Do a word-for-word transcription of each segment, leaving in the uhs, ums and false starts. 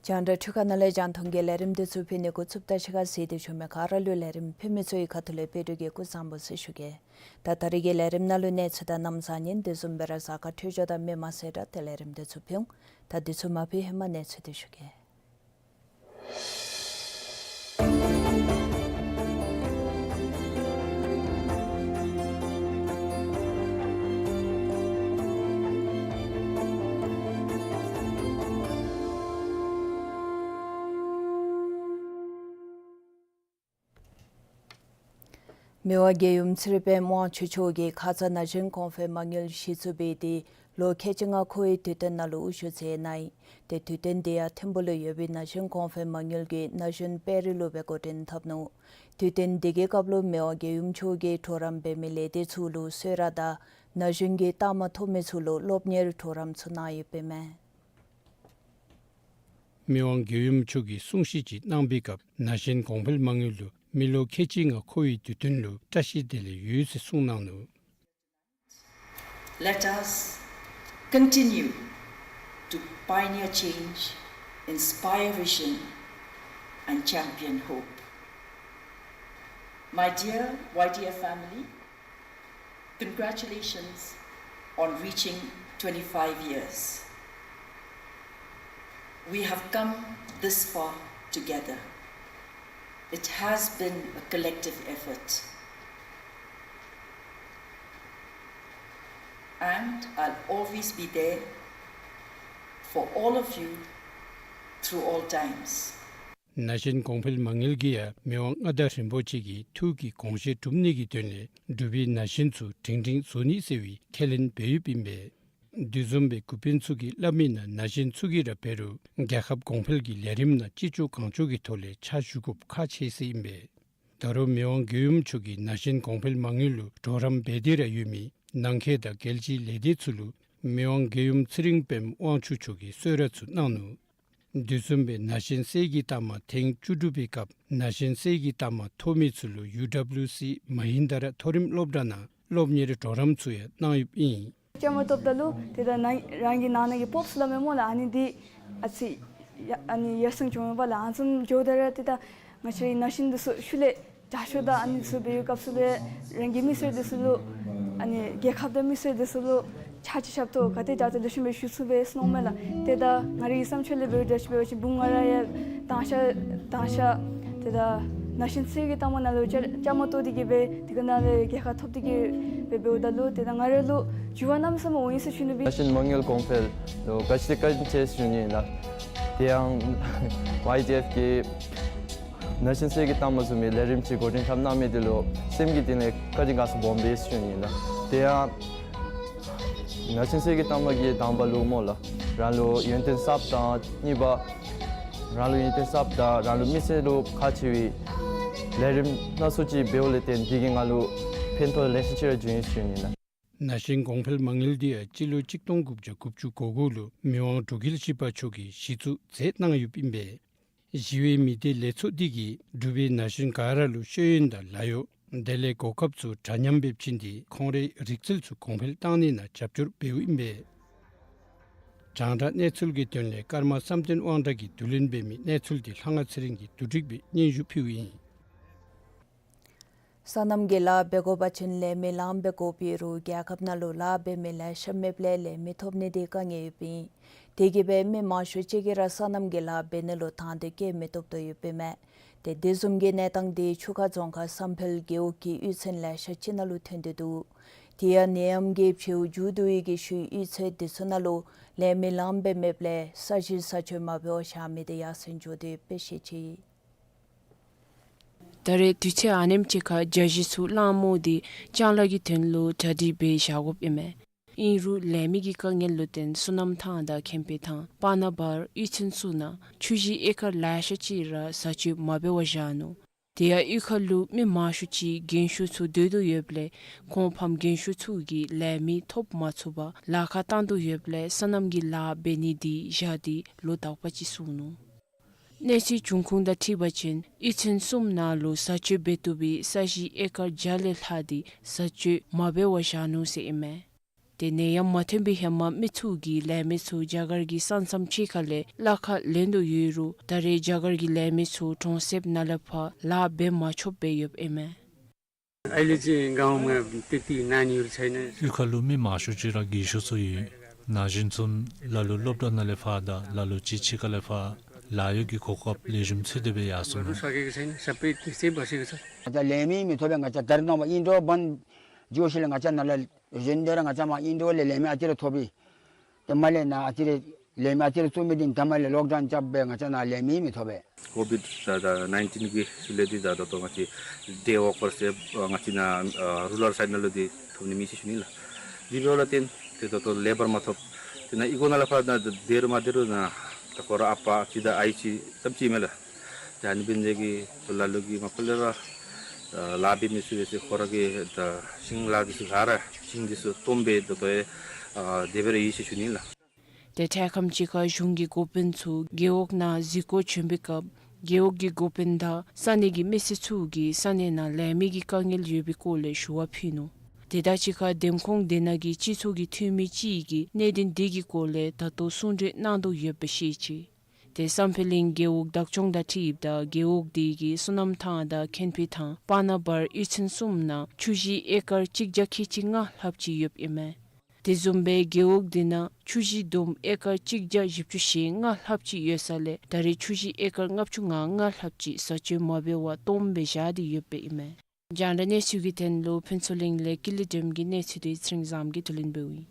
རྒྱང་བསྒྲགས་འཕྲུལ་ཁང་ནང་ལས་རྒྱང་མཐོང་གི་ལས་རིམ་འདི་ཚུ་ཕུལ་ནི་འགོ་བཙུགསཔ་ད་ཕྱི་ཁར་གཟིགས་ཏེ་བཞུགས་མི་ག་ར་ལུ་ལས་རིམ་ཕུལ་མི་ཚུ་གི་ཁ་ཐུག་ལས་དཔལ་སྒྲོན་གྱིས་སྐུ་གཟུགས་བཟང་པོ་ཟེར་ཞུ་གེ། ད་ད་རིས་ཀྱི་ལས་རིམ་ནང་ལུ་གནས་ཚུལ་དང་གནམ་གཤིས་ཉིནམ་དེ་བཟུམ་སྦེ་ར་གཟའ་སྐར་འཕྲོད་སྦྱོར་དང་མི་མང་གསལ་བསྒྲགས་དེ་ལས་རིམ་འདི་ཚུ་ཕུལ་འོང་། ད་འདི་ཚུ་མ་ཕུལ་ཧེ་མ་གནས་ཚུལ་འདི་ཞུ་གེ། མི་དབང་རྒྱལ་ཡུམ་ཚེ་རིང་དཔལ་དབང་ཕྱུག་མཆོག་གིས་ཁ་ཙ་ན་གཞོན་གོང་འཕེལ་མ་དངུལ་གཞི་བཙུགས་འབད་དེ་ལོ་ཁལ་གཅིག་ལྔ་འཁོར་བའི་དུས་སྟོན་ནང་ལུ་དབུ་བཞུགས་མཛད་གནང་ཡི། ཏེ་དུས་སྟོན་དེ་ཡང་ཐིམ་ཕུག་ལུ་ཡོད་པའི་ན་གཞོན་གོང་འཕེལ་མ་དངུལ་གྱིས་ན་གཞོན་དཔལ་རི་ལུ་སྦེ་འགོ་འདྲེན་འཐབ་ནུག། དུས་སྟོན་དེ་གི་སྐབས་ལུ་མི་དབང་རྒྱལ་ཡུམ་མཆོག་གིས་གྲོགས་རམ་འབད་མི་ལས་སྡེ་ཚུ་ལུ་གསོལ་རས་དང་ན་གཞོན་གྱི་རྟགས་མ་ཐོབ་མི་ཚུ་ལུ་སློབ་གཉེར་གྲོགས་རམ་ཚུ་གནང་ཡོདཔ་ཨིན་མས། མི་དབང་རྒྱལ་ཡུམ་མཆོག་གིས་གསུང་བཤད་ཅིག་གནང་བའི་སྐབས་ན་གཞོན་གོང་འཕེལ་མ་དངུལ་ལུ་མི་ལོ་ཁལ་གཅིག་ལྔ་འཁོར་བའི་དུས་སྟོན་ལུ་བཀྲ་ཤིས་བདེ་ལེགས་ཡོད་ཟེར་གསུངས་གནང་ནུག། Let us continue to pioneer change, inspire vision, and champion hope. My dear Y D F family, congratulations on reaching twenty-five years. We have come this far together. It has been a collective effort. And I'll always be there for all of you through all times. ན་གཞོན་གོང་འཕེལ་མ་དངུལ་གྱིས་ཡང་མི་དབང་མངའ་བདག་རིན་པོ་ཆེ་གི་ཐུགས་ཀྱི་དགོངས་བཞེད་སྒྲུབ་ནི་གི་དོན་ལས་འབྲུག་པའི་ན་གཞོན་ཚུ་སྒྲིང་སྒྲིང་བཟོ་ནི་ཟེར་བའི་ཁས་ལེན་འབད་ཡོདཔ་ཨིན་པས། དེ་བཟུམ་སྦེ་འགོ་དཔོན་ཚུ་གིས་སླབ་མིའི་ནང་ན་གཞོན་ཚུ་གིས་ར་འབད་རུང་རྒྱལ་ཁབ་གོང་འཕེལ་གྱི་ལས་རིམ་ནང་ཅི་ལྕོགས་གང་ལྕོགས་ཀྱི་ཐོག་ལས་ཕྱག་ཞུ་དགོཔ་ཁག་ཆེ་ཟེར་ཨིན་པས། ད་རུང་མི་དབང་རྒྱལ་ཡུམ་མཆོག་གིས་ན་གཞོན་གོང་འཕེལ་མ་དངུལ་ལུ་གྲོགས་རམ་འབད་དེ་ར་ཡོད་མི་ནང་འཁོད་དང་རྒྱལ་སྤྱིའི་ལས་སྡེ་ཚུ་ལུ་མི་དབང་རྒྱལ་ཡུམ་ཚེ་རིང་དཔལམོ་དབང་ཕྱུག་མཆོག་གིས་གསོལ་རས་ཚུ་གནང་ནུག། དེ་བཟུམ་སྦེ་ན་གཞོན་གསེར་གྱི་རྟགས་མ་ཐེངས་བཅུ་དྲུག་པའི་སྐབས་ན་གཞོན་གསེར་གྱི་རྟགས་མ་ཐོབ་མི་ཚུ་ལུ་ཡུ་ཌབ་ལུ་སི་མ་ཧིན་དཱ་ར་མཐོ་རིམ་སློབ་གྲྭ་ནང་སློབ་གཉེར་གྲོགས་རམ་ཚུ་ཡང་གནང་ཡོདཔ་ཨིན། བཅའ་མར་གཏོགསཔ་ད་ལུ་ཏེ་ད་ནཱ་རང་གི་ནང་ན་གི་སྤོབས་སུ་སླབ་མས་སྨོ་ལགས། ཨ་ནི་འདི་ཨ་ཙི་ཡ་ཨ་ནི་ཡར་སེང་བྱུང་ཡོདཔ་ལགས། ཨ་ནི་བཟུམ་འགྱོཝ་ད་ར་ཏེ་ད་ང་བཅས་རའི་ན་གཞོན་འདི་ཚུ་ཤུལ་ལས་དྲག་ཤོས་དང་ཨ་ནི་ཚུ་འབད་བའི་སྐབས་སུ་ལས་རང་གི་མི་སེར་འདི་ཚུ་ལུ་ཨ་ནི་རྒྱལ་ཁབ་དང་མི་སེར་འདི་ཚུ་ལུ་ཕྱག་ཕྱི་ཞབས་ཏོག་ག་དེ་དྲག་དྲག་ལེགས་ཤོམ་སྦེ་ཞུ་ཚུགས་པས་ཟེར་མནོཝ་མས་ལགས། ཏེ་ད་ང་རའི་བསམ་སྤྱོད་ལས་འབད་རུང་འདྲ་ཅིག་འབད་བ་ཅིན་བུམོ་ང་ར་ཡང་དང་ཤ་དང་ཤ་ཏེ་ད་ན་གཞོན་གསེར་གྱི་རྟགས་མ་ནང་ལུ་བཅའ་བཅའ་མར་གཏོགས་ཏེ་གིས་སྦེ་དེ་གི་ནང་ལས་རྒྱལ་ཁ་ཐོབ་སྟེ་གིས་སྦེ་འབདཝ་ད་ལུ་ཏེ་ད་ང་ར་ལུ་འགྱུར་བ་གནམ་མེད་ས་མེད་འོང་ཡི་ཟེར་ཞུ་ནི་སྦེ། ན་གཞོན་མ་དངུལ་གོང་འཕེལ་ལུ་བཀའ་དྲིན་བཀའ་དྲིན་ཆེ་ཟེར་ཞུ་ནི་ཨིན་ལགས། དེ་ཡང་ཝའི་ཌི་ཨེཕ་གིས་ན་གཞོན་གསེར་གྱི་རྟགས་མ་བཟུམ་མའི་ལས་རིམ་ཅིག་འགོ་འདྲེན་འཐབ་གནང་མི་འདི་ལུ་སེམས་ཀྱི་གཏིང་ལས་བཀའ་དྲིན་དགའ་ཚོར་སྦོམ་སྦེ་ཟེར་ཞུ་ནི་ཨིན་ལགས། དེ་ཡང་ན་གཞོན་གསེར་གྱི་རྟགས་མ་གིས་དང་པ་ལུ་སྨོ་ལགས། རང་ལུ་ཡོན་ཏན་གསརཔ་དང་གཉིས་པ་རང་ལུ་ཡོན་ཏན་གསརཔ་དང་རང་ལུ་མི་སེར་ལུ་ཁག་ཆེ་བའི་ལས་རིམ་སྣ་ཚོགས་ཅིག་འབདཝ་ལས་བརྟེན་དེ་གིས་ང་ལུ་ཕན་ཐོགས་ལེ་ཤ་ཅིག་ར་བྱུང་ཡི་ཟེར་ཞུ་ནི་ཨིན་ལགས། ན་གཞོན་གོང་འཕེལ་མ་དངུལ་འདི་ཡང་སྤྱི་ལོ་གཅིག་སྟོང་དགུ་བརྒྱ་དགུ་བཅུ་གོ་དགུ་ལུ་མི་དབང་འབྲུག་རྒྱལ་བཞི་པ་མཆོག་གིས་གཞི་བཙུགས་མཛད་གནང་ཡོདཔ་ཨིན་པས། ཞི་བའི་མི་སྡེ་ལས་ཚོགས་འདི་གིས་འབྲུག་པའི་ན་གཞོན་ག་ར་ལུ་ཤེས་ཡོན་དང་ལཱ་གཡོག་དེ་ལས་གོ་སྐབས་ཚུ་འདྲ་མཉམ་སྦེ་བྱིན་ཏེ་ཁོང་རའི་རིག་རྩལ་ཚུ་གོང་འཕེལ་གཏང་ནི་ནང་རྒྱབ་སྐྱོར་འབདཝ་ཨིན་པས། རྒྱང་བསྒྲགས་གནས་ཚུལ་གྱི་དོན་ལས་ཀརྨ་བསམ་གཏན་དབང་གྲགས་ཀྱིས་བསྡུ་ལེན་འབད་མི་གནས་ཚུལ་འདི་ལྷ་དབང་ཚེ་རིང་གིས་བསྡུ་སྒྲིག་སྦེ་སྙན་ཞུ་ཕུལཝ་ཨིན། སོ་ནམ་གྱི་ལཱ་འབད་དགོ་པ་ཅིན་ལས་མི་ལངམ་སྦེ་དགོ་པའི་རུང་རྒྱལ་ཁབ་ནང་ལུ་ལཱ་འབད་མི་ལེ་ཤ་མེདཔ་ལས་ལས་མི་ཐོབ་ནི་འདི་དཀའ་ངལ་ཡོདཔ་ཨིན། དེ་གིས་སྦེ་མི་མང་ཤོས་ཅིག་གིས་ར་སོ་ནམ་གྱི་ལཱ་འབད་ནི་ལུ་དང་འདོད་བསྐྱེད་མི་ཐུབ་དོ་ཡོདཔ་ཨིན་མས། ཏེ་དེ་བཟུམ་གྱི་གནས་སྟངས་འདི་ཆུ་ཁ་རྫོང་ཁག་བསམ་འཕེལ་རྒེད་འོག་གི་གཡུས་ཚན་ལེ་ཤ་ཅིག་ནང་ལུ་ཐོན་ཏེ་འདུག། དེ་ཡང་ནད་ཡམས་ཀྱི་བྱེལཝ་མཇུག་བསྡུ་བའི་གི་ཤུལ་གཡུས་ཚན་འདི་ཚུ་ནང་ལུ་ལས་མི་ལངམ་སྦེ་མེདཔ་ལས་ས་གཞི་ས་སྤྱོད་མ་འབད་བར་བཞག་མི་འདི་ཡར་སེང་འགྱོ་དོ་ཡོདཔ་སྦེ་བཤད་ཅི། ད་རེས་དུས་ཚོད་ཨ་ནེམ་ཅིག་ཁར་རྒྱ་གཞིས་ཚུ་གླང་མོ་འདི་ལྕང་ལཱ་གི་དོན་ལུ་གྲ་སྒྲིག་འབད་བཞག་དགོཔ་ཨིན་མས། ཨིན་རུང་ལས་མི་གི་དཀའ་ངལ་ལུ་བརྟེན་བསོད་ནམས་ཐང་དང་ཁེམ་ཕེ་ཐང་པ་ན་བར་གཡུས་ཚན་ཚུ་ནང་ཆུ་གཞི་ཨེ་ཀར་ལེ་ཤ་ཅིག་ར་ས་སྤྱོད་མ་འབད་བར་བཞག་ནུག། དེ་ཡང་གཡུས་ཁ་ལུ་མི་མང་ཤོས་ཅིག་རྒན་ཤོས་ཚུ་སྡོད་དོ་ཡོདཔ་ལས་ཁོང་ཕམ་རྒན་ཤོས་ཚུ་གིས་ལས་མི་ཐོབ་མ་ཚུགས་པར་ལཱ་ཁག་བཏང་དོ་ཡོདཔ་ལས་སོ་ནམ་གྱི་ལཱ་འབད་ནི་འདི་བཞག་སྟེ་ལོ་དག་པ་ཅིག་སོང་ནུག། གནས་ཚུལ་འབྱུང་ཁུངས་དང་འཁྲིལ་བ་ཅིན་གཡུས་ཚན་གསུམ་ནང་ལུ་ས་སྤྱོད་འབད་བཏུབ་པའི་ས་གཞི་ཨེ་ཀར་བརྒྱ་ལས་ལྷག་སྟེ་ས་སྤྱོད་མ་འབད་བར་བཞག་ནུག་ཟེར་ཨིན་མས། དེ་ནད་ཡམས་མ་ཐོན་པའི་ཧེ་མ་མི་ཚུ་གིས་ལས་མི་ཚུ་རྒྱ་གར་གྱི་ས་མཚམས་ཕྱི་ཁ་ལས་གླ་ཁར་ལེན་དོ་ཡོད་རུང་ད་རེས་རྒྱ་གར་གྱི་ལས་མི་ཚུ་གྲོང་གསེབ་ནང་ལས་ཕར་ལཱ་འབད་མ་ཆོགཔ་སྦེ་ཡོདཔ་ཨིན་མས། अहिले चाहिँ गाउँमा त्यति नानीहरू छैन। གཡུས་ཁ་ལུ་མི་མང་ཤོས་ཅིག་ར་རྒས་ཤོས་ཚུ་ཡོད། ན་གཞོན་ཚུ་ལ་ལུ་སློབ་གྲྭ་ནང་ལས་ཕར་དང་ལ་ལུ་ཅིག་ཕྱི་ཁ་ལས་ཕར་ལཱ་གཡོག་གི་གོ་སྐབས་ལེགས་ཤོམ་འཚོལ་ཏེ་སྦེ་ཡར་སོང་ནུག། सकेको छैन, सबै त्यसै बसेको छ। ང་བཅས་ལས་མི་མི་ཐོབ་པས། ང་བཅས་ད་རེས་ནངས་པ་ཨིན་འགྲོ་བན་ཇོ་ཤི་ལས་ང་བཅས་ནཱ་ལས་གཞོན་དེ་ར་ང་བཅས་མར་ཨིན་འགྲོ་ལས་ལས་མི་ཨ་ཙི་རེ་ཐོབ་པས། དེ་མ་ལས་ནཱ་ཨ་ཙི་རེ་ལས་མི་ཨ་ཙི་རེ་བཙུགས་མི་འདི་ད་མ་ལས་ལོག་ཌའུན་རྐྱབ་སྦེ་ང་བཅས་ནཱ་ལས་མི་མི་ཐོབ་པས། ཀོ་བིཌ་ད་ད་ནའིན་ཊིན་གྱི་ཤུལ་ལས་འདི་ད་ད་ལྟོ་ང་བཅས་ཌེ་ཝོར་ཀར་སི་ང་བཅས་ནཱ་ཨ་རུ་རལ་སའིཌ་ནང་ལུ་འདི་ཐོབ་ནི་མེད་ཟེར་ཞུ་ནི་ལགས། འདི་འབདཝ་ལས་བརྟེན་ཏེ་ད་ལྟོ་ལེ་བར་མ་ཐོབ། དེ་ནང་ཨི་གོ་ནང་ལས་ཕར་ད་སྡོད་རུང་མ་སྡོད་རུང་ནཱ་ད་ཁོ་ར་ཨ་པ་ཅིག་དང་ཨའི་ཅིག་ཙམ་ཅིག་མས་ལགས། ད་ཨ་ནི་འབད་ནི་དེ་གིས་ལ་ལུ་གིས་མ་པ་ལས་ར་ཨ་ལཱ་འབད་མི་ཚུ་ཡོད་ཟེར་ཁོ་ར་གིས་ད་ཤིང་ལཱ་འདི་ཚུ་ག་ར་ཤིང་འདི་ཚུ་སྟོངམ་སྦེ་ད་ལྟོ་ཡང་ཨ་དེ་སྦེ་ར་ཡོད་ཟེར་ཞུ་ནི་ལགས། ཏེ་འཕྲལ་ཁམས་ཅིག་ཁར་གཞུང་གི་འགོ་དཔོན་ཚུ་རྒེད་འོག་ནང་གཟིགས་སྐོར་བྱོན་པའི་སྐབས་རྒེད་འོག་གི་འགོ་དཔོན་དང་ས་གནས་ཀྱི་མི་སེར་ཚུ་གིས་ས་གནས་ནང་ལས་མི་གི་དཀའ་ངལ་ཡོད་པའི་སྐོར་ལས་ཞུ་བ་ཕུལ་ནུག། དེ་དང་གཅིག་ཁར་འདེམས་ཁོངས་དེ་ནང་གི་སྤྱི་ཚོགས་ཀྱི་འཐུས་མི་ཅིག་གིས་གནད་དོན་དེ་གི་སྐོར་ལས་ད་ལྟོ་གསུང་གྲོས་གནང་དོ་ཡོདཔ་སྦེ་བཤད་ཅི། ཏེ་བསམ་འཕེལ་གླིང་རྒེད་འོག་བདག་སྐྱོང་དང་འཁྲིལཝ་ད་རྒེད་འོག་དེ་གིས་སོ་ནམ་ཐང་དང་ཁེན་ཕི་ཐང་པ་ན་བར་གཡུས་ཚན་གསུམ་ནང་ཆུ་བཞི་ཨེ་ཀར་གཅིག་བརྒྱ་ཁལ་གཅིག་ལྔ་ལྷགཔ་ཅིག་ཡོདཔ་ཨིན་མས། དེ་བཟུམ་སྦེ་རྒེད་འོག་དེ་ནང་ཆུ་བཞི་བསྡོམས་ཨེ་ཀར་གཅིག་བརྒྱ་བཞི་བཅུ་ཞེ་ལྔ་ལྷགཔ་ཅིག་ཡོད་ས་ལས་ད་རེས་ཆུ་བཞི་ཨེ་ཀར་ལྔ་བཅུ་ང་ལྔ་ལྷགཔ་ཅིག་བཟའ་སྤྱོད་མ་འབད་བར་སྟོངམ་སྦེ་བཞག་སྟེ་ཡོདཔ་ཨིན་མས། རྒྱང་བསྒྲགས་གནས་ཚུལ་གྱི་དོན་ལུ་ཕུན་ཚོགས་གླིང་ལས་ཀུན་ལེགས་སྒྲོལམ་གྱི་གནས་ཚུལ་དེ་ཚེ་རིང་བཟངམོ་གིས་བསྡུ་ལེན་འབདཝ་ཨིན།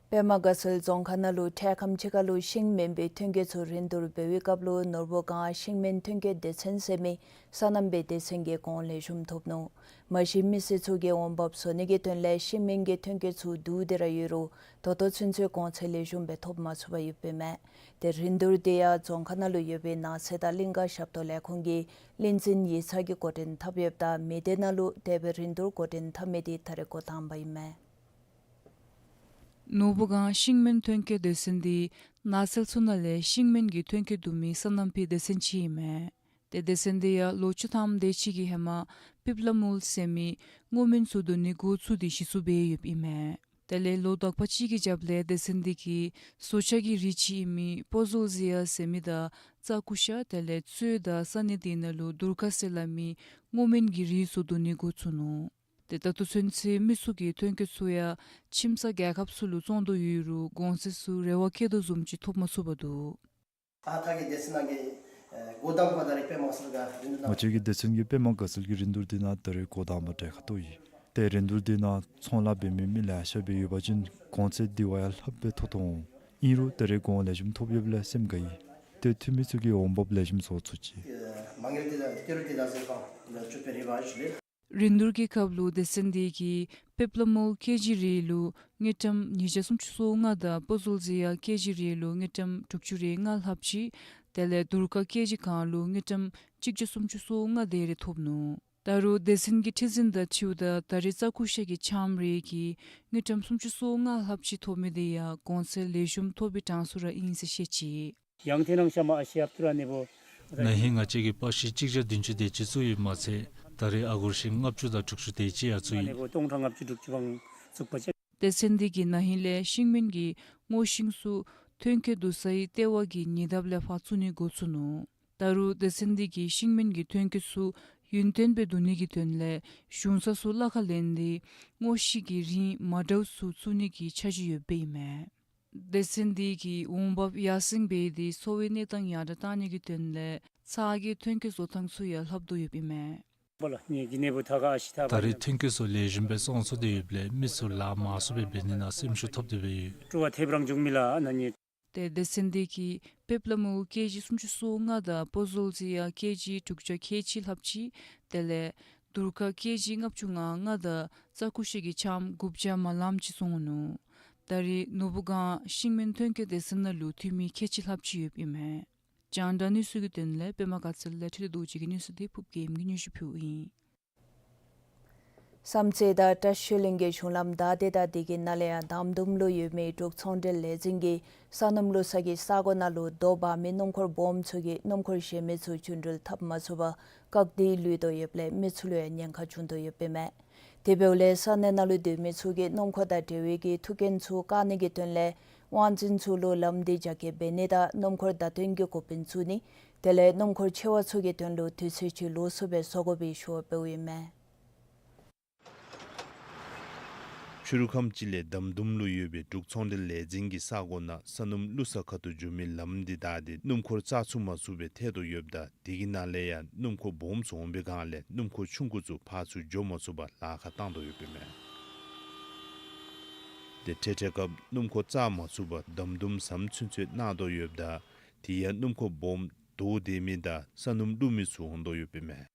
པདྨ་དགའ་ཚལ་རྫོང་ཁག་ནང་ལུ་འཕྲལ་ཁམས་ཅིག་ཁར་ལུ་ཤིང་སྨན་པའི་ཐོན་སྐྱེད་ཚུ་རིན་བསྡུར་འབད་བའི་སྐབས་ལུ་ནོར་བུ་སྒང་ཤིང་སྨན་ཐོན་སྐྱེད་སྡེ་ཚན་ཟེར་མི་སོ་ནམ་པའི་སྡེ་ཚན་གྱིས་གོང་ལེགས་ཤོམ་ཐོབ་ནུག། མ་གཞི་མི་སེར་ཚུ་གིས་འོང་འབབ་བཟོ་ནི་གི་དོན་ལས་ཤིང་སྨན་གྱི་ཐོན་སྐྱེད་ཚུ་བསྡུ་སྟེ་ར་ཡོད་རུང་ད་ལྟོ་ཚུན་ཚོད་གོང་ཚད་ལེགས་ཤོམ་སྦེ་ཐོབ་མ་ཚུགས་པར་ཡོདཔ་ཨིན་མས། ཏེ་རིན་བསྡུར་དེ་ཡང་རྫོང་ཁག་ནང་ལུ་ཡོད་པའི་ནགས་ཚལ་དང་གླིང་ཀ་ཞབས་ཏོག་ལས་ཁུངས་ཀྱི་བློན་འཛིན་ཡིག་ཚང་གིས་འགོ་འདྲེན་འཐབ་ཡོདཔ་ད་མི་སྡེ་ནང་ལུ་དེ་སྦེ་རིན་བསྡུར་འགོ་འདྲེན་འཐབ་མི་དེ་ད་རེས་འགོ་དང་པ་ཨིན་མས། ནོར་བུ་སྒང་ཤིང་སྨན་ཐོན་སྐྱེད་སྡེ་ཚན་འདི་ནགས་ཚལ་ཚུ་ནང་ལས་ཤིང་སྨན་གྱི་ཐོན་སྐྱེད་བསྡུ་མི་སོ་ནམ་པའི་སྡེ་ཚན་ཅིག་ཨིན་མས། ཏེ་སྡེ་ཚན་འདི་ཡང་ལོ་བཅུ་ཐམ་དེ་ཅིག་གི་ཧེ་མ་པིབ་ལ་མུལ་ཟེར་མི་སྔོ་སྨན་ཚུ་བསྡུ་ནི་འགོ་བཙུགས་ཏེ་གཞི་བཙུགས་འབད་ཡོདཔ་ཨིན་མས། དེ་ལས་ལོ་དག་པ་ཅིག་གི་རྒྱབ་ལས་སྡེ་ཚན་འདི་གིས་སོ་ཆ་གི་རིགས་ཅིག་ཨིན་མི་པོ་ཟོལ་ཟི་ཡ་ཟེར་མི་དང་རྩྭ་ཀུ་ཤ་དེ་ལས་གཙོད་དང་ས་གནས་དེ་ནང་ལུ་དུར་ཁ་ཟེར་སླབ་མི་སྔོ་སྨན་གྱི་རིགས་ཚུ་བསྡུ་ནི་འགོ་བཙུགས་ནུག། ཏེ་ད་ལྟོ་ཚུན་ཚོད་མི་ཚུ་གིས་ཐོན་སྐྱེད་ཚུ་ཡང་ཁྱིམ་ཚང་རྒྱལ་ཁབ་ཚུ་ལུ་བཙོང་དོ་ཡོད་རུང་གོང་ཚད་ཚུ་རེ་བ་བསྐྱེད་དོ་བཟུམ་ཅིག་ཐོབ་མ་ཚུགས་པར་འདུག། ད་ལྟོ་གི་སྡེ་ཚན་ནང་གི་ཨེ་འགོ་དང་པ་ད་རེས་པདྨ་དགའ་ཚལ་གྱི་རིན་བསྡུར་ནང་། ང་བཅས་ཀྱི་སྡེ་ཚན་གྱི་པདྨ་དགའ་ཚལ་གྱི་རིན་བསྡུར་འདི་ནང་ད་རེས་འགོ་དང་པ་གྲལ་ཁར་གཏོགས་ཡི། ཏེ་རིན་བསྡུར་འདི་ནང་ཚོང་ལཱ་འབད་མི་མི་ལེ་ཤ་སྦེ་ཡོད་པ་ཅིན་གོང་ཚད་འདི་བ་ཡང་ལྷགཔ་སྦེ་ཐོབ་ཐོབ་འོང་། ཨིན་རུང་ད་རེས་གོང་ལེགས་ཤོམ་ཐོབ་ཡོདཔ་ལས་སེམས་དགའ་ཡི། ཏེ་འཐུས་མི་ཚུ་གིས་འོང་འབབ་ལེགས་ཤོམ་བཟོ་ཚུགས་ཅི། མ་དངུལ་འདི་དང་ཏི་རུ་འདི་དང་ཟེར་ཁ་ལ་བཅུག་པའི་རེ་བ་ཞུ་ལེ། རིན་བསྡུར་གྱི་སྐབས་ལུ་སྡེ་ཚན་འདི་གིས་པེབ་ལ་མོལ་ཀེ་ཇི་རེ་ལུ་དངུལ་ཀྲམ་ཉིས་བརྒྱ་སུམ་ཅུ་སོ་ལྔ་དང་པོ་ཟོལ་ཟི་ཡ་ཀེ་ཇི་རེ་ལུ་དངུལ་ཀྲམ་དྲུག་ཅུ་རེ་ལྔ་ལྷགཔ་ཅིག། དེ་ལས་དུར་ཁ་ཀེ་ཇི་གང་ལུ་དངུལ་ཀྲམ་གཅིག་བརྒྱ་སུམ་ཅུ་སོ་ལྔ་དེ་རེ་ཐོབ་ནུག། ད་རུང་སྡེ་ཚན་གྱི་ཁྲི་འཛིན་དང་འཁྲིལཝ་ད་ད་རེས་རྩྭ་ཀུ་ཤ་གི་ཆམ་རེ་གིས་དངུལ་ཀྲམ་སུམ་ཅུ་སོ་ལྔ་ལྷགཔ་ཅིག་ཐོབ་མི་དེ་ཡང་གོང་ཚད་ལེགས་ཤོམ་ཐོབ་པའི་གྲངས་སུ་ར་ཨིན་ཟེར་བཤད་ཅི། ཡང་ཏེ་ནང་ཤ་མ་ཨ་ཤི་ཨབ་ཏུ་ར་ནི་བོ། ན་ཧིང་ང་བཅས་ཀྱིས་པ་ཤི་གཅིག་བརྒྱ་བདུན་ཅུ་དེ་ཅིག་བཙུགས་ཡོདཔ་མ་ཚད་ད་རེས་ཨ་སྒོར་ཤིང་ལྔ་བཅུ་དང་དྲུག་ཅུ་དེ་ཅིག་ཡང་བཙུགས་ཡི། ནི་བོ་སྟོང་ཕྲག་ལྔ་བཅུ་དྲུག་ཅུ་བང་བཙུགས་པ་ཅིན། སྡེ་ཚན་འདི་གིས་ན་ཧིང་ལས་ཤིང་སྨན་གྱི་སྔོ་ཤིང་ཚུ་ཐོན་སྐྱེད་བསྡུ་སའི་ལྟེ་བ་གི་ཉེ་འདབས་ལས་ཕར་བཙུགས་ནི་འགོ་བཙུགས་ནུག། ད་རུང་སྡེ་ཚན་འདི་གིས་ཤིང་སྨན་གྱི་ཐོན་སྐྱེད་ཚུ་ཡུན་བརྟན་སྦེ་བསྡུ་ནི་གི་དོན་ལས་གཞུང་ས་ཚུ་གླ་ཁར་ལེན་ཏེ་སྔོ་ཤིང་གི་རིགས་མ་འདྲཝ་ཚུ་བཙུགས་ནི་གི་འཆར་གཞི་ཡོདཔ་ཨིན་མས། སྡེ་ཚན་འདི་གིས་འོང་འབབ་ཡར་སེང་འབད་དེ་འཚོ་བའི་གནས་སྟངས་ཡར་དྲག་གཏང་ནི་གི་དོན་ལས་ཚྭ་གི་ཐོན་སྐྱེད་བཟོ་ཐངས་ཚུ་ཡང་ལྷབ་དོ་ཡོདཔ་ཨིན་མས། བོ་ལ་ནི་གི་ནི་བོ་ཐ་ག་ཨ་ཤི་ཐ་ད་རེས་ཐོན་སྐྱེད་ཚུ་ལེགས་ཤོམ་སྦེ་བཙོང་ཚུགས་ཏེ་ཡོདཔ་ལས་མི་ཚུ་ལཱ་མང་སུ་སྦེ་འབད་ནི་ནང་སེམས་ཤུགས་ཐོབ་སྟེ་སྦེ་ཡོད། ཀྲུ་བ་ཐེབས་རང་བྱུང་མི་ལ་ཨ་ན་ནི། ཏེ་སྡེ་ཚན་འདི་གིས་པེབ་ལ་མུལ་ཀེ་ཇི་སུམ་ཅུ་སོ་ལྔ་དང་པོ་ཟོལ་ཟི་ཡ་ཀེ་ཇི་དྲུག་བརྒྱ་ཁལ་གཅིག་ལྷགཔ་ཅིག། དེ་ལས་དུར་ཁ་ཀེ་ཇི་ལྔ་བཅུ་ང་ལྔ་དང་རྩྭ་ཀུ་ཤ་གི་ཆམ་དགུ་བརྒྱ་མ་ལངམ་ཅིག་བཙོང་ནུག། ད་རེས་ནོར་བུ་སྒང་ཤིང་སྨན་ཐོན་སྐྱེད་སྡེ་ཚན་ནང་ལུ་འཐུས་མི་ཁལ་གཅིག་ལྷགཔ་ཅིག་ཡོདཔ་ཨིན་མས། རྒྱང་བསྒྲགས་གནས་ཚུལ་གྱི་དོན་ལས་པདྨ་དགའ་ཚལ་ལས་འཕྲིན་ལས་རྡོ་རྗེ་གིས་གནས་ཚུལ་འདི་ཕུརཔ་རྒྱལམོ་གིས་སྙན་ཞུ་ཕུལཝ་ཨིན། བསམ་རྩེ་དང་བཀྲིས་གླིང་གི་གཞུང་ལམ་བདའ་སྟེ་དང་དེ་གི་ནང་ལས་ཡང་དམ་དུམ་ལུ་ཡོད་མི་འབྲུག་ཚོང་འབྲེལ་ལས་འཛིན་གྱིས་སོ་ནམ་བླུག་ས་གི་ས་གོ་ནང་ལུ་རྡོ་འབག་མི་སྣུམ་འཁོར་སྦོམ་ཚུ་གིས་སྣུམ་འཁོར་གཞན་མི་ཚུ་རྒྱུན་འགྲུལ་འཐབ་མ་ཚུགས་པར་བཀག་སྟེ་ལུས་དོ་ཡོདཔ་ལས་མི་ཚུ་ལུ་ཡང་ཉེན་ཁ་བྱུང་དོ་ཡོདཔ་ཨིན་མས། དེ་འབདཝ་ལས་ས་གནས་ནང་ལུ་སྡོད་མི་ཚུ་གིས་སྣུམ་འཁོར་དང་འབྲེལ་བའི་གི་ཐུགས་འགན་ཚུ་བཀག་ནི་གི་དོན་ལས་དབང་འཛིན་ཚུ་ལུ་ལམ་འདི་རྒྱ་སྐྱེད་འབད་ནི་དང་སྣུམ་འཁོར་བརྡ་སྟོན་གྱི་འགོ་དཔོན་བཙུགས་ནི་དེ་ལས་སྣུམ་འཁོར་ཆེ་བ་ཚུ་གི་དོན་ལུ་དུས་ཚོད་ཅིག་ལོག་ཚུགས་པའི་བཟོ་དགོ་པའི་ཞུ་བ་འབདཝ་ཨིན་མས། ཕྱི་རུ་ཁམས་སྤྱི་ལས་དམ་དུམ་ལུ་ཡོད་པའི་འབྲུག་ཚོང་འབྲེལ་ལས་འཛིན་གྱི་ས་གོ་ནང་ས་སྣུམ་བླུག་ས་ཁ་ཐུག་འགྱོ་མི་ལམ་འདི་བདའ་སྟེ་སྣུམ་འཁོར་བཅར་ཚུགས་མ་ཚུགས་པའི་ཐད་དུ་ཡོདཔ་ད་དེ་གི་ནང་ལས་ཡང་སྣུམ་འཁོར་སྦོམ་ཚུ་འོང་པའི་སྒང་ལས་སྣུམ་འཁོར་ཆུང་ཀུ་ཚུ་ཕར་ཚུར་འགྱོ་མ་ཚུགས་པར་ལཱ་ཁག་བཏང་དོ་ཡོདཔ་ཨིན་མས། དེ་འཕྲལ་འཕྲལ་སྐབས་སྣུམ་འཁོར་བཅར་མ་ཚུགས་པར་དམ་དུམ་ཟམ་ཚུན་ཚོད་གནང་དོ་ཡོདཔ་ད་དེ་ཡང་སྣུམ་འཁོར་སྦོམ་དོ་སྡོད་མི་དང་ས་སྣུམ་བླུག་མི་ཚུ་འོང་དོ་ཡོདཔ་ཨིན་མས།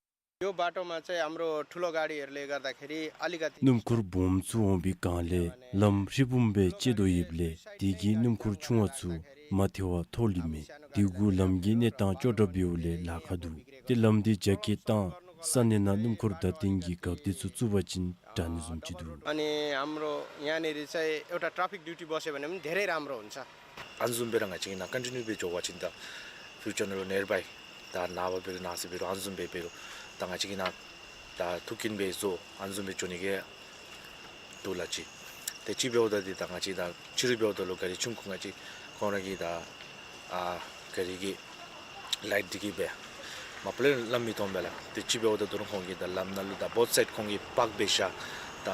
यो बाटोमा चाहिँ हाम्रो ठुलो गाडीहरूले गर्दाखेरि अलिकति སྣུམ་འཁོར་སྦོམ་ཚུ་འོང་པའི་སྒང་ལས་ལམ་ཧྲིལ་བུམ་སྦེ་བཅད་དོ་ཡོདཔ་ལས་དེ་གིས་སྣུམ་འཁོར་ཆུང་བ་ཚུ་མ་ཐལ་བར་འཐོར་ལི་མས། དེ་གུ་ལམ་གྱི་གནས་སྟངས་སྐྱོ་དྲགས་འབདཝ་ལས་ལཱ་ཁག་འདུག། ཏེ་ལམ་འདི་རྒྱ་སྐྱེད་བཏང་ས་གནས་ནང་སྣུམ་འཁོར་བརྡ་སྟོན་གྱི་འགག་སྡེ་ཚུ་བཙུགས་པ་ཅིན་དྲག་ནི་བཟུམ་ཅིག་འདུག། अनि हाम्रो यहाँनिर चाहिँ एउटा ट्राफिक ड्युटी बस्यो भने पनि धेरै राम्रो हुन्छ। ཨ་ནི་བཟུམ་སྦེ་ར་ང་བཅས་ནཱ་ཀོན་ཊི་ནིའུ་སྦེ་འགྱོ་བ་ཅིན་ད་ཕིའུ་ཅར་ནང་ལུ་ནིར་བའི་ད་ནངས་པ་འབད་རུང་གནངས་ཚེ་འབད་རུང་ཨ་ནི་བཟུམ་སྦེ་འབད་རུང་ད་ང་བཅས་ཀྱིས་ནཱ་ད་ཐུགས་འགན་སྦེ་བཟོ་ཨ་ནི་བཟུམ་སྦེ་འགྱོ་ནི་གི་འདུག་ལགས་ཅིག། ཏེ་ཅིག་འབདཝ་ད་འདི་ད་ང་བཅས་ད་ཕྱི་རུ་འབདཝ་ད་ལུ་ག་རི་ཆུང་ཀུ་ང་བཅས་ཁོང་ར་གི་ད་ཨ་ག་རི་གི་ལའིཊ་འདི་གིས་སྦེ་མ་པ་ལས་ལམ་མི་མཐོང་པས་ལགས། ཏེ་ཅིག་འབདཝ་ད་ད་རུང་ཁོང་གིས་ད་ལམ་ནང་ལུ་ད་བོཐ་སའིཌ་ཁོང་གིས་པཱརཀ་འབད་བཞག། ད་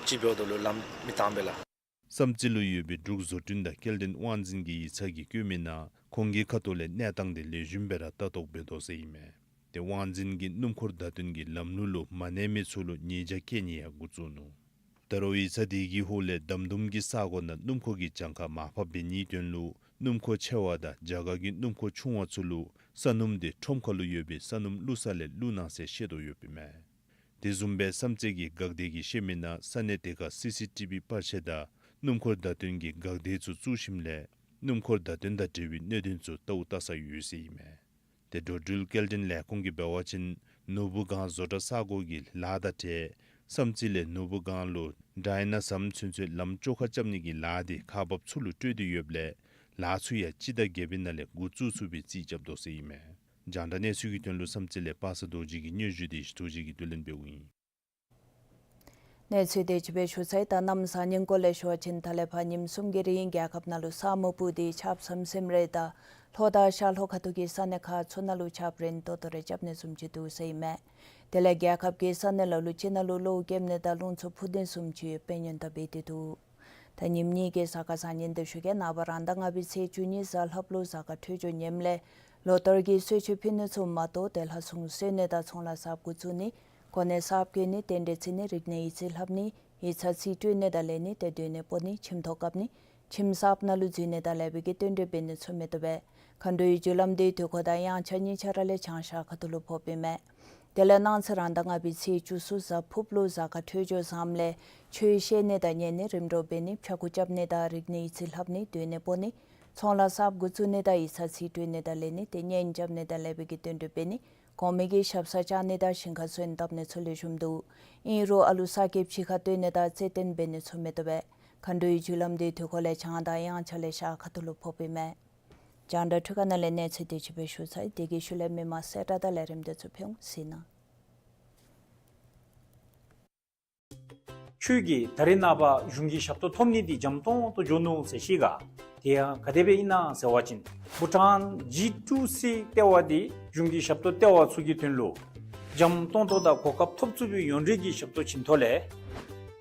ཅིག་འབདཝ་ད་ལུ་ལམ་མི་བཏང་པས་ལགས། བསམ་རྩེ་ལུ་ཡོད་པའི་འབྲུག་བཟོ་སྐྲུན་དང་སྐྱེལ་འདྲེན་དབང་འཛིན་གྱི་ཡིག་ཚང་གིས་བཀོད་མི་ནང་ཁོང་གི་ཁ་ཐུག་ལས་གནས་སྟངས་དེ་ལེགས་ཤོམ་སྦེ་ར་ལྟ་རྟོག་འབད་དོ་ཟེར་ཨིན་མས། ཏེ་དབང་འཛིན་གྱིས་སྣུམ་འཁོར་བརྡ་སྟོན་གྱི་ལམ་ལུགས་ལུ་མ་གནས་མི་ཚུ་ལུ་ཉེས་བྱ་བཀལ་ནི་ཡང་འགོ་བཙུགས་ནུག། ད་རུང་ཡིག་ཚང་དེ་གི་ཧོངས་ལས་དམ་དུམ་གྱི་ས་གོ་ནང་སྣུམ་འཁོར་གྱི་གྱངས་ཁ་མར་ཕབ་འབད་ནིའི་དོན་ལུ་སྣུམ་འཁོར་ཆེ་བ་དང་རྒྱ་གར་གྱི་སྣུམ་འཁོར་ཆུང་བ་ཚུ་ལུ་ས་སྣུམ་དེ་ཁྲོམ་ཁ་ལུ་ཡོད་པའི་ས་སྣུམ་བླུག་ས་ལས་བླུག་གནང་ཟེར་བཤད་དོ་ཡོདཔ་ཨིན་མས། དེ་བཟུམ་སྦེ་བསམ་རྩེ་གི་འགག་སྡེ་གིས་བཤད་མི་ནང་ས་གནས་དེ་ཁར་སི་སི་ཊི་བི་པར་ཆས་དང་སྣུམ་འཁོར་བརྡ་སྟོན་གྱི་འགག་སྡེ་ཚུ་བཙུགས་ཞིནམ་ལས་སྣུམ་འཁོར་བརྡ་སྟོན་དང་འབྲེལ་བའི་གནད་དོན་ཚུ་བལྟཝ་བལྟ་ས་ཡོད་ཟེར་ཨིན་མས། ཏེ་འགྲོ་འགྲུལ་སྐྱེལ་འདྲེན་ལས་ཁུངས་ཀྱིས་འབད་བ་ཅིན་ནོར་བུ་སྒང་བཟོ་གྲྭ་ས་གོ་གི་ལཱ་དང་འབྲེལ་བསམ་རྩེ་ལས་ནོར་བུ་སྒང་ལུ་ཌའི་ན་ཟམ་ཚུན་ཚོད་ལམ་བཅོ་ཁ་རྐྱབ་ནི་གི་ལཱ་དེ་ཁག་འབགཔ་ཚུ་ལུ་སྤྲོད་དེ་ཡོདཔ་ལས་ལཱ་ཚུ་ཡང་སྤྱི་ཟླ་བརྒྱད་པའི་ནང་ལས་འགོ་བཙུགས་ཚུགས་པའི་རྩིས་རྐྱབ་དོ་ཟེར་ཨིན་མས། རྒྱང་བསྒྲགས་གནས་ཚུལ་གྱི་དོན་ལུ་བསམ་རྩེ་ལས་པ་སངས་རྡོ་རྗེ་གི་སྙན་ཞུ་དེ་ཞུ་ཐུགས་རྗེ་གིས་བསྡུ་ལེན་འབདཝ་ཨིན། གནས་ཚུལ་དེ་ཅིག་སྦེ་ཞུ་ཚར་ཡི། ད་གནམ་བཟང་ངན་སྐོར་ལས་ཞུ་བ་ཅིན་ད་ལས་ཕར་ཉིནམ་གསུམ་གྱི་རིང་རྒྱལ་ཁབ་ནང་ལུ་ས་སྨུག་སྤུབས་ཏེ་ཆརཔ་ཟམ་ཟིམ་རེ་དང་ལྷོ་དང་ཤར་ལྷོ་ཁ་ཐུག་གི་ས་གནས་ཁག་ཚུ་ནང་ལུ་ཆརཔ་རན་ཏོག་ཏོ་རེ་རྐྱབ་ནི་བཟུམ་ཅིག་འདུག་ཟེར་ཨིན་མས། དེ་ལས་རྒྱལ་ཁབ་ཀྱི་ས་གནས་ལ་ལུ་ཅིག་ནང་ལུ་གློག་ཀེམ་ནི་དང་རླུང་འཚུབ་ཕུ་ནི་བཟུམ་ཅིག་ཡོདཔ་སྦེ་སྔོན་བརྡ་འབད་དེ་འདུག། ད་ཉིནམ་གཉིས་ཀྱི་གཟའ་སྐར་བཟང་ངན་དེ་ཞུ་གེ། ནངས་པ་རང་ཟླ་ལྔ་པའི་ཚེས་བཅུ་གཉིས་གཟའ་ལྷགཔ་ལུ་གཟའ་སྐར་འཕྲོད་སྦྱོར་ངནམ་ལས་ལོ་གཏོར་གྱི་གསོལ་མཆོད་ཕུལ་ནི་ཚུ་མ་གཏོགས་ཏེ་ལྷ་སྲུང་གསོལ་ནི་དང་ཚོང་ལཱ་གསརཔ་འགོ་བཙུགས་ནི་གོ་གནས་གསརཔ་བཀོད་ནི་རྟེན་འབྲེལ་བརྩི་ནི་རིག་གནས་ཡིག་རྩིས་ལྷབ་ནི་ཡིག་ཚང་རྩིས་སྤྲོད་ནི་དང་ལེན་ནི་ཏེ་སྡོད་གནས་སྤོ་ནི་ཁྱིམ་ཐོག་བཀབ་ནི་ཁྱིམ་གསརཔ་ནང་ལུ་འཛུལ་ནི་དང་ལེགས་པའི་གི་རྟེན་འབྲེལ་འབད་ནི་ཚུ་མི་བཏུབ་པས། མཁའ་འགྲོའི་རྒྱུ་ལམ་འདི་དུས་འཁོར་དང་དབྱངས་འཆར་གཉིས་ཆ་ར་ལས་བྱང་ཤར་ཁ་ཐུག་ལུ་ཕོགཔ་ཨིན་མས། དེ་ལས་གནངས་ཚེ་རང་ཟླ་ལྔ་པའི་ཚེས་བཅུ་གསུམ་གཟའ་ཕུརཔ་ལུ་གཟའ་སྐར་འཕྲོད་སྦྱོར་བཟངམ་ལས་ཆོས་བཤད་ནི་དང་ཉན་ནི་རིམ་གྲོ་འབད་ནི་ཕྱྭ་འགུགས་རྐྱབ་ནི་དང་རིག་གནས་ཡིག་རྩིས་ལྷབ་ནི་སྡོད་གནས་སྤོ་ནི་ཚོང་ལཱ་གསརཔ་འགོ་བཙུགས་ནི་དང་ཡིག་ཚང་རྩིས་སྤྲོད་ནི་དང་ལེན་ནི་ཏེ་གཉེན་རྐྱབ་ནི་དང་ལེགས་པའི་གི་རྟེན་འབྲེལ་འབད་ནི་གོང་མའི་གི་ཞབས་སར་བཅར་ནི་དང་ཞིང་ཁར་སོན་བཏབ་ནི་ཚུ་ལེགས་ཤོམ་འདུག། ཨིན་རུང་ཨ་ལུ་ས་ཁེབ་ཕྱི་ཁར་སྟོན་ནི་དང་རྩེད་འགྲན་འབད་ནི་ཚུ་མི་བཏུབ་པས། མཁའ་འགྲོའི་རྒྱུ་ལམ་འདི་དུས་འཁོར་ལས་བྱང་དང་དབྱངས་འཆར་ལས་ཤར་ཁ་ཐུག་ལུ་ཕོགཔ་ཨིན་མས། རྒྱང་བསྒྲགས་འཕྲུལ་ཁང་ནང་ལས་གནས་ཚུལ་དེ་ཅིག་སྦེ་ཞུ་ཚར་ཡི། དེ་གི་ཤུལ་ལས་མི་མང་གསལ་བསྒྲགས་དང་ལས་རིམ་དེ་ཚུ་ཕུལ་འོང་། གཟིགས་གནང་། ཁྱོད་ཀྱིས་ད་རིས་ནངས་པ་གཞུང་གི་ཞབས་ཏོག་ཐོབ་ནི་འདི་འཇམ་ཏོང་ཏོ་འགྱོ་ནུག་ཟེར་ཤེས་ག། དེ་ཡང་ག་དེ་སྦེ་ཨིན་ན་ཟེར་བ་ཅིན་བྷུ་ཊཱན་ཇི་ཊུ་སི་ལྟེ་བ་འདི་གཞུང་གི་ཞབས་ཏོག་ལྟེ་བ་ཚུ་གི་དོན་ལུ་འཇམ་ཏོང་ཏོ་དང་གོ་སྐབས་ཐོབ་ཚུགས་པའི་ཡོངས་འབྲེལ་གྱི་ཞབས་ཏོག་བྱིན་ཐོག་ལས་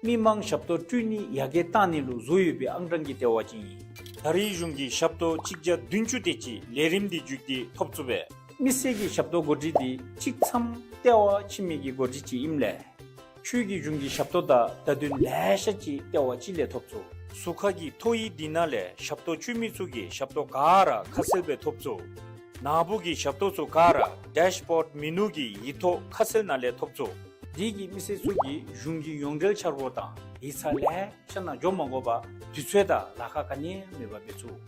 མི་མང་ཞབས་ཏོག་སྤྲོད་ནི་ཡར་རྒྱས་གཏང་ནི་ལུ་བཟོ་ཡོད་པའི་ཨང་གྲངས་ཀྱི་ལྟེ་བ་ཅིག་ཨིན། ད་རེས་གཞུང་གི་ཞབས་ཏོག་གཅིག་བརྒྱ་བདུན་ཅུ་དེ་ཅིག་ལས་རིམ་འདི་བརྒྱུད་དེ་ཐོབ་ཚུགས་པས། མི་སེར་གྱི་ཞབས་ཏོག་གོ་སྒྲིག་འདི་གཅིག་མཚམས་ལྟེ་བ་ཕྱི་མི་གི་གོ་སྒྲིག་ཅིག་ཨིནམ་ལས་ཁྱོད་ཀྱི་གཞུང་གི་ཞབས་ཏོག་དང་བརྡ་དོན་ལེ་ཤ་ཅིག་ལྟེ་བ་གཅིག་ལས་ཐོབ་ཚུགས། ཟུར་ཁ་གི་ཐོ་ཡིག་འདི་ནང་ལས་ཞབས་ཏོག་སྤྱོད་མི་ཚུ་གི་ཞབས་ཏོག་ག་ར་ཁ་གསལ་སྦེ་ཐོབ་ཚུགས། ནཱ་བུ་གི་ཞབས་ཏོག་ཚུ་ག་ར་ཌེཤ་བོརཌ་མེ་ནུ་གི་ཡིག་ཐོག་ཁ་གསལ་ནང་ལས་ཐོབ་ཚུགས། དེ་གིས་མི་སེར་ཚུ་གིས་གཞུང་གི་ཡོངས་འབྲེལ་འཆར་སྒོ་དང་ཡིག་ཚང་ལེ་ཤ་ནང་འགྱོ་མ་དགོ་པར་དུས་ཚོད་དང་ལཱ་ཁག་ག་ནི་ཡང་མེད་པར་འབད་ཚུགས།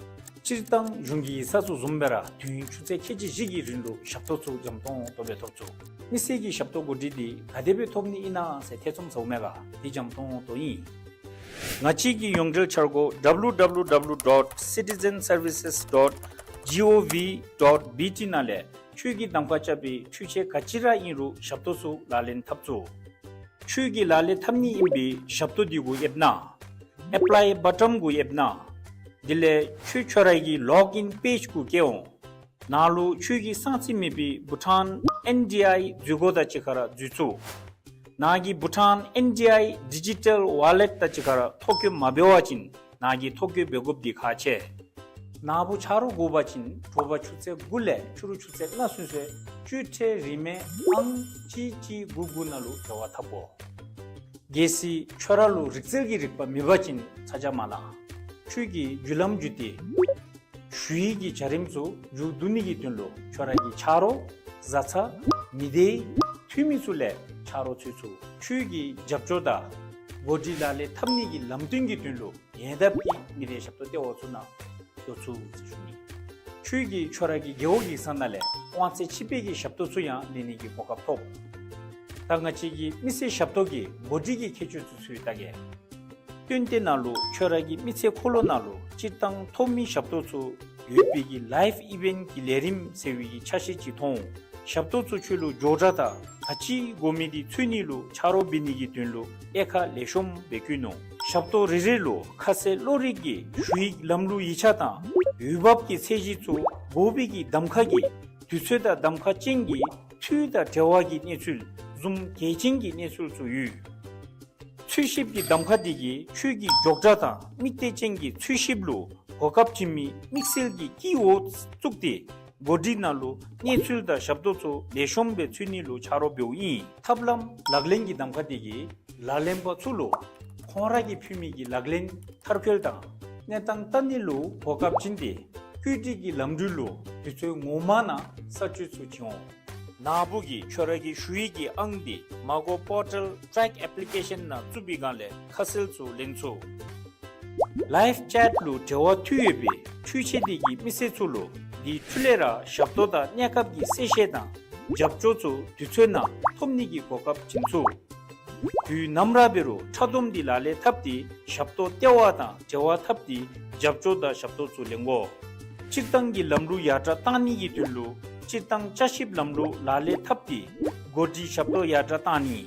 སྤྱིར་བཏང་གཞུང་གི་ཡིག་ཚང་ཚུ་བཟུམ་སྦེ་ར་དུས་ཡུན་ཆུ་ཚོད་ཁལ་གཅིག་བཞི་གི་རིང་ལུ་ཞབས་ཏོག་ཚུ་འཇམ་ཏོང་ཏོ་སྦེ་ཐོབ་ཚུགས། མི་སེར་གྱི་ཞབས་ཏོག་གོ་སྒྲིག་འདི་ག་དེ་སྦེ་ཐོབ་ནི་ཨིན་ན་ཟེར་ཐེ་ཚོམ་ཟཝ་མས་ག། འདི་འཇམ་ཏོང་ཏོ་ཨིན། ང་བཅས་ཀྱི་ཡོངས་འབྲེལ་འཆར་སྒོ་ཌབ་ལུ་ཌབ་ལུ་ཌབ་ལུ་ཌོཊ་སི་ཊི་ཛེན་སར་བི་སེས་ཌོཊ་ཇི་ཨོ་ཝི་ཌོཊ་བི་ཊི་ནང་ལས་ཁྱོད་ཀྱིས་གདམ་ཁ་རྐྱབ་པའི་འཕྲུལ་ཆས་ག་ཅི་ར་ཨིན་རུང་ཞབས་ཏོག་ཚུ་ལག་ལེན་འཐབ་ཚུགས། ཁྱོད་ཀྱིས་ལག་ལེན་འཐབ་ནི་ཨིན་པའི་ཞབས་ཏོག་འདི་གུ་ཡེབ་གནང་། ཨེཔ་ལའི་བ་ཊོན་གུ་ཡེབ་གནང་། དེ་ལས་ཁྱོད་ཁྱོད་ར་གི་ལོག་ཨིན་པེཇ་གུ་བསྐྱལ་འོང་། ནཱ་ལུ་ཁྱོད་ཀྱི་གསང་ཚིག་མེད་པའི་བྷུ་ཊཱན་ཨེན་ཌི་ཨའི་འཛུལ་སྒོ་དང་གཅིག་ཁར་འཛུལ་ཚུགས། ནཱ་གི་བྷུ་ཊཱན་ཨེན་ཌི་ཨའི་ཌི་ཇི་ཊལ་ཝ་ལེཊ་དང་གཅིག་ཁར་ཐོ་བཀོད་མ་འབད་བ་ཅིན་ནཱ་གི་ཐོ་བཀོད་འབད་དགོཔ་འདི་ཁག་ཆེ། ནཱ་བུ་ཆ་རོགས་དགོ་པ་ཅིན་དྲོ་པ་ཆུ་ཚོད་དགུ་ལས་ཕྱི་རུ་ཆུ་ཚོད་ལྔ་ཚུན་ཚོད་བཅུད་ཁྲལ་རིན་མེད་ཨང་གཅིག་གཅིག་དགུ་དགུ་ནང་ལུ་འབྲེལ་བ་འཐབ་དགོ། གལ་སྲིད་ཁྱོད་ར་ལུ་རིག་རྩལ་གྱི་རིག་པ་མེད་པ་ཅིན་ཚ་གྱང་མ་ལང་། ཁྱོད་ཀྱིས་བརྒྱུད་ལམ་བརྒྱུད་དེ་ཞུ་ཡིག་གི་བྱ་རིམ་ཚུ་མཇུག་བསྡུ་ནི་གི་དོན་ལུ་ཁྱོད་ར་གི་ཆ་རོགས་བཟའ་ཚང་མི་སྡེའི་འཐུས་མི་ཚུ་ལས་ཆ་རོགས་འཚོལ་ཚུགས། ཁྱོད་ཀྱི་རྒྱབ་སྐྱོར་དང་འགོ་ཁྲིད་ལག་ལེན་འཐབ་ནི་གི་ལམ་སྟོན་གྱི་དོན་ལུ་ཉེ་འདབས་ཀྱི་མི་སྡེ་ཞབས་ཏོག་ལྟེ་བ་ཚུ་ནང་འགྱོ་ཚུགས་ཟེར་ཞུ་ནི། ཁྱོད་ཀྱིས་ཁྱོད་ར་གི་རྒེད་འོག་གི་ས་ནང་ལས་དབང་ཚད་ཕྱི་སྤེལ་གྱི་ཞབས་ཏོག་ཚུ་ཡང་ལེན་ནི་གི་གོ་སྐབས་ཐོབ། ད་ང་བཅས་ཀྱི་མི་སེར་ཞབས་ཏོག་གི་འགོ་ཁྲིད་ཀྱི་ཁྱད་ཆོས་ཚུ་ཚུ་ཡང་ལྟ་གེ། སྟོན་ཏེ་ནང་ལུ་ཁྱོད་ར་གི་མི་ཚེ་འཁོར་ལོ་ནང་ལུ་སྤྱིར་བཏང་ཐོབ་མི་ཞབས་ཏོག་ཚུ་ཡོད་པའི་གི་ལའིཕ་ཨི་ཝེནཊ་གི་ལས་རིམ་ཟེར་བའི་གི་ཆ་ཤས་ཅིག་མཐོང་། ཞབས་ཏོག་ཚུ་ཁྱོད་ལུ་མགྱོགས་དྲགས་དང་ག་ཅི་དགོ་མི་འདི་འཚོལ་ནི་ལུ་ཆ་རོགས་འབད་ནི་གི་དོན་ལུ་དབྱེ་ཁག་ལེགས་ཤོམ་སྦེ་བཀོད་ནུག། ཞབས་ཏོག་རེ་རེ་ལུ་ཁ་གསལ་བློ་རིག་གི་ཞུ་ཡིག་ལམ་ལུགས་ཡིག་ཆ་དང་འོས་འབབ་ཀྱི་ཚད་གཞི་ཚུ་དགོ་པའི་གི་གདམ་ཁ་གི་དུས་ཚོད་དང་གདམ་ཁ་ཅན་གྱི་འཐུས་དང་འབྲེལ་བ་གི་གནས་ཚུལ་བཟུམ་གལ་ཆེན་གྱི་གནས་ཚུལ་ཚུ་ཡོད། འཚོལ་ཞིབ་ཀྱི་གདམ་ཁ་འདི་གིས་ཁྱོད་ཀྱི་མགྱོགས་དྲགས་དང་དམིགས་གཏད་ཅན་གྱི་འཚོལ་ཞིབ་ལུ་གོ་སྐབས་བྱིན་མི་དམིགས་བསལ་གྱི་དཀྱིལ་འོག་བཙུགས་ཏེ་འགོ་ཁྲིད་ནང་ལུ་གནས་ཚུལ་དང་ཞབས་ཏོག་ཚུ་ལེགས་ཤོམ་སྦེ་འཚོལ་ནི་ལུ་ཆ་རོགས་འབདཝ་ཨིན། ཐབས་ལམ་ལག་ལེན་གྱི་གདམ་ཁ་འདི་གིས་ལག་ལེན་པ་ཚུ་ལུ་ཁོང་ར་གིས་ཕུལ་མི་གི་ལག་ལེན་མཐར་འཁྱོལ་དང་གནས་སྟངས་བལྟ་ནི་ལུ་གོ་སྐབས་བྱིན་ཏེ་བཀོད་སྒྲིག་གི་ལམ་འགྲུལ་ལུ་དུས་ཚོད་ངོ་མ་ནང་གསར་བཅོས་ཚུ་བྱིན་འོང་། ནཱ་བུ་གིས་ཁྱོད་ར་གི་ཞུ་ཡིག་གི་ཨང་འདི་མ་གོ་པོར་ཊལ་ཊེག་ཨེཔ་ལི་ཀེ་ཤཱན་ནང་བཙུགས་པའི་སྒང་ལས་ཁ་གསལ་ཚུ་ལེན་ཚུགས། ལའིཕ་ཅེཊ་ལུ་འབྲེལ་བ་མཐུད་ཡོད་པའི་འཕྲུལ་ཆས་འདི་གིས་མི་སེར་ཚུ་ལུ་འདི་འཕྲུལ་ལས་ར་ཞབས་ཏོག་དང་གནས་སྐབས་ཀྱི་གསལ་བཤད་དང་རྒྱབ་སྐྱོར་ཚུ་དུས་ཚོད་ནང་ཐོབ་ནི་གི་གོ་སྐབས་བྱིན་ཚུགས། དུས་ནམ་ར་འབད་རུང་འཕྲལ་སྡོམ་འདི་ལག་ལེན་འཐབ་སྟེ་ཞབས་ཏོག་ལྟེ་བ་དང་འབྲེལ་བ་འཐབ་སྟེ་རྒྱབ་སྐྱོར་དང་ཞབས་ཏོག་ཚུ་ལེན་དགོ། སྤྱིར་བཏང་གི་ལམ་ལུགས་ཡར་དྲགས་བཏང་ནི་གི་དོན་ལུ་སྤྱིར་བཏང་བསྐྱར་ཞིབ་ལམ་ལུགས་ལག་ལེན་འཐབ་སྟེ་འགོ་ཁྲིད་ཞབས་ཏོག་ཡར་དྲགས་བཏང་ནི།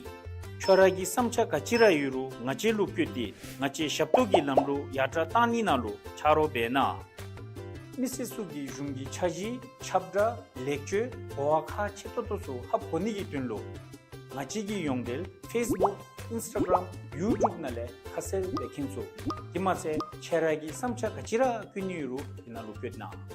ཁྱོད་ར་གི་བསམ་འཆར་ག་ཅི་ར་ཡོད་རུང་ང་བཅས་ལུ་བཀོད་དེ་ང་བཅས་ཞབས་ཏོག་གི་ལམ་ལུགས་ཡར་དྲགས་བཏང་ནི་ནང་ལུ་ཆ་རོགས་འབད་གནང་། མི་སེར་ཚུ་གིས་གཞུང་གི་འཆར་གཞི་ཁྱབ་བསྒྲགས་ལེགས་བཅོས་གོ་བ་ཁག་ཆེ་ཏོག་ཏོ་ཚུ་ཧ་གོ་ནི་གི་དོན་ལུ་ང་བཅས་ཀྱི་ཡོངས་འབྲེལ་ཕེསི་བུཀ་ཨིནསི་ཊ་གརམ་ཡུ་ཊུབ་ནང་ལས་ཁ་གསལ་སྦེ་མཁྱེན་ཚུགས། དེ་མ་ཚད་ཁྱོད་ར་གི་བསམ་འཆར་ག་ཅི་ར་བཀོད་ནི་ཡོད་རུང་དེ་ནང་ལུ་བཀོད་གནང་། པེ་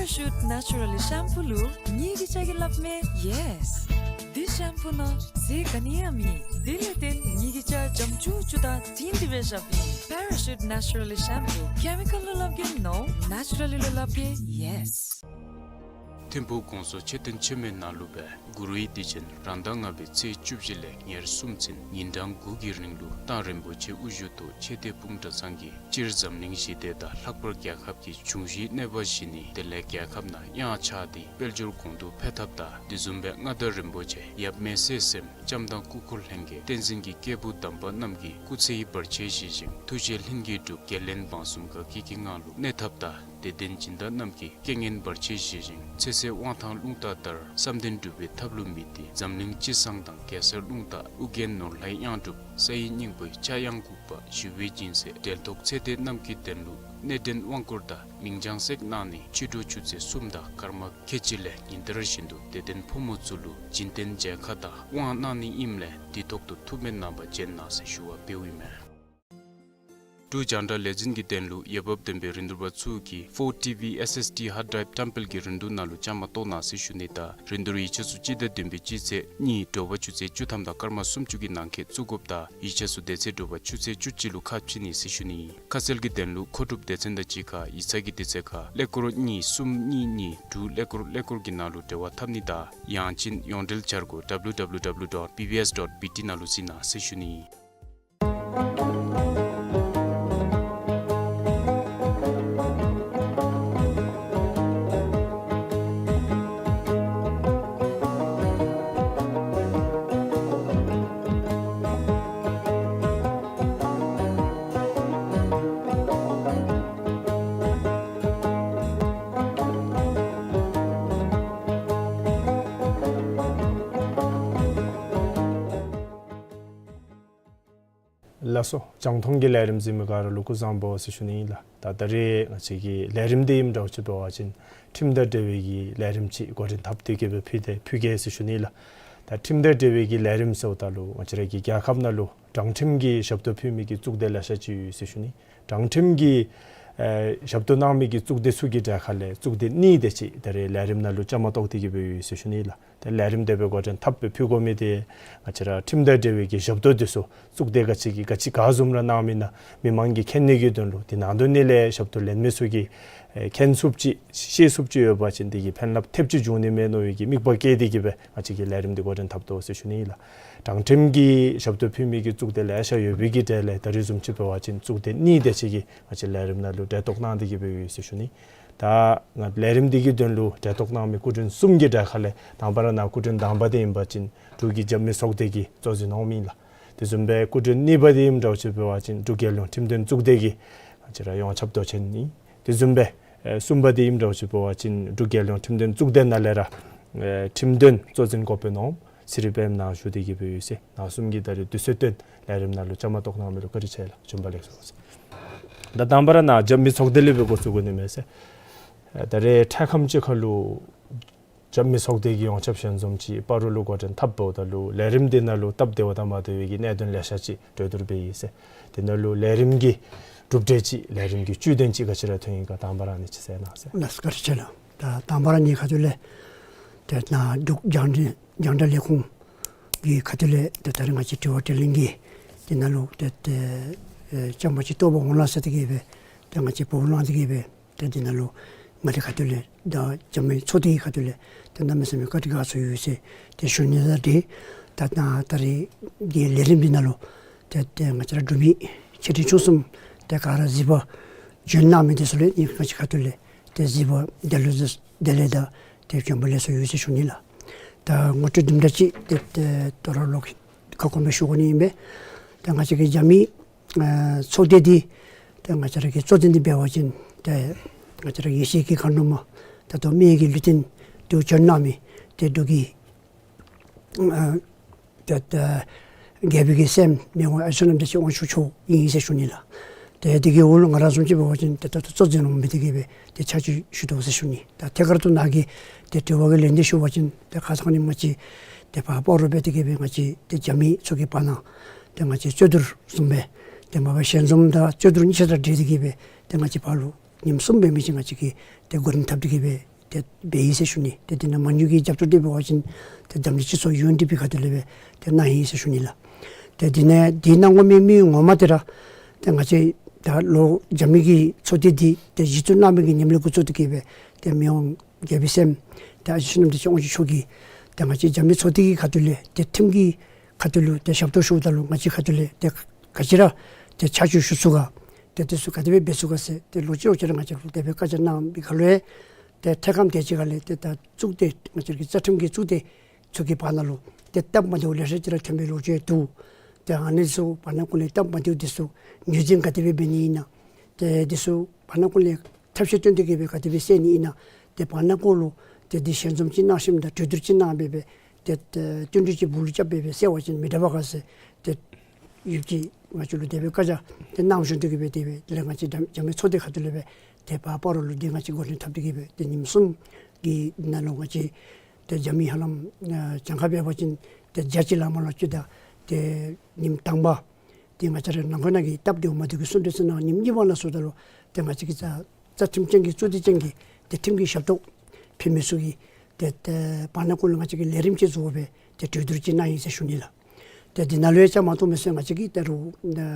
ར་ཤུཊ་ནེ་ཅུ་ར་ལི་ཤེམ་པུ་ལུ་ངེའི་གི་ཅ་གི་སླབ་མས་ཡེས། འདི་ཤེམ་པུ་ནང་ཟས་ག་ནི་ཡང་མེད། དེ་ལས་བརྟེན་ངེའི་གི་ཅ་འཇམ་ཅུག་ཅུ་དང་དྲིང་དྲི་སྦེ་ཤར་ཡི། པེ་ར་ཤུཊ་ནེ་ཅུ་ར་ལི་ཤེམ་པུ། ཀེ་མི་ཀཱལ་ལུ་སླབ་གེ་ནོ། ནེ་ཅུ་ར་ལི་ལུ་སླབ་གེ་ཡེས། ཐིམ་ཕུག་གོང་ས་མཆོག་མཆོད་རྟེན་ཆེན་མོའི་ནང་ལུ་སྦེ་གུ་རུའི་གདུལ་ཞིང་རང་ཟླ་ལྔ་པའི་ཚེས་བཅུ་བཞི་ལས་ཉེར་གསུམ་ཚུན་ཉིན་གྲངས་དགུ་གི་རིང་ལུ་མདང་རིན་པོ་ཆེ་དབུ་བཞུགས་ཐོག་ཆོས་སྡེ་སྤུངས་གྲྭ་ཚང་གིས་སྤྱིར་འཛམ་གླིང་ཞི་བདེ་དང་ལྷག་པར་རྒྱལ་ཁབ་ཀྱི་འབྱུང་བཞིའི་གནོད་པ་ཞི་ནི་དེ་ལས་རྒྱལ་ཁབ་ནང་གཡང་ཆགས་ཏེ་དཔལ་འབྱོར་གོང་དུ་འཕེལ་ཐབས་དང་དེ་བཟུམ་སྦེ་མངའ་བདག་རིན་པོ་ཆེ་ཡབ་མེས་སྲས་གསུམ་ལྕམ་དང་སྐུ་འཁོར་ལྷན་རྒྱས་བསྟན་འཛིན་གྱི་སྐྱེས་བུ་དམ་པ་རྣམས་ཀྱི་སྐུ་ཚེའི་བར་ཆད་ཞི་ཞིང་ཐུགས་བཞེད་ལྷུན་གྱིས་གྲུབ་དགེ་ལེགས་འབངས་གསུམ་དགའ་སྐྱིད་ཀྱི་ངང་ལུ་གནས་ཐབས་དང་དད་ལྡན་སྦྱིན་བདག་རྣམས་ཀྱི་རྐྱེན་ངན་བར་ཆད་ཞི་ཞིང་ཚེ་ཟད་དབང་ཐང་རླུང་རྟ་ལྟར་བསམ་དོན་འགྲུབ་པའི་ཐབས་ལུ་དམིགས་ཏེ་འཛམ་གླིང་སྤྱི་བསང་དང་གེ་སར་རླུང་རྟ་ཨོ་རྒྱན་ནོར་ལྷའི་གཡང་སྒྲུབ་ས་ཡི་སྙིང་པོའི་ཕྱྭ་གཡང་འགུགས་པ་ཞི་བའི་སྦྱིན་སྲེག་འབྲེལ་ཐོགས་ཚེ་འདས་རྣམས་ཀྱི་དོན་ལུ་གནས་འདྲེན་དབང་བསྐུར་དང་མིང་བྱང་སྲེག་གནང་ནི་ཕྱི་དྲོ་ཆུ་ཚོད་གསུམ་དང་སྐར་མ་ཁལ་གཅིག་ལས་ཉིན་ལྟར་བཞིན་དུ་དད་ལྡན་ཕོ་མོ་ཚུ་ལུ་སྦྱིན་བསྟན་མཇལ་ཁ་དང་དབང་གནང་ནི་ཨིནམ་ལས་དུས་ཐོག་ཏུ་ཐུགས་སྨོན་གནང་བར་བྱོན་གནང་ཟེར་ཞུ་བ་འབདཝ་ཨིན་མས། འབྲུག་རྒྱང་བསྒྲགས་ལས་འཛིན་གྱི་དོན་ལུ་འོས་འབབ་ལྡན་པའི་རིན་བསྡུར་པ་ཚུ་གིས་ཕོར་ཊི་ཝི་ཨེསི་ཨེསི་ཌི་ཧརཌ་ཌྲའིབ་བཀྲམ་སྤེལ་གྱི་རིན་བསྡུར་ནང་ལུ་བཅའ་མར་གཏོགས་གནང་ཟེར་ཞུ་ནི་དང་རིན་བསྡུར་ཡིག་ཆ་ཚུ་སྤྱི་ཟླ་བདུན་པའི་སྤྱི་ཚེས་གཉིས་དྲོ་པ་ཆུ་ཚོད་བཅུ་ཐམ་དང་སྐར་མ་སུམ་ཅུ་གི་ནང་འཁོད་བཙུགས་དགོཔ་དང་ཡིག་ཆ་ཚུ་དེ་ཚེ་དྲོ་པ་ཆུ་ཚོད་བཅུ་གཅིག་ལུ་ཁ་ཕྱེ་ནི་ཟེར་ཞུ་ནི། ཁ་གསལ་གྱི་དོན་ལུ་མཁོ་སྒྲུབ་སྡེ་ཚན་དང་གཅིག་ཁར་ཡིག་ཚང་གི་དུས་ཚོད་ཁར་ཀླད་ཀོར་གཉིས་གསུམ་གཉིས་གཉིས་དྲུག་ཀླད་ཀོར་ཀླད་ཀོར་གྱི་ནང་ལུ་འབྲེལ་བ་འཐབ་ནི་དང་ཡང་ཅིན་ཡོངས་འབྲེལ་འཆར་སྒོ་W W W dot B B S dot B T ནང་ལུ་གཟིགས་གནང་ཟེར་ཞུ་ནི། ལགས་སོ། རྒྱང་མཐོང་གི་ལས་རིམ་གཟིགས་མི་ག་ར་ལུ་སྐུ་གཟུགས་བཟང་པོ་ཟེར་ཞུ་ནི་ཨིན་ལགས། ད་ད་རེས་ང་བཅས་ཀྱི་ལས་རིམ་འདི་ཨིནམ་འདྲཝ་ཅིག་འབད་བ་ཅིན་ཁྲིམས་དང་འབྲེལ་བའི་གི་ལས་རིམ་ཅིག་འགོ་འདྲེན་འཐབ་སྟེ་གི་སྦེ་ཕུལ་ཏེ་ཕུལ་གེ་ཟེར་ཞུ་ནི་ཨིན་ལགས། ད་ཁྲིམས་དང་འབྲེལ་བའི་གི་ལས་རིམ་ཟེརཝ་ད་ལུ་ང་བཅས་ར་གི་རྒྱལ་ཁབ་ནང་ལུ་དྲང་ཁྲིམས་ཀྱི་ཞབས་ཏོག་ཕུལ་མི་གི་གཙུག་སྡེ་ལེ་ཤ་ཅིག་ཡོད་ཟེར་ཞུ་ནི། དྲང་ཁྲིམས་ཀྱི་ཨེ་ཞབས་ཏོག་གནང་མི་གི་གཙུག་སྡེ་ཚུ་གི་གྲས་ཁ་ལས་གཙུག་སྡེ་གཉིས་དེ་ཅིག་ད་རེས་ལས་རིམ་ནང་ལུ་བཅའ་མར་གཏོགས་ཏེ་གི་སྦེ་ཡོད་ཟེར་ཞུ་ནི་ཨིན་ལགས། ཏེ་ལས་རིམ་དེ་སྦེ་འགོ་འདྲེན་འཐབ་སྦེ་ཕུལ་དགོ་མི་དེ་ང་བཅས་ར་ཁྲིམས་དང་འབྲེལ་བའི་གི་ཞབས་ཏོག་དེ་ཚུ་གཙུག་སྡེ་ག་ཅི་གི་ག་ཅི་ག་བཟུམ་ར་གནང་མི་ཨིན་ན་མི་མང་གིས་མཁྱེན་ནི་གི་དོན་ལུ་དེ་ནང་དོན་ནི་ལས་ཞབས་ཏོག་ལེན་མི་ཚུ་གིས་ཨེ་མཁྱེན་ཚུགསཔ་ཅིག་ཤེས་ཚུགསཔ་ཅིག་ཡོད་པ་ཅིན་དེ་གིས་ཕན་རླབས་ཐེབས་ཅིག་འབྱུང་ནི་མས་མནོ་བའི་གི་དམིགས་པ་བསྐྱེད་དེ་གི་སྦེ་ང་བཅས་ཀྱིས་ལས་རིམ་འདི་འགོ་འདྲེན་འཐབ་དོ་ཟེར་ཞུ་ནི་ཨིན་ལགས། དྲང་ཁྲིམས་ཀྱི་ཞབས་ཏོག་ཕུལ་མི་གི་གཙུག་སྡེ་ལེ་ཤ་ཡོད་པའི་གི་གྲས་ལས་ད་རེས་བཟུམ་ཅིག་འབད་བ་ཅིན་གཙུག་སྡེ་གཉིས་དེ་ཅིག་གིས་ང་བཅས་ལས་རིམ་ནང་ལུ་གྲལ་གཏོགས་གནང་སྟེ་གི་སྦེ་ཡོད་ཟེར་ཞུ་ནི། ད་ང་ལས་རིམ་འདི་གི་དོན་ལུ་གྲལ་གཏོགས་གནང་མི་སྐུ་མགྲོན་གསུམ་གྱི་གྲས་ཁ་ལས་དང་པ་ར་ནཱ་སྐུ་མགྲོན་དང་པ་དེ་ཨིན་པ་ཅིན་འབྲུག་གི་རྒྱབ་མི་ཚོགས་སྡེ་གི་གཙོ་འཛིན་འོགམ་ཨིན་ལགས། དེ་བཟུམ་སྦེ་སྐུ་མགྲོན་གཉིས་པ་དེ་ཨིནམ་འདྲཝ་ཅིག་འབད་བ་ཅིན་འབྲུག་རྒྱལ་ཡོངས་ཁྲིམས་དོན་གཙུག་སྡེ་གི་ང་བཅས་ར་ཡོངས་ཁྱབ་མདོ་ཆེན་ཨིན། དེ་བཟུམ་སྦེ་ཨེ་གསུམ་པ་དེ་ཨིནམ་འདྲཝ་ཅིག་འབད་བ་ཅིན་འབྲུག་རྒྱལ་ཡོངས་ཁྲིམས་དོན་གཙུག་སྡེ་ནང་ལས་ར་ཨེ་ཁྲིམས་དོན་གཙོ་འཛིན་འགོ་དཔོན་འོགམ་ཚེ་རིང་དཔལམོ་ནཱ་བཞུགས་ཏེ་གི་སྦེ་ཡོད་ཟེར། ནཱ་གསུམ་གྱིས་ད་རེས་དུས་ཚོད་བཏོན་ལས་རིམ་ནང་ལུ་བཅའ་མར་གཏོགས་གནང་མི་ལུ་བཀའ་དྲིན་ཆེ་ལགས། བྱོན་པ་ལེགས་སོ་ཟེར། ད་དང་པ་ར་ནཱ་རྒྱབ་མི་ཚོགས་སྡེ་ལས་སྦེ་འགོ་བཙུགས་དགོ་ནི་མས་ཟེར། ཨེ་ད་རེས་འཕྲལ་ཁམས་ཅིག་ཁར་ལུ་རྒྱབ་མི་ཚོགས་སྡེ་གི་ཡོངས་ཁྱབ་ཞལ་འཛོམས་ཅིག་སྤ་རོ་ལུ་འགོ་འདྲེན་འཐབ་འབདཝ་ད་ལུ་ལས་རིམ་འདི་ནང་ལུ་སྟབས་བདེ་བ་དང་མ་བདེ་བའི་གི་གནད་དོན་ལེ་ཤ་ཅིག་གྲོས་བསྡུར་འབད་ཡི་ཟེར། དེ་ནང་ལུ་ལས་རིམ་གྱི་གྲུབ་འབྲས་ཅིག་ལས་རིམ་གྱི་བཅུད་དོན་ཅིག་ག་ཅི་ར་ཐོན་ཡི་ག་དང་པ་ར་ཨ་ནི་ཅིག་གསལ་གནང་ཟེར། ལགས་སོ། བཀའ་དྲིན་ཆེ་ལགས། ད་དང་པ་ར་ངེའི་ཁ་ཐུག་ལས་ཏེ་ནཱ་འབྲུག་རྒྱང་བསྒྲགས་རྒྱང་བསྒྲགས་ལས་ཁུངས་ཀྱི་ཁ་ཐུག་ལས་ཏེ་ད་རེས་ང་བཅས་དྲི་བ་དྲིས་ལན་གྱི་དེ་ནང་ལུ་ཏེ་ཏེ་ཨེ་བཅའ་མར་ཅིག་གཏོགས་པར་འོང་ལགས་ཟེར་ཏེ་གི་སྦེ་ཏེ་ང་བཅས་འབོ་ལངས་ཏེ་གི་སྦེ་ཏེ་འདི་ནང་ལུ་ང་བཅས་ཁ་ཐུག་ལས་ད་རྒྱབ་མི་ཚོགས་སྡེ་གི་ཁ་ཐུག་ལས་ཏེ་གནམ་མེད་ས་མེད་བཀའ་དྲིན་དགའ་ཚོར་ཡོད་ཟེར་ཏེ་ཞུ་ནི་ལགས། ཏེ་ད་ད་ད་རེས་ཀྱི་ལས་རིམ་འདི་ནང་ལུ་ཏེ་ཏེ་ང་བཅས་ར་འབྲུག་མི་ཆེ་འབྲིང་ཆུང་གསུམ་ཏེ་ག་ར་གཟིགས་པར་བྱོན་གནང་མི་དེ་ཚུ་ལུ་ཨ་ནི་ང་བཅས་ཁ་ཐུག་ལས་ཏེ་གཟིགས་པར་བདེ་ལེགས་བདེ་ལེགས་དང་ཏེ་བྱོན་པ་ལེགས་སོ་ཡོད་ཟེར་ཞུ་ནི་ལགས། ད་ངོ་སྤྲོད་དུམ་གྲ་ཅིག་ཏེ་ཏེ་དོ་རུང་ལོག་ཁ་སྐོང་སྦེ་ཞུ་དགོ་ནི་ཨིན་པས། ཏེ་ང་བཅས་ཀྱི་རྒྱབ་མི་ཨ་ཚོགས་སྡེ་འདི་ཏེ་ང་བཅས་ར་གི་གཙོ་འཛིན་འདི་འབད་བ་ཅིན་ཏེ་ང་བཅས་ར་ཡེ་ཤེས་ཀྱི་མཁའ་འགྲོ་མ་ད་ལྟོ་མི་ཡི་གི་ལུས་རྟེན་དུ་བྱོན་གནང་མི་ཏེ་འབྲུག་གི་ཨ་ཏེ་ཏེ་རྒྱལ་པོའི་གི་སྲསམོ་མི་དབང་ཨ་ཞེ་རྣམ་རྒྱལ་རྒྱལ་སྲས་དབང་ཕྱུག་མཆོག་ཨིན་ཟེར་ཞུ་ནི་ལགས། ཏེ་དེ་གི་འོག་ལུ་ང་ར་བཟུམ་ཅིག་འབད་བ་ཅིན་ཏེ་ད་ལྟོ་གཙོ་འཛིན་འོགམ་སྦེ་དེ་གི་སྦེ་ཏེ་ཕྱག་ཕྱིད་ཞུ་དོ་ཟེར་ཞུ་ནི། ད་ཐད་ཀར་དུ་ནཱ་གི་ཏེ་དྲི་བ་གི་ལན་འདི་ཞུ་བ་ཅིན་ཏེ་ཁ་ཙ་ནི་ང་བཅས་ཏེ་ཕར་སྤ་རོ་སྦེ་དེ་གི་སྦེ་ང་བཅས་ཏེ་རྒྱབ་མི་ཚུ་གི་བར་ན་ཏེ་ང་བཅས་རྩོད་བསྡུར་བཟུམ་སྦེ་ཏེ་མ་པ་ཞལ་འཛོམས་དང་རྩོད་བསྡུར་གཉིས་ཆ་དང་འབྲེལ་ཏེ་གི་སྦེ་ཏེ་ང་བཅས་ཕར་ལུ་ཉིནམ་གསུམ་འབད་མི་ཅིག་ང་བཅས་ཀྱིས་ཏེ་འགོ་འདྲེན་འཐབ་སྟེ་གི་སྦེ་ཏེ་འབད་ཡི་ཟེར་ཞུ་ནི། ཏེ་དེ་ནང་མ་དངུལ་གྱི་རྒྱབ་སྐྱོར་འདི་འབད་བ་ཅིན་ཏེ་འཛམ་གླིང་སྤྱི་ཚོགས་ཡུ་ཨེན་ཌི་པི་ཁ་ཐུག་ལས་སྦེ་ཏེ་གནང་ཡི་ཟེར་ཞུ་ནི་ལགས། ཏེ་དེ་ནང་འདི་གནང་དགོ་མི་དམིགས་ཡུལ་ངོ་མ་དེ་ར་ཏེ་ང་བཅས་ད་ལོག་རྒྱབ་མི་གི་ཚོགས་སྡེ་འདི་ཏེ་གཞི་བཙུགས་གནང་མི་གི་ཉིནམ་ལས་འགོ་བཙུགས་ཏེ་གི་སྦེ་ཏེ་མི་དབང་རྒྱལ་པོའི་སྲསམོ་ཏེ་ཨ་ཞེ་རྣམ་རྒྱལ་རྒྱལ་སྲས་དབང་ཕྱུག་མཆོག་གིས་ཏེ་ང་བཅས་རྒྱབ་མི་ཚོགས་སྡེ་གི་ཁ་ཐུག་ལས་ཏེ་ཁྲིམས་ཀྱི་ཁ་ཐུག་ལུ་ཏེ་ཞབས་ཏོག་ཞུཝ་ད་ལུ་ང་བཅས་ཁ་ཐུག་ལས་ཏེ་ག་ཅི་ར་ཏེ་ཆ་འཇོག་ཞུ་ཚུགས་ག་ཏེ་དེ་ཚུ་ག་དེ་སྦེ་འབད་ཚུགས་ག་ཟེར་ཏེ་ལོག་ཅི་ལོག་ཅི་ར་ང་བཅས་ལུ་དེ་སྦེ་བཀའ་རྒྱ་གནང་བའི་སྐབས་ལུ་ཏེ་འཕྲལ་ཁམས་དེ་ཅིག་ཁ་ལས་ཏེ་ད་གཙུག་སྡེ་ང་བཅས་ཀྱི་རྩ་ཁྲིམས་ཀྱི་གཙུག་སྡེ་ཚུ་གི་བར་ན་ལུ་ཏེ་སྟབས་མ་བདེཝ་ལེ་ཤ་ཅིག་ར་ཐོན་པའི་ལོ་རྒྱུས་འདུག། ཏེ་ཨ་ནི་ཚུ་བར་ན་ཀུན་ལས་སྟབས་མ་བདེཝ་དེ་ཚུ་ངོས་འཛིན་ག་དེ་སྦེ་འབད་ནི་ཨིན་ན། ཏེ་དེ་ཚུ་བར་ན་ཀུན་ལས་ཐབས་ཤེས་བཏོན་ཏེ་གི་སྦེ་ག་དེ་སྦེ་སེལ་ནི་ཨིན་ན། ཏེ་བར་ན་ཀུན་ལུ་ཏེ་འདི་ཞལ་འཛོམས་ཅིག་གནང་ཞིནམ་ད་གྲོས་བསྡུར་ཅིག་གནང་སྦེ་སྦེ་ཏེ་ཏེ་བསྟུན་གྲོས་ཅིག་སྦུག་ལུ་རྐྱབ་སྦེ་སྦེ་སེལ་བ་ཅིན་མི་དྲག་པས་ག་ཟེར་ཏེ་ཡུལ་གྱི་ང་བཅས་ལུ་དེ་སྦེ་བཀའ་རྒྱ་ཏེ་གནང་བཞིན་དུ་གི་སྦེ་དེ་སྦེ་དེ་ལས་ང་བཅས་རྒྱབ་རྒྱབ་མི་ཚོགས་སྡེ་ཁ་ཐུག་ལས་སྦེ་ཏེ་ཕར་སྤ་རོ་ལུ་ཏེ་ང་བཅས་འགོ་འདྲེན་འཐབ་སྟེ་གི་སྦེ་ཏེ་ཉིནམ་གསུམ་གྱི་ནང་ལུ་ང་བཅས་ཏེ་རྒྱབ་མི་ཧ་ལམ་ཨ་གྱངས་ཁ་འབད་བ་ཅིན་ཏེ་བརྒྱ་ཅིག་ལང་མ་ལང་ཅིག་དང་ཏེ་ཉིནམ་དང་པ་ཏེ་ང་བཅས་ར་ནང་འཁོད་ནང་གི་སྟབས་བདེཝ་མ་བདེཝ་གི་གསུང་གྲོས་ཚུ་གནང་། ཉིནམ་གཉིས་པ་ལ་སོང་ད་ལུ་ཏེ་ང་བཅས་ཀྱི་རྩ་རྩ་ཁྲིམས་ཅན་གྱི་གཙུག་སྡེ་ཅན་གྱི་ཏེ་ཁྲིམས་ཀྱི་ཞབས་ཏོག་ཕུལ་མི་ཚུ་གིས་ཏེ་ཏེ་བར་ན་ཀུན་ལུ་ང་བཅས་ཀྱིས་ལས་རིམ་ཅིག་བཟོ་སྦེ་ཏེ་གྲོས་བསྡུར་ཅིག་གནང་ཡི་ཟེར་ཞུ་ནི་ལགས། ཏེ་འདི་ནང་ལུ་ཡང་བཅའ་མར་གཏོགས་མི་ཚུ་ང་བཅས་ཀྱིས་ད་རུང་ཨ་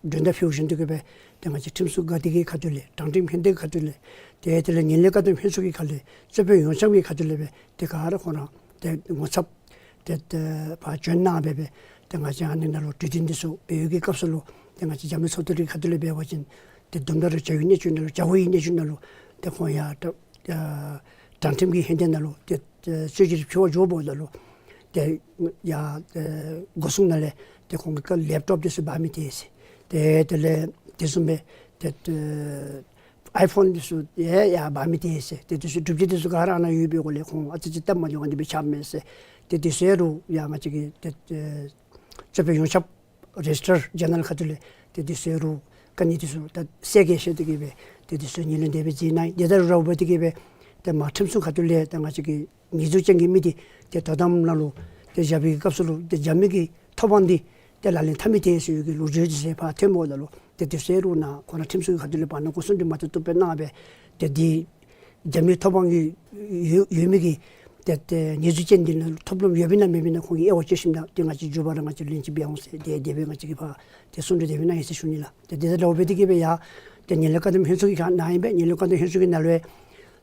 མགྲོན་བརྡ་ཕུལ་བཞིན་དུ་གི་སྦེ་ཏེ་ང་བཅས་ཁྲིམས་སྲུང་འགག་སྡེ་གི་ཁ་ཐུག་ལས་དྲང་ཁྲིམས་ལྷན་སྡེ་གི་ཁ་ཐུག་ལས་ཏེ་དེ་ལས་ངན་ལྷད་བཀག་སྡོམ་ལྷན་ཚོགས་ཀྱི་ཁ་ལས་རྩོད་དཔོན་ཡོངས་ཁྱབ་ཀྱི་ཁ་ཐུག་ལས་སྦེ་ཏེ་ག་ར་ཁོང་ར་ཏེ་ངོ་ཚབ་ཏེ་ཏེ་ཕར་བྱོན་གནང་སྦེ་སྦེ་ཏེ་ང་བཅས་ཨ་ནི་ནང་ལུ་གྲོས་བསྟུན་འདི་ཚུ་འབད་བའི་གི་སྐབས་སུ་ལུ་ཏེ་ང་བཅས་རྒྱབ་མི་ཚོགས་སྡེ་རའི་ཁ་ཐུག་ལས་འབད་བ་ཅིན་ཏེ་དུམ་གྲ་རེ་བྱ་བའི་གནས་ཚུལ་ནང་ལུ་བྱ་བའི་གནས་ཚུལ་ནང་ལུ་ཏེ་ཁོང་ཡང་ཏེ་ཨ་དྲང་ཁྲིམས་ཀྱི་ལྷན་སྡེ་ནང་ལུ་ཏེ་ཨ་རྩོད་གཞི་རེ་ཕུལ་བར་འགྱོ་འབདཝ་ད་ལུ་ཏེ་ཡར་ཨ་སྒོ་སྲུང་ནང་ལས་ཏེ་ཁོང་གི་ཁར་ལེབ་ཊོབ་འདི་ཚུ་འབག་མི་ཏེ་ཟེར། ཏེ་དེ་ལས་དེ་བཟུམ་སྦེ་ཏེ་ཨ་ཨའི་ཕོན་འདི་ཚུ་ཡང་ཡར་འབག་མི་ཏེ་ཟེར། ཏེ་དེ་ཚུ་སྒྲུབ་བྱེད་འདི་ཚུ་ག་ར་ཨ་ནཱ་ཡོད་པའི་སྒོ་ལས་ཁོང་ཨ་ཙི་ཅིག་སྟབས་མ་བདེཝ་ཨ་ནི་སྦེ་ཆགས་མས་ཟེར། ཏེ་དེ་ཚུ་ཡང་རུང་ཡང་ང་བཅས་ཀྱི་ཏེ་ཨ་རྩོད་དཔོན་ཡོངས་ཁྱབ་ རེ་ཇིས་ཊར་ཇར་ནལ་ཁ་ཐུག་ལས་ཏེ་དེ་ཚུ་རུང་དཀའ་ངལ་དེ་ཚུ་ད་སེལ་གེ་ཟེར་ཏེ་གི་སྦེ་ཏེ་དེ་ཚུ་ངོས་ལེན་དེ་སྦེ་མཛད་གནང་ཡི། དེ་དང་ར་བ་ཏེ་གི་སྦེ་ཏེ་མ་ཁྲིམས་སྲུང་ཁ་ཐུག་ལས་ཏེ་ང་བཅས་ཀྱི་ཉེས་འཛུགས་ཅན་གྱི་མི་དེ་ཏེ་དོ་དམ་ནང་ལུ་ཏེ་བཞག་པའི་སྐབས་སུ་ལུ་ཏེ་རྒྱབ་མི་གི་ཐོབ་དབང་དེ་ཏེ་ལག་ལེན་འཐབ་མི་དེ་ཚུ་གི་ལོ་རྒྱུས་དེ་ཚུ་ཕར་ཐོནམ་ད་ལུ་ཏེ་དེ་ཚུ་རུང་ནཱ་ཁོང་ར་ཁྲིམས་སྲུང་ཁ་ཐུག་ལས་བར་ན་གུང་གསུམ་དུ་མ་ཏོག་ཏོ་སྦེ་གནང་སྦེ་ཏེ་དེ་རྒྱབ་མི་ཐོབ་དབང་གི་ཡོད་ཡོད་མི་གི་ཏེ་ཏེ་ཉེས་འཛུགས་ཅན་དེ་ནང་ཐོབ་ལམ་ཡོདཔ་ཨིན་ན་མེདཔ་ཨིན་ན་ཁོང་གིས་དབྱེ་བ་དཔྱད་ཞིནམ་ད་ཏེ་ང་བཅས་མགྱོགས་པ་ར་ང་བཅས་ལན་ཅིག་འབད་འོང་ཟེར་ཏེ་དེ་སྦེ་ང་བཅས་ཀྱིས་ཕར་ཏེ་གསུང་གྲོས་དེ་སྦེ་གནང་ཡི་ཟེར་ཞུ་ནི་ལགས། ཏེ་དེ་དང་ར་བ་ཏེ་གི་སྦེ་ཡང་ཏེ་ངན་ལྷད་བཀག་སྡོམ་ལྷན་ཚོགས་ཀྱི་ཁ་ནང་ཨིན་པས། ངན་ལྷད་བཀག་སྡོམ་ལྷན་ཚོགས་ཀྱི་ནང་ལུ་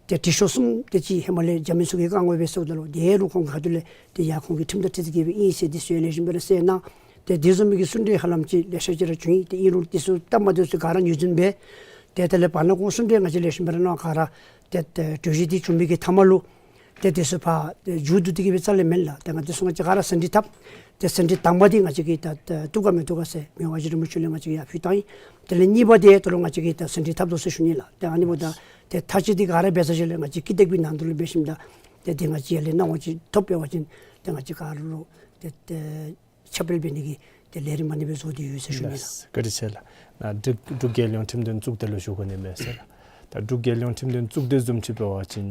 ཏེ་དྲི་ཤོག་གསུམ་དེ་ཅིག་ཧེ་མ་ལས་རྒྱབ་མི་ཚུ་གིས་བཀང་དགོ་པས་ཟེརཝ་ད་ལུ་དེ་རུང་ཁོང་གི་ཁ་ཐུག་ལས་ཏེ་ཡང་ཁོང་གིས་ཁྲིམས་དང་འཁྲིལ་ཏེ་གི་སྦེ་ཨིན་ཟེར་དེ་ཚུ་ཡང་ལེགས་ཤོམ་སྦེ་ར་གསལ་གནང་། ཏེ་དེ་བཟུམ་མའི་གི་གསུང་གྲོས་ཧ་ལམ་ཅིག་ལེ་ཤ་ཅིག་ར་བྱུང་ཡི། ཏེ་ཨིན་རུང་དེ་ཚུ་སྟབས་མ་བདེཝ་ཚུ་ག་ར་ངོས་འཛིན་འབད། ཏེ་དེ་ལས་བར་ན་གུང་གསུང་གྲོས་ང་བཅས་ལེགས་ཤོམ་སྦེ་ར་གནང་ག་ར་ཏེ་ཏེ་གྲོས་གཞི་དེ་བྱུང་མི་གི་མཐའ་མ་ལུ་ཏེ་དེ་ཚུ་ཕར་ཏེ་མཇུག་བསྡུ་སྟེ་གི་སྦེ་རྩ་ལས་མེན་ལགས། ཏེ་ང་དེ་ཚུ་ང་བཅས་ག་ར་ཟིན་བྲིས་བཏབ། ཏེ་ཟིན་བྲིས་དང་པ་དེ་ང་བཅས་ཀྱིས་ད་ད་བཏུབ་ག་མི་བཏུབ་ག་ཟེར་མི་དབང་དབྱིག་གཞུང་རིན་པོ་ཆེ་ལས་ང་བཅས་ཀྱིས་ཡར་ཕུལ་བཏང་ཡི། དེ་ལས་གཉིས་པ་དེ་ད་རུང་ང་བཅས་ཀྱིས་ད་ཟིན་བྲིས་བཏབ་དོ་ཟེར་ཞུ་ནི་ལགས། ཏེ་ཨ་ནི་འབདཝ་ད་ཏེ་ཐག་གཅོད་དེ་ག་ར་འབད་ཚར་ཞིནམ་ལས་ང་བཅས་ཀྱི་ཏེ་གི་ནང་དོན་ལུ་འབད་ཞིནམ་ད་ཏེ་དེ་ང་བཅས་ཡར་ལས་གནང་བ་ཅིན་ཐོབ་འབད་བ་ཅིན་ཏེ་ང་བཅས་ག་ར་ལུ་ཏེ་ཏེ་ཁྱབ་སྤེལ་འབད་ནི་གི་ཏེ་ལས་རིམ་ཨ་ནི་སྦེ་བཟོ་སྟེ་ཡོད་ཟེར་ཞུ་ནི་ལགས། ལགས། བཀའ་དྲིན་ཆེ་ལགས། ནཱ་འབྲུག་འབྲུག་རྒྱལ་ཡོངས་ཁྲིམས་དོན་གཙུག་སྡེ་ལུ་ཞུ་དགོ་ནི་མས་ཟེར་ལགས། ད་འབྲུག་རྒྱལ་ཡོངས་ཁྲིམས་དོན་གཙུག་སྡེ་བཟུམ་ཅིག་འབད་བ་ཅིན་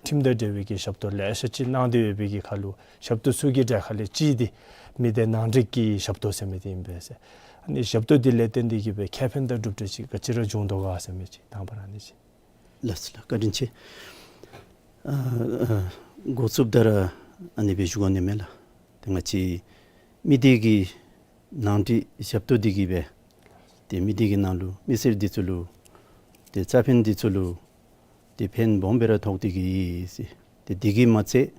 ཁྲིམས་དང་འབྲེལ་བའི་གི་ཞབས་ཏོག་ལེ་ཤ་ཅིག་གནང་སྟེ་ཡོད་པའི་གི་ཁར་ལུ་ཞབས་ཏོག་ཚུ་གི་གྲས་ཁར་ལས་གཅིག་དེ་མི་སྡེ་ནང་འགྲིག་གི་ཞབས་ཏོག་ཟེར་མི་དེ་ཨིན་པས་ཟེར། ཨ་ནི་ཞབས་ཏོག་དེ་ལས་བརྟེན་ཏེ་གི་སྦེ་ཁེ་ཕན་དང་གྲུབ་འབྲས་ཅིག་ག་ཅི་ར་བྱུང་དོ་ག་ཟེར་མི་ཅིག་དང་པ་ར་ཨ་ནི་ཅིག། ལགས་སོ་ལགས། བཀའ་དྲིན་ཆེ། ཨ་ཨ་འགོ་བཙུགསཔ་ད་ར་ཨ་ནི་སྦེ་ཞུ་དགོ་ནི་མས་ལགས། ཏེ་ང་བཅས་མི་སྡེ་གི་ནང་འགྲིག་ཞབས་ཏོག་དེ་གིས་སྦེ་ཏེ་མི་སྡེ་གི་ནང་ལུ་མི་སེར་དེ་ཚུ་ལུ་ཏེ་རྩ་ཕན་དེ་ཚུ་ལུ་ཏེ་ཕན་སྦོམ་སྦེ་ར་ཐོགས་ཏེ་གི་ཡོད་ཟེར། ཏེ་དེ་གིས་མ་ཚད་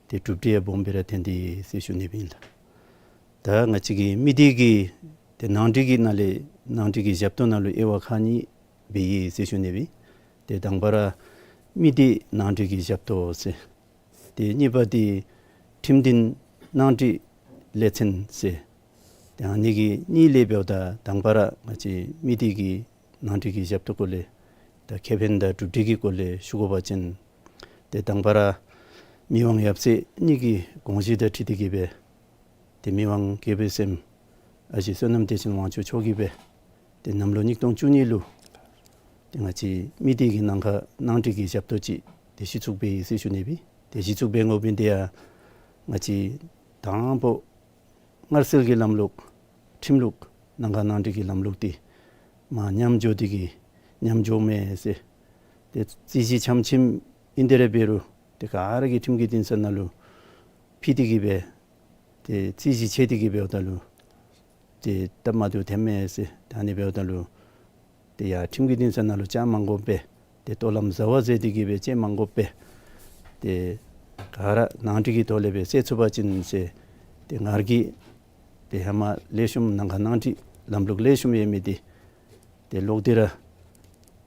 ཏེ་གྲུབ་འབྲས་ཡང་སྦོམ་སྦེ་ར་ཐོན་ཏེ་ཡོད་ཟེར་ཞུ་ནི་སྦེ་ཨིན་ལགས། ད་ང་བཅས་ཀྱི་མི་སྡེ་གི་ཏེ་ནང་འགྲིག་གི་ནང་ལས་ནང་འགྲིག་གི་ཞབས་ཏོག་ནང་ལུ་དབྱེ་བ་ཁག་གཉིས་སྦེ་ཡོད་ཟེར་ཞུ་ནི་སྦེ། ཏེ་དང་པ་ར་མི་སྡེ་ནང་འགྲིག་གི་ཞབས་ཏོག་ཟེར། ཏེ་གཉིས་པ་དེ་ཁྲིམས་འདུན་ནང་འགྲིག་ལས་ཚན་ཟེར། ཏེ་ཨ་ནི་གི་གཉིས་ལས་འབདཝ་ད་དང་པ་ར་ང་བཅས་མི་སྡེ་གི་ནང་འགྲིག་གི་ཞབས་ཏོག་སྐོར་ལས་ད་ཁེ་ཕན་དང་གྲུབ་འབྲས་ཀྱི་སྐོར་ལས་ཞུ་དགོ་པ་ཅིན་ཏེ་དང་པ་ར་མི་དབང་ཡབ་སྲས་གཉིས་ཀྱི་དགོངས་གཞི་དང་འཁྲིལ་ཏེ་གི་སྦེ་ཏེ་མི་དབང་རྒྱལ་པོའི་སྲསམོ་ཨ་ཞེ་བསོད་ནམས་བདེ་ཆེན་དབང་ཕྱུག་མཆོག་གིས་སྦེ་ཏེ་གནམ་ལོ་ཉིས་སྟོང་བཅུ་གཉིས་ལུ་ཏེ་ང་བཅས་མི་སྡེ་གི་ནང་ཁར་ནང་འགྲིག་གི་ཞབས་ཏོག་ཅིག་ཏེ་གཞི་བཙུགས་འབད་ཡི་ཟེར་ཞུ་ནི་སྦེ། ཏེ་གཞི་བཙུགས་འབད་དགོ་པའི་དེ་ཡང་ང་བཅས་དང་པ་སྔར་སྲོལ་གྱི་ལམ་ལུགས་ཁྲིམས་ལུགས་ནང་ཁར་ནང་འགྲིག་གི་ལམ་ལུགས་དེ་མར་ཉམས་འགྱོ་སྟེ་གི་ཉམས་འགྱོཝ་མས་ཟེར། ཏེ་རྩོད་གཞི་ཆམ་ཆིམ་ཨིན་དེ་ར་འབད་རུང་ཏེ་ག་ར་གིས་ཁྲིམས་ཀྱི་འདུན་ས་ནང་ལུ་ཕུལ་ཏེ་གི་སྦེ་ཏེ་རྩོད་གཞི་ཆད་དེ་གི་སྦེ་འབདཝ་ད་ལུ་ཏེ་སྟབས་མ་བདེཝ་ཐོནམ་མས་ཟེར། ད་ཨ་ནི་འབདཝ་ད་ལུ་ཏེ་ཡར་ཁྲིམས་ཀྱི་འདུན་ས་ནང་ལུ་བཅར་མ་དགོ་པར་ཏེ་ལྟོ་ལམ་བཟའ་བ་མཛད་དེ་གི་སྦེ་བཅར་མ་དགོ་པར་ཏེ་ག་ར་ནང་འགྲིག་གི་ཐོག་ལས་སྦེ་སེལ་ཚུགས་པ་ཅིན་ཟེར། ཏེ་ང་ར་གིས་ཏེ་ཧེ་མ་ལེགས་ཤོམ་ནང་ཁར་ནང་འགྲིག་ལམ་ལུགས་ལེགས་ཤོམ་ཡོད་མི་དེ་ཏེ་ལོག་སྟེ་ར་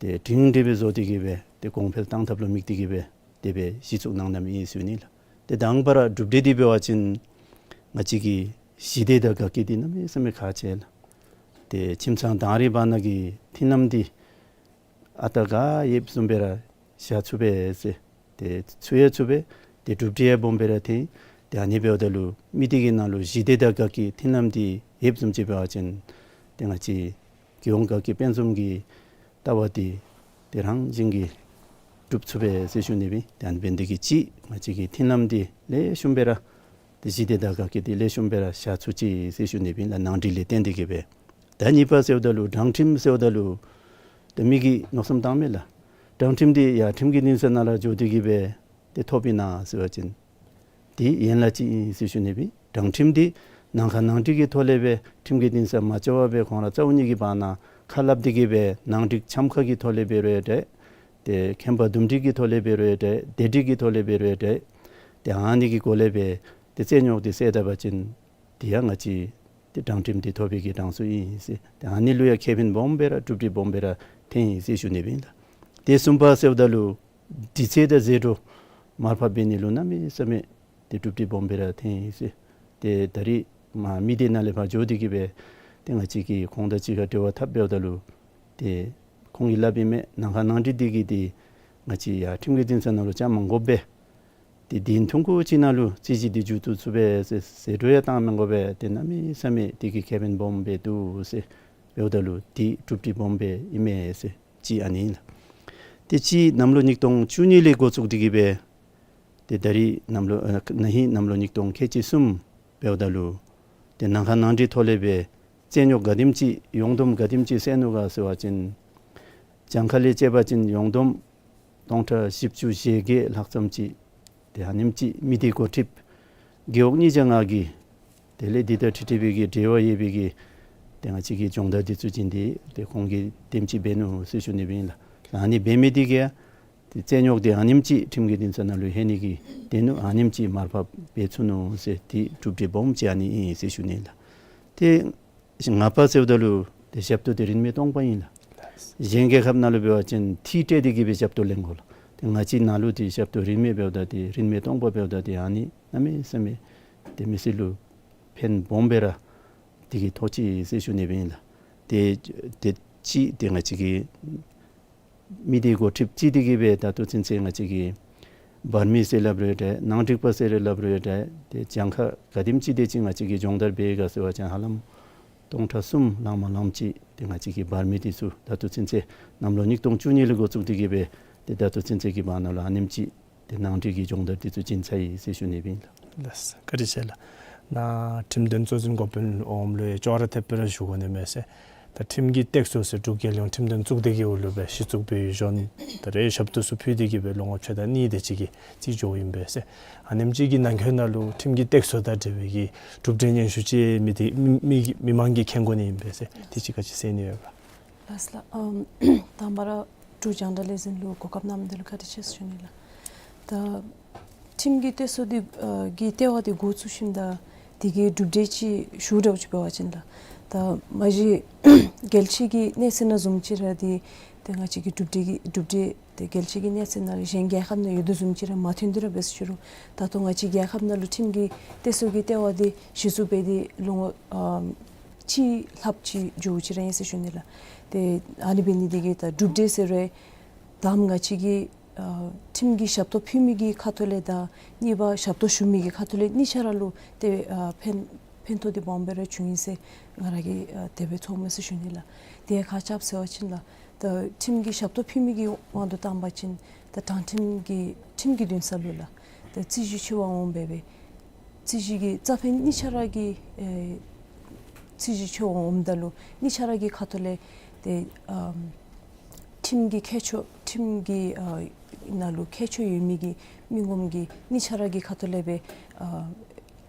ཏེ་སྒྲིང་སྒྲི་སྦེ་བཟོ་སྟེ་གི་སྦེ་ཏེ་གོང་འཕེལ་གཏང་ཐབས་ལུ་དམིགས་ཏེ་གི་སྦེ་དེ་སྦེ་གཞི་བཙུགས་གནང་གནངམ་ཨིན་ཟེར་ཞུ་ནི་ལགས། ཏེ་དང་པ་ར་གྲུབ་འབྲས་དེ་འབད་བ་ཅིན་ང་བཅས་ཀྱི་ཞི་བདེ་དང་དགའ་སྐྱིད་དེ་གནམ་མེད་ས་མེད་ཁག་ཆེ་ལགས། ཏེ་ཁྱིམ་ཚང་དང་རིགས་བར་ན་གི་མཐུན་ལམ་དེ་ཨ་རྟག་ག་ཡོདཔ་བཟུམ་སྦེ་ར་བཞག་ཚུགས་པས་ཟེར། ཏེ་ཚུགས་ཡང་ཚུགས་པས། ཏེ་གྲུབ་འབྲས་ཡང་སྦོམ་སྦེ་ར་ཐོན། ཏེ་ཨ་ནི་འབདཝ་ད་ལུ་མི་སྡེ་གི་ནང་ལུ་ཞི་བདེ་དང་དགའ་སྐྱིད་མཐུན་ལམ་དེ་ཡོདཔ་བཟུམ་ཅིག་འབད་བ་ཅིན་ཏེ་ང་བཅས་རྒྱལ་ཡོངས་དགའ་སྐྱིད་དཔལ་འཛོམས་ཀྱི་ལྟ་བ་དེ་ཏེ་རང་བཞིན་གྱིས་འགྲུབ་ཚུགས་པས་ཟེར་ཞུ་ནི་སྦེ། ཏེ་ཨ་ནི་འབད་ནི་དེ་གིས་ཅིག་ང་བཅས་ཀྱི་མཐུན་ལམ་དེ་ལེགས་ཤོམ་སྦེ་ར་ཏེ་ཞི་བདེ་དང་དགའ་སྐྱིད་དེ་ལེགས་ཤོམ་སྦེ་ར་བཞག་ཚུགས་ཅི་ཟེར་ཞུ་ནི་སྦེ་ལགས། ནང་འགྲིག་ལས་བརྟེན་ཏེ་གི་སྦེ། ད་གཉིས་པ་ཟེརཝ་ད་ལུ་དྲང་ཁྲིམས་ཟེརཝ་ད་ལུ་ཏེ་མི་གིས་མནོ་བསམ་བཏངམ་མས་ལགས། དྲང་ཁྲིམས་དེ་ཡར་ཁྲིམས་ཀྱི་འདུན་ས་ནང་ལུ་འགྱོ་སྟེ་གི་སྦེ་ཏེ་ཐོབ་ཨིན་ན་ཟེར་བ་ཅིན་དེ་ཡན་ལག་ཅིག་ཨིན་ཟེར་ཞུ་ནི་སྦེ། དྲང་ཁྲིམས་དེ་ནང་ཁར་ནང་འགྲིག་གི་ཐོག་ལས་སྦེ་ཁྲིམས་ཀྱི་འདུན་ས་མ་འགྱོ་བར་སྦེ་ཁོང་ར་རྩ་བོ་ཉིད་ཀྱི་བར་ན་ཁ་སླབ་སྟེ་གི་སྦེ་ནང་འགྲིག་འཆམ་ཁ་གི་ཐོག་ལས་འབད་རུང་ཡང་འདྲ། ཏེ་ཁེམ་པ་འདུམ་འགྲིག་གི་ཐོག་ལས་འབད་རུང་ཡང་འདྲ། བདེ་སྒྲིག་གི་ཐོག་ལས་འབད་རུང་ཡང་འདྲ། ཏེ་ཨ་ནི་གི་སྒོ་ལས་སྦེ་ཏེ་རྩོད་རྙོགས་དེ་སེལ་ད་པ་ཅིན་དེ་ཡང་ང་བཅས་ཏེ་དྲང་ཁྲིམས་དེ་ཐོབ་པའི་གི་གྲངས་སུ་ཨིན་ཟེར། ཏེ་ཨ་ནི་ལུ་ཡང་ཁེ་ཕན་སྦོམ་སྦེ་ར་གྲུབ་འབྲས་སྦོམ་སྦེ་ར་ཐོན་ཡི་ཟེར་ཞུ་ནི་སྦེ་ཨིན་ལགས། ཏེ་གསུམ་པ་ཟེརཝ་ད་ལུ་དུས་ཚོད་དང་ཟད་འགྲོ་མར་ཕབ་འབད་ནི་ལུ་གནམ་མེད་ས་མེད་ཏེ་གྲུབ་འབྲས་སྦོམ་སྦེ་ར་ཐོན་ཡི་ཟེར། ཏེ་ད་རིས་མར་མི་སྡེ་ནང་ལས་ཕར་འགྱོ་སྟེ་གི་སྦེ་ཏེ་ང་བཅས་ཀྱིས་ཁོང་དང་གཅིག་ཁར་འབྲེལ་བ་འཐབ་འབདཝ་ད་ལུ་ཏེ་ཁོང་གིས་སླབ་ཨིན་མས། ནང་ཁར་ནང་འགྲིག་དེ་གིས་ཏེ་ང་བཅས་ཡར་ཁྲིམས་ཀྱི་འདུན་ས་ནང་ལུ་བཅར་མ་དགོ་པར་སྦེ་ ཏེ་དེ་ཐུང་ཀུ་ཅིག་ནང་ལུ་རྩོད་གཞི་འདི་མཇུག་བསྡུ་ཚུགས་པས་ཟེར་ཟེར་འགྲོ་ཡང་བཏང་མི་དགོ་པས། ཏེ་གནམ་མེད་ས་མེད་དེ་གིས་ཁེ་ཕན་སྦོམ་སྦེ་འདུག་ཟེར་འབདཝ་ད་ལུ་དེ་གྲུབ་འབྲས་སྦོམ་སྦེ་ཨིན་མས་ཟེར་གཅིག་ཨ་ནི་ཨིན་ལགས། ཏེ་གཅིག་གནམ་ལོ་ཉིས་སྟོང་བཅུ་གཉིས་ལས་འགོ་བཙུགས་ཏེ་གིས་སྦེ་ཏེ་ད་རིས་གནམ་ལོ་ཨ་ན་ཧིང་གནམ་ལོ་ཉིས་སྟོང་ཁལ་གཅིག་གསུམ་འབདཝ་ད་ལུ་ཏེ་ནང་ཁ་ནང་འགྲིག་ཐོག་ལས་སྦེ་རྩོད་རྙོག་ག་དེམ་ཅིག་ཡོངས་བསྡོམས་ག་དེམ་ཅིག་སེལ་ནུག་ག་ཟེར་བ་ཅིན་གྱངས་ཁ་ལས་བཅད་པ་ཅིན་ཡོངས་བསྡོམས་སྟོང་ཕྲག་བཞི་བཅུ་ཞེ་བརྒྱད་ལྷག་ཙམ་ཅིག་ཏེ་ཨ་ནེམ་ཅིག་མི་སྡེ་འགོ་ཁྲིདཔ་རྒེད་འོག་གཉིས་བརྒྱ་ལྔ་གི་དེ་ལས་འདི་དང་འཁྲིལ་འཁྲིལ་བའི་གི་འབྲེལ་བ་ཡོད་པའི་གི་ཏེ་ང་བཅས་ཀྱི་སྦྱོང་བརྡར་འདི་ཚུ་བྱིན་ཏེ་ཏེ་ཁོང་གིས་དེམ་ཅིག་འབད་ནུག་ཟེར་ཞུ་ནི་སྦེ་ཨིན་ལགས། ཨ་ནི་འབད་མི་འདི་གིས་ཏེ་རྩོད་རྙོག་འདི་ཨ་ནེམ་ཅིག་ཁྲིམས་ཀྱི་འདུན་ས་ནང་ལུ་ལྷོད་ནི་གི་དེ་ནུག། ཨ་ནེམ་ཅིག་མར་ཕབ་འབད་ཚུགས་ནུག་ཟེར་ཏེ་གྲུབ་འབྲས་སྦོམ་ཅིག་ཨ་ནི་ཨིན་ཟེར་ཞུ་ནི་ལགས། ཏེ་ལྔ་པ་ཟེརཝ་ད་ལུ་ཏེ་ཞབས་ཏོག་འདི་རིན་མེད་སྟོང་པ་ཨིན་ལགས། གཞན་རྒྱལ་ཁབ་ནང་ལུ་འབད་བ་ཅིན་ཐིག་སྤྲོད་དེ་གིས་སྦེ་ཞབས་ཏོག་ལེན་དགོ་ལགས། ཏེ་ང་བཅས་ནང་ལུ་ཏེ་ཞབས་ཏོག་རིན་མེད་འབདཝ་ད་ཏེ་རིན་མེད་སྟོང་པ་འབདཝ་ད་ཏེ་ཨ་ནི་གནམ་མེད་ས་མེད་ཏེ་མི་སེར་ལུ་ཕན་སྦོམ་སྦེ་ར་དེ་གིས་ཐོགས་ཅི་ཟེར་ཞུ་ནི་སྦེ་ཨིན་ལགས། ཏེ་ཏེ་གཅིག་ཏེ་ང་བཅས་ཀྱི་མི་སྡེ་འགོ་ཁྲིདཔ་ཅིག་དེ་གིས་སྦེ་ད་ལྟོ་ཚུན་ཚོད་ང་བཅས་ཀྱི་འབར་མི་ཟེར་སླབ་རུང་འདྲ་ནང་འགྲིག་པ་ཟེར་སླབ་རུང་འདྲ་ཏེ་གྱངས་ཁ་ག་དེམ་ཅིག་དེ་ཅིག་ང་བཅས་ཀྱིས་སྦྱོང་བརྡར་འབད་ག་ཟེར་བ་ཅིན་ཧ་ལམ་སྟོང་ཕྲག་གསུམ་ལང་མ་ལངམ་ཅིག་ཏེ་ང་བཅས་ཀྱི་འབར་མི་འདི་ཚུ་ད་ལྟོ་ཚུན་ཚོད་གནམ་ལོ་ཉིས་སྟོང་བཅུ་གཉིས་ལས་འགོ་བཙུགས་ཏེ་གིས་སྦེ་ཏེ་ད་ལྟོ་ཚུན་ཚོད་ཀྱི་བར་ན་ལུ་ཨ་ནེམ་ཅིག་ཏེ་ནང་འགྲིག་གི་སྦྱོང་བརྡར་འདི་ཚུ་བྱིན་ཚར་ཡི་ཟེར་ཞུ་ནི་སྦེ་ཨིན་ལགས། ལགས་སོ། བཀའ་དྲིན་ཆེ་ལགས། ནཱ་ཁྲིམས་དོན་གཙོ་འཛིན་འགོ་དཔོན་འོགམ་ལུ་ཡང་ཅོག་ར་འཐདཔ་སྦེ་ར་ཞུ་དགོ་ནི་མས་ཟེར། ད་ཁྲིམས་ཀྱི་སྟེགས་གསོ་ཟེར་འབྲུག་རྒྱལ་ཡོངས་ཁྲིམས་དོན་གཙུག་སྡེ་གི་འོག་ལུ་སྦེ་གཞི་བཙུགས་འབད་ཡོད་ཞུ་ནི། ད་རེས་ཞབས་ཏོག་ཚུ་ཕུལ་ཏེ་གིས་སྦེ་ལོ་ངོ་ཕྱེད་དང་གཉིས་དེ་ཅིག་གི་རྩིས་འགྱོཝ་ཨིན་པས་ཟེར། ཨ་ནེམ་ཅིག་གི་ནང་འཁོད་ནང་ལུ་ཁྲིམས་ཀྱི་སྟེགས་གསོ་དང་འབྲེལ་བའི་གི་གྲུབ་འབྲས་སྙན་ཞུ་ཅིག་མི་སྡེ་མི་མི་མི་མང་གིས་མཁྱེན་དགོ་ནི་ཨིན་པས་ཟེར། དེ་ཅིག་ག་ཅི་ཟེར་ནི་ཡོད་ག། ལགས་ལགས། ཨམ་དང་པ་ར་འབྲུག་རྒྱང་བསྒྲགས་ལས་འཛིན་ལུ་གོ་སྐབས་གནང་མི་འདི་ལུ་བཀའ་དྲིན་ཆེ་ཟེར་ཞུ་ནི་ལགས། ད་ཁྲིམས་ཀྱི་སྟེགས་གསོ་འདི་ཨ་གི་ལྟེ་བ་འདི་འགོ་བཙུགས་ཞིནམ་ད་དེ་གི་གྲུབ་འབྲས་ཅིག་ཞུ་འདྲཝ་ཅིག་འབད་བ་ཅིན་ལགས། ད་མ་གཞི་རྒྱལ་སྤྱི་གི་གནས་ཚད་ནང་བཟུམ་ཅིག་ར་འདི་ཏེ་ང་བཅས་ཀྱི་གྲུབ་འབྲས་ཀྱི་གྲུབ་འབྲས་ཏེ་རྒྱལ་སྤྱི་གི་གནས་ཚད་ནང་ལུ་གཞན་རྒྱལ་ཁབ་ནང་ཡོད་དོ་བཟུམ་ཅིག་ར་མ་ཐོན་ཏེ་ར་འབད་ཟེར་ཞུ་རུང་ད་ལྟོ་ང་བཅས་རྒྱལ་ཁབ་ནང་ལུ་ཁྲིམས་ཀྱི་སྟེགས་གསོ་གི་ལྟེ་བ་འདི་གཞི་བཙུགས་འབད་དེ་ལོ་ངོ་ཨམ་གཅིག་ལྷགཔ་ཅིག་འགྱོཝ་ཅིག་ར་ཨིན་ཟེར་ཞུ་ནི་ལགས། ཏེ་ཨ་ནི་འབད་ནི་འདི་གིས་ད་གྲུབ་འབྲས་ཟེར་རུང་དང་པ་ང་བཅས་ཀྱིས་ཨ་ཁྲིམས་ཀྱི་ཞབས་ཏོག་ཕུལ་མི་གི་ཁ་ཐུག་ལས་དང་གཉིས་པ་ཞབས་ཏོག་ཞུ་མི་གི་ཁ་ཐུག་ལས་གཉིས་ཆ་ར་ལུ་ཏེ་ཨ་ཕན་ཕན་ཐོགས་འདི་སྦོམ་སྦེ་ར་བྱུང་ཡི་ཟེར་ང་ར་གིས་ཨ་དེ་སྦེ་ཚོརཝ་མས་ཟེར་ཞུ་ནི་ལགས། ཏེ་ག་ཅི་སྦེ་ཟེར་བ་ཅིན་ལགས། ད་ཁྲིམས་ཀྱི་ཞབས་ཏོག་ཕུལ་མི་གི་དབང་དུ་བཏང་པ་ཅིན་ད་དྲང་ཁྲིམས་ཀྱི་ཁྲིམས་ཀྱི་འདུན་ས་ལུ་ལགས། ད་རྩོད་གཞི་ཆེ་བ་འོང་སྦེ་སྦེ་རྩོད་གཞི་གི་རྩ་ཕན་གཉིས་ཆ་ར་གི་ཨེ་རྩོད་གཞི་ཆེ་བ་འོངམ་ད་ལུ་གཉིས་ཆ་ར་གི་ཁ་ཐུག་ལས་ཏེ་ཨམ་ཁྲིམས་ཀྱི་ཁྱད་ཆོས་ཁྲིམས་ཀྱི་ཨ་ནང་ལུ་ཁྱད་ཆོས་ཡོད་མི་གི་མི་ངོམ་གིས་གཉིས་ཆ་ར་གི་ཁ་ཐུག་ལས་སྦེ་ཨ་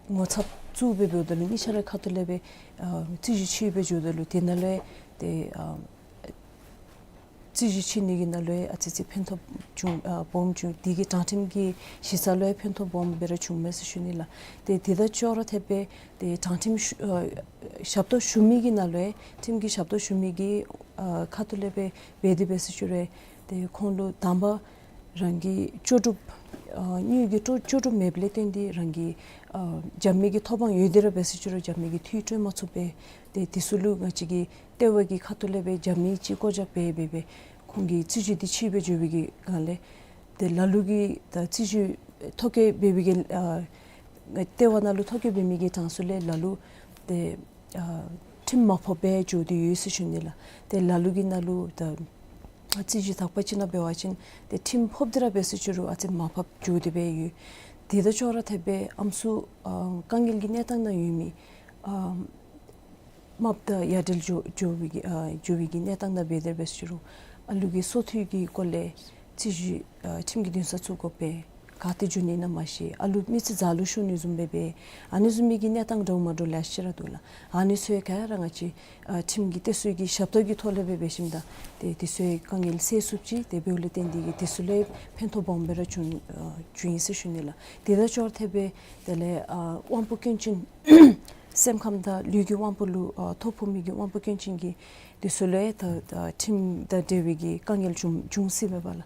ངོ་ཚབ་བཙུགས་སྦེ་འབདཝ་ད་ལུ་གཉིས་ཆ་ར་ཁ་ཐུག་ལས་སྦེ་ཨ་རྩོད་གཞི་ཆེ་སྦེ་འགྱོཝ་ད་ལུ་དེ་ནང་ལས་ཏེ་ཨ་རྩོད་གཞི་ཆེ་ནི་གི་ནང་ལུ་ཡང་ཨ་ཙི་ཙི་ཕན་ཐོགས་བྱུང་ཨ་སྦོམ་བྱུང་། དེ་གིས་དྲང་ཁྲིམས་ཀྱི་གཞི་རྩ་ལུ་ཡང་ཕན་ཐོགས་སྦོམ་སྦེ་ར་བྱུངམ་མས་ཟེར་ཞུ་ནི་ལགས། ཏེ་དེ་དང་ཅོག་ར་འཐདཔ་སྦེ་ཏེ་དྲང་ཁྲིམས་ཞུ་ཨ་ཞབས་ཏོག་ཞུ་མི་གི་ནང་ལུ་ཡང་ཁྲིམས་ཀྱི་ཞབས་ཏོག་ཞུ་མི་གི་ཨ་ཁ་ཐུག་ལས་སྦེ་འབད་དེ་འབད་ཟེར་ཞུ་རུང་ཏེ་ཁོང་ལུ་དང་པ་རང་གི་ལྕོགས་གྲུབ་ཨ་དངུལ་གྱི་ལྕོགས་ལྕོགས་གྲུབ་མེདཔ་ལས་བརྟེན་ཏེ་རང་གི་ཨ་རྐྱབ་མི་གི་ཐོབ་དབང་ཡོད་དེ་ར་འབད་ཟེར་ཞུ་རུང་རྐྱབ་མི་གི་འཐུས་སྤྲོད་མ་ཚུགས་པས། ཏེ་དེ་ཚུ་ལུ་ང་བཅས་ཀྱི་ལྟེ་བ་གི་ཁ་ཐུག་ལས་སྦེ་རྐྱབ་མི་ཅིག་བཀོད་རྒྱ་འབད་འབད་སྦེ་ཁོང་གི་རྩོད་གཞི་འདི་ཆེ་སྦེ་འགྱོ་བའི་གི་སྒང་ལས་ཏེ་ལ་ལུ་གིས་ད་རྩོད་གཞི་ཐོ་བཀོད་འབད་བའི་གི་ཨ་ལྟེ་བ་ནང་ལུ་ཐོ་བཀོད་འབད་མི་གི་གྲངས་སུ་ལས་ལ་ལུ་ཏེ་ཨ་ཁྲིམས་མ་ཕོགཔ་སྦེ་འགྱོ་སྟེ་ཡོད་ཟེར་ཞུ་ནི་ལགས། ཏེ་ལ་ལུ་གི་ནང་ལུ་ད་རྩོད་གཞི་དག་པ་ཅིག་ནང་འབད་བ་ཅིན་ཏེ་ཁྲིམས་ཕོགཔ་དེ་ར་འབད་ཟེར་ཞུ་རུང་ཨ་ཙི་མར་ཕབ་འགྱོ་སྟེ་སྦེ་ཡོད། དེ་དང་ཅོག་ར་འཐདཔ་སྦེ་ཨམ་སྲུ་ཨ་དཀའ་ངལ་གྱི་གནས་སྟངས་ནང་ཡོད་མི་ཨ་རྨགཔ་དང་ཡ་བྲལ་འགྱོ་འགྱོ་བའི་གི་ཨ་འགྱོ་བའི་གི་གནས་སྟངས་ནང་འབད་དེ་འབད་ཟེར་ཞུ་རུང་ཨ་ལུ་གི་སོ་ཐོས་ཀྱི་སྐོར་ལས་རྩོད་གཞི་ཨ་ཁྲིམས་ཀྱི་འདུན་ས་བཙུགས་དགོ་པས། ག་ཏེ་འགྱོ་ནི་ཨིན་ན་མ་ཤེས། ཨ་ལུ་མི་ཚེ་ཛ་ལུ་ཤོར་ནི་བཟུམ་སྦེ་སྦེ་ཨ་ནི་བཟུམ་མའི་གི་གནས་སྟངས་འདྲཝ་མ་འདྲཝ་ལེ་ཤ་ར་འདུག་ལགས། ཨ་ནི་ཚུ་ཡང་ག་ར་ང་བཅས་ཨ་ཁྲིམས་ཀྱི་སྟེགས་གསོ་གི་ཞབས་ཏོག་གི་ཐོག་ལས་སྦེ་འབད་ཞིནམ་ད་ཏེ་དེ་ཚུ་ཡང་དཀའ་ངལ་སེལ་ཚུགསཔ་ཅིག་ཏེ་འབདཝ་ལས་བརྟེན་ཏེ་གིས་དེ་ཚུ་ལུ་ཡང་ཕན་ཐོགས་སྦོམ་སྦེ་ར་བྱུང་ཨ་བྱུང་ཡི་ཟེར་ཞུ་ནི་ལགས། དེ་དང་ཅོག་ར་འཐདཔ་སྦེ་དེ་ལས་ཨ་དབང་པོ་སྐྱོན་ཅན་སེམས་ཁམས་དང་ལུས་ཀྱི་དབང་པོ་ལུ་ཨ་ཐོ་ཕོག་མི་གི་དབང་པོ་སྐྱོན་ཅན་གྱི་དེ་ཚུ་ལུ་ཡང་ད་ད་ཁྲིམས་དང་འབྲེལ་བའི་གི་དཀའ་ངལ་བྱུང་བྱུང་སྲིད་པས་པ་ལགས།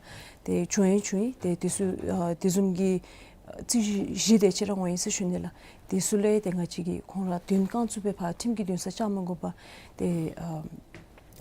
ཏེ་བྱུང་ཡང་བྱུང་ཡི། ཏེ་དེ་ཚུ་ཨ་དེ་བཟུམ་གྱི་རྩོད་གཞི་བཞི་དེ་ཅིག་ར་འོང་ཡི་ཟེར་ཞུ་ནི་ལགས། དེ་ཚུ་ལུ་ཡང་ཏེ་ང་བཅས་ཀྱིས་ཁོང་ར་དོན་རྐང་བཙུགས་སྦེ་ཕར་ཁྲིམས་ཀྱི་འདུན་ས་བཅར་མ་དགོ་པར་ཏེ་ཨ་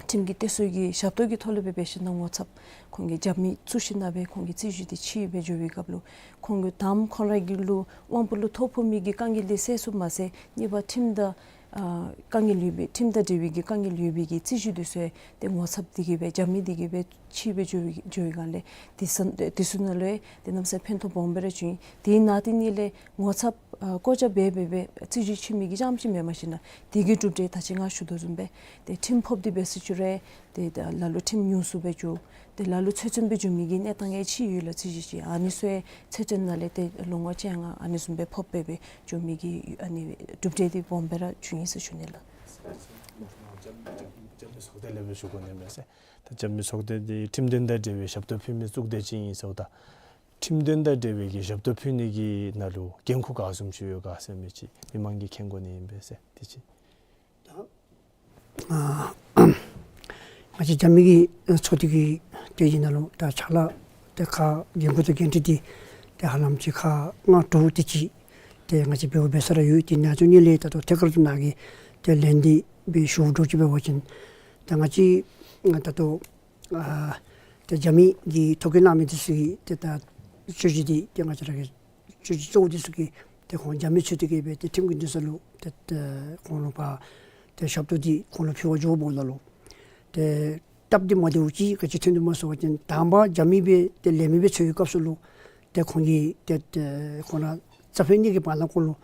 ཁྲིམས་ཀྱི་གཏད་སོ་གི་ཞབས་ཏོག་གི་ཐོག་ལུ་སྦེ་འབད་ཞིནམ་ལས་ངོ་ཚབ་ཁོང་གིས་རྒྱབ་མི་བཙུགས་ཞིནམ་ལས་སྦེ་ཁོང་གི་རྩོད་གཞི་འདི་ཕྱིས་སྦེ་འགྱོ་བའི་སྐབས་ལུ་ཁོང་གིས་དང་པ་ཁོང་ར་གི་ལུ་དབང་པོ་ལུ་ཐོ་ཕོག་མི་གི་དཀའ་ངལ་འདི་སེལ་ཚུགསཔ་མ་ཚད་གཉིས་པ་ཁྲིམས་དང་ཨ་དཀའ་ངལ་ཡོད་པའི་ཁྲིམས་དང་འབྲེལ་བའི་གི་དཀའ་ངལ་ཡོད་པའི་གི་རྩོད་གཞི་འདི་ཚུ་ཏེ་ངོ་ཚབ་འདི་གིས་སྦེ་རྒྱབ་མི་འདི་གིས་སྦེ་ཕྱིས་སྦེ་འགྱོ་བའི་འགྱོ་བའི་སྒང་ལས་དེ་ཚུ་དེ་ཚུ་ནང་ལུ་ཏེ་གནམ་མེད་ས་མེད་ཕན་ཐོགས་སྦོམ་སྦེ་ར་བྱུང་ཡི། དེ་ནང་དེ་ནང་ལས་ངོ་ཚབ་ཨ་བཀོད་རྒྱ་འབད་འབད་སྦེ་རྩོད་གཞི་ཕྱིས་མི་གི་རྐྱངམ་ཅིག་མེན་པར་ཞིནམ་ལས་དེ་གི་གྲུབ་འབྲས་ད་ཅི་ང་ཞུ་དོ་བཟུམ་སྦེ་ཏེ་ཁྲིམས་ཕོགཔ་འདི་འབད་ཟེར་ཅི་རུང་ཏེ་ད་ལ་ལུ་ཁྲིམས་ཉུང་སུ་སྦེ་འགྱོ། ཏེ་ལ་ལུ་ཚེ་བཙོན་སྦེ་འགྱོ་མི་གི་གནས་སྟངས་ཡང་ཅིག་ཡོད་ལགས། རྩོད་གཞི་ཅིག་ཨ་ནི་ཚུ་ཡང་ཚེ་བཙོན་ནང་ལས་ཏེ་ལོ་ངོ་བཅོ་ལྔ་ཨ་ནི་བཟུམ་སྦེ་ཕོག་སྦེ་སྦེ་འགྱོ་མི་གི་ཨ་ནི་གྲུབ་འབྲས་འདི་སྦོམ་སྦེ་ར་བྱུང་ཡི་ཟེར་ཞུ་ནི་ལགས། རྒྱབ་མི་ཚོགས་སྡེ་ལས་སྦེ་ཞུ་དགོ་ནི་མས་ཟེར། ད་རྒྱབ་མི་ཚོགས་སྡེ་འདི་ཁྲིམས་དོན་དང་འབྲེལ་བའི་ཞབས་ཏོག་ཕུལ་མི་ཚོགས་སྡེ་ཅིག་ཨིན་ཟེརཝ་ད་ཁྲིམས་དོན་དང་འབྲེལ་བའི་གི་ཞབས་ཏོག་ཕུལ་ནི་གི་ནང་ལུ་འགན་ཁུར་ག་བཟུམ་ཅིག་ཡོད་ག་ཟེར་མི་ཅིག་མི་མང་གིས་མཁྱེན་དགོ་ནི་ཨིན་པས་ཟེར། དེ་ཅིག། ད་ཨ་ང་བཅས་རྒྱབ་མི་གི་ཚོགས་སྡེ་གི་ཏེ་ཨ་ནི་ནང་ལུ་ད་ཕྱག་ལཱ་ཏེ་ཁག་འགན་ཁུར་དང་འགན་འཁྲི་འདི་ཏེ་ཧ་ལམ་ཅིག་ཁག་ལྔ་དྲུག་དེ་ཅིག་ཏེ་ང་བཅས་འབདཝ་འབད་ས་ར་ཡོད། དེ་ནང་ཚུ་ནང་ལས་ད་ལྟོ་ཐད་ཀར་དུ་ནཱ་གི་ཏེ་ལན་འདི་སྦེ་ཞུ་དགོཔ་ཅིག་འབད་བ་ཅིན་ད་ང་བཅས་ད་ལྟོ་ཨ་ཏེ་རྒྱབ་མི་གི་ཐོ་བཀོད་གནང་མི་འདི་ཚུ་གིས་ཏེ་ད་རྩོད་གཞི་འདི་ཏེ་ང་བཅས་ར་གི་རྩོད་གཞི་གཙོ་བོ་འདི་ཚུ་གིས་ཏེ་ཁོང་རྒྱབ་མི་ཚུ་དེ་གིས་སྦེ་ཏེ་ཁྲིམས་ཀྱི་འདུན་ས་ལུ་ཏེ་ཏེ་ཁོང་ལུ་ཕར་ཏེ་ཞབས་ཏོག་འདི་ཁོང་ལུ་ཕུལ་བར་འགྱོཝ་ད་ལུ་ཏེ་སྟབས་བདེ་མ་བདེཝ་ཅིག་ག་ཅི་ཐོན་འདུག་སྨོ་ཟེར་བ་ཅིན་དང་པ་རྒྱབ་མི་སྦེ་ཏེ་ལེན་མི་སྦེ་ཚུད་པའི་སྐབས་སུ་ལུ་ཏེ་ཁོང་གིས་ཏེ་ཏེ་ཁོང་ར་རྩ་ཕན་གཉིས་ཀྱི་བར་ན་ཁོང་ལུ་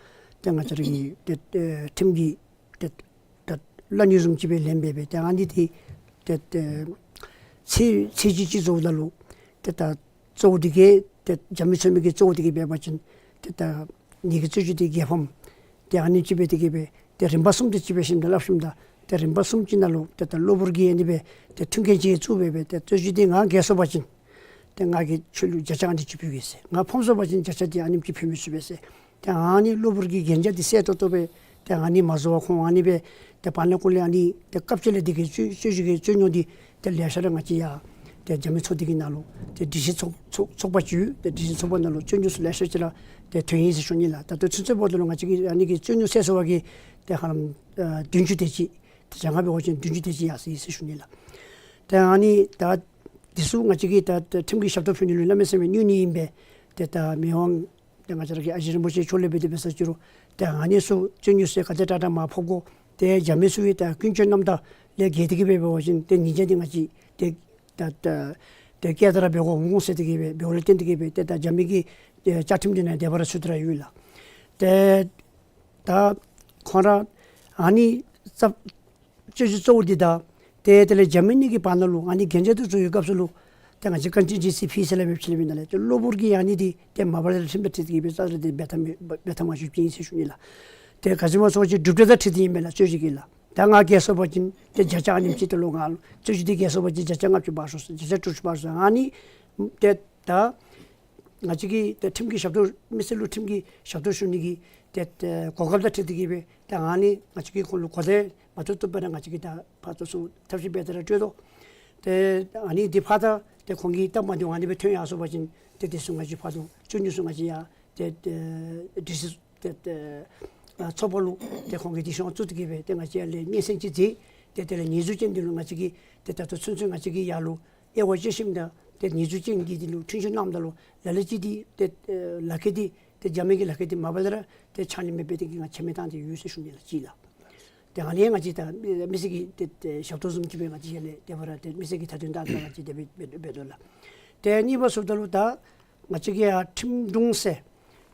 ཏེ་ང་བཅས་ར་གི་ཏེ་ཏེ་ཁྲིམས་ཀྱི་ཏེ་ད་གླ་སྙོད་བཟུམ་ཅིག་སྦེ་ལེན་སྦེ་སྦེ་ཏེ་ཨ་ནི་འདི་ཏེ་ཏེ་ཚེས་ཚེས་གཅིག་གཅིག་རྫོགསཔ་ད་ལུ་ཏེ་ད་གཙོ་བོ་འདི་གིས་ཏེ་རྒྱབ་མི་ཚུ་མི་གི་གཙོ་བོ་འདི་གིས་འབད་བ་ཅིན་ཏེ་ད་ངེ་གི་རྩོད་གཞི་འདི་རྒྱལ་ཕམ་ཏེ་ཨ་ནི་ཅིག་སྦེ་འདི་གིས་སྦེ་ཏེ་རིམ་པ་གསུམ་དེ་ཅིག་སྦེ་ཞིནམ་ད་སླབ་ཞིནམ་ད་ཏེ་རིམ་པ་གསུམ་ཅིག་ནང་ལུ་ཏེ་ད་གློ་བུར་གྱི་ཨ་ནི་སྦེ་ཏེ་མཐུན་རྐྱེན་ཅིག་བཙུགས་སྦེ་སྦེ་ཏེ་རྩོད་གཞི་འདི་ང་རྒྱལ་སོང་པ་ཅིན་ཏེ་ང་གིས་ཁྱོད་ལུ་བརྒྱ་ཆ་ཨ་ནི་ཅིག་ཕུལ་གེ་ཟེར། ང་ཕམ་སོང་པ་ཅིན་བརྒྱ་ཆ་འདི་ཨ་ནེམ་ཅིག་ཕུལ་མི་ཚུགས་པས་ཟེར། ཏེ་ཨ་ནི་གློ་བུར་གྱི་གན་རྒྱ་འདི་གསལ་ཏོག་ཏོ་སྦེ་ཏེ་ཨ་ནི་མ་བཟོ་བར་ཁོང་ཨ་ནི་སྦེ་ཏེ་བར་ན་ཁོང་ལས་ཨ་ནི་ཏེ་སྐབས་ཅིག་ལས་འདི་གི་རྩོད་རྩོད་གཞི་གི་རྩོད་རྙོག་འདི་ཏེ་ལེ་ཤ་ར་ང་བཅས་ཡར་ཏེ་རྒྱབ་མི་ཚོགས་སྡེ་གི་ནང་ལུ་ཏེ་སྒྲིག་གཞི་ཚོགས་ཚོགས་ཚོགས་པ་ཅིག་ཡོད། ཏེ་སྒྲིག་གཞི་ཚོགས་པ་ནང་ལུ་རྩོད་རྙོག་ཚུ་ལེ་ཤ་ཅིག་ར་ཏེ་ཐོན་ཡི་ཟེར་ཞུ་ནི་ལགས། ད་ལྟོ་ཚུན་ཚོད་འབདཝ་ད་ལུ་ང་བཅས་ཀྱི་ཨ་ནི་གི་རྩོད་རྙོག་སེལ་སོང་བ་གིས་ཏེ་ཧ་ལམ་ཨ་བདུན་ཅུ་དེ་ཅིག་ཏེ་བཅོ་ལྔ་འབད་བ་ཅིན་བདུན་ཅུ་དེ་ཅིག་ཡར་སོང་ཡི་ཟེར་ཞུ་ནི་ལགས། ཏེ་ཨ་ནི་ད་འདི་ཚུ་ང་བཅས་ཀྱིས་ད་ད་ཁྲིམས་ཀྱི་ཞབས་ཏོག་ཕུལ་ནི་ལུ་གནམ་མེད་ས་མེད་གནོད་ནི་ཨིན་པས། ཏེ་ད་མི་དབང་ཏེ་ང་བཅས་ར་གི་ཨ་ཞེ་རིན་པོ་ཆེ་མཆོག་ལས་འབད་དེ་འབད་ས་ཅི་རུང་ཏེ་ཨ་ནི་ཚུ་རྩོད་རྙོག་ཚུ་ག་དེ་དྲག་དྲག་མར་ཕོག་དགོ། ཏེ་རྒྱབ་མི་ཚུ་གིས་ད་ཀུན་སྤྱོད་རྣམ་དག་ལས་འགལ་ཏེ་གིས་སྦེ་འབད་བ་ཅིན་ཏེ་ཉེས་ཆད་འདི་ང་བཅས་ཏེ་ད་ད་ཏེ་བཀལ་ཏེ་ར་འབད་དགོ་འོང་ཟེར་ཏེ་གིས་སྦེ་འབདཝ་ལས་བརྟེན་ཏེ་གིས་སྦེ་ཏེ་ད་རྒྱབ་མི་གི་ཏེ་བཅའ་ཁྲིམས་འདི་ནང་དེ་སྦེ་ར་ཚུད་དེ་ར་ཡོད་ལགས། ཏེ་ད་ཁོང་ར་ཨ་ནི་རྩ་རྩོད་གཞི་གཙོ་བོ་འདི་དང་ཏེ་དེ་ལས་རྒྱབ་མི་གཉིས་ཀྱི་བར་ན་ལུ་ཨ་ནི་གན་རྒྱ་འདི་བཟོ་བའི་སྐབས་སུ་ལུ་ཏེ་ང་བཅས་གངས་ཅན་ཇི་སི་ཕི་ཟེར་སླབ་མི་ཅིག་ཨིན་ན་ལགས། ཏེ་གློ་བུར་གྱི་ཨ་ནི་འདི་ཏེ་མ་པ་ལས་ར་ཁྲིམས་དང་འཁྲིལ་ཏེ་གིས་སྦེ་རྩ་ལས་འདི་འབད་ཐབས་མེད་འབད་ཐབས་མ་བྱུང་ཅི་ཨིན་ཟེར་ཞུ་ནི་ལགས། ཏེ་ག་ཅི་སྨོ་ཟེར་བ་ཅིན་གྲུབ་འབྲས་དང་འཁྲིལ་ཏེ་ཨིན་པས་ལགས་རྩོད་གཞི་གི་ལགས། ད་ང་རྒྱལ་སོང་པ་ཅིན་ཏེ་བརྒྱ་ཆ་ཨ་ནེམ་ཅིག་ཏེ་ལོག་ང་ལུ་རྩོད་གཞི་འདི་རྒྱལ་སོང་པ་ཅིན་བརྒྱ་ཆ་ལྔ་བཅུ་འབག་ཤོག་ཟེར་བརྒྱ་ཆ་དྲུག་ཅུ་འབག་ཤོག་ཟེར་ཨ་ནི་ཏེ་ད་ང་བཅས་ཀྱིས་ཏེ་ཁྲིམས་ཀྱི་ཞབས་ཏོག་མི་སེར་ལུ་ཁྲིམས་ཀྱི་ཞབས་ཏོག་ཞུ་ནི་གི་ཏེ་ཏེ་གོ་སྐབས་དང་འཁྲིལ་ཏེ་གིས་སྦེ་ཏེ་ཨ་ནི་ང་བཅས་ཀྱིས་ཁོང་ལུ་གོ་བརྡ་མ་ཐོབ་ཐོབ་པར་ང་བཅས་ཀྱིས་ད་ཕར་ཚུར་ཐབས་ཤེས་འབད་དེ་ར་སྤྲོད་དོ། ཏེ་ཨ་ནི་འདི་ཕར་ད་ཏེ་ཁོང་གི་སྟབས་མ་བདེཝ་ཨ་ནི་སྦེ་ཐོན་ཡར་སོང་པ་ཅིན་ཏེ་དེ་ཚུ་ང་བཅས་ཕར་ཚུར་རྩོད་རྙོག་ཚུ་ང་བཅས་ཡར་ཏེ་ཏེ་ཌི་སི་ཏེ་ཏེ་ཨ་ཚོགས་པ་ལུ་ཏེ་ཁོང་གིས་དེ་ཤོང་བཙུགས་ཏེ་གིས་སྦེ་ཏེ་ང་བཅས་ལས་སྙན་སེང་ཅིག་མཛད། ཏེ་དེ་ལས་ཉེས་འཛུགས་ཅན་འདི་ལུ་ང་བཅས་ཀྱིས་ཏེ་ད་ལྟོ་ཚུན་ཚོད་ང་བཅས་ཀྱིས་ཡར་ལུ་དབྱེ་བ་དཔྱད་ཞིནམ་ད་ཏེ་ཉེས་འཛུགས་ཅན་གྱི་འདི་ལུ་འཁྲུན་ཆོད་གནངམ་ད་ལུ་ལ་ལུ་ཅིག་འདི་ཏེ་ཨེ་ལག་ཁྱེར་འདི་ཏེ་རྒྱབ་མི་གི་ལག་ཁྱེར་འདི་མ་པ་ལས་ར་ཏེ་ཕྱགས་སྙིགས་མེད་སྦེ་ཏེ་གིས་ང་ཁྱབ་མེད་བཏང་སྟེ་ཡོད་ཟེར་ཞུ་ནི་ལགས་གཅིག་ལགས། ཏེ་ཨ་ནི་ང་བཅས་ད་མི་སེར་གྱི་ཏེ་ཏེ་ཞབས་ཏོག་བཟུམ་ཅིག་སྦེ་ང་བཅས་ཡར་ལས་དེ་སྦེ་ར་ཏེ་མི་སེར་གྱི་མཐའ་དོན་དང་ལྷན་ཅིག་ཏེ་འབད་འབད་འབད་དོ་ལགས། ཏེ་གཉིས་པ་ཟེརཝ་ད་ལུ་ད་ང་བཅས་ཀྱི་ཡར་ཁྲིམས་དྲུང་ཟེར་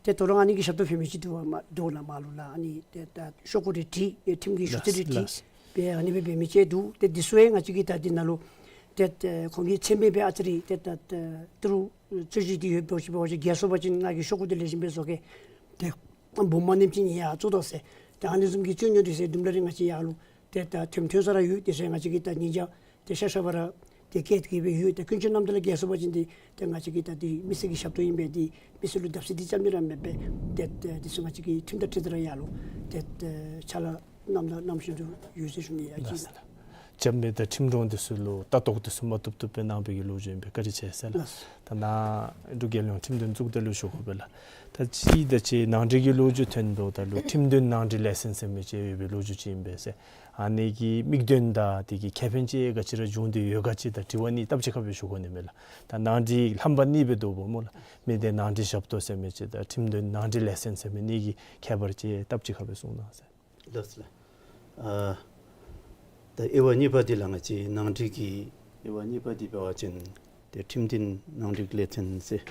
ཏེ་དོ་རུང་ཨ་ནི་གི་ཞབས་ཏོག་ཕུལ་མི་ཅིག་འདུག་པ་མ་འདུག་ལགས་མར་ལུ་ལགས། ཨ་ནི་ཏེ་ད་ཤོག་གུ་རེ་བྲིས་ཏེ་ཁྲིམས་ཀྱི་ཞུ་ཚིག་རེ་བྲིས་ལགས། སྦེ་ཨ་ནི་སྦེ་འབད་མི་ཅིག་འདུག། ཏེ་འདི་ཚུ་ཡང་ང་བཅས་ཀྱིས་ད་འདི་ནང་ལུ་ཏེ་ཏེ་ཁོང་གི་མཚན་སྦེ་སྦེ་ཨ་ཙི་རེ་ཏེ་ད་ཏེ་ཏི་རུ་རྩོད་གཞི་འདི་ཡོདཔ་འདྲཝ་ཅིག་འབད་བ་ཅིན་རྒྱལ་སོང་པ་ཅིན་ང་གིས་ཤོག་གུ་འདི་ལེགས་ཤོམ་སྦེ་བཟོ་གེ། ཏེ་སྦུག་མ་ནེམ་ཅིག་ཡར་བཙུགས་དོ་ཟེར། ཏེ་ཨ་ནི་བཟུམ་གྱི་རྩོད་རྙོག་འདི་ཚུ་དུམ་གྲ་རེ་ང་བཅས་ཡར་ལུ་ཏེ་ད་ཐོན་ཐོན་ས་ར་ཡོད། དེ་ཚུ་ང་བཅས་ཀྱིས་ད་ཉིན་ཞག་ཏེ་ཤ་ཤ་བར་ཏེ་བཀལ་ཏེ་གིས་སྦེ་ཡོད། ཏེ་ཀུན་སྤྱོད་རྣམ་དག་ལས་འགལ་སོང་པ་ཅིན་ཏེ་ཏེ་ང་བཅས་ཀྱིས་ད་འདི་མི་སེར་གྱི་ཞབས་ཏོག་ཨིན་པས། འདི་མི་སེར་ལུ་བརྡབ་གསིག་འདི་རྐྱངམ་གཉིས་ར་མེན་པས། ཏེ་ཏེ་འདི་ཚུ་ང་བཅས་ཀྱིས་ཁྲིམས་དང་འཁྲིལ་ཏེ་ར་ཡར་ལུ་ཏེ་ཏེ་ཕྱག་ལཱ་གནངམ་ད་གནང་བཞིན་དུ་ཡོད་ཟེར་ཞུ་ནི་ཡ་ཅིག་ལགས། རྒྱབ་མི་དང་ཁྲིམས་དྲུང་འདི་ཚུ་ལུ་ལྟ་རྟོག་འདི་ཚུ་མ་བཏུབ་བཏུབ་སྦེ་གནང་བའི་གི་ལོ་རྒྱུས་ཨིན་པས། བཀའ་དྲིན་ཆེ་ཟེར་ལགས། ལགས། ད་ནཱ་འབྲུག་རྒྱལ་ཡོངས་ཁྲིམས་དོན་གཙུག་སྡེ་ལུ་ཞུ་དགོ་པས་ལགས། ད་གཅིག་ད་ཅི་ནང་འགྲིག་གི་ལོ་རྒྱུས་ཐོན་དོ་ད་ལུ་ཁྲིམས་དོན་ནང་འགྲིག་ལས་ཚན་ཟེར་མི་ཅིག་ཡོད་པའི་ལོ་རྒྱུས་ཅིག་ཨིན་པས་ཟེར། ཨ་ནི་གི་དམིགས་དོན་དང་དེ་གི་ཁེ་ཕན་ཅིག་ག་ཅི་ར་བྱུང་སྟེ་ཡོད་ག་ཅིག་ད་དྲི་བ་གཉིས་སྟབས་གཅིག་ཁར་སྦེ་ཞུ་དགོ་ནི་མས་ལགས། ད་ནང་འགྲིག་རྣམ་པ་གཉིས་སྦེ་འདུག་པ་སྨོ་ལགས། མི་སྡེ་ནང་འགྲིག་ཞབས་ཏོག་ཟེར་མི་ཅིག་དང་ཁྲིམས་དོན་ནང་འགྲིག་ལས་ཚན་ཟེར་མི་གཉིས་ཀྱི་ཁྱད་པར་ཅིག་སྟབས་གཅིག་ཁར་སྦེ་གསུང་གནང་ཟེར། ལགས་སོ་ལགས། ཨ་ད་དབྱེ་བ་གཉིས་པ་འདི་ལགས། ང་བཅས་ནང་འགྲིག་གི་དབྱེ་བ་གཉིས་པ་འདི་འབད་བ་ཅིན་ཏེ་ཁྲིམས་དོན་ནང་འགྲིག་ལས་ཚན་ཟེར་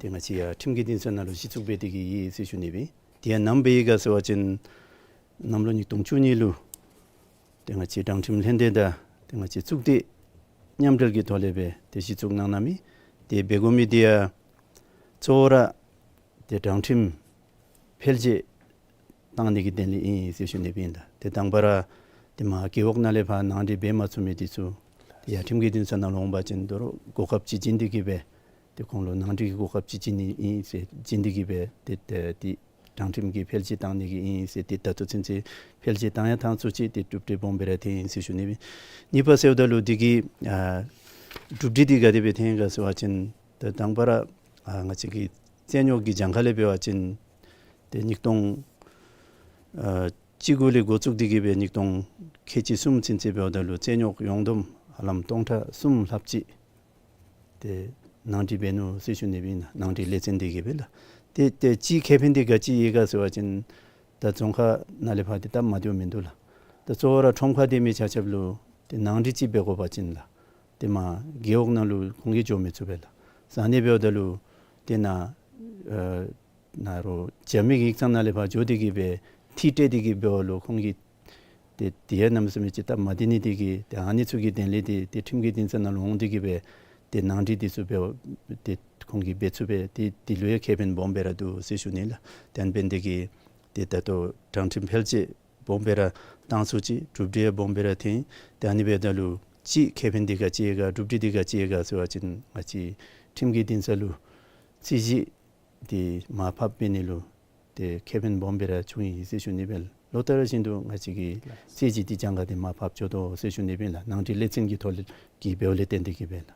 ཏེ་ང་བཅས་ཡར་ཁྲིམས་ཀྱི་འདུན་ས་ནང་ལུ་གཞི་བཙུགས་འབད་དེ་གི་ཡོད་ཟེར་ཞུ་ནི་སྦེ། དེ་ཡང་ནམ་འབད་ཡི་ག་ཟེར་བ་ཅིན་གནམ་ལོ་ཉིས་སྟོང་བཅུ་གཉིས་ལུ་ཏེ་ང་བཅས་དྲང་ཁྲིམས་ལྷན་སྡེ་དང་ཏེ་ང་བཅས་གཙུག་སྡེ་མཉམ་འབྲེལ་གྱི་ཐོག་ལས་སྦེ་ཏེ་གཞི་བཙུགས་གནང་གནངམ་ཨིན། ཏེ་འབད་དགོ་མི་འདི་ཡང་གཙོ་བོ་ར་ཏེ་དྲང་ཁྲིམས་འཕེལ་རྒྱས་བཏང་ནི་གི་དོན་ལས་ཨིན་ཟེར་ཞུ་ནི་སྦེ་ཨིན་ལགས། ཏེ་དང་པ་ར་ཏེ་མར་རྒེད་འོག་ནང་ལས་ཕར་ནང་འགྲིག་འབད་མ་ཚུགས་མི་འདི་ཚུ་ཏེ་ཡར་ཁྲིམས་ཀྱི་འདུན་ས་ནང་ལུ་འོང་པ་ཅིན་དོ་རུང་གོ་སྐབས་ཅིག་བྱིན་ཏེ་གི་སྦེ་ཏེ་ཁོང་ལུ་ནང་འགྲིག་གི་གོ་སྐབས་ཅིག་བྱིན་ནི་ཨིན་ཟེར་བྱིན་ཏེ་གི་སྦེ་ཏེ་ཏེ་ཏེ་དྲང་ཁྲིམས་ཀྱི་འཕེལ་རྒྱས་བཏང་ནི་གི་ཨིན་ཟེར། ཏེ་ད་ལྟོ་ཚུན་ཚོད་འཕེལ་རྒྱས་བཏང་ཡང་བཏང་ཚུགས་ཅི། ཏེ་གྲུབ་འབྲས་སྦོམ་སྦེ་ར་ཐོན་ཡི་ཟེར་ཞུ་ནི་སྦེ། གཉིས་པ་ཟེརཝ་ད་ལུ་འདི་གི་ཨ་གྲུབ་འབྲས་འདི་ག་དེ་སྦེ་ཐོན་ཡི་ག་ཟེར་བ་ཅིན་ད་དང་པ་ར་ཨ་ང་བཅས་ཀྱི་རྩོད་རྙོགས་ཀྱི་གྱངས་ཁ་ལས་འབད་བ་ཅིན་ཏེ་ཉིས་སྟོང་ཨ་གཅིག་དགུ་ལས་འགོ་བཙུགས་ཏེ་གི་སྦེ་ཉིས་སྟོང་ཁལ་གཅིག་གསུམ་ཚུན་ཚོད་འབདཝ་ད་ལུ་རྩོད་རྙོགས་ཡོངས་བསྡོམས་ཧ་ལམ་སྟོང་ཕྲག་གསུམ་ལྷགཔ་ཅིག་ཏེ་ནང་འགྲིག་འབད་ནུག་ཟེར་ཞུ་ནི་སྦེ་ཨིན་ལགས། ནང་འགྲིག་ལས་ཚན་འདི་གིས་སྦེ་ལགས། ཏེ་ཏེ་གཅིག་ཁེ་ཕན་འདི་ག་ཅི་ཡོད་ག་ཟེར་བ་ཅིན་ད་རྫོང་ཁག་ནང་ལས་ཕར་ཏེ་སྟབས་མ་བདེཝ་མིན་འདུག་ལགས། ད་གཙོ་བོ་ར་ཁྲོམ་ཁར་སྡོད་མི་ཆ་ཁྱབ་ལུ་ཏེ་ནང་འགྲིག་ཅིག་འབད་དགོ་པ་ཅིན་ལགས། ཏེ་མར་རྒེད་འོག་ནང་ལུ་ཁོང་གིས་འགྱོ་མི་ཚུགས་པས་ལགས། ཟ་ནི་འབདཝ་ད་ལུ་ཏེ་ནཱ་ཨ་ནཱ་རོགས་རྒྱབ་མི་གི་ཡིག་ཚང་ནང་ལས་ཕར་འགྱོ་སྟེ་གི་སྦེ་ཐིག་སྤྲོད་དེ་གི་འབདཝ་ལུ་ཁོང་གིས་ཏེ་དེ་ཡང་གནམ་མེད་ས་མེད་ཅིག་སྟབས་མ་བདེ་ནི་འདི་གིས་ཏེ་ཨ་ནི་ཚུ་གི་དོན་ལས་ཏེ་ཏེ་ཁྲིམས་ཀྱི་འདུན་ས་ནང་ལུ་འོང་སྟེ་གི་སྦེ་ཏེ་ནང་འགྲིག་འདི་ཚུ་འབད་ཏེ་ཁོང་གིས་འབད་ཚུགས་པས། ཏེ་འདི་ལུ་ཡང་ཁེ་ཕན་སྦོམ་སྦེ་ར་འདུག་ཟེར་ཞུ་ནི་ལགས། དེ་འབད་ནི་འདི་གིས་ཏེ་ད་ལྟོ་དྲང་ཁྲིམས་འཕེལ་རྒྱས་སྦོམ་སྦེ་ར་བཏང་ཚུགས་ཅི། གྲུབ་འབྲས་ཡང་སྦོམ་སྦེ་ར་ཐོན། ཏེ་ཨ་ནི་འབདཝ་ད་ལུ་གཅིག་ཁེ་ཕན་འདི་ག་ཅི་ཡོད་ག་གྲུབ་འབྲས་འདི་ག་ཅི་ཡོད་ག་ཟེར་བ་ཅིན་ང་བཅས་ཁྲིམས་ཀྱི་འདུན་ས་ལུ་རྩོད་གཞི་འདི་མར་ཕབ་འབད་ནི་ལུ་ཏེ་ཁེ་ཕན་སྦོམ་སྦེ་ར་བྱུང་ཡི་ཟེར་ཞུ་ནི་སྦེ། ལོ་ལྟར་བཞིན་དུ་ང་བཅས་ཀྱི་རྩོད་གཞི་འདི་གྱངས་ཁ་འདི་མར་ཕབ་འགྱོ་དོ་ཟེར་ཞུ་ནི་སྦེ་ལགས། ནང་འགྲིག་ལས་ཚན་གྱི་ཐོག་ལས་ཀྱི་འབདཝ་ལས་བརྟེན་ཏེ་གི་སྦེ་ལགས།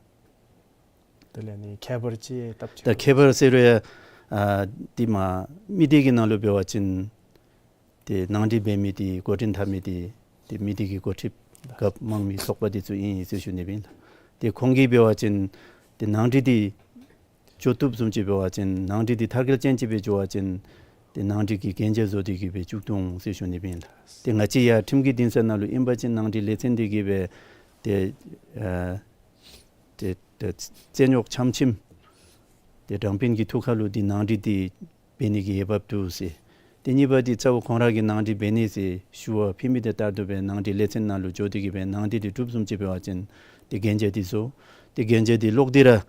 དེ་ལས་ནི་ཁྱད་པར་ཅིག་སྟབས་ཅིག་ད་ཁྱད་པར་ཟེར་རུང་ཡང་ཨ་འདི་མར་མི་སྡེ་གི་ནང་ལུ་འབད་བ་ཅིན་ཏེ་ནང་འགྲིག་འབད་མི་འདི་འགོ་འདྲེན་འཐབ་མི་འདི་ཏེ་མི་སྡེ་གི་འགོ་ཁྲིདཔ་རྒཔོ་དམངས་མི་ཚོགས་པ་འདི་ཚུ་ཨིན་ཟེར་ཞུ་ནི་སྦེ་ཨིན་ལགས། ཏེ་ཁོང་གིས་འབད་བ་ཅིན་ཏེ་ནང་འགྲིག་འདི་འགྱོ་བཏུབ་བཟུམ་ཅིག་འབད་བ་ཅིན་ནང་འགྲིག་འདི་མཐར་འཁྱོལ་ཅན་ཅིག་སྦེ་འགྱོ་བ་ཅིན་ཏེ་ནང་འགྲིག་གི་གན་རྒྱ་བཟོ་སྟེ་གི་སྦེ་བཙུགས་དོ་ཟེར་ཞུ་ནི་སྦེ་ཨིན་ལགས། ཏེ་ང་བཅས་ཡར་ཁྲིམས་ཀྱི་འདུན་ས་ནང་ལུ་ཨིན་པ་ཅིན་ནང་འགྲིག་ལས་ཚན་འདི་གིས་སྦེ་ཏེ་ཨ་ཏེ་ཏེ་རྩོད་རྙོགས་ཆམ་ཆིམ་ཏེ་དྲང་དཔོན་གྱི་ཐུགས་ཁ་ལུ་འདི་ནང་འགྲིག་འདི་འབད་ནི་གི་འོས་འབབ་འདུག་ཟེར། ཏེ་གཉིས་པ་འདི་རྩ་བོ་ཁོང་ར་གིས་ནང་འགྲིག་འབད་ནི་ཟེར་ཞུ་བ་ཕུལ་མི་འདི་ལྟར་དུ་སྦེ་ནང་འགྲིག་ལས་ཚན་ནང་ལུ་འགྱོ་སྟེ་གི་སྦེ་ནང་འགྲིག་འདི་གྲུབ་བཟུམ་ཅིག་འབད་བ་ཅིན་ཏེ་གན་རྒྱ་འདི་བཟོ། ཏེ་གན་རྒྱ་འདི་ལོག་སྟེ་ར་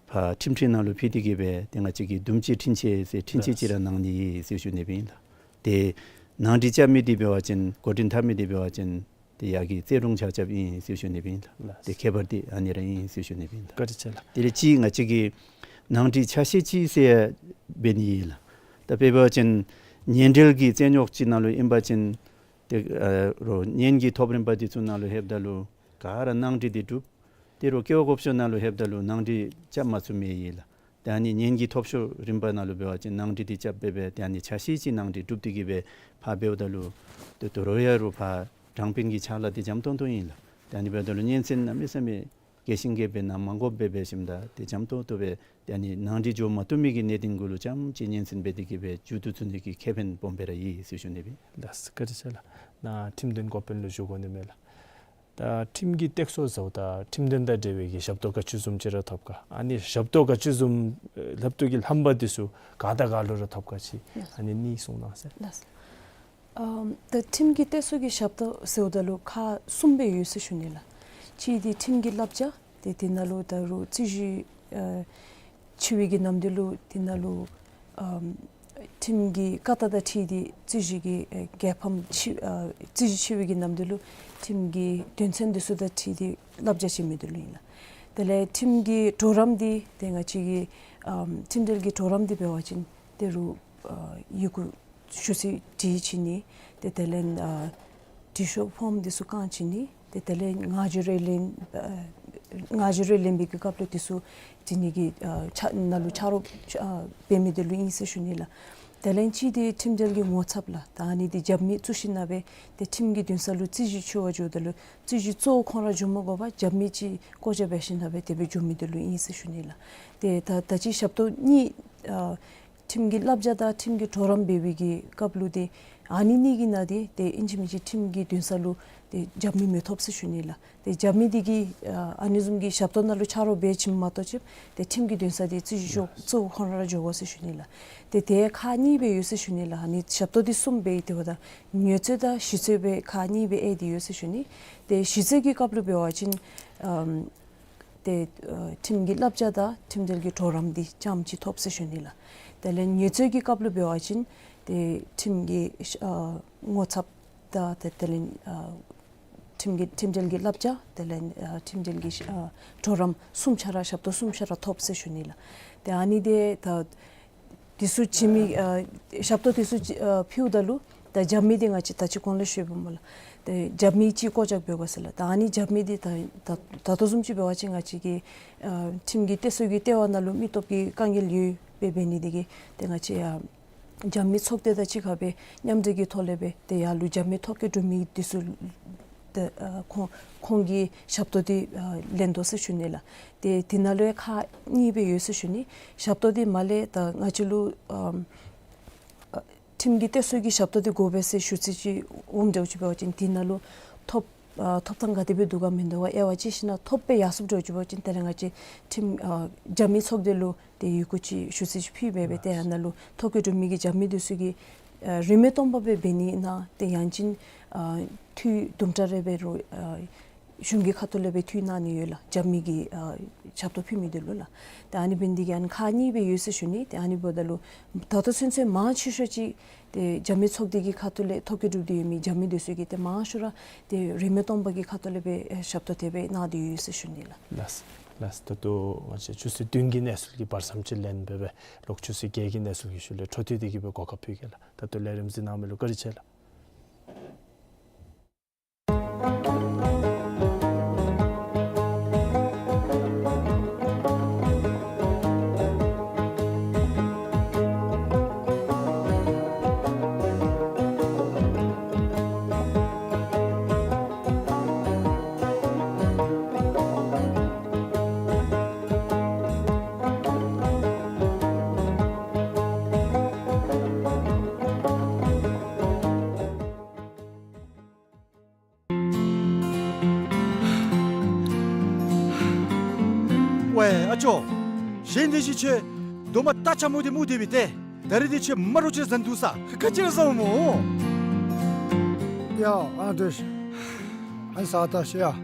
ཕར་ཁྲིམས་ཁྲི་ནང་ལུ་ཕུལ་ཏེ་གི་སྦེ་ཏེ་ང་བཅས་ཀྱིས་འདུམ་བྱེད་འཕྲིན་བཅར་ཟེར་འཕྲིན་བཅར་ཅིག་ར་གནང་ནི་ཨིན་ཟེར་ཞུ་ནི་སྦེ་ཨིན་ལགས། ཏེ་ནང་འགྲིག་རྐྱབ་མི་འདི་འབད་བ་ཅིན་འགོ་འདྲེན་འཐབ་མི་འདི་འབད་བ་ཅིན་ཏེ་ཡར་གྱི་རྩོད་དྲུང་ཆ་ཁྱབ་ཨིན་ཟེར་ཞུ་ནི་སྦེ་ཨིན་ལགས། ལགས། ཏེ་ཁྱད་པར་འདི་ཨ་ནི་ར་ཨིན་ཟེར་ཞུ་ནི་སྦེ་ཨིན་ལགས། བཀའ་དྲིན་ཆེ་ལགས། དེ་ལས་གཅིག་ང་བཅས་ཀྱིས་ནང་འགྲིག་ཆ་ཤས་ཅིག་ཟེར་འབད་ནི་ཨིན་ལགས། ད་དཔེ་འབད་བ་ཅིན་ཉེན་འབྲེལ་གྱི་རྩོད་རྙོགས་ཅིག་ནང་ལུ་ཨིན་པ་ཅིན་ཏེ་ཨ་རོགས་གཉེན་གྱི་ཐོབ་རིམ་པ་འདི་ཚུ་ནང་ལུ་ལྷོདཔ་ད་ལུ་ག་ར་ནང་འགྲིག་འདི་གྲུབ། ཏེ་རོགས་ཀེ་བ་གོ་ཤོ་ནང་ལུ་ལྷོདཔ་ད་ལུ་ནང་འགྲིག་རྐྱབ་མ་ཚུགས་མི་ཨིན་ལགས། ཏེ་ཨ་ནི་གཉེན་གྱི་ཐོབ་ཤོར་རིམ་པ་ནང་ལུ་འབད་བ་ཅིན་ནང་འགྲིག་འདི་རྐྱབ་སྦེ་སྦེ་ཏེ་ཨ་ནི་ཆ་ཤས་ཅིག་ནང་འགྲིག་གྲུབ་སྟེ་གི་སྦེ་ཕར་འབདཝ་ད་ལུ་ཏེ་དོ་རུང་ཡང་རོགས་ཕར་དྲང་དཔོན་གྱི་ཕྱག་ལཱ་འདི་འཇམ་ཏོང་ཏོ་ཨིན་ལགས། ཏེ་ཨ་ནི་འབདཝ་ད་ལུ་སྙན་གསན་གནམ་མེད་ས་མེད་རྒྱས་ཤིང་རྒྱས་པའི་ནང་མ་དགོཔ་སྦེ་འབད་ཞིནམ་ད་ཏེ་འཇམ་ཏོང་ཏོ་སྦེ་ཏེ་ཨ་ནི་ནང་འགྲིག་འགྱོ་མ་བཏུབ་མི་གི་གནད་དོན་གུ་ལུ་རྐྱངམ་ཅིག་སྙན་གསན་འབད་དེ་གི་སྦེ་མཇུག་བསྡུ་ཚུགས་ནི་གི་ཁེ་ཕན་སྦོམ་སྦེ་ར་ཡོད་ཟེར་ཞུ་ནི་སྦེ་ཨིན། ལགས་བཀའ་དྲིན་ཆེ་ལགས། ནཱ་ཁྲིམས་དོན་འགོ་དཔོན་ལུ་ཞུ་དགོ་ནི་མས་ལགས། ད་ཁྲིམས་ཀྱི་སྟེགས་གསོ་ཟེརཝ་ད་ཁྲིམས་དོན་དང་འབྲེལ་བའི་གི་ཞབས་ཏོག་ག་ཅི་བཟུམ་ཅིག་ར་ཐོབ་ག། ཨ་ནི་ཞབས་ཏོག་ག་ཅི་བཟུམ་ཨེ་ལྷབ་ཏོག་གི་ལྷམ་པ་འདི་ཚུ་ག་དང་ག་ལུ་ར་ཐོབ་ག་ཅིག། ལགས། ཨ་ནི་གཉིས་གསུང་གནང་ཟེར། ལགས། ཨམ་ད་ཁྲིམས་ཀྱི་སྟེགས་གསོ་གི་ཞབས་ཏོག་ཟེརཝ་ད་ལུ་ཁག་གསུམ་སྦེ་ཡོད་ཟེར་ཞུ་ནི་ལགས། གཅིག་འདི་ཁྲིམས་ཀྱི་བསླབ་བྱ། ཏེ་དེ་ནང་ལུ་ད་རུང་རྩོད་གཞི་ཨ་ཆེ་བའི་གི་ནམ་དུས་ལུ་དེ་ནང་ལུ་ཨམ་ཁྲིམས་ཀྱི་བཀའ་རྟགས་དང་འཁྲིལ་ཏེ་རྩོད་གཞི་གི་ཨེ་རྒྱལ་ཕམ་ཆེ་ཨ་རྩོད་གཞི་ཆེ་བའི་གི་ནམ་དུས་ལུ་ཁྲིམས་ཀྱི་དོན་ཚན་འདི་ཚུ་དང་འཁྲིལ་ཏེ་བསླབ་བྱ་བྱིན་མི་འདི་ལུ་ཨིན་ལགས། དེ་ལས་ཁྲིམས་ཀྱི་གྲོགས་རམ་འདི་ཏེ་ང་བཅས་ཀྱི་ཨམ་ཁྲིམས་འབྲེལ་གྱི་གྲོགས་རམ་འདི་འབད་བ་ཅིན་ཏེ་རུང་ཨ་ཡི་གུ་ཞུ་ཚིག་བྲིས་བྱིན་ནི། ཏེ་དེ་ལས་ཨ་འབྲི་ཤོག་ཕོརམ་འདི་ཚུ་བཀང་བྱིན་ནི། ཏེ་དེ་ལས་ངག་བརྗོད་རོལ་ལེན་ཨ་ངག་བརྗོད་རོལ་ལེན་པའི་གི་སྐབས་ལུ་དེ་ཚུ་དེ་ནི་གི་ཨ་ཆ་ནང་ལུ་ཆ་རོགས་ཨ་འབད་མི་དེ་ལུ་ཨིན་ཟེར་ཞུ་ནི་ལགས། དེ་ལས་གཅིག་དེ་ཁྲིམས་འབྲེལ་གྱི་ངོ་ཚབ་ལགས། ད་ཨ་ནི་དེ་རྒྱབ་མི་བཙུགས་ཞིནམ་ལས་ཏེ་ཁྲིམས་ཀྱི་འདུན་ས་ལུ་རྩོད་གཞི་འཁྱོལ་བར་འགྱོཝ་ད་ལུ་རྩོད་གཞི་གཙོ་བོ་ཁོང་ར་འགྱོ་མ་དགོ་པར་རྒྱབ་མི་ཅིག་བཀོ་བཞག་འབད་ཞིནམ་ལས་དེ་སྦེ་འགྱོ་མི་དེ་ལུ་ཨིན་ཟེར་ཞུ་ནི་ལགས། ཏེ་ད་ད་ཅི་ཞབས་ཏོག་གཉིས་ཨ་ཁྲིམས་ཀྱི་བསླབ་བྱ་དང་ཁྲིམས་ཀྱི་གྲོགས་རམ་འབད་བའི་གི་སྐབས་ལུ་ཏེ་ཨ་ནི་གཉིས་ཀྱི་ནང་ཏེ་ཏེ་ཨིན་ཅི་མིན་ཅི་ཁྲིམས་ཀྱི་འདུན་ས་ལུ་ཏེ་རྒྱབ་མི་མི་ཐོབ་ཟེར་ཞུ་ནི་ལགས། ཏེ་རྒྱབ་མི་དེ་གིས་ཨ་ཨ་ནི་བཟུམ་གྱི་ཞབས་ཏོག་ནང་ལུ་ཆ་རོགས་འབད་བྱིནམ་མ་གཏོགས་ཅིག་ཏེ་ཁྲིམས་ཀྱི་འདུན་ས་དེ་རྩོད་གཞི་འཁྱོལ་གཙོ་བོ་ཁོང་ར་འགྱོ་དགོ་ཟེར་ཞུ་ནི་ལགས། ཏེ་དེ་ཁག་གཉིས་སྦེ་ཡོད་ཟེར་ཞུ་ནི་ལགས། ཨ་ནི་ཞབས་ཏོག་དེ་གསུམ་སྦེ་ཡོད། དེ་འབདཝ་ད་ངལ་རྩོལ་དང་ཞིབ་རྩོལ་སྦེ་ཁག་གཉིས་སྦེ་ཨེ་དེ་ཡོད་ཟེར་ཞུ་ནི། ཏེ་ཞིབ་རྩོལ་གྱི་སྐབས་ལུ་འབད་བ་ཅིན་ཨམ་ཏེ་ཨ་ཁྲིམས་ཀྱི་བསླབ་བྱ་དང་ཁྲིམས་འབྲེལ་གྱི་གྲོགས་རམ་དེ་རྐྱངམ་ཅིག་ཐོབ་ཟེར་ཞུ་ནི་ལགས། དེ་ལས་ངལ་རྩོལ་གྱི་སྐབས་ལུ་འབད་བ་ཅིན་ཏེ་ཁྲིམས་ཀྱི་ཨ་ངོ་ཚབ་དང་ཏེ་དེ་ལས་ཨ་ཁྲིམས་ཀྱི་ཁྲིམས་འབྲེལ་གྱི་བསླབ་བྱ་དེ་ལས་ཨ་ཁྲིམས་འབྲེལ་གྱི་ཨ་གྲོགས་རམ་གསུམ་ཆ་ར་ཞབས་ཏོག་གསུམ་ཆ་ར་ཐོབ་ཟེར་ཞུ་ནི་ལགས། ཏེ་ཨ་ནི་དེ་ད་དེ་ཚུ་བྱིན་མི་ཨ་ཞབས་ཏོག་དེ་ཚུ་ཨ་ཕུལཝ་ད་ལུ་ད་རྒྱབ་མི་དེ་ང་བཅས་ད་ཅི་གོང་ལུ་ཞུ་བ་སྨོ་ལགས། ཏེ་རྒྱབ་མི་ཅིག་བཀོ་བཞག་འབད་དགོ་ཟེར་ལགས། ད་ཨ་ནི་རྒྱབ་མི་དེ་ད་ད་ད་ལྟོ་བཟུམ་ཅིག་འབད་བ་ཅིན་ང་བཅས་ཀྱི་ཨ་ཁྲིམས་ཀྱི་གཏད་སོ་གི་ལྟེ་བ་ནང་ལུ་མི་སྟོབས་ཀྱི་དཀའ་ངལ་ཡོདཔ་འབད་ནི་དེ་གིས་ཏེ་ང་བཅས་ཡར་རྒྱབ་མི་ཚོགས་སྡེ་དང་གཅིག་ཁར་སྦེ་མཉམ་འབྲེལ་གྱི་ཐོག་ལས་སྦེ་ཏེ་ཡར་ལུ་རྒྱབ་མི་ཐོ་བཀོད་གྲུབ་མི་དེ་ཚུ་ཏེ་ཨ་ཁོང་ཁོང་གི་ཞབས་ཏོག་དེ་ཨ་ལེན་དོ་ཟེར་ཞུ་ནི་ལགས། ཏེ་དེ་ནང་ལུ་ཡང་ཁག་གཉིས་སྦེ་ཡོད་ཟེར་ཞུ་ནི། ཞབས་ཏོག་དེ་མར་ལས་ད་ང་བཅས་ལུ་ཨམ་ཨ་ཁྲིམས་ཀྱི་གཏད་སོ་གི་ཞབས་ཏོག་དེ་དགོ་པས་ཟེར་ཞུ་ཚིག་ཅིག་འོངམ་འདྲཝ་ཅིག་འབད་བ་ཅིན་དེ་ནང་ལུ་ཐོབ་ཨ་ཐོབ་ཐང་ག་དེ་སྦེ་འདུག་ག་མིན་འདུག་ག་དབྱེ་བ་དཔྱད་ཞིནམ་ལས་ཐོབ་སྦེ་ཡར་སོངམ་འདྲཝ་ཅིག་འབད་བ་ཅིན་དེ་ལས་ང་བཅས་ཁྲིམས་ཨ་རྒྱབ་མི་ཚོགས་སྡེ་ལུ་ཏེ་ཡི་གུ་ཅིག་ཞུ་ཚིག་ཅིག་ཕུལ་སྦེ་སྦེ་ཏེ་ཨ་ནཱ་ལུ་ཐོ་བཀོད་གྲུབ་མི་གི་རྒྱབ་མི་དེ་ཚུ་གིས་ཨ་རིན་མེད་སྟོང་པ་སྦེ་འབད་ནི་ཨིན་ན་ཏེ་ཡང་ཅིན་ཨ་འཐུས་དུམ་གྲ་རེ་སྦེ་རུང་ཨ་གཞུང་གི་ཁ་ཐུག་ལས་སྦེ་འཐུས་གནང་ནི་ཡོད་ལགས། རྒྱབ་མི་གི་ཨ་ཞབས་ཏོག་ཕུལ་མི་དེ་ལུ་ལགས། ཏེ་ཨ་ནི་འབད་ནི་དེ་གིས་ཨ་ནི་ཁག་གཉིས་སྦེ་ཡོད་ཟེར་ཞུ་ནི། ཏེ་ཨ་ནི་འབདཝ་ད་ལུ་ད་ལྟོ་ཚུན་ཚོད་མང་ཆེ་ཤོས་ཅིག་ཏེ་རྒྱབ་མི་ཚོགས་སྡེ་གི་ཁ་ཐུག་ལས་ཐོ་བཀོད་གྲུབ་སྟེ་ཡོད་མི་རྒྱབ་མི་དེ་ཚུ་གིས་ཏེ་མང་ཤོས་ར་ཏེ་རིན་མེད་སྟོང་པ་གི་ཁ་ཐུག་ལས་སྦེ་ཨེ་ཞབས་ཏོག་དེ་སྦེ་གནང་སྟེ་ཡོད་ཟེར་ཞུ་ནི་ལགས། ལགས་ལགས། ད་ལྟོ་ང་བཅས་ཆུ་ཚོད་བདུན་གྱི་གནས་ཚུལ་གྱི་བར་མཚམས་ཅིག་ལེན་སྦེ་སྦེ་ལོག་ཆུ་ཚོད་བརྒྱད་ཀྱི་གནས་ཚུལ་གྱི་ཤུལ་ལས་འཕྲོ་མཐུད་དེ་གི་སྦེ་གོ་སྐབས་ཕུལ་གེ་ལགས། ད་ལྟོ་ལས་རིམ་གཟིགས་གནང་མི་ལུ་བཀའ་དྲིན་ཆེ་ལགས། ཝའེ་ཨ་ཅོ། གཞན་དེ་ཅིག་ཁྱོད་སྡོམ་པ་རྟ་ཆ་མོ་དེ་མུ་དེ་སྦེ་ཏེ། ད་རིས་དེ་ཁྱོད་མ་རོ་ཅིག་ཟ་འདུག་ས། ཁ་ཁ་ཅིག་ར་ཟཝ་སྨོ། ཡ་ཨ་དེ་ཨན་ས་ད་ཤེ་ཡ།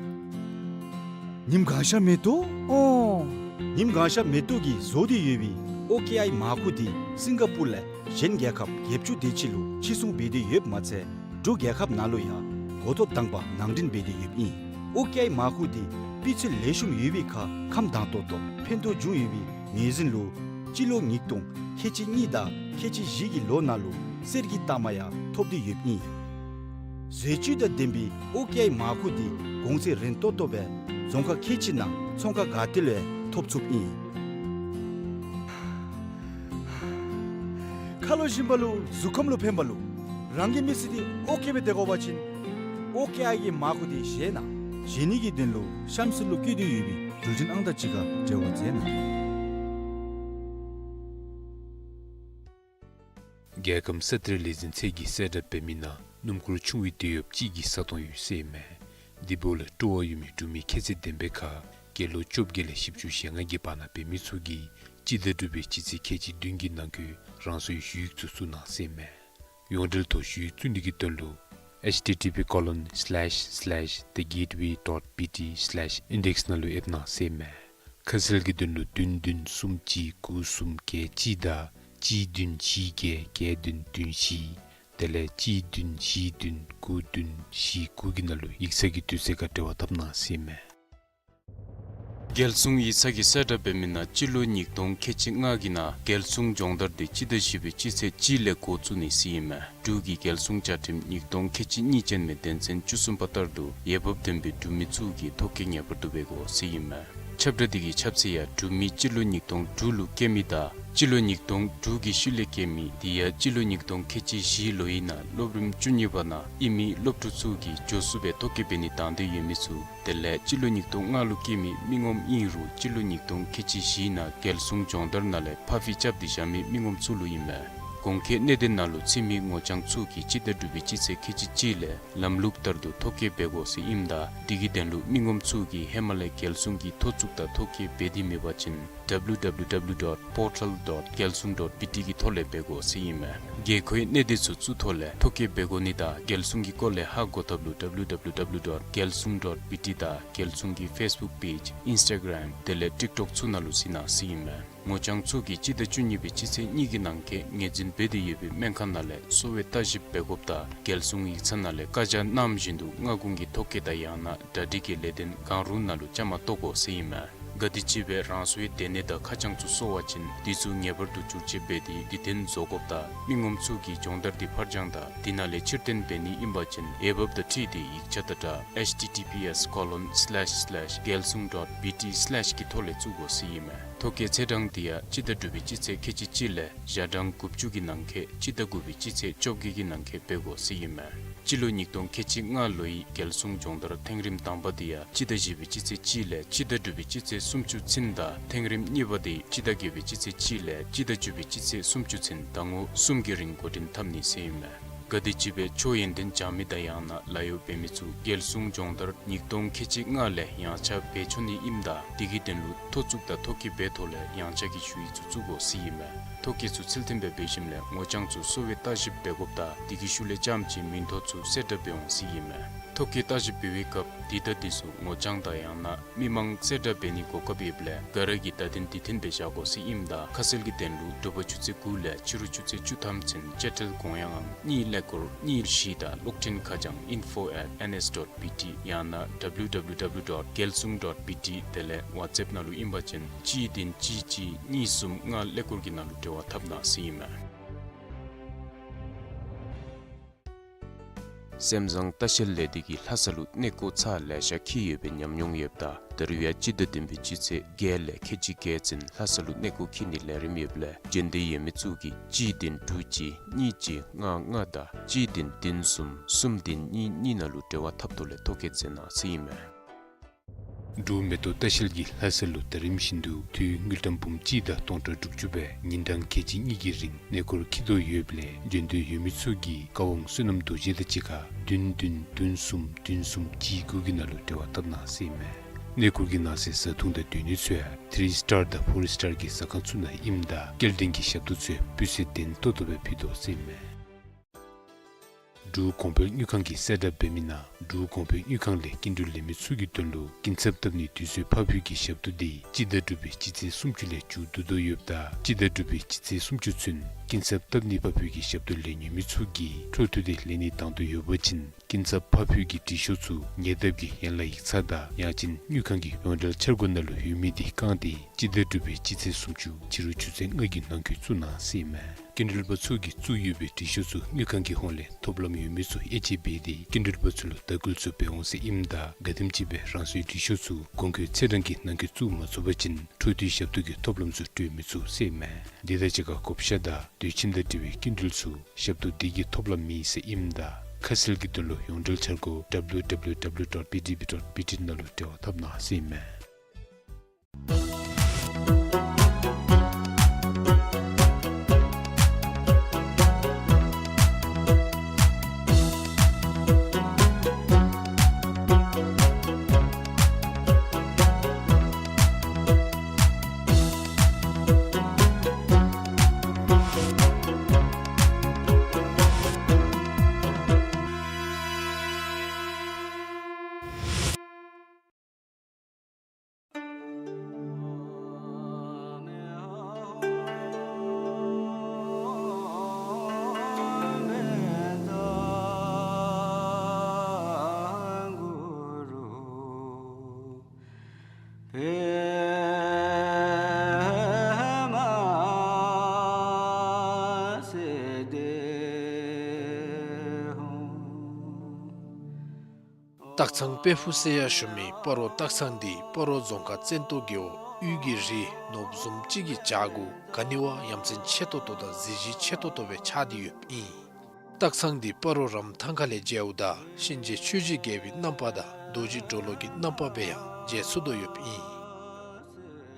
ཉིམ་གང་ཤར་མེ་ཏོག། ཨོ། ཉིམ་གང་ཤར་མེ་ཏོག་གི་བཟོ་སྟེ་ཡོད་པའི་ཨོ་ཀེ་ཨའི་མར་ཁུ་དེ་སིང་ག་པུར་ལས་གཞན་རྒྱལ་ཁབ་བརྒྱད་ཅུ་དེ་ཅིག་ལུ་ཕྱིར་ཚོང་འབད་དེ་ཡོདཔ་མ་ཚད་འབྲུག་རྒྱལ་ཁབ་ནང་ལུ་ཡང་འགོ་ཐོག་དང་པ་ནང་འདྲེན་འབད་དེ་ཡོདཔ་ཨིན། ཨོ་ཀེ་ཨའི་མར་ཁུ་དེ་སྤུས་ཚད་ལེགས་ཤོམ་ཡོད་པའི་ཁར་ཁམས་དྭངས་ཏོག་ཏོ་ཕན་ཐོགས་ཅུང་ཡོད་པའི་ངོས་འཛིན་ལུ་སྤྱི་ལོ་ཉིས་སྟོང་ཁལ་གཅིག་གཉིས་དང་ཁལ་གཅིག་བཞི་གི་ལོ་ནང་ལུ་གསེར་གྱི་རྟགས་མ་ཡང་ཐོབ་སྟེ་ཡོདཔ་ཨིན། བཟོ་བཅོས་དང་ལྡན་པའི་ཨོ་ཀེ་ཨའི་མར་ཁུ་དེ་གོང་ཚད་རན་ཏོག་ཏོ་སྦེ་རྫོང་ཁག་ཁལ་གཅིག་ནང་ཚོང་ཁང་ག་ཏེ་ལུ་ཡང་ཐོབ་ཚུགསཔ་ཨིན། ཁ་ལུ་བཞིན་པ་ལུ་གཟུགས་ཁམས་ལུ་ཕན་པ་ལུ་རང་གི་མི་ཚེ་འདི་ཨོ་ཀེ་སྦེ་སྡོད་དགོ་པ་ཅིན་ཨོ་ཀེ་ཨའི་གི་མར་ཁུ་འདི་བཞེས་གནང་། བཞེས་ནི་གི་དོན་ལུ་གཤམ་གསལ་ལུ་བཀོད་དེ་ཡོད་པའི་འགྲུལ་འཕྲིན་ཨང་རྟགས་ཅིག་ཁར་འབྲེལ་བ་མཛད་གནང་། རྒྱལ་ཁམས་ས་གཏེར་ལས་འཛིན་ཚད་ཀྱིས་གསལ་བསྒྲགས་འབད་མི་ནང་སྣུམ་འཁོར་ཆུང་བའི་དུས་ཡོདཔ་གཅིག་གི་ས་སྟོང་ཡོད་ཟེར་མས། འདི་བོ་ལས་སྤྲོ་བ་ཡོད་མི་འབྲུག་མི་ཁྱད་ཚད་ལྡན་པའི་ཁར་སྐྱེས་ལོ་བཅོ་བརྒྱད་ལས་བཞི་བཅུ་ཞེ་ལྔ་གི་བར་ན་འབད་མི་ཚུ་གིས་སྤྱི་ཟླ་དྲུག་པའི་སྤྱི་ཚེས་ཁལ་གཅིག་བདུན་གྱི་ནང་འཁོད་རང་སོའི་ཞུ་ཡིག་ཚུ་བཙུགས་གནང་ཟེར་མས། ཡོངས་འབྲེལ་ཐོག་ཞུ་ཡིག་བཙུགས་ནི་གི་དོན་ལུ་ཨེཆ་ཊི་ཊི་པི་ཀོ་ལོན་སི་ལེཤ་སི་ལེཤ་ཐེ་གེཊ་ཝེ་ཌོཊ་པི་ཊི་སི་ལེཤ་ཨིན་ཌེགསི་ནང་ལུ་ཨེབ་གནང་ཟེར་མས། ཁ་གསལ་གྱི་དོན་ལུ་བདུན་བདུན་གསུམ་གཅིག་དགུ་གསུམ་བརྒྱད་གཅིག་དང་གཅིག་བདུན་བཞི་བརྒྱད་བརྒྱད་བདུན་བདུན་བཞི་དེ་ལས་གཅིག་བདུན་བཞི་བདུན་དགུ་བདུན་བཞི་དགུ་གི་ནང་ལུ་ཡིག་ཚང་གི་དུས་ཚོད་ཁར་འབྲེལ་བ་འཐབ་གནང་ཟེར་མས། རྒྱལ་སྲུང་ཡིག་ཚང་གིས་གསལ་བསྒྲགས་འབད་མི་ནང་སྤྱི་ལོ་ཉིས་སྟོང་ཁལ་གཅིག་ལྔ་གི་ནང་རྒྱལ་སྲུང་སྦྱོང་བརྡར་དེ་སྤྱི་ཟླ་བཞི་པའི་སྤྱི་ཚེས་གཅིག་ལས་འགོ་བཙུགས་ནི་ཟེར་ཨིན་མས། འབྲུག་གི་རྒྱལ་སྲུང་བཅའ་ཁྲིམས་ཉིས་སྟོང་ཁལ་གཅིག་གཉིས་ཅན་མའི་དོན་ཚན་བཅུ་གསུམ་པ་ལྟར་དུ་འོས་འབབ་ལྡན་པའི་འབྲུག་མི་ཚུ་གིས་ཐོ་བཀོད་ངེས་པར་དུ་འབད་དགོ་ཟེར་ཨིན་མས། ཁྱབ་བསྒྲགས་དེ་གི་ཁྱབ་ཚད་ཡང་འབྲུག་མི་སྤྱི་ལོ་ཉིས་སྟོང་དྲུག་ལུ་སྐྱེས་མི་དང་སྤྱི་ལོ་ཉིས་སྟོང་དྲུག་གི་ཤུལ་ལས་སྐྱེས་མི་དེ་ཡང་སྤྱི་ལོ་ཉིས་སྟོང་ཁལ་གཅིག་བཞི་ལོའི་ནང་སློབ་རིམ་བཅུ་གཉིས་པ་ནང་ཨིན་མི་སློབ་ཕྲུག་ཚུ་གིས་མགྱོགས་སུ་སྦེ་ཐོ་བཀོད་འབད་ནི་དང་འདོད་ཡོད་མི་ཚུ། དེ་ལས་སྤྱི་ལོ་ཉིས་སྟོང་ལྔ་ལུ་སྐྱེས་མི་མི་ངོམ་ཨིན་རུང་སྤྱི་ལོ་ཉིས་སྟོང་ཁལ་གཅིག་བཞི་ནང་རྒྱལ་སྲུང་སྦྱོང་བརྡར་ནང་ལས་ཕར་འགྱངས་རྐྱབ་སྟེ་བཞག་མི་མི་ངོམ་ཚུ་ལུ་ཨིན་མས། གོང་འཁོད་གནད་དོན་ནང་ལུ་ཚུད་མི་ངོ་རྐྱང་ཚུ་གིས་སྤྱི་ཟླ་དྲུག་པའི་སྤྱི་ཚེས་ཁལ་གཅིག་གཅིག་ལས་ལམ་ལུགས་ལྟར་དུ་ཐོ་བཀོད་འབད་དགོ་ཟེར་ཨིནམ་ད་དེ་གི་དོན་ལུ་མི་ངོམ་ཚུ་གིས་ཧེ་མ་ལས་རྒྱལ་སྲུང་གི་ཐོ་བཙུགས་དང་ཐོ་བཀོད་འབད་དེ་མེད་པ་ཅིན་W W W dot portal dot gelsungrangbt གི་ཐོག་ལས་འབད་དགོ་ཟེར་ཨིན་མས། དགོས་མཁོའི་གནད་དོན་ཚུ་ཚུ་ཐོག་ལས་ཐོ་བཀོད་འབད་དགོ་ནི་དང་རྒྱལ་སྲུང་གི་སྐོར་ལས་ཧ་གོ་ཐབས་ལུ་W W W dot gelsungrangbt དང་རྒྱལ་སྲུང་གི་Facebook page, Instagram དེ་ལས་TikTok ཚུ་ནང་ལུ་གཟིགས་གནང་ཟེར་ཨིན་མས། ངོ་རྐྱང་ཚུ་གིས་སྤྱི་ཟླ་བཅུ་གཉིས་པའི་སྤྱི་ཚེས་གཉིས་ཀྱི་ནང་འཁོད་ངོས་འཛིན་འབད་དེ་ཡོད་པའི་སྨན་ཁང་ནང་ལས་གསོ་བའི་བརྟག་ཞིབ་འབད་དགོཔ་དང་རྒྱལ་སྲུང་ཡིག་ཚང་ནང་ལས་བཀའ་རྒྱ་གནངམ་བཞིན་དུ་སྔ་འགོང་གི་ཐོ་བཀོད་དང་ཡང་ན་གྲ་སྒྲིག་གི་ལས་དོན་གང་རུང་ནང་ལུ་བཅའ་མར་གཏོགས་དགོ་ཟེར་ཨིན་མས། ག་དེམ་ཅིག་སྦེ་རང་སོའི་སྡོད་གནས་དང་ཁ་བྱང་ཚུ་སོར་བ་ཅིན་དེ་ཚུ་ངེས་པར་དུ་བསྒྱུར་བཅོས་འབད་དེ་དུས་སྟོན་བཟོ་དགོཔ་དང་མི་ངོམ་ཚུ་གིས་སྦྱོང་བརྡར་དེ་ཕར་འགྱངས་དང་དེ་ནང་ལས་ཕྱིར་འཐེན་འབད་ནི་ཨིན་པ་ཅིན་འོས་འབབ་དང་འཁྲིལ་ཏེ་ཡིག་ཆ་དང་སྦྲགས་H T T P S colon slash slash gelsungrangbt slash གི་ཐོག་ལས་བཙུགས་དགོ་ཟེར་ཨིན་མས། ཐོ་བཀོད་ཚེས་གྲངས་དེ་ཡང་སྤྱི་ཟླ་དྲུག་པའི་སྤྱི་ཚེས་ཁལ་གཅིག་གཅིག་ལས་ཞག་གྲངས་དགུ་བཅུ་གི་ནང་འཁོད་སྤྱི་ཟླ་དགུ་པའི་སྤྱི་ཚེས་བཅོ་བརྒྱད་ཀྱི་ནང་འཁོད་འབད་དགོ་ཟེར་ཨིན་མས། སྤྱི་ལོ་ཉིས་སྟོང་ཁལ་གཅིག་ལྔ་ལོའི་རྒྱལ་སྲུང་སྦྱོང་བརྡར་ཐེངས་རིམ་དང་པ་དེ་ཡང་སྤྱི་ཟླ་བཞི་པའི་སྤྱི་ཚེས་གཅིག་ལས་སྤྱི་ཟླ་དྲུག་པའི་སྤྱི་ཚེས་སུམ་ཅུ་ཚུན་དང་ཐེངས་རིམ་གཉིས་པ་དེ་སྤྱི་ཟླ་བརྒྱད་པའི་སྤྱི་ཚེས་གཅིག་ལས་སྤྱི་ཟླ་བཅུ་པའི་སྤྱི་ཚེས་སུམ་ཅུ་ཚུན་ཟླ་ངོ་གསུམ་གྱི་རིང་འགོ་འདྲེན་འཐབ་ནི་ཟེར་ཨིན་མས། ག་དེམ་ཅིག་སྦེ་ཆོས་ཡོན་ཏན་སྦྱང་མི་དང་ཡང་ན་ལཱ་གཡོག་འབད་མི་ཚུ་རྒྱལ་སྲུང་སྦྱོང་བརྡར་ཉིས་སྟོང་ཁལ་གཅིག་ལྔ་ལས་ཡངས་ཆག་འབད་ཆོག་ནི་ཨིནམ་ད་དེ་གི་དོན་ལུ་ཐོ་བཙུགས་དང་ཐོ་བཀོད་འབད་ཐོག་ལས་ཡངས་ཆག་གི་ཞུ་ཡིག་ཚུ་བཙུགས་དགོ་ཟེར་ཨིན་མས། ཐོ་བཀོད་ཚུ་ཚུལ་མཐུན་སྦེ་འབད་ཞིནམ་ལས་ངོ་རྐྱང་ཚུ་གསོ་བའི་བརྟག་ཞིབ་འབད་དགོཔ་དང་དེ་གི་ཤུལ་ལས་རྐྱངམ་ཅིག་མིང་ཐོ་ཚུ་གསལ་བསྒྲགས་འབད་འོང་ཟེར་ཨིན་མས། ཐོ་བཀོད་བརྟག་ཞིབ་འབད་བའི་སྐབས་དེ་དང་དེ་ཚུ་ངོ་རྐྱང་དང་ཡང་ན་མི་མང་གསལ་བསྒྲགས་འབད་ནི་གོ་སྐབས་ཡོདཔ་ལས་ག་ར་གིས་བརྡ་དོན་དེ་བཏོན་སྦེ་བཞག་དགོ་ཟེར་ཨིནམ་ད་ཁ་གསལ་གྱི་དོན་ལུ་དྲོ་པ་ཆུ་ཚོད་དགུ་ལས་ཕྱི་རུ་ཆུ་ཚོད་བཅུ་ཐམ་ཚུན་དཔྱ་ཁྲལ་དགོངས་ཡངས་ཨང་གཉིས་ཀླད་ཀོར་གཉིས་བཞི་དང་གློག་འཕྲིན་ཁ་བྱང་info at N S dot B T ཡང་ན W W W dot gelsungrangbt དེ་ལས་WhatsApp ནང་ལུ་ཨིན་པ་ཅིན་གཅིག་བདུན་གཅིག་གཅིག་གཉིས་གསུམ་ལྔ་ཀླད་ཀོར་གྱི་ནང་ལུ་འབྲེལ་བ་འཐབ་གནང་ཟེར་ཨིན་མས། སེམས་བཟང་ལྟ་བཤལ་ལས་སྡེ་གིས་ལྷ་ས་ལུ་གནས་སྐོར་ཚར་ལེ་ཤ་འཁྱིད་ཡོད་པའི་ཉམས་མྱོང་ཡོདཔ་ད་ད་རུང་ཡང་སྤྱི་ཟླ་བདུན་པའི་སྤྱི་ཚེས་བརྒྱད་ལས་ཁལ་གཅིག་བརྒྱད་ཚུན་ལྷ་ས་ལུ་གནས་སྐོར་འཁྱིད་ནིའི་ལས་རིམ་ཡོདཔ་ལས་འབྱོན་འདོད་ཡོད་མི་ཚུ་གིས་གཅིག་བདུན་དྲུག་གཅིག་གཉིས་གཅིག་ལྔ་ལྔ་དང་གཅིག་བདུན་བདུན་གསུམ་གསུམ་བདུན་གཉིས་གཉིས་ནང་ལུ་འབྲེལ་བ་འཐབ་ཐོག་ལས་ཐོ་བཀོད་མཛད་གནང་ཟེར་ཨིན་མས། འབྲུག་མེ་ཏོག་ལྟ་བཤལ་གྱིས་ལྷ་ས་ལུ་ཟླ་རིམ་བཞིན་དུ་དངུལ་ཀྲམ་འབུམ་གཅིག་དང་སྟོང་ཕྲག་དྲུག་ཅུ་སྦེ་ཉིན་གྲངས་ཁལ་གཅིག་གཉིས་ཀྱི་རིང་གནས་སྐོར་འཁྱིད་དོ་ཡོདཔ་ལས་འབྱོན་འདོད་ཡོད་མི་ཚུ་གིས་བཀའ་དབང་བསོད་ནམས་རྡོ་རྗེ་དང་གཅིག་ཁར་བདུན་བདུན་བདུན་གསུམ་བདུན་གསུམ་གཅིག་དགུ་གི་ནང་ལུ་འབྲེལ་བ་འཐབ་གནང་ཟེར་ཨིན་མས། གནས་སྐོར་གྱི་ནང་གསེས་བཟའ་འཐུང་དང་སྡོད་གནས་ཚུ་ཡང་ཐི་རི་སི་ཊར་དང་ཕོར་སི་ཊར་གྱི་ཟ་ཁང་ཚུ་ནང་ཨིནམ་ད་སྐྱེལ་འདྲེན་གྱི་ཞབས་ཏོག་ཚུ་སྤུས་ཚད་ལྡན་ཏོག་ཏོ་སྦེ་ཕུལ་དོ་ཟེར་ཨིན་མས། འབྲུག་གོང་འཕེལ་དངུལ་ཁང་གིས་གསལ་བསྒྲགས་འབད་མི་ནང་འབྲུག་གོང་འཕེལ་དངུལ་ཁང་ལས་སྐྱིན་འགྲུལ་ལེན་མི་ཚུ་གི་དོན་ལུ་སྐྱིན་ཚབ་བཏབ་ནིའི་དུས་ཚོད་ཕར་འབྱོར་གྱི་ཞབས་ཏོག་དེ་སྤྱི་ཟླ་དྲུག་པའི་སྤྱི་ཚེས་སུམ་ཅུ་ལས་མཇུག་བསྡུ་དོ་ཡོདཔ་ད་སྤྱི་ཟླ་དྲུག་པའི་སྤྱི་ཚེས་སུམ་ཅུ་ཚུན་སྐྱིན་ཚབ་བཏབ་ནི་ཕར་འབྱོར་གྱི་ཞབས་ཏོག་ལེན་ནི་ཡོད་མི་ཚུ་གིས་འཕྲོ་མཐུད་དེ་ལེན་ནི་དང་འདོད་ཡོད་པ་ཅིན་སྐྱིན་ཚབ་ཕར་འབྱོར་གྱི་འབྲི་ཤོག་ཚུ་ཉེ་འདབས་ཀྱི་ཡན་ལག་ཡིག་ཚང་དང་ཡང་ཅིན་དངུལ་ཁང་གི་ཡོངས་འབྲེལ་འཆར་སྒོ་ནང་ལུ་ཡོད་མི་དེ་བཀང་སྟེ་སྤྱི་ཟླ་དྲུག་པའི་སྤྱི་ཚེས་སུམ་ཅུ་ཕྱི་རུ་ཆུ་ཚོད་ལྔ་གི་ནང་འཁོད་བཙུགས་གནང་ཟེར་ཨིན་མས། སྐྱིན་འགྲུལ་པ་ཚུ་གིས་བཙུགས་ཡོད་པའི་འབྲི་ཤོག་ཚུ་དངུལ་ཁང་གི་ཧོངས་ལས་ཐོབ་ལམ་ཡོད་མི་ཚུ་དབྱེ་དཔྱད་འབད་དེ་སྐྱིན་འགྲུལ་པ་ཚུ་ལུ་དྭགས་སྐུལ་ཚུ་འབད་འོང་ཟེར་ཨིནམ་ད་ག་དེམ་ཅིག་སྦེ་རང་སོའི་འབྲི་ཤོག་ཚུ་གོང་འཁོད་ཚེས་གྲངས་ཀྱི་ནང་འཁོད་བཙུགས་མ་ཚུགས་པ་ཅིན་འཕྲོ་མཐུད་ཞབས་ཏོག་གི་ཐོབ་ལམ་ཚུ་སྤྲོད་མི་ཚུགས་ཟེར་ཨིན་མས། དེ་དང་གཅིག་ཁར་བགོ་བཤའ་དང་སྡོད་ཁྱིམ་དང་འབྲེལ་བའི་སྐྱིན་འགྲུལ་ཚུ་ཞབས་ཏོག་དེ་གིས་ཐོབ་ལམ་མེད་ཟེར་ཨིནམ་ད་ཁ་གསལ་གྱི་དོན་ལུ་ཡོངས་འབྲེལ་འཆར་སྒོ་W W W dot B D B dot B T ནང་ལུ་འབྲེལ་བ་འཐབ་གནང་ཟེར་ཨིན་མས། སྟག་ཚང་དཔལ་ཕུག་ཟེར་ཡང་ཞུ་མི་སྤ་རོ་སྟག་ཚང་འདི་སྤ་རོ་རྫོང་ཁག་བཙན་ཏོ་རྒེད་འོག་དབུས་ཀྱི་རི་ནོར་བུ་བཟུམ་ཅིག་གི་བྱག་གུ་ག་ནི་བ་ཡ་མཚན་ཆེ་ཏོག་ཏོ་དང་གཟི་བརྗིད་ཆེ་ཏོག་ཏོ་སྦེ་ཆགས་ཏེ་ཡོདཔ་ཨིན། སྟག་ཚང་འདི་སྤ་རོ་རམ་ཐང་ཁ་ལས་མཇལཝ་ད་གཤིན་རྗེ་ཆོས་རྗེ་རྒྱལ་པོའི་རྣམ་པ་དང་རྡོ་རྗེ་གྲོ་ལོད་ཀྱི་རྣམ་པ་སྦེ་ཡང་མཇལ་ཚུགས་དོ་ཡོདཔ་ཨིན།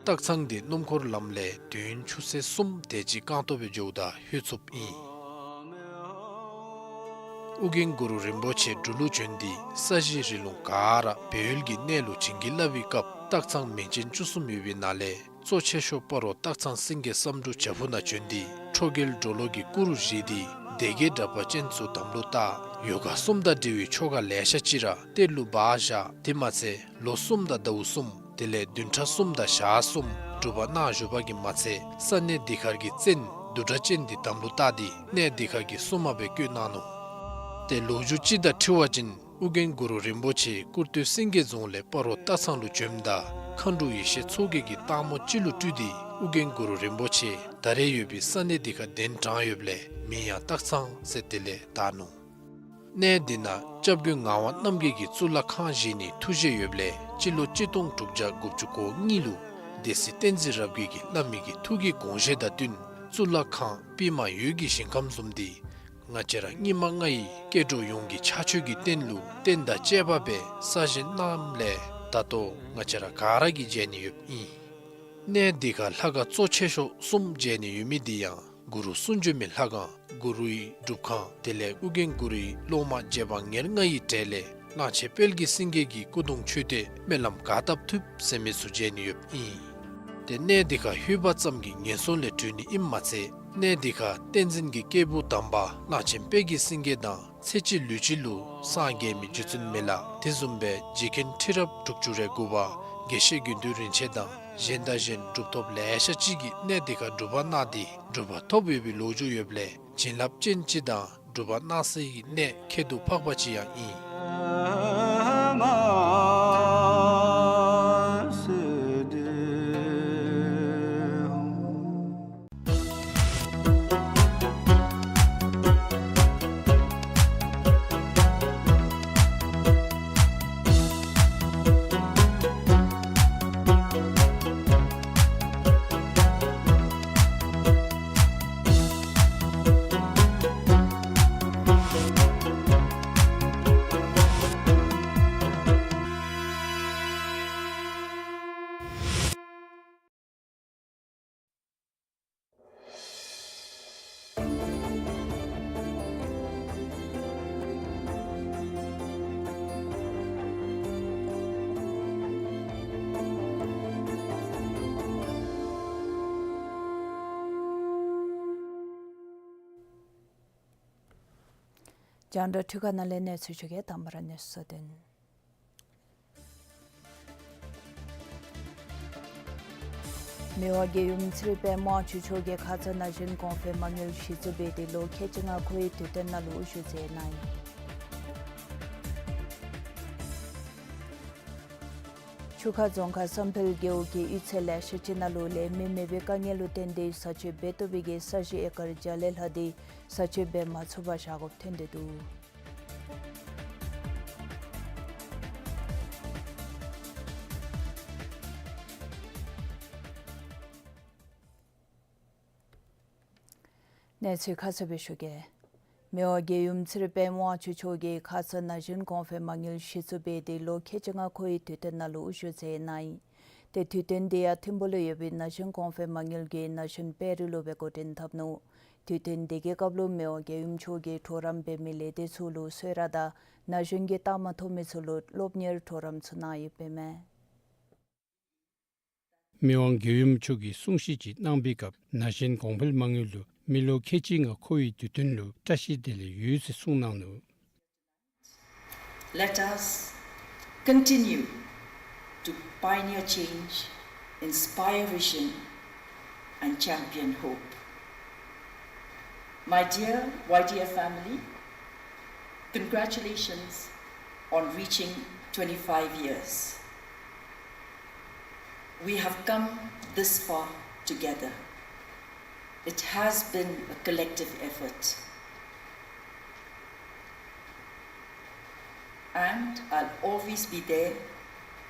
སྟག་ཚང་འདི་སྣུམ་འཁོར་ལམ་ལས་དུས་ཡུན་ཆུ་ཚོད་གསུམ་དེ་ཅིག་རྐང་སྟོང་སྦེ་འགྱོཝ་ད་ལྷོད་ཚུགསཔ་ཨིན། ཨོ་རྒྱན་གུ་རུ་རིན་པོ་ཆེ་འབྲུག་ལུ་བྱོན་ཏེ་ས་གཞི་རི་ལུང་ག་ར་སྦས་ཡུལ་གྱི་གནས་ལུ་བྱིན་གྱིས་བརླབས་པའི་སྐབས་སྟག་ཚང་མིང་ཅན་བཅུ་གསུམ་ཡོད་པའི་ནང་ལས་གཙོ་ཆེ་ཤོས་སྤ་རོ་སྟག་ཚང་སེང་གེ་བསམ་འགྲུབ་བྱག་ཕུག་ནང་བྱོན་ཏེ་ཁྲོ་རྒྱལ་གྲོ་ལོད་ཀྱི་སྐུ་རུ་བཞེངས་ཏེ་སྡེ་བརྒྱད་དྲེགས་པ་ཅན་ཚུ་དམ་ལུ་བཏགས། ཡོ་ག་གསུམ་དང་འབྲེལ་བའི་ཆོ་ག་ལེ་ཤ་ཅིག་ར་གཏེར་ལུ་སྦ་བཞག། དེ་མ་ཚད་ལོ་གསུམ་དང་ཟླཝ་གསུམ་དེ་ལས་བདུན་ཕྲག་གསུམ་དང་ཞག་གསུམ་སྒྲུབ་པ་གནང་བཞུགས་པ་གིས་མ་ཚད་ས་གནས་འདི་ཁར་གྱི་བཙན་བདུད་དྲེགས་ཅན་འདི་དམ་ལུ་བཏགས་ཏེ་གནས་འདི་ཁར་གྱི་སྲུང་མ་སྦེ་བསྐོས་གནང་ནུག། ཏེ་ལོ་རྒྱུས་ཅིག་དང་འཁྲིལ་བ་ཅིན་ཨོ་རྒྱན་གུ་རུ་རིན་པོ་ཆེ་སྐུར་སྟོད་སེང་གེ་རྫོང་ལས་སྤ་རོ་སྟག་ཚང་ལུ་བྱོནམ་ད་མཁའ་འགྲོ་ཡེ་ཤེས་མཚོ་རྒྱལ་གྱིས་སྟག་མོ་ཅིག་ལུ་སྤྲུལ་ཏེ་ཨོ་རྒྱན་གུ་རུ་རིན་པོ་ཆེ་ད་རེས་ཡོད་པའི་ས་གནས་འདི་ཁར་གདན་དྲངས་ཡོདཔ་ལས་མིང་ཡང་སྟག་ཚང་ཟེར་དེ་ལས་བཏགས་ནུག། གནས་འདི་ནང་སྐྱབས་མགོན་ངག་དབང་རྣམ་རྒྱལ་གྱིས་གཙུག་ལག་ཁང་བཞེངས་ནིའི་ཐུགས་བཞེད་ཡོདཔ་ལས་སྤྱི་ལོ་གཅིག་སྟོང་དྲུག་བརྒྱ་དགུ་བཅུ་གོ་གཉིས་ལུ་སྡེ་སྲིད་བསྟན་འཛིན་རབ་རྒྱས་ཀྱིས་བླ་མའི་གི་ཐུགས་ཀྱི་དགོངས་བཞེད་དང་བསྟུན་གཙུག་ལག་ཁང་པདྨ་འོད་ཀྱི་ཞིང་ཁམས་བཟུམ་འདི་ང་བཅས་ར་སྙིགས་མ་ལྔ་ཡི་སྐྱེ་འགྲོ་ཡོངས་ཀྱི་ཕྱག་མཆོད་ཀྱི་རྟེན་ལུ་རྟེན་དང་བཅས་པ་སྦེ་གསར་བཞེངས་གནངམ་ལས་ད་ལྟོ་ང་བཅས་ར་ག་ར་གིས་མཇལ་ནི་ཡོདཔ་ཨིན། གནས་འདི་ཁར་ལྷ་ཁང་གཙོ་ཆེ་ཤོས་གསུམ་མཇལ་ནི་ཡོད་མི་འདི་ཡང་གུ་རུ་གསུང་བྱོན་མའི་ལྷ་ཁང་གུ་རུའི་སྒྲུབ་ཁང་དེ་ལས་ཨོ་རྒྱན་གུ་རུའི་སློབ་མ་རྗེ་འབངས་ཉེར་ལྔ་ཡི་གྲས་ལས་གླང་ཆེན་དཔལ་གྱི་སེང་གེ་གི་སྐུ་གདུང་མཆོད་རྟེན་སྨོན་ལམ་ག་བཏབ་ཐུབ་ཟེར་མི་ཚུ་མཇལ་ནི་ཡོདཔ་ཨིན། ཏེ་གནས་འདི་ཁར་ལྷོད་པ་ཙམ་གྱིས་ངན་སོང་ལས་གྲོལ་ནི་ཨིནམ་མ་ཚད་གནས་འདི་ཁར་བསྟན་འཛིན་གྱི་སྐྱེས་བུ་དམ་པ་གླང་ཆེན་དཔལ་གྱི་སེང་གེ་དང་ཚེ་གཅིག་ལུས་གཅིག་ལུ་སངས་རྒྱས་མི་རྗེ་བཙུན་མི་ལ་དེ་བཟུམ་སྦེ་རྗེ་མཁན་ཁྲི་རབས་དྲུག་ཅུ་རེ་དགུ་པ་དགེ་བཤེས་དགེ་འདུན་རིན་ཆེན་དང་གཞན་དང་གཞན་གྲུབ་ཐོབ་ལེ་ཤ་ཅིག་གིས་གནས་འདི་ཁར་སྒྲུབ་པ་གནང་སྟེ་གྲུབ་པ་ཐོབ་ཡོད་པའི་ལོ་རྒྱུས་ཡོདཔ་ལས་བྱིན་རླབས་ཅན་ཅིག་དང་གྲུབ་པ་གནང་སའི་གནས་ཁྱད་དུ་འཕགས་པ་ཅིག་ཡང་ཨིན། རྒྱང་བསྒྲགས་འཕྲུལ་ཁང་ནང་ལས་གནས་ཚུལ་ཞུ་གེ། དང་པ་ར་གནས་ཚུལ་དོན། མི་དབང་རྒྱལ་ཡུམ་ཚེ་རིང་དཔལ་མོ་དབང་ཕྱུག་མཆོག་གིས་ཁ་ཙ་ན་གཞོན་གོང་འཕེལ་མ་དངུལ་གཞི་བཙུགས་འབད་དེ་ལོ་ཁལ་གཅིག་ལྔ་འཁོར་བའི་དུས་སྟོན་ནང་ལུ་དབུ་བཞུགས་མཛད་གནང་ཡི། ཆུ་ཁ་རྫོང་ཁག་བསམ་འཕེལ་རྒེད་འོག་གི་གཡུས་ཚན་ལེ་ཤ་ཅིག་ནང་ལུ་ལས་མི་མེད་པའི་དཀའ་ངལ་ལུ་བརྟེན་ཏེ་ས་ཆ་འབད་བཏུབ་པའི་གི་ས་གཞི་ཨེ་ཀར་བརྒྱ་ལས་ལྷག་སྟེ་ས་ཆ་འབད་མ་ཚུགས་པར་བཞག་དགོཔ་ཐོན་ཏེ་འདུག། གནས་ཚུལ་ཁ་གསལ་སྦེ་ཞུ་གེ། མི་དབང་རྒྱལ་ཡུམ་ཚེ་རིང་དཔལ་མོ་དབང་ཕྱུག་མཆོག་གིས་ཁ་ཙ་ན་གཞོན་གོང་འཕེལ་མ་དངུལ་གཞི་བཙུགས་འབད་དེ་ལོ་ཁལ་གཅིག་ལྔ་འཁོར་བའི་དུས་སྟོན་ནང་ལུ་དབུ་བཞུགས་མཛད་གནང་ཡི། ཏེ་དུས་སྟོན་དེ་ཡང་ཐིམ་ཕུག་ལུ་ཡོད་པའི་ན་གཞོན་གོང་འཕེལ་མ་དངུལ་གྱི་ན་གཞོན་དཔལ་རི་ལུ་སྦེ་འགོ་འདྲེན་འཐབ་ནུག། དུས་སྟོན་དེ་གི་སྐབས་ལུ་མི་དབང་རྒྱལ་ཡུམ་མཆོག་གིས་གྲོགས་རམ་འབད་མི་ལས་སྡེ་ཚུ་ལུ་གསོལ་རས་དང་ན་གཞོན་གྱི་རྟགས་མ་ཐོབ་མི་ཚུ་ལུ་སློབ་གཉེར་གྲོགས་རམ་ཚུ་གནང་ཡོདཔ་ཨིན་མས། མི་དབང་རྒྱལ་ཡུམ་མཆོག་གིས་གསུང་བཤད་ཅིག་གནང་པའི་སྐབས་ན་གཞོན་གོང་འཕེལ་མ་དངུལ་ལུ་མི་ལོ་ཁལ་གཅིག་ལྔ་འཁོར་བའི་དུས་སྟོན་ལུ་བཀྲ་ཤིས་བདེ་ལེགས་ཡོད་ཟེར་གསུངས་གནང་ནུག། Let us continue to pioneer change, inspire vision, and champion hope. My dear Y D F family, congratulations on reaching twenty-five years. We have come this far together. It has been a collective effort. And I'll always be there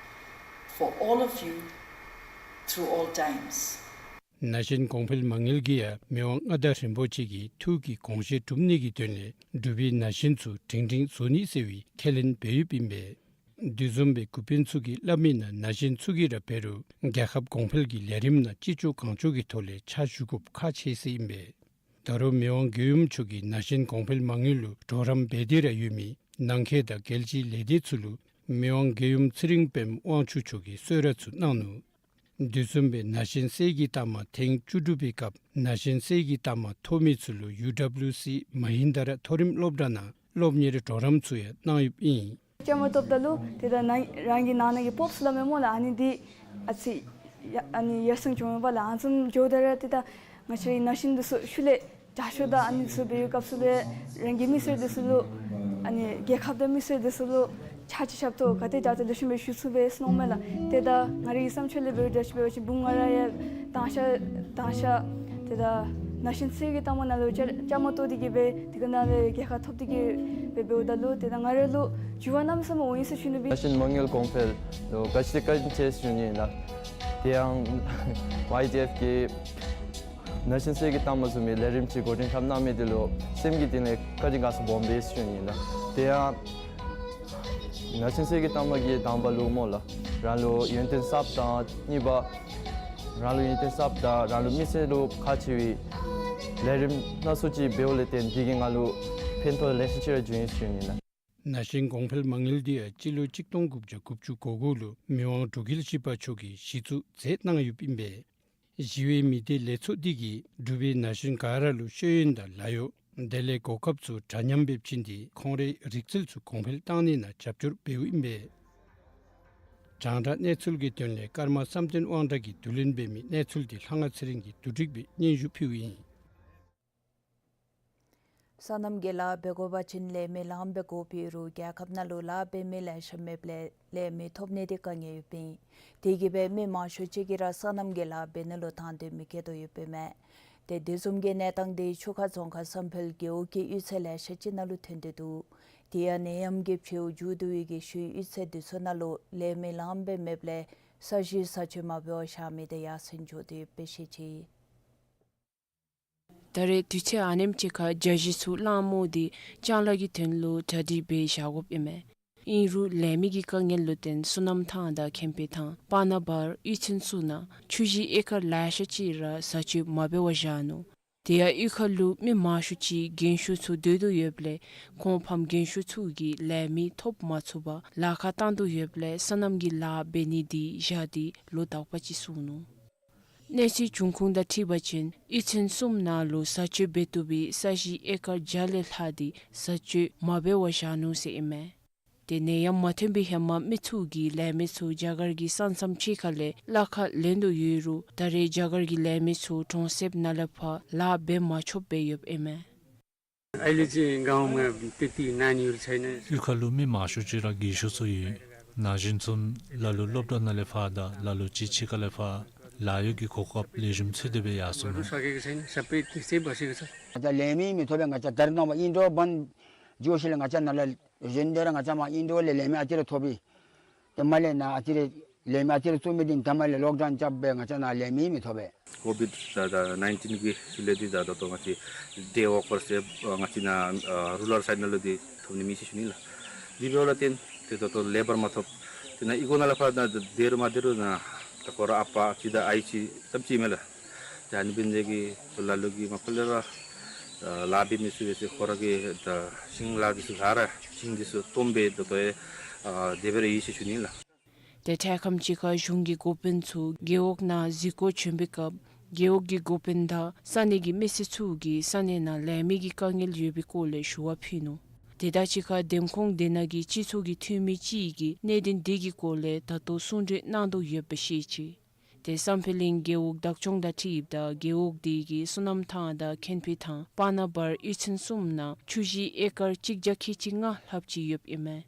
for all of you through all times. ན་གཞོན་གོང་འཕེལ་མ་དངུལ་གྱིས་ཡང་མི་དབང་མངའ་བདག་རིན་པོ་ཆེ་གི་ཐུགས་ཀྱི་དགོངས་བཞེད་སྒྲུབ་ནི་གི་དོན་ལས་འབྲུག་པའི་ན་གཞོན་ཚུ་སྒྲིང་སྒྲིང་བཟོ་ནི་ཟེར་བའི་ཁས་ལེན་འབད་ཡོདཔ་ཨིན་པས། འདི་བཟུམ་སྦེ་འགོ་དཔོན་ཚུ་གིས་སླབ་མི་ནང་ན་གཞོན་ཚུ་གིས་ར་འབད་རུང་རྒྱལ་ཁབ་གོང་འཕེལ་གྱི་ལས་རིམ་ནང་ཅི་ལྕོགས་གང་ལྕོགས་ཀྱི་ཐོག་ལས་ཕྱག་ཞུ་དགོཔ་ཁག་ཆེ་ཟེར་ཨིན་པས། ད་རུང་མི་དབང་རྒྱལ་ཡུམ་མཆོག་གིས་ན་གཞོན་གོང་འཕེལ་མ་དངུལ་ལུ་གྲོགས་རམ་འབད་དེ་ར་ཡོད་མི་ནང་འཁོད་དང་རྒྱལ་སྤྱིའི་ལས་སྡེ་ཚུ་ལུ་མི་དབང་རྒྱལ་ཡུམ་ཚེ་རིང་པདྨ་དབང་ཕྱུག་མཆོག་གིས་གསོལ་རས་ཚུ་གནང་ནུག། འདི་བཟུམ་སྦེ་ན་གཞོན་གསེར་གྱི་རྟགས་མ་ཐེངས་བཅུ་དྲུག་པའི་སྐབས་ན་གཞོན་གསེར་གྱི་རྟགས་མ་ཐོབ་མི་ཚུ་ལུ་ཡུ་ཌབ་ལིའུ་སི་མ་ཧིན་དཱ་ར་མཐོ་རིམ་སློབ་གྲྭ་ནང་སློབ་གཉེར་གྲོགས་རམ་ཚུ་ཡང་གནང་ཡོདཔ་ཨིན། བཅའ་མར་གཏོགསཔ་ད་ལུ་ཏེ་ད་ནཱ་རང་གི་ནང་ན་གི་སྤོབས་སླབ་མི་སྨོ་ལགས། ཨ་ནི་འདི་ཨ་ཙི་ཡ་ཨ་ནི་ཡར་སེང་འགྱོ་འོང་པ་ལགས། ཨ་ནི་བཟུམ་འགྱོཝ་ད་ར་ཏེ་ད་ང་བཅས་རའི་ན་གཞོན་འདི་ཚུ་ཤུལ་ལས་དྲག་ཤོས་དང་ཨ་ནི་ཚུ་འབད་བའི་སྐབས་སུ་ལས་རང་གི་མི་སེར་འདི་ཚུ་ལུ་ཨ་ནི་རྒྱལ་ཁབ་དང་མི་སེར་འདི་ཚུ་ལུ་ཕྱག་ཕྱི་ཞབས་ཏོག་ག་དེ་དྲག་དྲག་ལེགས་ཤོམ་སྦེ་ཞུ་ཚུགས་པས་ཟེར་མནོཝ་མས་ལགས། ཏེ་ད་ང་རའི་བསམ་ཚུལ་ལས་འབད་རུང་འདྲ་ཅིག་འབད་བ་ཅིན་བུམོ་ང་ར་ཡང་དང་ཤ་དང་ཤ་ཏེ་ད་ན་གཞོན་གསེར་གྱི་རྟགས་མ་ནང་ལུ་བཅའ་བཅའ་མར་གཏོགས་ཏེ་གིས་སྦེ་དེ་གི་ནང་ལས་རྒྱལ་ཁ་ཐོབ་སྟེ་གིས་སྦེ་འབདཝ་ད་ལུ་ཏེ་ད་ང་ར་ལུ་འགྱུར་བ་གནམ་མེད་ས་མེད་འོང་ཡི་ཟེར་ཞུ་ནི་སྦེ། ན་གཞོན་མ་དངུལ་གོང་འཕེལ་ལུ་ག་ཅི་ག་ཅི་ཟེར་ཞུ་ནི་ལགས། དེ་ཡང་ཝའི་ཌི་ཨེཕ་གིས་ན་གཞོན་གསེར་གྱི་རྟགས་མ་བཟུམ་མའི་ལས་རིམ་ཅིག་འགོ་འདྲེན་འཐབ་གནང་མི་འདི་ལུ་སེམས་ཀྱི་གཏིང་ལས་བཀའ་དྲིན་དགའ་ཚོར་སྦོམ་སྦེ་ཞུ་ནི་ལགས། དེ་ཡང་ན་གཞོན་གསེར་གྱི་རྟགས་མ་གིས་དང་པ་ལུ་སྨོ་ལགས། རང་ལུ་ཡོན་ཏན་གསརཔ་དང་གཉིས་པ་རང་ལུ་ཡོན་ཏན་གསརཔ་དང་རང་ལུ་མི་སེར་ལུ་ཁག་ཆེ་བའི་ལས་རིམ་སྣ་ཚོགས་ཅིག་འབདཝ་ལས་བརྟེན་འདི་གིས་ང་ལུ་ཕན་ཐོགས་ལེ་ཤ་ཅིག་ར་བྱུང་ཡི་ཟེར་ཞུ་ནི་ལགས། ན་གཞོན་གོང་འཕེལ་མ་དངུལ་འདི་ཡང་སྤྱི་ལོ་གཅིག་སྟོང་དགུ་བརྒྱ་དགུ་བཅུ་གོ་དགུ་ལུ་མི་དབང་འབྲུག་རྒྱལ་བཞི་པ་མཆོག་གིས་གཞི་བཙུགས་མཛད་གནང་ཡོདཔ་ཨིན་པས། ཞི་བའི་མི་སྡེ་ལས་ཚོགས་འདི་གིས་འབྲུག་པའི་ན་གཞོན་ག་ར་ལུ་ཤེས་ཡོན་དང་ལཱ་གཡོག་དེ་ལས་གོ་སྐབས་ཚུ་འདྲ་མཉམ་སྦེ་བྱིན་ཏེ་ཁོང་རའི་རིག་རྩལ་ཚུ་གོང་འཕེལ་བཏང་ནི་ནང་རྒྱབ་སྐྱོར་འབདཝ་ཨིན་པས། རྒྱང་བསྒྲགས་གནས་ཚུལ་གྱི་དོན་ལས་ཀརྨ་བསམ་གཏན་དབང་གྲགས་ཀྱིས་བསྡུ་ལེན་འབད་མི་གནས་ཚུལ་འདི་ལྷ་དབང་ཚེ་རིང་གིས་བསྡུ་སྒྲིག་སྦེ་སྙན་ཞུ་ཕུལཝ་ཨིན། སོ་ནམ་གྱི་ལཱ་འབད་དགོ་པ་ཅིན་ལས་མི་ལངམ་སྦེ་དགོཔ་ཨིན་རུང་རྒྱལ་ཁབ་ནང་ལུ་ལཱ་འབད་མི་ལེ་ཤ་མེདཔ་ལས་ལས་མི་ཐོབ་ནི་འདི་དཀའ་ངལ་ཡོདཔ་ཨིན། དེ་གིས་སྦེ་མི་མང་ཤོས་ཅིག་གིས་ར་སོ་ནམ་གྱི་ལཱ་འབད་ནི་ལུ་དང་འདོད་མི་བསྐྱེད་དོ་ཡོདཔ་ཨིན་མས། ཏེ་དེ་བཟུམ་གྱི་གནས་སྟངས་འདི་ཆུ་ཁ་རྫོང་ཁག་བསམ་འཕེལ་རྒེད་འོག་གི་གཡུས་ཚན་ལེ་ཤ་ཅིག་ནང་ལུ་ཐོན་ཏེ་འདུག། དེ་ཡང་ནད་ཡམས་ཀྱི་འཕྲོཝ་མཇུག་བསྡུ་བའི་གི་ཤུལ་གཡུས་ཚན་འདི་ཚུ་ནང་ལུ་ལས་མི་ལངམ་སྦེ་མེདཔ་ལས་ས་གཞི་ས་སྤྱོད་མ་འབད་བར་བཞག་མི་འདི་ཡར་སེང་འགྱོ་སྟེ་ཡོདཔ་སྦེ་བཤད་ཅི། ད་རེས་དུས་ཚོད་ཨ་ནེམ་ཅིག་ཁར་རྒྱ་གཞིས་ཚུ་གླང་མོ་འདི་ལྕང་ལཱ་གི་དོན་ལུ་གྲ་སྒྲིག་འབད་བཞག་དགོཔ་ཨིན་མས། ཨིན་རུང་ལས་མི་གི་དཀའ་ངལ་ལུ་བརྟེན་སོ་ནམ་ཐང་དང་ཁེམ་ཕི་ཐང་པ་ན་བར་གཡུས་ཚན་ཚུ་ནང་ཆུ་གཞི་ཨེ་ཀར་ལེ་ཤ་ཅིག་ར་ས་སྤྱོད་མ་འབད་བར་བཞག་ནུག། དེ་ཡང་གཡུས་ཁ་ལུ་མི་མང་ཤོས་ཅིག་རྒན་ཤོས་ཚུ་སྡོད་དོ་ཡོདཔ་ལས་ཁོང་ཕམ་རྒན་ཤོས་ཚུ་གིས་ལས་མི་ཐོབ་མ་ཚུགས་པར་ལཱ་ཁག་བཏང་དོ་ཡོདཔ་ལས་སོ་ནམ་གྱི་ལཱ་འབད་ནི་འདི་བཞག་སྟེ་ལོ་དག་པ་ཅིག་སོང་ནུག། གནས་ཚུལ་འབྱུང་ཁུངས་དང་འཁྲིལ་བ་ཅིན་གཡུས་ཚན་གསུམ་ནང་ལུ་ས་སྤྱོད་འབད་བཏུབ་པའི་ས་གཞི་ཨེ་ཀར་བརྒྱ་ལས་ལྷག་སྟེ་ས་སྤྱོད་མ་འབད་བར་བཞག་ནུག་ཟེར་ཨིན་མས། ཏེ་ནད་ཡམས་མ་ཐོན་པའི་ཧེ་མ་མི་ཚུ་གིས་ལས་མི་ཚུ་རྒྱ་གར་གྱི་ས་མཚམས་ཕྱི་ཁ་ལས་གླ་ཁར་ལེན་དོ་ཡོད་རུང་ད་རེས་རྒྱ་གར་གྱི་ལས་མི་ཚུ་གྲོང་གསེབ་ནང་ལས་ཕར་ལཱ་འབད་མ་ཆོགཔ་སྦེ་ཡོདཔ་ཨིན་མས། अहिलेको चाहिँ गाउँमा त्यति नानीहरू छैन। གཡུས་ཁ་ལུ་མི་མང་ཤོས་ཅིག་ར་རྒན་ཤོས་ཚུ་ཨིན། ན་གཞོན་ཚུ་ལ་ལུ་སློབ་གྲྭ་ནང་ལས་ཕར་དང་ལ་ལུ་ཅིག་ཕྱི་ཁ་ལས་ཕར་ལཱ་གཡོག་གི་གོ་སྐབས་ལེགས་ཤོམ་འཚོལ་ཏེ་སྦེ་ཡར་སོང་ནུག། सकेको छैन, सबै त्यस्तै बसेको छ। ང་བཅས་ལས་མི་མི་ཐོབ་པས། ང་བཅས་ད་རེས་ནངས་པ་ཨིན་འགྲོ་བན་བརྗོད་ཞིནམ་ལས་ང་བཅས་ནཱ་ལས་གཞོན་དེ་ར་ང་བཅས་མར་ཨིན་འགྲོ་ལས་ལས་མི་ཨ་ཙི་རེ་ཐོབ་པས། ཏེ་མར་ལས་ནཱ་ཨ་ཙི་རེ་ལས་མི་ཨ་ཙི་རེ་བཙུགས་མི་འདི་ད་མར་ལས་ལོག་ཌའུན་རྐྱབ་སྦེ་ང་བཅས་ནཱ་ལས་མི་མི་ཐོབ་པས། ཀོ་ཝིཌ་ད་ད་ནའིན་ཊིན་གྱི་ཤུལ་ལས་འདི་ད་ད་ལྟོ་ང་བཅས་ཌེ་ཝོར་ཀརསི་ཨ་ང་བཅས་ནཱ་ཨ་རུ་རཱལ་སའིཌ་ནང་ལུ་འདི་ཐོབ་ནི་མེད་ཟེར་ཞུ་ནི་ལགས། འདི་འབདཝ་ལས་བརྟེན་ཏེ་ད་ལྟོ་ལེ་བར་མ་ཐོབ། ཏེ་ནཱ་གཡུས་སྒོ་ནང་ལས་ཕར་ནཱ་སྡོད་རུང་མ་སྡོད་རུང་ནཱ་ད་ཁོ་ར་ཨ་པ་ཅིག་དང་ཨའི་ཅིག་ཙམ་ཅིག་མས་ལགས། ཏེ་ཨ་ནི་འབད་ནི་དེ་གིས་ལ་ལུ་གིས་མ་པ་ལས་ར་ཨ་ལཱ་འབད་མི་ཚུ་སྦེ་ཟེར་ཁོ་ར་གིས་ད་ཤིང་ལཱ་འདི་ཚུ་ག་ར་ཤིང་འདི་ཚུ་བཏོག་སྦེ་ད་ལྟོ་ཨེ་ཨ་དེ་སྦེ་ར་ཡོད་ཟེར་ཞུ་ནི་ལགས། ཏེ་འཕྲལ་ཁམས་ཅིག་ཁར་གཞུང་གི་འགོ་དཔོན་ཚུ་རྒེད་འོག་ནང་གཟིགས་སྐོར་བྱོན་པའི་སྐབས་རྒེད་འོག་གི་འགོ་དཔོན་དང་ས་གནས་ཀྱི་མི་སེར་ཚུ་གིས་ས་གནས་ནང་ལས་མི་གི་དཀའ་ངལ་ཡོད་པའི་སྐོར་ལས་ཞུ་བ་ཕུལ་ནུག། དེ་དང་གཅིག་ཁར་འདེམས་ཁོངས་དེ་ནང་གི་སྤྱི་ཚོགས་ཀྱི་འཐུས་མི་ཅིག་གིས་གནད་དོན་དེ་གི་སྐོར་ལས་ད་ལྟོ་གསུང་གྲོས་གནང་དོ་ཡོདཔ་སྦེ་བཤད་ཅི། ཏེ་བསམ་འཕེལ་གླིང་རྒེད་འོག་བདག་སྐྱོང་དང་འཁྲིལཝ་ད་རྒེད་འོག་དེ་གི་སོ་ནམ་ཐང་དང་ཁེམ་ཕི་ཐང་པ་ན་བར་གཡུས་ཚན་གསུམ་ནང་ཆུ་གཞི་ཨེ་ཀར་གཅིག་བརྒྱ་ཁལ་གཅིག་ལྔ་ལྷགཔ་ཅིག་ཡོདཔ་ཨིན་མས།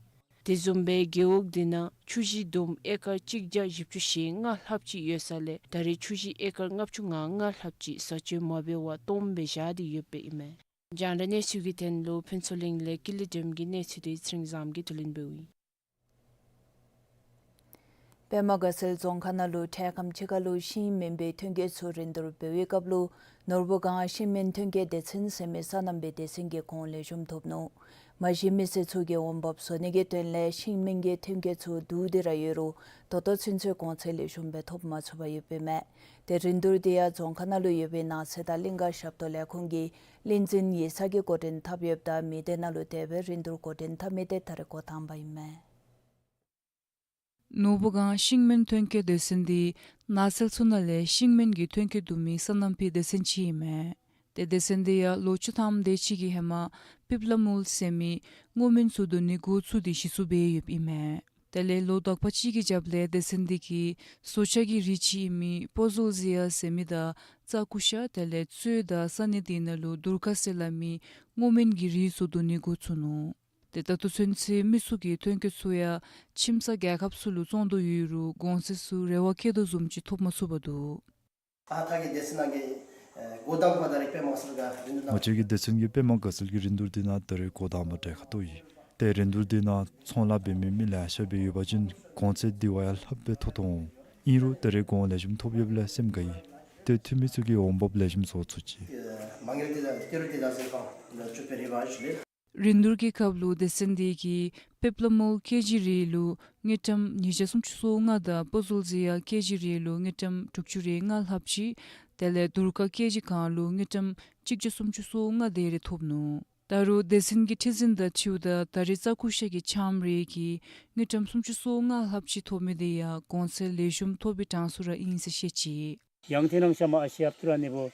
དེ་བཟུམ་སྦེ་རྒེད་འོག་དེ་ནང་ཆུ་གཞི་བསྡོམས་ཨེ་ཀར་གཅིག་བརྒྱ་བཞི་བཅུ་ཞེ་ལྔ་ལྷགཔ་ཅིག་ཡོད་ས་ལས་ད་རེས་ཆུ་གཞི་ཨེ་ཀར་ལྔ་བཅུ་ང་ལྔ་ལྷགཔ་ཅིག་ས་སྤྱོད་མ་འབད་བར་སྟོངམ་སྦེ་བཞག་སྟེ་ཡོདཔ་ཨིན་མས། རྒྱང་བསྒྲགས་གནས་ཚུལ་གྱི་དོན་ལུ་ཕུན་ཚོགས་གླིང་ལས་ཀུན་ལེགས་སྒྲོལམ་གྱི་གནས་ཚུལ་འདི་ཚེ་རིང་བཟངམོ་གིས་བསྡུ་ལེན་འབདཝ་ཨིན། པདྨ་དགའ་ཚལ་རྫོང་ཁག་ནང་ལུ་འཕྲལ་ཁམས་ཅིག་ཁར་ལུ་ཤིང་སྨན་པའི་ཐོན་སྐྱེད་ཚུ་རིན་བསྡུར་འབད་བའི་སྐབས་ལུ་ནོར་བུ་སྒང་ཤིང་སྨན་ཐོན་སྐྱེད་སྡེ་ཚན་ཟེར་མི་སོ་ནམ་པའི་སྡེ་ཚན་གྱི་གོང་ལེགས་ཤོམ་ཐོབ་ནུག། མ་གཞི་མི་སེར་ཚུ་གིས་འོང་འབབ་བཟོ་ནི་གི་དོན་ལས་ཤིང་སྨན་གྱི་ཐོན་སྐྱེད་ཚུ་བསྡུ་སྟེ་ར་ཡོད་རུང་ད་ལྟོ་ཚུན་ཚོད་གོང་ཚད་ལེགས་ཤོམ་སྦེ་ཐོབ་མ་ཚུགས་པར་ཡོདཔ་ཨིན་མས། ཏེ་རིན་བསྡུར་འདི་ཡང་རྫོང་ཁག་ནང་ལུ་ཡོད་པའི་ནགས་ཚལ་དང་གླིང་ཀ་ཞབས་ཏོག་ལས་ཁུངས་ཀྱི་བློན་འཛིན་ཡིག་ཚང་གིས་འགོ་འདྲེན་འཐབ་ཡོདཔ་ད་མི་སྡེ་ནང་ལུ་དེ་སྦེ་རིན་བསྡུར་འགོ་འདྲེན་འཐབ་མི་འདི་ད་རེས་འགོ་དང་པ་ཨིན་མས། ནོར་བུ་སྒང་ཤིང་སྨན་ཐོན་སྐྱེད་སྡེ་ཚན་འདི་ནགས་ཚལ་ཚུ་ནང་ལས་ཤིང་སྨན་གྱི་ཐོན་སྐྱེད་བསྡུ་མི་སོ་ནམ་པའི་སྡེ་ཚན་ཅིག་ཨིན་མས། ཏེ་སྡེ་ཚན་འདི་ཡང་ལོ་བཅུ་ཐམ་དེ་ཅིག་གི་ཧེ་མ་པིབ་ལ་མུལ་ཟེར་མི་སྔོ་སྨན་ཚུ་བསྡུ་ནི་འགོ་བཙུགས་ཏེ་གཞི་བཙུགས་འབད་ཡོདཔ་ཨིན་མས། དེ་ལས་ལོ་དག་པ་ཅིག་གི་རྒྱབ་ལས་སྡེ་ཚན་འདི་གིས་བཟོ་ཆ་གི་རིགས་ཅིག་ཨིན་མི་པོ་ཟོ་ལི་ཡ་ཟེར་མི་དང་རྩྭ་ཀུ་ཤ་དེ་ལས་གཙོད་དང་ས་གནས་འདི་ནང་ལུ་དུར་ཁ་ཟེར་སླབ་མི་སྔོ་སྨན་གྱི་རིགས་ཚུ་བསྡུ་ནི་འགོ་བཙུགས་ནུག། ཏེ་ད་ལྟོ་ཚུན་ཚོད་མི་ཚུ་གིས་ཐོན་སྐྱེད་ཚུ་ཡང་ཁྱིམ་ཚང་རྒྱལ་ཁབ་ཚུ་ལུ་བཙོང་དོ་ཡོད་རུང་གོང་ཚད་ཚུ་རེ་བ་བསྐྱེད་དོ་བཟུམ་ཅིག་ཐོབ་མ་ཚུགས་པར་འདུག། ཨ་ཐ་གི་སྡེ་ཚན་ནང་གི་ཨེ་འགོ་དང་པ་ད་རེས་པདྨ་དགའ་ཚལ་གྱི་རིན་བསྡུར་ནང་། ང་བཅས་ཀྱི་སྡེ་ཚན་གྱི་པདྨ་དགའ་ཚལ་གྱི་རིན་བསྡུར་འདི་ནང་ད་རེས་འགོ་དང་པ་གྲལ་ཁར་གཏོགས་ཡི། ཏེ་རིན་བསྡུར་འདི་ནང་ཚོང་ལཱ་འབད་མི་མི་ལེ་ཤ་སྦེ་ཡོད་པ་ཅིན་གོང་ཚད་འདི་བ་ཡང་ལྷགཔ་སྦེ་ཐོབ་ཐོབ་འོང་། ཨིན་རུང་ད་རེས་གོང་ལེགས་ཤོམ་ཐོབ་ཡོདཔ་ལས་སེམས་དགའ་ཡི། ཏེ་འཐུས་མི་ཚུ་གིས་འོང་འབབ་ལེགས་ཤོམ་བཟོ་ཚུགས་ཅི། མ་དངུལ་འདི་དང་སྐྱེད་རུང་འདི་དང་ཟེར་ཁང་ལ་བཅུག་པའི་རེ་བ་ཞུ་ལེ། རིན་བསྡུར་གྱི་སྐབས་ལུ་སྡེ་ཚན་འདི་གིས་པིབ་ལ་མུལ་ཀེ་ཇི་རེ་ལུ་དངུལ་ཀྲམ་ཉིས་བརྒྱ་སུམ་ཅུ་སོ་ལྔ་དང་པོ་ཟོ་ལི་ཡ་ཀེ་ཇི་རེ་ལུ་དངུལ་ཀྲམ་དྲུག་ཅུ་རེ་ལྔ་ལྷགཔ་ཅིག། དེ་ལས་དུར་ཁ་ཀེ་ཇི་གང་ལུ་དངུལ་ཀྲམ་གཅིག་བརྒྱ་སུམ་ཅུ་སོ་ལྔ་དེ་རེ་ཐོབ་ནུག། ད་རུང་སྡེ་ཚན་གྱི་ཁྲི་འཛིན་དང་འཁྲིལཝ་ད་ད་རེས་རྩྭ་ཀུ་ཤ་གི་ཆམ་རེ་གིས་དངུལ་ཀྲམ་སུམ་ཅུ་སོ་ལྔ་ལྷགཔ་ཅིག་ཐོབ་མི་དེ་ཡང་གོང་ཚད་ལེགས་ཤོམ་ཐོབ་པའི་གྲངས་སུ་ར་ཨིན་ཟེར་བཤད་ཅི། ཡང་ཐེ་ནང་ཤ་མ་ཨ་ཤི་ཨབ་ཏུ་ར་ནི་བོ།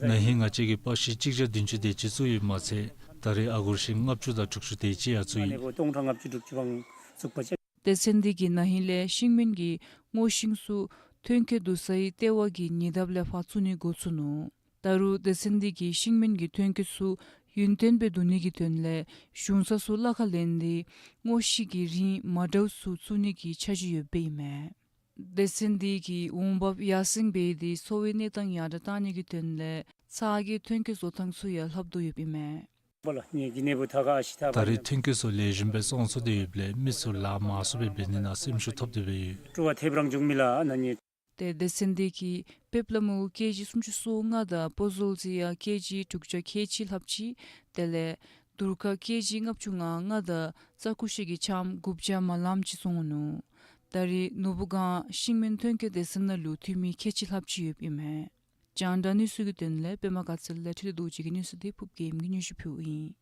ན་ཧིང་ང་བཅས་ཀྱིས་པག་ཤི་གཅིག་བརྒྱ་བདུན་ཅུ་དེ་ཅིག་བཙུགས་ཡོདཔ་མ་ཚད་ད་རེས་ཨ་སྒོར་ཤིང་ལྔ་བཅུ་དང་དྲུག་ཅུ་དེ་ཅིག་ཡང་བཙུགས་ཡི། ནི་བོ་སྟོང་ཕྲག་ལྔ་བཅུ་དྲུག་ཅུ་བང་བཙུགས་པ་ཅིན། སྡེ་ཚན་འདི་གིས་ན་ཧིང་ལས་ཤིང་སྨན་གྱི་སྔོ་ཤིང་ཚུ་ཐོན་སྐྱེད་བསྡུ་སའི་ལྟེ་བ་གི་ཉེ་འདབས་ལས་ཕར་བཙུགས་ནི་འགོ་བཙུགས་ནུག། ད་རུང་སྡེ་ཚན་འདི་གིས་ཤིང་སྨན་གྱི་ཐོན་སྐྱེད་ཚུ་ཡུན་བརྟན་སྦེ་བསྡུ་ནི་གི་དོན་ལས་གཞུང་ས་ཚུ་གླ་ཁར་ལེན་ཏེ་སྔོ་ཤིང་གི་རིགས་མ་འདྲཝ་ཚུ་བཙུགས་ནི་གི་འཆར་གཞི་ཡོདཔ་ཨིན་མས། སྡེ་ཚན་འདི་གིས་འོང་འབབ་ཡར་སེང་འབད་དེ་འཚོ་བའི་གནས་སྟངས་ཡར་དྲག་གཏང་ནི་གི་དོན་ལས་ཚྭ་གི་ཐོན་སྐྱེད་བཟོ་ཐངས་ཚུ་ཡང་ལྷབ་དོ་ཡོདཔ་ཨིན་མས། ད་རེས་ཐོན་སྐྱེད་ཚུ་ལེགས་ཤོམ་སྦེ་བཙོང་ཚུགས་ཏེ་ཡོདཔ་ལས་མི་ཚུ་ལཱ་མང་སུ་སྦེ་འབད་ནི་ནང་སེམས་ཤུགས་ཐོབ་སྟེ་སྦེ་ཡོད། ཏེ་སྡེ་ཚན་འདི་གིས་པིབ་ལ་མུལ་ཀེ་ཇི་སུམ་ཅུ་སོ་ལྔ་དང་པོ་ཟོལ་ཟི་ཡ་ཀེ་ཇི་དྲུག་བརྒྱ་ཁལ་གཅིག་ལྷགཔ་ཅིག་དེ་ལས་དུར་ཁ་ཀེ་ཇི་ལྔ་བཅུ་ང་ལྔ་དང་རྩྭ་ཀུ་ཤ་གི་ཆམ་དགུ་བརྒྱ་མ་ལམ་ཅིག་བཙོང་ནུག། ད་རེས་ནོར་བུ་སྒང་ཤིང་སྨན་ཐོན་སྐྱེད་སྡེ་ཚན་ནང་ལུ་འཐུས་མི་ཁལ་གཅིག་ལྷགཔ་ཅིག་ཡོདཔ་ཨིན་མས། རྒྱང་བསྒྲགས་གནས་ཚུལ་གྱི་དོན་ལས་པདྨ་དགའ་ཚལ་ལས་འཕྲིན་ལས་རྡོ་རྗེ་གི་གནས་ཚུལ་འདི་ཕུབ་རྒྱལམ་གྱིས་སྙན་ཞུ་ཕུལཝ་ཨིན།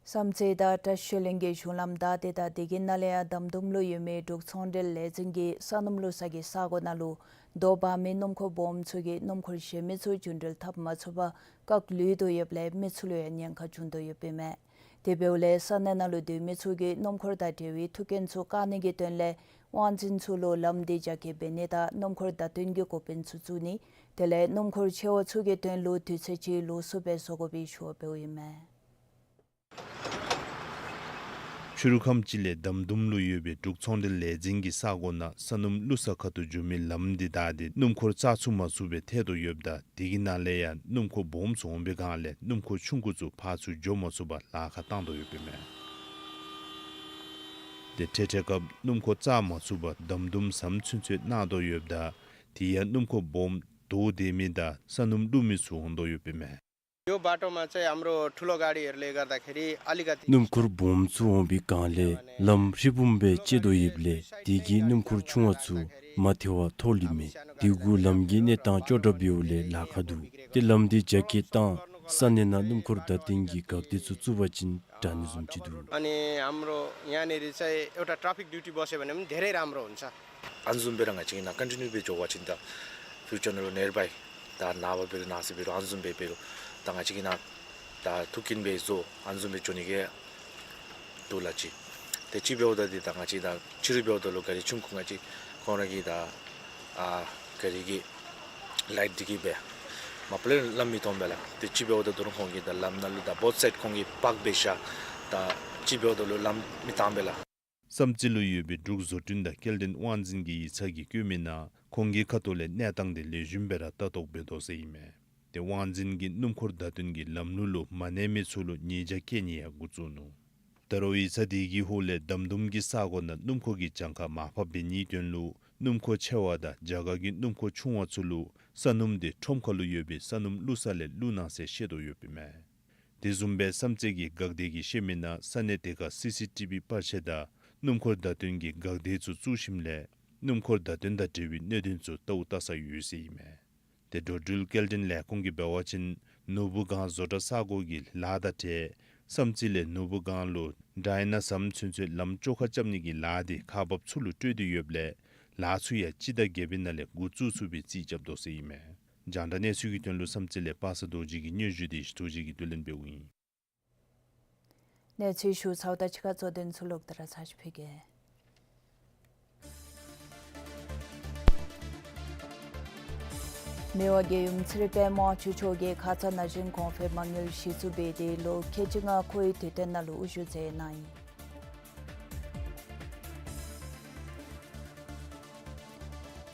བསམ་རྩེ་དང་བཀྲ་ཤིས་གླིང་གི་གཞུང་ལམ་བདའ་སྟེ་དང་དེ་གི་ནང་ལས་ཡར་དམ་དུམ་ལུ་ཡོད་མི་འབྲུག་ཚོང་འབྲེལ་ལས་འཛིན་གྱི་ས་སྣུམ་བླུག་ས་གི་ས་གོ་ནང་ལུ་རྡོ་འབག་མི་སྣུམ་འཁོར་སྦོམ་ཚུ་གིས་སྣུམ་འཁོར་གཞན་མི་ཚུ་རྒྱུན་འགྲུལ་འཐབ་མ་ཚུགས་པར་བཀག་ལུས་དོ་ཡོདཔ་ལས་མི་ཚུ་ལུ་ཡང་ཉེན་ཁ་བྱུང་དོ་ཡོདཔ་ཨིན་མས། དེ་འབདཝ་ལས་ས་གནས་ནང་ལུ་སྡོད་མི་ཚུ་གིས་སྣུམ་འཁོར་དང་འབྲེལ་བའི་ཐུགས་འགན་ཚུ་བཀག་ནི་གི་དོན་ལས་དབང་འཛིན་ཚུ་ལུ་ལམ་འདི་རྒྱ་སྐྱེད་འབད་ནི་དང་སྣུམ་འཁོར་བརྡ་སྟོན་གྱི་འགོ་དཔོན་ཚུ་བཙུགས་ནི་དེ་ལས་སྣུམ་འཁོར་ཆེ་བ་ཚུ་གི་དོན་ལུ་དུས་ཚོད་ཅིག་ལོགས་སུ་སྦེ་བཟོ་དགོ་པའི་ཞུ་བ་འབདཝ་ཨིན་མས། ཆུ་རུ་ཁམས་སྤྱི་ལས་དམ་དུམ་ལུ་ཡོད་པའི་འབྲུག་ཚོང་འབྲེལ་ལས་འཛིན་གྱི་ས་གོ་ནང་ས་སྣུམ་བླུག་ས་ཁ་ཐུག་འགྱོ་མི་ལམ་འདི་བདའ་སྟེ་སྣུམ་འཁོར་བཅར་ཚུགས་མ་ཚུགས་པའི་ཐད་དུ་ཡོདཔ་ད་དེ་གི་ནང་ལས་ཡང་སྣུམ་འཁོར་སྦོམ་ཚུ་འོང་པའི་སྒང་ལས་སྣུམ་འཁོར་ཆུང་ཀུ་ཚུ་ཕར་ཚུར་འགྱོ་མ་ཚུགས་པར་ལཱ་ཁག་བཏང་དོ་ཡོདཔ་ཨིན་མས། དེ་འཕྲལ་འཕྲལ་སྐབས་སྣུམ་འཁོར་བཅར་མ་ཚུགས་པར་དམ་དུམ་ཟམ་ཚུན་ཚོད་གནང་དོ་ཡོདཔ་ད་དེ་ཡང་སྣུམ་འཁོར་སྦོམ་དོ་སྡོད་མི་དང་ས་སྣུམ་བླུག་མི་ཚུ་འོང་དོ་ཡོདཔ་ཨིན་མས། यो बाटोमा चाहिँ हाम्रो ठुलो गाडीहरूले गर्दाखेरि अलिकति སྣུམ་འཁོར་སྦོམ་ཚུ་འོང་པའི་སྒང་ལས་ལམ་ཧྲིལ་བུམ་སྦེ་ཕྱེ་དོ་ཡོདཔ་ལས་དེ་གིས་སྣུམ་འཁོར་ཆུང་བ་ཚུ་མ་ཐལ་བར་ཐོག་ལུས་མས། དེ་གུ་ལམ་གྱི་གནས་སྟངས་སྐྱོ་དྲགས་འབདཝ་ལས་ལཱ་ཁག་འདུག། ཏེ་ལམ་འདི་རྒྱ་སྐྱེད་བཏང་ས་གནས་ནང་སྣུམ་འཁོར་བརྡ་སྟོན་གྱི་འགག་སྡེ་ཚུ་བཙུགས་པ་ཅིན་དྲག་ནི་བཟུམ་ཅིག་འདུག། अनि हाम्रो यहाँनिर चाहिँ एउटा ट्राफिक ड्युटी बस्यो भने पनि धेरै राम्रो हुन्छ। ཨ་ནི་བཟུམ་སྦེ་ར་ང་བཅས་ནཱ་ཀོན་ཊི་ནིའུ་སྦེ་འགྱོ་བ་ཅིན་ད་ཕིའུ་ཅར་ནང་ལུ་ནེར་བའི་ད་ནངས་པ་འབད་རུང་གནངས་ཚེ་འབད་རུང་ཨ་ནི་བཟུམ་སྦེ་འབད་རུང་ད་ང་བཅས་ནཱ་ད་ཐུགས་ཀྱིན་སྦེ་བཟོ་ཨ་ནི་བཟུམ་སྦེ་འགྱོ་ནི་གི་འདུག་ལགས་ཅི། ཏེ་ཅིག་འབདཝ་ད་འདི་ད་ང་བཅས་ད་ཕྱི་རུ་འབདཝ་ད་ལུ་ག་རི་ཆུང་ཀུ་ང་བཅས་ཁོང་ར་གི་ད་ཨ་ག་རི་གི་ལའིཊ་འདི་གིས་སྦེ་མ་པ་ལས་ལམ་མི་མཐོང་པས་ལགས། ཏེ་ཅིག་འབདཝ་ད་ད་རུང་ཁོང་གིས་ད་ལམ་ནང་ལུ་ད་བོཐ་སའིཌ་ཁོང་གིས་པག་སྦེ་བཞག། ད་ཅིག་འབདཝ་ད་ལུ་ལམ་མི་བཏང་པས་ལགས། བསམ་རྩེ་ལུ་ཡོད་པའི་འབྲུག་བཟོ་སྐྲུན་དང་སྐྱེལ་འདྲེན་དབང་འཛིན་གྱི་ཡིག་ཚང་གིས་བཀོད་མི་ནང་ཁོང་གི་ཁ་ཐུག་ལས་གནས་སྟངས་འདི་ལེགས་ཤོམ་སྦེ་ར་ལྟ་རྟོག་འབད་དོ་ཟེར་ཨིན་མས། ཏེ་དབང་འཛིན་གྱིས་སྣུམ་འཁོར་བརྡ་སྟོན་གྱི་ལམ་ལུགས་ལུ་མ་གནས་མི་ཚུ་ལུ་ཉེས་བྱ་བཀལ་ནི་ཡང་འགོ་བཙུགས་ནུག། ད་རུང་ཡིག་ཚང་དེ་གི་ཧོངས་ལས་འདམ་དུམ་གྱི་ས་གོ་ནང་སྣུམ་འཁོར་གྱི་གྱངས་ཁ་མར་ཕབ་འབད་ནིའི་དོན་ལུ་སྣུམ་འཁོར་ཆེ་བ་དང་རྒྱ་གར་གྱི་སྣུམ་འཁོར་ཆུང་བ་ཚུ་ལུ་ས་སྣུམ་དེ་ཁྲོམ་ཁ་ལུ་ཡོད་པའི་ས་སྣུམ་བླུགས་ས་ལས་བླུགས་གནང་ཟེར་བཤད་དོ་ཡོདཔ་ཨིན་མས། དེ་བཟུམ་སྦེ་བསམ་རྩེ་གི་འགག་སྡེ་གིས་བཤད་མི་ནང་ས་གནས་དེ་ཁར་སི་སི་ཊི་བི་པར་ཆས་དང་སྣུམ་འཁོར་བརྡ་སྟོན་གྱི་འགག་སྡེ་ཚུ་བཙུགས་ཞིནམ་ལས་སྣུམ་འཁོར་བརྡ་སྟོན་དང་འབྲེལ་བའི་གནད་དོན་ཚུ་བལྟཝ་བལྟ་ས་ཡོད་ཟེར་ཨིན་མས། ཏེ་འགྲོ་འགྲུལ་སྐྱེལ་འདྲེན་ལས་ཁུངས་ཀྱིས་འབད་བ་ཅིན་ནོར་བུ་སྒང་བཟོ་གྲྭ་ས་གོ་གི་ལཱ་དང་འབྲེལ་བསམ་རྩེ་ལས་ནོར་བུ་སྒང་ལུ་ཌའི་ན་ཟམ་ཚུན་ཚོད་ལམ་བཅོ་ཁ་རྐྱབ་ནི་གི་ལཱ་དེ་ཁག་འབགཔ་ཚུ་ལུ་སྤྲོད་དེ་ཡོདཔ་ལས་ལཱ་ཚུ་ཡང་སྤྱི་ཟླ་བརྒྱད་པའི་ནང་ལས་འགོ་བཙུགས་ཚུགས་པའི་རྩིས་རྐྱབ་དོ་ཟེར་ཨིན་མས། རྒྱང་བསྒྲགས་གནས་ཚུལ་གྱི་དོན་ལུ་བསམ་རྩེ་ལས་པ་སངས་རྡོ་རྗེ་གི་སྙན་ཞུ་དེ་ཞུ་ཐུགས་རྗེ་གིས་བསྡུ་ལེན་འབདཝ་ཨིན། གནས་ཚུལ་ཞུ་ཚརཝ་ད་ཕྱི་ཁ་གཙོ་དོན་ཚུ་ལོག་སྟེ་ར་ཚར་ཅིག་ཕུལ་གེ། མི་དབང་རྒྱལ་ཡུམ་ཚེ་རིང་དཔལ་དམག་སྤྱི་མཆོག་གིས་ཁ་ཙ་ན་གཞོན་གོང་འཕེལ་མ་དངུལ་གཞི་བཙུགས་འབད་དེ་ལོ་ཁལ་གཅིག་ལྔ་འཁོར་བའི་དུས་སྟོན་ནང་ལུ་དབུ་བཞུགས་མཛད་གནང་ཡི།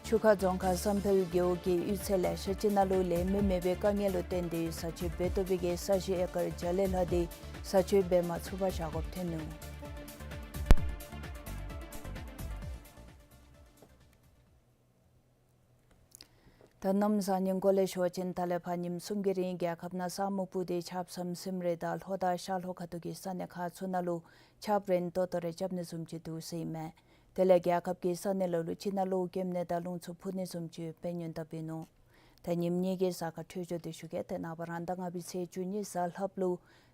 ཆུ་ཁ་རྫོང་ཁག་བསམ་འཕེལ་རྒེད་འོག་གི་གཡུས་ཚན་ལེ་ཤ་ཅིག་ནང་ལུ་ལས་མི་མེད་པའི་དཀའ་ངལ་ལུ་བརྟེན་ཏེ་ས་ཆ་འབད་བཏུབ་པའི་གི་ས་གཞི་ཨེ་ཀར་བརྒྱ་ལས་ལྷག་དེ་ས་ཆ་འབད་མ་ཚུགས་པར་བཞག་དགོཔ་ཐོན་ནུག། ད་གནམ་བཟང་ངན་སྐོར་ལས་ཞུ་བ་ཅིན་ད་ལས་ཕར་ཉིནམ་གསུམ་གྱི་རིང་རྒྱལ་ཁབ་ནང་ས་སྨུག་སྤུབས་ཏེ་ཆརཔ་ཟམ་ཟིམ་རེ་དང་ལྷོ་དང་ཤར་ལྷོ་ཁ་ཐུག་གི་ས་གནས་ཁག་ཚུ་ནང་ལུ་ཆརཔ་རན་ཏོག་ཏོ་རེ་རྐྱབ་ནི་བཟུམ་ཅིག་འདུག་ཟེར་ཨིན་མས། དེ་ལས་རྒྱལ་ཁབ་ཀྱི་ས་གནས་ལུ་ལུ་ཅིག་ནང་ལུ་སྐྱེམས་ནད་དང་རླུང་འཚུབ་འཕུ་ནི་བཟུམ་ཅིག་ཡོདཔ་སྙན་དུ་བྱུང་ནུག། ད་ཉིནམ་གཉིས་ཀྱི་གཟའ་སྐར་འཕྲོད་སྦྱོར་དེ་ཞུ་གེ། ཏེ་ནངས་པ་རང་ཟླ་ལྔ་པའི་ཚེས་བཅུ་གཉིས་གཟའ་ལྷགཔ་ལུ་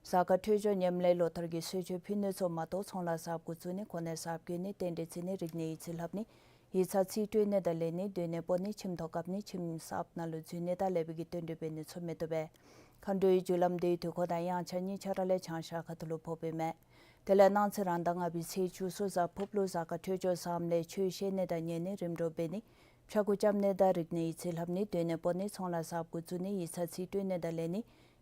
གཟའ་སྐར་འཕྲོད་སྦྱོར་ཉམས་ལེན་ལོ་ལྟར་གྱི་གསོལ་མཆོད་ཕུལ་ནི་ཚུ་མ་གཏོགས་ཚོང་ལཱ་གསརཔ་འགོ་བཙུགས་ནི་གོ་གནས་གསརཔ་བསྐོ་ནི་རྟེན་འབྲེལ་བརྩི་ནི་རིག་གནས་ཡིག་རྩིས་ལྷབ་ནི་ཡིག་ཚང་རྩིས་སྤྲོད་ནི་དང་ལེན་ནི་སྡོད་གནས་སྤོ་ནི་ཁྱིམ་ཐོག་བཀབ་ནི་ཁྱིམ་གསརཔ་ནང་ལུ་འཛུལ་ནི་དང་ལེགས་པའི་གི་བསྟུན་གྲོས་འབད་ནི་ཚུ་མི་བཏུབ་པས། མཁའ་འགྲོའི་རྒྱུ་ལམ་དེའི་དུས་འཁོར་དང་དབྱངས་འཆར་གཉིས་ཆ་ར་ལས་བྱང་ཤར་ཁ་ཐུག་ལུ་ཕོགཔ་ཨིན་མས། དེ་ལས་གནངས་ཚེ་རང་ཟླ་ལྔ་པའི་ཚེས་བཅུ་གསུམ་གཟའ་ཕུརཔ་ལུ་གཟའ་སྐར་འཕྲོད་སྦྱོར་བཟངམ་ལས་ཆོས་བཤད་ནི་དང་ཉན་ནི་རིམ་གྲོ་འབད་ནི་ཕྱྭ་འགུགས་རྐྱབ་ནི་དང་རིག་གནས་ཡིག་རྩིས་ལྷབ་ནི་སྡོད་གནས་སྤོ་ནི་ཚོང་ལཱ་གསརཔ་འགོ་བཙུགས་ནི་ཡིག་ཚང་རྩིས་སྤྲོད་ནི་དང་ལེན་ནི་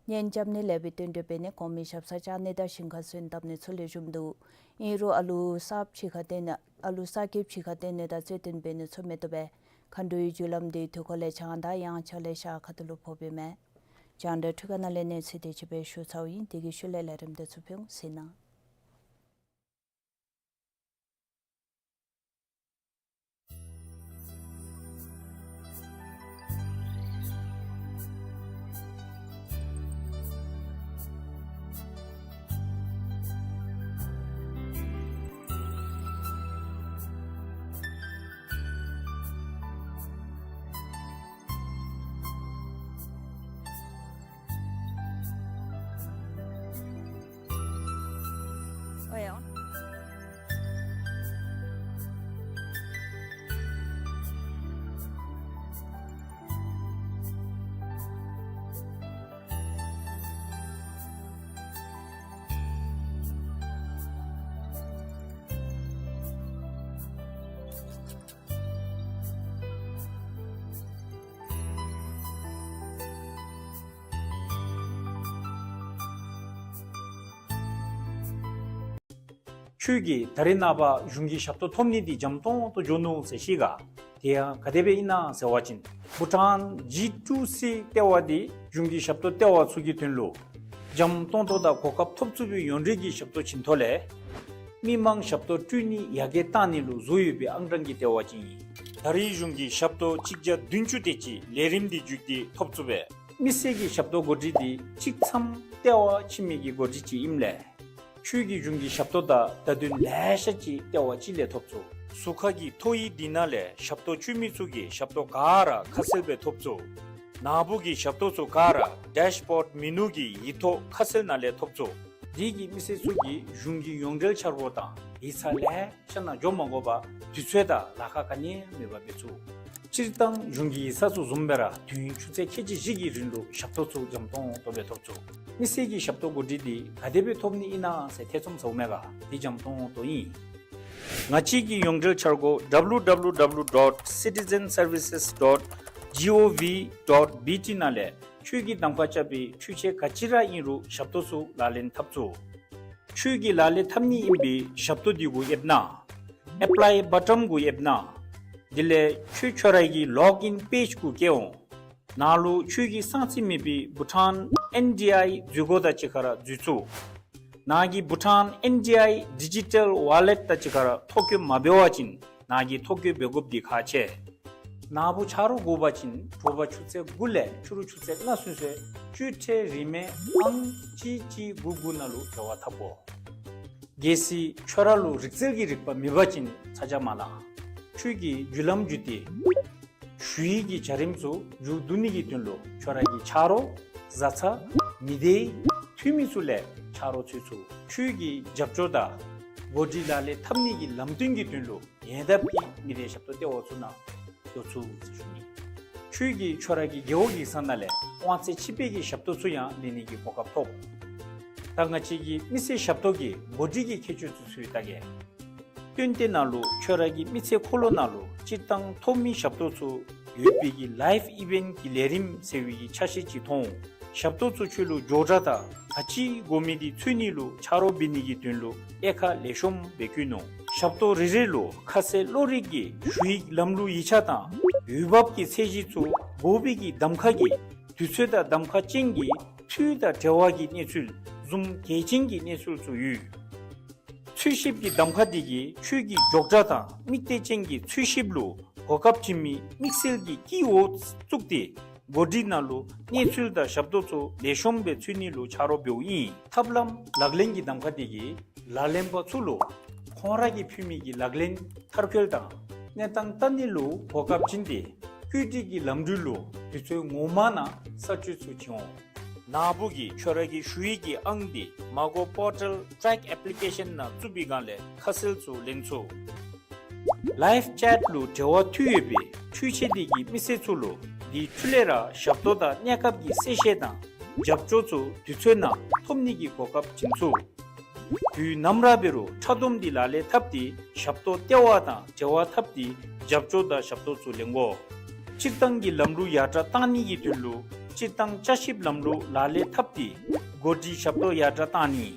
གཉེན་རྐྱབ་ནི་ལེགས་པའི་བསྟུན་གྲོས་འབད་ནི་གོང་མའི་ཞབས་སར་བཅར་ནི་དང་ཞིང་ཁར་སོན་བཏབ་ནི་ཚུ་ལེགས་ཤོམ་འདུག། ཨིན་རུང་ཨ་ལུ་གསརཔ་ཕྱི་ཁར་བཏོན་ནི་ཨ་ལུ་གསར་སྐྱེས་ཕྱི་ཁར་བཏོན་ནི་དང་རྩོད་བསྟུན་འབད་ནི་ཚུ་མི་བཏུབ་པས། མཁའ་འགྲོའི་རྒྱུ་ལམ་དེའི་དུས་འཁོར་ལས་བྱང་དང་དབྱངས་འཆར་ལས་ཤར་ཁ་ཐུག་ལུ་ཕོགཔ་ཨིན་མས། རྒྱང་བསྒྲགས་འཕྲུལ་ཁང་ནང་ལས་གནས་ཚུལ་དེ་ཅིག་སྦེ་ཞུ་ཚརཝ་ཨིན། དེ་གི་ཤུལ་ལས་ལས་རིམ་དེ་ཚུ་ཕུལ་འོང་ཟེར་ན། ཁྱོད་ཀྱིས་ད་རིས་ནངས་པ་གཞུང་གི་ཞབས་ཏོག་ཐོབ་ནི་འདི་འཇམ་ཏོང་ཏོ་འགྱོ་ནུག་ཟེར་ཤེས་ག། དེ་ཡང་ག་དེ་སྦེ་ཨིན་ན་ཟེར་བ་ཅིན་བྷུ་ཊཱན་ཇི་ཊུ་སི་ལྟེ་བ་འདི་གཞུང་གི་ཞབས་ཏོག་ལྟེ་བ་ཚུ་གི་དོན་ལུ་འཇམ་ཏོང་ཏོ་དང་གོ་སྐབས་ཐོབ་ཚུགས་པའི་ཡོངས་འབྲེལ་གྱི་ཞབས་ཏོག་བྱིན་ཐོག་ལས་མི་མང་ཞབས་ཏོག་སྤྲོད་ནི་ཡར་རྒྱས་བཏང་ནི་ལུ་བཟོ་ཡོད་པའི་ཨང་གྲངས་ཀྱི་ལྟེ་བ་ཅིག་ཨིན། ད་རེས་གཞུང་གི་ཞབས་ཏོག་གཅིག་བརྒྱ་བདུན་ཅུ་དེ་ཅིག་ལས་རིམ་འདི་བརྒྱུད་དེ་ཐོབ་ཚུགས་པས། མི་སེར་གྱི་ཞབས་ཏོག་གོ་སྒྲིག་འདི་གཅིག་མཚམས་ལྟེ་བ་ཕྱི་མི་གི་གོ་སྒྲིག་ཅིག་ཨིནམ་ལས་ཁྱོད་ཀྱི་གཞུང་གི་ཞབས་ཏོག་དང་བརྡ་དོན་ལེ་ཤ་ཅིག་ལྟེ་བ་གཅིག་ལས་ཐོབ་ཚུགས། ཟུར་ཁ་གི་ཐོ་ཡིག་འདི་ནང་ལས་ཞབས་ཏོག་སྤྱོད་མི་ཚུ་གི་ཞབས་ཏོག་ག་ར་ཁ་གསལ་སྦེ་ཐོབ་ཚུགས། ནཱ་བུ་གི་ཞབས་ཏོག་ཚུ་ག་ར་ཌེཤ་བོརཌ་མེ་ནུ་གི་ཡིག་ཐོག་ཁ་གསལ་ནང་ལས་ཐོབ་ཚུགས། དེ་གིས་མི་སེར་ཚུ་གིས་གཞུང་གི་ཡོངས་འབྲེལ་འཆར་སྒོ་དང་ཡིག་ཚང་ལེ་ཤ་ནང་འགྱོ་མ་དགོ་པར་དུས་ཚོད་དང་ལཱ་ཁག་ག་ནི་ཡང་མེད་པར་འབད་ཚུགས། སྤྱིར་བཏང་གཞུང་གི་ཡིག་ཚང་ཚུ་བཟུམ་སྦེ་ར་དུས་ཡུན་ཆུ་ཚོད་ཁལ་གཅིག་བཞི་གི་རིང་ལུ་ཞབས་ཏོག་ཚུ་འཇམ་ཏོང་ཏོ་སྦེ་ཐོབ་ཚུགས། མི་སེར་གྱི་ཞབས་ཏོག་གོ་སྒྲིག་འདི་ག་དེ་སྦེ་ཐོབ་ནི་ཨིན་ན་ཟེར་ཐེ་ཚོམ་ཟཝ་མས་ག། འདི་འཇམ་ཏོང་ཏོ་ཨིན། ང་བཅས་ཀྱི་ཡོངས་འབྲེལ་འཆར་སྒོ་ཌབ་ལུ་ཌབ་ལུ་ཌབ་ལུ་ཌོཊ་སི་ཊི་ཛེན་སར་བི་སེས་ཌོཊ་ཇི་ཨོ་ཝི་ཌོཊ་བི་ཊི་ནང་ལས་ཁྱོད་ཀྱིས་གདམ་ཁ་རྐྱབ་པའི་འཕྲུལ་ཆས་ག་ཅི་ར་ཨིན་རུང་ཞབས་ཏོག་ཚུ་ལག་ལེན་འཐབ་ཚུགས། ཁྱོད་ཀྱིས་ལག་ལེན་འཐབ་ནི་ཨིན་པའི་ཞབས་ཏོག་འདི་གུ་ཡེབ་ན། ཨེཔ་ལའི་བ་ཊོན་གུ་ཡེབ་ན། དེ་ལས་ཁྱོད་ཁྱོད་རའི་གི་ལོག་ཨིན་པེཇ་གུ་བསྐྱལ་འོང་། ནཱ་ལུ་ཁྱོད་ཀྱི་གསང་ཚིག་མེད་པའི་བྷུ་ཊཱན་ཨེན་ཌི་ཨའི་འཛུལ་སྒོ་དང་གཅིག་ཁར་འཛུལ་ཚུགས། ནཱ་གི་བྷུ་ཊཱན་ཨེན་ཌི་ཨའི་ཌི་ཇི་ཊཱལ་ཝཱ་ལེཊ་དང་གཅིག་ཁར་ཐོ་བཀོད་མ་འབད་བ་ཅིན་ནཱ་གི་ཐོ་བཀོད་འབད་དགོཔ་འདི་ཁག་ཆེ། ནཱ་བུ་ཆ་རོགས་དགོ་པ་ཅིན་དྲོ་པ་ཆུ་ཚོད་དགུ་ལས་ཕྱི་རུ་ཆུ་ཚོད་ལྔ་ཚུན་ཚོད་སྤྱོད་ཁྲལ་རིན་མེད་ཨང་གཅིག་གཅིག་དགུ་དགུ་ནང་ལུ་འབྲེལ་བ་འཐབ་དགོ། གལ་སྲིད་ཁྱོད་ར་ལུ་རིག་རྩལ་གྱི་རིག་པ་མེད་པ་ཅིན་ཚ་གྱང་མ་ལང་། ཁྱོད་ཀྱིས་བརྒྱུད་ལམ་བརྒྱུད་དེ་ཞུ་ཡིག་གི་བྱ་རིམ་ཚུ་མཇུག་བསྡུ་ནི་གི་དོན་ལུ་ཁྱོད་ར་གི་ཆ་རོགས་བཟའ་ཚང་མི་སྡེའི་འཐུས་མི་ཚུ་ལས་ཆ་རོགས་འཚོལ་ཚུགས། ཁྱོད་ཀྱི་རྒྱབ་སྐྱོར་དང་གོ་སྒྲིག་ལག་ལེན་འཐབ་ནི་གི་ལམ་སྟོན་གྱི་དོན་ལུ་ཉེ་འདབས་ཀྱི་མི་སྡེ་ཞབས་ཏོག་ལྟེ་བ་ཚུ་ནང་འགྱོ་ཚུགས་ཟེར་ཞུ་ནི། ཁྱོད་ཀྱིས་ཁྱོད་ར་གི་རྒེད་འོག་གི་ས་ནང་ལས་དབང་ཚད་ཕྱི་པའི་གི་ཞབས་ཏོག་ཚུ་ཡང་ལེན་ནི་གི་གོ་སྐབས་ཐོབ། ད་ང་བཅས་ཀྱི་མི་སེར་ཞབས་ཏོག་གི་གོ་སྒྲིག་གི་ཁྱད་ཆོས་ཚུ་ཞུ་ཡི། ད་གི་སྟོན་ཏེ་ནང་ལུ་ཁྱོད་ར་གི་མི་ཚེ་འཁོར་ལོ་ནང་ལུ་སྤྱིར་བཏང་ཐོབ་མི་ཞབས་ཏོག་ཚུ་ཡོད་པའི་གི་ལའིབ་ཨི་ཝེནཊ་གི་ལས་རིམ་ཟེར་བའི་གི་ཆ་ཤས་ཅིག་མཐོང་། ཞབས་ཏོག་ཚུ་ཁྱོད་ལུ་མགྱོགས་དྲགས་དང་ག་ཅི་དགོ་མི་འདི་འཚོལ་ནི་ལུ་ཆ་རོགས་འབད་ནི་གི་དོན་ལུ་དབྱེ་ཁག་ལེགས་ཤོམ་སྦེ་བཀོད་ནུག། ཞབས་ཏོག་རེ་རེ་ལུ་ཁ་གསལ་བློ་རིག་གི་ཞུ་ཡིག་ལམ་ལུགས་ཡིག་ཆ་དང་འོས་འབབ་ཀྱི་ཚད་གཞི་ཚུ་དགོ་པའི་གི་གདམ་ཁ་གི་དུས་ཚོད་དང་གདམ་ཁ་ཅན་གྱི་འཐུས་དང་འབྲེལ་བ་གི་གནས་ཚུལ་བཟུམ་གལ་ཅན་གྱི་གནས་ཚུལ་ཚུ་ཡོད། འཚོལ་ཞིབ་ཀྱི་གདམ་ཁ་འདི་གིས་ཁྱོད་ཀྱི་མགྱོགས་དྲགས་དང་དམིགས་གཏད་ཅན་གྱི་འཚོལ་ཞིབ་ལུ་གོ་སྐབས་བྱིན་མི་དམིགས་བསལ་གྱི་དཀྱིལ་འོག་བཙུགས་ཏེ་གོ་སྒྲིག་ནང་ལུ་གནས་ཚུལ་དང་ཞབས་ཏོག་ཚུ་ལེགས་ཤོམ་སྦེ་འཚོལ་ནི་ལུ་ཆ་རོགས་འབདཝ་ཨིན། ཐབས་ལམ་ལག་ལེན་གྱི་གདམ་ཁ་འདི་གིས་ལག་ལེན་པ་ཚུ་ལུ་ཁོང་ར་གིས་ཕུལ་མི་གི་ལག་ལེན་མཐར་འཁྱོལ་དང་གནས་སྟངས་བལྟ་ནི་ལུ་གོ་སྐབས་བྱིན་ཏེ་བཀོད་སྒྲིག་གི་ལམ་འགྲུལ་ལུ་དུས་ཚོད་ངོ་མ་ནང་ས་བཅད་ཚུ་བྱིན་འོང་། ནཱ་བུ་གིས་ཁྱོད་ར་གི་ཞུ་ཡིག་གི་ཨང་འདི་མ་གོ་པོར་ཊལ་ཊེག་ཨེཔ་ལི་ཀེ་ཤཱན་ནང་བཙུགས་པའི་སྒང་ལས་ཁ་གསལ་ཚུ་ལེན་ཚུགས། ལའིབ་ཅེཊ་ལུ་འབྲེལ་བ་མཐུད་ཡོད་པའི་འཕྲུལ་ཆས་འདི་གིས་མི་སེར་ཚུ་ལུ་འདི་འཕྲོ་ལས་ར་ཞབས་ཏོག་དང་གནས་སྐབས་ཀྱི་གསལ་བཤད་དང་རྒྱབ་སྐྱོར་ཚུ་དུས་ཚོད་ནང་ཐོབ་ནི་གི་གོ་སྐབས་བྱིན་ཚུགས། དུས་ནམ་ར་འབད་རུང་ཕྲ་སྡོམ་འདི་ལག་ལེན་འཐབ་སྟེ་ཞབས་ཏོག་ལྟེ་བ་དང་འབྲེལ་བ་འཐབ་སྟེ་རྒྱབ་སྐྱོར་དང་ཞབས་ཏོག་ཚུ་ལེན་དགོ། སྤྱིར་བཏང་གི་ལམ་ལུགས་ཡར་དྲགས་གཏང་ནི་གི་དོན་ལུ་སྤྱིར་བཏང་བསྐྱར་ཞིབ་ལམ་ལུགས་ལག་ལེན་འཐབ་སྟེ་གོ་སྒྲིག་ཞབས་ཏོག་ཡར་དྲགས་གཏང་ནི།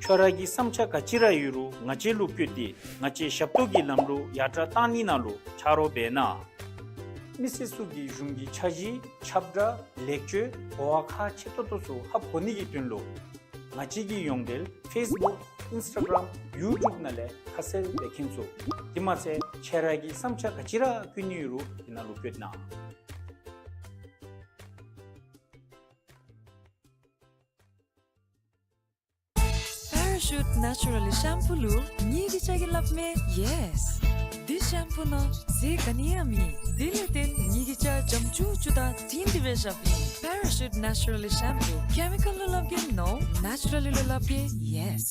ཁྱོད་ར་གི་བསམ་འཆར་ག་ཅི་ར་ཡོད་རུང་ང་བཅས་ལུ་བཀོད་དེ་ང་བཅས་ཞབས་ཏོག་གི་ལམ་ལུགས་ཡར་དྲགས་གཏང་ནི་ནང་ལུ་ཆ་རོགས་འབད་གནང་། མི་སེར་ཚུ་གིས་གཞུང་གི་འཆར་གཞི་ཁྱབ་བསྒྲགས་ལེགས་བཅོས་གོ་བ་ཁག་ཆེ་ཏོག་ཏོ་ཚུ་ཧ་གོ་ནི་གི་དོན་ལུ་ང་བཅས་ཀྱི་ཡོངས་འབྲེལ་ཕེསི་བུཀ་ཨིནསི་ཊ་གརམ་ཡུ་ཊུབ་ནང་ལས་ཁ་གསལ་སྦེ་མཁྱེན་ཚུགས། དེ་མ་ཚད་ཁྱོད་ར་གི་བསམ་འཆར་ག་ཅི་ར་བཀོད་ནི་ཡོད་རུང་དེ་ནང་ལུ་བཀོད་གནང་། པེ་ར་ཤུཊ་ནེ་ཅུ་ར་ལི་ཤེམ་པུ་ལུ་ངེ་གི་ཅ་གིས་སླབ་མས་ཡེས། འདི་ཤེམ་པུ་ནང་ཟས་ག་ནི་ཡང་མེད། དེ་ལས་བརྟེན་ངེ་གི་ཅ་འཇམ་ཅུག་ཅུ་དང་དྲིང་དྲི་སྦེ་བཞགཔ་ཨིན། པེ་ར་ཤུཊ་ནེ་ཅུ་ར་ལི་ཤེམ་པུ། ཀེ་མི་ཀཱལ་ལུ་སླབ་གེ་ནོ། ནེ་ཅུ་ར་ལི་ལུ་སླབ་གེ་ཡེས།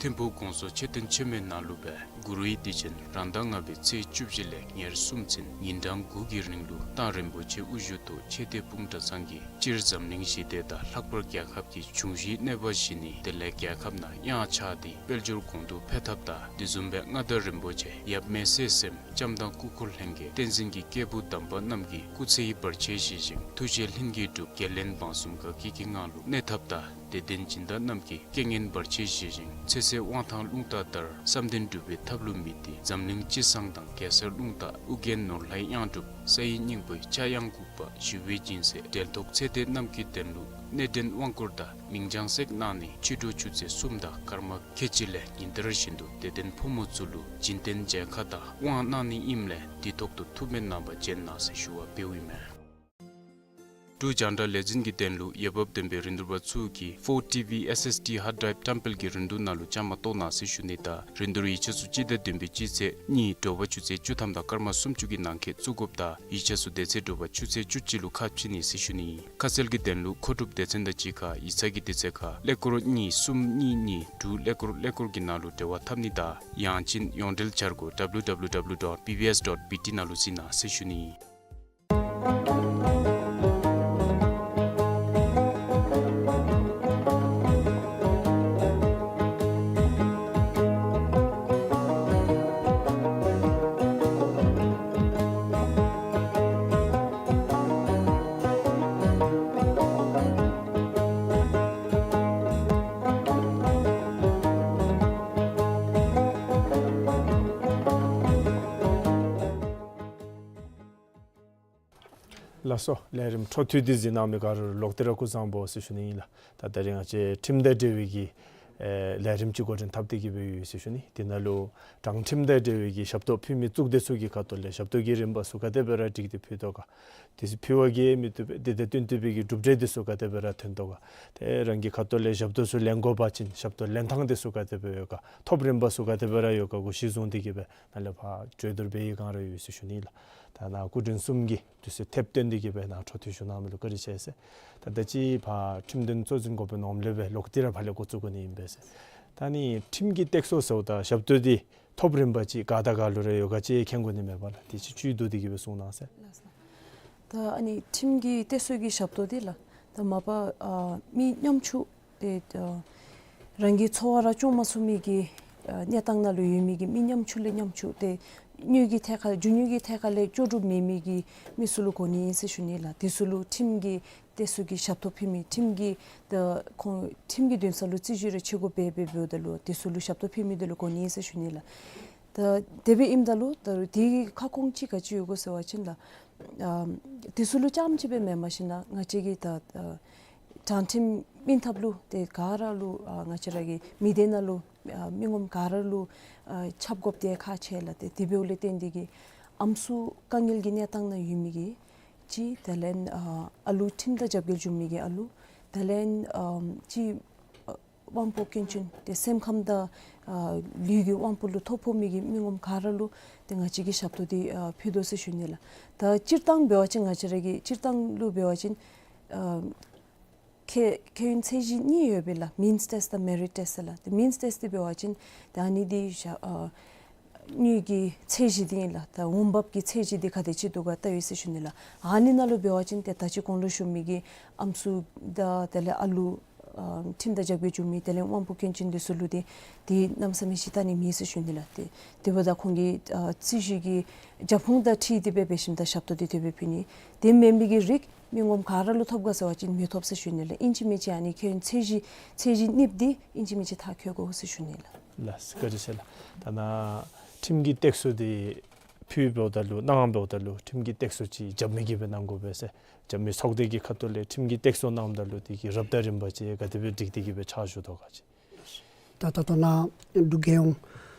ཐིམ་ཕུག་གོང་ས་མཆོག་མཆོད་རྟེན་ཆེན་མོའི་ནང་ལུ་སྦེ་གུ་རུའི་དུས་ཆེན་རང་ཟླ་ལྔ་པའི་ཚེས་བཅུ་བཞི་ལས་ཉེར་གསུམ་ཚུན་ཉིན་གྲངས་དགུ་གི་རིང་ལུ་མདང་རིན་པོ་ཆེ་དབུ་བཞུགས་ཐོག་ཆོས་སྡེ་སྤུངས་གྲྭ་ཚང་གིས་སྤྱིར་འཛམ་གླིང་ཞི་བདེ་དང་ལྷག་པར་རྒྱལ་ཁབ་ཀྱི་འབྱུང་བཞིའི་གནོད་པ་ཞི་ནི་དེ་ལས་རྒྱལ་ཁབ་ནང་གཡང་ཆགས་ཏེ་དཔལ་འབྱོར་གོང་དུ་འཕེལ་ཐབས་དང་དེ་བཟུམ་སྦེ་མངའ་བདག་རིན་པོ་ཆེ་ཡབ་མེས་སྲས་གསུམ་ལྕམ་དང་སྐུ་འཁོར་ལྷན་རྒྱས་བསྟན་འཛིན་གྱི་སྐྱེས་བུ་དམ་པ་རྣམས་ཀྱི་སྐུ་ཚེ་བར་ཆད་ཞི་ཞིང་ཐུགས་བཞེད་ལྷུན་གྱིས་གྲུབ་དགེ་ལེགས་འབངས་གསུམ་དགའ་སྐྱིད་ཀྱི་ངང་ལུ་གནས་ཐབས་དང་དད་ལྡན་སྦྱིན་བདག་རྣམས་ཀྱི་རྐྱེན་ངན་བར་ཆད་ཞི་ཞིང་ཚེ་ཟད་དབང་ཐང་རླུང་རྟ་ལྟར་བསམ་དོན་འགྲུབ་པའི་ཐབས་ལུ་དམིགས་ཏེ་འཛམ་གླིང་སྤྱི་བསང་དང་གེ་སར་རླུང་རྟ་ཨོ་རྒྱན་ནོར་ལྷའི་གཡང་སྒྲུབ་ས་ཡི་སྙིང་པོའི་ཕྱྭ་གཡང་འགུགས་པ་ཞི་བའི་སྦྱིན་སྲེག་འབྲེལ་ཐོགས་ཚེ་འདས་རྣམས་ཀྱི་དོན་ལུ་གནས་འདྲེན་དབང་བསྐུར་དང་མིང་བྱང་བསྲེག་གནང་ནི་ཕྱི་དྲོ་ཆུ་ཚོད་གསུམ་དང་སྐར་མ་ཁལ་གཅིག་ལས་ཉིན་ལྟར་བཞིན་དུ་དད་ལྡན་ཕོ་མོ་ཚུ་ལུ་སྦྱིན་བསྟན་མཇལ་ཁ་དང་དབང་གནང་ནི་ཨིནམ་ལས་དུས་ཐོག་ཏུ་ཐུགས་སྨོན་གནང་བར་བྱོན་གནང་ཟེར་ཞུ་བ་འབདཝ་ཨིན་མས། འབྲུག་རྒྱང་བསྒྲགས་ལས་འཛིན་གྱི་དོན་ལུ་འོས་འབབ་ལྡན་པའི་རིན་བསྡུར་པ་ཚུ་གིས་ཕོར་ཊི་ཝི་ཨེསི་ཨེསི་ཌི་ཧརཌ་ཌྲའིབ་བཀྲམ་སྤེལ་གྱི་རིན་བསྡུར་ནང་ལུ་བཅའ་མར་གཏོགས་གནང་ཟེར་ཞུ་ནི་དང་རིན་བསྡུར་ཡིག་ཆ་ཚུ་སྤྱི་ཟླ་བདུན་པའི་སྤྱི་ཚེས་གཉིས་དྲོ་པ་ཆུ་ཚོད་བཅུ་ཐམ་དང་སྐར་མ་སུམ་ཅུ་གི་ནང་འཁོད་བཙུགས་དགོཔ་དང་ཡིག་ཆ་ཚུ་དེ་ཚེ་དྲོ་པ་ཆུ་ཚོད་བཅུ་གཅིག་ལུ་ཁ་ཕྱེ་ནི་ཟེར་ཞུ་ནི། ཁ་གསལ་གྱི་དོན་ལུ་མཁོ་སྒྲུབ་སྡེ་ཚན་དང་གཅིག་ཁར་ཡིག་ཚང་གི་དུས་ཚོད་ཁར་ཀླད་ཀོར་གཉིས་གསུམ་གཉིས་གཉིས་དྲུག་ཀླད་ཀོར་ཀླད་ཀོར་གྱི་ནང་ལུ་འབྲེལ་བ་འཐབ་ནི་དང་ཡང་ཅིན་ཡོངས་འབྲེལ་འཆར་སྒོ་ཌབ་ལུ་ཌབ་ལུ་ཌབ་ལུ་ཌོཊ་བི་བི་ཨེསི་ཌོཊ་བི་ཊི་ནང་ལུ་གཟིགས་གནང་ཟེར་ཞུ་ནི། ལགས་སོ། ལས་རིམ་འཕྲོ་མཐུད་དེ་གཟིགས་གནང་མི་ག་ར་ལུ་ལོག་སྟེ་ར་སྐུ་གཟུགས་བཟང་པོ་ཟེར་ཞུ་ནི་ཨིན་ལགས། ད་ད་རིས་ང་བཅས་ཁྲིམས་དང་འབྲེལ་བའི་གི་ཨེ་ལས་རིམ་ཅིག་འགོ་འདྲེན་འཐབ་སྟེ་གི་སྦེ་ཡོད་ཟེར་ཞུ་ནི། དེ་ནང་ལུ་དྲང་ཁྲིམས་དང་འབྲེལ་བའི་གི་ཞབས་ཏོག་ཕུལ་མི་གཙུག་སྡེ་ཚུ་གི་ཁ་ཐུག་ལས་ཞབས་ཏོག་གི་རིམ་པ་ཚུ་ག་དེ་སྦེ་ར་སྒྲིག་སྟེ་ཕུལ་དོ་ག། དེ་ཚུ་ཕུལ་བ་གིས་མི་བཏུབ་པས། དེ་དང་བསྟུན་བཏུབ་པའི་གི་གྲུབ་འབྲས་དེ་ཚུ་ག་དེ་སྦེ་ར་ཐོན་དོ་ག། ཏེ་རང་གི་ཁ་ཐུག་ལས་ཞབས་ཏོག་ཚུ་ལེན་དགོ་པ་ཅིན་ཞབས་ཏོག་ལེན་ཐངས་དེ་ཚུ་ག་དེ་སྦེ་ཡོད་ག། ཐོབ་རིམ་པ་ཚུ་ག་དེ་སྦེ་ར་ཡོད་ག་གུ་གཞི་བཟུང་སྟེ་གི་སྦེ་ནཱ་ལས་ཕར་གྲོས་བསྡུར་འབད་བའི་བསྒང་ར་ཡོད་ཟེར་ཞུ་ནི་ལགས། ད་ནཱ་སྐུ་མགྲོན་གསུམ་གྱིས་དུས་ཚོད་ཐེབས་བཏོན་ཏེ་གི་སྦེ་ནཱ་འཕྲོ་མཐུད་ཞུ་གནང་མི་ལུ་བཀའ་དྲིན་ཆེ་ཟེར། ད་ད་ཅི་ཕར་ཁྲིམས་དོན་གཙོ་འཛིན་འགོ་དཔོན་འོགམ་ལས་སྦེ་ལོག་སྟེ་ར་ཕར་ལས་འགོ་བཙུགས་དགོ་ནི་ཨིན་པས་ཟེར། ད་ནི་ཁྲིམས་ཀྱི་སྟེགས་གསོ་ཟེརཝ་ད་ཞབས་ཏོག་འདི་ཐོབ་རིམ་པ་ཅིག་ག་དང་ག་ལུ་ར་ཡོད་ག་ཅིག་མཁྱེན་དགོ་ནི་མེད་པ་ལགས། དེ་ཅིག་བཅུད་བསྡུ་སྟེ་གི་སྦེ་གསུང་གནང་ཟེར། ད་ཨ་ནི་ཁྲིམས་ཀྱི་སྟེགས་གསོ་གི་ཞབས་ཏོག་འདི་ལགས། ད་མ་པ་ཨ་མི་ཉམ་ཆུང་ཏེ་ཨ་རང་གི་འཚོ་བ་ར་སྐྱོང་མ་ཚུགས་མི་གི་ཨ་གནས་སྟངས་ནང་ལུ་ཡོད་མི་གི་མི་ཉམ་ཆུང་ལས་ཉམ་ཆུང་ཏེ་དངུལ་གྱི་ཐད་ཁར་རྒྱུ་དངུལ་གྱི་ཐད་ཁར་ལས་ལྕོགས་གྲུབ་མེད་མི་གི་མི་ཚུ་ལུ་གོ་ནི་ཨིན་ཟེར་ཞུ་ནི་ལགས། དེ་ཚུ་ལུ་ཁྲིམས་ཀྱི་སྟེགས་གསོ་གི་ཞབས་ཏོག་ཕུལ་མི་ཁྲིམས་ཀྱི་ད་ཁོང་ཁྲིམས་ཀྱི་འདུན་ས་ལུ་རྩོད་གཞི་རེ་ཆེ་དགོ་པས་འབདཝ་ད་ལུ་དེ་ཚུ་ལུ་ཞབས་ཏོག་ཕུལ་མི་དེ་ལུ་གོ་ནི་ཨིན་ཟེར་ཞུ་ནི་ལགས། ད་དེ་སྦེ་ཨིནམ་ད་ལུ་ད་དེ་གི་ཁ་སྐོང་ཅིག་ག་ཅི་ཡོད་ག་ཟེར་བ་ཅིན་ལགས། ཨ་དེ་ཚུ་ལུ་རྐྱངམ་ཅིག་སྦེ་མེན་པར་ཞིན་ན་ང་བཅས་ཀྱི་ད་ཨ་དྲང་ཁྲིམས་སྨིན་ཐབས་ལུ་ཏེ་ག་ར་ལུ་ཨ་ང་བཅས་ར་གི་མི་སྡེ་ནང་ལུ་ཨ་མི་ངོམ་ག་ར་ལུ་ཨ་ཁྱབ་དགོཔ་དེ་ཁག་ཆེ་ལགས། ཏེ་དེ་འབདཝ་ལས་བརྟེན་ཏེ་གི་ཨམ་སྲུ་དཀའ་ངལ་གྱི་གནས་སྟངས་ནང་ཡོད་མི་གི་ཅིག་དེ་ལས་ཨ་ཨ་ལུ་ཁྲིམས་དང་རྒྱབ་འགལ་བྱུང་མི་གི་ཨ་ལུ་དེ་ལས་ཨ་ཅིག་ཨ་དབང་པོ་སྐྱོན་ཅན་ཏེ་སེམས་ཁམས་དང་ཨ་ལུས་ཀྱི་དབང་པོ་ལུ་ཐོ་ཕོག་མི་གི་མི་ངོམ་ག་ར་ལུ་ཏེ་ང་བཅས་ཀྱིས་ཞབས་ཏོག་འདི་ཨ་ཕུལ་དོ་ཟེར་ཞུ་ནི་ལགས། ད་སྤྱིར་བཏང་འབད་བ་ཅིན་ང་བཅས་ར་གི་སྤྱིར་བཏང་ལུ་འབད་བ་ཅིན་ཨ་ཁེ་ཁེ་ཡོན་ཚད་གཞི་གཉིས་ཡོད་པས་ལགས། མིནསི་ཊེསཊ་དང་མེ་རིཊ་ཊེསཊ་ཟེར་ལགས། ཏེ་མིནསི་ཊེསཊ་འདི་འབད་བ་ཅིན་ཏེ་ཨ་ནི་འདི་ཞག་ཨ་དངུལ་གྱི་ཚད་གཞི་འདི་ཨིན་ལགས། ད་འོང་འབབ་ཀྱི་ཚད་གཞི་འདི་ག་དེ་ཅིག་འདུག་ག་བལྟ་ཡི་ཟེར་ཞུ་ནི་ལགས། ཨ་ནི་ནང་ལུ་འབད་བ་ཅིན་ཏེ་ད་ཅི་གོང་ལུ་ཞུ་མི་གི་ཨམ་སྲུ་དང་དེ་ལས་ཨ་ལུ་ཨ་ཁྲིམས་དང་རྒྱབ་འགལ་བྱུང་མི་དེ་ལས་དབང་པོ་སྐྱོན་ཅན་འདི་ཚུ་ལུ་ཏེ་འདི་གནམ་མེད་ས་མེད་ཅིག་བལྟ་ནི་མེད་ཟེར་ཞུ་ནི་ལགས། ཏེ་དེ་འབདཝ་ད་ཁོང་གི་ཨ་རྩོད་གཞི་གི་རྒྱབ་ཁུངས་དང་འཁྲིལ་ཏེ་སྦེ་འབད་ཞིནམ་ད་ཞབས་ཏོག་འདི་དེ་སྦེ་ཕུལ་ནི། དེ་མེན་མི་གི་རིགས་མི་ངོམ་ག་ར་ལུ་ཐོབ་ག་ཟེར་བ་ཅིན་མི་ཐོབ་ཟེར་ཞུ་ནི་ལགས། ཨིན་ཅི་མིན་ཅི་ཨ་ནི་ཁེ་ཡོན་ཚད་གཞི་ཚད་གཞི་གཉིས་འདི་ཨིན་ཅི་མིན་ཅི་མཐར་འཁྱོལ་དགོ་ཟེར་ཞུ་ནི་ལགས། ལགས་སོ། བཀའ་དྲིན་ཆེ་ལགས། ད་ནཱ་ཁྲིམས་ཀྱི་སྟེགས་གསོ་འདི་ཕུལ་འབདཝ་ད་ལུ་གནང་འབདཝ་ད་ལུ་ཁྲིམས་ཀྱི་སྟེགས་གསོ་ཅིག་རྒྱབ་མི་གིས་སྦེ་གནང་དགོ་པས་ཟེར། རྒྱབ་མི་ཚོགས་སྡེ་གི་ཁ་ཐུག་ལས་ཁྲིམས་ཀྱི་སྟེགས་གསོ་གནངམ་ད་ལུ་དེ་གི་རབ་དང་རིམ་པ་ཅིག་ག་དེ་སྦེ་སྒྲིག་སྟེ་གི་སྦེ་ཕྱག་ཞུ་དོ་ག་ཅིག། ད་ད་ལྟོ་ནཱ་འབྲུག་རྒྱལ་ཡོངས་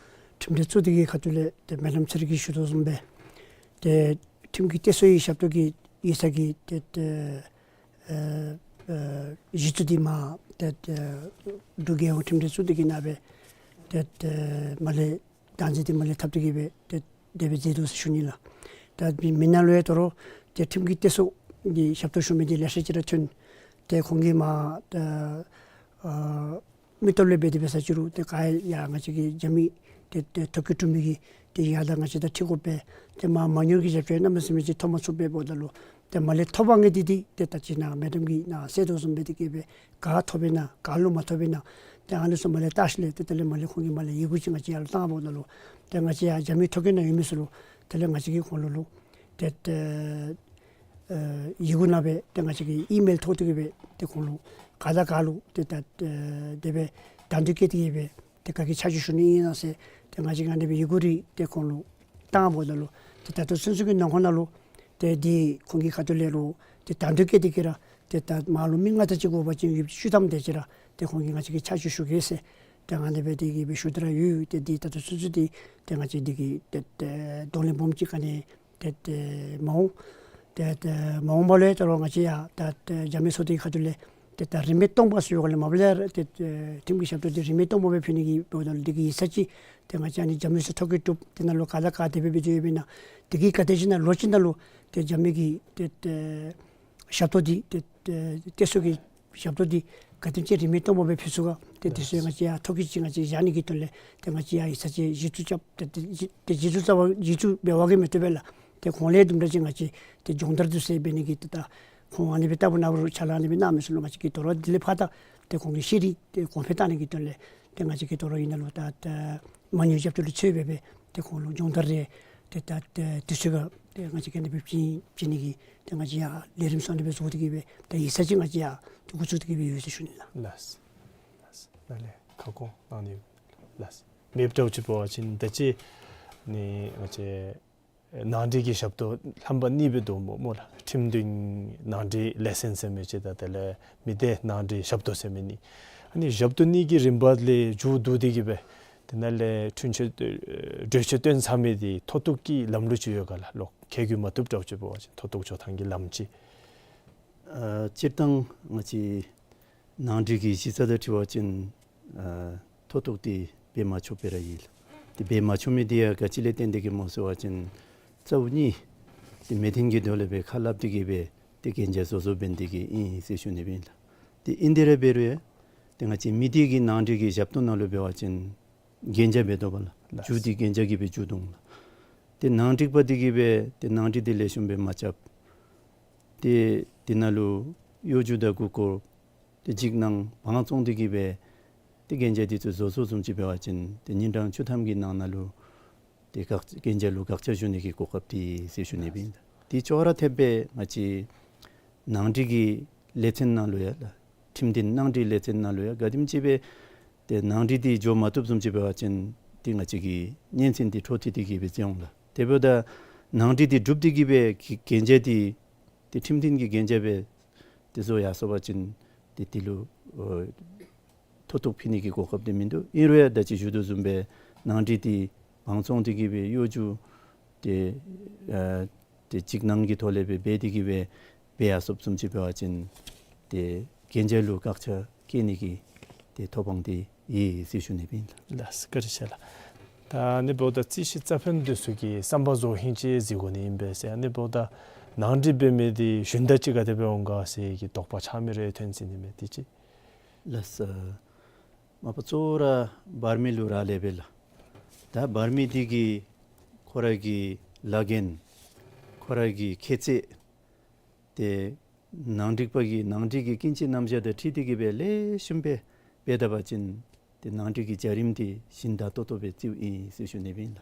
ཁྲིམས་འབྲེལ་གཙོ་སྡེ་གི་ཁ་ཐུག་ལས་ཏེ་མེ་ཌམ་ཚེ་རིང་གིས་ཞུ་དོ་བཟུམ་སྦེ་ཏེ་ཁྲིམས་ཀྱི་སྟེགས་གསོའི་ཞབས་ཏོག་གི་ཡིག་ཚང་གི་ཏེ་ཏེ་ཨེ་ཨེ་གཞི་བཙུགས་འདི་མར་ཏེ་ཏེ་འབྲུག་རྒྱལ་ཡོངས་ཁྲིམས་འབྲེལ་གཙོ་སྡེ་གི་ནང་སྦེ་ཏེ་ཏེ་མར་ལས་བདག་འཛིན་འདི་མར་ལས་འཐབ་སྟེ་གི་སྦེ་ཏེ་དེ་སྦེ་མཛད་དོ་ཟེར་ཞུ་ནི་ལགས། ད་མི་མི་ནང་ལུ་ཡང་དོ་རུང་ཏེ་ཁྲིམས་ཀྱི་སྟེགས་གསོ་གི་ཞབས་ཏོག་ཞུ་མི་འདི་ལེ་ཤ་ཅིག་ར་ཐོན། ཏེ་ཁོང་གིས་མར་ཏེ་ཨ་མི་སྟོབས་ལས་འབད་དེ་འབད་ས་ཅིག་རུང་ཏེ་ག་ཡང་ང་བཅས་ཀྱི་རྒྱབ་མི་ཏེ་ཏེ་ཐོ་བཀོད་གྲུབ་མི་གི་ཏེ་ཡར་ད་ང་བཅས་དང་འཁྲིལ་དགོ་པས། ཏེ་མར་མ་དངུལ་གྱི་རྒྱབ་སྐྱོར་གནམ་མེད་ས་མེད་ཅིག་ཐོབ་མ་ཚུགས་པས་འབདཝ་ད་ལུ་ཏེ་མར་ལས་ཐོབ་པ་ངེས་ཏེ་འདི་ཏེ་ད་ཅི་ནཱ་མེ་ཌམ་གིས་ནཱ་གསལ་དོ་བཟུམ་སྦེ་དེ་གིས་སྦེ་ག་ཐོབ་པས་ན་ག་ལུ་མ་ཐོབ་པས་ན་ཏེ་ཨ་ནི་ཚུ་མར་ལས་བལྟ་ཞིནམ་ལས་ཏེ་དེ་ལས་མར་ལས་ཁོང་གིས་མར་ལས་ཡི་གུ་ཅིག་ང་བཅས་ཡར་ལུ་བཏང་འབདཝ་ད་ལུ་ཏེ་ང་བཅས་ཡར་རྒྱབ་མི་ཐོ་བཀོད་ནང་ཡོད་མི་ཚུ་ལུ་དེ་ལས་ང་བཅས་ཀྱིས་ཁོང་ལུ་ལུ་ཏེ་ཏེ་ཨེ་ཡི་གུ་ནང་སྦེ་ཏེ་ང་བཅས་ཀྱིས་ཨི་མེལ་ཐོག་ཏུ་གི་སྦེ་ཏེ་ཁོང་ལུ་ག་དང་ག་ལུ་ཏེ་ད་ཨེ་དེ་སྦེ་དང་འདོད་བསྐྱེད་དེ་གི་སྦེ་ཏེ་ག་གིས་ཕྱག་ཕྱིད་ཞུ་ནི་ཨིན་ན་ཟེར་ཏེ་ང་བཅས་ཀྱིས་ཨ་ནི་སྦེ་ཡི་གུ་རེ་ཏེ་ཁོང་ལུ་བཏང་འབདཝ་ད་ལུ་ཏེ་ད་ལྟོ་ཚུན་ཚོད་ཀྱི་ནང་འཁོད་ནང་ལུ་ཏེ་འདི་ཁོང་གི་ཁ་ཐུག་ལས་རུང་ཏེ་དང་འདོད་བསྐྱེད་དེ་གི་ར་ཏེ་ད་མར་ལུ་མི་ལྔ་དེ་ཅིག་དགོ་པ་ཅིན་ཡོདཔ་ཅིག་བཅུ་ཐམ་དེ་ཅིག་ར་ཏེ་ཁོང་གིས་ང་བཅས་ཀྱིས་ཕྱག་ཕྱིད་ཞུ་གེ་ཟེར་ཏེ་ཨ་ནི་སྦེ་དེ་གི་སྦེ་ཞུ་སྟེ་ར་ཡོད། ཏེ་འདི་ད་ལྟོ་ཚུན་ཚོད་འདི་ཏེ་ང་བཅས་འདི་གི་ཏེ་ཏེ་གདོང་ལེན་སྦོམ་ཅིག་ག་ནི་ཏེ་ཏེ་མ་འོང་། ཏེ་ཏེ་མ་འོངས་པ་ལུ་ཡང་ད་རུང་ང་བཅས་ཡང་ད་ཏེ་རྒྱབ་མི་ཚུ་དེ་ཁ་ཐུག་ལས་ཏེ་ད་རིན་མེད་སྟོང་པ་ཟེར་ཡོད་ག་ལས་མ་པ་ལས་ར་ཏེ་ཏེ་ཁྲིམས་ཀྱི་ཞབས་ཏོག་འདི་རིན་མེད་སྟོང་པ་སྦེ་ཕུལ་ནི་གི་འབདཝ་ད་ལུ་དེ་གི་ཡིག་ཚང་ཅིག་ཏེ་ང་བཅས་ཨ་ནི་རྒྱབ་མི་ཚུ་ཐོ་བཀོད་གྲུབ། དེ་ནང་ལུ་ག་དང་ག་དེ་སྦེ་སྦེ་འགྱོ་ཡོདཔ་ཨིན་ན་དེ་གི་ག་དེམ་ཅིག་ནང་ལོ་གཅིག་ནང་ལུ་ཏེ་རྒྱབ་མི་གི་ཏེ་ཏེ་ཞབས་ཏོག་འདི་ཏེ་ཏེ་སྟེགས་གསོ་གི་ཞབས་ཏོག་འདི་ག་དེམ་ཅིག་རིན་མེད་སྟོང་པ་སྦེ་ཕུལ་ཚུགས་ག། ཏེ་དེ་ཚུ་ཡང་ང་བཅས་ཡང་ཐོ་བཀོད་ཅིག་ང་བཅས་བཞག་ནི་གི་དོན་ལས་ཏེ་ང་བཅས་ཡང་ཡིག་ཚང་ཅིག་གཞི་བཙུགས་རྐྱབ། ཏེ་ཏེ་གཞི་བཙུགས་རྐྱབ་གཞི་བཙུགས་འབད་བ་གིས་མི་བཏུབ་པས་ལགས། ཏེ་ཁོང་ལས་དུམ་གྲ་ཅིག་ང་བཅས་ཏེ་སྦྱོང་བརྡར་འདི་ཚུ་འབད་ནི་གི་ཏེ་ད་ཁོང་ཨ་ནི་སྦེ་ལྟ་བུ་ནཱ་བུ་ཕྱག་ལཱ་ཨ་ནི་སྦེ་གནང་མི་ཚུ་ལུ་ང་བཅས་ཀྱིས་དོ་རུང་དེ་ལས་ཕར་ད་ཏེ་ཁོང་གི་ཤེས་རིག་ཏེ་གོང་འཕེལ་གཏང་ནི་གི་དོན་ལས་ཏེ་ང་བཅས་ཀྱིས་དོ་རུང་ཨིན་ན་ལུ་ད་ད་མ་དངུལ་རྒྱབ་སྐྱོར་ལུ་ཚུད་སྦེ་སྦེ་ཏེ་ཁོང་ལུ་སྦྱོང་བརྡར་རེ་ཏེ་ད་ཏེ་དུས་ཚོད་ཁར་ཏེ་ང་བཅས་ཀྱིས་ཨ་ནི་སྦེ་བྱིན་བྱིན་ནི་གི་ཏེ་ང་བཅས་ཡང་ལས་རིམ་ཚུ་ཨ་ནི་སྦེ་བཟོ་སྟེ་གི་སྦེ་ཏེ་ཡིག་ཚང་ཅིག་ང་བཅས་ཡང་ཏེ་འགོ་བཙུགས་ཏེ་གི་སྦེ་ཡོད་ཟེར་ཞུ་ནི་ལགས། ལགས་སོ། ལགས་སོ། ནཱ་ལས་ཁ་སྐོང་གནང་ནི་ཡོད། ལགས་སོ། མེདཔ་འདྲཝ་ཅིག་འབད་བ་ཅིན་ད་ཅི་ནི་ང་བཅས་ ནང་འགྲིག་གི་ཞབས་ཏོག་རྣམ་པ་གཉིས་སྦེ་འདུག་སྨོ་སྨོ་ལགས། ཁྲིམས་མཐུན་ནང་འགྲིག་ལས་ཚན་ཟེར་མི་ཅིག་དང་དེ་ལས་མི་སྡེ་ནང་འགྲིག་ཞབས་ཏོག་ཟེར་མི་གཉིས། ཨ་ནི་ཞབས་ཏོག་གཉིས་ཀྱི་རིམ་པ་ལས་མཇུག་བསྡུ་སྟེ་གི་སྦེ་དེ་ནང་ལས་འཁྲུན་ཆོད་གྲོས་ཆོད་བཏོན་ཚར་མི་འདི་མཐོ་གཏུགས་ཀྱི་ལམ་ལུགས་ཅིག་ཡོད་ག་ལགས། ལོག་ཁེ་གི་མ་བཏུབ་འདྲཝ་ཅིག་འབད་བ་ཅིན་མཐོ་གཏུགས་འགྱོ་ཐངས་ཀྱི་ལམ་ཅིག། ཨ་སྤྱིར་བཏང་ང་བཅས་ནང་འགྲིག་གི་གཞི་རྩ་དང་འཁྲིལ་བ་ཅིན་ཨ་མཐོ་གཏུགས་འདི་འབད་མ་ཆོགཔ་སྦེ་ར་ཨིན་ལགས། དེ་འབད་མ་ཆོག་མི་འདི་ཡང་ག་ཅི་ལས་བརྟེན་ཏེ་གི་སྨོ་ཟེར་བ་ཅིན་རྩ་བ་ཉིད་དེ་མི་མཐུན་གྱི་དོན་ལས་སྦེ་ཁ་སླབ་སྟེ་གི་སྦེ་དེ་གན་རྒྱ་བཟོ་བཟོཝ་འབད་ནི་དེ་གིས་ཨིན་ཟེར་ཞུ་ནི་སྦེ་ཨིན་ལགས། དེ་ཨིན་དེ་ར་འབད་རུང་ཡང་དེ་ང་བཅས་མི་སྡེ་གི་ནང་འགྲིག་གི་ཞབས་ཏོག་ནང་ལུ་འབད་བ་ཅིན་གན་རྒྱ་འབད་དོ་བ་ལགས། ལགས། མཇུག་འདི་གན་རྒྱ་གིས་སྦེ་མཇུག་བསྡུ་འོང་ལགས། དེ་ནང་འགྲིག་པ་འདི་གིས་སྦེ་དེ་ནང་འགྲིག་འདི་ལེགས་ཤོམ་སྦེ་མ་རྐྱབ། དེ་དེ་ནང་ལུ་གཡོ་སྒྱུ་དང་མགུ་སྐོར་དེ་འཇིགས་སྣང་བང་བཙོང་སྟེ་གི་སྦེ་དེ་གན་རྒྱ་འདི་ཚུ་བཟོ་བཟོཝ་བཟུམ་ཅིག་འབད་བ་ཅིན་དེ་ཉིན་གྲངས་བཅུ་ཐམ་གྱི་ནང་ན་ལུ་དེ་བཀག་གན་རྒྱ་ལུ་བཀག་ཆ་ཞུ་ནི་གི་གོ་སྐབས་འདི་ཟེར་ཞུ་ནི་སྦེ་ཨིན་ལགས། དེ་ཅོག་ར་འཐདཔ་སྦེ་ང་བཅས་ནང་འགྲིག་གི་ལས་ཚན་ནང་ལུ་ཡང་ལགས། ཁྲིམས་མཐུན་ནང་འགྲིག་ལས་ཚན་ནང་ལུ་ཡང་ག་དེམ་ཅིག་སྦེ་དེ་ནང་འགྲིག་འདི་འགྱོ་མ་བཏུབ་བཟུམ་ཅིག་འབད་བ་ཅིན་དེ་ང་བཅས་ཀྱི་སྙན་སེང་འདི་འཕྲོ་མཐུད་དེ་གི་སྦེ་བྱོན་འོང་ལགས། དེ་འབདཝ་ད་ནང་འགྲིག་འདི་གྲུབ་སྟེ་གི་སྦེ་གི་གན་རྒྱ་འདི་དེ་ཁྲིམས་མཐུན་གྱི་གན་རྒྱ་སྦེ་དེ་བཟོ་ཡར་སོང་པ་ཅིན་དེ་དེ་ལུ་ཨོ་མཐོ་གཏུགས་ཕུལ་ནི་གི་གོ་སྐབས་འདི་མིན་འདུག། ཨིན་རུང་ཡང་ད་ཅི་ཞུ་དོ་བཟུམ་སྦེ་ནང་འགྲིག་འདི་བང་བཙོང་སྟེ་གི་སྦེ་གཡོ་སྒྱུ་དེ་ཨ་དེ་འཇིགས་སྣང་གི་ཐོག་ལས་སྦེ་འབད་དེ་གི་སྦེ་འབད་ཡར་སོངམ་བཟུམ་ཅིག་འབད་བ་ཅིན་དེ་གན་རྒྱ་ལུ་བཀག་ཆ་བཀལ་ནི་གི་དེ་ཐོབ་དབང་འདི་ཡོད་ཟེར་ཞུ་ནི་སྦེ་ཨིན་ལགས། ལགས་བཀའ་དྲིན་ཆེ་ལགས། ད་ཨ་ནི་འབདཝ་ད་རྩིས་ཞིབ་རྩ་ཕན་འདི་ཚུ་གིས་བསམ་པ་རྫོགས་ཧིང་ཅིག་གཟིགས་དགོ་ནི་ཨིན་པས་ཟེར། ཨ་ནི་འབདཝ་ད་ནང་འགྲིག་འབད་མི་འདི་ཞུན་དག་ཅིག་ག་དེ་སྦེ་འོང་ག་ཟེར་གྱི་དོགས་པ་ཆགས་མི་རེ་ཐོན་ཅི་ནི་མས་དེ་ཅིག། ལགས་སོ། མ་པ་གཙོ་བོ་ར་འབར་མི་ལུ་རག་ལས་པས་ལགས། ད་འབར་མི་འདི་གིས་ཁོ་ར་གི་ལཱ་འགན་ཁོ་ར་གི་ཁྱད་ཚད་དེ་ནང་འགྲིག་པ་གི་ནང་འགྲིག་གི་ཀུན་སྤྱོད་རྣམ་གཞག་དང་འཁྲིལ་ཏེ་གི་སྦེ་ལེགས་ཤོམ་སྦེ་འབད་ད་པ་ཅིན་དེ་ནང་འགྲིག་གི་བྱ་རིམ་དེ་ཞིན་དག་ཏོག་ཏོ་སྦེ་རྩིཝ་ཨིན་ཟེར་ཞུ་ནི་སྦེ་ཨིན་ལགས།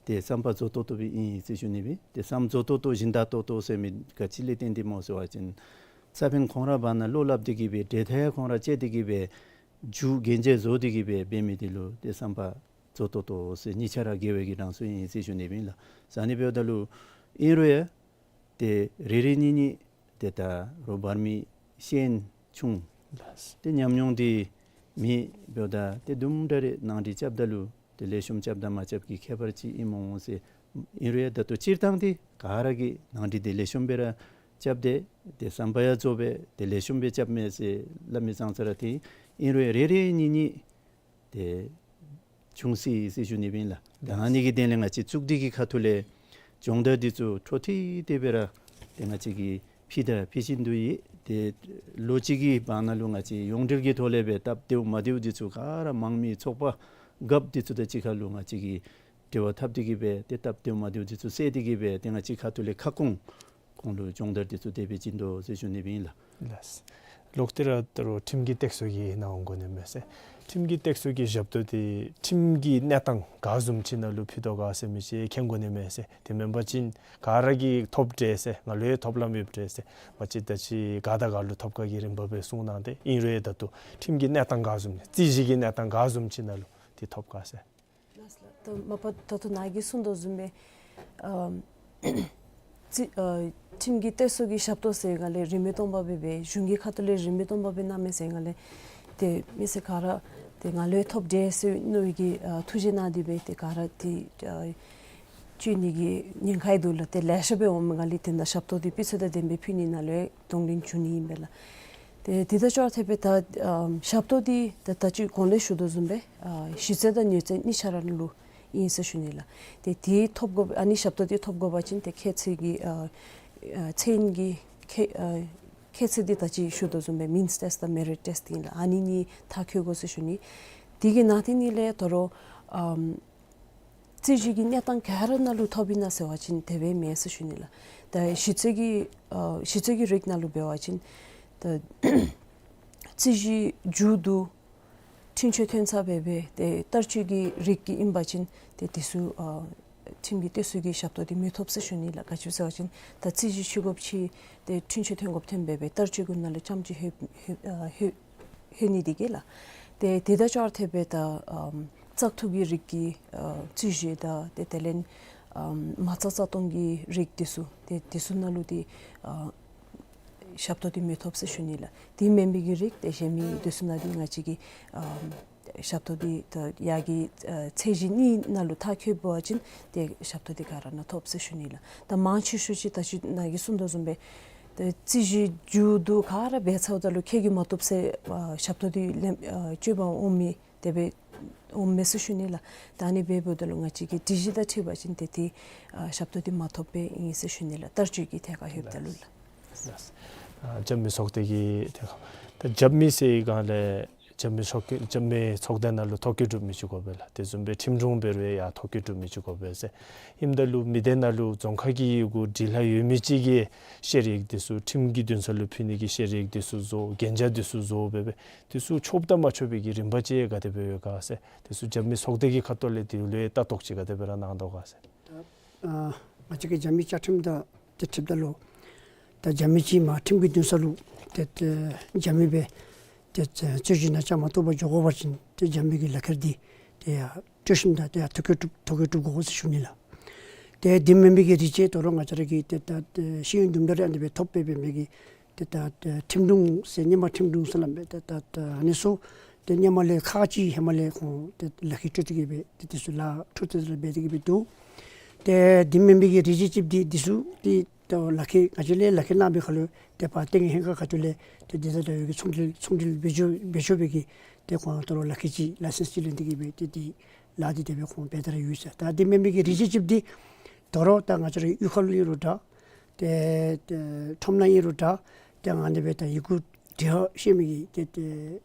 དེ་བསམ་པ་རྫོགས་ཏོག་ཏོ་སྦེ་ཨིན་ཟེར་ཞུ་ནི་སྦེ། དེ་བསམ་རྫོགས་ཏོག་ཏོ་ཞིན་དག་ཏོག་ཏོ་ཟེར་མི་ག་ཅི་ལས་བརྟེན་ཏེ་སྨོ་ཟེར་བ་ཅིན་རྩ་ཕན་ཁོང་ར་བར་ན་བློ་སླབ་སྟེ་གི་སྦེ་འབྲེལ་ཐག་ཡང་ཁོང་ར་བཅད་དེ་གི་སྦེ་མཇུག་གན་རྒྱ་བཟོ་སྟེ་གི་སྦེ་འབད་མི་འདི་ལུ་དེ་བསམ་པ་རྫོགས་ཏོག་ཏོ་ཟེར་གཉིས་ཆ་ར་དགེ་བའི་གི་གྲངས་སུ་ཨིན་ཟེར་ཞུ་ནི་སྦེ་ཨིན་ལགས། ཟེར་ཨ་ནི་འབདཝ་ད་ལུ་ཨིན་རུང་ཡང་དེ་རེ་རེ་གཉིས་གཉིས་དེ་ད་རོགས་འབར་མི་ཤེས་ཡོན་ཆུང་། ལགས། དེ་ཉམས་མྱོང་འདི་མེད་འབདཝ་ད་དེ་དུམ་གྲ་རེ་ནང་འགྲིག་རྐྱབ་ད་ལུ་དེ་ལེགས་ཤོམ་རྐྱབ་དང་མ་རྐྱབ་ཀྱི་ཁྱད་པར་ཅིག་ཨིན་མས་ཟེར། ཨིན་རུང་ཡང་ད་ལྟོ་སྤྱིར་བཏང་འདི་ག་ར་གིས་ནང་འགྲིག་འདི་ལེགས་ཤོམ་སྦེ་ར་རྐྱབ་སྟེ་དེ་བསམ་པ་ཡང་རྫོགས་སྦེ་དེ་ལེགས་ཤོམ་སྦེ་རྐྱབ་མས་ཟེར་སླབ་མི་ཙང་ཙ་ར་ཏེ་ཨིན་རུང་ཡང་རེ་རེ་གཉིས་གཉིས་དེ་བྱུང་སྲིད་ཟེར་ཞུ་ནི་སྦེ་ཨིན་ལགས། ད་ཨ་ནི་གི་དོན་ལས་ང་བཅས་གཙུག་སྡེ་གི་ཁ་ཐུག་ལས་སྦྱོང་བརྡར་འདི་ཚུ་འཕྲོ་མཐུད་དེ་སྦེ་ར་དེ་ང་བཅས་ཀྱིས་ཕུལ་དང་ཕུལ་བཞིན་དུ་ཡོད། དེ་ལོ་གཅིག་གི་བར་ན་ལུ་ང་བཅས་ཡོངས་འབྲེལ་གྱི་ཐོག་ལས་སྦེ་སྟབས་བདེཝ་མ་བདེཝ་འདི་ཚུ་ག་ར་དམངས་མི་ཚོགས་པ་རྒཔོ་འདི་ཚུ་དང་གཅིག་ཁར་ལུ་ང་བཅས་ཀྱིས་འབྲེལ་བ་འཐབ་སྟེ་གི་སྦེ་དེ་སྟབས་བདེཝ་མ་བདེཝ་འདི་ཚུ་བསལ་ཏེ་གི་སྦེ་དེ་ང་བཅས་ཁ་ཐུག་ལས་ཁ་སྐོང་ཁོང་ལུ་སྦྱོང་བརྡར་འདི་ཚུ་དེ་སྦེ་བྱིན་དོ་ཟེར་ཞུ་ནི་སྦེ་ཨིན་ལགས། ལགས། ལོག་སྟེ་ར་ད་རུང་ཁྲིམས་ཀྱི་སྟེགས་གསོ་གི་ནང་འོང་དགོ་ནི་མས་ཟེར། ཁྲིམས་ཀྱི་སྟེགས་གསོ་གི་ཞབས་ཏོག་འདི་ཁྲིམས་ཀྱི་གནས་སྟངས་ག་བཟུམ་ཅིག་ནང་ལུ་ཕུལ་དོ་ག་ཟེར་མི་ཅིག་མཁྱེན་དགོ་ནི་མས་ཟེར། དེ་མེན་པ་ཅིན་ག་ར་གིས་ཐོབ་དེས་ཟེར་ང་ལུ་ཡང་ཐོབ་ལམ་ཡོད་དེས་ཟེར་མ་གཞི་ད་ཅི་ག་དང་ག་ལུ་ཐོབ་ག་གི་རིམ་པ་སྦེ་གསུངས་གནང་སྟེ་ཨིན་རུང་ཡང་ད་ལྟོ་ཁྲིམས་ཀྱི་གནས་སྟངས་ག་བཟུམ་རྩོད་གཞི་གི་གནས་སྟངས་ག་བཟུམ་ཅིག་ནང་ལུ་འདི་ཐོབ་ག་ཟེར། ལགས་ལགས། ད་མ་པ་ད་ལྟོ་ནཱ་གིས་གསུངས་དོ་བཟུམ་སྦེ་ཨ་རྩོད་ཨ་ཁྲིམས་ཀྱི་སྟེགས་གསོ་གི་ཞབས་ཏོག་ཟེར་ང་ལས་རིན་མེད་སྟོང་པ་སྦེ་སྦེ་གཞུང་གི་ཁ་ཐུག་ལས་རིན་མེད་སྟོང་པ་སྦེ་གནང་མས་ཟེར་ང་ལས་དེ་མི་སེར་ག་ར་དེ་ང་ལུ་ཡང་ཐོབ་དེས་ཟེར་མནོ་བའི་གི་ཨ་ཐུགས་རྗེ་གནང་སྟེ་སྦེ་དེ་ག་ར་དེ་ཨ་སྤྱོད་ནི་གི་ཉེན་ཁ་ཡང་འདུག་ལགས། དེ་ལེ་ཤ་སྦེ་འོངམ་ང་ལས་དེ་ནང་ཞབས་ཏོག་འདི་སྤུས་ཚད་དང་ལྡན་པའི་ཕུལ་ནི་ནང་ལུ་ཡང་གདོང་ལེན་ཞུ་ནི་ཨིན་པས་ལགས། ཏེ་དེ་དང་ཅོག་འཐདཔ་སྦེ་ད་ཨམ་ཞབས་ཏོག་འདི་ད་ད་ཅི་གོང་ལས་ཞུ་དོ་བཟུམ་སྦེ་ཨ་གཞི་རྩ་དང་ཉོ་རྩ་གཉིས་ཆ་ར་ལུ་ཨིན་ཟེར་ཞུ་ནི་ལགས། ཏེ་དེ་ཐོབ་དགོ་ཨ་ནི་ཞབས་ཏོག་འདི་ཐོབ་དགོ་པ་ཅིན་ཏེ་ཁྱད་ཚད་ཀྱི་ཨ་ཨ་ཚད་ཀྱི་ཁྱད་ཨ་ཁྱད་ཚད་འདི་ད་ཅི་ཞུ་དོ་བཟུམ་སྦེ་མིནསི་ཊེསཊ་དང་མེ་རིཊ་ཊེསཊ་ཨིན་ལགས། ཨ་ནི་གཉིས་མཐར་འཁྱོལ་དགོ་ཟེར་ཞུ་ནི། དེ་གི་ནང་དེ་གཉིས་ལས་ད་རུང་ཨམ་རྩོད་གཞི་གི་གནས་སྟངས་ག་ར་ནང་ལུ་ཐོབ་ཨིན་ན་ཟེར་བ་ཅིན་དེ་སྦེ་མེན་ཟེར་ཞུ་ནི་ལགས། ད་གཞི་རྩའི་གི་ཨ་གཞི་རྩའི་གི་རིགས་ནང་ལུ་འབད་བ་ཅིན་ད་རྩོད་གཞི་མཇུག་བསྡུ་འཁྲུན་ཆོད་ཐོན་ཚར་སྦེ་སྦེ་ཏེ་བསྟར་སྤྱོད་ཀྱི་རིགས་ཀྱི་ཨིན་པ་ཅིན་ཏེ་དེ་ཚུ་ཨ་ཁྲིམས་ཀྱི་སྟེགས་གསོ་གི་ཞབས་ཏོག་འདི་མི་ཐོབ་ཟེར་ཞུ་ནི་ལགས། ག་ཅི་ཟེར་བ་ཅིན་ད་རྩོད་གཞི་ཤི་དགོཔ་ཅིག་ཏེ་འཁྲུན་ཆོད་ཐོན་དགོཔ་ཐོན་སྦེ་སྦེ་བསྟར་སྤྱོད་ཀྱི་ནང་ལུ་རྐྱངམ་ཅིག་ལྷོད་ལྷོད་ཨ་ལྷོད་ལྷོད་ནི་འདི་གིས་ལགས། ཏེ་དེ་དང་ཅོག་འཐདཔ་སྦེ་ད་ཨམ་བཙག་འཐུ་གི་རིགས་ཀྱི་ཨ་རྩོད་གཞི་དང་ཏེ་དེ་ལས་ ཨམ་མ་རྩ་རྩ་སྟོང་གི་རིགས་འདི་ཚུ་ཏེ་འདི་ཚུ་ནང་ལུ་ཏེ་ཨ་ཞབས་ཏོག་འདི་མི་ཐོབ་ཟེར་ཞུ་ནི་ལགས། དེ་མེན་པའི་གི་རིགས་ཏེ་གཞན་མི་འདི་ཚུ་ནང་འདི་ང་བཅས་ཀྱིས་ཨམ་ཞབས་ཏོག་འདི་ད་ཡར་གྱི་ཨ་ཚད་གཞི་གཉིས་ནང་ལུ་མཐར་འཁྱོལ་བ་ཅིན་ཏེ་ཞབས་ཏོག་འདི་ག་ར་ནང་ཐོབ་ཟེར་ཞུ་ནི་ལགས། ད་མང་ཆེ་ཤོས་ཅིག་ད་ཅི་ནཱ་གིས་གསུངས་དོ་བཟུམ་སྦེ་ཏེ་རྩིས་ཞིབ་མཇུག་བསྡུ་ག་ར་འབད་ཚརཝ་ད་ལུ་ཁྱོད་ཀྱིས་མ་བཏུབ་ཟེར་ཨ་ཞབས་ཏོག་འདི་ལེན་ཨ་སྤྱོད་པར་འོང་མི་དེ་སྦེ་འོང་མས་ཟེར་ཞུ་ནི་ལགས། ད་ཨ་ནི་འབདཝ་ད་ལུ་ང་བཅས་ཀྱིས་སྒྲིག་གཞི་དང་འཁྲིལ་བ་ཅིན་ཏེ་ཏེ་ཨ་ཞབས་ཏོག་འདི་མ་ཐོབ་པས་ཨིན་ཟེར་ཞུ་ནི་ལགས། བསྟར་སྤྱོད་ཀྱི་ཐད་ཁར་ལྷོདཔ་ད་ལུ་ལགས། ལགས། ཨ་རྒྱབ་མི་ཚོགས་སྡེ་གི་ཐད་ཁར་ད་རྒྱབ་མི་ཟེར་བའི་སྒང་ལས་རྒྱབ་མི་ཚོགས་སྡེ་རྒྱབ་མི་ཚོགས་སྡེ་ནང་ལུ་ཐོ་བཀོད་གྲུབ་མི་ཅིག་དགོ་པས་ལགས། དེ་བཟུམ་སྦེ་ཁྲིམས་དྲུང་འབད་རུང་ཡང་ཐོ་བཀོད་གྲུབ་མི་ཅིག་དགོ་པས་ཟེར། ཨིནམ་ད་ལུ་མི་སྡེ་ནང་ལུ་རྫོང་ཁག་གི་ཡི་གུ་འབྲི་ལྷག་ཡོད་མི་ཅིག་གིས་བཤེར་ཡིག་འདི་ཚུ་ཁྲིམས་ཀྱི་འདུན་ས་ལུ་ཕུལ་ནི་གི་བཤེར་ཡིག་འདི་ཚུ་བཟོ་གན་རྒྱ་འདི་ཚུ་བཟོ་འབད་འབད་འདི་ཚུ་ཆོགཔ་དང་མ་ཆོག་པའི་གི་རིམ་པ་ཅིག་ག་དེ་སྦེ་ཡོད་ག་ཟེར། འདི་ཚུ་རྒྱབ་མི་ཚོགས་སྡེ་གི་ཁ་ཐུག་ལས་འདི་ལུ་ལྟ་རྟོག་ཅིག་ག་དེ་སྦེ་ར་གནང་དོ་ག་ཟེར། ད་ཨ་ང་བཅས་ཀྱི་རྒྱབ་མི་བཅའ་ཁྲིམས་དང་ཏེ་འཁྲིལཝ་ད་ལུ་ད་རྒྱབ་མི་ཅིག་མར་ཁྲིམས་ཀྱི་འདུན་ས་ལུ་ཏེ་ཏེ་རྒྱབ་མི་སྦེ་ཏེ་རྩོད་གཞི་ནང་བཅའ་མར་གཏོགས་པར་འགྱོ་དགོ་པ་ཅིན་ཏེ་རྒྱབ་མི་གི་ལག་ཁྱེར་འདི་ཏེ་ཡར་སྤྲོད་ཞིནམ་ད་ཏེ་ཡར་ཐོ་བཀོད་གྲུབ་ཐོ་བཀོད་གྲུབ་དགོ་ཟེར་ཞུ་ནི་ལགས། ཏེ་འདི་མེན་པའི་གི་རིགས་ཅིག་དོ་རུང་ང་བཅས་ར་གི་ཏེ་ད་ཏེ་ཤེས་ཡོན་དུམ་གྲ་རེ་ཨ་ནི་སྦེ་ཐོབ་སྦེ་འབད་མི་གི་ཏེ་ད་ཏེ་ཁྲིམས་དྲུང་ཟེར་སྔོན་མ་ཁྲིམས་དྲུང་ཟེར་སླབ་མས། ཏེ་ད་ཏེ་ཨ་ནི་ཚུ་ཏེ་སྔོན་མ་ལས་ཁག་ཅིག་ཧེ་མ་ལས་ཁོང་ཏེ་ལག་ཁྱེར་སྤྲོད་དེ་གི་སྦེ་ཏེ་འདི་ཚུ་ལཱ་འཕྲོ་མཐུད་དེ་སྦེ་འབད་དེ་གི་སྦེ་འདུག། ཏེ་འདི་མེན་པའི་གི་རིགས་ཅིག་ཅིག་འདི་འདི་ཚུ་ཏེ་ད་ལག་ཁྱེར་ང་བཅས་ལས་ལག་ཁྱེར་གནང་བའི་ཁར་ལུ་ཏེ་ཕར་ཏེ་ངེའི་ཧེང་ཁ་ཁ་ཐུག་ལས་ཏེ་འདི་དང་འདྲ་བའི་གི་ཚོང་འབྲེལ་ཚོང་འབྲེལ་འབད་ཆོག་འབད་ཆོག་པའི་གི་ཏེ་ཁོང་དོ་རུང་ལག་ཁྱེར་ཅིག་ལའི་སེནསི་ཅིག་ལེན་ཏེ་གི་སྦེ་ཏེ་འདི་ལཱ་འདི་དེ་སྦེ་ཁོང་འབད་དེ་ར་ཡོད་ཟེར། ད་འདི་མེན་པའི་གི་རིགས་ཅིག་ཅིག་འདི་དོ་རུང་ད་ང་བཅས་ར་གཡུས་ཁ་ལུ་ཨིན་རུང་འདྲ། ཏེ་ཏེ་ཁྲོམ་ནང་ཨིན་རུང་འདྲ། ཏེ་ཨ་ནི་སྦེ་ད་ཡི་གུ་འབྲི་ཤེས་མི་གི་ཏེ་ཏེ་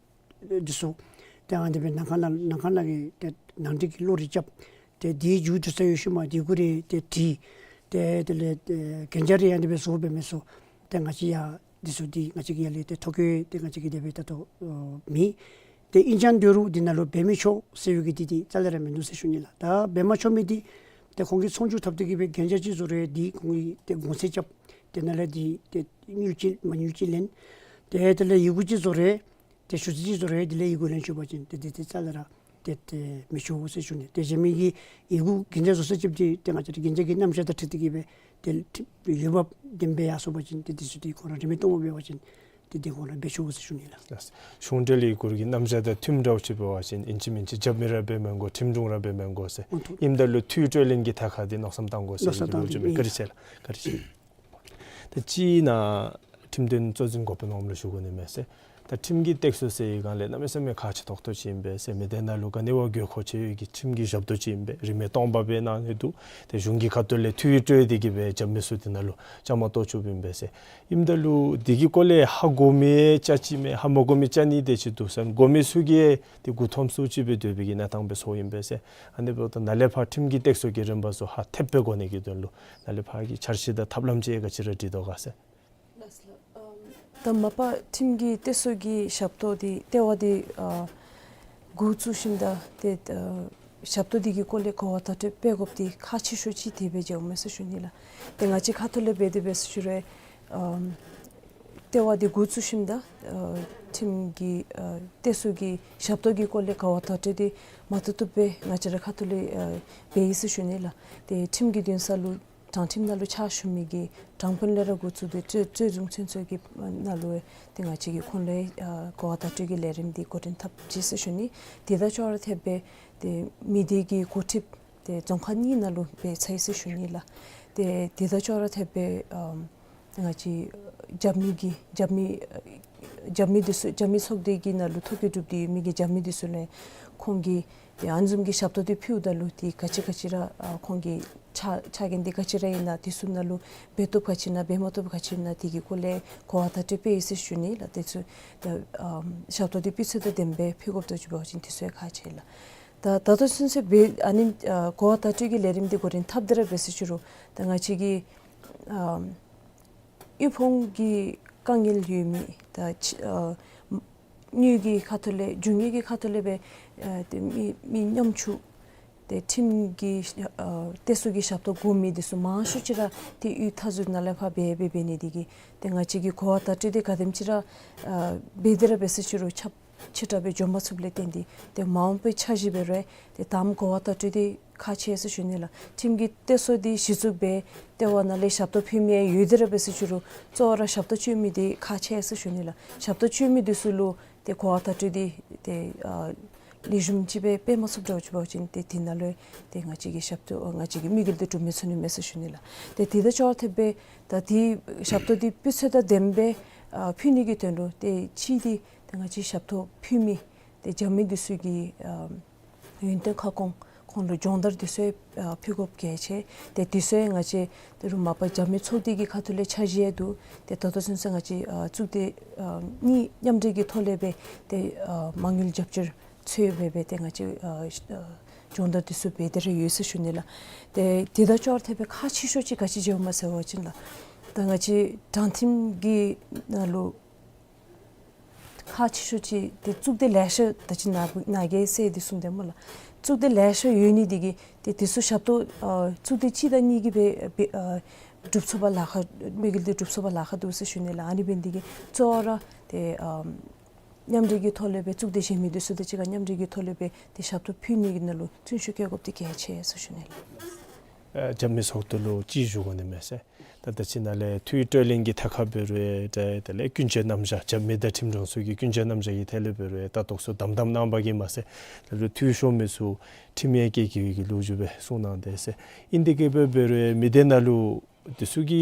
འདི་ཚུ་ཏེ་ཨ་ནི་སྦེ་ནང་ཁང་ནང་ནང་ཁང་ནང་གི་ཏེ་ནང་འགྲིག་གི་བློ་རེ་རྐྱབ། ཏེ་འདི་མཇུག་བསྡུ་ས་ཡོད་ཤུལ་མ་འདི་གུ་རེ་ཏེ་བྲིས། ཏེ་དེ་ལས་ཏེ་གན་རྒྱ་རེ་ཨ་ནི་སྦེ་བཟོ་འབད་མི་ཚུ་ཏེ་ང་བཅས་ཡང་འདི་ཚུ་འདི་ང་བཅས་ཀྱི་ཡར་ལས་ཏེ་ཐོ་བཀོད་ཏེ་ང་བཅས་ཀྱི་དེ་སྦེ་ད་ལྟོ་ཨོ་མེད། ཏེ་ཨིན་ཀྱང་འདི་རུང་འདི་ནང་ལུ་འབད་མི་ཆོག་ཟེར་བའི་གི་འདི་འདི་རྩ་ལས་ར་མིན་འདུག་ཟེར་ཞུ་ནི་ལགས། ད་འབད་མ་ཆོག་མི་འདི་ཏེ་ཁོང་གིས་ཚོང་བསྒྱུར་འཐབ་སྟེ་གི་སྦེ་གན་རྒྱ་ཅིག་བཟོ་རུང་འདི་ཁོང་གིས་ཏེ་གོང་ཚད་རྐྱབ། ཏེ་ནཱ་ལས་འདི་ཏེ་དངུལ་ཅིག་མ་དངུལ་ཅིག་ལེན། ཏེ་དེ་ལས་ཡི་གུ་ཅིག་བཟོ་རུང་ཏེ་ཞུ་ཚིག་ཅིག་བཟོ་རུང་དེ་ལས་ཡི་གུ་ལེན་ཆོག་པ་ཅིན་ཏེ་འདི་འདི་རྩ་ལས་ར་ཏེ་ཏེ་མི་ཆོག་ཟེར་ཞུ་ནི། ཏེ་གཞན་མི་གི་ཡི་གུ་གན་རྒྱ་བཟོ་ས་ཅིག་འདི་ཏེ་ང་བཅས་ར་གན་རྒྱ་གི་རྣམ་གཞག་དང་འཁྲིལ་ཏེ་གི་སྦེ་ཏེ་འོས་འབབ་ལྡན་པའི་ཡར་སོང་པ་ཅིན་ཏེ་འདི་ཚུ་འདི་ཁོང་ར་རིན་མེད་སྟོངམ་འབད་བ་ཅིན་ཏེ་འདི་ཁོང་ར་འབད་ཆོག་ཟེར་ཞུ་ནི་ལགས། ལགས། གཞུང་འབྲེལ་ཡི་གུ་གི་རྣམ་གཞག་དང་མཐུནམ་འདྲཝ་ཅིག་འབད་བ་ཅིན་ཨིན་ཅི་མིན་ཅི་རྒྱབ་མི་ར་འབད་མི་དགོ། ཁྲིམས་དྲུང་ར་འབད་མི་དགོ་ཟེར། ཨོ་ཐུ། ཨིནམ་ད་ལུ་འཐུས་སྤྲོད་ལེན་གྱི་ཐད་ཁར་འདི་མནོ་བསམ་བཏང་དགོ་ཟེར། མནོ་བསམ་བཏང་དགོ། བཀའ་དྲིན་ཆེ་ལགས། བཀའ་དྲིན་ཆེ། ད་ཅི་ནཱ་ཁྲིམས་དོན་གཙོ་འཛིན་འགོ་དཔོན་འོགམ་ལུ་ཞུ་དགོ་ནི་མས་ཟེར། ད་ཁྲིམས་ཀྱི་སྟེགས་གསོ་ཟེར་བའི་སྒང་ལས་གནམ་མེད་ས་མེད་ཁག་ཆེ་ཏོག་ཏོ་ཅིག་ཨིན་པས་ཟེར། མི་སྡེ་ནང་ལུ་ག་ནི་བ་དགོས་མཁོ་ཆེ་བའི་གི་ཁྲིམས་ཀྱི་ཞབས་ཏོག་ཅིག་ཨིན་པས། རིན་མེད་སྟོངམ་སྦེ་གནང་ནི་འདུག། ཏེ་གཞུང་གི་ཁ་ཐུག་ལས་འཐུས་སྤྲོད་དེ་གི་སྦེ་རྒྱབ་མི་ཚུ་འདི་ནང་ལུ་བཅའ་མར་གཏོགས་བཅུགཔ་ཨིན་པས་ཟེར། ཨིནམ་ད་ལུ་འདི་གི་སྐོར་ལས་ཧ་གོ་མི་བཅའ་ཅི་མས། ཧ་མ་གོ་མི་བཅའ་ནི་དེ་ཅིག་འདུག་ཟེར། གོ་མི་ཚུ་གིས་ཏེ་མགུ་འཐོམ་སུ་ཅིག་སྦེ་སྡོད་པའི་གི་གནས་སྟངས་སྦེ་སོང་ཨིན་པས་ཟེར། ཨ་ནི་འབདཝ་ད་ནཱ་ལས་ཕར་ཁྲིམས་ཀྱི་སྟེགས་གསོ་གི་རིམ་པ་ཚུ་ཧ་ཐེབས་སྦེ་གོ་ནི་གི་དོན་ལུ་ནཱ་ལས་ཕར་གྱི་འཆར་གཞི་དང་ཐབས་ལམ་ཅིག་ག་ཅི་ར་སྒྲིག་དོ་ག་ཟེར། ལགས་ལགས། ཨམ་ད་མ་པ་ཁྲིམས་ཀྱི་སྟེགས་གསོ་གི་ཞབས་ཏོག་འདི་ལྟེ་བ་འདི་ཨ་འགོ་བཙུགས་ཞིནམ་ད་ཏེ་ཨ་ཞབས་ཏོག་འདི་གི་སྐོར་ལས་གོ་བ་བརྡ་སྤྲོད་འབད་དགོཔ་འདི་ཁག་ཆེ་ཤོས་ཅིག་དེ་སྦེ་མཇལཝ་མས་ཟེར་ཞུ་ནི་ལགས། ཏེ་ང་བཅས་ཁ་ཐུག་ལས་འབད་དེ་འབད་ཟེར་ཞུ་རུང་ཨམ་ལྟེ་བ་འདི་འགོ་བཙུགས་ཞིནམ་ད་ཨ་ཁྲིམས་ཀྱི་ཨ་སྟེགས་གསོ་གི་ཞབས་ཏོག་གི་སྐོར་ལས་གོ་བ་བརྡ་སྤྲོད་འདི་མ་ཐུབ་ཐུབ་སྦེ་ང་བཅས་ར་ཁ་ཐུག་ལས་ཨ་འབད་ཡི་ཟེར་ཞུ་ནི་ལགས། ཏེ་ཁྲིམས་ཀྱི་འདུན་ས་ལུ་དྲང་ཁྲིམས་ནང་ལུ་ཕྱག་ཞུ་མི་གི་དྲང་དཔོན་ལས་ར་འགོ་བཙུགས་ཏེ་གཙོ་གཙོ་འཛིན་ཚུན་ཚོད་ཀྱི་ནང་ལུ་ཏེ་ང་བཅས་ཀྱིས་ཁོང་ལུ་ཨ་གོ་བ་བརྡ་སྤྲོད་ཀྱི་ལས་རིམ་འདི་འགོ་འདྲེན་འཐབ་ཅི་ཟེར་ཞུ་ནི། དེ་དང་ཅོག་ར་འཐདཔ་སྦེ་ཏེ་མི་སྡེ་གི་འགོ་ཁྲིདཔ་ཏེ་རྫོང་ཁག་གཉིས་ནང་ལུ་འབད་ཚར་ཡི་ཟེར་ཞུ་ནི་ལགས། ཏེ་དེ་དང་ཅོག་ར་འཐདཔ་སྦེ་ཨམ་ང་བཅས་རྒྱབ་མི་གི་རྒྱབ་མི་རྒྱབ་མི་འདི་ཚུ་རྒྱབ་མི་ཚོགས་སྡེ་གི་ནང་ལུ་ཐོ་བཀོད་གྲུབ་སྟེ་ཡོད་མི་གི་རྒྱབ་མི་འདི་ཚུ་ལུ་ཁོང་གིས་ཏེ་ཨ་ནི་བཟུམ་གྱི་ཞབས་ཏོག་འདི་ཕུལཝ་ད་ལུ་ཏེ་ག་ཅི་ག་ཅི་ར་ཨ་ཁོང་གི་ཆ་ཆ་རྐྱེན་འདི་ག་ཅི་ར་ཨིན་ན་འདི་ཚུ་ནང་ལུ་འབད་བཏུབ་ག་ཅི་ཨིན་ན་འབད་མ་བཏུབ་ག་ཅི་ཨིན་ན་དེ་གི་སྐོར་ལས་གོ་བ་བརྡ་སྤྲོད་འབད་ཡི་ཟེར་ཞུ་ནི་ལགས། དེ་ཚུ་ད་ཨམ་ཞབས་ཏོག་འདི་སྤུས་ཚད་དང་ལྡནམ་སྦེ་ཕུལ་དགོཔ་ད་ཅིག་འབད་བ་ཅིན་དེ་ཚུ་ཡང་ཁག་ཆེ་ལགས། ད་ད་ལྟོ་ཚུན་ཚོད་འབད་ཨ་ནི་ཨ་གོ་བ་བརྡ་སྤྲོད་ཀྱི་ལས་རིམ་འདི་འགོ་འདྲེན་འཐབ་སྟེ་ར་འབད་ཟེར་ཞུ་རུང་ད་ང་བཅས་ཀྱི་ཨམ་དབུལ་ཕོངས་ཀྱི་དཀའ་ངལ་ཡོད་མི་ད་ཅི་ཨ་དངུལ་གྱི་ཁ་ཐུག་ལས་རྒྱུ་དངོས་ཀྱི་ཁ་ཐུག་ལས་སྦེ་ཨ་ཏེ་མི་མི་ཉམ་ཆུང་ཏེ་ཁྲིམས་ཀྱི་ཨ་སྟེགས་གསོ་གི་ཞབས་ཏོག་དགོ་མི་འདི་ཚུ་མང་ཤོས་ཅིག་ར་ཏེ་གཡུས་མཐའ་ཟུར་ནང་ལས་ཕར་འབད་འབད་འབད་ནི་འདི་གིས་ཏེ་ང་བཅས་ཀྱིས་གོ་བ་བརྡ་སྤྲོད་འདི་ག་དེམ་ཅིག་ར་ཨ་འབད་དེ་ར་འབད་ཟེར་ཞུ་རུང་ཁྱབ་ ཆེ་དྲགས་སྦེ་འགྱོ་མ་ཚུགསཔ་ལས་བརྟེན་ཏེ་ཏེ་མ་འོངས་པའི་འཆར་གཞི་འབད་རུང་ཏེ་དང་པ་གོ་བ་བརྡ་སྤྲོད་འདི་ཁག་ཆེ་ཟེར་ཞུ་ནི་ལགས། ཁྲིམས་ཀྱི་གཏད་སོ་འདི་གཞི་བཙུགས་འབད་ཏེ་འབདཝ་ལས་ཞབས་ཏོག་ཕུལ་མི་ཡོད་དེ་ར་འབད་ཟེར་ཞུ་རུང་གཙོ་བོ་ར་ཞབས་ཏོག་སྤྱོད་མི་འདི་ཁག་ཆེ་ཟེར་ཞུ་ནི་ལགས། ཞབས་ཏོག་སྤྱོད་མི་འདི་ཚུ་ལུ་ཏེ་གོ་བ་བརྡ་སྤྲོད་འདི་ཏེ་ཨ་ལེགས་ཤོམ་ཅིག་སྦེ་འབད་མ་ཚུགསཔ་འདྲཝ་ཅིག་འབད་བ་ཅིན་ཏེ་དེ་ནང་ལུ་ཏེ་ང་བཅས་ཀྱི་ཞབས་ཏོག་ང་བཅས་ཀྱི་དམིགས་ཡུལ་འདི་འགྲུབ་མི་ཚུགས་ནི་མས་ཟེར་ཞུ་ནི་ལགས། ཏེ་དེ་དང་ཅོག་འཐདཔ་སྦེ་ད་དེ་ཞབས་ཏོག་འདི་སྤུས་ཚད་དང་ལྡནམ་སྦེ་ཨ་ཕུལ་ནི་གི་དོན་ལུ་ཏེ་གཅིག་འདི་ཏེ་ང་བཅས་ཞབས་ཏོག་ཕུལ་མི་ཏེ་རྒྱབ་མི་འདི་ཚུ་གི་ཨ་ཡོན་ཏན་ཁ་སྐོང་ཁོང་ལུ་སྦྱོང་བརྡར་འདི་ཚུ་ཨ་ཕུལ་དགོཔ་གལ་ཆེ། ཏེ་འདི་ཚུ་ང་བཅས་ད་རུང་མ་པ་རྒྱབ་མི་ཚོགས་སྡེ་གི་ཁ་ཐུག་ལས་འཆར་གཞི་ཡང་འདུག། ཏེ་ད་ལྟོ་ཚུན་ཚོད་ང་བཅས་ཨ་གཙུག་སྡེ་ཨ་གཉིས་མཉམ་འབྲེལ་གྱི་ཐོག་ལས་སྦེ་ཏེ་ཨ་མ་དངུལ་རྒྱབ་སྐྱོར་ཚུ་འབད་སྦེ་ཏེ་ང་བཅས་ཨ་ཨ་སྦྱོང་བརྡར་འདི་ཚུ་འབད་དེ་ར་ཡོད་ཟེར་ཞུ་ནི་ལགས། ཏེ་དེ་དང་ཅོག་འཐདཔ་སྦེ་ཁག་ཆེ་ཤོས་ཅིག་ག་ཅི་ཅིག་ཡོདཔ་སྨོ་ཟེར་བ་ཅིན་ལགས། ད་ང་བཅས་དྲང་ཁྲིམས་ཀྱི་ནང་ལུ་ཁག་ཆེ་ཤོས་ཅིག་ཏེ་གཙུག་སྡེ་ལེ་ཤ་ད་ཅི་ནཱ་ནཱ་གིས་ཟེར་འདི་གསུངས་དེས་སྨོ་ལགས། གཙུག་སྡེ་ལེ་ཤ་ཡོད་ནི་འདི་གིས་ཏེ་འདི་ཚུ་ཞབས་ཏོག་ཨ་གཙུག་སྡེ་གཅིག་དང་གཉིས་ཀྱིས་འབད་འབད་ཨ་སྒྲུབ་ཚུགས་པར་ལཱ་ཁག་དམིགས་ཡུལ་འདི་སྒྲུབ་ཚུགས་པར་ལཱ་ཁག་འདུག་ཟེར་ཞུ་ནི་ལགས། ཨ་ནི་འབད་ནི་འདི་གིས་གཙོ་བོ་ར་ཏེ་ཨ་མཉམ་འབྲེལ་གྱི་ཐོག་ལས་སྦེ་གཙུག་སྡེ་གཞན་མི་འདི་ཚུ་དང་གཅིག་ཁར་མཉམ་འབྲེལ་གྱི་ཐོག་ལས་སྦེ་ཏེ་ཞབས་ཏོག་ཕུལ་ནི་གི་ནང་ལུ་བརྩོན་ཤུགས་བསྐྱེད་དགོཔ་འདི་གལ་ཆེ་ཟེར་ཞུ་ནི་ལགས། ཨ་རྒྱབ་མི་ཚོགས་སྡེ་ལུ་ཅིག་ཞུ་དགོ་ནི་མས་ཟེར། ད་ད་ཅི་ནཱ་ལས་འཐུས་སྤྲོད་ལེན་གྱི་ཐད་ཁར་འབད་རུང་ཏེ་དེ་ལས་ཀུན་སྤྱོད་རྣམ་གཞག་རྒྱབ་མི་དང་ཁྲིམས་དྲུང་ཚུ་གི་ཀུན་སྤྱོད་རྣམ་གཞག་གི་ཐད་ལས་འབད་རུང་ད་ལྟོ་ཚུ་དམ་དམ་གནང་བ་གིས་མ་ཚད་ད་རུང་འཐུས་ཤོར་མི་ཚུ་ཁྲིམས་ཡང་བཀལ་གེ་ཡོད་གི་ལོ་རྒྱུས་སྦེ་གསུངས་གནང་དེས་ཟེར། ཨིན་དེ་གིས་འབད་འབད་རུང་མི་སྡེ་ནང་ལུ་འདི་ཚུ་གི་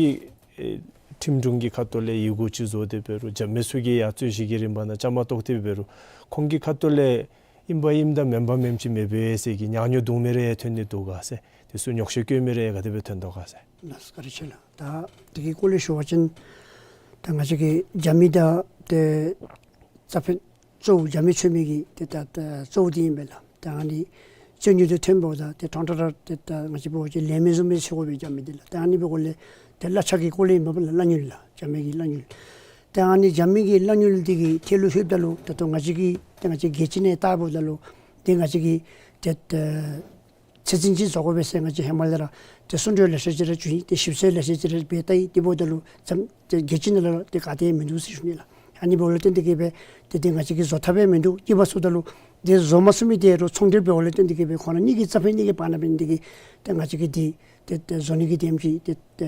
ཨེ་ཁྲིམས་དྲུང་གི་ཁ་ཐུག་ལས་ཡི་གུ་ཅིག་བཟོ་སྟེ་འབད་རུང་རྒྱབ་མི་ཚུ་གིས་ཡང་རྩོད་གཞི་གི་རིམ་པ་ནང་བཅའ་མར་གཏོགས་ཏེ་འབད་རུང་ཁོང་གི་ཁ་ཐུག་ལས་ཨིན་པ་ཨིནམ་དང་མེན་པ་མེནམ་ཅིག་མེདཔ་ཨིན་ཟེར་གྱི་ཉག་ཉོག་འདུག་མི་རེ་ཐོན་ནི་འདུག་ག་ཟེར། འདི་ཚུ་ཉོགས་བཤད་བཀོད་མི་རེ་ག་དེ་སྦེ་ཐོན་དོ་ག་ཟེར། ལགས་བཀའ་དྲིན་ཆེ་ལགས། ད་འདི་གི་སྐོར་ལས་ཞུ་བ་ཅིན་ད་ང་བཅས་ཀྱི་རྒྱབ་མི་དང་ཏེ་རྩ་ཕན་གཙོ་བོ་རྒྱབ་མི་འཚོལ་མི་གི་ཏེ་ད་ད་གཙོ་བོ་འདི་ཨིན་པས་ལགས། ད་ཨ་ནི་རྩོད་ཉེས་འདི་ཐོན་པ་ད་ཏེ་ཁྲང་ཁྲ་ར་ཏེ་ད་ང་བཅས་འབད་བ་ཅིན་ལེན་མི་བཟོ་མི་ཟེར་དགོ་པས་རྒྱབ་མི་འདི་ལགས། ད་ཨ་ནི་འབདཝ་ལས་ཏེ་གླ་ཆ་གི་སྐོར་ལས་ཨིན་པས་ལགས། གླ་དངུལ་ལགས། རྒྱབ་མི་གི་གླ་དངུལ། ད་ཨ་ནི་རྒྱབ་མི་གི་གླ་དངུལ་འདི་གི་ཐད་ལུ་ལྷོདཔ་ད་ལུ་ད་ལྟོ་ང་བཅས་ཀྱི་ཏེ་ང་བཅས་རྒྱལ་སྤྱི་ནང་བལྟཝ་ད་ལུ་ཏེ་ང་བཅས་ཀྱི་ཏེ་ད་ཚད་འཛིན་ཅིག་བཟོ་དགོ་པས་ཟེར་ང་བཅས་ཧེ་མ་ལས་ར་ཏེ་གསུང་གྲོས་ལེ་ཤ་ཅིག་ར་ཞུ་ཡི། ཏེ་ཞིབ་འཚོལ་ལེ་ཤ་ཅིག་ར་འབད་ད་ཡི། དེ་འབདཝ་ད་ལུ་ཙམ་ཏེ་རྒྱལ་སྤྱི་ནང་ལུ་ཏེ་ག་ཏེ་མིན་འདུག་ཟེར་ཞུ་ནི་ལགས། ཨ་ནི་འབདཝ་ལས་བརྟེན་ཏེ་གིས་སྦེ་ཏེ་ཏེ་ང་བཅས་ཀྱིས་བཟོ་ཐབས་ཡང་མིན་འདུག། གཉིས་པ་ཚུ་ད་ལུ་ཏེ་བཟོ་མ་ཚུགས་མི་དེ་རུང་ཚོང་འབྲེལ་འབདཝ་ལས་བརྟེན་ཏེ་གིས་སྦེ་ཁོང་ར་གཉིས་ཀྱི་རྩ་ཕན་གཉིས་ཀྱི་བར་ན་འབད་ནི་དེ་གིས་ཏེ་ང་བཅས་ཀྱིས་འདི་ཏེ་ཏེ་བཟོ་ནི་གི་དེམ་ཅིག་ཏེ་ཏེ་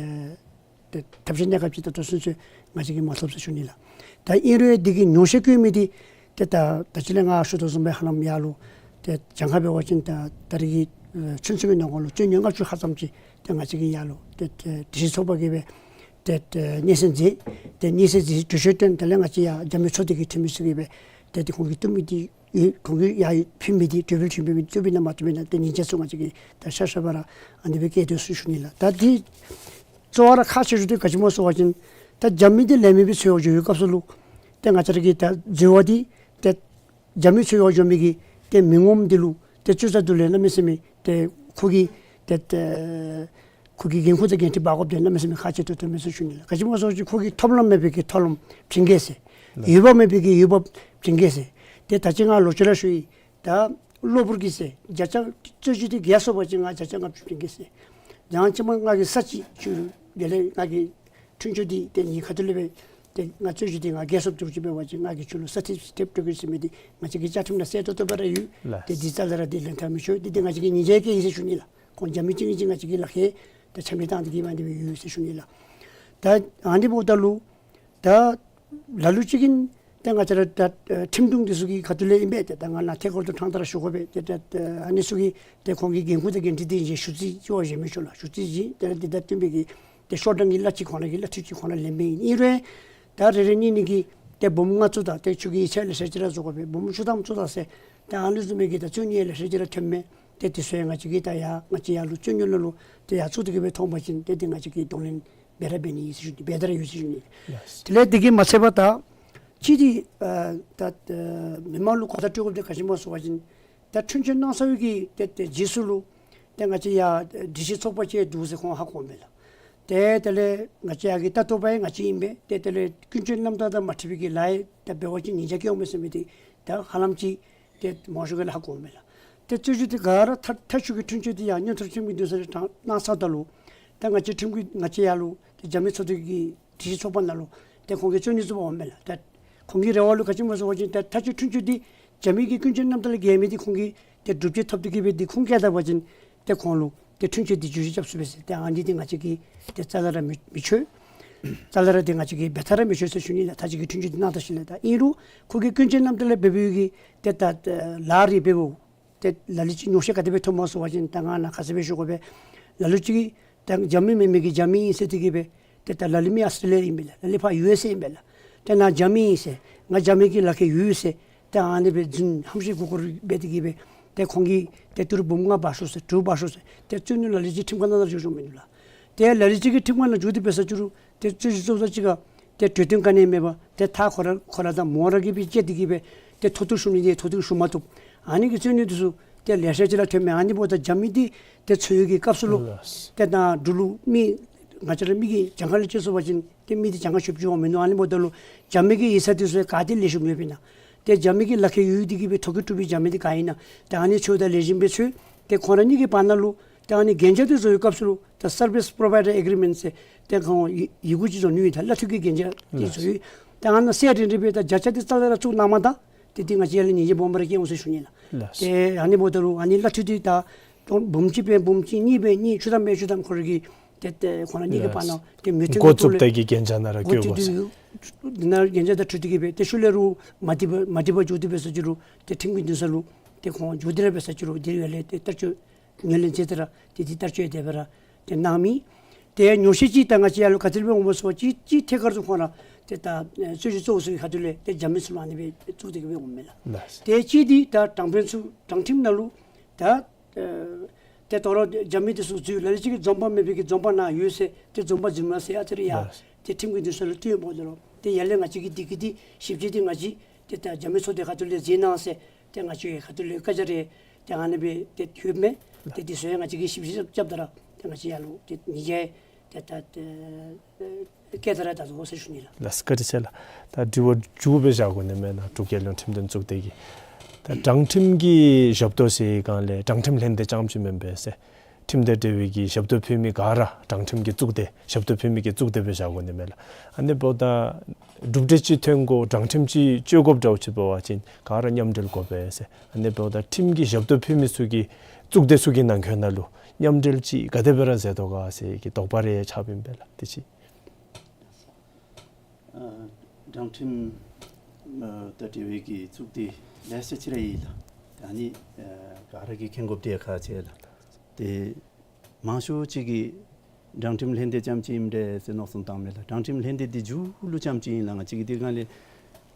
ཏེ་ཐབས་ཤེས་གནས་སྐབས་ཅིག་ད་ལྟོ་ཚུན་ཚོད་ང་བཅས་ཀྱིས་མ་ཐོབ་ཟེར་ཞུ་ནི་ལགས། ད་ཨིན་རུང་འདི་གི་ཉོགས་བཤད་བཀོད་མི་འདི་ཏེ་ད་ད་ཅི་ལས་ང་ཞུ་དོ་བཟུམ་སྦེ་ཧ་ལམ་ཡར་ལུ་ཏེ་གྱངས་ཁ་འབད་བ་ཅིན་ད་ད་རེས་ཀྱི་ཨེ་ཚུན་ཚོད་ཀྱི་ནང་འཁོད་ལུ་རྩོད་ཉེས་ལྔ་བཅུ་ལྷག་ཙམ་ཅིག་ཏེ་ང་བཅས་ཀྱིས་ཡར་ལུ་ཏེ་ཏེ་སྒྲིག་གཞི་ཚོགས་པ་གིས་སྦེ་ཏེ་ཏེ་སྙན་སེང་མཛད། ཏེ་སྙན་སེང་མཛད་གྲོས་ཆོད་བཏོན། དེ་ལས་ང་བཅས་ཡར་རྒྱབ་མི་ཚོགས་སྡེ་གི་འཐུས་མི་ཚུ་གིས་སྦེ་ཏེ་ཏེ་ཁོང་གིས་བཏུབ་མི་འདི་ཡོད། ཁོང་གིས་ཡར་ཕུལ་མི་འདི་གྲོས་འབུལ་ཕུལ་མི་འདི་བཏུབ་ཨིན་ན་མ་བཏུབ་ཨིན་ན་ཏེ་ཉིན་བྱེད་ཚུ་ང་བཅས་ཀྱིས་ད་ཤ་ཤ་བ་ར་ཨ་ནི་སྦེ་བཀལ་དོ་ཟེར་ཞུ་ནི་ལགས། ད་འདི་གཙོ་བོ་ར་ཁག་ཆེ་ཤོས་འདི་ག་ཅི་སྨོ་ཟེར་བ་ཅིན་ད་རྒྱབ་མི་འདི་ལེན་མི་སྦེ་འཚོལ་བར་འགྱོ་བའི་སྐབས་སུ་ལུ་ཏེ་ང་བཅས་ར་གི་ད་འཛོལ་བ་འདི་ཏེ་རྒྱབ་མི་འཚོལ་བར་འགྱོ་མི་གི་ཏེ་མི་ངོམ་འདི་ལུ་ཏེ་ཚུ་ཚ་འདི་ལས་གནམ་མེད་ས་མེད་ཏེ་ཁོ་གི་ཏེ་ཏེ་ཁོ་གི་འགན་ཁུར་དང་འགན་འཁྲི་འབག་དགོཔ་འདི་གནམ་མེད་ས་མེད་ཁག་ཆེ་ཏོག་ཏོ་མས་ཟེར་ཞུ་ནི་ལགས། ག་ཅི་སྨོ་ཟེར་བ་ཅིན་ཁོ་གིས་ཐོབ་ལམ་མེད་པའི་གི་ཐོབ་ལམ་བྱིན་གེ་ཟེར། ལགས། ཡོད་པ་མེད་པའི་གི་ཡོད་པ་བྱིན་གེ་ཟེར། ཏེ་ད་ཅི་ང་ལོག་ཅི་ར་ཞུ་ཡི། ད་གློ་བུར་གྱིས་ཟེར་བརྒྱ་ཆ་རྩོད་གཞི་འདི་བརྒྱ་སོང་པ་ཅིན་ང་བརྒྱ་ཆ་ལྔ་བཅུ་བྱིན་གེ་ཟེར། ཡང་ཅིན་མ་ང་གིས་ས་ཅིག་ཞུ་རུང་དེ་ལས་ང་གིས་འཁྲུན་ཆོད་འདི་ཏེ་ངེའི་ཁ་ཐུག་ལས་སྦེ་ཏེ་ང་རྩོད་གཞི་འདི་ང་བརྒྱ་སོངམ་འདྲཝ་ཅིག་འབད་བ་ཅིན་ང་གིས་ཁྱོད་ལུ་ས་ཐེབས་ཐེབས་སྤྲོད་གེ་ཟེར་མི་འདི་ང་བཅས་ཀྱི་བཅའ་ཁྲིམས་ནང་གསལ་ཏོག་ཏོ་སྦེ་ར་ཡོད། ལགས། ཏེ་འདི་རྩ་ལས་ར་འདི་ལེན་ཐབས་མི་ཆོག། འདི་ཏེ་ང་བཅས་ཀྱིས་ཉེས་ཆད་བཀལ་ཡི་ཟེར་ཞུ་ནི་ལགས། ཁོང་རྒྱབ་མི་གཅིག་གཉིས་ཅིག་ང་བཅས་ཀྱིས་ལག་ཁྱེར་ཏེ་ཆ་མེད་བཏང་སྟེ་གིས་མ་འདི་སྦེ་ཡོད་ཟེར་ཞུ་ནི་ལགས། ད་ཨ་ནི་འབདཝ་ད་ལུ་ད་ལ་ལུ་ཅིག་གིས་ཏེ་ང་བཅས་ར་ད་ཨེ་ཁྲིམས་དྲུང་འདི་ཚུ་གི་ཁ་ཐུག་ལས་ཨིན་པས། ཏེ་ད་ང་ནཱ་ཐད་ཀར་དུ་ཕྲང་སྟེ་ར་ཞུ་དགོ་པས། ཏེ་ད་ཨ་ནི་ཚུ་གིས་ཏེ་ཁོང་གི་འགན་ཁུར་དང་འགན་འཁྲི་འདི་བཞེས་ཞུ་རྩིས་ཅིག་བ་བཞེས་མི་ཆོག་ལགས། ཞུ་རྩིས་བཞེས་ཏེ་ར་འདི་དང་བསྟུན་པའི་གི་ཏེ་ཤོག་གྲངས་ཀྱི་གླ་ཅིག་ཁོང་ར་གིས་གླ་འཐུས་ཅིག་ཁོང་ར་ལེན་མི་ཨིན་རུང་ད་རེ་རེ་གཉིས་གཉིས་ཀྱིས་ཏེ་འབུམ་ལྔ་བཙུགས་ད་ཏེ་ཁྱོད་ཀྱིས་ཡིག་ཆ་ལེ་ཤ་ཅིག་ར་བཟོ་དགོ་པས། འབུམ་བཅུ་ཐམ་བཙུགས་ད་ཟེར་ཏེ་ཨ་ནི་བཟུམ་མའི་གི་ད་རྩོད་གཞི་ལེ་ཤ་ཅིག་ར་ཐོན་མས། ཏེ་འདི་ཚུ་ཡང་ང་བཅས་ཀྱིས་ད་ཡར་ང་བཅས་ཡར་ལུ་རྩོད་ཉོ་ལུ་ལུ་ཏེ་ཡར་ཚུ་འདི་གིས་སྦེ་མཐོང་པ་ཅིན་ཏེ་འདི་ང་བཅས་ཀྱིས་གདོང་ལེན་འབད་ར་འབད་ནི་ཨིན་ཟེར་ཞུ་ནི། འབད་དེ་ར་ཡོད་ཟེར་ཞུ་ནི། ལགས། དེ་ལས་འདི་གིས་མ་ཚད་པར་ད་ཅི་འདི་ཨ་ད་ཨ་མི་མང་ལུ་གོ་བརྡ་སྤྲོད་དགོཔ་འདི་ག་ཅི་སྨོ་ཟེར་བ་ཅིན་ད་འཁྲུན་ཆོད་གནང་ཚར་བའི་གི་ཏེ་ཏེ་རྗེས་སུ་ལུ་ཏེ་ང་བཅས་ཡར་སྒྲིག་གཞི་ཚོགས་པ་ཅིག་འདུག་ཟེར་ཁོང་ཧ་གོཝ་མས་ལགས། ཏེ་དེ་ལས་ང་བཅས་ཡར་གྱི་ལྟ་རྟོག་པ་ཡང་ང་བཅས་ཨིན་པས། ཏེ་དེ་ལས་ཀུན་སྤྱོད་རྣམ་དག་དང་མ་འཁྲིལ་བའི་གི་ལཱ་ཡང་ད་འབད་བ་ཅིན་ཉེས་ཆད་བཀལ་འོང་མས་ཟེར་མི་འདི་ད་ཧ་ལམ་ཅིག་ཏེ་མང་ཤོས་ཀྱིས་ཧ་གོཝ་མས་ལགས། ཏེ་རྩོད་གཞི་འདི་ག་ར་མཐའ་མཐའ་མཇུག་གི་འཁྲུན་ཆོད་འདི་ཡང་མངོན་མཐོ་ཁྲིམས་ཀྱི་འདུན་ས་ལས་གནང་ཚརཝ་ད་ལུ་ད་ང་བཅས་ཁྲིམས་ཀྱི་ང་བཅས་ཡར་ལུ་ཏེ་རྒྱབ་མི་ཚོགས་སྡེ་གི་སྒྲིག་གཞི་ཚོགས་པ་ནང་ལུ་ཏེ་ཁོང་གིས་རྩོད་གཞི་བཙུགས་པ་འོང་མས་ལགས། ད་ ཁོང་གི་རེ་བ་ལུ་ག་ཅི་སྨོ་ཟེར་བ་ཅིན་ཏེ་མཐའ་དཔྱོད་འཁྲུན་ཆོད་འདི་རྒྱ་མི་གི་ཀུན་སྤྱོད་རྣམ་དག་ལས་འགལ་མི་འདི་ཁོང་གིས་ཏེ་སྒྲུབ་བྱེད་ཐོབ་སྟེ་གི་སྦེ་འདི་ཁུངས་བཀལ་ད་པ་ཅིན་ཏེ་ཁོང་ལུ་ཏེ་འཁྲུན་ཆོད་འདི་བསྒྱུར་བཅོས་རྐྱབ་ཚུགས་པས་ཟེར། ཏེ་ཨ་ནི་འདི་ང་བཅས་ཀྱིས་ཏེ་རྩ་ལས་ར་མི་མི་ཆོད། རྩ་ལས་ར་ཏེ་ང་བཅས་ཀྱིས་འབད་ཐབས་ར་མི་ཆོད་ཟེར་ཞུ་ནི་ལགས། མཐའ་དཔྱོད་ཀྱི་འཁྲུན་ཆོད་འདི་གནང་ད་ཞིནམ་ལས། ད་ཨིན་རུང་ཁོ་གི་ཀུན་སྤྱོད་རྣམ་དག་ལས་འབད་འབདཝ་གི་ཏེ་ད་ལཱ་རེ་འབདཝ་ཏེ་ལ་ལུ་ཅིག་ཉོགས་བཤད་ག་དེ་སྦེ་ཐོནམ་སྨོ་ཟེར་བ་ཅིན་ད་ང་ནཱ་ཁ་གསལ་སྦེ་ཞུ་དགོ་པས། ལ་ལུ་ཅིག་གིས་ད་རྒྱ་མི་མེན་མི་གི་རྒྱ་མི་ཨིན་ཟེར་ཏེ་གི་སྦེ་ཏེ་ད་ལ་ལུ་མི་ཨཱོས་ཊྲེ་ལི་ཡ་ཨིན་པས་ལགས། ལ་ལུ་ཕར་ཡུ་ཨེསི་ཨེ་ཨིན་པས་ལགས། ཏེ་ནཱ་རྒྱ་མི་ཨིན་ཟེར། ང་རྒྱ་མི་གི་ལག་ཁར་ཡོད་ཟེར། ཏེ་ཨ་ནི་སྦེ་རྫུན་ཧམ་བཤད་མགུ་སྐོར་འབད་དེ་གི་སྦེ་ཏེ་ཁོང་གིས་ཏེ་ཏི་རུ་འབུམ་ལྔ་འབག་ཤོག་ཟེར་དྲུག་འབག་ཤོག་ཟེར་ཏེ་རྩོད་ནི་ལ་ལུ་ཅིག་ཁྲིམས་ཁང་ནང་ལུ་འགྱོ་འགྱོཝ་མིན་འདུག་ལགས། ཏེ་ལ་ལུ་ཅིག་གིས་ཁྲིམས་ཁང་ནང་འགྱོ་སྟེ་འབད་ས་ཅིག་རུང་ཏེ་རྩོད་གཞི་བཙུགས་ས་ཅིག་ཁར་ཏེ་གྲོས་བསྟུན་ག་ནི་མེད་པར་ཏེ་མཐའ་ཁོ་ར་ཁོ་ར་དང་མོ་ར་གིས་སྦེ་བཅད་དེ་གི་སྦེ་ཏེ་མཐོ་གཏུགས་ཞུ་ནི་འདི་མཐོ་གཏུགས་ཞུ་མ་བཏུབ། ཨ་ནི་གི་རྩོད་ནི་འདི་ཚུ་ཏེ་ལེ་ཤ་ཅིག་ར་ཐོནམ་མས། ཨ་ནི་འབདཝ་ད་རྒྱ་མི་འདི་ཏེ་འཚོལ་ཡོད་ཀྱི་སྐབས་སུ་ལུ་ལགས། ཏེ་ད་འབྲུག་ལུ་མི་ང་བཅས་ར་མི་གི་གྱངས་ཁ་ལུ་དཔྱད་ཞུ་བ་ཅིན་ཏེ་མི་འདི་གྱངས་ཁ་ཤོབ་ཅིག་འོང་མིན་འདུག། ཨ་ནི་འབདཝ་ད་ལུ་རྒྱ་མི་གི་ཡིག་ཚང་འདི་ཚུ་ག་ཏེ་ལེགས་ཤོམ་ཡོདཔ་ཨིན་ན། ཏེ་རྒྱ་མི་གི་ལག་ཁར་ཡོད་དེ་གི་སྦེ་ཐོ་བཀོད་གྲུབ་པའི་རྒྱ་མི་འདི་ག་ཨིན་ན། ཏེ་ཨ་ནི་འཚོལ་ད་ལེགས་ཤོམ་སྦེ་འཚོལ། ཏེ་ཁོང་ར་གཉིས་ཀྱི་བར་ན་ལུ་ཏེ་ཨ་ནི་གན་རྒྱ་འདི་བཟོ་བའི་སྐབས་སུ་ལུ་ད་སར་བིསི་པོརོ་བའི་ཌར་ཨེག་རི་མེནཊ་ཟེར་ཏེ་ཁོང་ཡི་ཡི་གུ་ཅིག་བཟོ་ནི་ཡོད། ད་བླ་འཐུས་ཀྱི་གན་རྒྱ་འདི་བཟོ་ཡི། ཏེ་ཨ་ནཱ་གསལ་རི་རི་སྦེ་ད་བརྒྱ་ཆ་འདི་རྩ་ལས་ར་བཙུགས་གནང་མ་ད་ཏེ་འདི་ང་བཅས་ཡར་ལས་ཉེས་ཆད་སྦོམ་ར་བཀལ་འོང་ཟེར་ཞུ་ནི་ལགས། ལགས། ཏེ་ཨ་ནི་འབདཝ་ད་ལུ་ཨ་ནི་བླ་འཐུས་འདི་ད་འབུམ་གཅིག་འབད་འབུམ་གཅིག་གཉིས་འབད་གཉིས་བཅུ་ཐམ་འབད་བཅུ་ཐམ་ཁོ་ར་གི་ཏེ་ཏེ་ཁོང་ར་གཉིས་ཀྱི་བར་ན་ཏེ་མོས་མཐུན་འགོ་བཙུགས་ཏེ་གི་གན་རྒྱ་ནང་ར་འགོ་བཙུགས་ཏེ་ཡོད། འདི་ནང་གན་རྒྱ་དང་འཁྲིལ་ཏེ་གི་སྦེ་ཏེ་ཤུལ་ལས་རུང་མ་འགྲིག་པ་མ་འགྲིག་པ་འགྱོ་སྟེ་འབད་ས་ཅིག་རུང་ཏེ་ཁྲིམས་ཀྱི་འདུན་ས་ལུ་ཏེ་ཁོང་འགྱོ་སྟེ་ར་འབད་ས་ཅིག་རུང་འདི་ཡར་ལས་ཏེ་བསྟར་སྤྱོད་ངོས་ལེན་མཛད་དེ་ར་ཏེ་འདི་བསྟར་སྤྱོད་དེ་སྦེ་ར་ཏེ་གནང་མི། ཏེ་ཉོགས་བཤད་ཅིག་ད་ང་བཅས་ཡར་ལུ་ག་ཅི་སྦེ་འོང་སྨོ་ཟེར་བ་ཅིན་གཅིག་ཐད་ཀར་དུ་ཁོང་ར་ཏེ་ད་ཨེ་རྩོད་གཞི་གཙོ་བོ་ཚུ་གི་ཁ་ཐུག་ལས་ཏེ་རྒྱ་མི་ཚུ་ལུ་ཨ་ནི་སྦེ་བཙུགས་ཏེ་གི་སྦེ་འོངམ་མས་ལགས། ལགས། ཏེ་གཅིག་འདི་ད་དྲང་དཔོན་ཚུ་དྲང་ཁྲིམས་ནང་ལུ་ད་ཨེ་ཏེ་དོ་རུང་རྒྱ་མི་འདི་ཚུ་འཛུལ་ལ་ལུ་ཅིག་གིས་འཛོམས་དཔང་མེད་པའི་གི་འཛོམས་དཔང་ནང་ཡོད་ཟེར་ཏེ་འཛོམས་དཔང་འཛིན་མ་ཟེར་ཨ་ཙི་རེ་ཡ། ལགས། ཏེ་ཁྲིམས་ཀྱི་འདུན་ས་ལུ་བཏོན་འོངམ་ད་ལུ་ཏེ་ཡར་ལས་ང་བཅས་ཀྱིས་འདི་གི་འདི་ཞིབ་དཔྱད་འདི་ང་བཅས་ཏེ་ད་རྒྱ་མི་ཚོགས་སྡེ་ཁ་ཐུག་ལས་མཛད་གནང་ཟེར་ཏེ་ང་བཅས་ཁ་ཐུག་ལས་བཀའ་རྒྱ་རེ་ཏེ་ཨ་ནི་སྦེ་ཏེ་ཐོབ་མས། ཏེ་འདི་ཚུ་ཡང་ང་བཅས་ཀྱིས་ཞིབ་དཔྱད་རྐྱབ་ད་ར་ཏེ་ང་བཅས་ཡར་ལུ་ཏེ་ཉེས་ཆད་ཏེ་ད་ཏེ་བཀལ་ད་ར་ད་དོ་ཟེར་ཞུ་ནི་ལགས། ལགས་བཀའ་དྲིན་ཆེ་ལགས། ད་དྲི་བ་མཇུག་སྦེ་བཞག་དགོ་ནི་མེན་ན། འབྲུག་རྒྱལ་ཡོངས་ཁྲིམས་དོན་གཙུག་སྡེ་གི་ད་དྲང་ཁྲིམས་ཀྱི་ཞབས་ཏོག་ཟེར་སྒང་ལས་དྲང་ཁྲིམས་ལྷན་སྡེ་རྐྱངམ་ཅིག་མེན་པས་ཟེར། ཁྲིམས་དང་འབྲེལ་བའི་གི་ཞབས་ཏོག་ཕུལ་མི་ག་ར་དྲང་ཁྲིམས་ཀྱི་གཙུག་སྡེ་ཞབས་ཏོག་ཕུལ་མི་གི་གཙུག་སྡེ་སྦེ་བཞག་དགོ་ནི་མེན་ལགས། ཨ་ནི་འབདཝ་ད་གྲུབ་འབྲས་ཅིག་ཐོན་དགོ་དྲང་ཁྲིམས་ཅིག་སྤྱོད་དགོཔ་འདྲཝ་ཅིག་འབད་བ་ཅིན་ག་ར་མཉམ་འབྲེལ་དགོ་པས་ཟེར། ཨ་ནི་འབདཝ་ད་ཁྲིམས་ཀྱི་ཞབས་ཏོག་ཕུལ་མི་ཚུ་གི་གཙུག་སྡེ་ཚུ་གི་ནང་འཁོད་ནང་ལུ་མཉམ་འབྲེལ་ཅིག་ག་དེ་སྦེ་ར་མཛད་དོ་ག་ཟེར་གྱི་དོགས་པ་རེ་ཆགསཔ་ཨིན་པས་ལགས། དེ་ཅིག། ཨ་དྲང་ཁྲིམས་ཨ་དང་འབྲེལ་བའི་གི་གཙུག་སྡེ་ལེ་ཤ་ཅིག་ར་ཡོད་ལགས། ད་ཨ་ནི་ཨ་ག་ར་གིས་མཁྱེན་དགོཔ་འདི་ཡང་ཁག་ཆེ་ལགས། ཏེ་མང་ཤོས་ཅིག་གིས་དྲང་ཁྲིམས་ལྷན་སྡེ་རྐྱངམ་ཅིག་ཨིནམ་འདྲས་ཟེར་མནོ་བསམ་བཏངམ་མས་ལགས། དྲང་ཁྲིམས་ལྷན་སྡེ་འདི་མཇུག་ལུ་རྐྱངམ་ཅིག་ཨིན་ལགས། ང་བཅས་ཀྱིས་འདི་སྒང་ལས་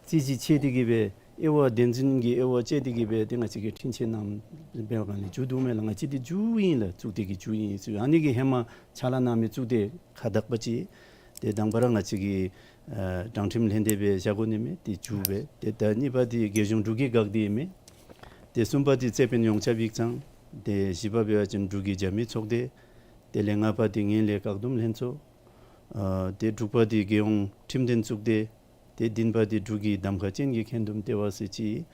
རྩོད་གཞི་ཕྱེ་སྟེ་གི་སྦེ་དབྱེ་བ་བདེན་རྫུན་གྱི་དབྱེ་བ་དཔྱད་དེ་གི་སྦེ་ཏེ་ང་བཅས་ཀྱིས་འཁྲུན་ཆོད་གནངམ་འབད་བའི་སྒང་ལས་མཇུག་བསྡུཝ་མས་ལགས། ང་བཅས་འདི་མཇུག་ཨིན་ལགས། གཙུག་སྡེ་གི་མཇུག་ཨིན་ཟེར། ཨ་ནི་གི་ཧེ་མ་ཕྱག་ལཱ་གནང་མི་གཙུག་སྡེ་ཁག་དག་པ་ཅིག་ཏེ་དང་པ་ར་ང་བཅས་ཀྱིས་ཨ་དྲང་ཁྲིམས་ལྷན་སྡེ་སྦེ་བཞག་དགོ་ནི་མས། ཏེ་མཇུག་སྦེ་ཏེ་ད་གཉིས་པ་འདི་རྒྱལ་གཞུང་འབྲུག་གི་འགག་སྡེ་ཨིན་མས། ཏེ་གསུམ་པ་འདི་རྩོད་དཔོན་ཡོངས་ཁྱབ་ཡིག་ཚང་། ཏེ་བཞི་པ་འབད་བ་ཅིན་འབྲུག་གི་རྒྱ་མི་ཚོགས་སྡེ། དེ་ལས་ལྔ་པ་འདི་ངན་ལྷད་བཀག་སྡོམ་ལྷན་ཚོགས། ཨ་ཏེ་དྲུག་པ་འདི་རྒྱལ་ཡོངས་ཁྲིམས་དོན་གཙུག་སྡེ། ཏེ་བདུན་པ་འདི་འབྲུག་གི་གདམ་ཁ་ཅན་གྱི་འགན་འདུམ་ལྟེ་བ་ཟེར་ཅིག།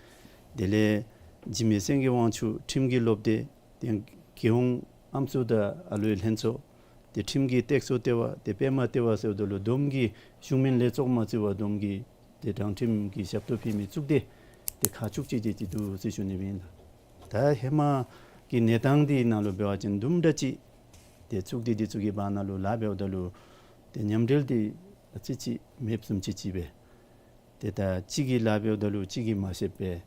དེ་ལས་འཇིགས་མེད་སེང་གེ་དབང་ཕྱུག་ཁྲིམས་ཀྱི་སློབ་སྡེ། ཏེ་རྒྱལ་ཡོངས་ཨམ་སྲུ་དང་ཨ་ལུའི་ལྷན་ཚོགས། ཏེ་ཁྲིམས་ཀྱི་སྟེགས་གསོ་ལྟེ་བ། ཏེ་པདྨ་ལྟེ་བ་ཟེརཝ་ད་ལུ་བསྡོམས་ཀྱིས་གཞུང་མིན་ལས་ཚོགས་མ་བརྩི་བར་བསྡོམས་ཀྱིས་ཏེ་དྲང་ཁྲིམས་ཀྱི་ཞབས་ཏོག་ཕུལ་མི་གཙུག་སྡེ་ཏེ་ཁག་བཅུ་གཅིག་དེ་ཅིག་འདུག་ཟེར་ཞུ་ནི་ཨིན་ལགས། ད་ཧེ་མ་གི་གནས་སྟངས་འདི་ནང་ལུ་འབད་བ་ཅིན་དུམ་གྲ་ཅིག་ཏེ་གཙུག་སྡེ་འདི་ཚུ་གི་བར་ན་ལུ་ལཱ་འབདཝ་ད་ལུ་ཏེ་མཉམ་འབྲེལ་འདི་ཨ་ཙི་ཅིག་མེདཔ་བཟུམ་ཅིག་ཅིག་སྦེ། ཏེ་ད་གཅིག་གིས་ལཱ་འབདཝ་ད་ལུ་གཅིག་གིས་མ་ཤེས་པས།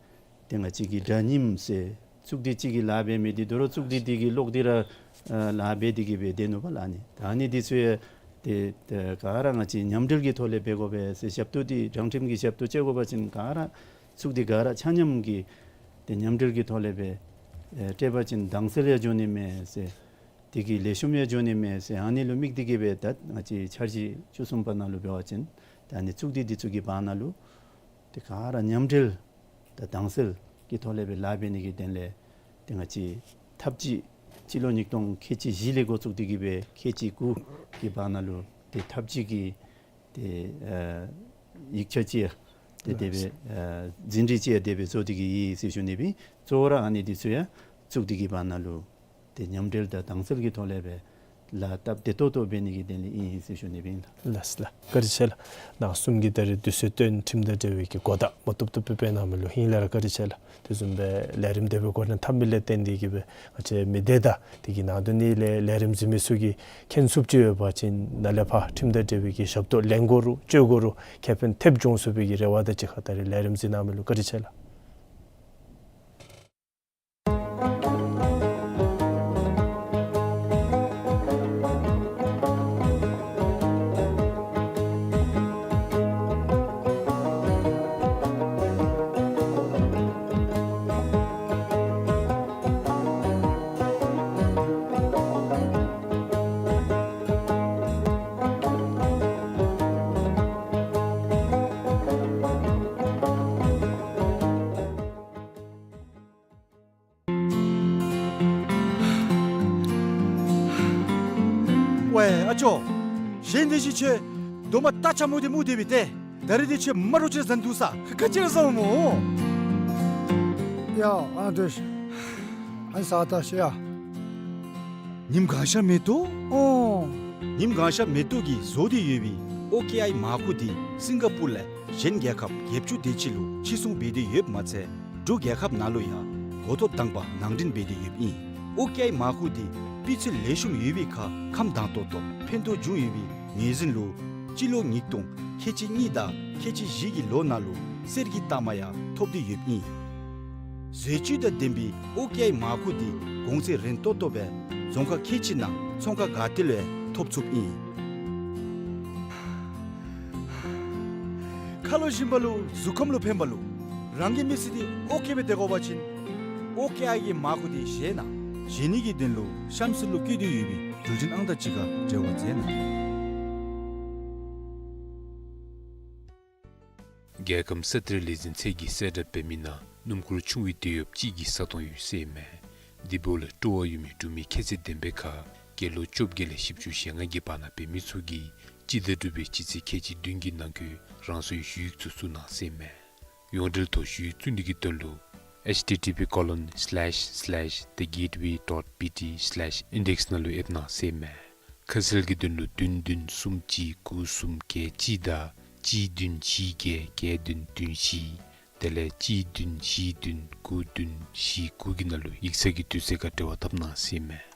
ཏེ་ང་བཅས་ཀྱི་དགྲ་ཉིནམ་ཟེར་གཙུག་སྡེ་གཅིག་གིས་ལཱ་འབད་མི་འདི་དོ་རུང་གཙུག་སྡེ་འདི་གིས་ལོག་སྟེ་ར་ཨ་ལཱ་འབད་དེ་གི་སྦེ་སྡོད་ནུག་པ་ལགས། ཨ་ནི་ད་ཨ་ནི་འདི་ཚུ་ཡང་ཏེ་ཏེ་ག་ར་ང་བཅས་མཉམ་འབྲེལ་གྱི་ཐོག་ལས་འབད་དགོ་པས་ཟེར། ཞབས་ཏོག་འདི་དྲང་ཁྲིམས་ཀྱི་ཞབས་ཏོག་སྤྱོད་དགོ་པ་ཅིན་ག་ར་གཙུག་སྡེ་ག་ར་ཆ་མཉམ་གྱིས་ཏེ་མཉམ་འབྲེལ་གྱི་ཐོག་ལས་སྦེ་ཨེ་སྤྲོད་པ་ཅིན་དྭངས་གསལ་ཡང་འགྱོ་ནི་མས་ཟེར། དེ་གིས་ལེགས་ཤོམ་ཡང་འགྱོ་ནི་མས་ཟེར། ཨ་ནི་ལུ་དམིགས་ཏེ་གི་སྦེ་ད་ང་བཅས་འཆར་གཞི་བཅུ་གསུམ་པ་ནང་ལུ་འབད་བ་ཅིན་ད་ཨ་ནི་གཙུག་སྡེ་འདི་ཚུ་གི་བར་ན་ལུ་ཏེ་ག་ར་མཉམ་འབྲེལ་དང་དྭངས་གསལ་གྱི་ཐོག་ལས་སྦེ་ལཱ་འབད་ནི་གི་དོན་ལས་ཏེ་ང་བཅས་ཐབས་ཇུས་སྤྱི་ལོ་ཉིས་སྟོང་ཁལ་གཅིག་བཞི་ལས་འགོ་བཙུགས་ཏེ་གི་སྦེ་ཁལ་གཅིག་དགུ་གི་བར་ན་ལུ་ཏེ་ཐབས་ཇུས་ཀྱི་ཏེ་ཨ་ཡིག་ཆ་ཅིག་ཡང་ཏེ་དེ་སྦེ་ཨ་ཟིན་བྲིས་ཅིག་ཡང་དེ་སྦེ་བཟོ་སྟེ་གི་ཡོད་ཟེར་ཞུ་ནི་ཨིན། གཙོ་བོ་ར་ཨ་ནི་འདི་ཚུ་ཡང་གཙུག་སྡེ་གི་བར་ན་ལུ་ཏེ་མཉམ་འབྲེལ་དང་དྭངས་གསལ་གྱི་ཐོག་ལས་སྦེ་ ལགས། སྟབས་བདེ་ཏོག་ཏོ་འབད་ནི་གི་དོན་ལས་ཨིན་ཟེར་ཞུ་ནི་ཨིན་ལགས། ལགས་ལགས། བཀའ་དྲིན་ཆེ་ལགས། ནཱ་གསུམ་གྱིས་ད་རེས་དུས་ཚོད་བཏོན་ཁྲིམས་དང་འབྲེལ་བའི་གི་གོ་བརྡ་མ་བཏུབ་བཏུབ་སྦེ་སྤེལ་གནང་མི་ལུ་ཧིང་ལས་ར་བཀའ་དྲིན་ཆེ་ལགས། དེ་བཟུམ་སྦེ་ལས་རིམ་དེ་སྦེ་འགོ་འདྲེན་འཐབ་མི་ལས་བརྟེན་ཏེ་གིས་སྦེ་ང་བཅས་མི་སྡེ་དང་དེ་གི་ནང་དོན་ནི་ལས་ལས་རིམ་གཟིགས་མི་ཚུ་གིས་མཁྱེན་ཚུགསཔ་ཅིག་ཡོད་པ་ཅིན་ནཱ་ལས་ཕར་ཁྲིམས་དང་འབྲེལ་བའི་གི་ཞབས་ཏོག་ལེན་དགོ་རུང་སྤྱོད་དགོ་རུང་ཁེ་ཕན་ཐེབས་འབྱུང་ཚུགས་པའི་གི་རེ་བ་དང་གཅིག་ཁར་ད་རེས་ལས་རིམ་གཟིགས་གནང་མི་ལུ་བཀའ་དྲིན་ཆེ་ལགས། ཝའེ་ཨ་ཅོ། གཞན་དེ་བཞིན་ཁྱོད་རྡོག་མ་རྟ་ཆ་མོ་དེ་སྨུག་དེ་སྦེ་ཏེ། ད་རེས་དེ་ཁྱོད་མ་རོ་ཆེ་ཟན་འདུག་ས། ག་ཅི་ར་ཟ་འོང་སྨོ། ཡ་ཨ་འདྲས། ཨ་ས་ད་ཤེས་ཡ། ཉིམ་གང་ཤར་མེ་ཏོག། ཨོ། ཉིམ་གང་ཤར་མེ་ཏོག་གིས་བཟོ་སྟེ་ཡོད་པའི་ཨོ་ཀེ་ཨའི་མར་ཁུ་དེ་སིང་ག་པུར་ལས་གཞན་རྒྱལ་ཁབ་བརྒྱད་ཅུ་དེ་ཅིག་ལུ་ཕྱིར་ཚོང་འབད་དེ་ཡོདཔ་མ་ཚད་འབྲུག་རྒྱལ་ཁབ་ནང་ལུ་ཡང་འགོ་ཐོག་དང་པ་ནང་འདྲེན་འབད་དེ་ཡོདཔ་ཨིན། ཨོ་ཀེ་ཨའི་མར་ཁུ་དེ་སྤུས་ཚད་ལེགས་ཤོམ་ཡོད་པའི་ཁར་ཁམས་དྭངས་ཏོག་ཏོ་ཕན་ཐོགས་འབྱུང་ཡོད་པའི་ངོས་འཛིན་ལུ་སྤྱི་ལོ་ཉིས་སྟོང་ཁལ་གཅིག་གཉིས་དང་ཁལ་གཅིག་བཞི་གི་ལོ་ནང་ལུ་གསེར་གྱི་རྟགས་མ་ཡང་ཐོབ་སྟེ་ཡོདཔ་ཨིན། བཟོ་བཅོས་དང་ལྡན་པའི་ཨོ་ཀེ་ཨའི་མར་ཁུ་དེ་གོང་ཚད་རན་ཏོག་ཏོ་སྦེ་རྫོང་ཁག་ཁལ་གཅིག་ནང་ཚོང་ཁང་ག་ཏེ་ལུ་ཡང་ཐོབ་ཚུགསཔ་ཨིན། ཁ་ལུ་ཞིམ་པ་ལུ་གཟུགས་ཁམས་ལུ་ཕན་པ་ལུ་རང་གི་མི་ཚེ་འདི་ཨོ་ཀེ་སྦེ་སྡོད་དགོ་པ་ཅིན་ཨོ་ཀེ་ཨའི་གི་མར་ཁུ་འདི་བཞེས་གནང་། བཞེས་ནི་གི་དོན་ལུ་གཤམ་གསལ་ལུ་བཀོད་དེ་ཡོད་པའི་འགྲུལ་འཕྲིན་ཨང་རྟགས་ཅིག་ཁར་འབྲེལ་བ་མཛད་གནང་། རྒྱལ་ཁམས་ས་གཏེར་ལས་འཛིན་ཚད་ཀྱིས་གསལ་བསྒྲགས་འབད་མི་ནང་སྣུམ་འཁོར་ཆུང་བའི་དེད་གཡོགཔ་གཅིག་གི་ས་སྟོང་ཡོད་ཟེར་ཨིན་མས། དེ་འབདཝ་ལས་སྤྲོ་བ་ཡོད་མི་འབྲུག་མི་ཁྱད་ཚད་ལྡན་པའི་ཁར་སྒལ་ལོ་བཅོ་བརྒྱད་ལས་བཞི་བཅུ་ཞེ་ལྔ་གི་བར་ན་འབད་མི་ཚུ་གིས་སྤྱི་ཟླ་དྲུག་པའི་སྤྱི་ཚེས་ཁལ་གཅིག་བདུན་གྱི་ནང་འཁོད་རང་སོའི་ཞུ་ཡིག་ཚུ་བཙུགས་གནང་ཟེར་ཨིན་མས། ཡོངས་འབྲེལ་ཐོག་ཞུ་ཡིག་བཙུགས་ནི་གི་དོན་ལུ་H T T P colon slash slash the gateway dot B T slash index ནང་ལུ་ཡོདཔ་གནང་ཟེར་ཨིན་མས། ཁ་གསལ་གྱི་དོན་ལུ་བདུན་བདུན་གསུམ་གཅིག་དགུ་གསུམ་བརྒྱད་གཅིག་དང་གཅིག་བདུན་བཞི་བརྒྱད་བརྒྱད་བདུན་བདུན་བཞི་དེ་ལས་གཅིག་བདུན་བཞི་བདུན་དགུ་བདུན་བཞི་དགུ་གི་ནང་ལུ་ཡིག་ཚང་གི་དུས་ཚོད་ཁར་འབྲེལ་བ་འཐབ་གནང་ཟེར་ཨིན་མས།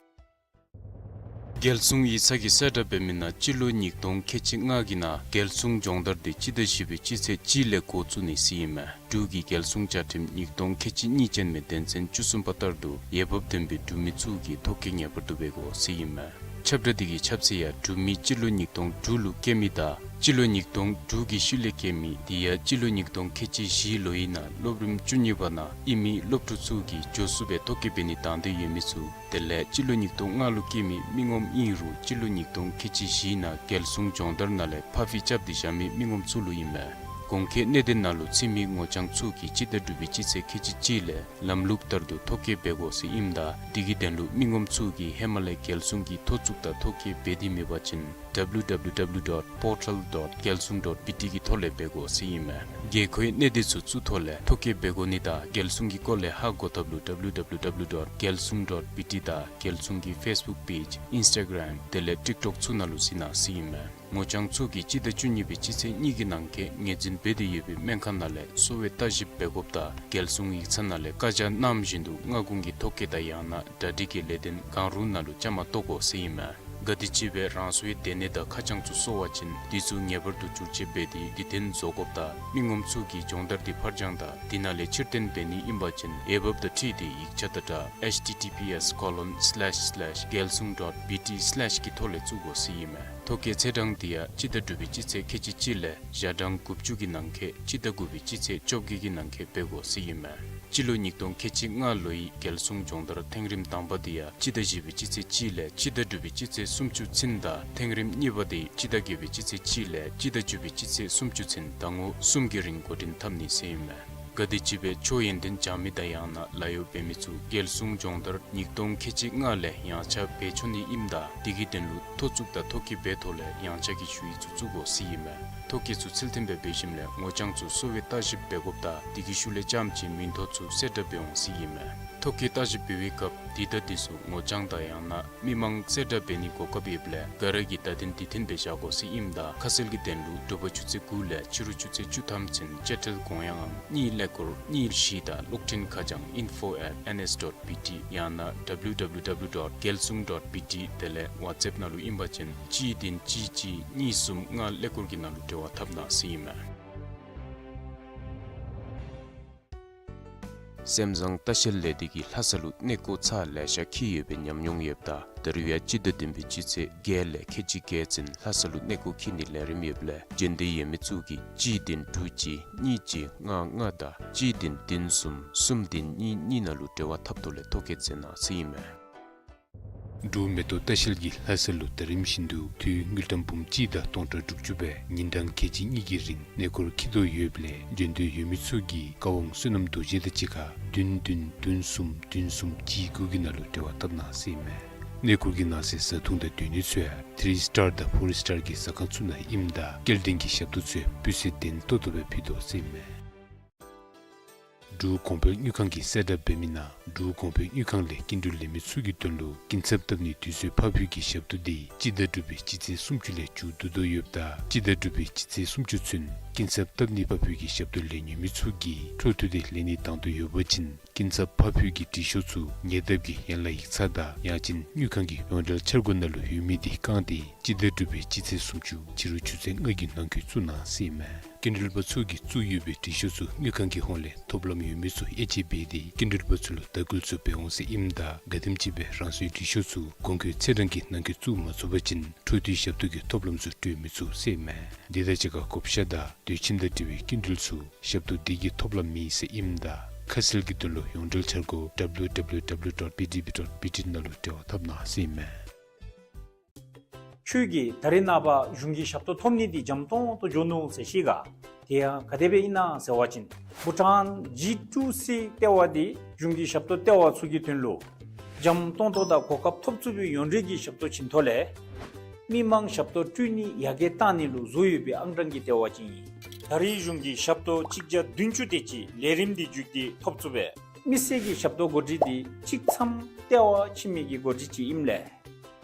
རྒྱལ་སྲུང་ཡིག་ཚང་གིས་གསལ་བསྒྲགས་འབད་མི་ནང་སྤྱི་ལོ་ཉིས་སྟོང་ཁལ་གཅིག་ལྔ་གི་ནང་རྒྱལ་སྲུང་སྦྱོང་བརྡར་དེ་སྤྱི་ཟླ་བཞི་པའི་སྤྱི་ཚེས་གཅིག་ལས་འགོ་བཙུགས་ནི་ཟེར་ཨིན་མས། འབྲུག་གི་རྒྱལ་སྲུང་བཅའ་ཁྲིམས་ཉིས་སྟོང་ཁལ་གཅིག་གཉིས་ཅན་མའི་དོན་ཚན་བཅུ་གསུམ་པ་ལྟར་དུ་འོས་འབབ་ལྡན་པའི་འབྲུག་མི་ཚུ་གིས་ཐོ་བཀོད་ངེས་པར་དུ་འབད་དགོ་ཟེར་ཨིན་མས། ཁྱབ་བསྒྲགས་དེ་གི་ཁྱབ་ཚད་ཡང་འབྲུག་མི་སྤྱི་ལོ་ཉིས་སྟོང་དྲུག་ལུ་སྐྱེས་མི་དང་སྤྱི་ལོ་ཉིས་སྟོང་དྲུག་གི་ཤུལ་ལས་སྐྱེས་མི་དེ་ཡང་སྤྱི་ལོ་ཉིས་སྟོང་ཁལ་གཅིག་བཞི་ལོའི་ནང་སློབ་རིམ་བཅུ་གཉིས་པ་ནང་ཨིན་མི་སློབ་ཕྲུག་ཚུ་གིས་མགྱོགས་སུ་སྦེ་ཐོ་བཀོད་འབད་ནི་དང་འདོད་ཡོད་མི་ཚུ་དེ་ལས་སྤྱི་ལོ་ཉིས་སྟོང་ལྔ་ལུ་སྐྱེས་མི་མི་ངོམ་ཨིན་རུང་སྤྱི་ལོ་ཉིས་སྟོང་ཁལ་གཅིག་བཞིའི་ནང་རྒྱལ་སྲུང་སྦྱོང་བརྡར་ནང་ལས་ཕར་འགྱངས་རྐྱབ་སྟེ་བཞག་མི་མི་ངོམ་ཚུ་ལུ་ཨིན་མས། གོང་འཁོད་གནད་དོན་ནང་ལུ་ཚུད་མི་ངོ་རྐྱང་ཚུ་གིས་སྤྱི་ཟླ་དྲུག་པའི་སྤྱི་ཚེས་ཁལ་གཅིག་གཅིག་ལས་ལམ་ལུགས་ལྟར་དུ་ཐོ་བཀོད་འབད་དགོ་ཟེར་ཨིནམ་ད་དེ་གི་དོན་ལུ་མི་ངོམ་ཚུ་གིས་ཧེ་མ་ལས་རྒྱལ་སྲུང་གི་ཐོ་བཙུགས་དང་ཐོ་བཀོད་འབད་དེ་མེད་པ་ཅིན་W W W dot portal dot gyalsung dot B T གི་ཐོག་ལས་འབད་དགོ་ཟེར་ཨིན་མས། དགོས་མཁོའི་གནད་དོན་ཚུ་བཙུགས་ཐོག་ལས་ཐོ་བཀོད་འབད་དགོ་ནི་དང་རྒྱལ་སྲུང་གི་སྐོར་ལས་ཧ་གོ་ཐབས་ལུ W W W dot gyalsung dot B T དང་རྒྱལ་སྲུང་གི་ཕེསི་བུཀ་པེཇ་ཨིནསི་ཊ་གརམ་དེ་ལས་ཊིཀ་ཊོཀ་ཚུ་ནང་ལུ་གཟིགས་གནང་ཟེར་ཨིན་མས། ངོ་རྐྱང་ཚུ་གིས་སྤྱི་ཟླ་བཅུ་གཉིས་པའི་སྤྱི་ཚེས་གཉིས་ཀྱི་ནང་འཁོད་ངོས་འཛིན་འབད་དེ་ཡོད་པའི་སྨན་ཁང་ནང་ལས་གསོ་བའི་ལྟ་ཞིབ་འབད་དགོཔ་དང་རྒྱལ་སྲུང་ཡིག་ཚང་ནང་ལས་བཀའ་རྒྱ་གནངམ་བཞིན་དུ་སྔ་དགོང་གི་ཐོ་བཀོད་དང་ཡང་ན་གྲ་སྒྲིག་གི་ལས་དོན་གང་རུང་ནང་ལུ་བཅའ་མར་གཏོགས་དགོ་ཟེར་ཨིན་མས། ག་དེམ་ཅིག་སྦེ་རང་སོའི་སྡོད་གནས་དང་ཁ་བྱང་ཚུ་སོར་བ་ཅིན་དེ་ཚུ་ངེས་པར་དུ་བསྒྱུར་བཅོས་འབད་དེ་དུས་མཐུན་བཟོ་དགོཔ་དང་མི་ངོམ་ཚུ་གིས་སྦྱོང་བརྡར་དེ་ཕར་འགྱངས་དང་དེ་ནང་ལས་ཕྱིར་འཐེན་འབད་ནི་ཨིན་པ་ཅིན་འོས་འབབ་དང་འཁྲིལ་ཏེ་ཡིག་ཆ་དང་སྦྲགས་H T T P S colon slash slash gyalsung dot B T slash གི་ཐོག་ལས་བཙུགས་དགོ་ཟེར་ཨིན་མས། ཐོ་བཀོད་ཚེས་གྲངས་དེ་ཡང་སྤྱི་ཟླ་དྲུག་པའི་སྤྱི་ཚེས་ཁལ་གཅིག་གཅིག་ལས་ཞག་གྲངས་དགུ་བཅུ་གི་ནང་འཁོད་སྤྱི་ཟླ་དགུ་པའི་སྤྱི་ཚེས་བཅོ་བརྒྱད་ཀྱི་ནང་འཁོད་འབད་དགོ་ཟེར་ཨིན་མས། སྤྱི་ལོ་ཉིས་སྟོང་ཁལ་གཅིག་ལྔ་ལོའི་རྒྱལ་སྲུང་སྦྱོང་བརྡར་ཐེངས་རིམ་དང་པ་དེ་ཡང་སྤྱི་ཟླ་བཞི་པའི་སྤྱི་ཚེས་གཅིག་ལས་སྤྱི་ཟླ་དྲུག་པའི་སྤྱི་ཚེས་སུམ་ཅུ་ཚུན་དང་ཐེངས་རིམ་གཉིས་པ་དེ་སྤྱི་ཟླ་བརྒྱད་པའི་སྤྱི་ཚེས་གཅིག་ལས་སྤྱི་ཟླ་བཅུ་པའི་སྤྱི་ཚེས་སུམ་ཅུ་ཚུན་ཟླ་ངོ་གསུམ་གྱི་རིང་འགོ་འདྲེན་འཐབ་ནི་ཟེར་ཨིན་མས། ག་དེམ་ཅིག་སྦེ་ཆོས་ཡོན་ཏན་སྦྱང་མི་དང་ཡང་ན་ལཱ་གཡོག་འབད་མི་ཚུ་རྒྱལ་སྲུང་སྦྱོང་བརྡར་ཉིས་སྟོང་ཁལ་གཅིག་ལྔ་ལས་ཡངས་ཆག་འབད་ཆོག་ནི་ཨིནམ་ད་དེ་གི་དོན་ལུ་ཐོ་བཙུགས་དང་ཐོ་བཀོད་འབད་ཐོག་ལས་ཡངས་ཆག་གི་ཞུ་ཡིག་ཚུ་བཙུགས་དགོ་ཟེར་ཨིན་མས། ཐོ་བཀོད་ཚུ་ཚུལ་མཐུན་སྦེ་འབད་ཞིནམ་ལས་ངོ་རྐྱང་ཚུ་གསོ་བའི་ལྟ་ཞིབ་འབད་དགོཔ་དང་དེ་གི་ཤུལ་ལས་རྐྱངམ་ཅིག་མིང་ཐོ་ཚུ་གསལ་བསྒྲགས་འབད་འོང་ཟེར་ཨིན་མས། ཐོ་བཀོད་བརྟག་ཞིབ་འབད་བའི་སྐབས་འདི་དང་འདི་ཚུ་ངོ་རྐྱང་དང་ཡང་ན་མི་མང་གསལ་བསྒྲགས་འབད་ནིའི་གོ་སྐབས་ཡོདཔ་ལས་ག་ར་གིས་བརྡ་དོན་བདེ་ཐོན་སྦེ་བཞག་དགོ་ཟེར་ཨིནམ་ད་ཁ་གསལ་གྱི་དོན་ལུ་དྲོ་པ་ཆུ་ཚོད་དགུ་ལས་ཕྱི་རུ་ཆུ་ཚོད་བཅུ་ཐམ་ཚུན་དཔྱ་ཁྲལ་དགོངས་ཡངས་ངང་གཉིས་ཀླད་ཀོར་གཉིས་བཞི་དང་གློག་འཕྲིན་ཁ་བྱང་info at N S dot B T ཡང་ན W W W dot gelzung dot B T དེ་ལས་WhatsApp ནང་ལུ་ཨིན་པ་ཅིན་གཅིག་བདུན་གཅིག་གཅིག་གཉིས་གསུམ་ལྔ་ཀླད་ཀོར་གྱི་ནང་ལུ་འབྲེལ་བ་འཐབ་གནང་ཟེར་ཨིན་མས། སེམས་བཟང་ལྟ་བཤལ་ལས་སྡེ་གིས་ལྷ་ས་ལུ་གནས་སྐོར་ཚར་ལེ་ཤ་འཁྱིད་ཡོད་པའི་ཉམས་མྱོང་ཡོདཔ་ད་ད་རུང་ཡང་སྤྱི་ཟླ་བདུན་པའི་སྤྱི་ཚེས་བརྒྱད་ལས་ཁལ་གཅིག་བརྒྱད་ཚུན་ལྷ་ས་ལུ་གནས་སྐོར་འཁྱིད་ནིའི་ལས་རིམ་ཡོདཔ་ལས་འབྱོན་འདོད་ཡོད་མི་ཚུ་གིས་གཅིག་བདུན་དྲུག་གཅིག་གཉིས་གཅིག་ལྔ་ལྔ་དང་གཅིག་བདུན་བདུན་གསུམ་གསུམ་བདུན་གཉིས་གཉིས་ནང་ལུ་འབྲེལ་བ་འཐབ་ཐོག་ལས་ཐོ་བཀོད་མཛད་གནང་ཟེར་ཨིན་མས། འབྲུག་མེ་ཏོག་ལྟ་བཤལ་གྱིས་ལྷ་ས་ལུ་ཟླ་རིམ་བཞིན་དུ་དངུལ་ཀྲམ་འབུམ་གཅིག་དང་སྟོང་ཕྲག་དྲུག་ཅུ་སྦེ་ཉིན་གྲངས་ཁལ་གཅིག་གཉིས་ཀྱི་རིང་གནས་སྐོར་འཁྱིད་དོ་ཡོདཔ་ལས་འབྱོན་འདོད་ཡོད་མི་ཚུ་གིས་བཀའ་དབང་བསོད་ནམས་རྡོ་རྗེ་དང་གཅིག་ཁར་བདུན་བདུན་བདུན་གསུམ་བདུན་གསུམ་གཅིག་དགུ་གི་ནང་ལུ་འབྲེལ་བ་འཐབ་གནང་ཟེར་ཨིན་མས། གནས་སྐོར་གྱི་ནང་གསེས་བཟའ་འཐུང་དང་སྡོད་གནས་ཚུ་ཡང་ཐི་རི་སི་ཊར་དང་ཕོར་སི་ཊར་གྱི་ཟ་ཁང་ཚུ་ནང་ཨིནམ་ད་སྐྱེལ་འདྲེན་གྱི་ཞབས་ཏོག་ཚུ་ཡང་སྤུས་ཚད་ལྡན་ཏོག་ཏོ་སྦེ་ཕུལ་དོ་ཟེར་ཨིན་མས། འབྲུག་གོང་འཕེལ་དངུལ་ཁང་གིས་གསལ་བསྒྲགས་འབད་མི་ནང་འབྲུག་གོང་འཕེལ་དངུལ་ཁང་ལས་སྐྱིན་འགྲུལ་ལེན་མི་ཚུ་གི་དོན་ལུ་སྐྱིན་ཚབ་བཏབ་ནིའི་དུས་ཚོད་ཕར་འབུལ་གྱི་ཞབས་ཏོག་འདི་སྤྱི་ཟླ་དྲུག་པའི་སྤྱི་ཚེས་སུམ་ཅུ་ལས་མཇུག་བསྡུ་དོ་ཡོདཔ་ད་སྤྱི་ཟླ་དྲུག་པའི་སྤྱི་ཚེས་སུམ་ཅུ་ཚུན་སྐྱིན་ཚབ་བཏབ་ནི་ཕར་འབུལ་གྱི་ཞབས་ཏོག་ལེན་ནི་ཡོད་མི་ཚུ་གིས་འཕྲོ་མཐུད་དེ་ལེན་ནི་དང་དོད་ཡོད་པ་ཅིན་སྐྱིན་ཚབ་ཕར་འབུལ་གྱི་འབྲི་ཤོག་ཚུ་ཉེ་འདབས་ཀྱི་ཡན་ལག་ཡིག་ཚང་དང་ཡང་ཅིན་དངུལ་ཁང་གི་ཡོངས་འབྲེལ་འཆར་སྒོ་ནང་ལུ་ཡོད་མི་འདི་བཀང་སྟེ་སྤྱི་ཟླ་དྲུག་པའི་སྤྱི་ཚེས་སུམ་ཅུ་ཕྱི་རུ་ཆུ་ཚོད་ལྔ་གི་ནང་འཁོད་བཙུགས་གནང་ཟེར་ཨིན་མས། སྐྱིན་འགྲུལ་པ་ཚུ་གིས་བཙུགས་ཡོད་པའི་འབྲི་ཤོག་ཚུ་དངུལ་ཁང་གི་ཧོངས་ལས་ཐོབ་ལམ་ཡོད་མི་ཚུ་དབྱེ་དཔྱད་འབད་དེ་སྐྱིན་འགྲུལ་པ་ཚུ་ལུ་དྭགས་སྐུལ་ཚུ་འབད་འོང་ཟེར་ཨིནམ་ད་ག་དེམ་ཅིག་སྦེ་རང་སོའི་འབྲི་ཤོག་ཚུ་གོང་འཁོད་ཚེས་གྲངས་ཀྱི་ནང་འཁོད་བཙུགས་མ་ཚུགས་པ་ཅིན་འཕྲོ་མཐུད་ཞབས་ཏོག་གི་ཐོབ་ལམ་ཚུ་སྤྲོད་མི་ཚུགས་ཟེར་ཨིན་མས། དེ་དང་གཅིག་ཁར་བགོ་བཤའ་དང་དུས་ཁྱིམ་དང་འབྲེལ་བའི་སྐྱིན་འགྲུལ་ཚུ་ཞབས་ཏོག་འདི་གིས་ཐོབ་ལམ་མེད་ཟེར་ཨིནམ་ད་ཁ་གསལ་གྱི་དོན་ལུ་ཡོངས་འབྲེལ་འཆར་སྒོ་W W W dot B D B dot B T ནང་ལུ་འབྲེལ་བ་འཐབ་གནང་ཟེར་ཨིན་མས། ཁྱོད་ཀྱིས་ད་རེས་ནངས་པ་གཞུང་གི་ཞབས་ཏོག་ཐོབ་ནི་འདི་འཇམ་ཏོང་ཏོ་འགྱོ་ནུག་ཟེར་ཤེས་ག། དེ་ཡང་ག་དེ་སྦེ་ཨིན་ན་ཟེར་བ་ཅིན་བྷུ་ཊཱན་ཇི་ཊུ་སི་ལྟེ་བ་འདི་གཞུང་གི་ཞབས་ཏོག་ལྟེ་བ་ཚུ་གི་དོན་ལུ་འཇམ་ཏོང་ཏོ་དང་གོ་སྐབས་ཐོབ་ཚུགས་པའི་ཡོངས་འབྲེལ་གྱི་ཞབས་ཏོག་བྱིན་ཐོག་ལས་མི་མང་ཞབས་ཏོག་སྤྲོད་ནི་ཡར་རྒྱས་བཏང་ནི་ལུ་བཟོ་ཡོད་པའི་ཨང་གྲངས་ཀྱི་ལྟེ་བ་ཅིག་ཨིན། ད་རེས་གཞུང་གི་ཞབས་ཏོག་གཅིག་བརྒྱ་བདུན་ཅུ་དེ་ཅིག་ལས་རིམ་འདི་བརྒྱུད་དེ་ཐོབ་ཚུགས་པས། མི་སེར་གྱི་ཞབས་ཏོག་གོ་སྒྲིག་འདི་གཅིག་མཚམས་ལྟེ་བ་ཕྱི་མི་གི་གོ་སྒྲིག་ཅིག་ཨིནམ་ལས་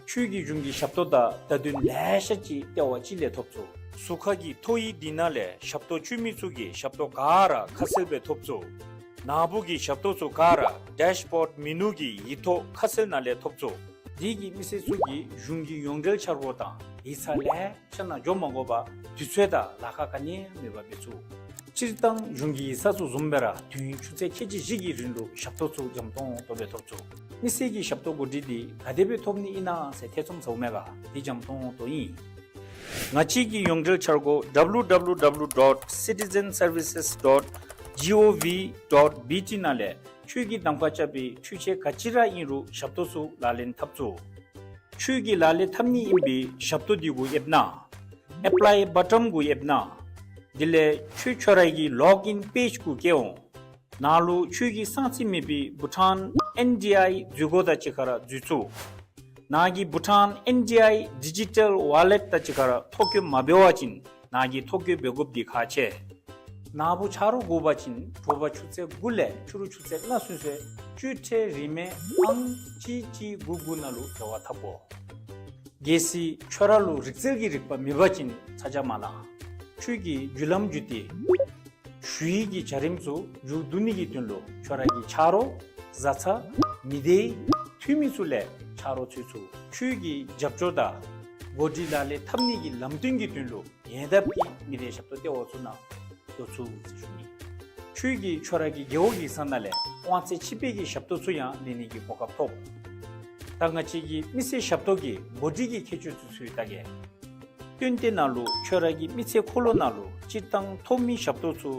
ཁྱོད་ཀྱིས་གཞུང་གི་ཞབས་ཏོག་དང་བརྡ་དོན་ལེ་ཤ་ཅིག་ལྟེ་བ་གཅིག་ལས་ཐོབ་ཚུགས། ཟུར་ཁ་གི་ཐོ་ཡིག་འདི་ནང་ལས་ཞབས་ཏོག་སྤྲོད་མི་ཚུ་གི་ཞབས་ཏོག་ག་ར་ཁ་གསལ་སྦེ་ཐོབ་ཚུགས། ནཱ་བུ་གི་ཞབས་ཏོག་ཚུ་ག་ར་ཌེཤ་བོརཌ་མེ་ནུ་གི་ཡིག་ཐོག་ཁ་གསལ་ནང་ལས་ཐོབ་ཚུགས། དེ་གིས་མི་སེར་ཚུ་གིས་གཞུང་གི་ཡོངས་འབྲེལ་འཆར་སྒོ་དང་ཡིག་ཚང་ལེ་ཤ་ནང་འགྱོ་མ་དགོ་པར་དུས་ཚོད་དང་ལཱ་ཁག་ག་ནི་ཡང་མེད་པར་འབད་ཚུགས། སྤྱིར་བཏང་གཞུང་གི་ཡིག་ཚང་ཚུ་བཟུམ་སྦེ་ར་དུས་ཡུན་ཆུ་ཚོད་ཁལ་གཅིག་བཞི་གི་རིང་ལུ་ཞབས་ཏོག་ཚུ་འཇམ་ཏོང་ཏོ་སྦེ་ཐོབ་ཚུགས། མི་སེར་གྱི་ཞབས་ཏོག་གོ་སྒྲིག་འདི་ག་དེ་སྦེ་ཐོབ་ནི་ཨིན་ན་ཟེར་ཐེ་ཚོམ་ཟཝ་མས་ག། འདི་འཇམ་ཏོང་ཏོ་ཨིན། ང་བཅས་ཀྱི་ཡོངས་འབྲེལ་འཆར་སྒོ་W W W dot citizen services dot G O V dot B T ནང་ལས་ཁྱོད་ཀྱིས་གདམ་ཁ་རྐྱབ་པའི་འཕྲུལ་ཆས་ག་ཅི་ར་ཨིན་རུང་ཞབས་ཏོག་ཚུ་ལག་ལེན་འཐབ་ཚུགས། ཁྱོད་ཀྱིས་ལག་ལེན་འཐབ་ནི་ཨིན་པའི་ཞབས་ཏོག་འདི་གུ་ཡེབ་གནང་། ཨེཔ་ལའི་བ་ཊོན་གུ་ཡེབ་གནང་། དེ་ལས་ཁྱོད་ཁྱོད་ར་གི་ལོག་ཨིན་པེཇ་གུ་བསྐྱལ་འོང་། ནཱ་ལུ་ཁྱོད་ཀྱི་གསང་རྩིས་མེད་པའི་བྷུ་ཊཱན་ཨེན་ཌི་ཨའི་འཛུལ་སྒོ་དང་གཅིག་ཁར་འཛུལ་ཚུགས། ནཱ་གི་བྷུ་ཊཱན་ཨེན་ཌི་ཨའི་ཌི་ཇི་ཊལ་ཝ་ལེཊ་དང་གཅིག་ཁར་ཐོ་བཀོད་མ་འབད་བ་ཅིན་ནཱ་གིས་ཐོ་བཀོད་འབད་དགོཔ་འདི་ཁག་ཆེ། ནཱ་བུ་ཆ་རོགས་དགོ་པ་ཅིན་དྲོ་པ་ཆུ་ཚོད་དགུ་ལས་ཕྱི་རུ་ཆུ་ཚོད་ལྔ་ཚུན་ཚོད་སྤྱོད་ཁྲལ་རིན་མེད་ཨང་གཅིག་གཅིག་དགུ་དགུ་ནང་ལུ་འབྲེལ་བ་འཐབ་དགོ། གལ་སྲིད་ཁྱོད་ར་ལུ་རིག་རྩལ་གྱི་རིག་པ་མེད་པ་ཅིན་ཚ་གྱང་མ་ལང་། ཁྱོད་ཀྱིས་བརྒྱུད་ལམ་བརྒྱུད་དེ་ཞུ་ཡིག་གི་བྱ་རིམ་ཚུ་མཇུག་བསྡུ་ནི་གི་དོན་ལུ་ཁྱོད་ར་གི་ཆ་རོགས་བཟའ་ཚང་མི་སྡེའི་འཐུས་མི་ཚུ་ལས་ཆ་རོགས་འཚོལ་ཚུགས། ཁྱོད་ཀྱི་རྒྱབ་སྐྱོར་དང་གོ་སྒྲིག་ལག་ལེན་འཐབ་ནི་གི་ལམ་སྟོན་གྱི་དོན་ལུ་ཉེ་འདབས་ཀྱི་མི་སྡེ་ཞབས་ཏོག་ལྟེ་བ་ཚུ་ནང་འགྱོ་ཚུགས་ཟེར་ཞུ་ནི། ཁྱོད་ཀྱིས་ཁྱོད་ར་གི་རྒེད་འོག་ཡིག་ཚང་ནང་ལས་དབང་ཚད་ཕྱིས་པའི་གི་ཞབས་ཏོག་ཚུ་ཡང་ལེན་ནི་གི་གོ་སྐབས་ཐོབ། ད་ང་བཅས་ཀྱིས་མི་སེར་ཞབས་ཏོག་གི་གོ་སྒྲིག་གི་ཁྱད་ཆོས་ཚུ་ཚུ་ལྟ་གེ། སྟོན་ཏེ་ནང་ལུ་ཁྱོད་ར་གི་མི་ཚེ་འཁོར་ལོ་ནང་ལུ་སྤྱིར་བཏང་ཐོབ་མི་ཞབས་ཏོག་ཚུ་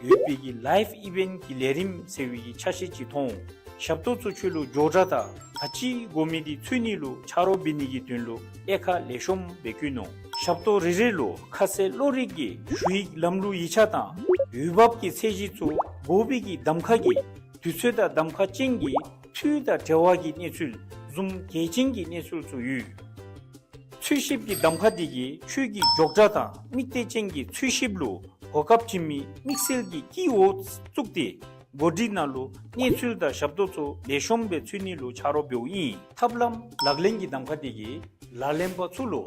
ཡོད་པའི་གི་ལའིབ་ཨི་ཝེནཊ་གི་ལས་རིམ་ཟེར་བའི་གི་ཆ་ཤས་ཅིག་མཐོང་། ཞབས་ཏོག་ཚུ་ཁྱོད་ལུ་མགྱོགས་དྲགས་དང་ག་ཅི་དགོ་མི་འདི་འཚོལ་ནི་ལུ་ཆ་རོགས་འབད་ནི་གི་དོན་ལུ་དབྱེ་ཁག་ལེགས་ཤོམ་སྦེ་བཀོད་ནུག། ཞབས་ཏོག་རེ་རེ་ལུ་ཁ་གསལ་བློ་རིག་གི་ཞུ་ཡིག་ལམ་ལུགས་ཡིག་ཆ་དང་འོས་འབབ་ཀྱི་ཚད་གཞི་ཚུ་དགོ་པའི་གི་གདམ་ཁ་གི་དུས་ཚོད་དང་གདམ་ཁ་ཅན་གྱི་འཐུས་དང་འབྲེལ་བ་གི་གནས་ཚུལ་བཟུམ་གལ་ཆེན་གྱི་གནས་ཚུལ་ཚུ་ཡོད། འཚོལ་ཞིབ་ཀྱི་གདམ་ཁ་འདི་གིས་ཁྱོད་ཀྱི་མགྱོགས་དྲགས་དང་དམིགས་གཏད་ཅན་གྱི་འཚོལ་ཞིབ་ལུ་གོ་སྐབས་བྱིན་མི་དམིགས་བསལ་གྱི་ཀི་ཝོརཌ་བཙུགས་ཏེ་ འགོ་ཁྲིད་ནང་ལུ་གནས་ཚུལ་དང་ཞབས་ཏོག་ཚུ་ལེགས་ཤོམ་སྦེ་ཚུད་ནི་ལུ་ཆ་རོགས་འབདཝ་ཨིན། ཐབས་ལམ་ལག་ལེན་གྱི་གདམ་ཁ་འདི་གིས་ལག་ལེན་པ་ཚུ་ལུ་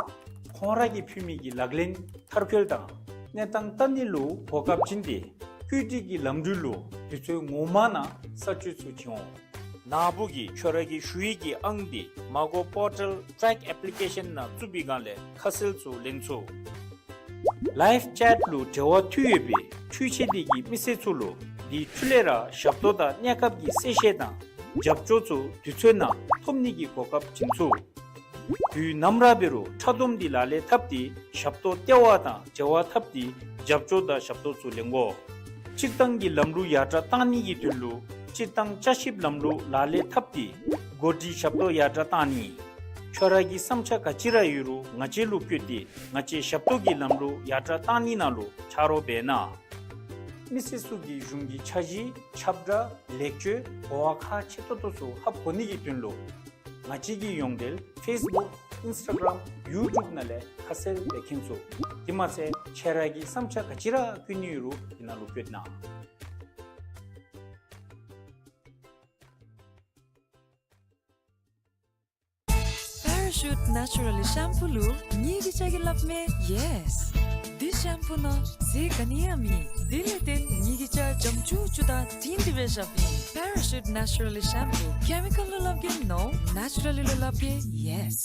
ཁོང་ར་གིས་ཕུལ་མི་གི་ལག་ལེན་མཐར་འཁྱོལ་དང་གནས་སྟངས་བལྟ་ནི་ལུ་གོ་སྐབས་བྱིན་ཏེ་བཀོད་སྒྲིག་གི་ལམ་འགྲུལ་ལུ་དུས་ཚོད་ངོ་མ་ནང་ས་བཅད་ཚུ་བྱིན་འོང་། ནཱ་བུ་གིས་ཁྱོད་ར་གི་ཞུ་ཡིག་གི་ཨང་འདི་མ་གོ་པོར་ཊལ་ཊེག་ཨེཔ་ལི་ཀེ་ཤཱན་ནང་བཙུགས་པའི་སྒང་ལས་ཁ་གསལ་ཚུ་ལེན་ཚུགས། ལའིབ་ཅེཊ་ལུ་འབྲེལ་བ་མཐུད་ཡོད་པའི་འཕྲུལ་ཆས་འདི་གིས་མི་སེར་ཚུ་ལུ་འདི་འཕྲོ་ལས་ར་ཞབས་ཏོག་དང་གནས་སྐབས་ཀྱི་གསལ་བཤད་དང་རྒྱབ་སྐྱོར་ཚུ་དུས་ཚོད་ནང་ཐོབ་ནི་གི་གོ་སྐབས་བྱིན་ཚུགས། དུས་ནམ་ར་འབད་རུང་ཕྲ་སྡོམ་འདི་ལག་ལེན་འཐབ་སྟེ་ཞབས་ཏོག་ལྟེ་བ་དང་འབྲེལ་བ་འཐབ་སྟེ་རྒྱབ་སྐྱོར་དང་ཞབས་ཏོག་ཚུ་ལེན་དགོ། སྤྱིར་བཏང་གི་ལམ་ལུགས་ཡར་དྲག་གཏང་ནི་གི་དོན་ལུ་སྤྱིར་བཏང་བསྐྱར་ཞིབ་ལམ་ལུགས་ལག་ལེན་འཐབ་སྟེ་འགོ་ཁྲིད་ཞབས་ཏོག་ཡར་དྲག་གཏང་ནི། ཁྱོད་ར་གི་བསམ་འཆར་ག་ཅི་ར་ཡོད་རུང་ང་བཅས་ལུ་བཀོད་དེ་ང་བཅས་ཞབས་ཏོག་གི་ལམ་ལུགས་ཡར་དྲག་གཏང་ནི་ནང་ལུ་ཆ་རོགས་འབད་གནང་། མི་སེར་ཚུ་གིས་གཞུང་གི་འཆར་གཞི་ཁྱབ་བསྒྲགས་ལེགས་བཅོས་གོ་བ་ཁག་ཆེ་ཏོག་ཏོ་ཚུ་ཧ་གོ་ནི་གི་དོན་ལུ་ང་བཅས་ཀྱི་ཡོངས་འབྲེལ་ཕེསི་བུཀ་ཨིནསི་ཊ་གརམ་ཡུ་ཊུབ་ནང་ལས་ཁ་གསལ་སྦེ་མཁྱེན་ཚུགས། དེ་མ་ཚད་ཁྱོད་ར་གི་བསམ་འཆར་ག་ཅི་ར་བཀོད་ནི་ཡོད་རུང་དེ་ནང་ལུ་བཀོད་གནང་། པེ་ར་ཤུཊ་ནེ་ཅུ་ར་ལི་ཤམ་པུ་ལུ་ངེ་གི་སྐྱ་གིས་སླབ་མས་ཡེས། འདི་ཤམ་པུ་ནང་ཟས་ག་ནི་ཡང་མེད། དེ་ལས་བརྟེན་ངེ་གི་སྐྱ་འཇམ་ཅུག་ཅུ་དང་དྲིང་སྒྲི་སྦེ་བཞགཔ་ཨིན། པེ་ར་ཤུཊ་ནེ་ཅུ་ར་ལི་ཤམ་པུ། ཀེ་མི་ཀཱལ་ལུ་སླབ་གེ་ནོ། ནེ་ཅུ་ར་ལི་ལུ་སླབ་གེ་ཡེས།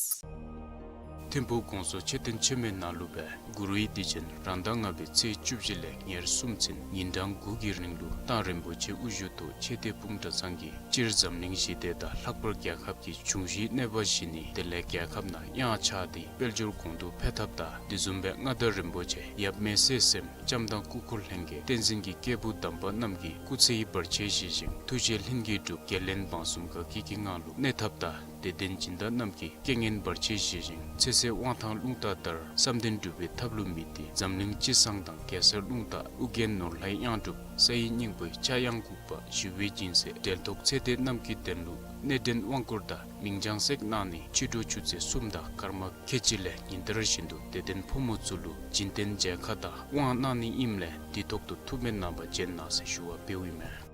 ཐིམ་ཕུག་གོང་ས་མཆོག་མཆོད་རྟེན་ཆེན་མོའི་ནང་ལུ་སྦེ་གུ་རུའི་དུས་ཆེན་རང་ཟླ་ལྔ་པའི་ཚེས་བཅུ་བཞི་ལས་ཉེར་གསུམ་ཚུན་ཉིན་གྲངས་དགུ་གི་རིང་ལུ་རྟ་རིན་པོ་ཆེ་དབུ་བཞུགས་ཐོག་ཆོས་སྡེ་སྤུངས་གྲྭ་ཚང་གིས་སྤྱིར་འཛམ་གླིང་ཞི་བདེ་དང་ལྷག་པར་རྒྱལ་ཁབ་ཀྱི་འབྱུང་བཞིའི་གནས་པ་བཞི་ནི་དེ་ལས་རྒྱལ་ཁབ་ནང་གཡང་ཆགས་ཏེ་དཔལ་འབྱོར་གོང་དུ་འཕེལ་ཐབས་དང་དེ་བཟུམ་སྦེ་མངའ་བདག་རིན་པོ་ཆེ་ཡབ་མེས་སྲས་སེམས་ལྕམ་དང་སྐུ་འཁོར་ལྷན་རྒྱས་བསྟན་འཛིན་གྱི་སྐྱེས་བུ་དམ་པ་རྣམས་ཀྱི་སྐུ་ཚེ་ཡི་བར་ཆད་ཞི་ཞིང་ཐུགས་བཞེད་ལྷུན་གྱིས་གྲུབ་དགེ་ལེགས་འབངས་གསུམ་དགའ་སྐྱིད་ཀྱི་ངང་ལུ་གནས་ཐབས་དང་དད་ལྡན་སྦྱིན་བདག་རྣམས་ཀྱི་རྐྱེན་ངན་བར་ཆད་ཞི་ཞིང་ཚེ་སྲོག་དབང་ཐང་རླུང་རྟ་ལྟར་བསམ་དོན་འགྲུབ་པའི་ཐབས་ལུ་དམིགས་ཏེ་འཛམ་གླིང་སྤྱི་བསང་དང་གེ་སར་རླུང་རྟ་ཨོ་རྒྱན་ནོར་ལྷའི་གཡང་སྒྲུབ་ས་ཡི་སྙིང་པོའི་ཕྱྭ་གཡང་འགུགས་པ་ཞི་བའི་སྦྱིན་སྲེག་འབྲེལ་ཐོགས་ཚེ་འདས་རྣམས་ཀྱི་དོན་ལུ་སྣེ་འདྲེན་དབང་བསྐུར་དང་མིང་བྱང་བསྲེག་གནང་ནི་ཕྱི་དྲོ་ཆུ་ཚོད་གསུམ་དང་སྐར་མ་ཁལ་གཅིག་ལས་ཉིན་ལྟར་བཞིན་དུ་དད་ལྡན་ཕོ་མོ་ཚུ་ལུ་སྦྱིན་བསྟན་མཇལ་ཁ་དང་དབང་གནང་ནི་ཨིནམ་ལས་དུས་ཐོག་ཏུ་ཐུགས་སྨོན་གནང་བར་བྱོན་གནང་ཟེར་ཞུ་བ་འབདཝ་ཨིན་མས།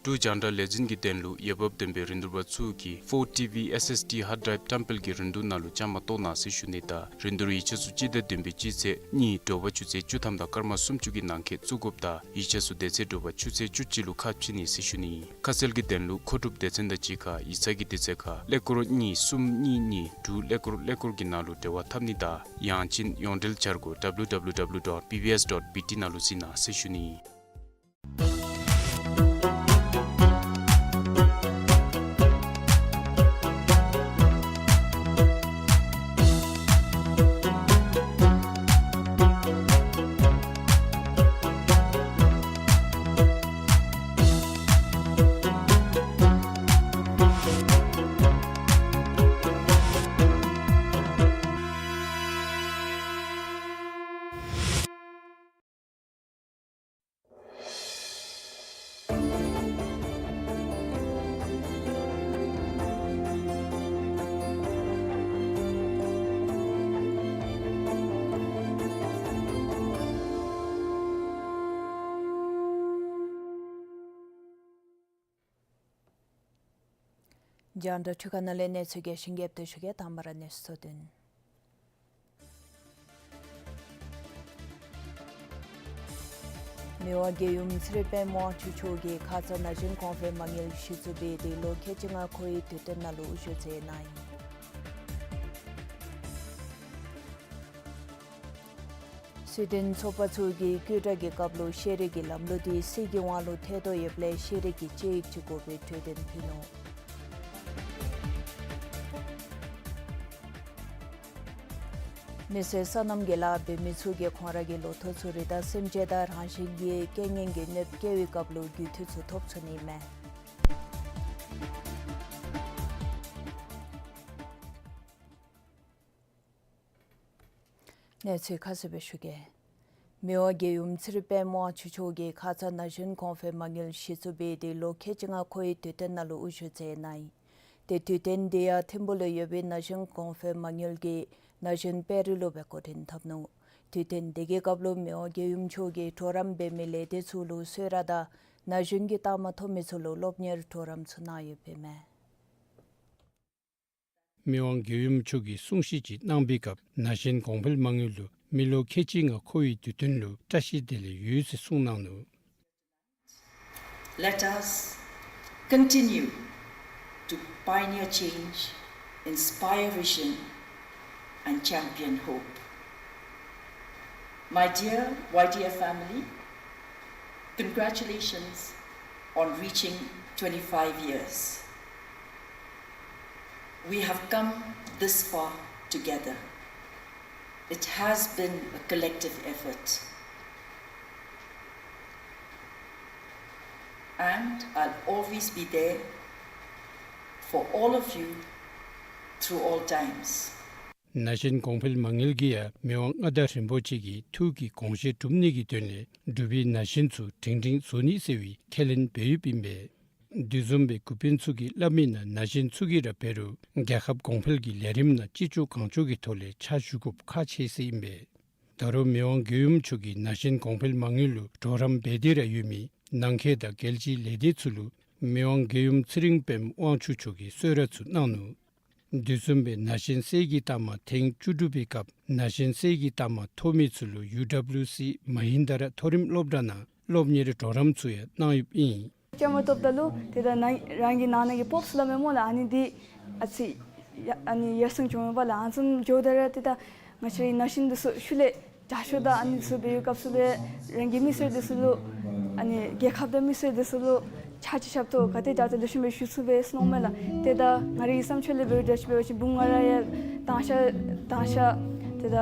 འབྲུག་རྒྱང་བསྒྲགས་ལས་འཛིན་གྱི་དོན་ལུ་འོས་འབབ་ལྡན་པའི་རིན་བསྡུར་པ་ཚུ་གིས་ཕོར་ཊི་ཝི་ཨེསི་ཨེསི་ཌི་ཧརཌ་ཌི་རའིབ་བཀྲམ་སྤེལ་གྱི་རིན་བསྡུར་ནང་ལུ་བཅའ་མར་གཏོགས་གནང་ཟེར་ཞུ་ནི་དང་རིན་བསྡུར་ཡིག་ཆ་ཚུ་སྤྱི་ཟླ་བདུན་པའི་སྤྱི་ཚེས་གཉིས་དྲོ་པ་ཆུ་ཚོད་བཅུ་ཐམ་དང་སྐར་མ་སུམ་ཅུ་གི་ནང་འཁོད་བཙུགས་དགོཔ་དང་ཡིག་ཆ་ཚུ་དེ་ཚེ་དྲོ་པ་ཆུ་ཚོད་བཅུ་གཅིག་ལུ་ཁ་ཕྱེ་ནི་ཟེར་ཞུ་ནི། ཁ་གསལ་གྱི་དོན་ལུ་མཁོ་སྒྲུབ་སྡེ་ཚན་དང་གཅིག་ཁར་ཡིག་ཚང་གི་དུས་ཚོད་ཁར་ཀླད་ཀོར་གཉིས་གསུམ་གཉིས་གཉིས་དྲུག་ཀླད་ཀོར་ཀླད་ཀོར་གྱི་ནང་ལུ་འབྲེལ་བ་འཐབ་ནི་དང་ཡང་ཅིན་ཡོངས་འབྲེལ་འཆར་སྒོ་ཌབ་ལིའུ་ཌབ་ལིའུ་ཌབ་ལིའུ་ཌོཊ་བི་བི་ཨེསི་ཌོཊ་བི་ཊི་ནང་ལུ་གཟིགས་གནང་ཟེར་ཞུ་ནི། རྒྱང་བསྒྲགས་འཕྲུལ་ཁང་ནང་ལས་གནས་ཚུལ་རྒྱས་ཤིང་རྒྱསཔ་སྦེ་ཞུ་གེ། དང་པ་ར་གནས་ཚུལ་གཙོ་དོན། མི་དབང་རྒྱལ་ཡུམ་ཚེ་རིང་པདྨ་དབང་ཕྱུག་མཆོག་གིས་ཁ་ཙ་ན་གཞོན་གོང་འཕེལ་མ་དངུལ་གཞི་བཙུགས་འབད་དེ་ལོ་ཁལ་གཅིག་ལྔ་འཁོར་བའི་དུས་སྟོན་ནང་ལུ་དབུ་བཞུགས་མཛད་གནང་ཡི། སུའེ་ཌེན་ཚོགས་པ་ཚུ་གིས་སྐུལ་ལྕག་གི་སྐབས་ལུ་ཤེས་རིག་གི་ལམ་ལུགས་འདི་སྲིད་ཀྱི་དབང་ལུ་ཐལ་དོ་ཡོདཔ་ལས་ཤེས་རིག་གི་དཔྱད་ཡིག་ཅིག་དགོ་པའི་གྲོས་དོན་ཕུལ་ནུག། མི་སེར་སོ་ནམ་གྱི་ལཱ་འབད་མི་ཚུ་གིས་ཁོང་ར་གི་ལོ་ཐོག་ཚུ་རི་དྭགས་སེམས་ཅན་དང་རང་བཞིན་གྱི་རྐྱེན་ངན་གྱི་གནོདཔ་བཀལ་བའི་སྐབས་ལུ་རྒུད་འཐུས་ཚུ་ཐོབ་ཚུགས་ནི་མས། གནས་ཚུལ་ཁ་གསལ་སྦེ་ཞུ་གེ། མི་དབང་རྒྱལ་ཡུམ་ཚེ་རིང་པདྨ་དབང་ཕྱུག་མཆོག་གིས་ཁ་ཙ་ན་གཞོན་གོང་འཕེལ་མ་དངུལ་གཞི་བཙུགས་འབད་དེ་ལོ་ཁལ་གཅིག་ལྔ་འཁོར་བའི་དུས་སྟོན་ནང་ལུ་དབུ་བཞུགས་མཛད་གནང་ཡི། ཏེ་དུས་སྟོན་དེ་ཡང་ཐིམ་ཕུག་ལུ་ཡོད་པའི་ན་གཞོན་གོང་འཕེལ་མ་དངུལ་གྱི་ན་གཞོན་དཔལ་རི་ལུ་སྦེ་འགོ་འདྲེན་འཐབ་ནུག། དུས་སྟོན་དེ་གི་སྐབས་ལུ་མི་དབང་རྒྱལ་ཡུམ་མཆོག་གིས་གྲོགས་རམ་འབད་མི་ལས་སྡེ་ཚུ་ལུ་གསོལ་རས་དང་ ན་གཞོན་གྱི་རྟགས་མ་ཐོབ་མི་ཚུ་ལུ་སློབ་གཉེར་གྲོགས་རམ་ཚུ་གནང་ཡོདཔ་ཨིན་མས། མི་དབང་རྒྱལ་ཡུམ་མཆོག་གིས་གསུང་བཤད་ཅིག་གནང་བའི་སྐབས་ན་གཞོན་གོང་འཕེལ་མ་དངུལ་ལུ་མི་ལོ་ཁལ་གཅིག་ལྔ་འཁོར་བའི་དུས་སྟོན་ལུ་བཀྲ་ཤིས་བདེ་ལེགས་ཡོད་ཟེར་གསུངས་གནང་ནུག། Let us continue to pioneer change, inspire vision, and champion hope. My dear Y D F family, congratulations on reaching twenty-five years. We have come this far together. It has been a collective effort. And I'll always be there for all of you through all times. ན་གཞོན་གོང་འཕེལ་མ་དངུལ་གྱིས་ཡང་མི་དབང་མངའ་བདག་རིན་པོ་ཆེ་གི་ཐུགས་ཀྱི་དགོངས་བཞེད་སྒྲུབ་ནི་གི་དོན་ལས་འབྲུག་པའི་ན་གཞོན་ཚུ་སྒྲིང་སྒྲིང་བཟོ་ནི་ཟེར་བའི་ཁས་ལེན་འབད་ཡོདཔ་ཨིན་པས། འདི་བཟུམ་སྦེ་འགོ་དཔོན་ཚུ་གིས་སླབ་མི་ནང་ན་གཞོན་ཚུ་གིས་ར་འབད་རུང་རྒྱལ་ཁབ་གོང་འཕེལ་གྱི་ལས་རིམ་ནང་ཅི་ལྕོགས་གང་ལྕོགས་ཀྱི་ཐོག་ལས་ཕྱག་ཞུ་དགོཔ་ཁག་ཆེ་ཟེར་ཨིན་པས། ད་རུང་མི་དབང་རྒྱལ་ཡུམ་མཆོག་གིས་ན་གཞོན་གོང་འཕེལ་མ་དངུལ་ལུ་གྲོགས་རམ་འབད་དེ་ར་ཡོད་མི་ནང་འཁོད་དང་རྒྱལ་སྤྱིའི་ལས་སྡེ་ཚུ་ལུ་མི་དབང་རྒྱལ་ཡུམ་ཚེ་རིང་དཔལམོ་དབང་ཕྱུག་མཆོག་གིས་གསོལ་རས་ཚུ་གནང་ནུག། དེ་བཟུམ་སྦེ་ན་གཞོན་གསེར་གྱི་རྟགས་མ་ཐེངས་བཅུ་དྲུག་པའི་སྐབས་ན་གཞོན་གསེར་གྱི་རྟགས་མ་ཐོབ་མི་ཚུ་ལུ་ཡུ་ཌབ་ལུ་སི་མ་ཧིན་དཱ་ར་མཐོ་རིམ་སློབ་གྲྭ་ནང་སློབ་གཉེར་གྲོགས་རམ་ཚུ་ཡང་གནང་ཡོདཔ་ཨིན། བཅའ་མར་གཏོགསཔ་ད་ལུ་ཏེ་ད་ནཱ་རང་གི་ནང་ན་གི་སྤོབས་སླབ་མས་སྨོ་ལགས། ཨ་ནི་འདི་ཨ་ཙི་ཡ་ཨ་ནི་ཡར་སེང་འགྱོ་མས་པ་ལགས། ཨ་ཙམ་འགྱོཝ་ད་ར་ཏེ་ད་ང་བཅས་རའི་ན་གཞོན་འདི་ཚུ་ཤུལ་ལས་རྒྱ་ཤོག་དང་ཨ་ནི་ཚུ་འབད་བའི་སྐབས་སུ་ལས་རང་གི་མི་སེར་འདི་ཚུ་ལུ་ཨ་ནི་རྒྱལ་ཁབ་དང་མི་སེར་འདི་ཚུ་ལུ་ཕྱག་ཕྱི་ཞབས་ཏོག་ག་དེ་རྒྱ་ཆེ་ལེགས་ཤོམ་སྦེ་ཞུ་ཚུགས་པས་ཟེར་མནོཝ་མས་ལགས། ཏེ་ད་ང་རའི་བསམ་འཆར་ལས་འབད་རུང་འདྲ་ཅིག་འབད་བ་ཅིན་བུམོ་ང་ར་ཡང་དང་ཤ་དང་ཤ་ཏེ་ད་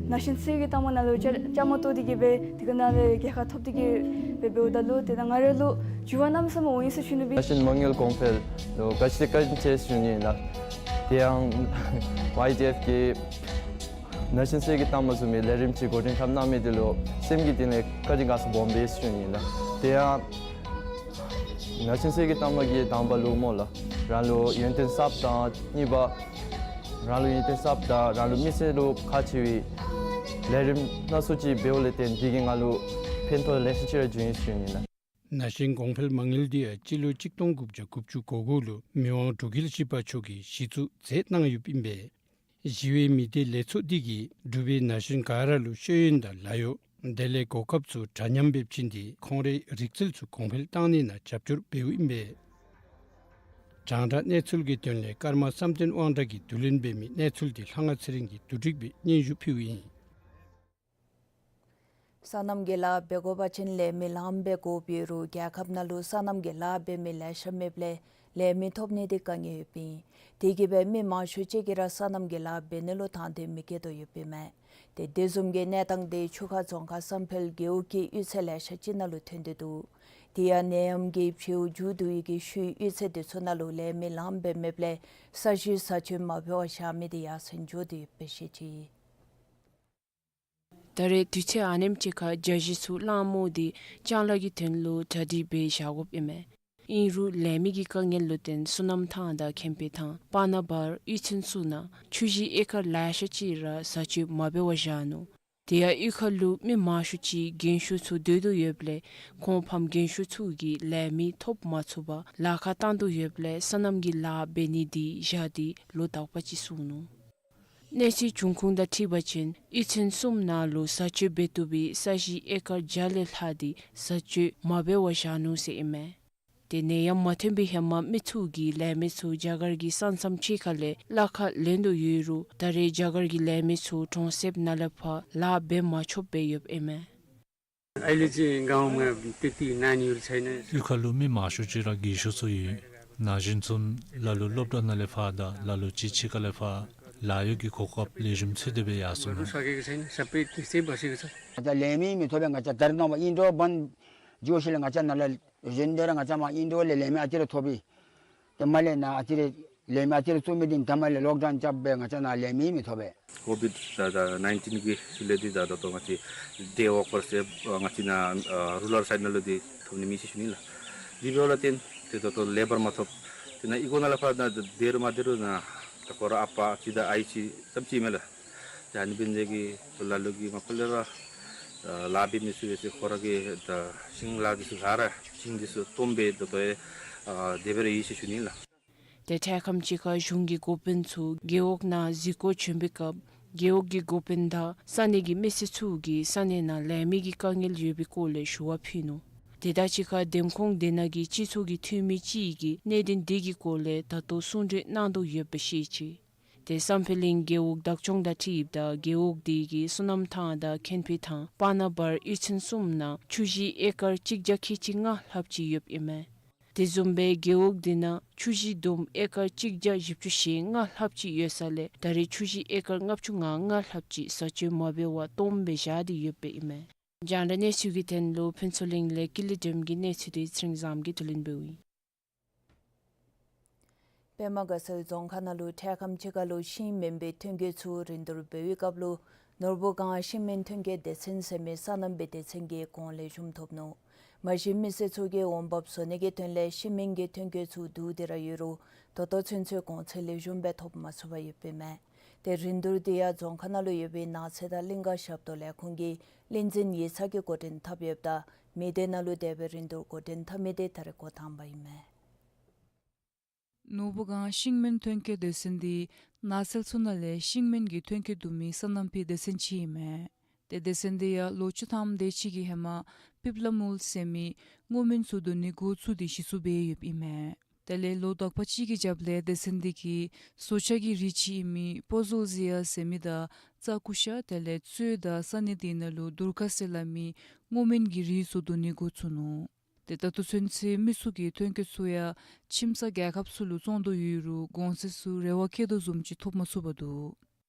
ན་གཞོན་གསེར་གྱི་རྟགས་མ་ནང་ལུ་བཅའ་བཅའ་མར་གཏོགས་ཏེ་གིས་སྦེ་དེ་གི་ནང་ལས་རྒྱལ་ཁ་ཐོབ་སྟེ་གིས་སྦེ་འབདཝ་ད་ལུ་ཏེ་ད་ང་ར་ལུ་འགྱུར་བ་གནམ་མེད་ས་མེད་འོང་ཡི་ཟེར་ཞུ་ནི་སྦེ། ན་གཞོན་མ་དངུལ་གོང་འཕེལ་ལུ་ག་ཅི་དེ་བཀའ་དྲིན་ཆེ་ཟེར་ཞུ་ནི་ཨིན་ལགས། དེ་ཡང་ཝའི་ཌི་ཨེཕ་གིས་ན་གཞོན་གསེར་གྱི་རྟགས་མ་བཟུམ་མའི་ལས་རིམ་ཅིག་འགོ་འདྲེན་འཐབ་གནང་མི་འདི་ལུ་སེམས་ཀྱི་གཏིང་ལས་བཀའ་དྲིན་དགའ་ཚོར་སྦོམ་སྦེ་ཟེར་ཞུ་ནི་ཨིན་ལགས། དེ་ཡང་ན་གཞོན་གསེར་གྱི་རྟགས་མ་གིས་དང་པ་ལུ་སྨོ་ལགས། རང་ལུ་ཡོན་ཏན་གསརཔ་དང་གཉིས་པ་རང་ལུ་ཡོན་ཏན་གསརཔ་དང་རང་ལུ་མི་སེར་ལུ་ཁག་ཆེ་བའི་ལས་རིམ་སྣ་ཚོགས་ཅིག་འབདཝ་ལས་བརྟེན་འདི་གིས་ང་ལུ་ཕན་ཐོགས་ལེ་ཤ་ཅིག་ར་བྱུང་ཡི་ཟེར་ཞུ་ནི་ཨིན་ལགས། ན་གཞོན་གོང་འཕེལ་མ་དངུལ་འདི་ཡང་སྤྱི་ལོ་གཅིག་སྟོང་དགུ་བརྒྱ་དགུ་བཅུ་གོ་དགུ་ལུ་མི་དབང་འབྲུག་རྒྱལ་བཞི་པ་མཆོག་གིས་གཞི་བཙུགས་མཛད་གནང་ཡོདཔ་ཨིན་པས། ཞི་བའི་མི་སྡེ་ལས་ཚོགས་འདི་གིས་འབྲུག་པའི་ན་གཞོན་ག་ར་ལུ་ཤེས་ཡོན་དང་ལཱ་གཡོག་དེ་ལས་གོ་སྐབས་ཚུ་འདྲ་མཉམ་སྦེ་བྱིན་ཏེ་ཁོང་རའི་རིག་རྩལ་ཚུ་གོང་འཕེལ་བཏང་ནི་ནང་རྒྱབ་སྐྱོར་འབདཝ་ཨིན་པས། རྒྱང་བསྒྲགས་གནས་ཚུལ་གྱི་དོན་ལས་ཀརྨ་བསམ་གཏན་དབང་གྲགས་ཀྱིས་བསྡུ་ལེན་འབད་མི་གནས་ཚུལ་འདི་ལྷ་དབང་ཚེ་རིང་གིས་བསྡུ་སྒྲིག་སྦེ་སྙན་ཞུ་ཕུལཝ་ཨིན། སོ་ནམ་གྱི་ལཱ་འབད་དགོ་པ་ཅིན་ལས་མི་ལངམ་སྦེ་དགོཔ་ཨིན་རུང་རྒྱལ་ཁབ་ནང་ལུ་སོ་ནམ་གྱི་ལཱ་འབད་མི་ལེ་ཤ་མེདཔ་ལས་ལས་མི་ཐོབ་ནི་འདི་དཀའ་ངལ་ཡོདཔ་ཨིན། དེ་གིས་སྦེ་མི་མང་ཤོས་ཅིག་གིས་ར་སོ་ནམ་གྱི་ལཱ་འབད་ནི་ལུ་དང་འདོད་མི་བསྐྱེད་དོ་ཡོདཔ་ཨིན་མས། ཏེ་དེ་བཟུམ་གྱི་གནས་སྟངས་འདི་ཆུ་ཁ་རྫོང་ཁག་བསམ་འཕེལ་རྒེད་འོག་གི་གཡུས་ཚན་ལེ་ཤ་ཅིག་ནང་ལུ་ཐོན་ཏེ་འདུག། དེ་ཡང་ནད་ཡམས་ཀྱི་བྱེལཝ་མཇུག་བསྡུ་ཡི་གི་ཤུལ་གཡུས་ཚན་དེ་ཚུ་ནང་ལུ་ལས་མི་ལངམ་སྦེ་མེདཔ་ལས་ས་གཞི་ས་སྤྱོད་མ་འབད་བར་བཞག་མི་འདི་ཡར་སེང་འགྱོ་སྟེ་ཡོདཔ་སྦེ་བཤད་ཅི། ད་རེས་དུས་ཚོད་ཨ་ནེམ་ཅིག་ཁར་རྒྱ་གཞིས་ཚུ་གླང་མོ་འདི་ལྕང་ལཱ་གི་དོན་ལུ་གྲ་སྒྲིག་འབད་བཞག་དགོཔ་ཨིན་མས། ཨིན་རུང་ལས་མི་གི་དཀའ་ངལ་ལུ་བརྟེན་བསོད་ནམས་ཐང་དང་ཁེམ་པའི་ཐང་པ་ན་བར་གཡུས་ཚན་ཚུ་ནང་ཆུ་གཞི་ཨེ་ཀར་ལེ་ཤ་ཅིག་ར་ས་སྤྱོད་མ་འབད་བར་བཞག་ནུག། དེ་ཡང་གཡུས་ཁ་ལུ་མི་མང་ཤོས་ཅིག་རྒན་ཤོས་ཚུ་སྡོད་དོ་ཡོདཔ་ལས་ཁོང་ཕམ་རྒན་ཤོས་ཚུ་གིས་ལས་མི་ཐོབ་མ་ཚུགས་པར་ལཱ་ཁག་བཏང་དོ་ཡོདཔ་ལས་སོ་ནམ་གྱི་ལཱ་འབད་ནི་འདི་བཞག་སྟེ་ལོ་དག་པ་ཅིག་སོང་ནུག། གནས་ཚུལ་བྱུང་ཁུངས་དང་འཁྲིལ་བ་ཅིན་གཡུས་ཚན་གསུམ་ནང་ལུ་ས་སྤྱོད་འབད་བཏུབ་པའི་ས་གཞི་ཨེ་ཀར་བརྒྱ་ལས་ལྷག་འདི་ས་སྤྱོད་མ་འབད་བར་བཞག་ནུག་ཟེར་ཨིན་མས། ཏེ་ནད་ཡམས་མ་ཐོན་པའི་ཧེ་མ་མི་ཚུ་གིས་ལས་མི་ཚུ་རྒྱ་གར་གྱི་ས་མཚམས་ཕྱི་ཁ་ལས་གླ་ཁར་ལེན་དོ་ཡོད་རུང་ད་རེས་རྒྱ་གར་གྱི་ལས་མི་ཚུ་གྲོང་གསེབ་ནང་ལས་ཕར་ལཱ་འབད་མ་ཆོགཔ་སྦེ་ཡོདཔ་ཨིན་མས། अहिलेको चाहिँ गाउँमा त्यति नानीहरू छैन। གཡུས་ཁ་ལུ་མི་མང་ཤོས་ཅིག་ར་རྒས་ཤོས་ཚུ་ཨིན། ན་གཞོན་ཚུ་ལ་ལུ་སློབ་གྲྭ་ནང་ལས་ཕར་དང་ལ་ལུ་ཅིག་ཕྱི་ཁ་ལས་ཕར་ལཱ་གཡོག་གི་གོ་སྐབས་ལེགས་ཤོམ་འཚོལ་ཏེ་སྦེ་ཡར་སོང་ནུག། सकेको छैन, सबै त्यस्तै बसेको छ। ང་བཅས་ལས་མི་མི་ཐོབ་པས། ང་བཅས་ད་རེས་ནངས་པ་ཨིན་འགྲོ་བན་འགྱོ་ཞིནམ་ལས་ང་བཅས་ནཱ་ལས་གཞན་དེ་ར་ང་བཅས་མར་ཨིན་འགྲོ་ལས་ལས་མི་ཨ་ཙི་རེ་ཐོབ་ཨིན། ཏེ་མར་ལས་ནཱ་ཨ་ཙི་རེ་ལས་མི་ཨ་ཙི་རེ་བཙུགས་མི་འདི་ད་མར་ལས་ལོག་ཌའུན་རྐྱབ་སྦེ་ང་བཅས་ནཱ་ལས་མི་མི་ཐོབ་པས། ཀོ་ཝིཌ་ད་ད་ནའིན་ཊིན་གི་ཤུལ་ལས་འདི་ད་ད་ལྟོ་ང་བཅས་ཌེ་ཝོར་ཀརསི་ཟེར་ང་བཅས་ནཱ་རུ་རལ་སའིཌ་ནང་ལུ་འདི་ཐོབ་ནི་མེད་ཟེར་ཞུ་ནི་ལགས། འདི་འབདཝ་ལས་བརྟེན་ཏེ་ད་ལྟོ་ལེ་བར་མ་ཐོབ། ཏེ་ནཱ་གཡུས་སྒོ་ནང་ལས་ཕར་ནཱ་སྡོད་རུང་མ་སྡོད་རུང་ནཱ་ད་ཁོ་ར་ཨ་པ་ཅིག་དང་ཨའི་ཅིག་ཙམ་ཅིག་མས་ལགས། ཏེ་ཨ་ནི་འབད་ནི་དེ་གིས་ལ་ལུ་གིས་མ་པ་ལས་ར་ ཨ་ལཱ་འབད་མི་ཚུ་ཡོད་ཟེར་ཁོ་ར་གིས་ད་ཤིང་ལཱ་འདི་ཚུ་ལཱ་ར་ཤིང་འདི་ཚུ་སྟོངམ་སྦེ་ད་ལྟོ་ཡང་ཨ་དེ་སྦེ་ར་ཡོད་ཟེར་ཞུ་ནི་ལགས། ཏེ་འཕྲལ་ཁམས་ཅིག་ཁར་གཞུང་གི་འགོ་དཔོན་ཚུ་རྒེད་འོག་ནང་གཟིགས་སྐོར་བྱོན་པའི་སྐབས་རྒེད་འོག་གི་འགོ་དཔོན་དང་ས་གནས་ཀྱི་མི་སེར་ཚུ་གིས་ས་གནས་ནང་ལས་མི་གི་དཀའ་ངལ་ཡོད་པའི་སྐོར་ལས་ཞུ་བ་ཕུལ་ནུག། དེ་དང་གཅིག་ཁར་འདེམས་ཁོངས་དེ་ནང་གི་སྤྱི་ཚོགས་ཀྱི་འཐུས་མི་ཅིག་གིས་གནད་དོན་དེ་གི་སྐོར་ལས་ད་ལྟོ་གསུང་གྲོས་གནང་དོ་ཡོདཔ་སྦེ་བཤད་ཅི། ཏེ་བསམ་འཕེལ་གླིང་རྒེད་འོག་བདག་སྐྱོང་དང་འཁྲིལཝ་ད་རྒེད་འོག་དེ་གི་སོ་ནམ་ཐང་དང་ཁེན་ཕི་ཐང་པ་ན་བར་གཡུས་ཚན་གསུམ་ནང་ཆུ་གཞི་ཨེ་ཀར་གཅིག་བརྒྱ་ཁལ་གཅིག་ལྔ་ལྷགཔ་ཅིག་ཡོདཔ་ཨིན་མས། དེ་བཟུམ་སྦེ་རྒེད་འོག་དེ་ནང་ཆུ་གཞི་དུམ་ཨེ་ཀར་གཅིག་བརྒྱ་བཞི་བཅུ་ཞེ་ལྔ་ལྷགཔ་ཅིག་ཡོད་ས་ལས་ད་རེས་ཆུ་གཞི་ཨེ་ཀར་ལྔ་བཅུ་ང་ལྔ་ལྷགཔ་ཅིག་བཟའ་སྤྱོད་མ་འབད་བར་སྟོངམ་སྦེ་བཞག་སྟེ་ཡོདཔ་ཨིན་མས། རྒྱང་བསྒྲགས་གནས་ཚུལ་གྱི་དོན་ལུ་ཕུན་ཚོགས་གླིང་ལས་ཀུན་ལེགས་སྒྲོལམ་གྱི་གནས་ཚུལ་དེ་ཚེ་རིང་བཟངམོ་གིས་བསྡུ་ལེན་འབདཝ་ཨིན། པདྨ་དགའ་ཚལ་རྫོང་ཁག་ནང་ལུ་འཕྲལ་ཁམས་ཅིག་ཁར་ལུ་ཤིང་སྨན་པའི་ཐོན་སྐྱེད་ཚུ་རིན་བསྡུར་འབད་བའི་སྐབས་ལུ་ནོར་བུ་སྒང་ཤིང་སྨན་ཐོན་སྐྱེད་སྡེ་ཚན་ཟེར་མི་སོ་ནམ་པའི་སྡེ་ཚན་གྱིས་གོང་ལེགས་ཤོམ་ཐོབ་ནུག། མ་གཞི་མི་སེར་ཚུ་གིས་འོང་འབབ་བཟོ་ནི་གི་དོན་ལས་ཤིང་སྨན་གྱི་ཐོན་སྐྱེད་ཚུ་བསྡུ་སྟེ་ར་ཡོད་རུང་ད་ལྟོ་ཚུན་ཚོད་གོང་ཚད་ལེགས་ཤོམ་སྦེ་ཐོབ་མ་ཚུགས་པར་ཡོདཔ་ཨིན་མས། ཏེ་རིན་བསྡུར་དེ་ཡང་རྫོང་ཁག་ནང་ལུ་ཡོད་པའི་ནགས་ཚལ་དང་གླིང་ཀ་ཞབས་ཏོག་ལས་ཁུངས་ཀྱི་བློན་འཛིན་ཡིག་ཚང་གིས་འགོ་འདྲེན་འཐབ་ཡོདཔ་ད་མི་སྡེ་ནང་ལུ་དེ་སྦེ་རིན་བསྡུར་འགོ་འདྲེན་འཐབ་མི་དེ་ད་རེས་འགོ་དང་པ་ཨིན་མས། ནོར་བུ་སྒང་ཤིང་སྨན་ཐོན་སྐྱེད་སྡེ་ཚན་དེ་ནགས་ཚལ་ཚུ་ནང་ལས་ཤིང་སྨན་གྱི་ཐོན་སྐྱེད་བསྡུ་མི་སོ་ནམ་པའི་སྡེ་ཚན་ཅིག་ཨིན་མས། ཏེ་སྡེ་ཚན་དེ་ཡང་ལོ་བཅུ་ཐམ་དེ་ཅིག་གི་ཧེ་མ་པིབ་ལ་མུལ་ཟེར་མི་སྔོ་སྨན་ཚུ་བསྡུ་ནི་འགོ་བཙུགས་ཏེ་གཞི་བཙུགས་འབད་ཡོདཔ་ཨིན་མས། དེ་ལས་ལོ་དག་པ་ཅིག་གི་རྒྱབ་ལས་སྡེ་ཚན་དེ་གིས་ཟོ་ཆ་གི་རིགས་ཅིག་ཨིན་མི་པོ་ཟོལ་ཟི་ཡ་ཟེར་མི་དང་རྩྭ་ཀུ་ཤ་དེ་ལས་ཚོད་དང་ས་གནས་དེ་ནང་ལུ་དུར་ཁ་ཟེར་སླབ་མི་སྔོ་སྨན་གྱི་རིགས་ཚུ་བསྡུ་ནི་འགོ་བཙུགས་ནུག། ཏེ་ད་ལྟོ་ཚུན་ཚོད་མི་ཚུ་གིས་ཐོན་སྐྱེད་ཚུ་ཡང་ཁྱིམ་ཚང་རྒྱལ་ཁབ་ཚུ་ལུ་བཙོང་དོ་ཡོད་རུང་གོང་ཚད་ཚུ་རེ་བ་བསྐྱེད་དོ་བཟུམ་ཅིག་ཐོབ་མ་ཚུགས་པར་འདུག།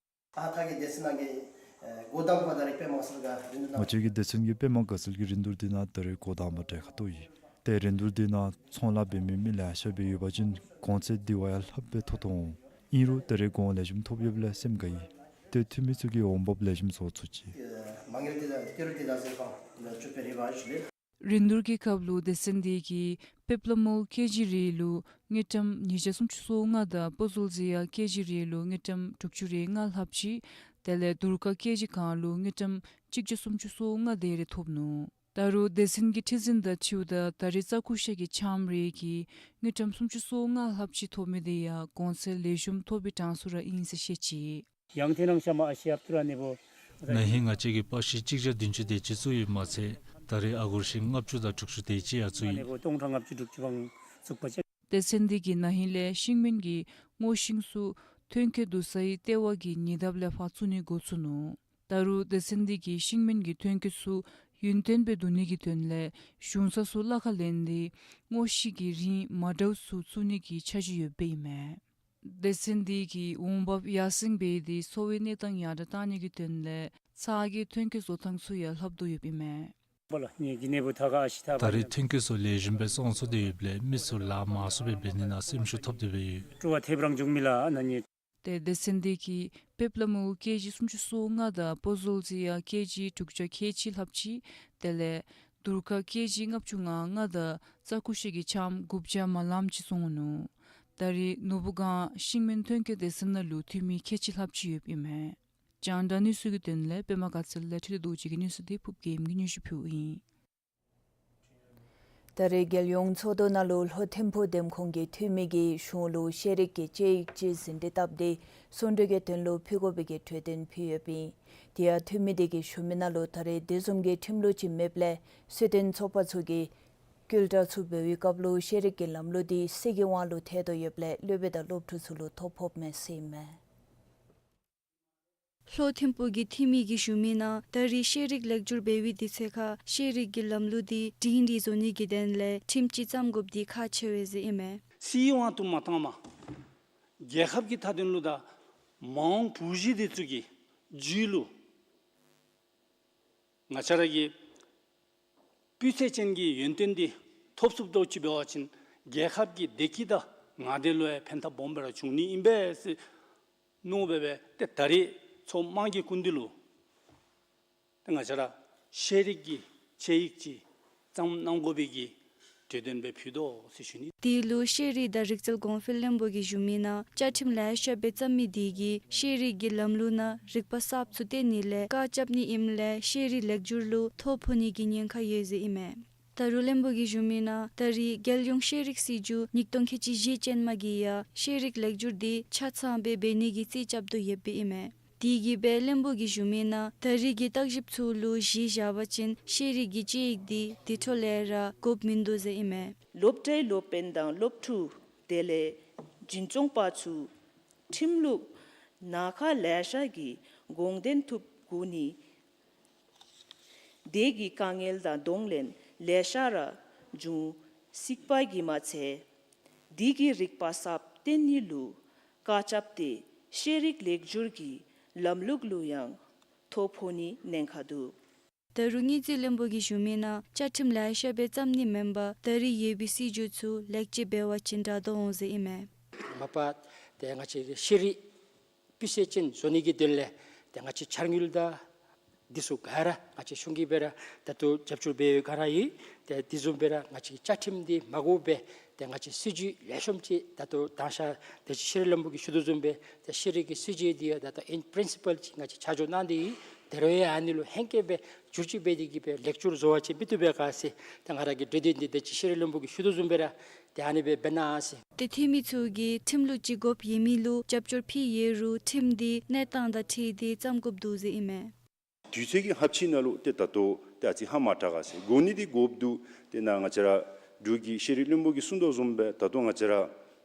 ཨ་ད་གི་སྡེ་ཚན་ནང་གི་ཨེ་འགོ་དང་པ་ད་རེས་པདྨ་དགའ་ཚལ་གྱི་རིན་བསྡུར་ནང་ང་བཅས་ཀྱི་སྡེ་ཚན་གྱི་པདྨ་དགའ་ཚལ་གྱི་རིན་བསྡུར་དེ་ནང་ད་རེས་འགོ་དང་པ་གྲལ་ཁར་གཏོགས་ཡི། ཏེ་རིན་བསྡུར་དེ་ནང་ཚོང་ལཱ་འབད་མི་མི་ལེ་ཤ་སྦེ་ཡོད་པ་ཅིན་གོང་ཚད་དེ་བ་ཡང་ལྷགཔ་སྦེ་ཐོབ་ཐོབ་འོང་། ཨིན་རུང་ད་རེས་གོང་ལེགས་ཤོམ་ཐོབ་ཡོདཔ་ལས་སེམས་དགའ་ཡི། ཏེ་འཐུས་མི་ཚུ་གིས་འོང་འབབ་ལེགས་ཤོམ་བཟོ་ཚུགས་ཅི། མ་ངེར་དེ་དང་ཏི་རུ་དེ་དང་ཟེར་ཁ་ལ་བཅུ་པའི་རེ་བ་ཞུ་ལེ། རིན་བསྡུར་གྱི་སྐབས་ལུ་སྡེ་ཚན་དེ་གིས་པིབ་ལ་མུལ་ཀེ་ཇི་རེ་ལུ་དངུལ་ཀྲམ་ཉིས་བརྒྱ་སུམ་ཅུ་སོ་ལྔ་དང་པོ་ཟོལ་ཟི་ཡ་ཀེ་ཇི་རེ་ལུ་དངུལ་ཀྲམ་དྲུག་ཅུ་རེ་ལྔ་ལྷགཔ་ཅིག། དེ་ལས་དུར་ཁ་ཀེ་ཇི་གང་ལུ་དངུལ་ཀྲམ་གཅིག་བརྒྱ་སུམ་ཅུ་སོ་ལྔ་དེ་རེ་ཐོབ་ནུག། ད་རུང་སྡེ་ཚན་གྱི་ཁྲི་འཛིན་དང་འཁྲིལཝ་ད་ད་རེས་རྩྭ་ཀུ་ཤ་གི་ཆམ་རེ་གིས་དངུལ་ཀྲམ་སུམ་ཅུ་སོ་ལྔ་ལྷགཔ་ཅིག་ཐོབ་མི་དེ་ཡང་གོང་ཚད་ལེགས་ཤོམ་ཐོབ་པའི་གྲངས་སུ་ར་ཨིན་ཟེར་བཤད་ཅི། ཡང་དེ་ནང་ཤ་མ་ཨ་ཤི་ཨབ་ཏུ་ར་ནེ་བོ། ན་ཧིང་ང་བཅས་ཀྱིས་པག་ཤིང་གཅིག་བརྒྱ་བདུན་ཅུ་དེ་ཅིག་བཙུགས་ཡོདཔ་མ་ཚད་ད་རེས་ཨ་གོར་ཤིང་ལྔ་བཅུ་དང་དྲུག་ཅུ་དེ་ཅིག་ཡང་བཙུགས་ཡི། ནེ་བོ་སྟོང་ཕྲག་ལྔ་བཅུ་དྲུག་ཅུ་བང་བཙུགས་པ་ཅིན། སྡེ་ཚན་དེ་གིས་ན་ཧིང་ལས་ཤིང་སྨན་གྱི་སྔོ་ཤིང་ཚུ་ཐོན་སྐྱེད་བསྡུ་སའི་ལྟེ་བ་གི་ཉེ་འདབས་ལས་ཕར་བཙུགས་ནི་འགོ་བཙུགས་ནུག། ད་རུང་སྡེ་ཚན་དེ་གིས་ཤིང་སྨན་གྱི་ཐོན་སྐྱེད་ཚུ་ཡུན་བརྟན་སྦེ་བསྡུ་ནི་གི་དོན་ལས་གཞུང་ས་ཚུ་གླ་ཁར་ལེན་ཏེ་སྔོ་ཤིང་གི་རིགས་མ་འདྲཝ་ཚུ་བཙུགས་ནི་གི་འཆར་གཞི་ཡོདཔ་ཨིན་མས། སྡེ་ཚན་དེ་གིས་འོང་འབབ་ཡར་སེང་འབད་དེ་འཚོ་བའི་གནས་སྟངས་ཡར་དྲགས་གཏང་ནི་གི་དོན་ལས་ཚ་གྱང་ཐོན་སྐྱེད་བཟོ་ཐངས་ཚུ་ཡང་ལྷབ་དོ་ཡོདཔ་ཨིན་མས། ད་རེས་ཐོན་སྐྱེད་ཚུ་ལེགས་ཤོམ་སྦེ་བཙོང་ཚུགས་ཏེ་ཡོདཔ་ལས་མི་ཚུ་ལཱ་མང་སུ་སྦེ་འབད་ནི་ནང་སེམས་ཤུགས་ཐོབ་སྟེ་སྦེ་ཡོད། ཏེ་སྡེ་ཚན་དེ་གིས་པིབ་ལ་མུལ་ཀེ་ཇི་སུམ་ཅུ་སོ་ལྔ་དང་པོ་ཟོལ་ཟི་ཡ་ཀེ་ཇི་དྲུག་བརྒྱ་ཁལ་གཅིག་ལྷགཔ་ཅིག། དེ་ལས་དུར་ཁ་ཀེ་ཇི་ལྔ་བཅུ་ང་ལྔ་དང་རྩྭ་ཀུ་ཤ་གི་ཆམ་དགུ་བརྒྱ་མ་ལངམ་ཅིག་བཙོང་ནུག། ད་རེས་ནོར་བུ་སྒང་ཤིང་སྨན་ཐོན་སྐྱེད་སྡེ་ཚན་ནང་ལུ་འཐུས་མི་ཁལ་གཅིག་ལྷགཔ་ཅིག་ཡོདཔ་ཨིན་མས། རྒྱང་བསྒྲགས་གནས་ཚུལ་གྱི་དོན་ལས་པདྨ་དགའ་ཚལ་ལས་འཕྲིན་ལས་རྡོ་རྗེ་གི་གནས་ཚུལ་དེ་ཕུརཔ་རྒྱལམོ་གིས་སྙན་ཞུ་ཕུལཝ་ཨིན། ད་རེས་རྒྱལ་ཡོངས་ཚོགས་འདུ་ནང་ལུ་ལྷོ་ཐིམ་ཕུག་འདེམས་ཁོངས་ཀྱི་འཐུས་མི་གིས་གཞུང་ལུ་ཤེས་རིག་གི་དཔྱད་ཡིག་ཅིག་ཟིན་བྲིས་བཏབ་སྟེ་གསུང་གྲོས་ཀྱི་དོན་ལུ་ཕུལ་དགོ་པའི་གི་གྲོས་དོན་ཕུལ་ཡོདཔ་ཨིན། དེ་ཡང་འཐུས་མི་དེ་གིས་ཞུ་མི་ནང་ལུ་ད་རེས་དེ་བཟུམ་གྱི་ཁྲིམས་ལུགས་ཅིག་མེདཔ་ལས་སྲིད་དོན་ཚོགས་པ་ཚུ་གིས་སྐུལ་དྲག་ཚུ་འབད་བའི་སྐབས་ལུ་ཤེས་རིག་གི་ལམ་ལུགས་དེ་སྲིད་ཀྱི་དབང་ལུ་ཐལ་དོ་ཡོདཔ་ལས་སློབ་དཔོན་དང་སློབ་ཕྲུག་ཚུ་ལུ་ཐོ་ཕོགཔ་མས་ཟེར་ཨིན་མས། ལྷོ་ཐིམ་ཕུག་གི་འཐུས་མི་གིས་ཞུ་མི་ནང་ད་རེས་ཤེས་རིག་ལེགས་བསྒྱུར་འབད་བའི་དུས་ཚོད་ཁར་ཤེས་རིག་གི་ལམ་ལུགས་དེ་སྒྲིང་སྒྲི་བཟོ་ནི་གི་དོན་ལས་ཁྲིམས་ཅིག་བརྩམ་དགོཔ་དེ་ཁག་ཆེ་བས་ཟེར་ཨིན་མས། སྲིད་དབང་དུ་མ་བཏངམ་རྒྱལ་ཁབ་ཀྱི་མཐའ་དོན་ལུ་དང་མ་འོངས་བུ་གཞི་དེ་ཚུ་གི་རྒྱུད་ལུ་ང་བཅས་ར་གི་སྤུས་ཚད་ཅན་གྱི་ཡོན་ཏན་དེ་ཐོབ་ཚུགསཔ་འདྲཝ་ཅིག་འབད་བ་ཅིན་རྒྱལ་ཁབ་ཀྱི་བདེ་སྐྱིད་དང་ངང་བདེ་ལུ་ཡང་ཕན་ཐབས་སྦོམ་སྦེ་ར་འབྱུང་ནི་ཨིན་པས་ཟེར་མནོ་སྦེ་སྦེ་ཏེ་ད་རེས་མཚོ་དམངས་ཀྱི་སྐུ་མདུན་ལུ་ཏེ་ང་བཅས་ར་ཤེས་རིག་གི་དཔྱད་ཡིག་ཅིག་བརྩམ་གནང་དགོ་པའི་གི་ གྲོས་དོན་སྦེ་ཕུལ་དོ་ཟེར་ཞུ་ནི། དེ་ལུ་ཤེས་རིག་དང་རིག་རྩལ་གོང་འཕེལ་བློན་པོ་གིས་ཞུ་མི་ནང་བཅའ་ཁྲིམས་ལེ་ཤ་སྦེ་བརྩམ་མི་དེ་གིས་ཤེས་རིག་གི་ལམ་ལུགས་ནང་རིག་པ་གསརཔ་ཚུ་བཏོན་ནི་ལས་བཀག་རྐྱབ་ནི་ཨིནམ་ལས་ཤེས་རིག་ལེགས་སྒྱུར་ལུ་ཐོ་ཕོག་ནི་གི་ཉེན་ཁ་ཡོད་ཟེར་ཨིན་མས། ད་རུང་བློན་པོ་གིས་ཞུ་མི་ནང་ད་རེས་རྒྱལ་ཡོངས་ཤེས་རིག་སྲིད་བྱུས་ཉིས་སྟོང་ཁལ་གཅིག་བཞི་ཅན་མ་གིས་ཡང་ཤེས་རིག་ལེགས་སྒྱུར་དེ་ཆ་ཚང་སྦེ་འབད་ནི་གི་རྩིས་རྐྱབ་དོ་ཡོདཔ་ཨིན་མས། དེ་གིས་སྦེ་བློན་པོ་གིས་ཞུ་མི་ནང་ད་རེས་ཀྱི་བརྟག་ཞིབ་ཚུ་ལུ་གཞི་བཞག་པ་ཅིན་ཤེས་རིག་གི་དཔྱད་ཡིག་དེ་དེ་འཕྲོ་ལས་ར་དགོཔ་མིན་འདུག་ཟེར་ཨིན་མས། སློབ་གྲྭའི་སློབ་དཔོན་དང་སློབ་ཕྲུག་དེ་ལས་འཛིན་སྐྱོང་པ་ཚུ་ཁྲིམས་ལུགས་ནང་ཁག་ལེ་ཤ་གི་དགོངས་དོན་ཐུབ་དགོ་ནི། དེ་གིས་དཀའ་ངལ་དང་གདོང་ལེན་ལེ་ཤ་ར་འབྱུང་སྲིད་པ་གིས་མ་ཚད་དེ་གིས་རིག་པ་གསརཔ་བཏོན་ནི་ལུ་བཀག་རྐྱབ་སྟེ་ཤེས་རིག་ལེགས་སྒྱུར་གྱི་ལམ་ལུགས་ལུ་ཡང་ཐོ་ཕོག་ནི་ཉེན་ཁ་འདུག། ད་རུང་དངུལ་རྩིས་བློན་པོ་གིས་ཞུ་མི་ནང་བཅའ་ཁྲིམས་ལེ་ཤ་སྦེ་བརྩམ་ནི་མེན་པར་ད་རེས་ཡོད་པའི་སྲིད་བྱུས་ཚུ་ལེགས་བཅོས་འབད་བ་ཅིན་དྲག་དོ་འོང་ཟེར་ཨིན་མས། མ་པ་ཏེ་ང་བཅས་ཤེས་རིག་སྤུས་ཚད་ཅན་བཟོ་ནི་གི་དོན་ལས་ཏེ་ང་བཅས་འཆར་དངུལ་དང་འདི་ཚུ་ག་ར་ང་བཅས་གཞུང་གིས་སྦེ་ར་ད་ལྟོ་རྒྱབ་སྐྱོར་འབད་བའི་སྒང་ར་ཨིན། ཏེ་དེ་བཟུམ་སྦེ་ར་ང་བཅས་བཅའ་ཁྲིམས་འདི་མ་དགོ་པར་ཏེ་ང་བཅས་སྲིད་བྱུས་ལེགས་ཤོམ་ཅིག་ད་ལྟོ་དང་ཤ་ཏེ་ཤེས་རིག་བློན་པོ་གིས་ཞུ་དོ་བཟུམ་སྦེ་ཏེ་ཤེས་རིག་གི་སྲིད་བྱུས་འདི་ཡང་ད་ལྟོ་in principle ཅིག་ང་བཅས་ཆ་འཇོག་གནང་སྟེ་ཨིན། ད་རུང་ཡང་ཨ་ནི་ལུ་ཧེང་སྐལ་སྦེ་བསྒྱུར་བཅོས་འབད་དེ་གིས་སྦེ་ལེགས་བཅོས་བཟོ་བ་ཅིན་མི་བཏུབ་པས་ག་ཟེར་ཏེ་ང་ར་གི་གྲོས་དོན་འདི་ཏེ་ཅིག་ཤེས་རིག་བློན་པོ་གིས་ཞུ་དོ་བཟུམ་སྦེ་ར་ཏེ་ཨ་ནི་སྦེ་འབད་གནང་ཟེར། ཏེ་འཐུས་མི་ཚུ་གིས་ཁྲིམས་ལུགས་ཅིག་དགོཔ་ཡོད་མི་ལུ་རྒྱབ་སྐྱོར་ཕུལ་ཡོད་རུང་ཁྲིམས་འདི་གནས་སྟངས་དང་འཁྲིལ་ཏེ་བརྩམ་དགོཔ་འདུག་ཟེར་ཨིན་མས། དུས་ཚོད་ཀྱི་ཧབ་ཆི་ནང་ལུ་ཏེ་ད་ལྟོ་ཏེ་ཨ་ཙི་ཧ་མ་ཏྲ་ག་ཟེར། དགོ་ནི་འདི་དགོཔ་འདུག། ཏེ་ནཱ་ང་བཅས་ར་འབྲུག་གི་ཤེས་རིག་བློན་པོ་གིས་གསུང་དོ་བཟུམ་སྦེ་ད་ལྟོ་ང་བཅས་ར་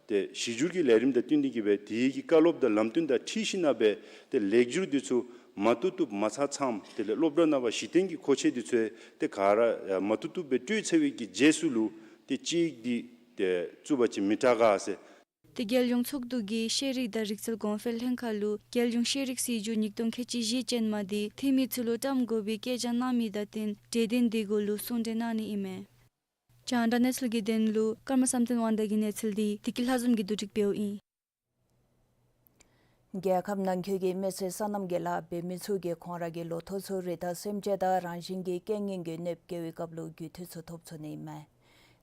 ཏེ་གཞི་འགྱུར་གྱི་ལས་རིམ་དང་བསྟུན་ཏེ་གིས་སྦེ་དེ་གི་བཀའ་སློབ་དང་ལམ་སྟོན་དང་འཁྲིལ་ཞིན་ན་སྦེ་ཏེ་ལེགས་བསྒྱུར་འདི་ཚུ་མ་བཏུབ་བཏུབ་མ་ཚར་ཚརམ་དེ་ལས་སློབ་གྲྭ་ནང་པ་གཞི་རྟེན་གྱི་མཁོ་ཆས་འདི་ཚུ་ཏེ་ག་ར་མ་བཏུབ་བཏུབ་སྦེ་སྤྲོད་ཚར་བའི་གི་རྗེས་སུ་ལུ་ཏེ་དཔྱད་ཡིག་འདི་ཏེ་བཙུགས་པ་ཅིན་མི་དྲག་ག་ཟེར། ཏེ་རྒྱལ་ཡོངས་ཚོགས་འདུ་གིས་ཤེས་རིག་དང་རིག་རྩལ་གོང་འཕེལ་ལྷན་ཁག་ལུ་རྒྱལ་ཡོངས་ཤེས་རིག་སྲིད་བྱུས་ཉིས་སྟོང་ཁལ་གཅིག་བཞི་ཅན་མ་འདི་འཐུས་མི་ཚུ་ལུ་བཀྲམ་དགོ་པའི་བཀའ་རྒྱ་གནང་མི་དང་བསྟུན་གྲོས་དོན་འདི་གུ་ལུ་གསུང་གྲོས་གནང་ནི་ཨིན་མས། རྒྱང་བསྒྲགས་གནས་ཚུལ་གྱི་དོན་ལུ་ཀརྨ་བསམ་གཏན་དབང་ཟླ་གི་གནས་ཚུལ་འདི་བདེ་སྐྱིད་ལྷ་འཛོམས་ཀྱིས་བསྡུ་སྒྲིག་འབདཝ་ཨིན། རྒྱལ་ཁབ་ནང་འཁོད་ཀྱི་མི་སེར་སོ་ནམ་གྱི་ལཱ་འབད་མི་ཚུ་གིས་ཁོང་ར་གི་ལོ་ཐོག་ཚུ་རི་དྭགས་སེམས་ཅན་དང་རང་བཞིན་གྱི་རྐྱེན་ངན་གྱིས་གནོདཔ་བཀལ་བའི་སྐབས་ལུ་རྒུད་འཐུས་ཚུ་ཐོབ་ཚུགས་ནི་ཨིན་མས།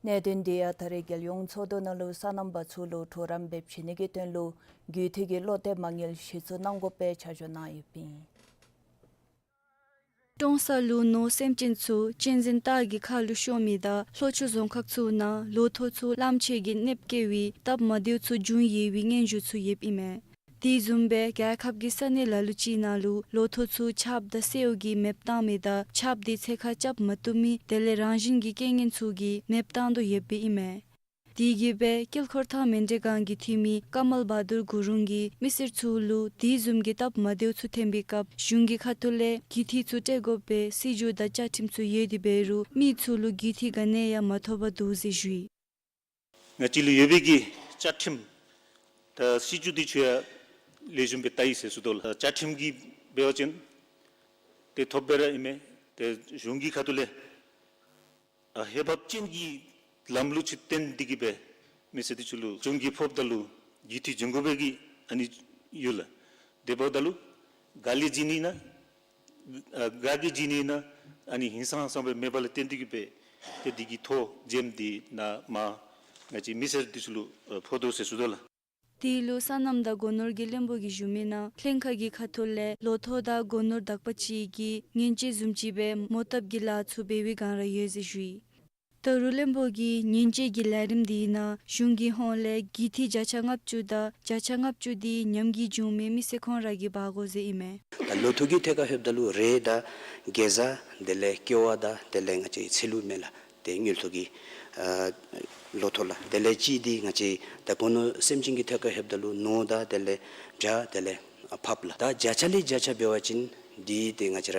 གནད་དོན་འདི་ཡང་ད་རེས་རྒྱལ་ཡོངས་ཚོགས་འདུ་ནང་ལུ་སོ་ནམ་པ་ཚུ་ལུ་གྲོགས་རམ་འབད་བྱིན་ནི་གི་དོན་ལུ་རྒུད་འཐུས་ཀྱི་བློ་གཏད་མ་དངུལ་གཞི་བཙུགས་གནང་དགོ་པའི་ཆ་འཇོག་གནང་ཡོདཔ་ཨིན། ཀྲོང་གསར་ལུ་ནོར་སེམས་ཅན་ཚུ་གཅན་གཟན་སྟག་གི་ཁ་ལུ་ཤོར་མི་དང་ལྷོ་ཕྱོགས་རྫོང་ཁག་ཚུ་ནང་ལོ་ཐོག་ཚུ་གླངམོ་ཆེ་གིས་གནོདཔ་བཀལ་བའི་སྟབས་མ་བདེཝ་ཚུ་བྱུང་ཡོད་པའི་སྙན་ཞུ་ཚུ་ཡོདཔ་ཨིན་མས། དེ་བཟུམ་སྦེ་རྒྱལ་ཁབ་ཀྱི་ས་གནས་ལ་ལུ་ཅིག་ནང་ལུ་ལོ་ཐོག་ཚུ་ཆརཔ་དང་སེརཝ་གིས་མེདཔ་བཏང་མི་དང་ཆརཔ་དེ་འཚོལ་ཁ་རྐྱབ་མ་བཏུབ་མི་དེ་ལས་རང་བཞིན་གྱི་རྐྱེན་ངན་ཚུ་གིས་མེདཔ་བཏང་དོ་ཡོདཔ་ཨིན་མས། དེ་གིས་སྦེ་དཀྱིལ་འཁོར་ཐང་མཎྜལ་སྒང་གི་འཐུས་མི་ཀ་མལ་བ་དུར་གུ་རུང་གིས་མི་སེར་ཚུ་ལུ་དེ་བཟུམ་གྱི་སྟབས་མ་བདེཝ་ཚུ་ཐོན་པའི་སྐབས་གཞུང་གི་ཁ་ཐུག་ལས་རྒུད་འཐུས་ཚུ་སྤྲོད་དགོ་པའི་སྲིད་བྱུས་དང་བཅའ་ཁྲིམས་ཚུ་ཡོད་དེ་འབད་རུང་མི་ཚུ་ལུ་རྒུད་འཐུས་ག་ནི་ཡང་མ་ཐོབ་པར་འདུག་ཟེར་ཞུ་ཡི། ང་བཅས་ལུ་ཡོད་པའི་གི་བཅའ་ཁྲིམས་དང་སྲིད་བྱུས་འདི་ཚུ་ཡང་ལེགས་ཤོམ་སྦེ་བལྟ་ཡི་ཟེར་ཞུ་དོ་ལགས། བཅའ་ཁྲིམས་ཀྱིས་འབད་བ་ཅིན་ཏེ་ཐོབ་སྦེ་ར་ཨིན་མས། ཏེ་གཞུང་གི་ཁ་ཐུག་ལས་ཨ་འོས་འབབ་ཅན་གྱི་ལམ་ལུགས་ཅིག་བཏོན་ཏེ་གིས་སྦེ་མི་སེར་འདི་ཚུ་ལུ་གཞུང་གིས་ཕོགཔ་ད་ལུ་རྒུད་འཐུས་འབྱུང་དགོ་པའི་གི་ཨ་ནི་ཡོད་ལགས། དེ་འབདཝ་ད་ལུ་ག་ལས་བྱིན་ནི་ཨིན་ན་ཨ་ག་གིས་བྱིན་ནི་ཨིན་ན་ཨ་ནི་ཧིང་སངས་ས་སྦེ་མེད་པ་ལས་བརྟེན་ཏེ་གིས་སྦེ་ཏེ་འདི་གི་ཐོ་འཛེམ་འདི་ནཱ་མར་ང་བཅས་མི་སེར་འདི་ཚུ་ལུ་ཨ་ཕོག་དོ་ཟེར་ཞུ་དོ་ལགས། དེ་ལུ་སོ་ནམ་དང་སྒོ་ནོར་གྱི་བློན་པོ་གིས་ཞུ་མི་ནང་ལྷན་ཁག་གི་ཁ་ཐུག་ལས་ལོ་ཐོག་དང་སྒོ་ནོར་དག་པ་ཅིག་གི་ཉེན་བཅོལ་བཟུམ་ཅིག་སྦེ་མོ་བཏབ་ཀྱི་ལཱ་ཚུ་འབད་བའི་སྒང་ར་ཡོད་ཟེར་ཞུ་ཡི། ད་རུང་བློན་པོ་གིས་ཉེན་བཅོལ་གྱི་ལས་རིམ་འདི་ནང་གཞུང་གི་ཧོངས་ལས་རྒུད་འཐུས་བརྒྱ་ཆ་ལྔ་བཅུ་དང་བརྒྱ་ཆ་ལྔ་བཅུ་འདི་ཉམས་རྒུད་བྱུང་མི་མི་སེར་ཁོང་ར་གིས་འབག་དགོ་ཟེར་ཨིན་མས། ད་ལོ་ཐོག་གི་ཐད་ཁར་ལྷོདཔ་ད་ལུ་རེད་ད་གེ་ཛ་དེ་ལས་ཀེ་བ་དང་དེ་ལས་ང་བཅས་ཚལ་ལུ་མས་ལགས། ཏེ་དངུལ་ཐོག་གི་ཨ་ལོ་ཐོག་ལགས། དེ་ལས་གཅིག་འདི་ང་བཅས་ད་སྒོ་ནོར་སེམས་ཅན་གྱི་ཐད་ཁར་ལྷོདཔ་ད་ལུ་ནོར་དང་དེ་ལས་བྱ་དེ་ལས་ཨ་ཕགཔ་ལགས། ད་བརྒྱ་ཆ་ལས་བརྒྱ་ཆ་འབད་བ་ཅིན་འདི་ཏེ་ང་བཅས་ར་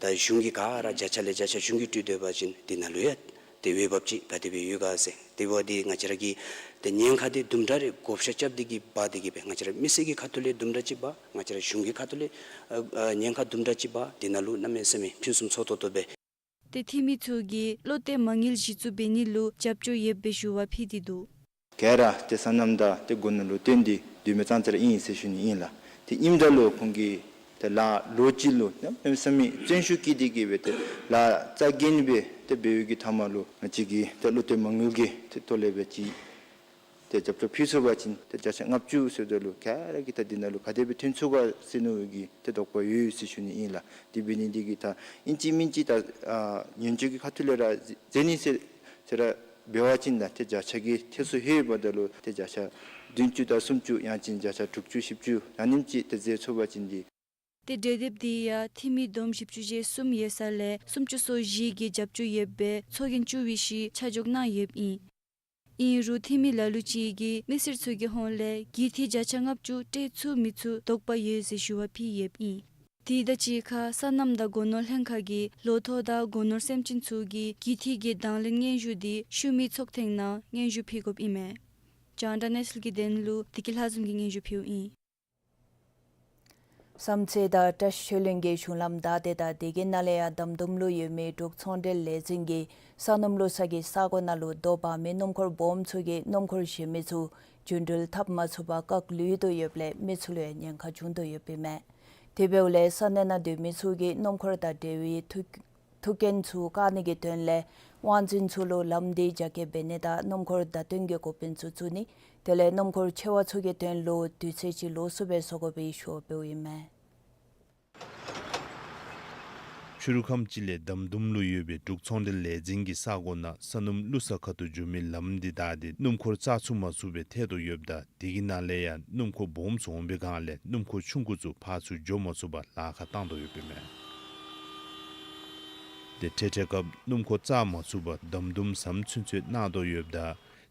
ད་གཞུང་གིས་ག་ར་བརྒྱ་ཆ་ལས་བརྒྱ་ཆ་གཞུང་གིས་སྤྲོད་སྡོད་པ་ཅིན་འདི་ནང་ལུ་ཡང་ཏེ་འོས་འབབ་ཅིག་ག་དེ་སྦེ་ཡོད་ག་ཟེར། དེ་འབདཝ་ད་ང་བཅས་ར་གིས་ཏེ་ཉེན་ཁ་འདི་དུམ་གྲ་རེ་བགོ་བཤའ་རྐྱབ་སྟེ་གིས་འབག་སྟེ་གིས་སྦེ་ང་བཅས་ར་མི་སེར་གྱི་ཁ་ཐུག་ལས་དུམ་གྲ་ཅིག་འབག། ང་བཅས་ར་གཞུང་གི་ཁ་ཐུག་ལས་ཨ་ཨ་ཉེན་ཁ་དུམ་གྲ་ཅིག་འབག། འདི་ནང་ལུ་གནམ་མེད་ས་མེད་ཕུན་སུམ་ཚོགས་ཏོག་ཏོ་སྦེ། ཏེ་འཐུས་མི་ཚུ་གིས་བློ་གཏད་མ་དངུལ་གཞི་བཙུགས་འབད་ནི་ལུ་རྒྱབ་སྐྱོར་ཡོདཔ་སྦེ་ཞུ་བ་ཕུལ་ཏེ་འདུག། ག་ར་ཏེ་སོ་ནམ་དང་ཏེ་སྒོ་ནོར་ལུ་བརྟེན་ཏེ་སྡོད་མི་ཙང་ཙ་ར་ཨིན་ཟེར་ཞུ་ནི་ཨིན་ལགས། ཏེ་ཨིནམ་ད་ལུ་ཁོང་གིས་ ཏེ་ལཱ་ལོ་གཅིག་ལུ་གནམ་མེད་ས་མེད་བརྩོན་ཤུགས་བསྐྱེད་དེ་གིས་སྦེ་ཏེ་ལཱ་རྩ་འགེངས་སྦེ་ཏེ་འབད་བའི་གི་མཐའ་མ་ལུ་ང་བཅས་ཀྱིས་ཏེ་བློ་གཏད་མ་དངུལ་གྱི་ཏེ་ཐོག་ལས་སྦེ་ཅིག་ཏེ་རྒྱབ་སྐྱོར་ཕུལ་ཚུགས་པ་ཅིན་ཏེ་བརྒྱ་ཆ་ལྔ་བཅུ་ཟེརཝ་ད་ལུ་ག་ར་གིས་ད་འདི་ནང་ལུ་ག་དེ་སྦེ་ཐོན་ཚུགས་ག་ཟེར་མནོ་བའི་གི་ཏེ་དོགས་པ་ཡོད་ཟེར་ཞུ་ནི་ཨིན་ལགས། དེ་འབད་ནི་འདི་གིས་ད་ཨིན་ཅི་མིན་ཅི་ད་ཨ་ཉེན་བཅོལ་གྱི་ཁ་ཐུག་ལས་ར་འཛེགས་ནི་ཟེར་ཟེར་ར་འབད་བ་ཅིན་ད་ཏེ་བརྒྱ་ཆ་གི་ཐེབས་སུ་ལྷོདཔ་ད་ལུ་ཏེ་བརྒྱ་ཆ་བདུན་ཅུ་དང་སུམ་ཅུ་ཡང་ཅིན་བརྒྱ་ཆ་དྲུག་ཅུ་བཞི་བཅུ་ཨ་ནེམ་ཅིག་ཏེ་འཛེགས་ཚུགས་པ་ཅིན་འདི། ཏེ་གྲོས་འདེབས་འདི་ཡང་འཐུས་མི་བསྡོམས་བཞི་བཅུ་ཞེ་གསུམ་ཡོད་ས་ལས་སུམ་ཅུ་སོ་བཞི་གིས་རྒྱབ་སྐྱོར་ཡོདཔ་སྦེ་ཚོགས་རྒྱན་བཅུ་བཞི་ཆ་འཇོག་གནང་ཡོདཔ་ཨིན། ཨིན་རུང་འཐུས་མི་ལ་ལུ་ཅིག་གིས་མི་སེར་ཚུ་གི་ཧོངས་ལས་ཀྱི་འཐུས་བརྒྱ་ཆ་ལྔ་བཅུ་སྤྲོད་ཚུགས་མི་ཚུགས་དོགས་པ་ཡོད་ཟེར་ཞུ་བ་ཕུལ་ཡོདཔ་ཨིན། དེ་དང་གཅིག་ཁར་སོ་ནམ་དང་སྒོ་ནོར་ལྷན་ཁག་གིས་ལོ་ཐོག་དང་སྒོ་ནོར་སེམས་ཅན་ཚུ་གི་ཀྱི་འཐུས་ཀྱི་དང་ལེན་སྙན་ཞུ་འདི་ཤུལ་མའི་ཚོགས་ཐེངས་ནང་སྙན་ཞུ་ཕུལ་དགོཔ་ཨིན་མས། རྒྱང་བསྒྲགས་གནས་ཚུལ་གྱི་དོན་ལུ་བདེ་སྐྱིད་ལྷ་འཛོམས་ཀྱིས་སྙན་ཞུ་ཕུལཝ་ཨིན། བསམ་རྩེ་དང་བཀྲ་ཤིས་ཆོས་གླིང་གི་གཞུང་ལམ་བདའ་སྟེ་དང་དེ་གི་ནང་ལས་ཡང་འདམ་དུམ་ལུ་ཡོད་མི་འབྲུག་ཚོང་འབྲེལ་ལས་འཛིན་གྱིས་སོ་ནམ་བླུག་ས་གི་ས་གོ་ནང་ལུ་རྡོ་འབག་མི་སྣུམ་འཁོར་སྦོམ་ཚུ་གིས་སྣུམ་འཁོར་བཞོན་མི་ཚུ་འགྲུལ་འཐབ་མ་ཚུགས་པར་བཀག་ལུས་དོ་ཡོདཔ་ལས་མི་ཚུ་ལུ་ཡང་ཉེན་ཁ་བྱུང་དོ་ཡོདཔ་ཨིན་མས། དེ་འབདཝ་ལས་ས་གནས་ནང་སྡོད་མི་ཚུ་གིས་སྣུམ་འཁོར་དང་འབྲེལ་བའི་ཐུགས་ཐུགས་འགན་ཚུ་བཀག་ནི་གི་དོན་ལས་དབང་འཛིན་ཚུ་ལུ་ལམ་འདི་རྒྱ་སྐྱེད་འབད་ནི་དང་སྣུམ་འཁོར་བརྡ་སྟོན་གྱི་འགོ་དཔོན་ཚུ་བཙུགས་ནི་དེ་ལས་སྣུམ་འཁོར་ཆེ་བ་ཚུ་གི་དོན་ལུ་དུས་ཚོད་ཅིག་ལོགས་སུ་སྦེ་བཟོ་དགོ་པའི་ཞུ་བ་འབདཝ་ཨིན་མས། ཕྱི་རུ་ཁམས་ཅིག་ལས་འདམ་དུམ་ལུ་ཡོད་པའི་འབྲུག་ཚོང་འབྲེལ་ལས་འཛིན་གྱི་ས་གོ་ནང་སོ་ནམ་བླུག་ས་ཁ་ཐུག་འགྱོ་མི་ལམ་འདི་བདའ་སྟེ་སྣུམ་འཁོར་བཅར་ཚུགས་མ་ཚུགས་པའི་ཐད་དུ་ཡོདཔ་ད་དེ་གི་ནང་ལས་ཡང་སྣུམ་འཁོར་སྦོམ་ཚུ་འོང་པའི་སྒང་ལས་སྣུམ་འཁོར་ཆུང་ཀུ་ཚུ་ཕར་ཚུར་འགྱོ་མ་ཚུགས་པར་ལཱ་ཁག་བཏང་དོ་ཡོདཔ་ཨིན་མས། ཏེ་འཕྲལ་འཕྲལ་སྐབས་སྣུམ་འཁོར་བཅར་མ་ཚུགས་པར་འདམ་དུམ་ཟམ་ཚུན་ཚོད་གནང་དོ་ཡོདཔ་ད་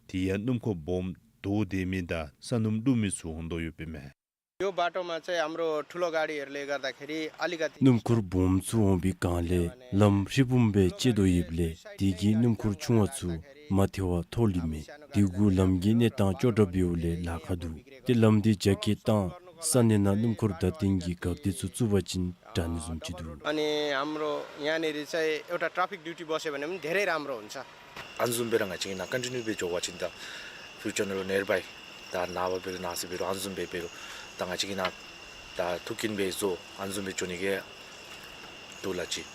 དེ་ཡང་སྣུམ་འཁོར་སྦོམ་དོ་སྡོད་མི་དང་སོ་ནམ་བླུག་མི་ཚུ་འོང་དོ་ཡོདཔ་ཨིན་མས། यो बाटोमा चाहिँ हाम्रो ठुलो गाडीहरूले गर्दाखेरि अलिकति སྣུམ་འཁོར་སྦོམ་ཚུ་འོང་པའི་སྒང་ལས་ལམ་ཧྲིལ་བུམ་སྦེ་ཕྱེ་དོ་ཡོདཔ་ལས་དེ་གིས་སྣུམ་འཁོར་ཆུང་བ་ཚུ་མ་ཐལ་བར་ཐོགས་ལུས་མས། དེ་གུ་ལམ་གྱི་གནས་སྟངས་ཅོག་འཐདཔ་འབདཝ་ལས་ལཱ་ཁག་འདུག། ཏེ་ལམ་འདི་རྒྱ་སྐྱེད་བཏང་ས་གནས་ནང་སྣུམ་འཁོར་བརྡ་སྟོན་གྱི་འགག་སྡེ་ཚུ་བཙུགས་པ་ཅིན་དྲག་ནི་བཟུམ་ཅིག་འདུག། अनि हाम्रो यहाँनिर चाहिँ एउटा ट्राफिक ड्युटी बस्यो भने पनि धेरै राम्रो हुन्छ। ཨ་ནི་བཟུམ་སྦེ་ར་ང་བཅས་ཀྱིས་ནཱ་ཀོན་ཊི་ནིའུ་སྦེ་འགྱོ་བ་ཅིན་ད་ཕིའུ་ཅར་ནང་ལུ་ནིར་བྷའི་ད་ནངས་པ་འབད་རུང་གནངས་ཚེ་འབད་རུང་ཨ་ནི་བཟུམ་སྦེ་འབད་རུང་ད་ང་བཅས་ཀྱིས་ནཱ་ད་ཐུགས་ཀྱིས་འབད་བཟོ་ཨ་ནི་བཟུམ་སྦེ་འགྱོ་ནི་གི་འདུག་ལགས་ཅིག།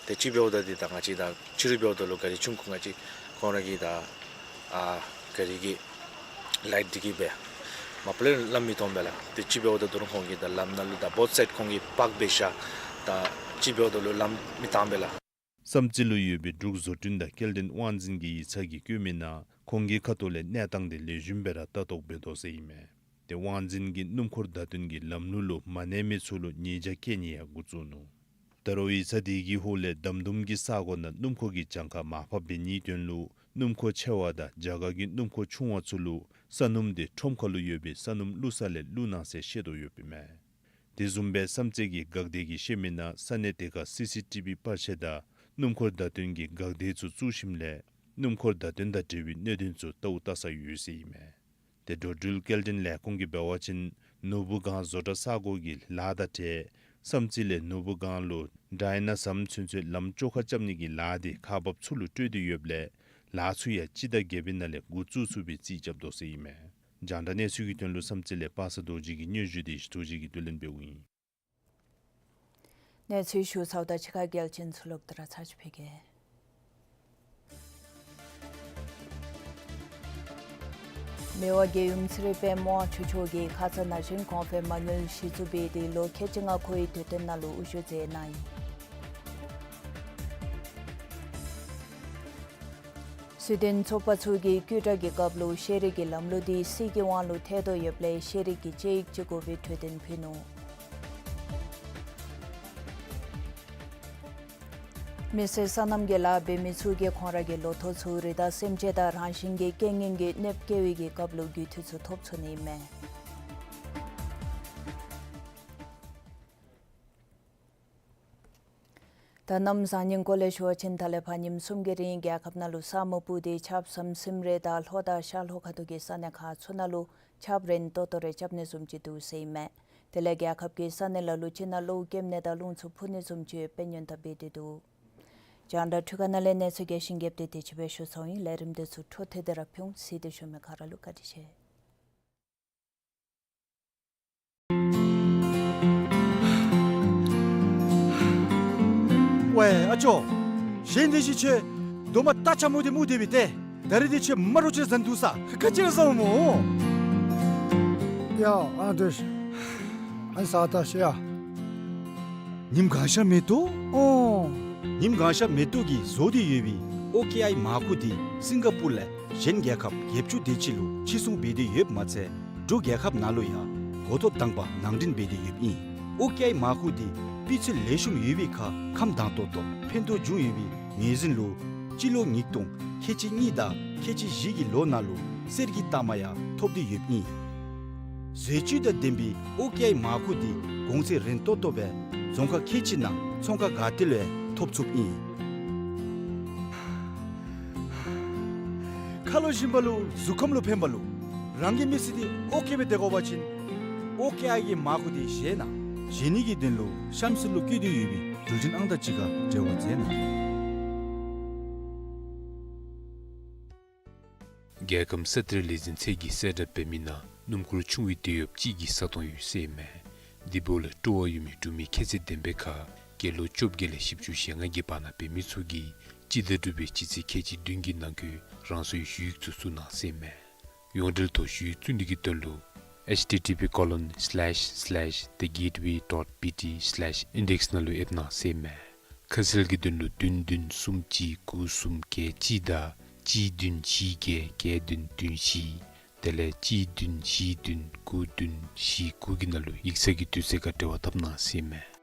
ཏེ་ཅིག་འབདཝ་ད་འདི་ད་ང་བཅས་ད་ཕྱི་རུ་འབདཝ་ད་ལུ་ག་རི་ཆུང་ཀུ་ང་བཅས་ཁོང་ར་གི་ད་ཨ་ག་རི་གི་ལའིཊ་འདི་གིས་སྦེ་མ་པ་ལས་ལམ་མི་མཐོང་པས་ལགས། ཏེ་ཅིག་འབདཝ་ད་ད་རུང་ཁོང་གིས་ད་ལམ་ནང་ལུ་ད་བོཐ་སའིཌ་ཁོང་གིས་པཱརཀ་འབད་ཤར་ད་ཅིག་འབདཝ་ད་ལུ་ལམ་མི་བཏང་པས་ལགས། བསམ་རྩེ་ལུ་ཡོད་པའི་འབྲུག་བཟོ་སྐྲུན་དང་སྐྱེལ་འདྲེན་དབང་འཛིན་གྱི་ཡིག་ཚང་གིས་བཀོད་མི་ནང་ཁོང་གི་ཁ་ཐུག་ལས་གནས་སྟངས་འདི་ལེགས་ཤོམ་སྦེ་ར་ལྟ་རྟོག་འབད་དོ་ཟེར་ཨིན་མས། ཏེ་དབང་འཛིན་གྱིས་སྣུམ་འཁོར་བརྡ་སྟོན་གྱི་ལམ་ལུགས་ལུ་མ་གནས་མི་ཚུ་ལུ་ཉེས་བྱ་བཀལ་ནི་ཡང་འགོ་བཙུགས་ནུག། ད་རུང་ཡིག་ཚང་འདི་གི་ཧོངས་ལས་འདམ་དུམ་གྱི་ས་གོ་ནང་སྣུམ་འཁོར་གྱི་གྱངས་ཁ་མར་ཕབ་འབད་ནིའི་དོན་ལུ་སྣུམ་འཁོར་ཆེ་བ་དང་རྒྱ་གར་གྱི་སྣུམ་འཁོར་ཆུང་བ་ཚུ་ལུ་སོ་ནམ་འདི་ཁྲོམ་ཁ་ལུ་ཡོད་པའི་སོ་ནམ་བླུག་ས་ལས་བླུག་གནང་ཟེར་བཤད་དོ་ཡོདཔ་ཨིན་མས། དེ་བཟུམ་སྦེ་བསམ་རྩེ་གི་འགག་སྡེ་གིས་བཤད་མི་ནང་ས་གནས་དེ་ཁར་སི་སི་ཊི་བི་པར་ཆས་དང་སྣུམ་འཁོར་བརྡ་སྟོན་གྱི་འགག་སྡེ་ཚུ་བཙུགས་ཞིནམ་ལས་སྣུམ་འཁོར་བརྡ་སྟོན་དང་འབྲེལ་བའི་གནད་དོན་ཚུ་ལྟཝ་ལྟ་ས་ཡོད་ཟེར་ཨིན་མས། ཏེ་འགྲོ་འགྲུལ་སྐྱེལ་འདྲེན་ལས་ཁུངས་ཀྱིས་འབད་བ་ཅིན་ནོར་བུ་སྒང་བཟོ་གྲྭ་ས་གོ་གི་ལཱ་དང་འབྲེལ་བསམ་རྩེ་ལས་ནོར་བུ་སྒང་ལུ་ཌའི་ན་ཟམ་ཚུན་ཚོད་ལམ་བཅོ་ཁ་རྐྱབ་ནི་གི་ལཱ་འདི་ཁག་འབགཔ་ཚུ་ལུ་སྤྲོད་དེ་ཡོདཔ་ལས་ལཱ་ཚུ་ཡང་སྤྱི་ཟླ་བརྒྱད་པའི་ནང་ལས་འགོ་བཙུགས་ཚུགས་པའི་རྩིས་རྐྱབ་དོ་ཟེར་ཨིན་མས། རྒྱང་བསྒྲགས་གནས་ཚུལ་གྱི་དོན་ལུ་བསམ་རྩེ་ལས་པ་སངས་རྡོ་རྗེ་གི་སྙན་ཞུ་འདི་ཞི་ཐུགས་རྗེ་གིས་བསྡུ་ལེན་འབདཝ་ཨིན། གནས་ཚུལ་ཞུ་ཚརཝ་ད་ཕྱི་ཁ་གལ་ཆེན་ཚུ་ལོག་སྟེ་ར་ཚར་ཅིག་ཕུལ་གེ། མི་དབང་རྒྱལ་ཡུམ་ཚེ་རིང་པདྨ་དབང་ཕྱུག་མཆོག་གིས་ཁ་ཙ་ན་གཞོན་གོང་འཕེལ་མ་དངུལ་གཞི་བཙུགས་འབད་དེ་ལོ་ཁལ་གཅིག་ལྔ་འཁོར་བའི་དུས་སྟོན་ནང་ལུ་དབུ་བཞུགས་མཛད་གནང་ཡི། སུའེ་ཌེན་ཚོགས་པ་ཚུ་གིས་སྐུ་དྲག་གི་སྐབས་ལུ་ཤེས་རིག་གི་ལམ་ལུགས་འདི་སྲིད་ཀྱི་དབང་ལུ་ཐལ་དོ་ཡོདཔ་ལས་ཤེས་རིག་གི་དཔྱད་ཡིག་ཅིག་དགོ་པའི་གྲོས་དོན་ཕུལ་ནུག། མི་སེར་སོ་ནམ་གྱི་ལཱ་འབད་མི་ཚུ་གིས་ཁོང་ར་གི་ལོ་ཐོག་ཚུ་རི་དྭགས་སེམས་ཅན་དང་རང་བཞིན་གྱི་རྐྱེན་ངན་གྱིས་གནོདཔ་བཀལ་བའི་གི་སྐབས་ལུ་རྒུད་འཐུས་ཚུ་ཐོབ་ཚུགས་ནི་ཨིན་མས། ད་གནམ་བཟང་ངན་སྐོར་ལས་ཞུ་བ་ཅིན་ད་ལས་ཕར་ཉིནམ་གསུམ་གྱི་རིང་རྒྱལ་ཁབ་ནང་ལུ་ས་སྨུག་སྤུབས་ཏེ་ཆརཔ་ཟམ་ཟིམ་རེ་དང་ལྷོ་དང་ཤར་ལྷོ་ཁ་ཐུག་གི་ས་གནས་ཁག་ཚུ་ནང་ལུ་ཆརཔ་རན་ཏོག་ཏོ་རེ་རྐྱབ་ནི་བཟུམ་ཅིག་འདུག་ཟེར་ཨིན་མས། དེ་ལས་རྒྱལ་ཁབ་ཀྱི་ས་གནས་ལ་ལུ་ཅིག་ནང་གློག་ཀེམ་ནི་དང་རླུང་འཚུབ་འཕུ་ནི་བཟུམ་ཅིག་དཔེ་ཉོན་དང་འབད་དེ་འདུག། རྒྱང་བསྒྲགས་འཕྲུལ་ཁང་ནང་ལས་གནས་ཚུལ་རྒྱས་ཤིང་རྒྱསཔ་དེ་དེ་ཅིག་སྦེ་ཞུ་ཚརཝ་ཨིན། ལས་རིམ་དེ་ཚུ་འཕྲོ་མཐུད་དེ་ར་ཕུལ་འོང་། གཟིགས་ཏེ་བཞུགས་མི་ག་ར་ལུ་བཀའ་དྲིན་ཆེ། ཝའེ་ཨ་ཅོ། གཞན་དེ་ཅིག་ཁྱོད་རྡོག་མ་རྟ་ཆ་མོ་དེ་སྨུག་སྡེ་སྦེ་ཏེ། ད་རིས་དེ་ཁྱོད་མ་རོ་ཅིག་ཟ་འདུག་ས། ག་ཅི་ར་ཟཝ་སྨོ། ཡ་ཨ་དེ་ཨ་ཟ་ད་ཤི་ཡ། ཉིམ་གང་ཤར་མེ་ཏོག། ཨོ། ཉིམ་གང་ཤར་མེ་ཏོག་གིས་བཟོ་སྟེ་ཡོད་པའི་ཨོ་ཀེ་ཨའི་མར་ཁུ་དེ་སིང་ག་པུར་ལས་གཞན་རྒྱལ་ཁབ་བརྒྱད་ཅུ་དེ་ཅིག་ལུ་ཕྱིར་ཚོང་འབད་དེ་ཡོདཔ་མ་ཚད་འབྲུག་རྒྱལ་ཁབ་ནང་ལུ་ཡང་འགོ་ཐོག་དང་པ་ནང་འདྲེན་འབད་དེ་ཡོདཔ་ཨིན། ཨོ་ཀེ་ཨའི་མར་ཁུ་དེ་སྤུས་ཚད་ལེགས་ཤོམ་ཡོད་པའི་ཁར་ཁམས་དྭངས་ཏོག་ཏོ་ཕན་ཐོགས་འབྱུང་ཡོད་པའི་ངོས་འཛིན་ལུ་སྤྱི་ལོ་ཉིས་སྟོང་ཁལ་གཅིག་གཉིས་དང་ཁལ་གཅིག་བཞི་གི་ལོ་ནང་ལུ་གསེར་གྱི་རྟགས་མ་ཡང་ཐོབ་སྟེ་ཡོདཔ་ཨིན། ཟས་བཅུད་དང་ལྡན་པའི་ཨོ་ཀེ་ཨའི་མར་ཁུ་འདི་གོང་ཚད་རན་ཏོག་ཏོ་སྦེ་རྫོང་ཁག་ཁལ་གཅིག་ནང་ཚོང་ཁང་ག་ཏེ་ལུ་ཡང་ཐོབ་ཚུགསཔ་ཨིན། ཁ་ལུ་ཞིམ་པ་ལུ་གཟུགས་ཁམས་ལུ་ཕན་པ་ལུ་རང་གི་མི་ཚེ་འདི་ཨོ་ཀེ་སྦེ་སྡོད་དགོ་པ་ཅིན་ཨོ་ཀེ་ཨའི་གི་མར་ཁུ་འདི་བཞེས་གནང་། བཞེས་ནི་གི་དོན་ལུ་གཤམ་གསལ་ལུ་བཀོད་དེ་ཡོད་པའི་འགྲུལ་འཕྲིན་ཨང་རྟགས་ཅིག་ཁར་འབྲེལ་བ་མཛད་གནང་། རྒྱལ་ཁམས་ས་གཏེར་ལས་འཛིན་ཚད་ཀྱིས་གསལ་བསྒྲགས་འབད་མི་ནང་སྣུམ་འཁོར་ཆུང་བའི་དེད་གཡོགཔ་གཅིག་གི་ས་སྟོང་ཡོད་ཟེར་ཨིན་མས། དེ་འབདཝ་ལས་སྤྲོ་བ་ཡོད་མི་འབྲུག་མི་ཁྱད་ཚད་ལྡན་པའི་ཁར་སྐྱེས་ལོ་བཅོ་བརྒྱད་ལས་བཞི་བཅུ་ཞེ་ལྔ་གི་བར་ན་འབད་མི་ཚུ་གིས་སྤྱི་ཟླ་དྲུག་པའི་སྤྱི་ཚེས་ཁལ་གཅིག་བདུན་གྱི་ནང་འཁོད་རང་སོའི་ཞུ་ཡིག་ཚུ་བཙུགས་གནང་ཟེར་ཨིན་མས། ཡོངས་འབྲེལ་ཐོག་ཞུ་ཡིག་བཙུགས་ནི་གི་དོན་ལུ་H T T P colon slash slash the gateway dot B T slash index ནང་ལུ་ཡེབ་གནང་ཟེར་ཨིན་མས། ཁ་གསལ་གྱི་དོན་ལུ་བདུན་བདུན་གསུམ་གཅིག་དགུ་གསུམ་བརྒྱད་གཅིག་དང་གཅིག་བདུན་བཞི་བརྒྱད་བརྒྱད་བདུན་བདུན་བཞི་དེ་ལས་གཅིག་བདུན་བཞི་བདུན་དགུ་བདུན་བཞི་དགུ་གི་ནང་ལུ་ཡིག་ཚང་གི་དུས་ཚོད་ཁར་འབྲེལ་བ་འཐབ་གནང་ཟེར་ཨིན་མས།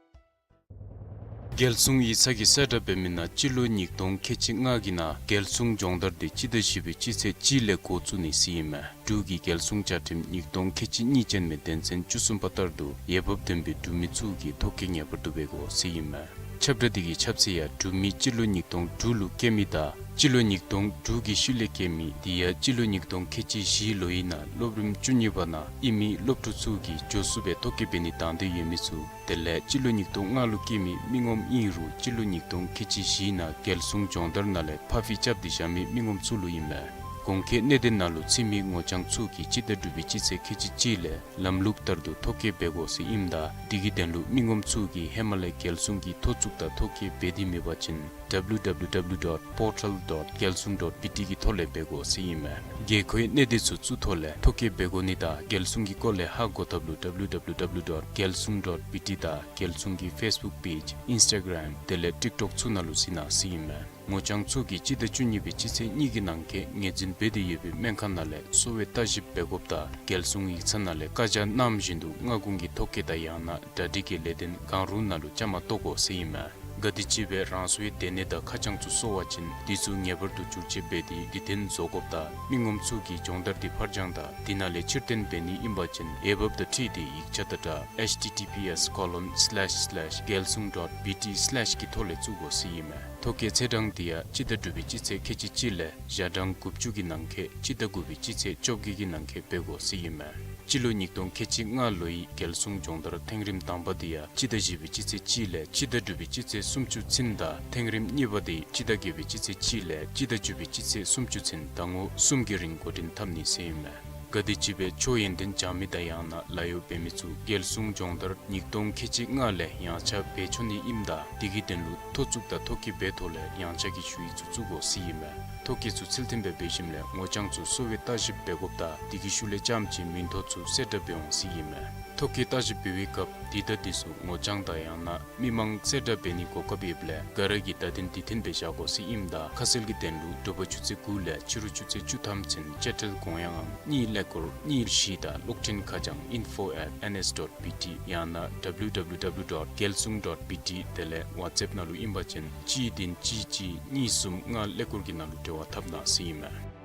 རྒྱལ་སྲུང་ཡིག་ཚང་གིས་གསལ་བསྒྲགས་འབད་མི་ནང་སྤྱི་ལོ་ཉིས་སྟོང་ཁལ་གཅིག་ལྔ་གི་ནང་རྒྱལ་སྲུང་སྦྱོང་བརྡར་འདི་སྤྱི་ཟླ་བཞི་པའི་སྤྱི་ཚེས་གཅིག་ལས་འགོ་བཙུགས་ནི་ཟེར་ཨིན་མས། འབྲུག་གི་རྒྱལ་སྲུང་བཅའ་ཁྲིམས་ཉིས་སྟོང་ཁལ་གཅིག་གཉིས་ཅན་མའི་དོན་ཚན་བཅུ་གསུམ་པ་ལྟར་དུ་འོས་འབབ་ལྡན་པའི་འབྲུག་མི་ཚུ་གིས་ཐོ་བཀོད་ངེས་པར་དུ་འབད་དགོ་ཟེར་ཨིན་མས། ཁྱབ་བསྒྲགས་འདི་གི་ཁྱབ་ཚད་ཡང་འབྲུག་མི་སྤྱི་ལོ་ཉིས་སྟོང་དྲུག་ལུ་སྐྱེས་མི་དང་སྤྱི་ལོ་ཉིས་སྟོང་དྲུག་གི་ཤུལ་ལས་སྐྱེས་མི་དེ་ཡང་སྤྱི་ལོ་ཉིས་སྟོང་ཁལ་གཅིག་བཞི་ལོའི་ནང་སློབ་རིམ་བཅུ་གཉིས་པ་ནང་ཨིན་མི་སློབ་ཕྲུག་ཚུ་གིས་མགྱོགས་སུ་སྦེ་ཐོ་བཀོད་འབད་ནི་དང་འདོད་ཡོད་མི་ཚུ་དེ་ལས་སྤྱི་ལོ་ཉིས་སྟོང་ལྔ་ལུ་སྐྱེས་མི་མི་ངོམ་ཨིན་རུང་སྤྱི་ལོ་ཉིས་སྟོང་ཁལ་གཅིག་བཞིའི་ནང་རྒྱལ་སྲུང་སྦྱོང་བརྡར་ནང་ལས་ཕར་འགྱངས་རྐྱབ་སྟེ་བཞག་མི་མི་ངོམ་ཚུ་ལུ་ཨིན་མས། གོང་འཁོད་གནད་དོན་ནང་ལུ་ཚུད་མི་ངོ་རྐྱང་ཚུ་གིས་སྤྱི་ཟླ་དྲུག་པའི་སྤྱི་ཚེས་ཁལ་གཅིག་གཅིག་ལས་ལམ་ལུགས་ལྟར་དུ་ཐོ་བཀོད་འབད་དགོ་ཟེར་ཨིནམ་ད་འདི་གི་དོན་ལུ་མི་ངོམ་ཚུ་གིས་ཧེ་མ་ལས་རྒྱལ་སྲུང་གི་ཐོ་བཙུགས་དང་ཐོ་བཀོད་འབད་དེ་མེད་པ་ཅིན་W W W dot portal dot gyalsung dot B T གི་ཐོག་ལས་འབད་དགོ་ཟེར་ཨིན་མས། དགོས་མཁོའི་གནད་དོན་ཚུ་བཙུགས་ཐོག་ལས་ཐོ་བཀོད་འབད་དགོ་ནི་དང་རྒྱལ་སྲུང་གི་སྐོར་ལས་ཧ་གོ་ཐབས་ལུ་W W W dot gyalsung dot B T དང་རྒྱལ་སྲུང་གི་ཕེསི་བུཀ་པེཇ་ཨིནསི་ཊ་གརམ་དེ་ལས་ཊིཀ་ཊོཀ་ཚུ་ནང་ལུ་གཟིགས་གནང་ཟེར་ཨིན་མས། ངོ་རྐྱང་ཚུ་གིས་སྤྱི་ཟླ་བཅུ་གཉིས་པའི་སྤྱི་ཚེས་གཉིས་ཀྱི་ནང་འཁོད་ངོས་འཛིན་འབད་དེ་ཡོད་པའི་སྨན་ཁང་ནང་ལས་གསོ་བའི་ལྟ་ཞིབ་འབད་དགོཔ་དང་རྒྱལ་སྲུང་ཡིག་ཚང་ནང་ལས་བཀའ་རྒྱ་གནངམ་བཞིན་དུ་སྔ་དགོང་གི་ཐོ་བཀོད་དང་ཡང་ན་གྲ་སྒྲིག་གི་ལས་དོན་གང་རུང་ནང་ལུ་བཅའ་མར་གཏོགས་དགོ་ཟེར་ཨིན་མས། ག་དེམ་ཅིག་སྦེ་རང་སོའི་སྡོད་གནས་དང་ཁ་བྱང་ཚུ་སོར་བ་ཅིན་དེ་ཚུ་ངེས་པར་དུ་བསྒྱུར་བཅོས་འབད་དེ་དུས་མཐུན་བཟོ་དགོཔ་དང་མི་ངོམ་ཚུ་གིས་སྦྱོང་བརྡར་འདི་ཕར་འགྱངས་དང་དེ་ནང་ལས་ཕྱིར་འཐེན་འབད་ནི་ཨིན་པ་ཅིན་འོས་འབབ་དང་འཁྲིལ་ཏེ་ཡིག་ཆ་དང་སྦྲགས་H T T P S colon slash slash gyalsung dot B T slash གི་ཐོག་ལས་བཙུགས་དགོ་ཟེར་ཨིན་མས། ཐོ་བཀོད་ཚེས་གྲངས་དེ་ཡང་སྤྱི་ཟླ་དྲུག་པའི་སྤྱི་ཚེས་ཁལ་གཅིག་གཅིག་ལས་ཞག་གྲངས་དགུ་བཅུ་གི་ནང་འཁོད་སྤྱི་ཟླ་དགུ་པའི་སྤྱི་ཚེས་བཅོ་བརྒྱད་ཀྱི་ནང་འཁོད་འབད་དགོ་ཟེར་ཨིན་མས། སྤྱི་ལོ་ཉིས་སྟོང་ཁལ་གཅིག་ལྔ་ལོའི་རྒྱལ་སྲུང་སྦྱོང་བརྡར་ཐེངས་རིམ་དང་པ་དེ་ཡང་སྤྱི་ཟླ་བཞི་པའི་སྤྱི་ཚེས་གཅིག་ལས་སྤྱི་ཟླ་དྲུག་པའི་སྤྱི་ཚེས་སུམ་ཅུ་ཚུན་དང་ཐེངས་རིམ་གཉིས་པ་དེ་སྤྱི་ཟླ་བརྒྱད་པའི་སྤྱི་ཚེས་གཅིག་ལས་སྤྱི་ཟླ་བཅུ་པའི་སྤྱི་ཚེས་སུམ་ཅུ་ཚུན་ཟླ་ངོ་གསུམ་གྱི་རིང་འགོ་འདྲེན་འཐབ་ནི་ཟེར་ཨིན་མས། ག་དེམ་ཅིག་སྦེ་ཆོས་ཡོན་ཏན་སྦྱང་མི་དང་ཡང་ན་ལཱ་གཡོག་འབད་མི་ཚུ་རྒྱལ་སྲུང་སྦྱོང་བརྡར་ཉིས་སྟོང་ཁལ་གཅིག་ལྔ་ལས་ཡངས་ཆག་འབད་ཆོག་ནི་ཨིནམ་ད་དེ་གི་དོན་ལུ་ཐོ་བཙུགས་དང་ཐོ་བཀོད་འབད་ཐོག་ལས་ཡངས་ཆག་གི་ཞུ་ཡིག་ཚུ་བཙུགས་དགོ་ཟེར་ཨིན་མས། ཐོ་བཀོད་ཚུ་ཚུལ་མཐུན་སྦེ་འབད་ཞིནམ་ལས་ངོ་རྐྱང་ཚུ་གསོ་བའི་ལྟ་ཞིབ་འབད་དགོཔ་དང་དེ་གི་ཤུལ་ལས་རྐྱངམ་ཅིག་མིང་ཐོ་ཚུ་གསལ་བསྒྲགས་འབད་འོང་ཟེར་ཨིན་མས། ཐོ་བཀོད་ལྟ་ཞིབ་འབད་བའི་སྐབས་དེ་དང་དེ་ཚུ་ངོ་རྐྱང་དང་ཡང་ན་མི་མང་གསལ་བསྒྲགས་འབད་ནི་གོ་སྐབས་ཡོདཔ་ལས་ག་ར་གིས་བརྡ་དོན་དེ་མཐུན་སྦེ་བཞག་དགོ་ཟེར་ཨིནམ་ད་ཁ་གསལ་གྱི་དོན་ལུ་དྲོ་པ་ཆུ་ཚོད་དགུ་ལས་ཕྱི་རུ་ཆུ་ཚོད་བཅུ་ཐམ་ཚུན་དཔྱ་ཁྲལ་དགོངས་ཡངས་ངང་གཉིས་ཀླད་ཀོར་གཉིས་བཞི་དང་གློག་འཕྲིན་ཁ་བྱང་info at N S dot B T ཡང་ན་W W W dot gyalsung dot B T དེ་ལས་ཝཊས་ཨེཔ་ནང་ལུ་ཨིན་པ་ཅིན་གཅིག་བདུན་གཅིག་གཅིག་གཉིས་གསུམ་ལྔ་ཀླད་ཀོར་གྱི་ནང་ལུ་འབྲེལ་བ་འཐབ་གནང་ཟེར་ཨིན་མས།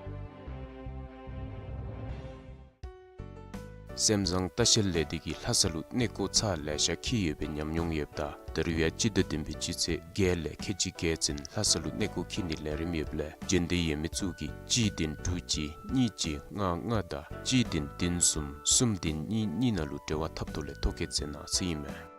སེམས་བཟང་ལྟ་བཤལ་ལས་སྡེ་གིས་ལྷ་ས་ལུ་གནས་སྐོར་ཚར་ལེ་ཤ་འཁྱིད་ཡོད་པའི་ཉམས་མྱོང་ཡོདཔ་ད་ད་རུང་ཡང་སྤྱི་ཟླ་བདུན་པའི་སྤྱི་ཚེས་བརྒྱད་ལས་ཁལ་གཅིག་བརྒྱད་ཚུན་ལྷ་ས་ལུ་གནས་སྐོར་འཁྱིད་ནིའི་ལས་རིམ་ཡོདཔ་ལས་འབྱོན་འདོད་ཡོད་མི་ཚུ་གིས་གཅིག་བདུན་དྲུག་གཅིག་གཉིས་གཅིག་ལྔ་ལྔ་དང་གཅིག་བདུན་བདུན་གསུམ་གསུམ་བདུན་གཉིས་གཉིས་ནང་ལུ་འབྲེལ་བ་འཐབ་ཐོག་ལས་ཐོ་བཀོད་མཛད་གནང་ཟེར་ཨིན་མས།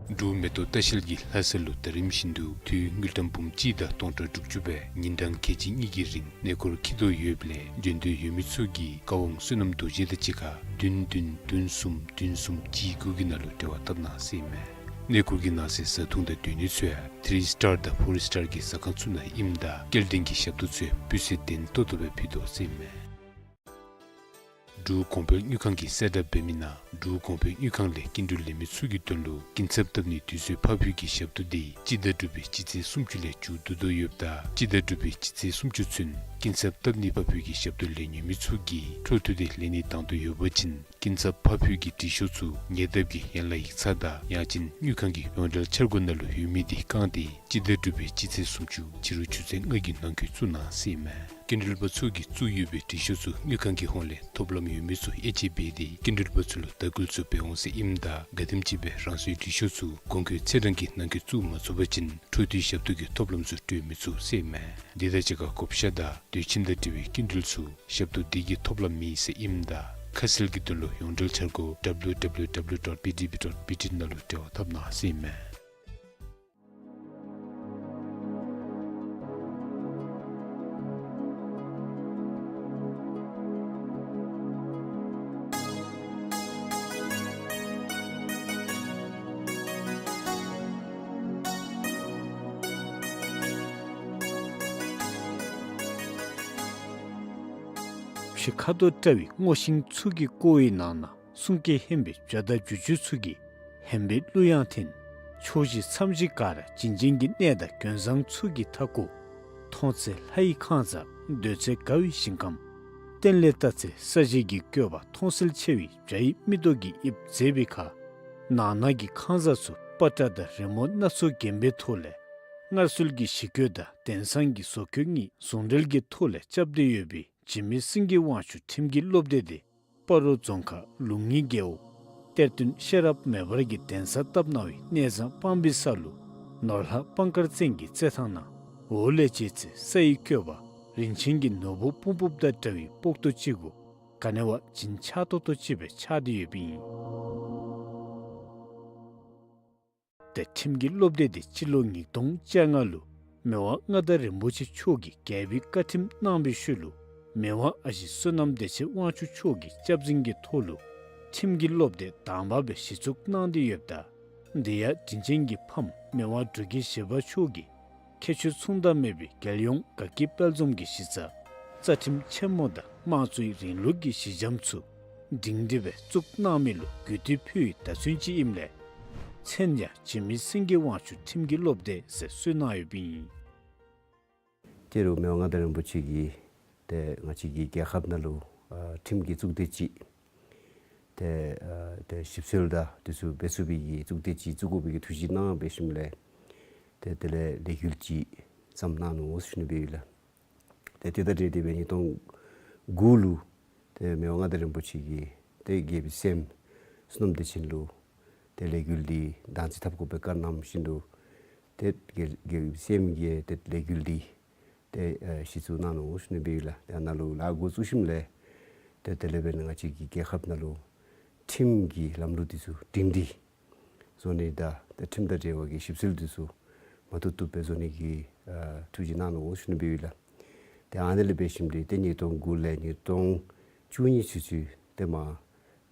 འབྲུག་མེ་ཏོག་ལྟ་བཤལ་གྱིས་ལྷ་ས་ལུ་ཟླ་རིམ་བཞིན་དུ་དུས་དངུལ་ཀྲམ་འབུམ་གཅིག་དང་སྟོང་ཕྲག་དྲུག་ཅུ་སྦེ་ཉིན་གྲངས་ཁལ་གཅིག་གཉིས་ཀྱི་རིང་གནས་སྐོར་འཁྱིད་དོ་ཡོདཔ་ལས་འབྱོན་འདོད་ཡོད་མི་ཚུ་གིས་བཀའ་དབང་བསོད་ནམས་རྡོ་རྗེ་དང་གཅིག་ཁར་བདུན་བདུན་བདུན་གསུམ་བདུན་གསུམ་གཅིག་དགུ་གི་ནང་ལུ་འབྲེལ་བ་འཐབ་གནང་ཟེར་ཨིན་མས། གནས་སྐོར་གྱི་ནང་གསེས་བཟའ་འཐུང་དང་སྡོད་ནི་ཚུ་ཡང་ཐི་རི་སི་ཊར་དང་ཕོར་སི་ཊར་གྱི་ཟ་ཁང་ཚུ་ནང་ཨིནམ་ད་སྐྱེལ་འདྲེན་གྱི་ཞབས་ཏོག་ཚུ་ཡང་སྤུས་ཚད་ལྡན་ཏོག་ཏོ་སྦེ་ཕུལ་དོ་ཟེར་ཨིན་མས། འབྲུག་གོང་འཕེལ་དངུལ་ཁང་གིས་གསལ་བསྒྲགས་འབད་མི་ནང་འབྲུག་གོང་འཕེལ་དངུལ་ཁང་ལས་སྐྱིན་འགྲུལ་ལེན་མི་ཚུ་གི་དོན་ལུ་སྐྱིན་ཚབ་བཏབ་ནིའི་དུས་ཚོད་ཕར་འཕུལ་གྱི་ཞབས་ཏོག་འདི་སྤྱི་ཟླ་དྲུག་པའི་སྤྱི་ཚེས་སུམ་ཅུ་ལས་མཇུག་བསྡུ་དོ་ཡོདཔ་ད་སྤྱི་ཟླ་དྲུག་པའི་སྤྱི་ཚེས་སུམ་ཅུ་ཚུན་སྐྱིན་ཚབ་བཏབ་ནི་ཕར་འཕུལ་གྱི་ཞབས་ཏོག་ལེན་ནི་མི་ཚུ་གིས་འཕྲོ་མཐུད་དེ་ལེན་ནི་དང་འདོད་ཡོད་པ་ཅིན་སྐྱིན་ཚབ་ཕར་འཕུལ་གྱི་དྲི་ཤོག་ཚུ་ཉེ་འདབས་ཀྱི་ཡན་ལག་ཡིག་ཚང་དང་ཡང་ཅིན་དངུལ་ཁང་གི་ཡོངས་འབྲེལ་འཆར་སྒོ་ནང་ལུ་ཡོད་མི་འདི་བཀང་སྟེ་སྤྱི་ཟླ་དྲུག་པའི་སྤྱི་ཚེས་སུམ་ཅུ་ཕྱི་རུ་ཆུ་ཚོད་ལྔ་གི་ནང་འཁོད་བཙུགས་གནང་ཟེར་ཨིན་མས། སྐྱིན་འགྲུལ་པ་ཚུ་གིས་བཙུགས་ཡོད་པའི་དྲི་ཤོག་ཚུ་དངུལ་ཁང་གི་ཧོངས་ལས་ཐོབ་ལམ་ཡོད་མི་ཚུ་དབྱེ་འབྱེད་འབད་དེ་སྐྱིན་འགྲུལ་པ་ཚུ་ལུ་དྭགས་འགུལ་ཚུ་འབད་འོང་ཟེར་ཨིནམ་ད་ག་དེམ་ཅིག་སྦེ་རང་སོའི་དྲི་ཤོག་ཚུ་གོང་འཁོད་ཚེས་གྲངས་ཀྱི་ནང་འཁོད་བཙུགས་མ་ཚུགས་པ་ཅིན་འཕྲོ་མཐུད་ཞབས་ཏོག་གི་ཐོབ་ལམ་ཚུ་སྤྲོད་མི་ཚུགས་ཟེར་ཨིན་མས། འདི་དང་གཅིག་ཁར་བགོ་བཤའ་དང་སྡོད་ཁྱིམ་དང་འབྲེལ་བའི་སྐྱིན་འགྲུལ་ཚུ་ཞབས་ཏོག་འདི་གིས་ཐོབ་ལམ་མེད་ཟེར་ཨིནམ་ད་ཁ་གསལ་གྱི་དོན་ལུ་ཡོངས་འབྲེལ་འཆར་སྒོ་W W W dot P D B dot B T ནང་ལུ་འབྲེལ་བ་འཐབ་གནང་ཟེར་ཨིན་མས། ཕྱི་ཁ་དོག་བཀྲ་བའི་སྔོ་ཤིང་ཚུ་གིས་བསྐོར་བའི་ནང་ན་གསུང་སྐད་སྙན་པའི་བྱ་དང་བྱི་ཅུང་ཚུ་གིས་སྙན་པའི་གླུ་དབྱངས་འཐེན། ཕྱོགས་བཞི་མཚམས་བཞི་ག་ར་བྱིན་ཅན་གྱི་གནས་དང་ཀུན་བཟང་ཚུ་གིས་མཐའ་བསྐོར། མཐོང་ཚེ་ལྷ་ཡི་ཁང་བཟང་། སྡོད་ཚེ་དགའ་བའི་ཞིང་ཁམས། སྟན་ལས་བལྟ་ཚེ་ས་གཞི་གི་བཀོད་པ་མཐོང་གསལ་ཆེ་བའི་བྱ་ཡི་མིག་ཏོ་གིས་དབྱིབས་མཛེས་པའི་ཁར་ནང་ན་གི་ཁང་བཟང་ཚུ་པ་ཏྲ་དང་རི་མོ་སྣ་ཚོགས་བརྒྱན་པའི་ཐོག་ལས་སྔར་སྲོལ་གྱི་གཞི་བཀོད་དང་དེང་སང་གི་བཟོ་བཀོད་གཉིས་ཟུང་འབྲེལ་གྱི་ཐོག་ལས་རྐྱབ་སྟེ་ཡོད་པའི་འཇིགས་མེད་སེང་གེ་དབང་ཕྱུག་ཁྲིམས་ཀྱི་སློབ་སྡེ་འདི་སྤ་རོ་རྫོང་ཁག་ལུང་གཉིས་རྒེད་འོག་གཏེར་སྟོན་ཤེས་རབ་མེ་འབར་གྱི་གདན་ས་བཏབ་གནང་བའི་གནས་བཟང་སྤང་པའི་ས་ལུ་ནོར་ལྷ་སྤང་དཀར་བཙན་གྱི་རྩེད་ཐང་ནང་འོག་ལས་མཇལ་ཚེ་ས་ཡི་བཀོད་པ་རིན་ཆེན་གྱི་ནོར་བུ་ཕུང་ཕུངམ་དང་འདྲ་བའི་སྤོག་ཏོ་ཅིག་གུ་ག་ནི་བ་བྱིན་ཆགས་ཏོག་ཏོ་ཅིག་སྦེ་ཆགས་ཏེ་ཡོདཔ་ཨིན། ཏེ་ཁྲིམས་ཀྱི་སློབ་སྡེ་འདི་སྤྱི་ལོ་ཉིས་སྟོང་བཅོ་ལྔ་ལུ་མི་དབང་མངའ་བདག་རིན་པོ་ཆེ་མཆོག་གིས་རྒྱལ་པོའི་བཀའ་ཁྲིམས་གནང་བའི་ཤུལ་ལུ་མི་དབང་ཨ་ཞེ་བསོད་ནམས་བདེ་ཆེན་དབང་ཕྱུག་མཆོག་གི་སྐྱབས་འཛིན་གྱི་ཐོག་ལུ་ཁྲིམས་ཀྱི་སློབ་སྡེ་དང་པ་སྦེ་གཞི་བཙུགས་གནང་སྟེ་ཡོདཔ་ད་འདི་ཡང་དྲིན་ཅན་གྱི་ཕམ་མི་དབང་འབྲུག་རྒྱལ་བཞི་པ་མཆོག་གིས་ཁྱད་ཆོས་མཚུངས་ཟླ་མེད་པའི་རྒྱལ་ཡོངས་དགའ་སྐྱིད་དཔལ་འཛོམས་ཀྱི་གཞི་རྩ་རྩ་ཁྲིམས་ཆེན་མོ་དང་དམངས་གཙོའི་རིང་ལུགས་ཀྱི་གཞི་འགྱམ་ཚུ་སྒྲིང་སྒྲི་སྦེ་བཙུགས་གནང་མི་ལུ་གུས་བཏུད་ཕུལ་བའི་བརྡ་མཚོན་ཅིག་ཨིནམ་ལས་མཚན་ཡང་འཇིགས་མེད་སེང་གེ་དབང་ཕྱུག་ཁྲིམས་ཀྱི་སློབ་སྡེ་ཟེར་གསོལ་གནང་ཡོདཔ་ཨིན། ད་རུང་མི་དབང་མངའ་བདག་རིན་པོ་ཆེ་གིས་ཏེ་ང་བཅས་ཀྱི་རྒྱལ་ཁབ་ནང་ལུ་ཨ་ཁྲིམས་ཀྱི་གཙུག་སྡེ་ཅིག་ཏེ་ཨ་ཏེ་ཞིབ་འཚོལ་དང་འདི་ཚུ་འབད་ཚུགས་པའི་གི་གཙུག་སྡེ་ཅིག་བཙུགས་དགོ་པའི་གི་ཐུགས་བཞེད་གནང་འབད་ཞིནམ་ལས་ཏེ་དེ་ལས་ལས་འགུལ་ཅིག་བརྩམས་གནང་ནུག་ཟེར་ཞུ་ནི་སྦེ་ཡོད་ལགས། ཏེ་དེ་དང་འབྲེལ་ཏེ་སྦེ་ཉིས་སྟོང་དགུ་ལུ་ཏེ་མི་དབང་མངའ་བདག་རིན་པོ་ཆེ་གིས་ཏེ་རྒྱལ་པོའི་སྲསམོ་བསོད་ནམས་བདེ་ཆེན་ལུ་ཏེ་ལས་འགུལ་འདི་བདག་འཛིན་འཐབ་དགོ་པའི་བཀའ་གནང་བཞིན་དུ་ཏེ་རྒྱལ་རྒྱལ་པོའི་སྲསམོ་གིས་ཏེ་ལས་འགུལ་འདི་ཏེ་ཨེ་གཞི་བཙུགས་གནང་ནུག་ཟེར་ཞུ་ནི་སྦེ་ཡོད་ལགས། ཏེ་ཨ་ནཱ་ལུ་ལཱ་འགོ་བཙུགས་ཞིནམ་ལས་ཏེ་དེ་ལས་འབད་ང་བཅས་ཀྱི་རྒྱལ་ཁབ་ནང་ལུ་ཁྲིམས་ཀྱི་ལམ་ལུགས་འདི་ཚུ་སྒྲིང་སྒྲི་བཟོ་ནི་དང་ཏེ་ཁྲིམས་དང་འབྲེལ་བ་གི་ཞིབ་འཚོལ་འདི་ཚུ་མ་ཐུབ་ཐུབ་སྦེ་བཟོ་ནི་གི་ཨ་ཐུགས་བཞེད་གནང་ནུག་ཟེར་ཞུ་ནི་སྦེ་ཡོད་ལགས། ཏེ་ཨ་ནི་ལས་འབད་ཞིནམ་ལས་ཏེ་ཉིས་སྟོང་དགུ་ལས་ཉིས་སྟོང་བཅུ་གཉིས་ཚུན་ཚོད་ཏེ་མར་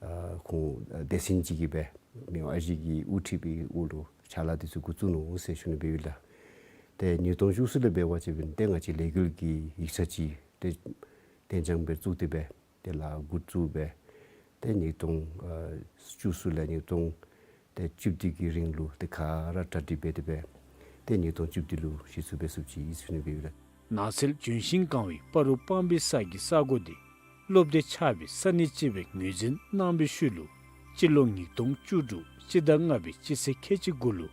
ཨ་ཁོང་ཨ་སྡེ་ཚན་ཅིག་གིས་སྦེ་མི་དབང་ཨ་ཞེ་གི་དབུ་ཁྲིད་པའི་འོག་ལུ་ཕྱག་ལཱ་འདི་ཚུ་འགོ་བཙུགས་ནུག་ཟེར་ཞུ་ནི་སྦེ་ཡོད་ལགས། ཏེ་ཉིས་སྟོང་བཅུ་གསུམ་ལས་འབད་བ་ཅིན་ཏེ་ང་བཅས་ལས་འགུལ་གྱི་ཡིག་ཚང་ཅིག་ཏེ་གཏན་འཇགས་སྦེ་བཙུགས་ཏེ་སྦེ་ཏེ་ལཱ་འགོ་བཙུགས་སྦེ་ཏེ་ཉིས་སྟོང་ཨ་བཅུ་གསུམ་ལས་ཉིས་སྟོང་ཏེ་བཅུ་བདུན་གྱི་རིང་ལུ་ཏེ་ག་ར་གྲ་སྒྲིག་འབད་དེ་སྦེ་ཏེ་ཉིས་སྟོང་བཅུ་བདུན་ལུ་གཞི་བཙུགས་འབད་ཚུགསཔ་ཅིག་ཨིན་ཟེར་ཞུ་ནི་སྦེ་ཡོད་ལགས། ནགས་ཚལ་ལྗོན་ཤིང་གང་བའི་སྤ་རོ་སྤང་པའི་ས་གི་ས་གོ་འདི་སློབ་སྡེ་ཆགས་པའི་ས་གནས་ཅིག་སྦེ་ངོས་འཛིན་གནང་བའི་ཤུལ་ལུ་སྤྱི་ལོ་ཉིས་སྟོང་བཅུ་དྲུག་སྤྱི་ཟླ་ལྔ་པའི་སྤྱི་ཚེས་ཁལ་གཅིག་དགུ་ལུ་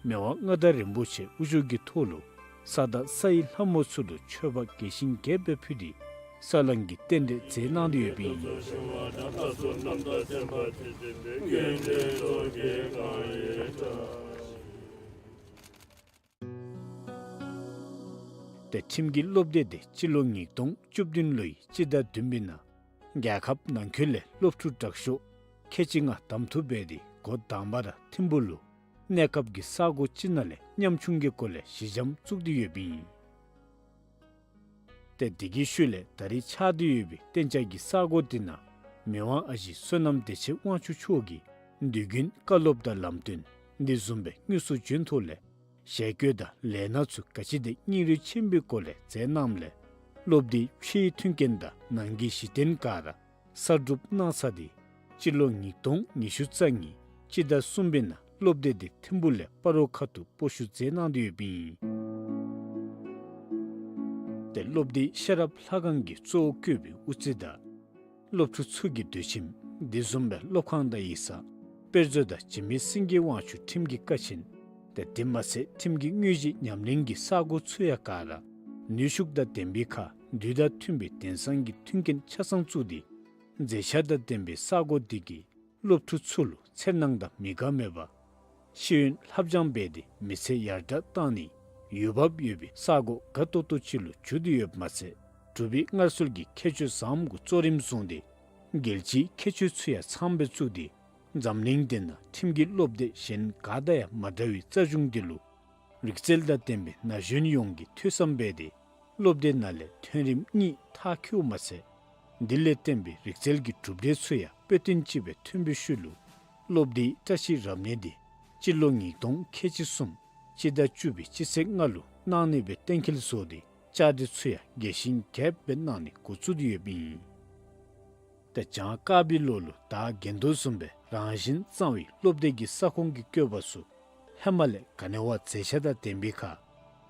མི་དབང་མངའ་བདག་རིན་པོ་ཆེ་དབུ་བཞུགས་ཀྱི་ཐོག་ལུ་ས་དང་ས་ཡི་ལྷ་མོ་ཚུ་ལུ་མཆོད་པ་རྒྱས་ཤིང་རྒྱསཔ་སྦེ་ཕུལ་ཏེ་ས་བསླང་གི་རྟེན་འབྲེལ་མཛད་གནང་སྟེ་ཡོདཔ་ཨིན། ཏེ་ཁྲིམས་ཀྱི་སློབ་སྡེ་འདི་སྤྱི་ལོ་ཉིས་སྟོང་བཅུ་བདུན་ལོའི་སྤྱི་ཟླ་བདུན་པའི་ནང་རྒྱལ་ཁབ་ནང་འཁོད་ལས་སློབ་ཕྲུག་དྲག་ཤོས་ཁལ་གཅིག་ལྔ་གདམ་འཐུ་འབད་དེ་འགོ་དང་པ་ར་ཐིམ་ཕུག་ལུ་གནས་སྐབས་ཀྱི་ས་གོ་ཅིག་ནང་ལས་ཉམ་ཆུང་གི་སྒོ་ལས་གཞི་འགྱམ་བཙུགས་ཏེ་ཡོདཔ་ཨིན། ཏེ་དེ་གི་ཤུལ་ལས་ད་རེས་ཆགས་ཏེ་ཡོད་པའི་གཏན་འཇགས་ཀྱི་ས་གོ་འདི་ནང་མི་དབང་ཨ་ཞེ་བསོད་ནམས་བདེ་ཆེན་དབང་ཕྱུག་མཆོག་གིས་དུས་རྒྱུན་བཀའ་སློབ་དང་ལམ་སྟོན་ འདི་བཟུམ་སྦེ་དངོས་སུ་བྱོན་ཐོག་ལས་ཞལ་བཀོད་དང་ལས་སྣ་ཚུ་ག་ཅི་དེ་སྙིང་རུས་ཆེན་པོའི་སྒོ་ལས་མཛད་གནངམ་ལས་སློབ་སྡེའི་ཕྱིའི་མཐུན་རྐྱེན་དང་ནང་གི་གཞི་རྟེན་ག་ར་གསར་སྒྲུབ་གནང་ཚར་ཏེ་སྤྱི་ལོ་ཉིས་སྟོང་ཉི་ཤུ་རྩ་གཉིས་སྤྱི་ཟླ་གསུམ་པའི་ནང་སློབ་སྡེ་དེ་ཐིམ་ཕུག་ལས་སྤ་རོ་ཁ་ཐུག་སྤོ་བཤུད་མཛད་གནང་སྟེ་ཡོདཔ་ཨིན། ཏེ་སློབ་སྡེའི་ཤེས་རབ་ལྷ་ཁང་གི་གཙོ་བོ་བསྐོས་པའི་དབུ་རྩེ་དང་སློབ་ཕྲུག་ཚུ་གི་སྡོད་ཁྱིམ་དེ་བཟུམ་སྦེ་སློབ་ཁང་དང་ཡིག་ཚང་དཔེ་མཛོད་དང་འཇིགས་མེད་སེང་གེ་དབང་ཕྱུག་ཁྲིམས་ཀྱི་ཀ་ཆེན་ཏེ་དེ་མ་ཚད་ཁྲིམས་ཀྱི་དངོས་གཞི་ཉམས་ལེན་གྱི་ས་གོ་ཚུ་ཡང་ག་ར་ནུས་ཤུགས་དང་ལྡན་པའི་ཁར་དུས་དང་མཐུན་པའི་དེང་སང་གི་མཐུན་རྐྱེན་ཆ་ཚང་བཙུགས་ཏེ་མཛེས་ཆ་དང་ལྡན་པའི་ས་གོ་དེ་གིས་སློབ་ཕྲུག་ཚུ་ལུ་འཚེར་སྣང་དང་མི་དགའ་མེད་པར་ཤེས་ཡོན་ལྷབ་སྦྱང་འབད་དེ་མི་ཚེ་ཡར་དྲག་གཏང་ནི་ཡུལ་བབ་ཡོད་པའི་ས་གོ་དགའ་ཏོག་ཏོ་ཅིག་ལུ་གྱུར་ཏེ་ཡོདཔ་མ་ཚད་འབྲུག་པའི་སྔར་སྲོལ་གྱི་ཁྱད་ཆོས་བཟངམོ་གུ་གཙོ་རིམ་བཟུང་སྟེ་རྒྱལ་སྤྱིའི་ཁྱད་ཆོས་ཚུ་ཡང་ཚངམ་སྦེ་བཙུགས་ཏེ་འཛམ་གླིང་འདི་ནང་ཁྲིམས་ཀྱི་སློབ་སྡེ་གཞན་ག་དང་ཡང་མ་འདྲ་བའི་རྩ་གཞུང་འདི་ལུ་རིག་རྩལ་དང་ལྡན་པའི་ན་གཞོན་ཡོངས་ཀྱིས་ཐོས་བསམ་འབད་དེ་སློབ་སྡེ་ནང་ལས་ཐོན་རིམ་གཉིས་མཐར་འཁྱོལཝ་མ་ཚད་འདི་ལས་བརྟེན་པའི་རིག་རྩལ་གྱི་གྲུབ་འབྲས་ཚུ་ཡང་དཔེ་སྟོན་ཅིག་སྦེ་ཐོན་པའི་ཤུལ་ལུ་སློབ་སྡེའི་བཀྲ་ཤིས་རབ་གནས་འདི་སྤྱི་ལོ་ཉིས་སྟོང་ཁལ་གཅིག་གསུམ་སྤྱི་ཟླ་བཅུ་པའི་སྤྱི་ཚེས་ལྔ་ལུ་གནང་ནི་སྦེ་གཏན་འཁེལ་བཟོ་སྟེ་བཅའ་སྒྲིག་ཚུ་ཡང་རྒྱས་ཤིང་རྒྱསཔ་སྦེ་གནང་ནི་འགོ་བཙུགས་ཏེ་ཡོདཔ་ཨིན། ཏེ་གྱངས་དཀར་པོའི་ལོ་ལུ་ད་གིན་དོ་བཟུམ་སྦེ་རང་བཞིན་གཙང་བའི་སློབ་སྡེ་གི་ས་ཁོངས་ཀྱི་བཀོད་པ་ཚུ་ཧེ་མ་ལས་ག་ནི་བ་མཛེས་ཆ་དང་ལྡན་པའི་ཁར་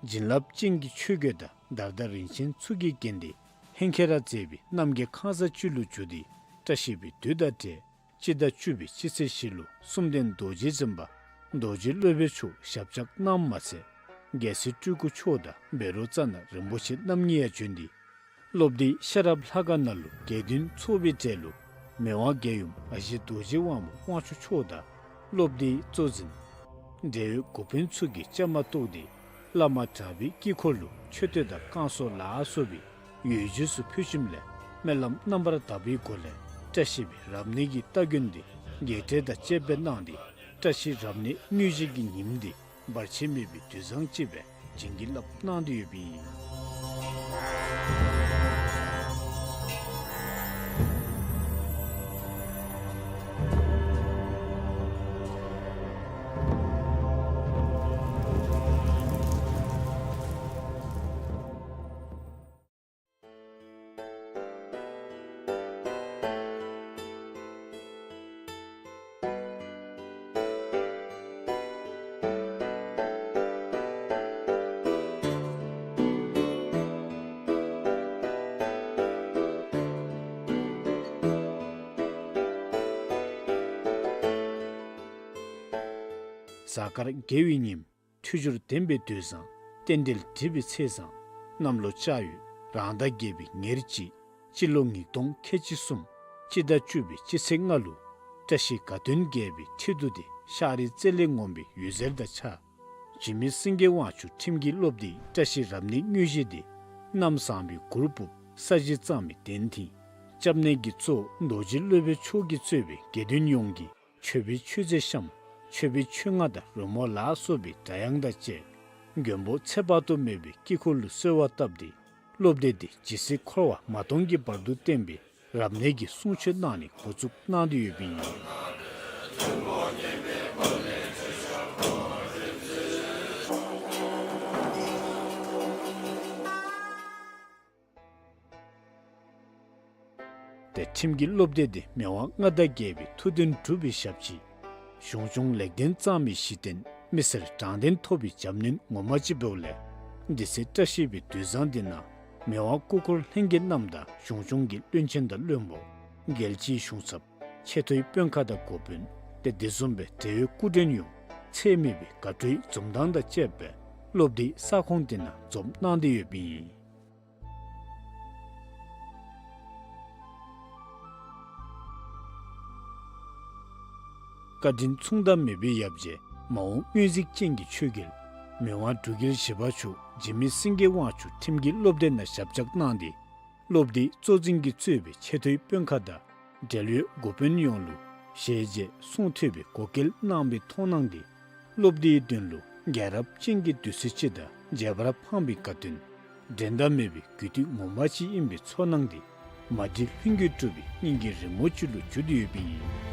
བྱིན་རླབས་ཅན་གྱི་ཆོས་གོས་དང་དར་དང་རིན་ཆེན་ཚུ་གིས་བརྒྱན་ཏེ་ཧེང་ཁེ་ར་མཛེས་པའི་རྣམ་རྒྱལ་ཁང་བཟང་ཅིག་ལུ་གྱུར་ཏེ་བཀྲ་ཤིས་པའི་དུས་དང་འབྲེལ་སྤྱི་ཟླ་བཅུ་པའི་སྤྱི་ཚེས་བཞི་ལུ་གསུམ་ལྡན་རྡོ་རྗེ་འཛིན་པ་རྡོ་རྗེ་སློབ་དཔོན་མཆོག་ཞབས་བཅགས་གནངམ་མ་ཚད་རྒྱལ་སྲས་སྤྲུལ་སྐུ་མཆོག་དང་བཻ་རོ་ཙ་ན་རིན་པོ་ཆེ་རྣམ་གཉིས་ཡང་བྱོན་ཏེ་སློབ་སྡེའི་ཤེས་རབ་ལྷ་ཁང་ནང་ལུ་དགེ་འདུན་ཚོགས་པའི་གྲལ་ལུ་མི་དབང་རྒྱལ་ཡུམ་ཨ་ཞེ་རྡོ་རྗེ་དབང་མོ་དབང་ཕྱུག་མཆོག་དང་སློབ་སྡེའི་གཙོ་འཛིན་འབྲེལ་ཡོད་འགོ་དཔོན་ཚུ་གིས་བཅའ་མར་གཏོགས་ཏེ་བླ་མ་གྲགས་པའི་དཀྱིལ་འཁོར་ལུ་མཆོད་རྟེན་དང་བསྐང་གསོ་ལ་སོགས་པའི་ཡོ་བྱད་ཚུ་ཕུལ་ཞིནམ་ལས་སྨོན་ལམ་རྣམ་པར་དག་པའི་སྒོ་ལས་བཀྲ་ཤིས་པའི་རབ་གནས་ཀྱི་སྟ་གོན་འདི་རྒྱས་གྲལ་དང་བཅསཔ་སྦེ་གནང་སྟེ་བཀྲ་ཤིས་རབ་གནས་དངོས་གཞི་གི་ཉིནམ་འདི་བར་ཆད་མེད་པའི་དུས་བཟང་ཅིག་སྦེ་བྱིན་གྱིས་བརླབས་གནང་སྟེ་ཡོདཔ་ཨིན། གཟའ་སྐར་དགེ་བའི་ཉིནམ། འཕྲོད་སྦྱོར་ལྡན་པའི་དུས་བཟང་། རྟེན་འབྲེལ་འགྲིག་པའི་ཚེས་བཟང་། གནམ་ལོ་ལྕགས་ཡོས་རང་ཟླ་བརྒྱད་པའི་ཉེར་གཅིག་སྤྱི་ལོ་ཉིས་སྟོང་ཁལ་གཅིག་གསུམ་སྤྱི་ཟླ་བཅུ་པའི་སྤྱི་ཚེས་ལྔ་ལུ་བཀྲ་ཤིས་དགའ་སྟོན་རྒྱས་པའི་ཁྲི་གདུགས་འདི་ཤར་རི་རྩེ་ལས་ངོམས་པའི་འོད་ཟེར་དང་འཆར། འཇིགས་མེད་སེང་གེ་དབང་ཕྱུག་ཁྲིམས་ཀྱི་སློབ་སྡེའི་བཀྲ་ཤིས་རབ་གནས་དངོས་གཞི་འདི་གནམ་བཟང་པོའི་གུར་ཕུབ་ས་གཞི་གཙང་མའི་གདན་བཏིང་། སྐྱབས་གནས་ཀྱི་གཙོ་བོ་རྡོ་རྗེ་སློབ་དཔོན་མཆོག་གིས་གཙོས་པའི་དགེ་འདུན་ཡོངས་ཀྱིས་མཆོད་པའི་མཆོད་རྫས་བཤམས། མཆོད་པའི་མཆོད་རྔ་དང་རོལ་མོ་ལ་སོགས་པའི་སྒྲ་དབྱངས་དང་བཅས་མགོན་པོ་ཚེ་དཔག་ཏུ་མེད་པའི་དཀྱིལ་འཁོར་ལུ་གསོལ་བ་བཏབ་སྟེ་སློབ་སྡེ་འདི་ཇི་སྲིད་འཁོར་བ་མ་སྟོངས་ཀྱི་བར་དུ་བརྟན་པའི་རབ་གནས་ཀྱི་གསུང་ཆོག་གནང་ནི་འགོ་བཙུགས་གནང་སྟེ་ཡོདཔ་ཨིན། ཏེ་ཁྲིམས་ཀྱི་སློབ་སྡེ་འདི་མི་དབང་མངའ་བདག་རྒྱལ་པོའི་ཐུགས་དོན་སྒྲུབ་པའི་ཞབས་ཕྱི། གཞུང་སྐྱོང་ལེགས་ལྡན་གཙང་མའི་གཞི་རྟེན་མི་སེར་དྲང་བདེན་ཐོབ་པའི་བྱམས་སྙིང་ངོ་མ་ཅིག་འབདཝ་ལས་འདི་ཚེ་བཀྲ་ཤིས་པའི་དུས་བཟང་འདི་ནང་མི་དབང་སྐུ་འཁོར་ལྷན་རྒྱས་རྣམས་དང་གཞུང་སྐྱོང་གི་བློན་ཆེན་དང་བློན་པོ་རྒྱལ་སྤྱིའི་གཞུང་ཚབ་ཆེ་མཐོའི་དཔོན་ཁག་དང་འགོ་དཔོན་ཏེ་དེ་བཟུམ་སྦེ་འབྲེལ་ཡོད་སྐུ་མགྲོན་ཡོངས་ཚད་མེད་པའི་དགའ་སྤྲོའི་འཛོམས་གཏམ་དང་བཅསཔ་སྦེ་སློབ་སྡེའི་ས་ཁོངས་འདི་ནང་འཛོམས་གནང་སྟེ་ཡོདཔ་ཨིན། བཀའ་དྲིན་མཚུངས་ཟླ་མེད་པའི་ཡབ་རྗེ་མ་འོངས་སྔོན་གཟིགས་ཅན་གྱི་ཆོས་རྒྱལ་མི་དབང་འབྲུག་རྒྱལ་བཞི་པ་མཆོག་འཇིགས་མེད་སེང་གེ་དབང་ཕྱུག་ཁྲིམས་ཀྱི་སློབ་སྡེ་ནང་ཞབས་བཅགས་གནང་སྟེ་སློབ་སྡེའི་གཙོ་འཛིན་གྱིས་གཙོས་པའི་ཆེ་མཐོའི་དཔོན་ཁག་དང་འབྲེལ་ཡོད་འགོ་དཔོན་ཡོངས་ལུ་ཞལ་མཇལ་གསུང་ཐོས་པའི་གོ་སྐལ་གནང་བའི་མཐོང་སྣང་འདི་སློབ་སྡེའི་དོན་ལུ་རྒྱལ་རབས་ཅན་གྱི་དུས་ཚོད་ཅིག་དང་མཇལ་བར་ཕངས་པའི་དགའ་སྟོན་འགྲན་ཟླ་མེད་པའི་རྒྱུད་སྟོད་ངོ་མ་ཅིག་ཨིན་པའི་ཚོར་སྣང་འདི་མ་བསྒྲིགས་ལྷུན་གྱིས་གྲུབ་པའི་སྙིང་གི་རི་མོ་ཅིག་ལུ་གྱུར་ཏེ་ཡོདཔ་ཨིན།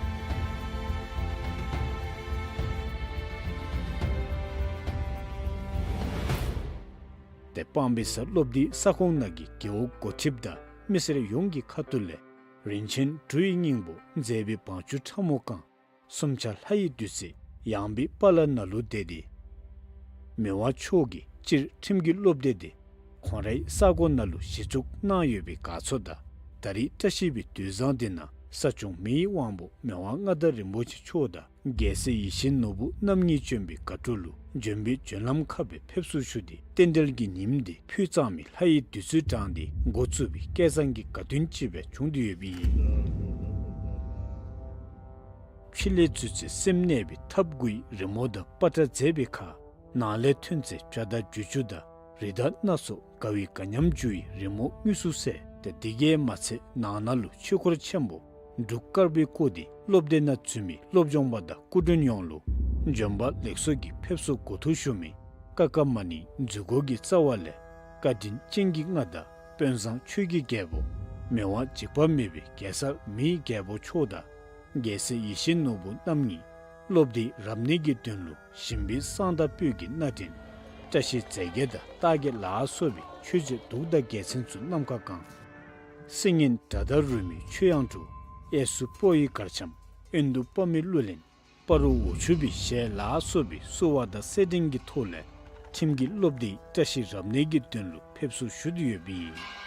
སྤང་སྦིས་ས་སློབ་སྡེའི་ས་ཁོངས་ནང་གི་རྒེད་འོག་འགོ་ཁྲིདཔ་དང་མི་སེར་ཡོངས་ཀྱི་ཁ་ཐུག་ལས་རིན་ཆེན་འབྲུ་ཡི་སྙིང་པོ་མཛེས་པའི་བང་ཆུ་ཁྲ་མོ་བཀང་སུམ་ཆ་ལྷ་ཡི་བདུད་རྩི་ཡངས་པའི་དཔའ་ལ་ནང་ལུ་བསྡད་དེ། མི་དབང་མཆོག་གིས་སྤྱིར་ཁྲིམས་ཀྱི་སློབ་སྡེ་འདི་ཁོང་རའི་ས་གོ་ནང་ལུ་གཞི་བཙུགས་གནང་ཡོད་པའི་དགའ་ཚོར་དང་ད་རེས་བཀྲ་ཤིས་པའི་དུས་བཟང་འདི་ནང་ས་སྐྱོང་མི་ཡི་དབང་པོ་མི་དབང་མངའ་བདག་རིན་པོ་ཆེ་མཆོག་དང་རྒྱལ་སྲས་ཡིད་བཞིན་ནོར་བུ་རྣམ་གཉིས་བྱོན་པའི་དགའ་སྤྲོ་ལུ་བྱོན་པའི་བྱོན་ལམ་ཁག་སྦེ་ཕེབས་བསུ་ཞུ་སྟེ་རྟེན་འབྲེལ་གྱི་ཉིནམ་འདི་ཕུལ་གཙང་མའི་ལྷ་ཡི་བདུད་རྩི་དྲངས་ཏེ་འགོ་བཙུགས་པའི་སྐལ་བཟང་གི་དགའ་སྟོན་ཅིག་སྦེ་བྱུང་སྟེ་ཡོདཔ་ཨིན། ཕྱི་ལས་རྫུས་ཏེ་སེམས་གནས་པའི་ཐབས་དགུའི་རི་མོ་དང་པ་ཏྲ་མཛེས་པའི་ཁར་ནང་ལས་ཐོན་ཚེ་བྱ་དང་རྒྱུ་ཅུ་དང་རི་དྭགས་སྣ་ཚོགས་དགའ་བའི་དགའ་ཉམས་འཇུ་བའི་རི་མོ་དངོས་སུ་གསལ་ཏེ་དེ་གིས་མ་ཚད་ནང་ན་ལུ་ཆོས་འཁོར་ཆེན་པོ་འབྲུག་དཀར་པོའི་སྐོར་འདི་སློབ་སྡེ་ནང་འཛུལ་མི་སློབ་སྦྱོང་པ་དང་སྐུ་མགྲོན་ཡོངས་ལུ་བྱོན་པ་ལེགས་སོ་གི་ཕེབས་བསུ་གོ་ཐུག་ཞུ་མི་ཀ་ཀ་མ་ཎི་འཛུལ་སྒོ་གི་རྩ་བ་ལས་བཀའ་དྲིན་ཅན་གྱི་མངའ་བདག་དཔོན་བཟང་ཆོས་ཀྱི་རྒྱལ་པོ་མི་དབང་འཇིགས་པ་མེད་པའི་རྒྱལ་སྲས་མི་ཡི་རྒྱལ་པོ་མཆོག་དང་རྒྱལ་སྲས་ཡིད་བཞིན་ནོར་བུ་རྣམ་གཉིས་སློབ་སྡེའི་རབ་གནས་ཀྱི་དོན་ལུ་ཞིང་པའི་བསང་དང་སྤོས་ཀྱི་སྣ་སྤྲིན་བཀྲ་ཤིས་རྫས་བརྒྱད་དང་རྟགས་བརྒྱད་ལ་སོགས་པའི་མཆོད་རྫས་གདུགས་དང་རྒྱལ་མཚན་ཚུ་ནམ་མཁའ་བཀང་། སིལ་སྙན་སྒྲ་དང་རོལ་མོའི་མཆོད་དབྱངས་དྲུག་གཡས་སུ་སྤོ་ཡི་གར་འཆམ་གཡོན་དུ་དཔའ་མི་གླུ་ལེན་སྤ་རོ་འོ་ཆུ་བི་ཞལ་ལ་སོགས་པའི་བསུ་བ་དང་སེར་སྦྲེང་གི་ཐོག་ལས་ཁྲིམས་ཀྱི་སློབ་སྡེའི་བཀྲ་ཤིས་རབ་གནས་ཀྱི་དོན་ལུ་ཕེབས་བསུ་ཞུ་སྟེ་ཡོདཔ་ཨིན།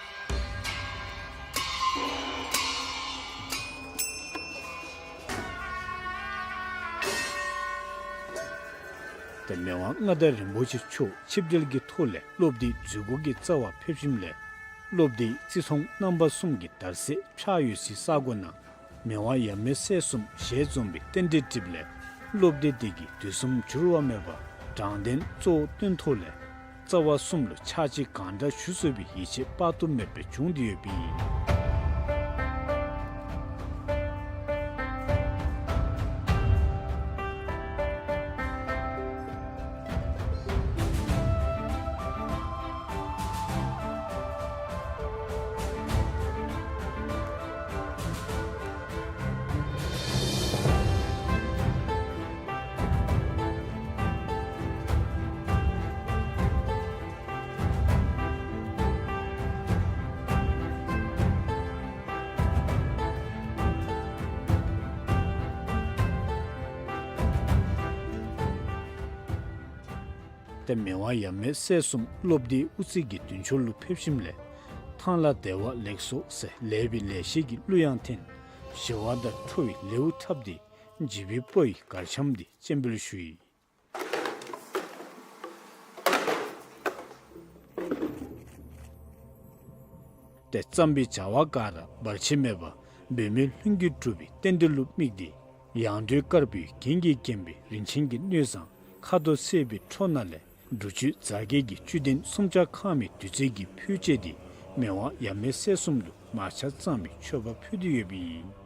ཏེ་མི་དབང་མངའ་བདག་རིན་པོ་ཆེ་མཆོག་ཆིབས་གྲལ་གྱི་ཐོག་ལས་སློབ་སྡེའི་འཛུལ་སྒོ་གི་རྩ་བར་ཕེབས་ཞིནམ་ལས་སློབ་སྡེའི་རྩིས་ཚོང་རྣམ་པ་གསུམ་གྱི་དར་ཟེར་ཕྱག་ཡོད་སའི་ས་གོ་ནང་མི་དབང་ཡབ་མེས་སྲས་གསུམ་ཞལ་འཛོམས་པའི་རྟེན་འབྲེལ་འགྲིགཔ་ལས་སློབ་སྡེ་འདི་གིས་དུས་གསུམ་འགྱུར་བ་མེད་པར་དྲང་བདེན་གཙོ་བོ་བཏོན་ཐོག་ལས་རྩ་བ་གསུམ་ལུ་ཕྱག་ཕྱིད་གང་དྲག་ཞུ་ཚུགས་པའི་ཡིད་ཆེས་དཔག་ཏུ་མེད་པ་བྱུང་སྟེ་ཡོདཔ་ཨིན། ཏེ་མི་དབང་ཡབ་མེས་སྲས་གསུམ་སློབ་སྡེའི་དབུ་རྩེ་གི་མདུན་ཕྱོགས་ལུ་ཕེབས་ཞིནམ་ལས་ཐང་ལྷ་བདེ་བ་ལེགས་སོ་ཟེར་ལེགས་པའི་ལེགས་བཤད་ཀྱི་གླུ་དབྱངས་འཐེན། ཞི་བ་དང་ཁྲོ་བོའི་ལེའུ་འཁྲབ་སྟེ་བརྗིད་པའི་སྤོ་ཡི་གར་འཆམ་འདི་སྤྱན་འབུལ་ཞུ་ཡི། ཏེ་བརྩམས་པའི་བྱ་བ་ག་ར་བར་ཆད་མེད་པར་འབད་མེད་ལྷུན་གྱིས་གྲུབ་པའི་རྟེན་འབྲེལ་ལུ་དམིགས་ཏེ་ཡང་སྒྲོལ་དཀར་པོའི་རྒྱན་གྱིས་བརྒྱན་པའི་རིན་ཆེན་གྱི་སྣོད་བཟང་ཁ་དོག་སེར་པོའི་ཁྲོ་ནང་ལས་འབྲུ་བཅུད་རྫ་རྒྱས་ཀྱི་བཅུད་ལྡན་སུམ་ཆ་ཁང་མིག་བདུད་རྩི་གི་ཕུད་བཅས་ཏེ་མི་དབང་ཡབ་མེས་སྲས་གསུམ་ལུ་མ་ཆ་གཙང་མའི་མཆོད་པ་ཕུལ་ཏེ་ཡོདཔ་ཨིན།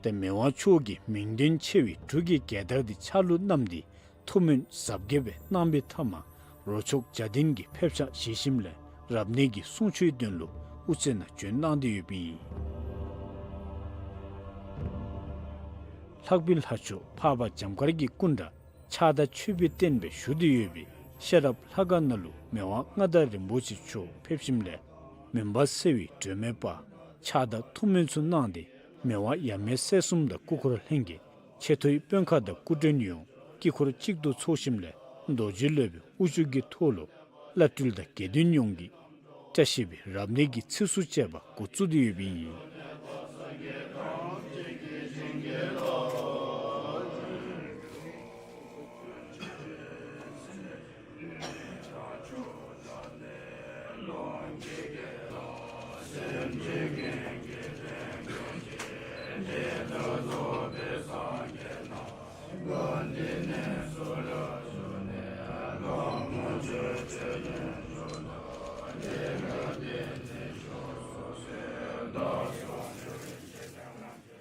ཏེ་མི་དབང་མཆོག་གིས་མིང་དོན་ཆེ་བའི་འབྲུག་གི་རྒྱལ་དར་འདི་ཕྱག་ལུ་བསྣམས་ཏེ་ཐུགས་སྨོན་ཟབ་རྒྱས་སྦེ་གནང་བའི་མཐའ་མར་རོ་ཚོགས་བརྒྱ་ལྡན་གྱིས་ཕེབས་ཕྱག་བཞེས་ཞིནམ་ལས་རབ་གནས་ཀྱི་གསུང་ཆོག་དོན་ལུ་དབུ་རྩེ་ནང་བྱོན་གནང་སྟེ་ཡོདཔ་ཨིན། ལྷག་པའི་ལྷ་མཆོག་འཕགས་པ་འཇམ་དཀར་གྱི་སྐུ་འདྲ་ཕྱག་དང་མཆོད་པའི་རྟེན་སྦེ་བཞུགས་ཏེ་ཡོད་པའི་ཤེས་རབ་ལྷ་ཁང་ནང་ལུ་མི་དབང་མངའ་བདག་རིན་པོ་ཆེ་མཆོག་ཕེབས་ཞིནམ་ལས་མུན་པ་སེལ་བའི་སྒྲོན་མེ་སྤར་ཕྱག་དང་ཐུགས་སྨོན་ཚུ་གནང་སྟེ་མི་དབང་ཡབ་མེས་སྲས་གསུམ་དང་སྐུ་འཁོར་ལྷན་རྒྱས་ཆེ་མཐོའི་དཔོན་ཁག་དང་སྐུ་མགྲོན་ཡོངས་དཀྱིལ་འཁོར་གཅིག་ཏུ་ཚོགས་ཞིནམ་ལས་རྡོ་རྗེ་སློབ་དཔོན་དབུ་བཞུགས་ཀྱི་ཐོག་ལུ་བླ་སྤྲུལ་དང་དགེ་འདུན་ཡོངས་ཀྱིས་བཀྲ་ཤིས་པའི་རབ་གནས་ཀྱི་ཚིགས་སུ་བཅད་པ་འགོ་བཙུགས་ཏེ་ཡོདཔ་ཨིན།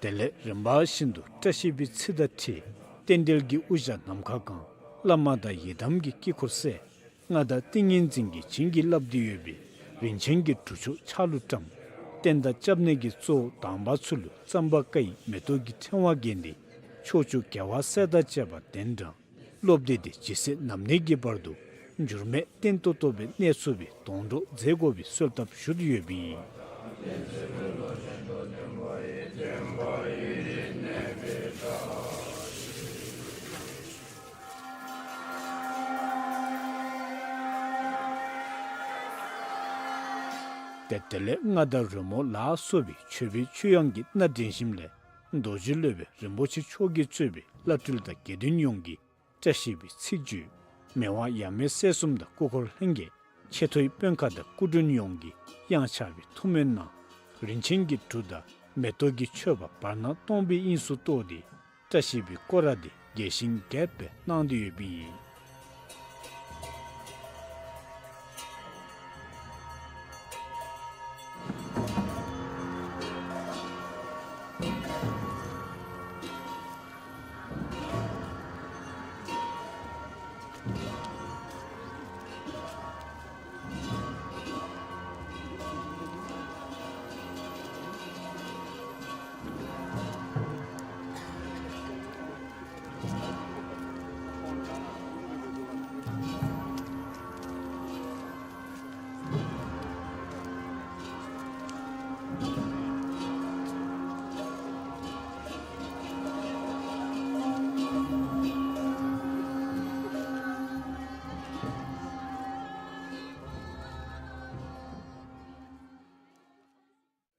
དེ་ལས་རིམ་པ་བཞིན་དུ་བཀྲ་ཤིས་པའི་ཚིག་དང་འཁྲིལ་རྟེན་འབྲེལ་གྱི་དབུ་ཞྭ་ནམ་མཁའ་བཀང་ བླ་མ་དང་ཡི་དམ་གྱི་དཀྱིལ་འཁོར་གསལ། མངའ་བདག་ཏིང་ངེ་འཛིན་གྱིས་བྱིན་གྱིས་བརླབས་ཏེ་ཡོད་པའི་རིན་ཆེན་གྱི་གྲུ་མཆོག་ཕྱག་ལུ་བཀྲམ། རྟེན་དང་སྐྱབས་གནས་ཀྱི་གཙོ་བོ་དམ་པ་ཚུ་ལུ་རྩམ་པ་ཀ་ཡི་མེ་ཏོག་གི་ཕྲེང་བ་བརྒྱན་ཏེ་ཕྱོགས་བཅུ་རྒྱལ་བ་སྲས་དང་བཅས་པ་གདན་དྲངས། སློབ་སྡེ་དེ་ཇི་སྲིད་ནམ་གནས་ཀྱི་བར་དུ་འགྱུར་མེད་བརྟན་ཏོག་ཏོ་སྦེ་གནས་ཚུགས་པའི་སྡོང་གྲོགས་མཛད་དགོ་པའི་གསོལ་བཏབ་ཞུ་དོ་ཡོདཔ་ཨིན། ཏེ་དེ་ལས་རྔ་དང་རོལ་མོ་ལ་སོགས་པའི་མཆོད་པའི་མཆོད་དབྱངས་ཀྱི་སྣ་འདྲེན་ཞིནམ་ལས་རྡོ་རྗེ་སློབ་དཔོན་རིན་པོ་ཆེ་མཆོག་གིས་གཙོས་པའི་བླ་སྤྲུལ་དང་དགེ་འདུན་ཡོངས་ཀྱིས་བཀྲ་ཤིས་པའི་ཚིག་བརྗོད། མི་དབང་ཡབ་མེས་སྲས་གསུམ་དང་སྐུ་འཁོར་ལྷན་རྒྱས་ཆེ་མཐོའི་དཔོན་ཁག་དང་སྐུ་མགྲོན་ཡོངས་ཀྱིས་གཡང་ཆགས་པའི་ཐུགས་སྨོན་གནང་། རིན་ཆེན་གྱི་གྲུ་དང་མེ་ཏོག་གི་མཆོད་པ་བར་སྣང་སྟོང་པའི་དབྱིངས་སུ་གཏོར་ཏེ་བཀྲ་ཤིས་པའི་སྐོར་ར་དེ་རྒྱས་ཤིང་རྒྱསཔ་སྦེ་གནང་སྟེ་ཡོདཔ་ཨིན།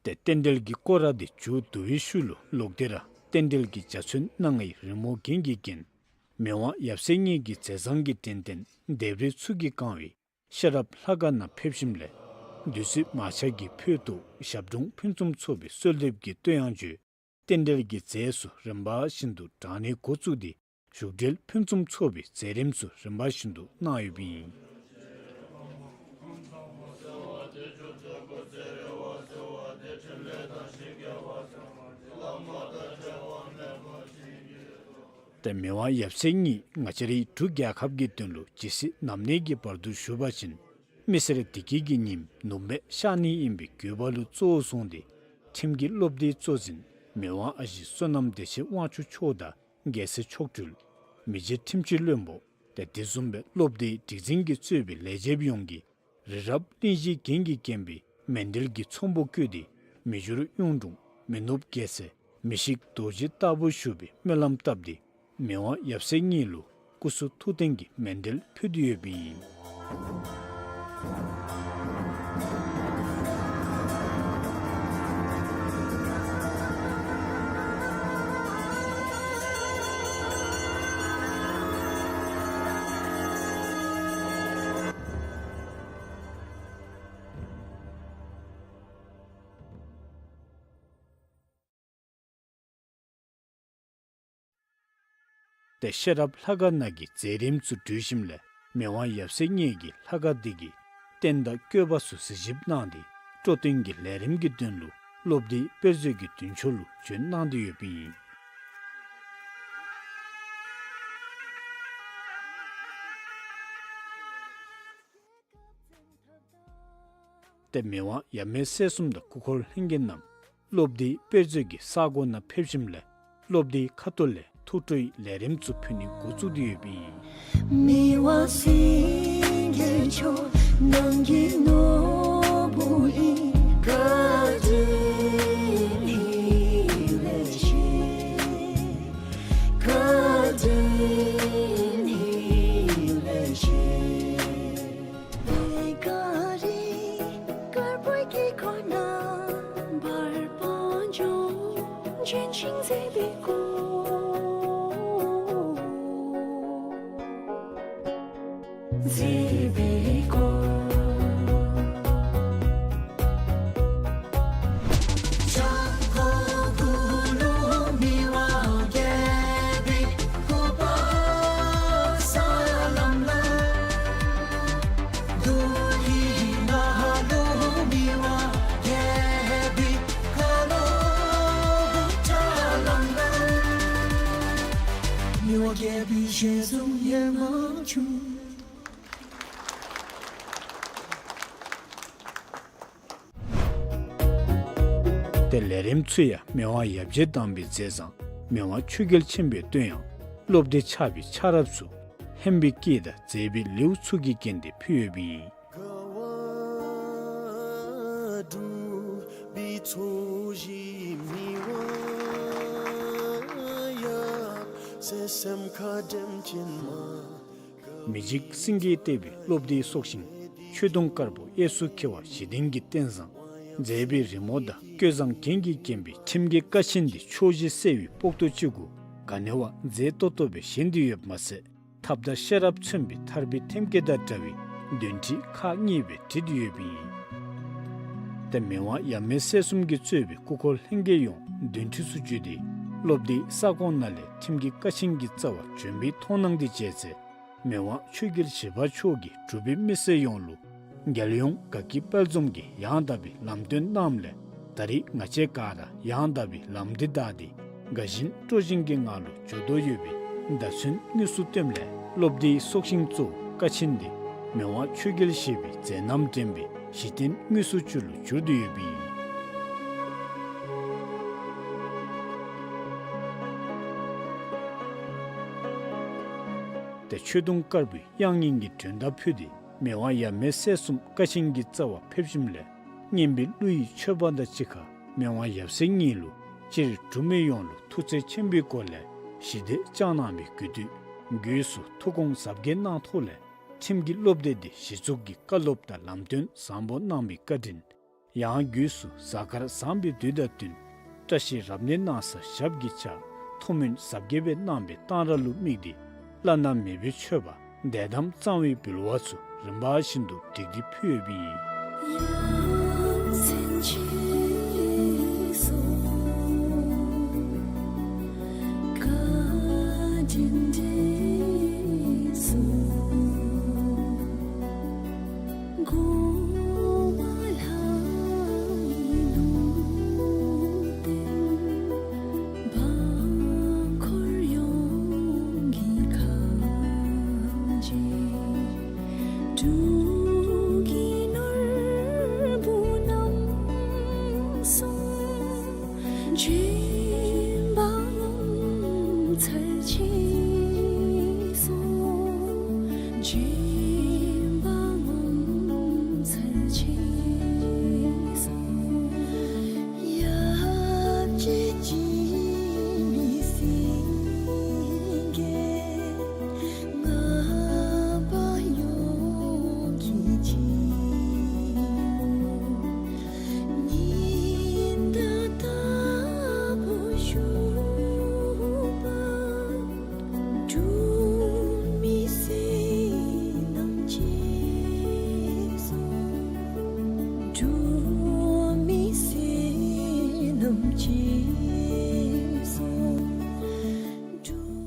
ཏེ་རྟེན་འབྲེལ་གྱི་སྐོར་ར་དེ་མཇུག་བསྡུ་བའི་ཤུལ་ལུ་ལོག་སྟེ་ར་རྟེན་འབྲེལ་གྱི་འཇའ་ཚོན་སྣ་ལྔའི་རི་མོ་རྒྱན་གྱིས་བརྒྱན། མི་དབང་ཡབ་སྲས་གཉིས་ཀྱི་མཛད་བཟང་གི་དྲན་རྟེན་ལྡེབས་རིས་ཚུ་གིས་བཀང་བའི་ཤེས་རབ་ལྷ་ཁང་ནང་ཕེབས་ཞིནམ་ལས་བདུད་རྩི་མར་ཆ་གིས་ཕུལ་ཏེ་ཞབས་དྲུང་ཕུན་སུམ་ཚོགས་པའི་གསོལ་འདེབས་ཀྱི་བསྟོད་དབྱངས་བརྗོད། རྟེན་འབྲེལ་གྱི་རྫས་ཚུ་རིམ་པ་བཞིན་དུ་དྲང་ནི་འགོ་བཙུགས་ཏེ་བཞུགས་གྲལ་ཕུན་སུམ་ཚོགས་པའི་མཛད་རིམ་ཚུ་རིམ་པ་བཞིན་དུ་གནང་ཡོདཔ་ཨིན། ཏེ་མི་དབང་ཡབ་སྲས་གཉིས་ང་བཅས་རའི་འབྲུག་རྒྱལ་ཁབ་ཀྱི་དོན་ལུ་ཇི་སྲིད་ནམ་གནས་ཀྱི་བར་དུ་བཞུགས་པ་ཅིན་མི་སེར་བདེ་སྐྱིད་ཀྱི་ཉིམ་ནུབ་མེད་ཤར་ནི་ཨིན་པའི་དགོས་པ་ལུ་གཙོ་བོར་བཟུང་སྟེ་ཁྲིམས་ཀྱི་སློབ་སྡེའི་གཙོ་འཛིན་མི་དབང་ཨ་ཞེ་བསོད་ནམས་བདེ་ཆེན་དབང་ཕྱུག་མཆོག་དང་རྒྱལ་སྲས་མཆོག་སྤྲུལ་མི་རྗེ་ཁྲིམས་སྤྱི་བློན་པོ་ཏེ་དེ་བཟུམ་སྦེ་སློབ་སྡེའི་སྒྲིག་འཛིན་གྱིས་གཙོས་པའི་ལས་བྱེདཔ་ཡོངས་ཀྱིས་རི་རབ་གླིང་བཞི་རྒྱན་གྱིས་བརྒྱན་པའི་མཎྜལ་གྱི་ཚོམ་བུ་བཀོད་དེ་མི་འགྱུར་གཡུང་དྲུང་མི་ནུབ་རྒྱལ་སྲས་མི་ཤིགས་རྡོ་རྗེ་ལྟ་བུ་བཞུགས་པའི་སྨོན་ལམ་བཏབ་སྟེ་མི་དབང་ཡབ་སྲས་གཉིས་ལུ་སྐུ་གསུང་ཐུགས་རྟེན་གྱི་མཎྜལ་ཕུལ་ཏེ་ཡོདཔ་ཨིན། ཏེ་ཤེས་རབ་ལྷ་ཁང་ནང་གི་མཛད་རིམ་ཚུ་གྲོལ་ཞིནམ་ལས་མི་དབང་ཡབ་སྲས་གཉིས་ཀྱིས་ལྷ་ཁང་འདི་གི་རྟེན་དང་བཀོད་པ་ཚུ་གཟིགས་ཞིབ་གནང་སྟེ་སྤྲོ་སྟོན་གྱི་ལས་རིམ་གྱི་དོན་ལུ་སློབ་སྡེའི་དཔེ་མཛོད་ཀྱི་མདུན་ཕྱོགས་ལུ་བྱོན་གནང་སྟེ་ཡོདཔ་ཨིན། ཏེ་མི་དབང་ཡབ་མེས་སྲས་གསུམ་དང་སྐུ་འཁོར་ལྷན་རྒྱས་རྣམས་སློབ་སྡེའི་དཔེ་མཛོད་ཀྱི་ས་གོ་ནང་ཕེབས་ཞིནམ་ལས་སློབ་སྡེའི་ཁ་ཐུག་ལས་ཐུགས་སྤྲོའི་ལས་རིམ་ཚུ་ཕུལ་ནི་འགོ་བཙུགས་ཏེ་ཡོདཔ་ཨིན། མི་དབང་སེང་གེ་མཆོག་ནང་གི་ནོར་བུ་ཨིན། བཀའ་དྲིན་ལས་བཞེས། བཀའ་དྲིན་ལས་བཞེས། རྒྱལ་པོའི་ཞལ་འཛུམ་ཡལ་མ་བྱུང་། ཏེ་ལས་རིམ་ཚུ་ཡང་མི་དབང་ཡབ་རྗེ་དམ་པའི་མཛད་བཟང་མི་དབང་ཆོས་རྒྱལ་ཆེན་པོའི་བསྟོད་དབྱངས་སློབ་སྡེ་ཆགས་པའི་ཆགས་རབས་ཚུ་ལྷན་པའི་སྐད་དང་མཛད་པའི་ལེའུ་ཚུ་གིས་བརྒྱན་ཏེ་ཕུལ་ཡོདཔ་ཨིན། དགའ་བ་སྒྲུབ་པའི་ཚོགས་བཞི་མི་དབང་ཡབ་སྲས་སེམས་དགའ་དྲིན་ཅན་མ། མི་འཇིགས་སེང་གེས་གཏད་པའི་སློབ་སྡེའི་སྲོག་ཤིང་ཆོས་དུང་དཀར་པོ་གཡས་སུ་འཁྱིལ་བ་བཞི་ལྡན་གྱི་རྟེན་བཟང་མཛད་པའི་རི་མོ་དང་བཀོད་བཟང་རྒྱན་གྱིས་བརྒྱན་པའི་ཁྲིམས་ཀྱི་ཀ་ཆེན་འདི་ཕྱོགས་བཞིར་གསལ་བའི་སྤོག་ཏོ་གཅིག་གུ་ག་ནི་བ་མཛེས་ཏོག་ཏོ་སྦེ་བཞེངས་ཏེ་ཡོདཔ་མ་ཚད་ཐབས་དང་ཤེས་རབ་མཚོན་པའི་ཐར་པའི་ཐེམ་སྐས་དང་འདྲ་བའི་གདོན་ཁྲི་ཁག་གཉིས་སྦེ་བྲིས་ཏེ་ཡོདཔ་ཨིན། ཏེ་མི་དབང་ཡབ་མེས་སྲས་གསུམ་གྱིས་གཙོས་པའི་སྐུ་འཁོར་ལྷན་རྒྱས་ཡོངས་གདན་ཁྲི་ཚུ་བརྒྱུད་དེ་སློབ་སྡེའི་ས་ཁོངས་ནང་ལས་ཁྲིམས་ཀྱི་ཀ་ཆེན་གྱི་རྩ་བར་བྱོན་པའི་མཐོང་སྣང་འདི་མཇལ་ཚེ་མི་དབང་ཆོས་རྒྱལ་བཞི་པ་མཆོག་གིས་འབྲུག་པའི་མི་སེར་ཡོངས་ལུ་རྒྱལ་ཡོངས་དགའ་སྐྱིད་དཔལ་འཛོམས་ཀྱི་ཡང་དག་པའི་ལམ་སྟོན་གནངམ་ལས་ད་རེས་ང་བཅས་ག་ར་ཡང་དག་པའི་ལམ་འདི་བདའ་སྟེ་དགའ་བཞིན་སྤྲོ་བཞིན་གྱི་ངང་ལུ་འགྱོ་དོ་ཡོད་པའི་བརྡ་མཚོན་དངོས་སུ་སྟོནམ་ལས་སློབ་སྡེའི་སྲོག་ཤིང་གཙོ་བོ་ཀ་ཆེན་འདི་མི་དབང་ཆོས་རྒྱལ་བཞི་པའི་མཛད་རྣམ་འདྲེན་པའི་གཞི་རྟེན་དངོས་སུ་ཅིག་ལུ་གྱུར་ཏེ་ཡོདཔ་ཨིན། ཏེ་ཆོས་དུང་དཀར་པོའི་དབྱངས་སྙན་གྱི་མགྲོན་བརྡ་ཕུལ་ཏེ་མི་དབང་ཡབ་མེས་སྲས་གསུམ་ཀ་ཆེན་གྱི་རྩ་བར་ཕེབས་ཞིནམ་ལས་སྙན་པའི་གླུ་ཡི་མཆོད་པ་དང་གཅིག་ཁར་མི་དབང་ཡབ་སྲས་གཉིས་ལུ་སྤྱིར་འབྲུག་མི་ཡོངས་ལུ་ཐུགས་བརྩེ་ཆེན་པོའི་སྒོ་ལས་ཞི་བདེ་བསྐྱངས་གནང་བའི་གུས་བཏུད་དགོས་སུ་ཐུགས་དགོངས་ཟབ་རྒྱས་གནང་ཐོག་ལས་ཁྲིམས་ཀྱི་སློབ་སྡེ་འདི་གཞི་བཙུགས་ཀྱི་བཀའ་སློབ་དང་ལམ་སྟོན་བཟང་པོ་གནང་བའི་བཀའ་དྲིན། ཡང་དགོས་སུ་གཟའ་སྐར་བཟང་པོའི་དུས་དང་བསྟུན་བཀྲ་ཤིས་རབ་གནས་གནང་ས་ཞབས་ཀྱི་ཕྱག་ཐུགས་སྨོན་ཟབ་རྒྱས་སྦེ་གནང་བའི་གཏང་རག་ལུ་དམིགས་ཏེ་བླ་ན་མེད་པའི་མཆོད་པ་དད་དམ་གཙང་བའི་འབུལ་བ་ཚུ་རིམ་པ་བཞིན་དུ་བསྒྲིགས་ཏེ་ཕུལ་ཡོདཔ་ཨིན།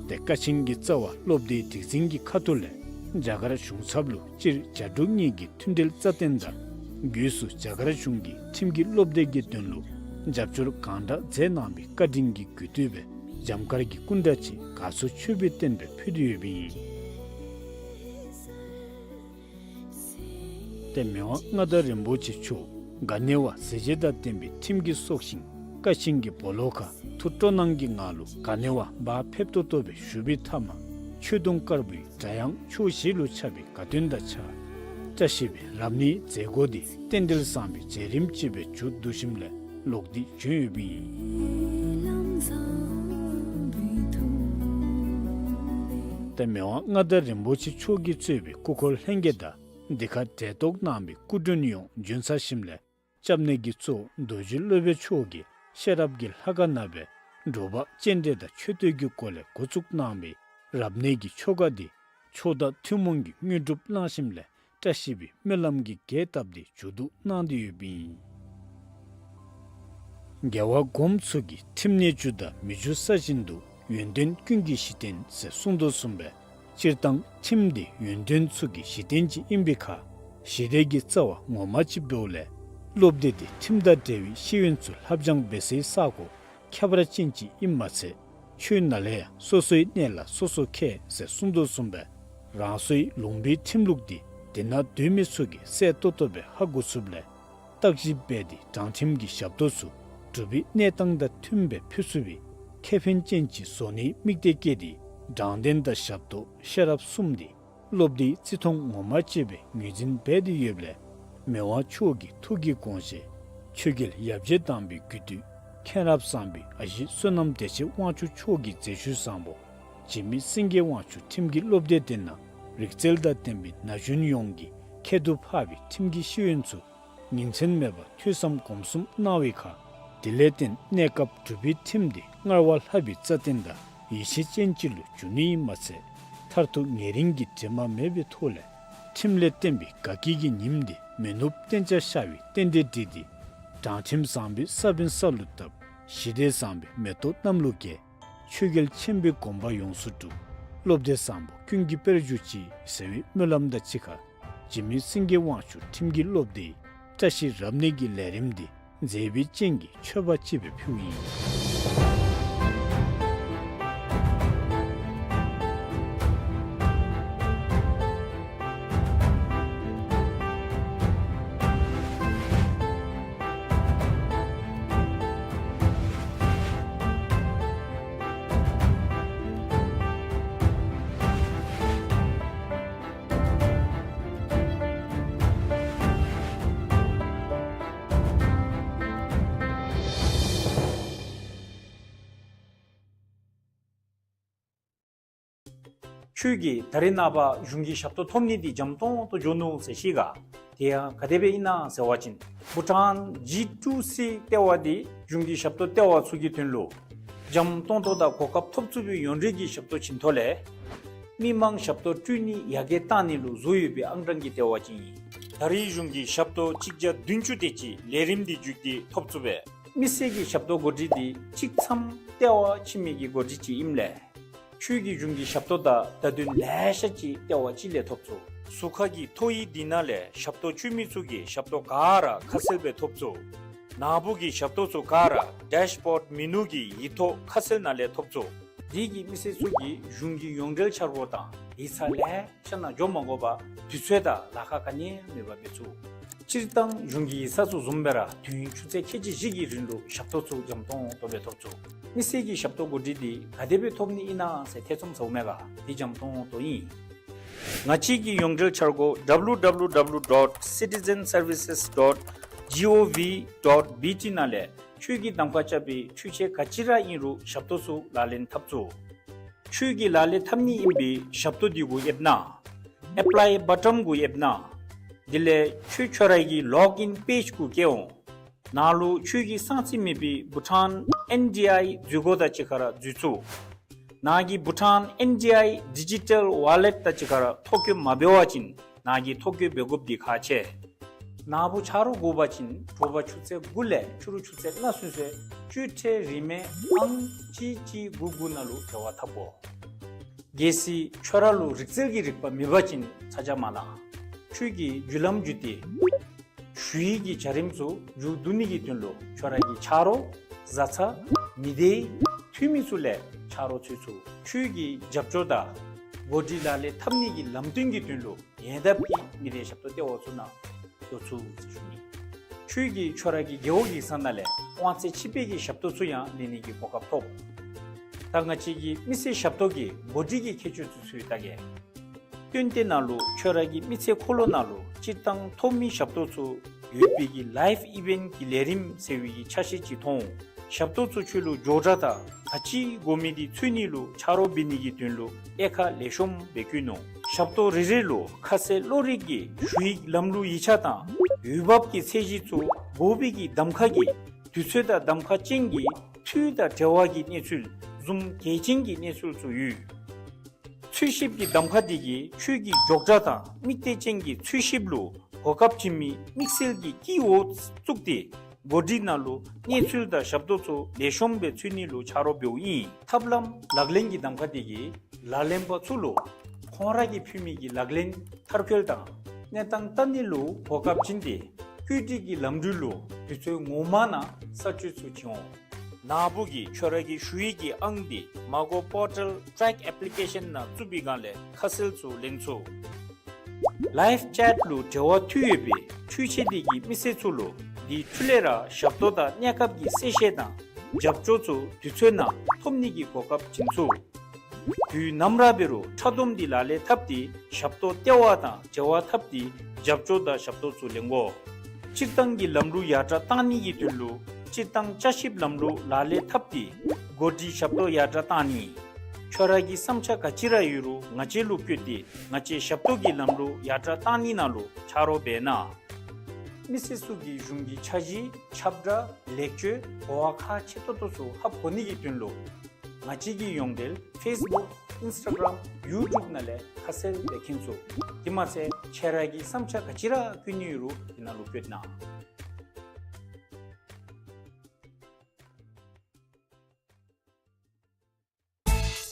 ཏེ་ཀ་ཆེན་གྱི་རྩ་བ་སློབ་སྡེའི་སྒྲིག་འཛིན་གྱི་ཁ་ཐུག་ལས་རྒྱ་གར་གཞུང་ཚབ་ལུ་སྤྱིར་རྒྱ་འབྲུག་གཉིས་ཀྱི་མཐུན་འབྲེལ་རྩ་བརྟན་དང་སྒོས་སུ་རྒྱ་གར་གཞུང་གིས་ཁྲིམས་ཀྱི་སློབ་སྡེ་གི་དོན་ལུ་རྒྱབ་སྐྱོར་གང་དྲག་མཛད་གནང་བའི་བཀའ་དྲིན་གྱི་གུས་བཏུད་སྦེ་འཇམ་དཀར་གྱི་སྐུ་འདྲ་ཅིག་དགའ་ཚོར་ཆེ་བའི་རྟེན་སྦེ་ཕུལ་ཏེ་ཡོདཔ་ཨིན། ཏེ་མི་དབང་མངའ་བདག་རིན་པོ་ཆེ་མཆོག་ག་ནི་བ་གཟི་བརྗིད་དང་ལྡན་པའི་ཁྲིམས་ཀྱི་སྲོག་ཤིང་ཀ་ཆེན་གྱི་སྦོ་ལོགས་ཁར་ཐུགས་སྤྲོ་སྣང་གི་ངང་ལུ་ག་ནི་བ་བག་ཕེབས་ཏོག་ཏོ་སྦེ་བཞུགས་པའི་མཐའ་མ་ཆོས་དུང་དཀར་པོའི་སྒྲ་དབྱངས་ཕྱོགས་བཞི་ལུ་ཁྱབ་པའི་དགའ་སྟོན་དང་བཅས་བཀྲ་ཤིས་པའི་རབ་གནས་མཛད་སྒོ་འདི་རྟེན་འབྲེལ་བཟང་པོའི་མཛད་རིམ་ཅིག་སྦེ་མཇུག་བསྡུ་ཞིནམ་ལས་ལོག་སྟེ་བྱོན་ཡོདཔ་ཨིན། ཏེ་མི་དབང་མངའ་བདག་རིན་པོ་ཆེ་མཆོག་གིས་གཙོས་པའི་སྐུ་འཁོར་ལྷན་རྒྱས་དང་འདི་ཁར་གྲལ་གཏོགས་གནང་བའི་སྐུ་མགྲོན་ཡོངས་བྱོན་ཚར་ཞིནམ་ལས་སྐྱབས་གནས་ཀྱི་གཙོ་བོ་རྡོ་རྗེ་སློབ་དཔོན་མཆོག་གིས་ཤེས་རབ་ཀྱི་ལྷ་ཁང་ནང་སྦེ་དྲོ་པ་སྤྱན་འདྲེན་དང་མཆོད་བསྟོད་ཀྱི་སྒོ་ལས་འགོ་བཙུགས་གནང་བའི་རབ་གནས་ཀྱི་ཆོ་ག་འདི་མཆོག་དང་ཐུན་མོང་གི་དངོས་གྲུབ་གནང་ཞིནམ་ལས་བཀྲ་ཤིས་པའི་སྨོན་ལམ་གྱི་རྒྱས་བཏབ་སྟེ་མཇུག་བསྡུ་གནང་སྟེ་ཡོདཔ་ཨིན། རྒྱལ་བ་གོངམ་ཚུ་གིས་ཁྲིམས་ནི་རྒྱུ་དང་མི་རྒྱུ་ས་བཞིན་དུ་ཡོན་ཏན་ཀུན་གྱི་གཞི་རྟེན་ཟེར་གསུངས་དོ་བཟུམ་སྦེ་སྤྱིར་བཏང་ཁྲིམས་འདི་ཡོན་ཏན་ཚུ་གི་གཞི་རྟེན་ཅིག་ཨིན་པའི་ཁར་ཞི་བདེ་གི་རྩ་བ་ངོ་མ་ཅིག་འབདཝ་ལས་སློབ་སྡེ་འདི་ཁྲིམས་དང་འབྲེལ་བའི་ཤེས་ཡོན་ཚུ་ལྷབ་སྦྱང་འབད་སའི་ས་སྒོ་ཁྱད་པར་ཅན་ཅིག་ཨིནམ་མ་ཚད་ ཆོས་ནང་ལས་ཡང་སོ་སོའི་གནས་ལ་སོ་སོ་མཁས་ཟེར་གསུངས་དོ་བཟུམ་སྦེ་རང་སོའི་ལུང་པའི་ཁྲིམས་ལུགས་འདི་དེ་ནང་སྡོད་མི་ཚུ་གིས་གསལ་ཏོག་ཏོ་སྦེ་ཧ་གོ་ཚུགསཔ་ལས་བརྟག་ཞིབ་འབད་དེ་དྲང་ཁྲིམས་ཀྱི་ཞབས་ཏོག་ཚུ་འབྲུག་པའི་གནས་སྟངས་དང་མཐུནམ་སྦེ་ཕུལ་ཚུགས་པའི་ཁེ་ཕན་ཅན་ཅིག་བཟོ་ནིའི་དམིགས་གཏད་བསྐྱེད་དེ་དྲང་བདེན་དང་ཞབས་ཏོག་ཤེས་རབ་གསུམ་འདི་སློབ་སྡེའི་རྩིས་མཐོང་ངོ་མ་ཅིག་སྦེ་ངོས་འཛིན་འབད་དེ་ཡོདཔ་ལས་མི་དབང་མཆོག་གི་ཐུགས་ཀྱི་དགོངས་བཞེད་ཆོས་རྒྱལ་ཡབ་རྗེ་དམ་པའི་རྒྱུད་སྟོད་མཁྱེན་རབ་བཟང་པོའི་ཨ་ཞེ་བསོད་ནམས་བདེ་ཆེན་དབང་ཕྱུག་མཆོག་གི་མཛད་ཤུལ་བཟང་པོ་འཇིགས་མེད་སེང་གེ་དབང་ཕྱུག་ཁྲིམས་ཀྱི་སློབ་སྡེ་འདི་ནང་རིག་རྩལ་དང་ལྡན་པའི་ན་གཞོན་ཡོངས་ཀྱི་ཁྱད་དུ་འཕགས་པའི་ཁྲིམས་ཀྱི་ཤེས་ཡོན་ཚུ་ཉིན་མཚན་མེད་པར་ཐོས་བསམ་སྒོམ་གསུམ་གནང་བའི་ཁར་དེ་ལས་བརྟེན་གནས་སྐབས་འབྲུག་པའི་ཁྲིམས་འདི་སྔར་བ་ལྷག་པའི་རྩ་བརྟན་དང་ཡིད་ཆེས་ཅན་ཅིག་ལུ་འགྱུར་ནི་ཨིནམ་མ་ཚད་མཐར་ཐུག་ཉེ་རིང་གི་དྲི་མ་མེད་པའི་ཐོག་ལས་ཁྲིམས་ལས་བརྟེན་པའི་དགའ་སྐྱིད་ཀྱི་ཉིམ་འདི་མི་ནུབ་གཏན་འཇགས་ཤར་བའི་རྟེན་འབྲེལ་འགྲིག་སྟེ་དྲང་ཁྲིམས་བཟང་པོའི་ས་བོན་ས་ལུ་བཏབ་ཞི་བདེ་བཟང་པོའི་མེ་ཏོག་གནམ་ལུ་རྒྱས། ཆོས་རྒྱལ་ཆེན་པོའི་དགོངས་པ་ཡོངས་སུ་འགྲུབ། སློབ་སྡེ་བཟང་པོ་ཀུན་གྱི་དཔལ་གྱུར་ཅིག་ཟེར་བའི་སྨོན་ལམ་དང་གཅིག་ཁར་འཇིགས་མེད་སེང་གེ་དབང་ཕྱུག་ཁྲིམས་ཀྱི་སློབ་སྡེའི་བཀྲ་ཤིས་རབ་གནས་ཀྱི་ལས་རིམ་འདི་མཛེས་པའི་སྤྱན་གྱི་མཆོད་པ་ཅིག་སྦེ་ཕུལཝ་ཨིན། ཁྱོད་ཀྱིས་ད་རིས་ནངས་པ་གཞུང་གི་ཞབས་ཏོག་ཐོབ་ནི་འདི་འཇམ་ཏོང་ཏོ་འགྱོ་ནུག་ཟེར་ཤེས་ག། དེ་ཡང་ག་དེ་སྦེ་ཨིན་ན་ཟེར་བ་ཅིན་བྷུ་ཊཱན་ཇི་ཊུ་སི་ལྟེ་བ་འདི་གཞུང་གི་ཞབས་ཏོག་ལྟེ་བ་ཚུ་གི་དོན་ལུ་འཇམ་ཏོང་ཏོ་དང་གོ་སྐབས་ཐོབ་ཚུགས་པའི་ཡོངས་འབྲེལ་གྱི་ཞབས་ཏོག་བྱིན་ཐོག་ལས་མི་མང་ཞབས་ཏོག་སྤྲོད་ནི་ཡར་རྒྱས་གཏང་ནི་ལུ་བཟོ་ཡོད་པའི་ཨང་གྲངས་ཀྱི་ལྟེ་བ་ཅིག་ཨིན། ད་རིས་གཞུང་གི་ཞབས་ཏོག་གཅིག་བརྒྱ་བདུན་ཅུ་དེ་ཅིག་ལས་རིམ་འདི་བརྒྱུད་དེ་ཐོབ་ཚུགས་པས། མི་སེར་གྱི་ཞབས་ཏོག་གོ་སྒྲིག་འདི་གཅིག་མཚམས་ལྟེ་བ་ཕྱི་མི་གི་གོ་སྒྲིག་ཅིག་ཨིནམ་ལས་ཁྱོད་ཀྱིས་གཞུང་གི་ཞབས་ཏོག་དང་བརྡ་དོན་ལེ་ཤ་ཅིག་ལྟེ་བ་གཅིག་ལས་ཐོབ་ཚུགས། ཟུར་ཁ་གི་ཐོ་ཡིག་འདི་ནང་ལས་ཞབས་ཏོག་སྤྲོད་མི་ཚུ་གི་ཞབས་ཏོག་ག་ར་ཁ་གསལ་སྦེ་ཐོབ་ཚུགས། ནཱ་བུ་གི་ཞབས་ཏོག་ཚུ་ག་ར་ཌེཤ་བོརཌ་མེ་ནུ་གི་ཡིག་ཐོག་ཁ་གསལ་ནང་ལས་ཐོབ་ཚུགས། དེ་གིས་མི་སེར་ཚུ་གིས་གཞུང་གི་ཡོངས་འབྲེལ་འཆར་སྒོ་དང་ཡིག་ཚང་ལེ་ཤ་ནང་འགྱོ་མ་དགོ་པར་དུས་ཚོད་དང་ལཱ་ཁག་ག་ནི་ཡང་མེད་པར་འབད་ཚུགས། སྤྱིར་བཏང་གཞུང་གི་ཡིག་ཚང་ཚུ་བཟུམ་སྦེ་ར་དུས་ཡུན་ཆུ་ཚོད་ཁལ་གཅིག་བཞི་གི་རིང་ལུ་ཞབས་ཏོག་ཚུ་འཇམ་ཏོང་ཏོ་སྦེ་ཐོབ་ཚུགས། མི་སེར་གྱི་ཞབས་ཏོག་གོ་སྒྲིག་འདི་ག་དེ་སྦེ་ཐོབ་ནི་ཨིན་ན་ཟེར་ཐེ་ཚོམ་ཟཝ་མས་ག། འདི་འཇམ་ཏོང་ཏོ་ཨིན། ང་བཅས་ཀྱི་ཡོངས་འབྲེལ་འཆར་སྒོ་W W W dot citizen services dot G O V dot B T ནང་ལས་ཁྱོད་ཀྱིས་གདམ་ཁ་རྐྱབ་པའི་འཕྲུལ་ཆས་ག་ཅི་ར་ཨིན་རུང་ཞབས་ཏོག་ཚུ་ལག་ལེན་འཐབ་ཚུགས། ཁྱོད་ཀྱིས་ལག་ལེན་འཐབ་ནི་ཨིན་པའི་ཞབས་ཏོག་འདི་གུ་ཡེབ་གནང་། ཨེཔ་ལའི་བ་ཊོན་གུ་ཡེབ་གནང་། དེ་ལས་ཁྱོད་ཁྱོད་ར་གི་ལོག་ཨིན་པེཇ་གུ་བསྐྱལ་འོང་། ནཱ་ལུ་ཁྱོད་ཀྱིས་གསང་རྩིས་མེད་པའི་བྷུ་ཊཱན་ཨེན་ཌི་ཨའི་འཛུལ་སྒོ་དང་གཅིག་ཁར་འཛུལ་ཚུགས། ནཱ་གི་བྷུ་ཊཱན་ཨེན་ཌི་ཨའི་ཌི་ཇི་ཊལ་ཝ་ལེཊ་དང་གཅིག་ཁར་ཐོ་བཀོད་མ་འབད་བ་ཅིན་ནཱ་གི་ཐོ་བཀོད་འབད་དགོཔ་འདི་ཁག་ཆེ། ནཱ་བུ་ཆ་རོགས་དགོ་པ་ཅིན་དྲོ་པ་ཆུ་ཚོད་དགུ་ལས་ཕྱི་རུ་ཆུ་ཚོད་ལྔ་ཚུན་ཚོད་སྤྱོད་ཁྲལ་རིན་མེད་ཨང་གཅིག་གཅིག་དགུ་དགུ་ནང་ལུ་འབྲེལ་བ་འཐབ་དགོ། གལ་སྲིད་ཁྱོད་ར་ལུ་རིག་རྩལ་གྱི་རིག་པ་མེད་པ་ཅིན་ཚ་གྱང་མ་ལང་། ཁྱོད་ཀྱིས་བརྒྱུད་ལམ་བརྒྱུད་དེ་ཞུ་ཡིག་གི་བྱ་རིམ་ཚུ་མཇུག་བསྡུ་ནི་གི་དོན་ལུ་ཁྱོད་ར་གི་ཆ་རོགས་བཟའ་ཚང་མི་སྡེའི་འཐུས་མི་ཚུ་ལས་ཆ་རོགས་འཚོལ་ཚུགས། ཁྱོད་ཀྱི་རྒྱབ་སྐྱོར་དང་གོ་སྒྲིག་ལག་ལེན་འཐབ་ནི་གི་ལམ་སྟོན་གྱི་དོན་ལུ་ཉེ་འདབས་ཀྱི་མི་སྡེ་ཞབས་ཏོག་ལྟེ་བ་ཚུ་ནང་འགྱོ་ཚུགས་ཟེར་ཞུ་ནི། ཁྱོད་ཀྱིས་ཁྱོད་ར་གི་རྒེད་འོག་ཡིག་ཚང་ནང་ལས་དབང་ཚད་ཕྱི་སྦེ་གི་ཞབས་ཏོག་ཚུ་ཡང་ལེན་ནི་གི་གོ་སྐབས་ཐོབ། ད་ང་བཅས་ཀྱི་མི་སེར་ཞབས་ཏོག་གི་གོ་སྒྲིག་གི་ཁྱད་ཆོས་ཚུ་ཚུ་ལྟ་གེ། སྟོན་ཏེ་ནང་ལུ་ཁྱོད་ར་གི་མི་ཚེ་འཁོར་ལོ་ནང་ལུ་སྤྱིར་བཏང་ཐོབ་མི་ཞབས་ཏོག་ཚུ་ཡོད་པའི་གི་ལའིབ་ཨི་ཝེནཊ་གི་ལས་རིམ་ཟེར་བའི་གི་ཆ་ཤས་ཅིག་མཐོང་། ཞབས་ཏོག་ཚུ་ཁྱོད་ལུ་མགྱོགས་དྲགས་དང་ག་ཅི་དགོ་མི་འདི་འཚོལ་ནི་ལུ་ཆ་རོགས་འབད་ནི་གི་དོན་ལུ་དབྱེ་ཁག་ལེགས་ཤོམ་སྦེ་བཀོད་ནུག། ཞབས་ཏོག་རེ་རེ་ལུ་ཁ་གསལ་བློ་རིག་གི་ཞུ་ཡིག་ལམ་ལུགས་ཡིག་ཆ་དང་འོས་འབབ་ཀྱི་ཚད་གཞི་ཚུ་དགོ་པའི་གི་གདམ་ཁ་གི་དུས་ཚོད་དང་གདམ་ཁ་ཅན་གྱི་འཐུས་དང་འབྲེལ་བ་གི་གནས་ཚུལ་བཟུམ་གལ་ཅན་གྱི་གནས་ཚུལ་ཚུ་ཡོད། འཚོལ་ཞིབ་ཀྱི་གདམ་ཁ་འདི་གིས་ཁྱོད་ཀྱི་མགྱོགས་དྲགས་དང་དམིགས་གཏད་ཅན་གྱི་འཚོལ་ཞིབ་ལུ་གོ་སྐབས་བྱིན་མི་དམིགས་བསལ་གྱི་དཀྱིལ་འོག་བཙུགས་ཏེ་གོ་སྒྲིག་ནང་ལུ་གནས་ཚུལ་དང་ཞབས་ཏོག་ཚུ་ལེགས་ཤོམ་སྦེ་འཚོལ་ནི་ལུ་ཆ་རོགས་འབདཝ་ཨིན། ཐབས་ལམ་ལག་ལེན་གྱི་གདམ་ཁ་འདི་གིས་ལག་ལེན་པ་ཚུ་ལུ་ཁོང་ར་གིས་ཕུལ་མི་གི་ལག་ལེན་མཐར་འཁྱོལ་དང་གནས་སྟངས་བལྟ་ནི་ལུ་གོ་སྐབས་བྱིན་ཏེ་བཀོད་སྒྲིག་གི་ལམ་འགྲུལ་ལུ་དུས་ཚོད་ངོ་མ་ནང་ས་བཅད་ཚུ་བྱིན་འོང་། ན་བུ་གིས་ཁྱོད་ར་གི་ཞུ་ཡིག་གི་ཨང་འདི་མ་གོ་པོར་ཊལ་ཊེག་ཨེཔ་ལི་ཀེ་ཤཱན་ནང་བཙུགས་པའི་སྒང་ལས་ཁ་གསལ་ཚུ་ལེན་ཚུགས། ལའིབ་ཅེཊ་ལུ་འབྲེལ་བ་མཐུད་ཡོད་པའི་འཕྲུལ་ཆས་འདི་གིས་མི་སེར་ཚུ་ལུ་དེ་འཕྲོ་ལས་ར་ཞབས་ཏོག་དང་གནས་སྐབས་ཀྱི་གསལ་བཤད་དང་རྒྱབ་སྐྱོར་ཚུ་དུས་ཚོད་ནང་ཐོབ་ནི་གི་གོ་སྐབས་བྱིན་ཚུགས། དུས་ནམ་ར་འབད་རུང་འཕྲལ་སྡོམ་འདི་ལག་ལེན་འཐབ་སྟེ་ཞབས་ཏོག་སྟེར་བ་དང་འབྲེལ་བ་འཐབ་སྟེ་རྒྱབ་སྐྱོར་དང་ཞབས་ཏོག་ཚུ་ལེན་དགོ། སྤྱིར་བཏང་གི་ལམ་ལུགས་ཡར་དྲགས་བཏང་ནི་གི་དོན་ལུ་སྤྱིར་བཏང་ལྕགས་ཞིབ་ལམ་ལུགས་ལག་ལེན་འཐབ་སྟེ་འགོ་ཁྲིད་ཞབས་ཏོག་ཡར་དྲགས་བཏང་ནི། ཁྱོད་ར་གི་བསམ་འཆར་ག་ཅི་ར་ཡོད་རུང་ང་བཅས་ལུ་བཀོད་དེ་ང་བཅས་ཞབས་ཏོག་གི་ལམ་ལུགས་ཡར་དྲགས་བཏང་ནི་ནང་ལུ་ཆ་རོགས་འབད་གནང་། མི་སེར་ཚུ་གིས་གཞུང་གི་འཆར་གཞི་ཁྱབ་བསྒྲགས་ལེགས་བཅོས་གོ་བ་ཁག་ཆེ་ཏོག་ཏོ་ཚུ་ཧ་གོ་ནི་གི་དོན་ལུ་ང་བཅས་ཀྱི་ཡོངས་འབྲེལ་ཕེསི་བུཀ་ཨིནསི་ཊ་གརམ་ཡུ་ཊུབ་ནང་ལས་ཁ་གསལ་སྦེ་མཁྱེན་ཚུགས། དེ་མ་ཚད་ཁྱེད་ར་གི་བསམ་འཆར་ག་ཅི་ར་བཀོད་ནི་ཡོད་རུང་དེ་ནང་ལུ་བཀོད་གནང་།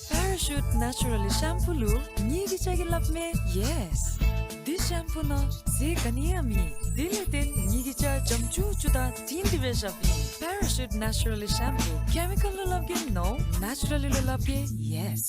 པེ་ར་ཤུཊ་ནེ་ཅུ་ར་ལི་ཤམ་པུ་ལུ་ངེ་གི་ཅ་གི་སླབ་མས་ཡེས། འདི་ཤམ་པུ་ནང་ཟས་ག་ནི་ཡང་མེད། དེ་ལས་བརྟེན་ངེ་གི་ཅ་འཇམ་ཅུག་ཅུ་དང་དྲིང་དྲི་སྦེ་བཞགཔ་ཨིན། པེ་ར་ཤུཊ་ནེ་ཅུ་ར་ལི་ཤམ་པུ། ཀེ་མི་ཀཱལ་ལུ་སླབ་གེ་ནོ། ནེ་ཅུ་ར་ལི་ལུ་སླབ་གེ་ཡེས།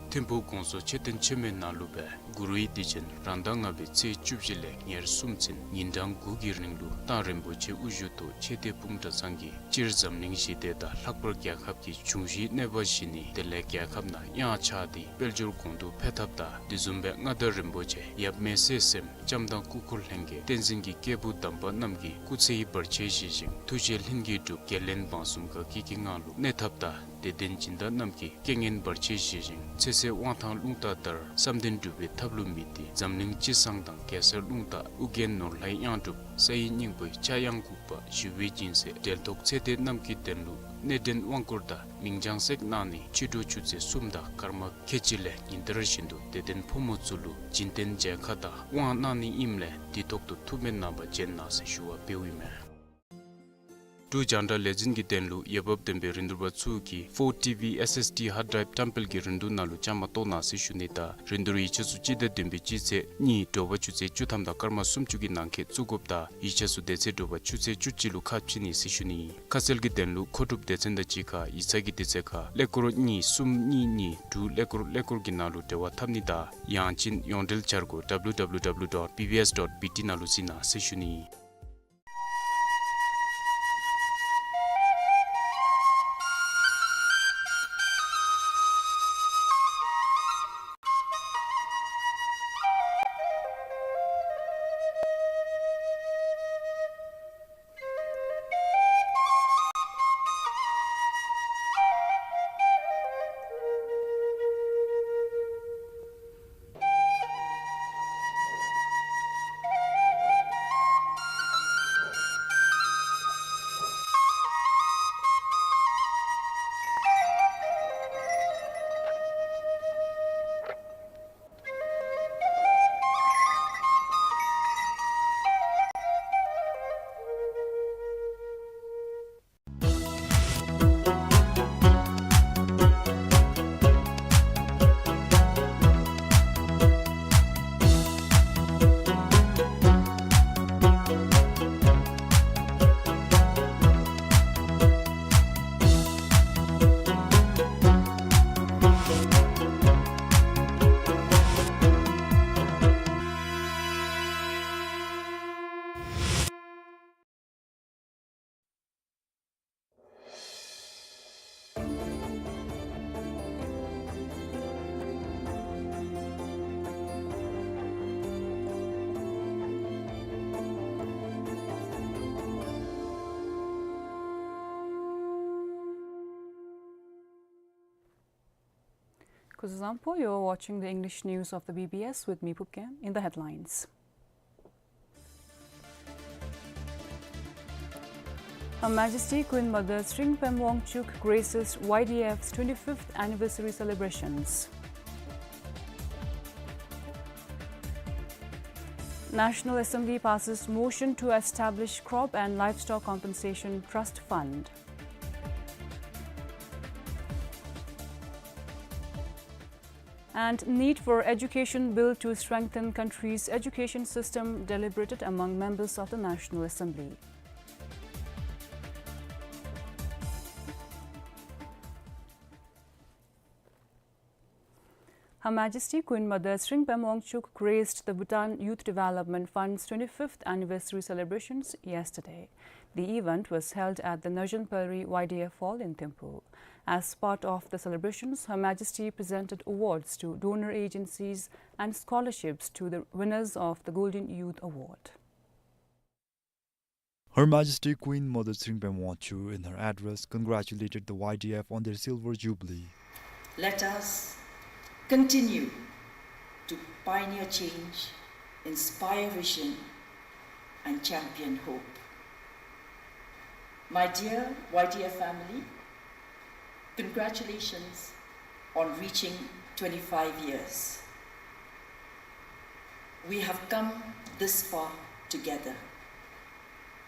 ཐིམ་ཕུག་གོང་ས་མཆོག་མཆོད་རྟེན་ཆེན་མོའི་ནང་ལུ་སྦེ་གུ་རུའི་དུས་ཆེན་རང་ཟླ་ལྔ་པའི་ཚེས་བཅུ་བཞི་ལས་ཉེར་གསུམ་ཚུན་ཉིན་གྲངས་དགུ་གི་རིང་ལུ་རྟ་རིན་པོ་ཆེ་དབུ་བཞུགས་ཐོག་ཆོས་སྡེ་སྤུངས་གྲྭ་ཚང་གིས་སྤྱིར་འཛམ་གླིང་ཞི་བདེ་དང་ལྷག་པར་རྒྱལ་ཁབ་ཀྱི་འབྱུང་བཞིའི་གནོད་པ་ཞི་ནི་དེ་ལས་རྒྱལ་ཁབ་ནང་གཡང་ཆགས་ཏེ་དཔལ་འབྱོར་གོང་དུ་འཕེལ་ཐབས་དང་དེ་བཟུམ་སྦེ་མངའ་བདག་རིན་པོ་ཆེ་ཡབ་མེས་སྲས་གསུམ་བྱམས་དང་སྐུ་འཁོར་ལྷན་རྒྱས་བསྟན་འཛིན་གྱི་སྐྱེས་བུ་དམ་པ་རྣམས་ཀྱི་སྐུ་ཚེ་བར་ཆད་ཞི་ཞིང་ཐུགས་བཞེད་ལྷུན་གྱིས་གྲུབ་དགེ་ལེགས་འབངས་གསུམ་དགའ་སྐྱིད་ཀྱི་ངང་ལུ་གནས་ཐབས་དང་དད་ལྡན་སྦྱིན་བདག་རྣམས་ཀྱི་རྐྱེན་ངན་བར་ཆད་ཞི་ཞིང་ཚེ་ཟད་དབང་ཐང་རླུང་རྟ་ལྟར་བསམ་དོན་འགྲུབ་པའི་ཐབས་ལུ་དམིགས་ཏེ་འཛམ་གླིང་སྤྱི་བསང་དང་གེ་སར་རླུང་རྟ་ཨོ་རྒྱན་ནོར་ལྷའི་གཡང་སྒྲུབ་ས་ཡི་སྙིང་པོའི་ཕྱྭ་གཡང་འགུགས་པ་ཞི་བའི་སྦྱིན་སྲེག་འབྲེལ་ཐོགས་ཚེ་འདས་རྣམས་ཀྱི་དོན་ལུ་གནས་འདྲེན་དབང་བསྐུར་དང་མིང་བྱང་སྲེག་གནང་ནི་ཕྱི་དྲོ་ཆུ་ཚོད་གསུམ་དང་སྐར་མ་ཁལ་གཅིག་ལས་ཉིན་ལྟར་བཞིན་དུ་དད་ལྡན་ཕོ་མོ་ཚུ་ལུ་སྦྱིན་བསྟན་མཇལ་ཁ་དང་དབང་གནང་ནི་ཨིནམ་ལས་དུས་ཐོག་ཏུ་ཐུགས་སྨོན་གནང་བར་བྱོན་གནང་ཟེར་ཞུ་བ་འབདཝ་ཨིན་མས། འབྲུག་རྒྱང་བསྒྲགས་ལས་འཛིན་གྱི་དོན་ལུ་འོས་འབབ་ལྡན་པའི་རིན་བསྡུར་པ་ཚུ་གིས་ཕོར་ཊི་ཝི་ཨེསི་ཨེསི་ཌི་ཧཱརཌ་ཌི་རའིབ་བཀྲམ་སྤེལ་གྱི་རིན་བསྡུར་ནང་ལུ་བཅའ་མར་གཏོགས་གནང་ཟེར་ཞུ་ནི་དང་རིན་བསྡུར་ཡིག་ཆ་ཚུ་སྤྱི་ཟླ་བདུན་པའི་སྤྱི་ཚེས་གཉིས་དྲོ་པ་ཆུ་ཚོད་བཅུ་ཐམ་དང་སྐར་མ་སུམ་ཅུ་གི་ནང་འཁོད་བཙུགས་དགོཔ་དང་ཡིག་ཆ་ཚུ་དེ་ཚེ་དྲོ་པ་ཆུ་ཚོད་བཅུ་གཅིག་ལུ་ཁ་ཕྱེ་ནི་ཟེར་ཞུ་ནི་ཨིན། ཁ་གསལ་གྱི་དོན་ལུ་མཁོ་སྒྲུབ་སྡེ་ཚན་དང་གཅིག་ཁར་ཡིག་ཚང་གི་དུས་ཚོད་ཁར་ཀླད་ཀོར་གཉིས་གསུམ་གཉིས་གཉིས་དྲུག་ཀླད་ཀོར་ཀླད་ཀོར་གྱི་ནང་ལུ་འབྲེལ་བ་འཐབ་ནི་དང་ཡང་ཅིན་ཡོངས་འབྲེལ་འཆར་སྒོ་ཌབ་ལུ་ཌབ་ལུ་ཌབ་ལུ་ཌོཊ་བི་བི་ཨེསི་ཌོཊ་བི་ཊི་ནང་ལུ་གཟིགས་གནང་ཟེར་ཞུ་ནི་ཨིན། Kuzuzangpo, you're watching the English news of the B B S with me, Phub Gyem. In the headlines. Her Majesty Queen Mother Tshering Pem Wangchuck graces Y D F's twenty-fifth anniversary celebrations. National Assembly passes motion to establish Crop and Livestock Compensation Trust Fund. And need for education bill to strengthen country's education system deliberated among members of the National Assembly. Her Majesty Queen Mother Tshering Pema Wangchuck graced the Bhutan Youth Development Fund's twenty-fifth anniversary celebrations yesterday. The event was held at the Narjan Pari Y D F Hall in Thimphu. As part of the celebrations, Her Majesty presented awards to donor agencies and scholarships to the winners of the Golden Youth Award. Her Majesty Queen Mother Tshering Pema Wangchuck, in her address, congratulated the Y D F on their silver jubilee. Let us continue to pioneer change, inspire vision, and champion hope. My dear Y D F family, congratulations on reaching twenty-five years. We have come this far together.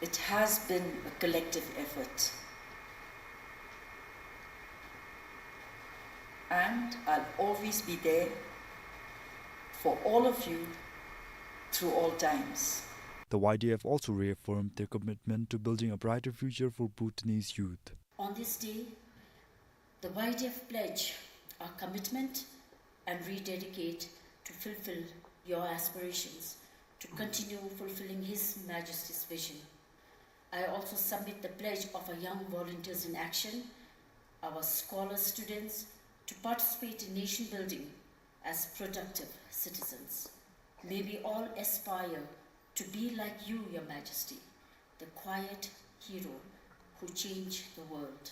It has been a collective effort. And I'll always be there for all of you through all times. The Y D F also reaffirmed their commitment to building a brighter future for Bhutanese youth. On this day, the Y D F pledge our commitment and rededicate to fulfill your aspirations, to continue fulfilling His Majesty's vision. I also submit the pledge of our young volunteers in action, our scholar students, to participate in nation building as productive citizens. May we all aspire to be like you, Your Majesty, the quiet hero who changed the world.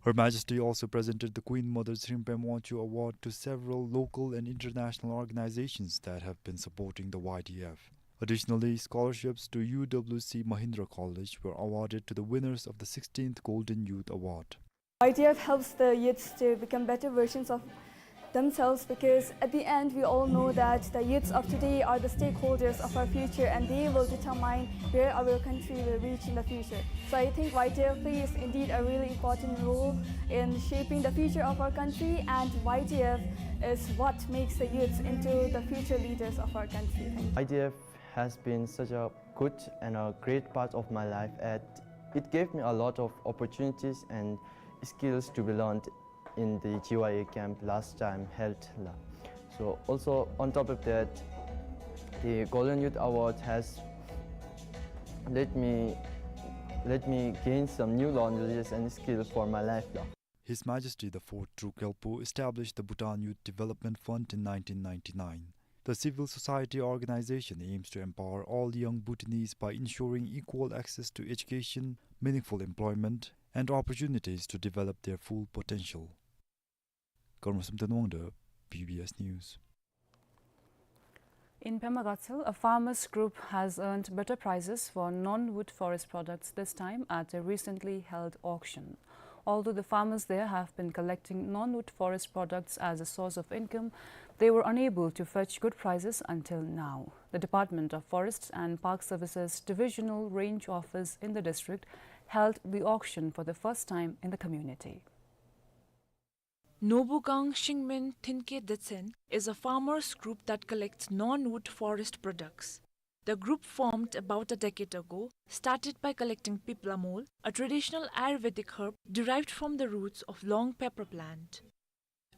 Her Majesty also presented the Queen Mother Tshering Pema Wangchuck Award to several local and international organizations that have been supporting the Y D F. Additionally, scholarships to U W C Mahindra College were awarded to the winners of the sixteenth Golden Youth Award. Y D F helps the youths to become better versions of themselves, because at the end we all know that the youths of today are the stakeholders of our future and they will determine where our country will reach in the future. So I think Y D F plays indeed a really important role in shaping the future of our country, and Y D F is what makes the youths into the future leaders of our country. Thank you. Y D F has been such a good and a great part of my life, and it gave me a lot of opportunities and skills to be learned in the G Y A camp last time held la. So also on top of that, the Golden Youth Award has let me, let me gain some new knowledges and skill for my life la. His Majesty the Fourth Druk Gyalpo established the Bhutan Youth Development Fund in nineteen ninety-nine. The civil society organization aims to empower all young Bhutanese by ensuring equal access to education, meaningful employment, and opportunities to develop their full potential. Karma Samten Wangda, B B S News. In Pema Gatshel, a farmers group has earned better prices for non-wood forest products, this time at a recently held auction. Although the farmers there have been collecting non-wood forest products as a source of income, they were unable to fetch good prices until now. The Department of Forests and Park Services Divisional Range Office in the district held the auction for the first time in the community. Nobugang Shingmen Thinke Detsen is a farmers group that collects non-wood forest products. The group, formed about a decade ago, started by collecting pipla mol, a traditional Ayurvedic herb derived from the roots of long pepper plant.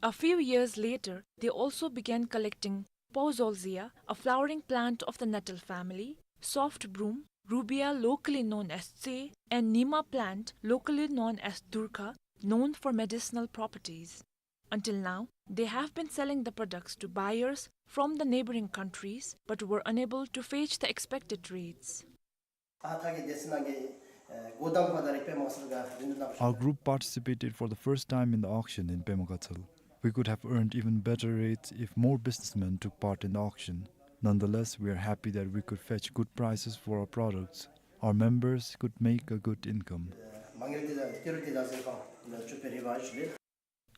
A few years later, they also began collecting Paozolzia, a flowering plant of the nettle family, soft broom, rubia, locally known as tse, and nima plant, locally known as durka, known for medicinal properties. Until now, they have been selling the products to buyers from the neighboring countries, but were unable to fetch the expected rates. Our group participated for the first time in the auction in Pema Gatshel. We could have earned even better rates if more businessmen took part in the auction. Nonetheless, we are happy that we could fetch good prices for our products. Our members could make a good income.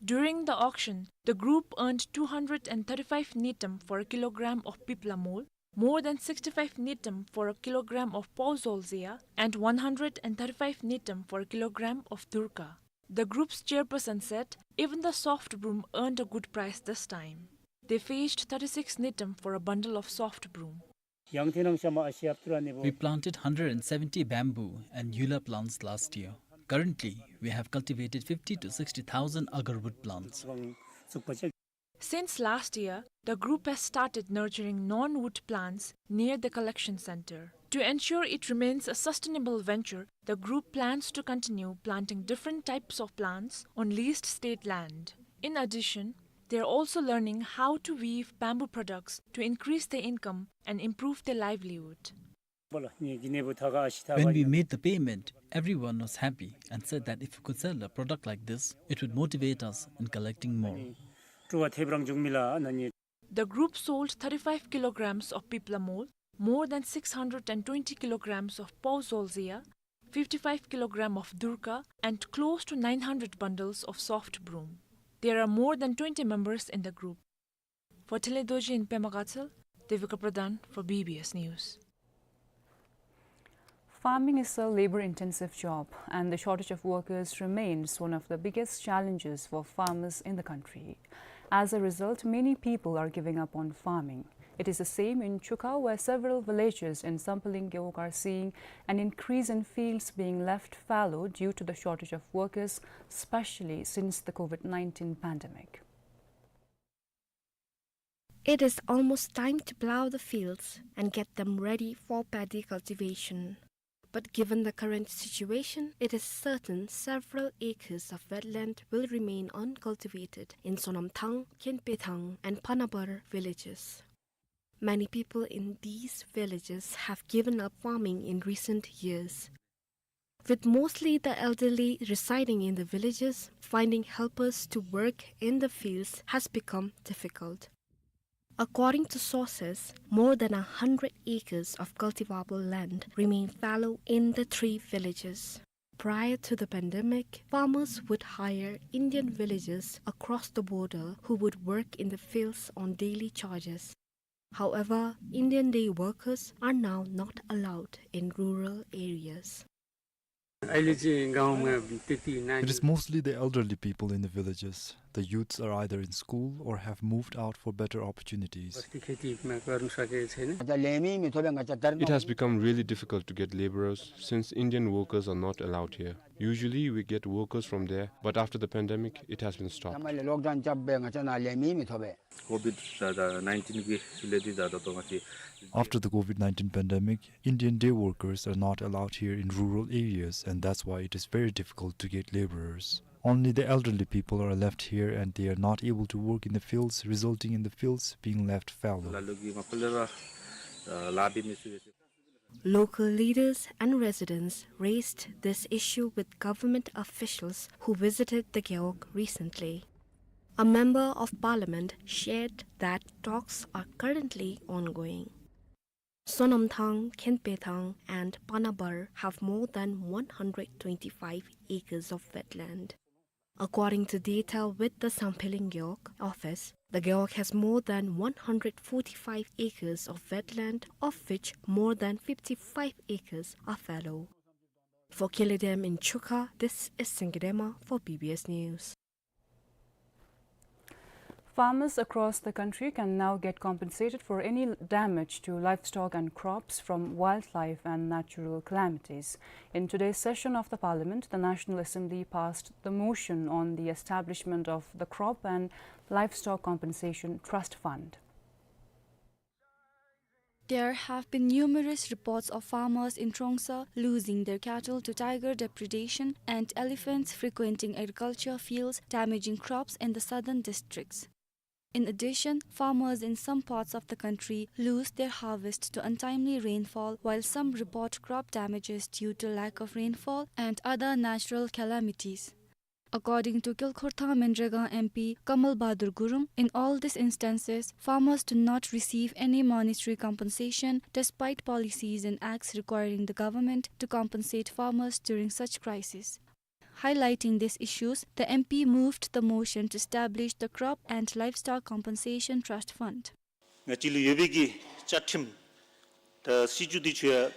During the auction, the group earned two hundred and thirty-five ngultrum for a kilogram of pipla mol, more than sixty-five ngultrum for a kilogram of Paozolzia, and one hundred and thirty-five ngultrum for a kilogram of durka. The group's chairperson said even the soft broom earned a good price this time. They fetched thirty-six ngultrum for a bundle of soft broom. We planted hundred and seventy bamboo and yula plants last year. Currently, we have cultivated fifty to sixty thousand agarwood plants. Since last year, the group has started nurturing non-wood plants near the collection center. To ensure it remains a sustainable venture, the group plans to continue planting different types of plants on leased state land. In addition, they are also learning how to weave bamboo products to increase their income and improve their livelihood. When we made the payment, everyone was happy and said that if we could sell a product like this, it would motivate us in collecting more. The group sold thirty-five kilograms of pipla mol, more than six hundred and twenty kilograms of paozolzia, fifty-five kilogram of durka, and close to nine hundred bundles of soft broom. There are more than twenty members in the group. For Thelhe Dorji in Pema Gatshel, Devika Pradhan for B B S News. Farming is a labor-intensive job, and the shortage of workers remains one of the biggest challenges for farmers in the country. As a result, many people are giving up on farming. It is the same in Chukha, where several villages in Samphalung Gewog are seeing an increase in fields being left fallow due to the shortage of workers, especially since the COVID nineteen pandemic. It is almost time to plow the fields and get them ready for paddy cultivation. But given the current situation, it is certain several acres of wetland will remain uncultivated in Sonamthang, Khenpethang, and Panabar villages. Many people in these villages have given up farming in recent years. With mostly the elderly residing in the villages, finding helpers to work in the fields has become difficult. According to sources, more than a hundred acres of cultivable land remain fallow in the three villages. Prior to the pandemic, farmers would hire Indian villagers across the border who would work in the fields on daily charges. However, Indian day workers are now not allowed in rural areas. अहिले चाहिँ गाउँमा त्यति नानी It is mostly the elderly people in the villages. The youths are either in school or have moved out for better opportunities. बस्ती खेतीमा गर्न सकेको छैन। It has become really difficult to get laborers since Indian workers are not allowed here. Usually we get workers from there, but after the pandemic, it has been stopped. COVID nineteen ki ledi dada to ngati. After the COVID nineteen pandemic, Indian day workers are not allowed here in rural areas, and that's why it is very difficult to get laborers. Only the elderly people are left here, and they are not able to work in the fields, resulting in the fields being left fallow. Lalu ki mapalera, uh, labi misu. Local leaders and residents raised this issue with government officials who visited the Gewog recently. A member of parliament shared that talks are currently ongoing. Sonamthang, Khenpethang, and Panabar have more than one hundred twenty-five acres of wetland. According to data with the Samphalung Gewog office, the Gewog has more than one hundred forty-five acres of wetland, of which more than fifty-five acres are fallow. For Khilidem in Chukha, this is Singidema for B B S News. Farmers across the country can now get compensated for any damage to livestock and crops from wildlife and natural calamities. In today's session of the Parliament, the National Assembly passed the motion on the establishment of the Crop and Livestock Compensation Trust Fund. There have been numerous reports of farmers in Trongsa losing their cattle to tiger depredation and elephants frequenting agriculture fields, damaging crops in the southern districts. In addition, farmers in some parts of the country lose their harvest to untimely rainfall, while some report crop damages due to lack of rainfall and other natural calamities. According to Kyolkhortha-Mendregaon M P Kamal Bahadur Gurung, in all these instances, farmers do not receive any monetary compensation despite policies and acts requiring the government to compensate farmers during such crisis. Highlighting these issues, the M P moved the motion to establish the Crop and Livestock Compensation Trust Fund. ང་བཅས་ལུ་ཡོད་པའི་གི་བཅའ་ཁྲིམས་དང་སྲིད་བྱུས་འདི་ཚུ་ཡང་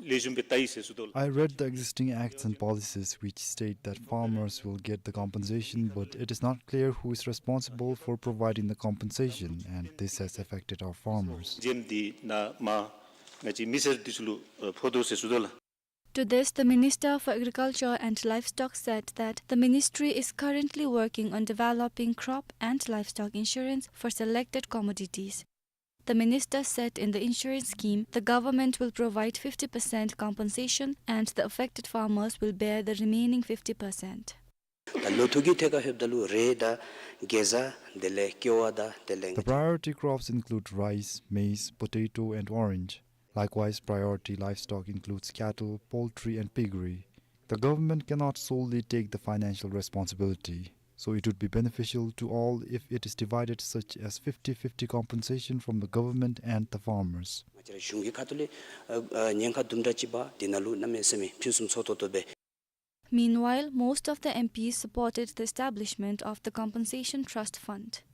ལེགས་ཤོམ་སྦེ་བལྟ་ཡི་ཟེར་ཞུ་དོ་ལགས། I read the existing acts and policies which state that farmers will get the compensation, but it is not clear who is responsible for providing the compensation, and this has affected our farmers. འཇམ་འདི་ནང་མ་ང་བཅས་མི་སེར་འདི་ཚུ་ལུ་ཨ་ཕོག་དོ་ཟེར་ཞུ་དོ་ལགས། To this, the Minister for Agriculture and Livestock said that the ministry is currently working on developing crop and livestock insurance for selected commodities. The minister said in the insurance scheme, the government will provide fifty percent compensation and the affected farmers will bear the remaining fifty percent. ད་ལོ་ཐོག་གི་ཐད་ཁར་ལྷོདཔ་ད་ལུ་རེད་ད་གེ་ཛ་དེ་ལས་ཀེ་བ་དང་དེ་ལས། The priority crops include rice, maize, potato, and orange. Likewise, priority livestock includes cattle, poultry, and piggery. The government cannot solely take the financial responsibility, so it would be beneficial to all if it is divided such as fifty fifty compensation from the government and the farmers. ང་བཅས་ར་གཞུང་གི་ཁ་ཐུག་ལས་ཨ་ཨ་ཉེན་ཁ་དུམ་གྲ་ཅིག་འབད་དེ་ནང་ལུ་གནམ་མེད་ས་མེད་ཕུན་སུམ་ཚོགས་ཏོག་ཏོ་སྦེ། Meanwhile, most of the M Ps supported the establishment of the Compensation Trust Fund.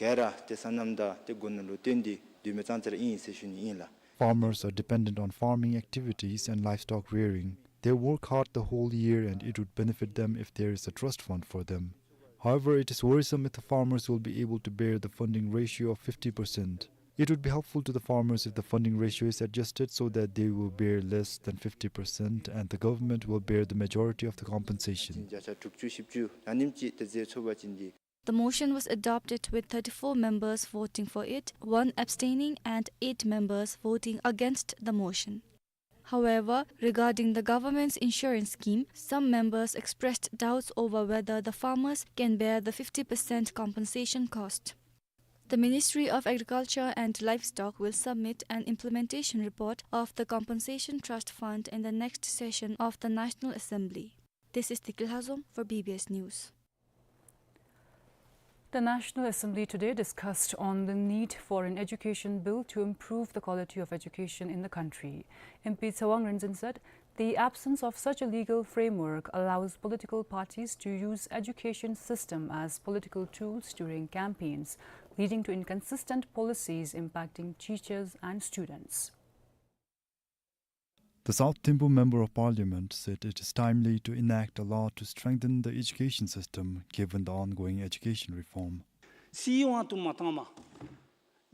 ག་ར་ཏེ་སོ་ནམ་དང་ཏེ་སྒོ་ནང་ལུ་བརྟེན་ཏེ་སྡོད་མི་ཙང་ཙ་ར་ཨིན་ཟེར་ཞུ་ནི་ཨིན་ལགས། Farmers are dependent on farming activities and livestock rearing. They work hard the whole year and it would benefit them if there is a trust fund for them. However, it is worrisome if the farmers will be able to bear the funding ratio of fifty percent. It would be helpful to the farmers if the funding ratio is adjusted so that they will bear less than fifty percent and the government will bear the majority of the compensation. བརྒྱ་ཆ་དྲུག་ཅུ་བཞི་བཅུ་ཨ་ནེམ་ཅིག་ཏེ་ཟེར་ཚུགས་པ་ཅིན་འདི། The motion was adopted with thirty-four members voting for it, one abstaining and eight members voting against the motion. However, regarding the government's insurance scheme, some members expressed doubts over whether the farmers can bear the fifty percent compensation cost. The Ministry of Agriculture and Livestock will submit an implementation report of the Compensation Trust Fund in the next session of the National Assembly. This is Tikil Hazom for B B S News. The National Assembly today discussed on the need for an education bill to improve the quality of education in the country. M P Tsewang Rinzin said the absence of such a legal framework allows political parties to use education system as political tools during campaigns, leading to inconsistent policies impacting teachers and students. The South Thimphu Member of Parliament said it is timely to enact a law to strengthen the education system, given the ongoing education reform. སྲིད་དབང་དུ་མ་བཏང་མ་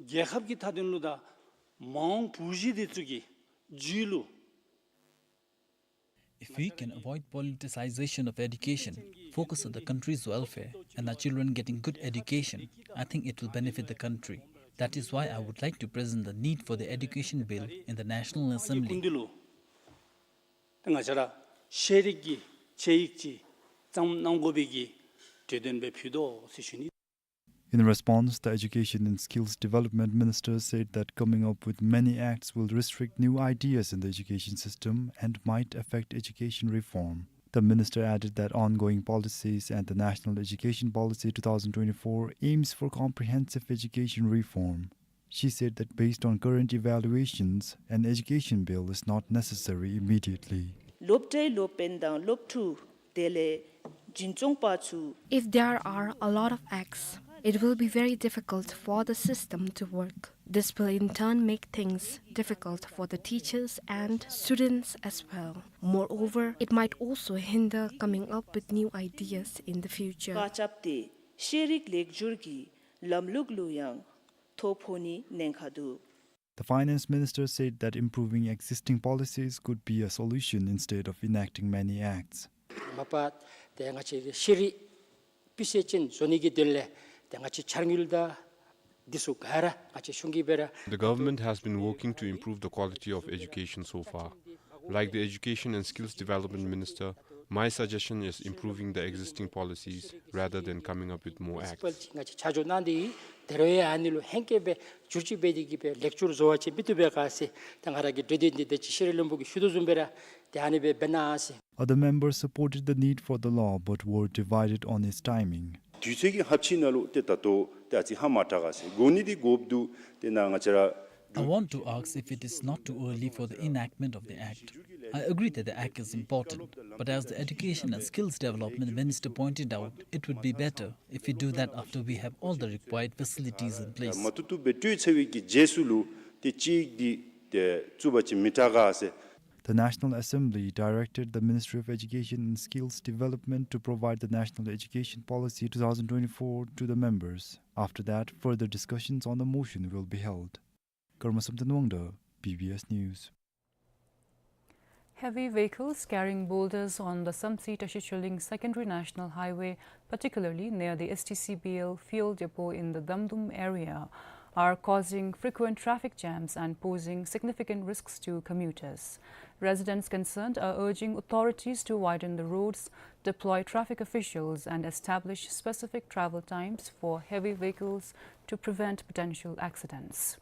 རྒྱལ་ཁབ་ཀྱི་མཐའ་དོན་ལུ་དང་མ་འོངས་བུ་གཞི་དེ་ཚུ་གི་རྒྱུད་ལུ། If we can avoid politicization of education, focus on the country's welfare, and our children getting good education, I think it will benefit the country. That is why I would like to present the need for the education bill in the National Assembly. ཀུན་འདི་ལུ་ཏེ་ང་བཅས་ར་ཤེས་རིག་གི་དཔྱད་ཡིག་ཅིག་བརྩམ་གནང་དགོ་པའི་གི་གྲོས་དོན་སྦེ་ཕུལ་དོ་ཟེར་ཞུ་ནི། In response, the Education and Skills Development Minister said that coming up with many acts will restrict new ideas in the education system and might affect education reform. The minister added that ongoing policies and the National Education Policy two thousand twenty-four aims for comprehensive education reform. She said that based on current evaluations, an education bill is not necessary immediately. སློབ་གྲྭའི་སློབ་དཔོན་དང་སློབ་ཕྲུག་དེ་ལས་འཛིན་སྐྱོང་པ་ཚུ། If there are a lot of acts, it will be very difficult for the system to work. This will in turn make things difficult for the teachers and students as well. Moreover, it might also hinder coming up with new ideas in the future. བཀག་ཆ་སྟེ་ཤེས་རིག་ལེགས་བསྒྱུར་གྱི་ལམ་ལུགས་ལུ་ཡང་ཐོ་ཕོག་ནི་ཉེན་ཁ་འདུག། The finance minister said that improving existing policies could be a solution instead of enacting many acts. མ་པ་ཏེ་ང་བཅས་ཤེས་རིག་སྤུས་ཚད་ཅན་བཟོ་ནི་གི་དོན་ལས་ཏེ་ང་བཅས་འཆར་དངུལ་དང་འདི་ཚུ་ག་ར་ང་བཅས་གཞུང་གིས་སྦེ་ར། The government has been working to improve the quality of education so far. Like the Education and Skills Development Minister, my suggestion is improving the existing policies rather than coming up with more acts. ང་བཅས་ཆ་འཇོག་གནང་སྟེ་ཡོད། དེ་རུང་ཡང་ཨ་ནི་ལུ་ཧེང་སྐལ་སྦེ་བསྒྱུར་བཅོས་འབད་དེ་གིས་སྦེ་ལེགས་བསྒྱུར་བཟོ་བ་ཅིན་མི་བཏུབ་པས་ག་ཟེར་ཏེ་ང་ར་གི་གྲོས་དོན་འདི་ཏེ་ཅིག་ཤེས་རིག་བློན་པོ་གིས་ཞུ་དོ་བཟུམ་སྦེ་ར་ཏེ་ཨ་ནི་སྦེ་འབད་གནང་ཟེར། Other members supported the need for the law but were divided on its timing. དུས་ཚོད་ཀྱི་ཧབ་ཕྱི་ནང་ལུ་ཏེ་ད་ལྟོ་ཏེ་ཨ་ཙི་ཧ་མ་དྲག་ག་ཟེར། འགོར་ནི་འདི་འགོརཝ་འདུག། ཏེ་ནཱ་ང་བཅས་ར། I want to ask if it is not too early for the enactment of the act. I agree that the act is important, but as the Education and Skills Development Minister pointed out, it would be better if we do that after we have all the required facilities in place. མ་བཏུབ་བཏུབ་སྦེ་སྤྲོད་ཚར་བའི་གི་རྗེས་སུ་ལུ་ཏེ་ཅིག་འདི་ཏེ་བཙུགས་པ་ཅིན་མི་དྲག་ག་ཟེར། The National Assembly directed the Ministry of Education and Skills Development to provide the National Education Policy two thousand twenty-four to the members. After that, further discussions on the motion will be held. Karma Samten Wangda, B B S News. Heavy vehicles carrying boulders on the Samtse-Tashi Chuleng Secondary National Highway, particularly near the S T C B L fuel depot in the Damdum area, are causing frequent traffic jams and posing significant risks to commuters. Residents concerned are urging authorities to widen the roads, deploy traffic officials, and establish specific travel times for heavy vehicles to prevent potential accidents.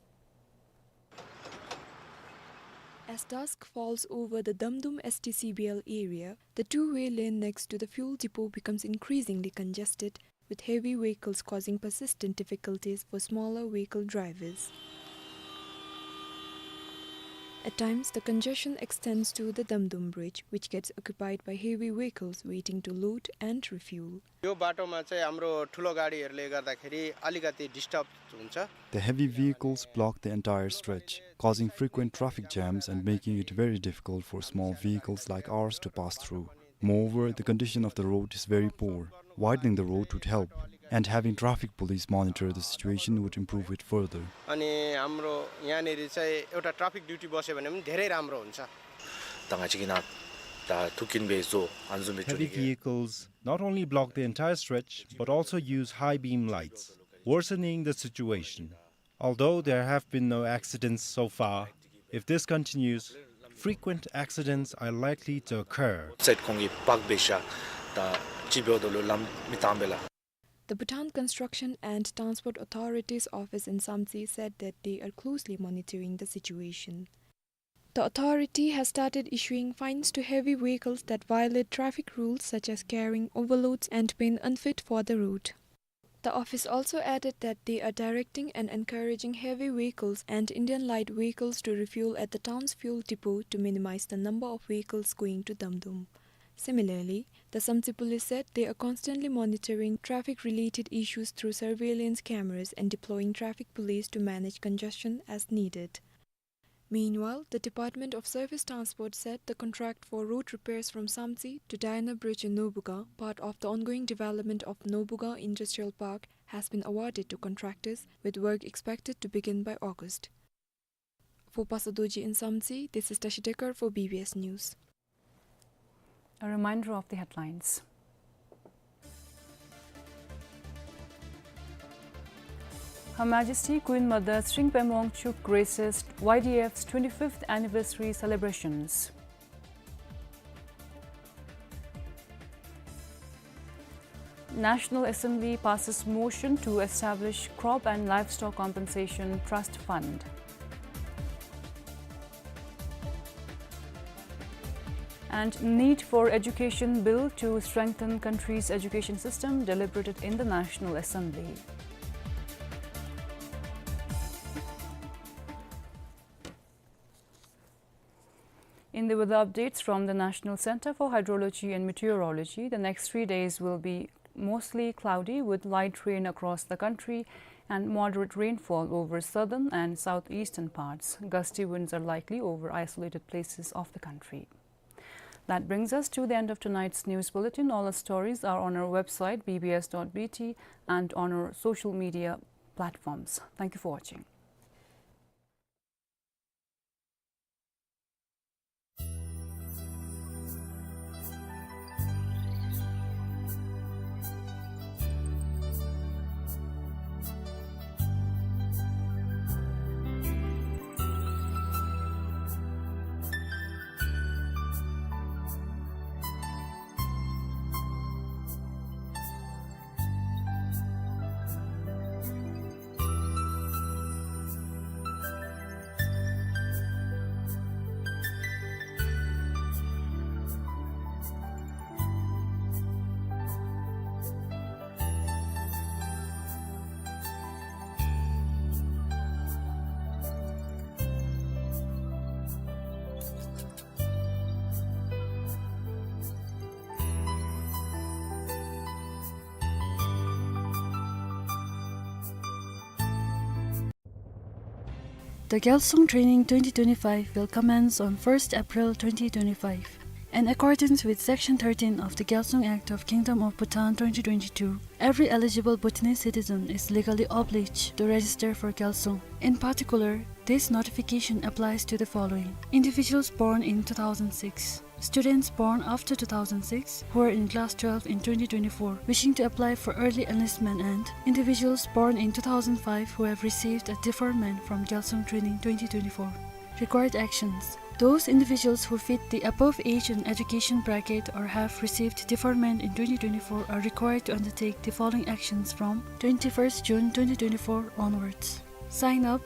As dusk falls over the Damdum S T C B L area, the two-way lane next to the fuel depot becomes increasingly congested, with heavy vehicles causing persistent difficulties for smaller vehicle drivers. At times, the congestion extends to the Damdum bridge, which gets occupied by heavy vehicles waiting to load and refuel. यो बाटोमा चाहिँ हाम्रो ठुलो गाडीहरूले गर्दाखेरि अलिकति डिस्टर्ब हुन्छ। The heavy vehicles block the entire stretch, causing frequent traffic jams and making it very difficult for small vehicles like ours to pass through. Moreover, the condition of the road is very poor. Widening the road would help, and having traffic police monitor the situation would improve it further. अनि हाम्रो यहाँनिर चाहिँ एउटा traffic duty बस्यो भने पनि धेरै राम्रो हुन्छ। Heavy vehicles not only block the entire stretch, but also use high beam lights, worsening the situation. Although there have been no accidents so far, if this continues, frequent accidents are likely to occur. Side khong ki park besa ta chibiao dolo lam mi tambela. The Bhutan Construction and Transport Authority's office in Samtse said that they are closely monitoring the situation. The authority has started issuing fines to heavy vehicles that violate traffic rules such as carrying overloads and being unfit for the road. The office also added that they are directing and encouraging heavy vehicles and Indian light vehicles to refuel at the town's fuel depot to minimize the number of vehicles going to Damdum. Similarly, the Samtse police said they are constantly monitoring traffic-related issues through surveillance cameras and deploying traffic police to manage congestion as needed. Meanwhile, the Department of Surface Transport said the contract for road repairs from Samtse to Daina Bridge in Nobuga, part of the ongoing development of Nobuga Industrial Park, has been awarded to contractors, with work expected to begin by August. For Pasadorji in Samtse, this is Tashi Dekar for B B S News. A reminder of the headlines. Her Majesty Queen Mother Tshering Pemawang Chuk graces Y D F's twenty-fifth anniversary celebrations. National Assembly passes motion to establish Crop and Livestock Compensation Trust Fund. And need for education bill to strengthen country's education system deliberated in the National Assembly. In the weather updates from the National Center for Hydrology and Meteorology, the next three days will be mostly cloudy with light rain across the country and moderate rainfall over southern and southeastern parts. Gusty winds are likely over isolated places of the country. That brings us to the end of tonight's news bulletin. All our stories are on our website, B B S dot B T, and on our social media platforms. Thank you for watching. The Gyalsung Training twenty twenty-five will commence on first April twenty twenty-five. In accordance with Section thirteen of the Gyalsung Act of Kingdom of Bhutan twenty twenty-two, every eligible Bhutanese citizen is legally obliged to register for Gyalsung. In particular, this notification applies to the following: individuals born in two thousand six, students born after two thousand six who are in class twelve in twenty twenty-four wishing to apply for early enlistment, and individuals born in two thousand five who have received a deferment from Gyalsung Training twenty twenty-four. Required actions. Those individuals who fit the above age and education bracket or have received deferment in twenty twenty-four are required to undertake the following actions from twenty-first June twenty twenty-four onwards. Sign up.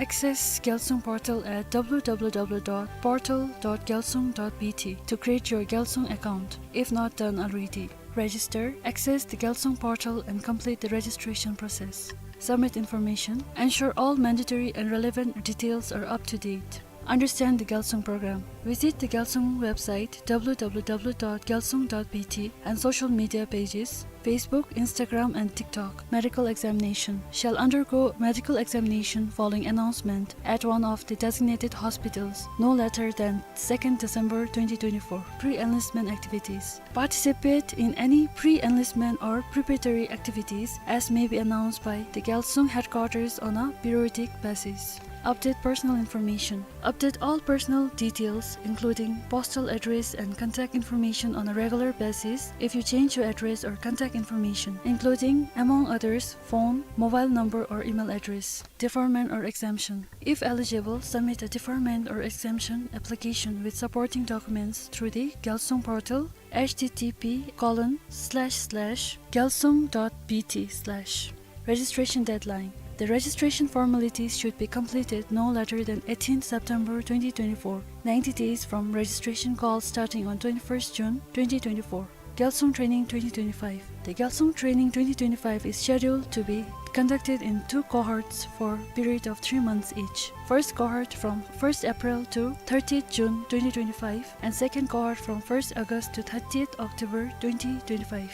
Access Gyalsung portal at w w w dot portal dot gyalsung dot b t to create your Gyalsung account if not done already. Register. Access the Gyalsung portal and complete the registration process. Submit information. Ensure all mandatory and relevant details are up to date. Understand the Gyalsung program. Visit the Gyalsung website w w w dot gyalsung dot b t and social media pages, Facebook, Instagram, and TikTok. Medical examination. Shall undergo medical examination following announcement at one of the designated hospitals no later than second December twenty twenty-four. Pre-enlistment activities. Participate in any pre-enlistment or preparatory activities as may be announced by the Gyalsung headquarters on a periodic basis. Update personal information. Update all personal details, including postal address and contact information, on a regular basis if you change your address or contact information, including, among others, phone, mobile number, or email address. Deferment or exemption. If eligible, submit a deferment or exemption application with supporting documents through the Gyalsung portal, h t t p colon slash slash gyalsung dot b t slash. Registration deadline. The registration formalities should be completed no later than eighteenth September twenty twenty-four, ninety days from registration call starting on twenty-first June twenty twenty-four. Gyalsung Training twenty twenty-five. The Gyalsung Training twenty twenty-five is scheduled to be conducted in two cohorts for period of three months each. First cohort from first April to thirtieth June twenty twenty-five, and second cohort from first August to thirtieth October twenty twenty-five.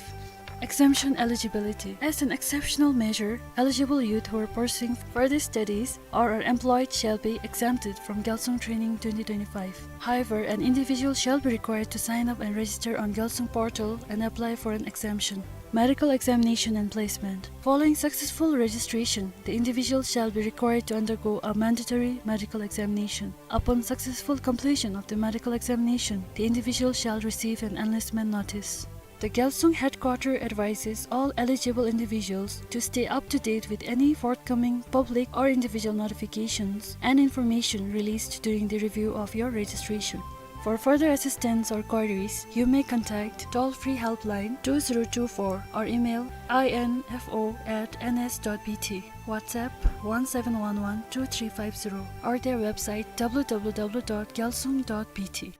Exemption eligibility. As an exceptional measure, eligible youth who are pursuing further studies or are employed shall be exempted from Gyalsung Training twenty twenty-five. However, an individual shall be required to sign up and register on Gyalsung portal and apply for an exemption. Medical examination and placement. Following successful registration, the individual shall be required to undergo a mandatory medical examination. Upon successful completion of the medical examination, the individual shall receive an enlistment notice. The Gyalsung headquarter advises all eligible individuals to stay up to date with any forthcoming public or individual notifications and information released during the review of your registration. For further assistance or queries, you may contact toll-free helpline two zero two four or email info at n s dot b t, WhatsApp one seven one one two three five zero, or their website w w w dot gyalsung dot b t.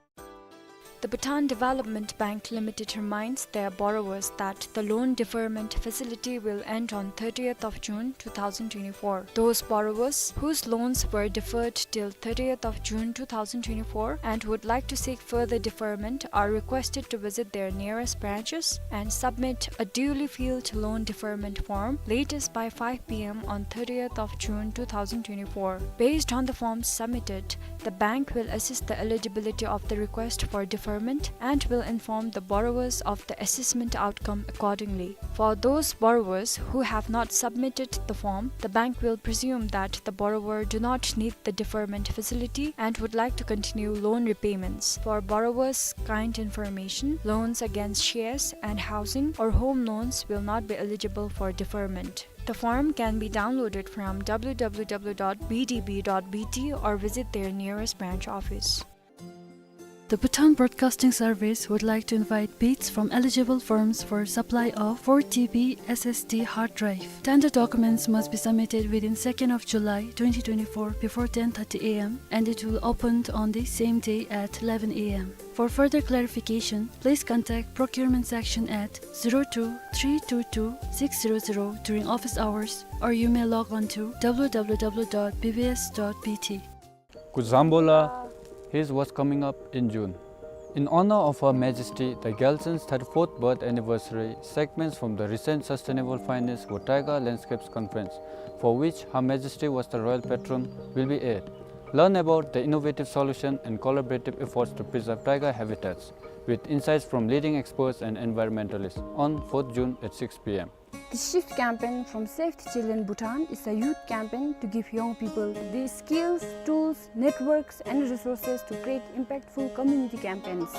The Bhutan Development Bank Limited reminds their borrowers that the loan deferment facility will end on thirtieth of June two thousand twenty-four. Those borrowers whose loans were deferred till thirtieth of June two thousand twenty-four and would like to seek further deferment are requested to visit their nearest branches and submit a duly filled loan deferment form latest by five p m on thirtieth of June two thousand twenty-four. Based on the forms submitted, the bank will assess the eligibility of the request for deferment and will inform the borrowers of the assessment outcome accordingly. For those borrowers who have not submitted the form, the bank will presume that the borrower do not need the deferment facility and would like to continue loan repayments. For borrowers, kind information: loans against shares and housing or home loans will not be eligible for deferment. The form can be downloaded from w w w dot b d b dot b t or visit their nearest branch office. The Bhutan Broadcasting Service would like to invite bids from eligible firms for supply of four T B S S D hard drive. Tender documents must be submitted within second of July twenty twenty-four before ten thirty a m, and it will open on the same day at eleven a m. For further clarification, please contact procurement section at zero two three two two six zero zero during office hours, or you may log on to w w w dot b b s dot b t. Kuzambola, here's what's coming up in June. In honor of Her Majesty the Gyaltsund's thirty-fourth birth anniversary, segments from the recent Sustainable Finance for Taiga Landscapes Conference, for which Her Majesty was the royal patron, will be aired. Learn about the innovative solution and collaborative efforts to preserve taiga habitats with insights from leading experts and environmentalists on fourth June at six p m. The SHIFT campaign from Save the Children Bhutan is a youth campaign to give young people the skills, tools, networks, and resources to create impactful community campaigns.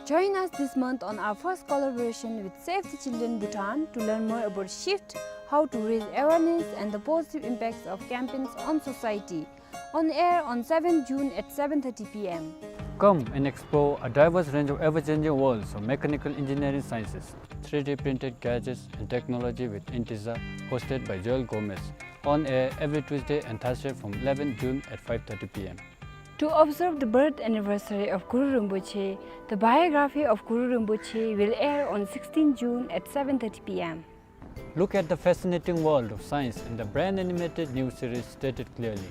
Join us this month on our first collaboration with Save the Children Bhutan to learn more about SHIFT, how to raise awareness, and the positive impacts of campaigns on society. On air on seventh June at seven thirty p m. Come and explore a diverse range of ever-changing worlds of mechanical engineering sciences, three D printed gadgets and technology with Intiza, hosted by Joel Gomez. On air every Tuesday and Thursday from eleventh June at five thirty p m. To observe the birth anniversary of Guru Rinpoche, the biography of Guru Rinpoche will air on sixteenth June at seven thirty p m. Look at the fascinating world of science in the brand animated new series Stated Clearly.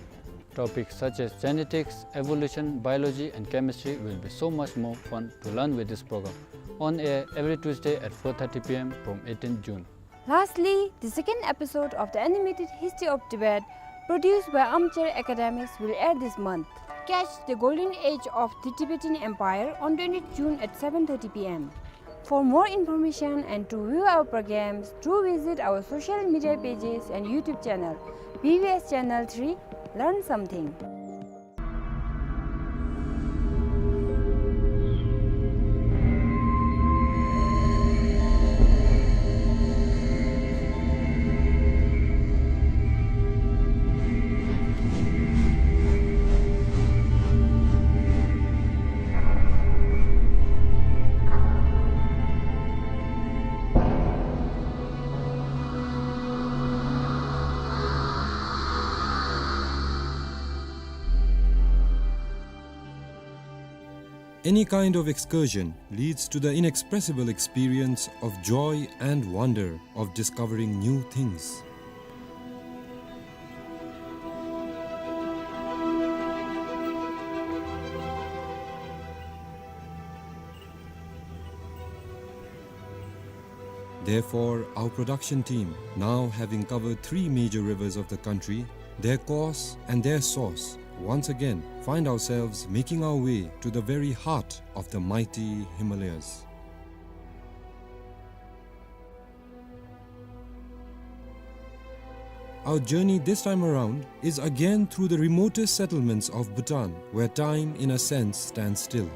Topics such as genetics, evolution, biology, and chemistry will be so much more fun to learn with this program. On air every Tuesday at four thirty p m from eighteenth June. Lastly, the second episode of the animated History of Tibet, produced by Armchair Academics, will air this month. Catch the golden age of the Tibetan Empire on twentieth June at seven thirty p m. For more information and to view our programs, do visit our social media pages and YouTube channel, B B S Channel three, Learn Something. Any kind of excursion leads to the inexpressible experience of joy and wonder of discovering new things. Therefore, our production team, now having covered three major rivers of the country, their course and their source, once again find ourselves making our way to the very heart of the mighty Himalayas. Our journey this time around is again through the remotest settlements of Bhutan, where time, in a sense, stands still.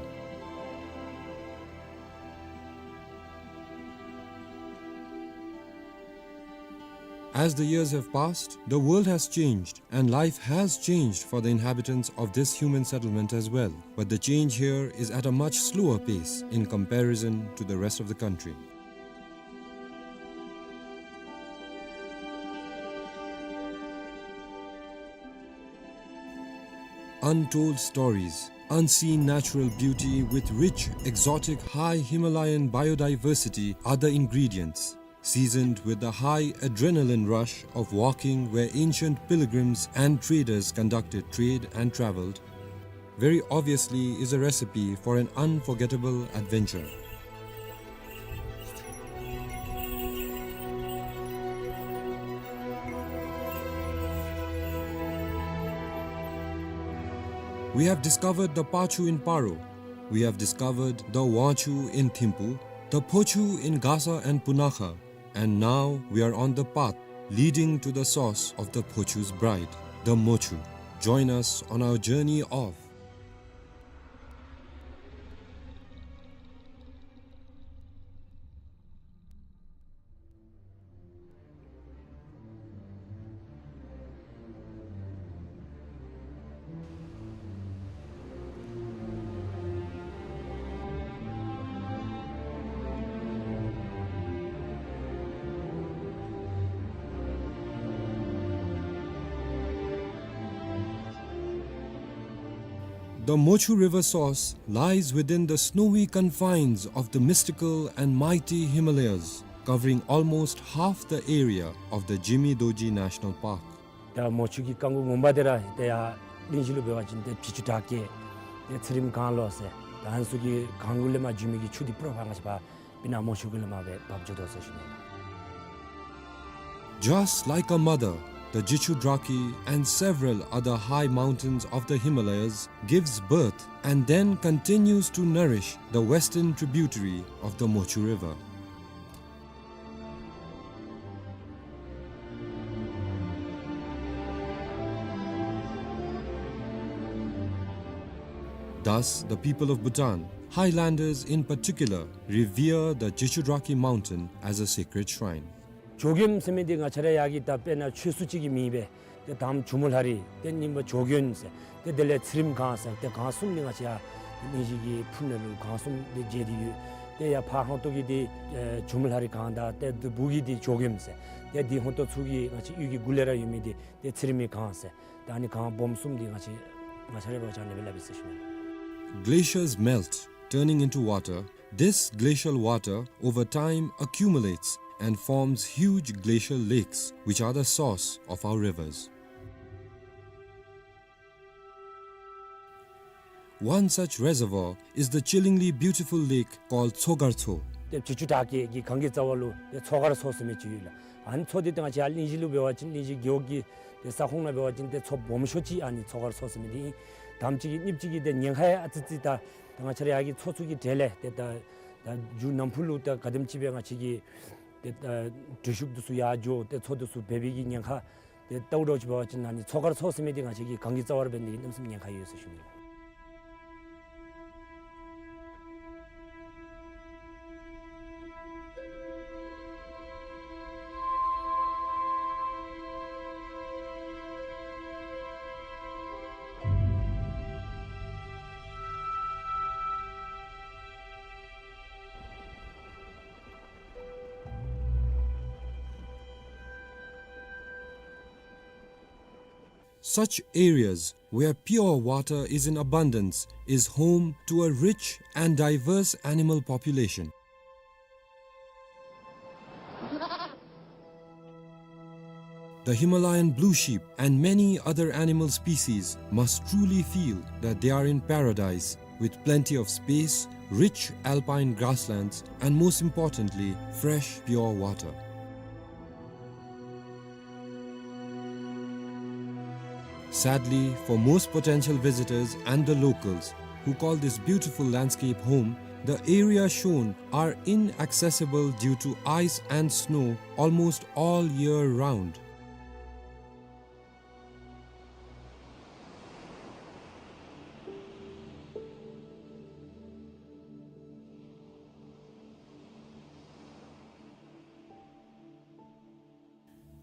As the years have passed, the world has changed, and life has changed for the inhabitants of this human settlement as well. But the change here is at a much slower pace in comparison to the rest of the country. Untold stories, unseen natural beauty with rich, exotic, high Himalayan biodiversity are the ingredients, seasoned with the high adrenaline rush of walking where ancient pilgrims and traders conducted trade and traveled, very obviously is a recipe for an unforgettable adventure. We have discovered the Pachu in Paro. We have discovered the Wachu in Thimphu, the Phochu in Gasa and Punakha. And now we are on the path leading to the source of the Phochu's bride, the Mochu. Join us on our journey of The Mochu River source lies within the snowy confines of the mystical and mighty Himalayas, covering almost half the area of the Jigme Dorji National Park. ད་མོ་ཆུ་གི་རྐང་མགོ་ངོ་མ་འདི་ར་ཏེ་ཡར་གླིང་བཞི་ལུ་འབད་བ་ཅིན་ཏེ་བྱི་ཅུང་བྲག་བརྐོས་ཏེ་ཚེ་རིངམོ་གངས་ལོག་ཟེར། ད་ཨ་ནི་ཚུ་གི་གངས་མགོ་ལས་མར་འགྱོ་མི་གི་ཆུ་འདི་ཕོར་པ་ང་བཅས་ཕར་སྤུ་ན་མོ་ཆུ་གུ་ལས་མར་སྦེ་འབབ་འགྱོ་དོ་ཟེར་ཞུ་ནི། Just like a mother, the Jichhudrakhi and several other high mountains of the Himalayas, gives birth and then continues to nourish the western tributary of the Mochu River. Thus, the people of Bhutan, highlanders in particular, revere the Jichhudrakhi mountain as a sacred shrine. ཇོ་མགོན་ཟེར་མི་འདི་ང་བཅས་ར་ཡར་གྱི་ད་དཔེར་ན་ཆོས་སྲུང་ཅིག་གི་མིང་སྦེ་ཏེ་དང་པ་ཇོ་མོ་ལྷ་རི་ཏེ་གཉིས་པ་ཇོ་མགོན་ཟེར་ཏེ་དེ་ལས་ཚེ་རིང་སྒང་ཟེར་ཏེ་སྒང་གསུམ་འདི་ང་བཅས་ཡར་གླིང་བཞི་གི་ཕུ་ནང་ལུ་སྒང་གསུམ་འདི་མཇལ་ཏེ་ཡོད། ཏེ་ཡར་ཕར་ཧོང་ཏོ་གི་འདི་ཨེ་ཇོ་མོ་ལྷ་རི་སྒང་དང་ཏེ་འདི་སྦུག་གི་འདི་ཇོ་མགོན་ཟེར་ཏེ་འདི་ཧོང་ཏོ་ཚུ་གི་ང་བཅས་གཡུས་ཀྱི་གུ་ལས་ར་ཡོད་མི་འདི་ཏེ་ཚེ་རིང་མའི་སྒང་ཟེར་ད་ཨ་ནི་སྒང་སྦོམ་གསུམ་འདི་ང་བཅས་ང་བཅས་ར་འབད་བ་ཅིན་ཨ་ནི་སྦེ་སླབ་ཨིན་ཟེར་ཞུ་ནི། Glaciers melt, turning into water. This glacial water over time accumulates and forms huge glacial lakes, which are the source of our rivers. One such reservoir is the chillingly beautiful lake called Tsogartso. ཏེ་བྱི་ཅུང་དྲག་གི་གངས་ཀྱི་རྩ་བ་ལུ་ཏེ་མཚོ་སྒར་མཚོ་ཟེར་མི་ཅིག་ཡོད་ལགས། ཨ་ནི་མཚོ་འདི་ཏེ་ང་བཅས་ཡར་གླིང་བཞི་ལུ་འབད་བ་ཅིན་གླིང་བཞི་རྒེད་འོག་གི་ཏེ་ས་ཁོངས་ནང་འབད་བ་ཅིན་ཏེ་མཚོ་སྦོམ་ཤོས་ཅིག་ཨ་ནི་མཚོ་སྒར་མཚོ་ཟེར་མི་འདི་ཨིན། དང་པ་ཅིག་གི་གཉིས་པ་ཅིག་གི་ཏེ་ཉེན་ཁ་ཡང་ཨ་ཙི་ཙི་ད་ད་ང་བཅས་ར་ཡར་གྱི་མཚོ་ཚུ་གི་གྲས་ལས་ཏེ་ད་ད་མཇུག་ནམ་ཕུགས་ལུ་ད་ག་དེམ་ཅིག་སྦེ་ང་བཅས་ཀྱི་ཏེ་ད་འགྲུལ་བཞུད་འདི་ཚུ་ཡར་འགྱོ་ཏེ་མཚོ་འདི་ཚུ་འབད་བའི་གི་ཉེན་ཁ་ཏེ་ལྟཝ་ད་ཅིག་འབད་བ་ཅིན་ཨ་ནི་མཚོ་སྒར་མཚོ་ཟེར་མི་འདི་ང་བཅས་ཀྱི་གངས་ཀྱི་རྩ་བར་འབད་ནི་གི་གནམ་མེད་ས་མེད་ཉེན་ཁ་ཡོད་ཟེར་ཞུ་ནི། Such areas where pure water is in abundance is home to a rich and diverse animal population. The Himalayan blue sheep and many other animal species must truly feel that they are in paradise, with plenty of space, rich alpine grasslands, and most importantly, fresh, pure water. Sadly, for most potential visitors and the locals who call this beautiful landscape home, the areas shown are inaccessible due to ice and snow almost all year round.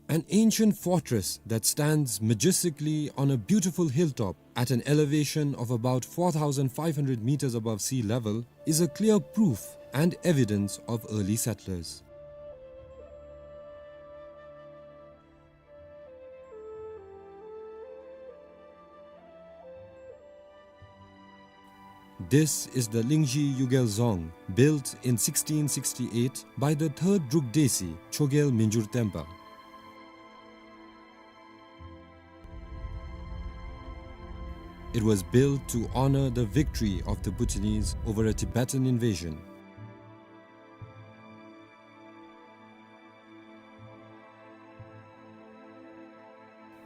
An ancient fortress that stands majestically on a beautiful hilltop at an elevation of about four thousand five hundred meters above sea level is a clear proof and evidence of early settlers. This is the Lingzhi Yugel Dzong, built in sixteen sixty-eight by the third Druk Desi, Chogyel Mingyur Tenpa. It was built to honor the victory of the Bhutanese over a Tibetan invasion.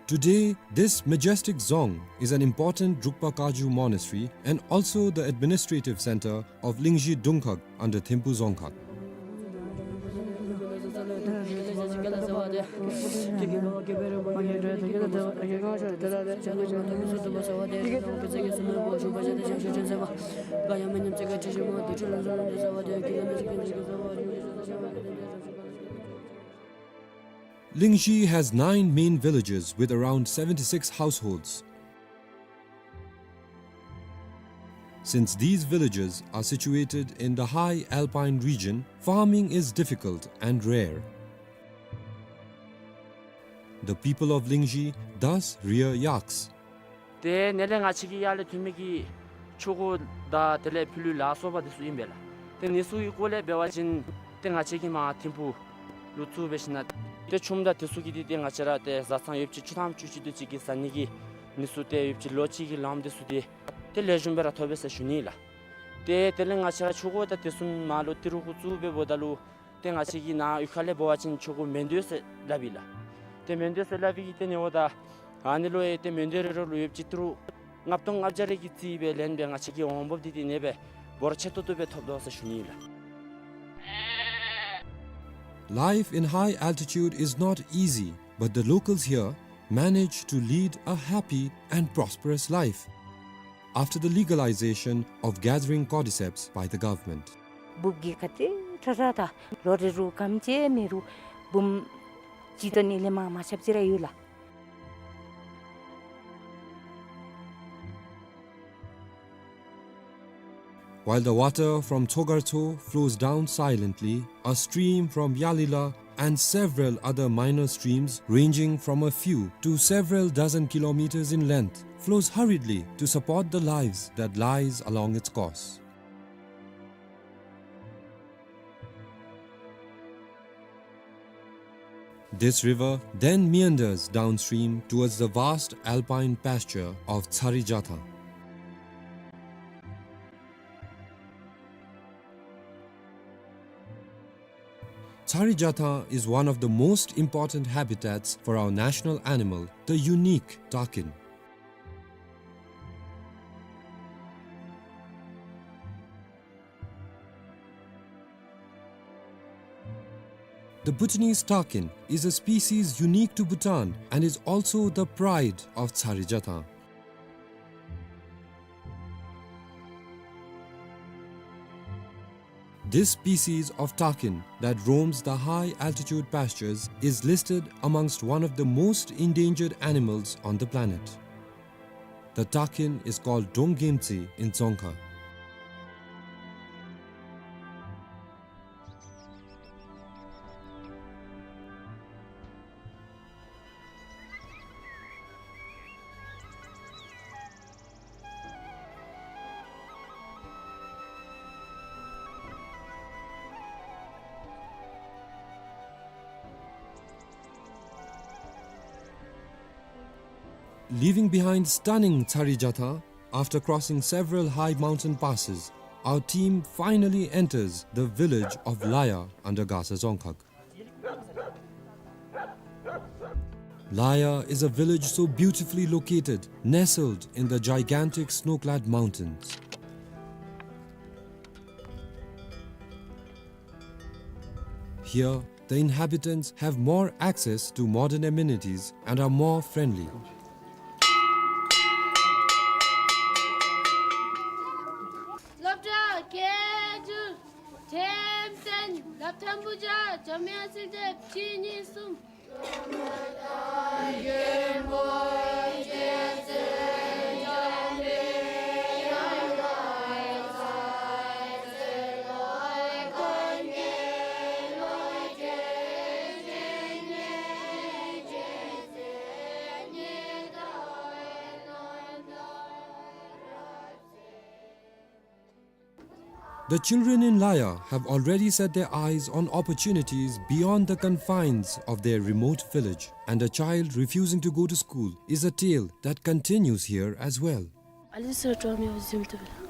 Today, this majestic dzong is an important Drukpa Kagyu monastery and also the administrative center of Lingzhi Dungkhag under Thimphu Dzongkhag. Lingzhi has nine main villages with around seventy-six households. Since these villages are situated in the high alpine region, farming is difficult and rare. The people of Lingzhi thus rear yaks. ཏེ་ནཱ་ལས་ང་བཅས་ཀྱི་ཡར་ལས་ཐོན་མི་གི་ཆོ་ག་དང་དེ་ལས་ཕྱི་ལུ་ལཱ་གསོ་བ་འདི་ཚུ་ཨིན་པས་ལགས། ཏེ་འདི་ཚུ་གི་སྐོར་ལས་འབད་བ་ཅིན་ཏེ་ང་བཅས་ཀྱིས་མར་ཐིམ་ཕུག་ལུ་བཙུགས་འབད་ཞིནམ་ཏེ་ཆུམ་དང་འདི་ཚུ་གི་འདི་ཏེ་ང་བཅས་ར་ཏེ་བཟའ་ཚང་ཡོདཔ་ཅིག་བཅུ་ཐམ་བཅུ་གཅིག་དེ་ཅིག་གི་བཟའ་ནི་གི་འདི་ཚུ་ཏེ་ཡོདཔ་ཅིག་ལོ་གཅིག་གི་ལངམ་འདི་ཚུ་ཏེ་ཏེ་ལེགས་ཤོམ་སྦེ་ར་ཐོབ་པས་ཟེར་ཞུ་ནི་ལགས། ཏེ་དེ་ལས་ང་བཅས་ར་ཆོ་ག་དང་འདི་ཚུ་མར་ལུ་ཏི་རུ་གུ་བཙུགས་འབདཝ་ད་ལུ་ཏེ་ང་བཅས་ཀྱི་ནཱ་གཡུས་ཁ་ལས་འབད་བ་ཅིན་ཆོ་ག་མེན་འདུག་ཟེར་སླབ་ཨིན་ལགས། ཏེ་མེན་ཏེ་སེ་ལ་བི་གི་ཏེ་ནེ་འོ་ད་ཨ་ནི་ལུ་ཡང་ཏེ་མེན་ཏེ་རེ་རེ་ལུ་ཡོདཔ་ཅིག་ཏི་རུ་ལྔ་སྟོང་ལྔ་བརྒྱ་རེ་གི་རྩིས་སྦེ་ལེན་སྦེ་ང་བཅས་ཀྱིས་འོང་འབབ་འདི་ཏེ་ཨ་ནེ་སྦེ་འབོར་ཆེ་ཏོག་ཏོ་སྦེ་ཐོབ་དོ་ཟེར་ཞུ་ནི་ཨིན་ལགས། Life in high altitude is not easy, but the locals here manage to lead a happy and prosperous life after the legalization of gathering cordyceps by the government. འབུཔ་གི་ཁ་ཏེ་ཁྲ་ཁྲ་ད་ལོ་རེ་རུ་གམ་ཅིག་མེད་རུང་འབུམ་གཅིག་དང་ཨ་ནི་ལས་མར་མ་ཆགཔ་ཅིག་ར་ཡོད་ལགས། While the water from Tsogartso flows down silently, a stream from Yalila and several other minor streams ranging from a few to several dozen kilometers in length flows hurriedly to support the lives that lies along its course. This river then meanders downstream towards the vast alpine pasture of Tsarijatha. Tsarijatha is one of the most important habitats for our national animal, the unique takin. The Bhutanese takin is a species unique to Bhutan and is also the pride of Tsarijatha. This species of takin that roams the high altitude pastures is listed amongst one of the most endangered animals on the planet. The takin is called Donggemtsi in Dzongkha. Leaving behind stunning Tsarijatha, after crossing several high mountain passes, our team finally enters the village of Laya under Gasa Dzongkhag. Laya is a village so beautifully located, nestled in the gigantic snow-clad mountains. Here, the inhabitants have more access to modern amenities and are more friendly. སློབ་གྲྭ་སྐད་སྒྱུར། ཐེམ་སྟོན། སློབ་ཐོན་བུ་བརྒྱ། འཇམ་དབྱངས་གསལ་འདེབས་གཅིག་གཉིས་གསུམ། The children in Laya have already set their eyes on opportunities beyond the confines of their remote village, and a child refusing to go to school is a tale that continues here as well. ཨ་ལུ་ཚུ་གྲོངས་མི་བཟུམ་འདུག་ལགས།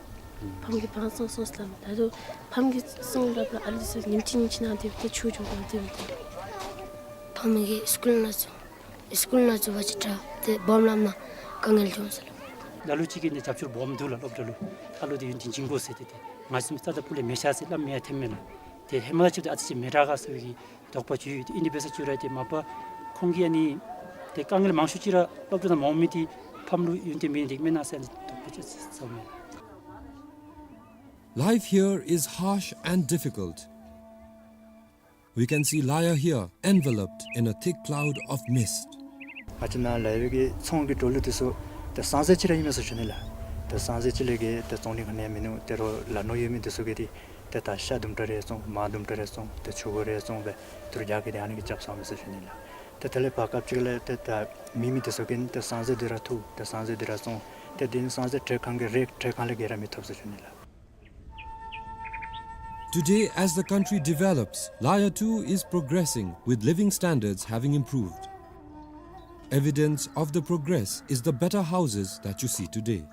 ཕམ་གྱིས་བང་བཙོང་སོང་ཟེར་སླབ་མས། ད་རུང་ཕམ་གྱིས་བཙོང་སླབ་ལགས། ཨ་ལུ་ཚུ་ཉིནམ་གཅིག་ཉིནམ་གཅིག་ནང་དེ་སྦེ་ཏེ་ཆུ་འགྱོ་དགོཔ་འདུག་ལགས། ཕམ་གྱིས་སི་ཀུལ་ནང་བཙུགས། སི་ཀུལ་ནང་བཙུགས་པ་ཅིན་དྲག། ཏེ་སྦོམ་སླབ་ན་དཀའ་ངལ་འབྱུང་ཟེར་སླབ། ལ་ལུ་ཅིག་གིས་ནི་རྒྱབ་སྐྱོར་སྦོམ་འདུག་ལགས། སློབ་གྲྭ་ལུ་ཨ་ལུ་འདི་ཡུན་བརྟན་བྱིན་དགོ་ཟེར་ཏེ། ཏེ་ང་བཟུམ་རྩ་དང་སྤུ་ལས་མི་བཞག་ཟེར་སླབ་མི་ཡང་ཐོནམ་མས་ལགས། ཏེ་ཧེ་མ་ལས་ཅིག་ཏེ་ཨ་ཙི་ཅིག་མི་དྲག་ག་ཟེར་བའི་གི་དོགས་པ་ཅིག་ཡོད། ཏེ་ཨིན་དེ་འབད་ས་ཅིག་ར་ཏེ་མ་པ་ཁོང་གིས་ཨ་ནི་ཏེ་དཀའ་ངལ་མང་ཤོས་ཅིག་ར་སློབ་གྲྭ་ནང་མ་འོང་མི་འདི་ཕམ་ལུ་ཡུན་བརྟན་མེད་ནི་འདི་མེན་ན་ཟེར་དོགས་པ་ཅིག་ཟ་མས། Life here is harsh and difficult. We can see Laya here enveloped in a thick cloud of mist. ང་བཅས་ནཱ་ལཱ་ཡ་གི་ཚོང་གི་འགྲོ་ལུགས་འདི་ཚུ་ཏེ་སང་ཟེར་ཅིག་ར་ཨིན་མས་ཟེར་ཞུ་ནི་ལགས། ཏེ་སང་ཟེར་ཅིག་ལས་གི་ཏེ་བཙོང་ནི་ག་ནི་ཡང་མིན་ནུག། ཏེ་རོགས་ལ་ནོར་ཡོད་མི་འདི་ཚུ་གིས་ཏེ་ཏེ་ད་ཤ་དུམ་གྲ་རེ་བཙོང་། མར་དུམ་གྲ་རེ་བཙོང་། ཏེ་ཆུ་གོ་རེ་བཙོང་སྦེ་ཏི་རུ་རྒྱག་གི་ཏེ་ཨ་ནི་གི་རྐྱབ་ཚརཝ་མས་ཟེར་ཞུ་ནི་ལགས། ཏེ་དེ་ལས་བར་སྐབས་ཅིག་ལས་ཏེ་ད་མེད་མི་འདི་ཚུ་གིས་ཏེ་སང་ཟེར་འདི་ར་འཐུ། ཏེ་སང་ཟེར་འདི་ར་བཙོང་། ཏེ་འདི་ནི་སང་ཟེར་ཁྲལ་ཁང་གི་རེ་ཁྲལ་ཁང་ལས་གི་ར་མི་ཐོབ་ཟེར་ཞུ་ནི་ལགས། Today, as the country develops, Laya too is progressing, with living standards having improved. Evidence of the progress is the better houses that you see today.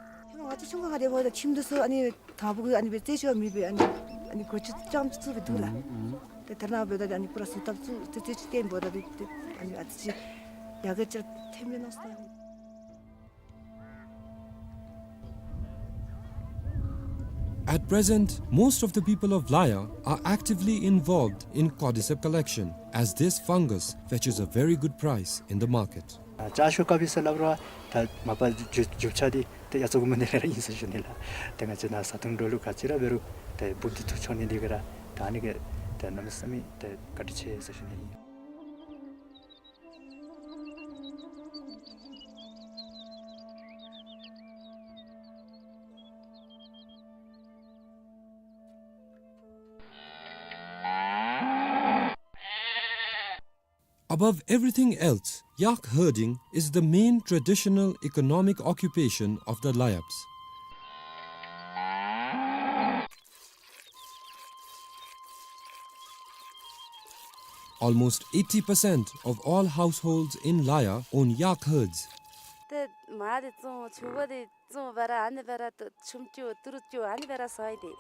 ང་བཅས་ཆུང་ཀུ་ཁར་འདི་འབདཝ་ད་ཁྱིམ་འདི་ཚུ་ཨ་ནི་དང་ཕུ་གི་ཨ་ནི་སྦེ་རྩེ་ཅིག་མེད་པའི་ཨ་ནི་ཨ་ནི་སྒོ་ཅིག་རྐྱངམ་ཅིག་བཙུགས་སྦེ་འདུག་ལགས། ཏེ་ཐ་ན་འབདཝ་ད་ཨ་ནི་པུ་ར་ཟུར་ཐབས་བཙུགས་ཏེ་རྩེ་ཅིག་བཏོན་འབདཝ་ད་ཏེ་ཨ་ནི་ཨ་ཙི་ཅིག་ ཡ་གི་ཅིག་ཐེམ་ཡོད་ན་སོང་། At present, most of the people of Laya are actively involved in cordyceps collection, as this fungus fetches a very good price in the market. ཨ་ཅ་ཤོ་ཀ་པི་ཟེར་སླབ་རུང་ད་མ་པ་རྒྱུ་རྒྱུ་ཆ་འདི་ཏེ་ཡ་ཚོ་གུ་མ་འདི་ལས་ར་ཨིན་ཟེར་ཞུ་ནི་ལགས། ཏེ་ང་བཅས་ནཱ་བཟའ་འཐུང་འགྲོ་ལུགས་ག་ཅི་ར་འབད་རུང་ཏེ་འབུཔ་འདི་འཐུ་འགྱོ་ནི་འདི་གིས་ར་ད་ཨ་ནི་གིས་ཏེ་གནམ་མེད་ས་མེད་ཏེ་བཀའ་དྲིན་ཆེ་ཟེར་ཞུ་ནི་ཨིན། Above everything else, yak herding is the main traditional economic occupation of the Layabs. Almost eighty percent of all households in Laya own yak herds. ཏེ་མ་དེ་བཙོང་ཆུ་བ་དེ་བཙོང་བར་ཨ་ནི་བར་དུ་ཆུམ་ཅུ་ཏི་རུ་ཅུ་ཨ་ནི་བར་སོང་སྟེ།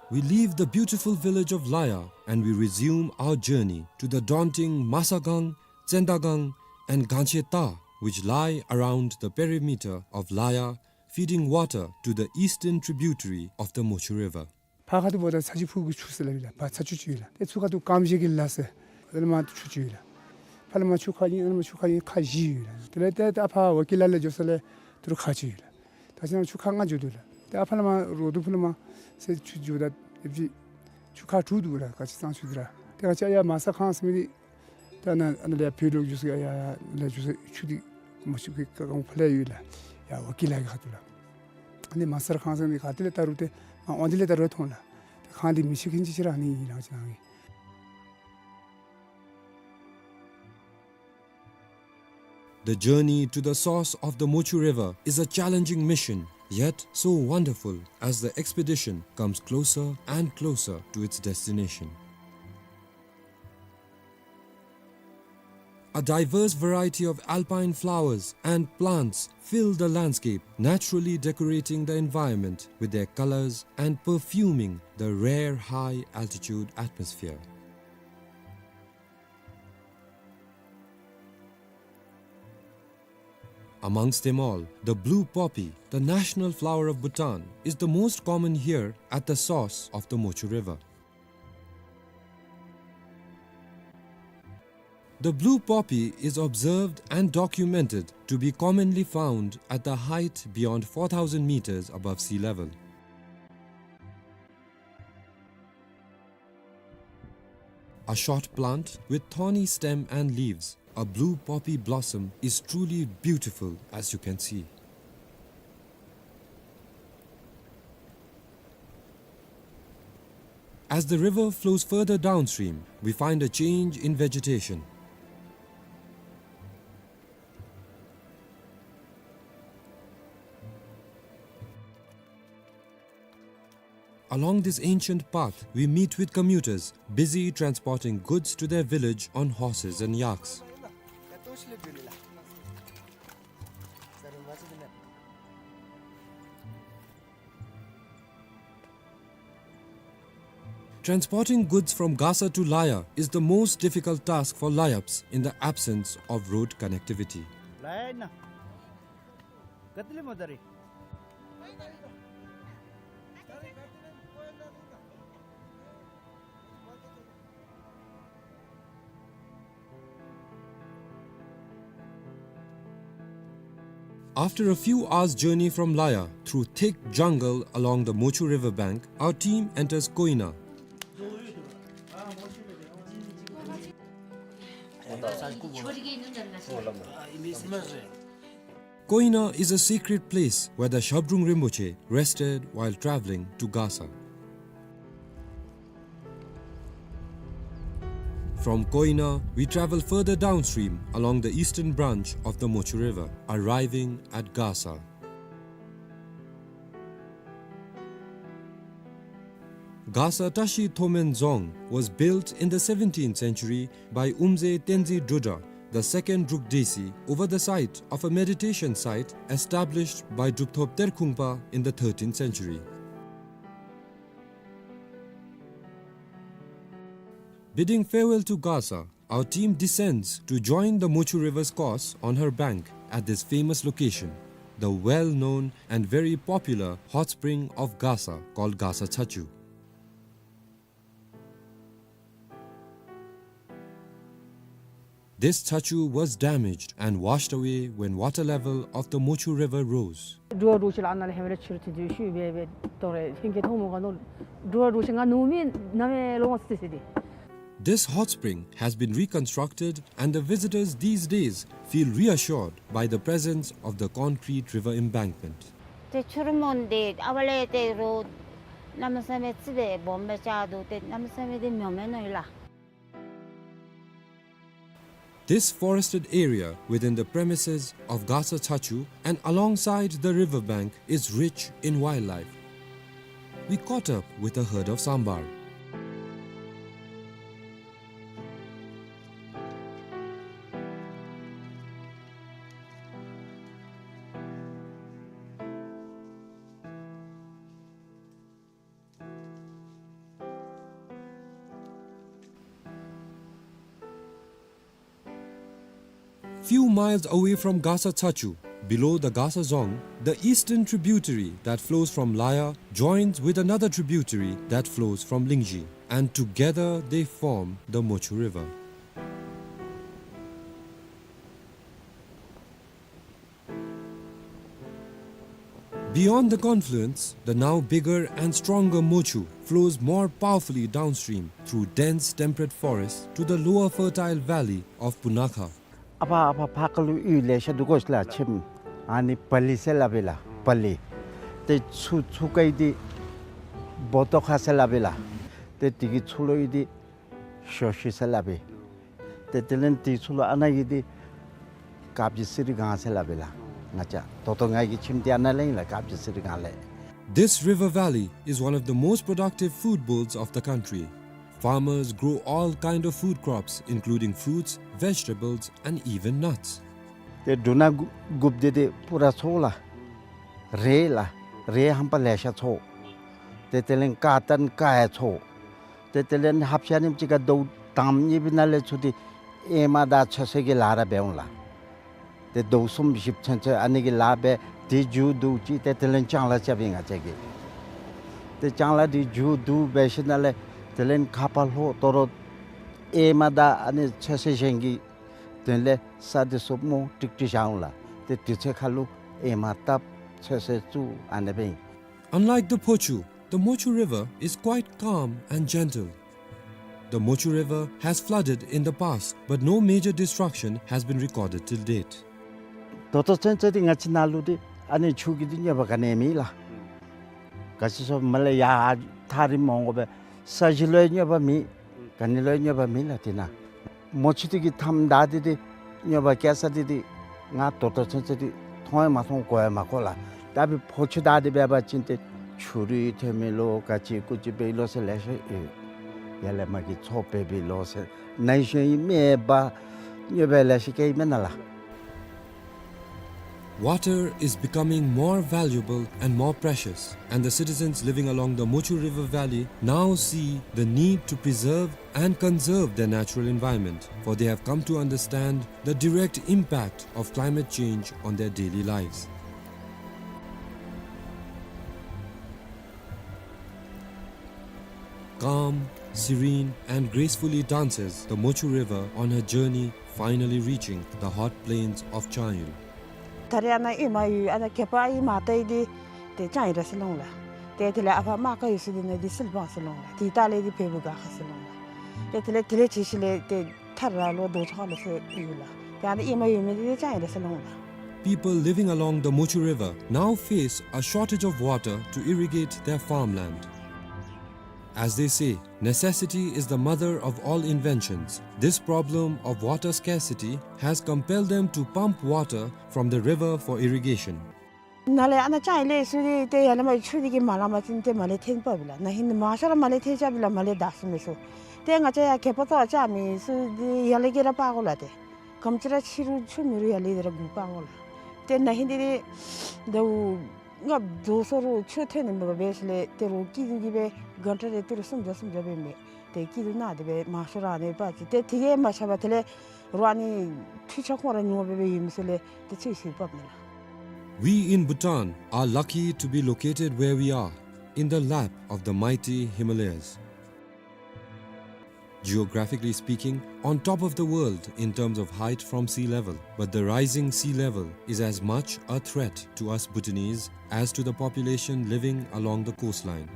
We leave the beautiful village of Laya and we resume our journey to the daunting Masagang, Tsendagang, and Gancheta, which lie around the perimeter of Laya, feeding water to the eastern tributary of the Mochu River. ཕར་ཁ་ཐུག་འབདཝ་ད་ཚ་ཆུ་ཕུག་གི་ཆུ་ཟེར་སླབ་ཨིན་ལགས། ཕར་ཚ་ཆུ་ཅིག་ཡོད་ལགས། ཏེ་ཚུར་ཁ་ཐུག་ཀམ་ཤེ་གི་ལ་ཟེར་ཨ་ནི་མར་ཆུ་ཅིག་ཡོད་ལགས། ཕར་ལས་མར་ཆུ་ཁ་ཨིན་ཨ་ནི་མར་ཆུ་ཁ་ཨིན་ཁ་བཞི་ཡོད་ལགས། དེ་ལས་ཏེ་ད་ཕར་ཝ་ཀི་ལ་ལས་འགྱོ་ས་ལས་ཏི་རུ་ཁ་ཅིག་ཡོད་ལགས། ད་ཅི་ན་ཆུ་ཁ་ལྔ་འགྱོ་དོ་ལགས། ཏེ་ཨ་ཕར་ལས་མར་རོ་དུ་ཕུ་ལས་མར་ཟེར་ཆུ་འགྱོཝ་ད་ཨེབ་ཅིག་ཆུ་ཁ་དྲུག་འདུག་ལགས། ག་ཅི་གཙང་ཆུ་འདི་ར། ཏེ་ག་ཅི་ཡ་མ་ས་ཁང་ཟེར་མི་འདི་ད་ནཱ་ཨ་ནཱ་ལས་བོད་ལུ་འགྱོ་ས་ཡ་ཡ་ལས་འགྱོ་ས་ཆུ་འདི་མ་ཆུ་གི་ཀ་གང་ཕར་ལས་ཡོད་ལགས། ཡ་ཝ་ཀི་ལ་གི་ཁ་ཐུག་ལགས། ཨ་ནི་མ་སར་ཁང་ཟེར་མི་ག་ཏེ་ལས་ད་རུང་ཏེ་མར་འོང་དེ་ལས་ད་རུང་མཐོང་ལགས། ཏེ་ཁང་འདི་མི་ཤེས་མཁན་ཅིག་ཅིག་ར་ཨ་ནི་ཨིན་ལགས་ཅི་ན་ཨིན། The journey to the source of the Mochu River is a challenging mission, yet so wonderful as the expedition comes closer and closer to its destination. A diverse variety of alpine flowers and plants fill the landscape, naturally decorating the environment with their colors and perfuming the rare high-altitude atmosphere. Amongst them all, the blue poppy, the national flower of Bhutan, is the most common here at the source of the Mochu River. The blue poppy is observed and documented to be commonly found at the height beyond four thousand meters above sea level. A short plant with thorny stem and leaves, a blue poppy blossom is truly beautiful, as you can see. As the river flows further downstream, we find a change in vegetation. Along this ancient path, we meet with commuters busy transporting goods to their village on horses and yaks. Transporting goods from Gasa to Laya is the most difficult task for Layabs in the absence of road connectivity. After a few hours' journey from Laya, through thick jungle along the Mochu river bank, our team enters Koina. Koina is a sacred place where the Shabdrung Rinpoche rested while traveling to Gasa. From Koina, we travel further downstream along the eastern branch of the Mochu River, arriving at Gasa. Gasa Tashi Thomen Dzong was built in the seventeenth century by Umze Tenzin Drudra, the second Druk Desi, over the site of a meditation site established by Drupthop Terkhungpa in the thirteenth century. Bidding farewell to Gasa, our team descends to join the Mochu River's course on her bank at this famous location, the well-known and very popular hot spring of Gasa called Gasa Chachu. This chachu was damaged and washed away when water level of the Mochu River rose. འགྲོ་བ་འགྲོ་ཤེས་ལ་ཨ་ནཱ་ལས་ཧེ་མ་ལས་ཕྱི་རུ་ཐོན་དུས་ཤུལ་སྦེ་སྦེ་དོ་རེ་ཧིང་གི་ཐོག་མོ་ག་ནོ་འགྲོ་བ་འགྲོ་ཤེས་ང་ནུ་མི་ན་མེ་ལོ་ཙི་ཙི་དེ། This hot spring has been reconstructed and the visitors these days feel reassured by the presence of the concrete river embankment. ཏེ་ཆུ་རུད་མོ་འདི་ཨ་བ་ལས་ཏེ་རོ་གནམ་མེད་ས་མེད་ཙི་སྦེ་སྦོམ་སྦེ་ཆགས་འདུག། ཏེ་གནམ་མེད་ས་མེད་འདི་མྱོང་མེད་ནོ་ཡོད་ལགས། This forested area within the premises of Gasa Chachu and alongside the river bank is rich in wildlife. We caught up with a herd of sambar. Few miles away from Gasa Chachu, below the Gasa Dzong, the eastern tributary that flows from Laya joins with another tributary that flows from Lingzhi, and together they form the Mochu River. Beyond the confluence, the now bigger and stronger Mochu flows more powerfully downstream through dense temperate forest to the lower fertile valley of Punakha. ཨ་ཕ་ཨ་ཕ་ཕར་ཁ་ལུ་གཡུས་ལེ་ཤ་འདུག་གོ་ཤ་ལ་ཁྱིམ། ཨ་ནི་བ་ལི་ཟེར་སླབ་ཨིན་ལགས། བ་ལི། ཏེ་ཚུར་ཚུར་ཁ་ཨིན་འདི་བོ་ཏོ་ཁ་ཟེར་སླབ་ཨིན་ལགས། ཏེ་དེ་གི་ཚུར་ལུ་ཨིན་འདི་ཞོ་ཤི་ཟེར་སླབ་ཨིན། ཏེ་དེ་ལས་དེ་ཚུར་ལུ་ཨ་ནཱ་གི་འདི་དཀར་སྦྱིས་སི་རི་སྒང་ཟེར་སླབ་ཨིན་ལགས། ང་བཅས་ད་ལྟོ་ང་གི་ཁྱིམ་འདི་ཨ་ནཱ་ལས་ཨིན་ལགས། དཀར་སྦྱིས་སི་རི་སྒང་ལས། This river valley is one of the most productive food bowls of the country. Farmers grow all kind of food crops, including fruits, vegetables, and even nuts. ཏེ་འབྲུ་སྣ་དགུ་དགུཔ་འདི་ཏེ་པུ་ར་ཚོ་ལགས། རེད་ལགས། རེད་ཧམ་པ་ལེ་ཤ་ཚོ། ཏེ་དེ་ལས་ཀ་ཏན་ཀ་ཡ་ཚོ། ཏེ་དེ་ལས་ཧབ་ཤ་ནིམ་ཅིག་ག་དོ་དང་གཉིས་པའི་ནང་ལས་ཚུར་ཏེ་ཨེ་མ་དང་ཚོད་བསྲེ་གི་ལཱ་ར་འབད་འོང་ལགས། ཏེ་དོ་གསུམ་བཞི་ཚུན་ཚོད་ཨ་ནི་གི་ལཱ་འབད། ཏེ་མཇུག་བསྡུ་ཅི་ཏེ་དེ་ལས་ལྕང་ལཱ་རྐྱབ་ཨིན་ང་བཅས་ཀྱིས། ཏེ་ལྕང་ལཱ་འདི་མཇུག་བསྡུ་འབད་ཞིནམ་ལས་དེ་ལས་ཁ་ཕར་ལྷོ་དོ་རུང་ཨེ་མ་དང་ཨ་ནི་ཚོད་བསྲེ་གཞན་གྱི་དོན་ལས་ས་འདི་སོབ་མོ་ཀྲིག་ཀྲི་བཞག་འོང་ལགས། ཏེ་དུས་ཚོད་ཁ་ལུ་ཨེ་མ་བཏབ་ཚོད་བསྲེ་བཙུགས་ཨ་ནི་སྦེ་ཨིན། Unlike the Phochu, the Mochu River is quite calm and gentle. The Mochu River has flooded in the past, but no major destruction has been recorded till date. ད་ལྟོ་ཚུན་ཚོད་འདི་ང་བཅས་ནཱ་ལུ་འདི་ཨ་ནི་ཆུ་གི་འདི་གནོད་པ་ག་ནི་མེད་ལགས། ག་ཅི་སོང་མ་ལས་ཡར་ཐག་རིང་མོ་འོང་དགོ་པས། ས་གཞི་ལུ་ཡང་གནོད་པ་མེད། ག་ནི་ལུ་ཡང་གནོད་པ་མེད་ལགས་དེ་ནང་། མོ་ཆུ་དེ་གི་མཐའམ་བདའ་སྟེ་འདི་གནོད་པ་བཀལ་ས་འདི་འདི་ང་ད་ལྟོ་ཚུན་ཚོད་འདི་མཐོང་ཡང་མ་མཐོང་གོ་ཡང་མ་གོ་ལགས། ད་འབདན་ཕོ་ཆུ་བདའ་སྟེ་འབད་བ་ཅིན་ཏེ་ཆུ་རུད་ཐོན་མི་ལོ་ག་ཅི་ཀུ་ཅི་འབད་ལོ་ཟེར་ལེ་ཤ་ཡོད། ཡར་ལས་མར་གྱི་མཚོ་འབད་བའི་ལོ་ཟེར་ནང་ཤོང་ཡི་མེད་པར་གནོད་པ་ལེ་ཤ་བཀལ་ཡི་མེན་ན་ལགས། Water is becoming more valuable and more precious, and the citizens living along the Mochu River Valley now see the need to preserve and conserve their natural environment, for they have come to understand the direct impact of climate change on their daily lives. Calm, serene, and gracefully dances the Mochu River on her journey, finally reaching the hot plains of Changyo. ད་རེས་ཨ་ནཱ་ཨེ་མ་ཡོད་ཨ་ནཱ་གད་པ་ཨེ་མ་བཏང་ཡི་འདི་ཏེ་ལྕང་ཡི་ར་ཟེར་ལོང་ལགས། ཏེ་དེ་ལས་ཨ་ཕ་མ་ཀ་ཡོད་ས་འདི་ནང་འདི་སིལ་བང་ཟེར་ལོང་ལགས། ཏེ་ད་ལས་འདི་བལ་པོ་ག་ཁ་ཟེར་ལོང་ལགས། ཏེ་དེ་ལས་དེ་ལས་ཅིག་ཤུལ་ལས་ཏེ་ཐར་ར་ལོ་རྡོ་ཚོ་ཁ་ལོ་ཟེར་ཡོད་ལགས། ཏེ་ཨ་ནཱ་ཨེ་མ་ཡོད་མི་འདི་ལྕང་ཡི་ར་ཟེར་ལོང་ལགས། People living along the Mochu River now face a shortage of water to irrigate their farmland. As they say, necessity is the mother of all inventions. This problem of water scarcity has compelled them to pump water from the river for irrigation. ནཱ་ལས་ཨ་ནཱ་ཅང་ཡང་ལས་ཚུ་འདི་ཏེ་ཡར་ལས་མར་ཆུ་འདི་གིས་མ་ལང་པ་ཅིན་ཏེ་མར་ལས་འཐོན་པ་བི་ལགས། ན་ཧིང་མང་ཤོས་ར་མར་ལས་འཐོན་ཅ་བི་ལགས། མར་ལས་བདའ་ཚུགས་མི་ཚུ། ཏེ་ང་བཅས་ཡར་གྱལ་པོ་ཏོ་ཅང་མེད་ཚུ་འདི་ཡར་ལས་གི་ར་འབག་དགོ་ལགས། ཏེ་ག་དེམ་ཅིག་ར་ཆེ་རུང་ཆུ་མེད་རུང་ཡར་ལས་འདི་ར་འགོ་འབག་དགོ་ལགས། ཏེ་ན་ཧིང་འདི་ཏེ་ཟླཝ་ལྔ་རྫོགས་སོང་རུང་ཆུ་འཐོན་ནི་མེད་པར་འབད་ཞིནམ་ལས་ཏེ་རོགས་སྐྱིད་སྡུག་གིས་སྦེ་གྷན་ཊ་རེ་ཏི་རུ་སུམ་བརྒྱ་སུམ་བརྒྱ་སྦེ་མེན་ཏེ་སྐྱིད་སྡུག་ནང་དེ་སྦེ་མང་ཤོས་ར་ཨ་ནི་འབག་ཅི། ཏེ་དེ་གིས་མ་ཆགས་པར་དེ་ལས་རོགས་ཨ་ནི་འཕྲུལ་ཆས་ཁོང་ར་ཉོ་སྦེ་སྦེ་ཡོད་མི་ཚུ་ལས་ཏེ་ཚོད་བསྲེ་འབགཔ་མས་ལགས། We in Bhutan are lucky to be located where we are, in the lap of the mighty Himalayas. Geographically speaking, on top of the world in terms of height from sea level, but the rising sea level is as much a threat to us Bhutanese as to the population living along the coastline,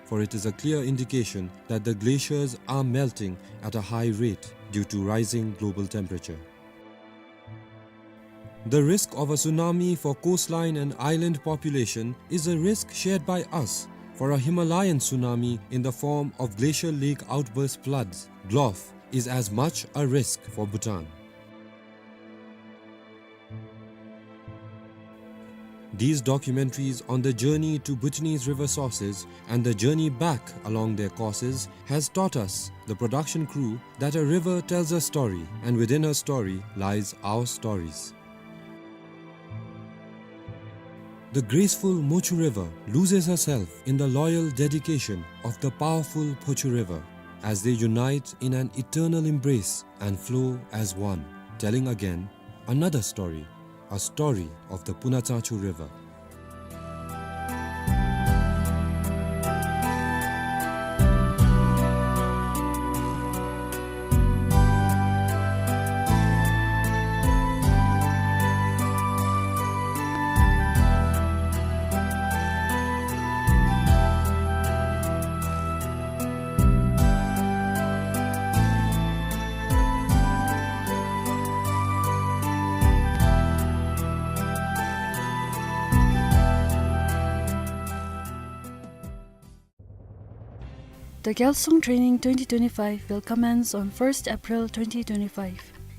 for it is a clear indication that the glaciers are melting at a high rate due to rising global temperature. The risk of a tsunami for coastline and island population is a risk shared by us, for a Himalayan tsunami in the form of glacial lake outburst floods, GLOF, is as much a risk for Bhutan. These documentaries on the journey to Bhutanese river sources and the journey back along their courses has taught us, the production crew, that a river tells a story, and within her story lies our stories. The graceful Mochu River loses herself in the loyal dedication of the powerful Phochu River as they unite in an eternal embrace and flow as one, telling again another story, a story of the Punachachu River. The Gyalsung Training twenty twenty-five will commence on first April twenty twenty-five.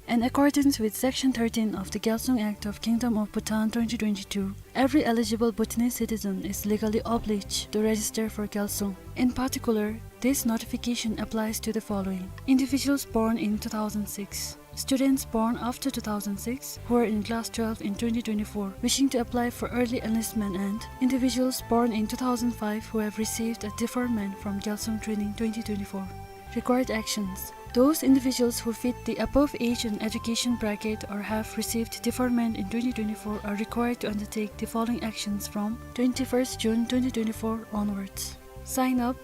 In accordance with Section thirteen of the Gyalsung Act of Kingdom of Bhutan twenty twenty-two, every eligible Bhutanese citizen is legally obliged to register for Gyalsung. In particular, this notification applies to the following: individuals born in two thousand six, students born after two thousand six who are in class twelve in twenty twenty-four wishing to apply for early enlistment, and individuals born in two thousand five who have received a deferment from Gyalsung Training twenty twenty-four. Required actions. Those individuals who fit the above age and education bracket or have received deferment in twenty twenty-four are required to undertake the following actions from twenty-first June twenty twenty-four onwards. Sign up.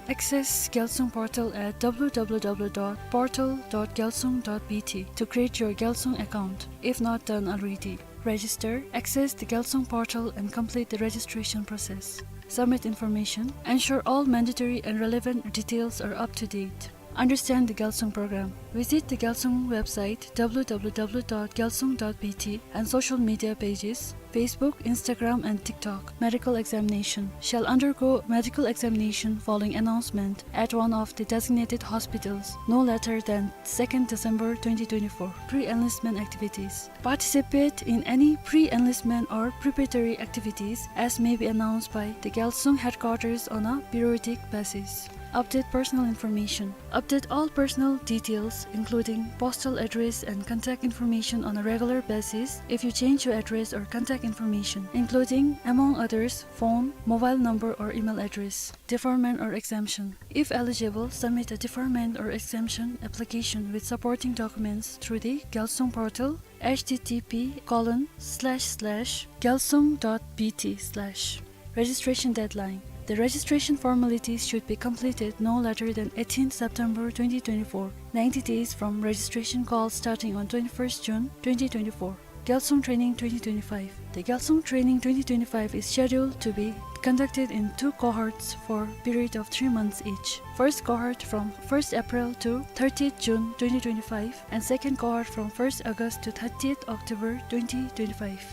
Access Gyalsung portal at w w w dot portal dot gyalsung dot b t to create your Gyalsung account, if not done already. Register, access the Gyalsung portal and complete the registration process. Submit information, ensure all mandatory and relevant details are up to date. Understand the Gyalsung program. Visit the Gyalsung website w w w dot gyalsung dot b t and social media pages, Facebook, Instagram and TikTok. Medical examination. Shall undergo medical examination following announcement at one of the designated hospitals no later than second December twenty twenty-four. Pre-enlistment activities. Participate in any pre-enlistment or preparatory activities as may be announced by the Gyalsung headquarters on a periodic basis. Update personal information. Update all personal details, including postal address and contact information on a regular basis if you change your address or contact information, including, among others, phone, mobile number or email address. Deferment or exemption. If eligible, submit a deferment or exemption application with supporting documents through the Gyalsung portal, h t t p colon slash slash gyalsung dot b t slash. Registration deadline. The registration formalities should be completed no later than eighteenth September twenty twenty-four, ninety days from registration call starting on twenty-first June twenty twenty-four. Gyalsung Training twenty twenty-five. The Gyalsung Training twenty twenty-five is scheduled to be conducted in two cohorts for period of three months each. First cohort from first April to thirtieth June twenty twenty-five, and second cohort from first August to thirtieth October twenty twenty-five.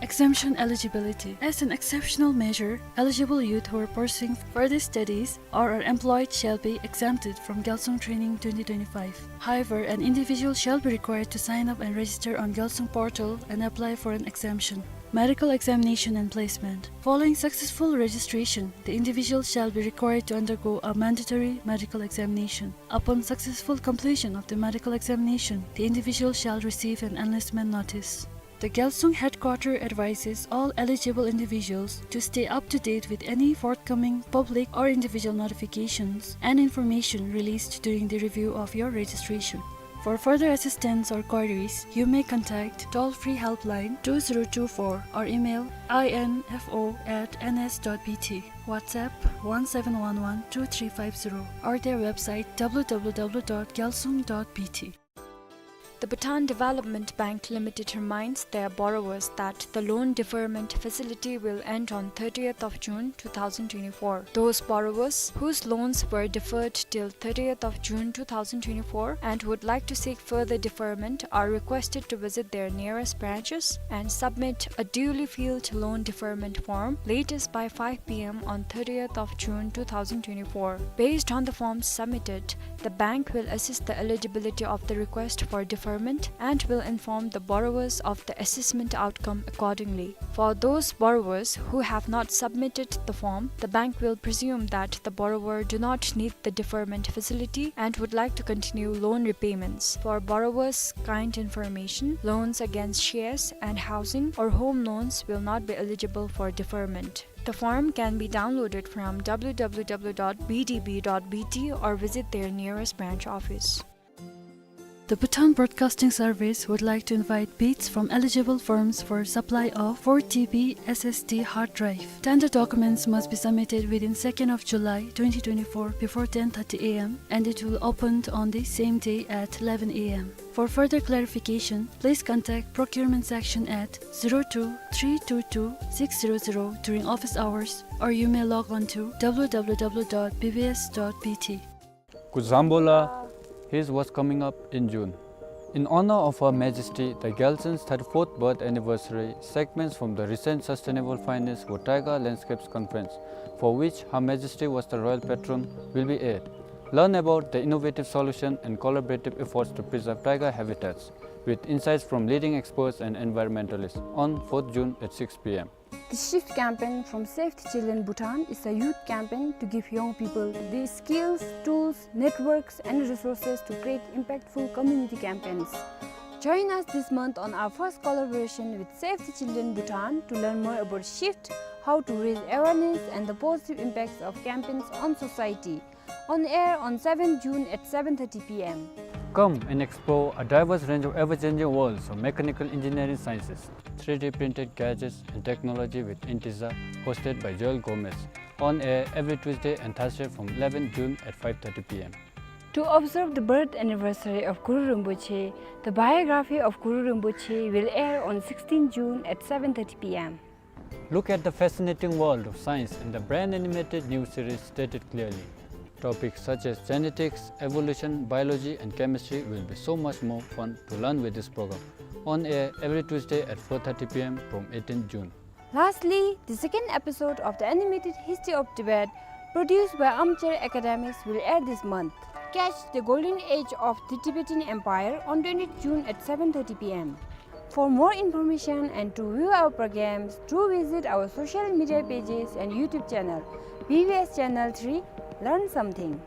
Exemption eligibility. As an exceptional measure, eligible youth who are pursuing further studies or are employed shall be exempted from Gyalsung Training twenty twenty-five. However, an individual shall be required to sign up and register on Gyalsung portal and apply for an exemption. Medical examination and placement. Following successful registration, the individual shall be required to undergo a mandatory medical examination. Upon successful completion of the medical examination, the individual shall receive an enlistment notice. The Gyalsung headquarter advises all eligible individuals to stay up to date with any forthcoming public or individual notifications and information released during the review of your registration. For further assistance or queries, you may contact toll-free helpline two zero two four or email info at N S dot B T, WhatsApp one seven one one two three five zero, or their website W W W dot gyalsung dot B T. The Bhutan Development Bank Limited reminds their borrowers that the loan deferment facility will end on thirtieth of June two thousand twenty-four. Those borrowers whose loans were deferred till thirtieth of June two thousand twenty-four and would like to seek further deferment are requested to visit their nearest branches and submit a duly filled loan deferment form latest by five P M on thirtieth of June two thousand twenty-four. Based on the forms submitted, the bank will assess the eligibility of the request for deferment and will inform the borrowers of the assessment outcome accordingly. For those borrowers who have not submitted the form, the bank will presume that the borrower do not need the deferment facility and would like to continue loan repayments. For borrowers' kind information, loans against shares and housing or home loans will not be eligible for deferment. The form can be downloaded from W W W dot B D B dot B T or visit their nearest branch office. The Bhutan Broadcasting Service would like to invite bids from eligible firms for supply of four T B S S D hard drive. Tender documents must be submitted within second of July twenty twenty-four before ten thirty A M, and it will open on the same day at eleven A M. For further clarification, please contact procurement section at zero two three two two six zero zero during office hours, or you may log on to W W W dot B B S dot B T. Kuzuzangpo la, here's what's coming up in June. In honor of Her Majesty the Gyaltsund's thirty-fourth birth anniversary, segments from the recent Sustainable Finance for Taiga Landscapes Conference, for which Her Majesty was the royal patron, will be aired. Learn about the innovative solution and collaborative efforts to preserve taiga habitats, with insights from leading experts and environmentalists, on fourth June at six P M. The Shift campaign from Save the Children Bhutan is a youth campaign to give young people the skills, tools, networks, and resources to create impactful community campaigns. Join us this month on our first collaboration with Save the Children Bhutan to learn more about Shift, how to raise awareness, and the positive impacts of campaigns on society. On air on seventh June at seven thirty P M. Come and explore a diverse range of ever-changing worlds of mechanical engineering sciences, three D printed gadgets and technology with Intiza, hosted by Joel Gomez. On air every Tuesday and Thursday from eleventh June at five thirty P M. To observe the birth anniversary of Guru Rinpoche, the biography of Guru Rinpoche will air on sixteenth June at seven thirty P M. Look at the fascinating world of science in the brain animated new series Stated Clearly. Topics such as genetics, evolution, biology, and chemistry will be so much more fun to learn with this program. On air every Tuesday at four thirty P M from eighteenth June. Lastly, the second episode of the animated History of Tibet, produced by Armchair Academics, will air this month. Catch the golden age of the Tibetan Empire on twentieth June at seven thirty P M. For more information and to view our programs, do visit our social media pages and YouTube channel, B B S Channel three. Learn something.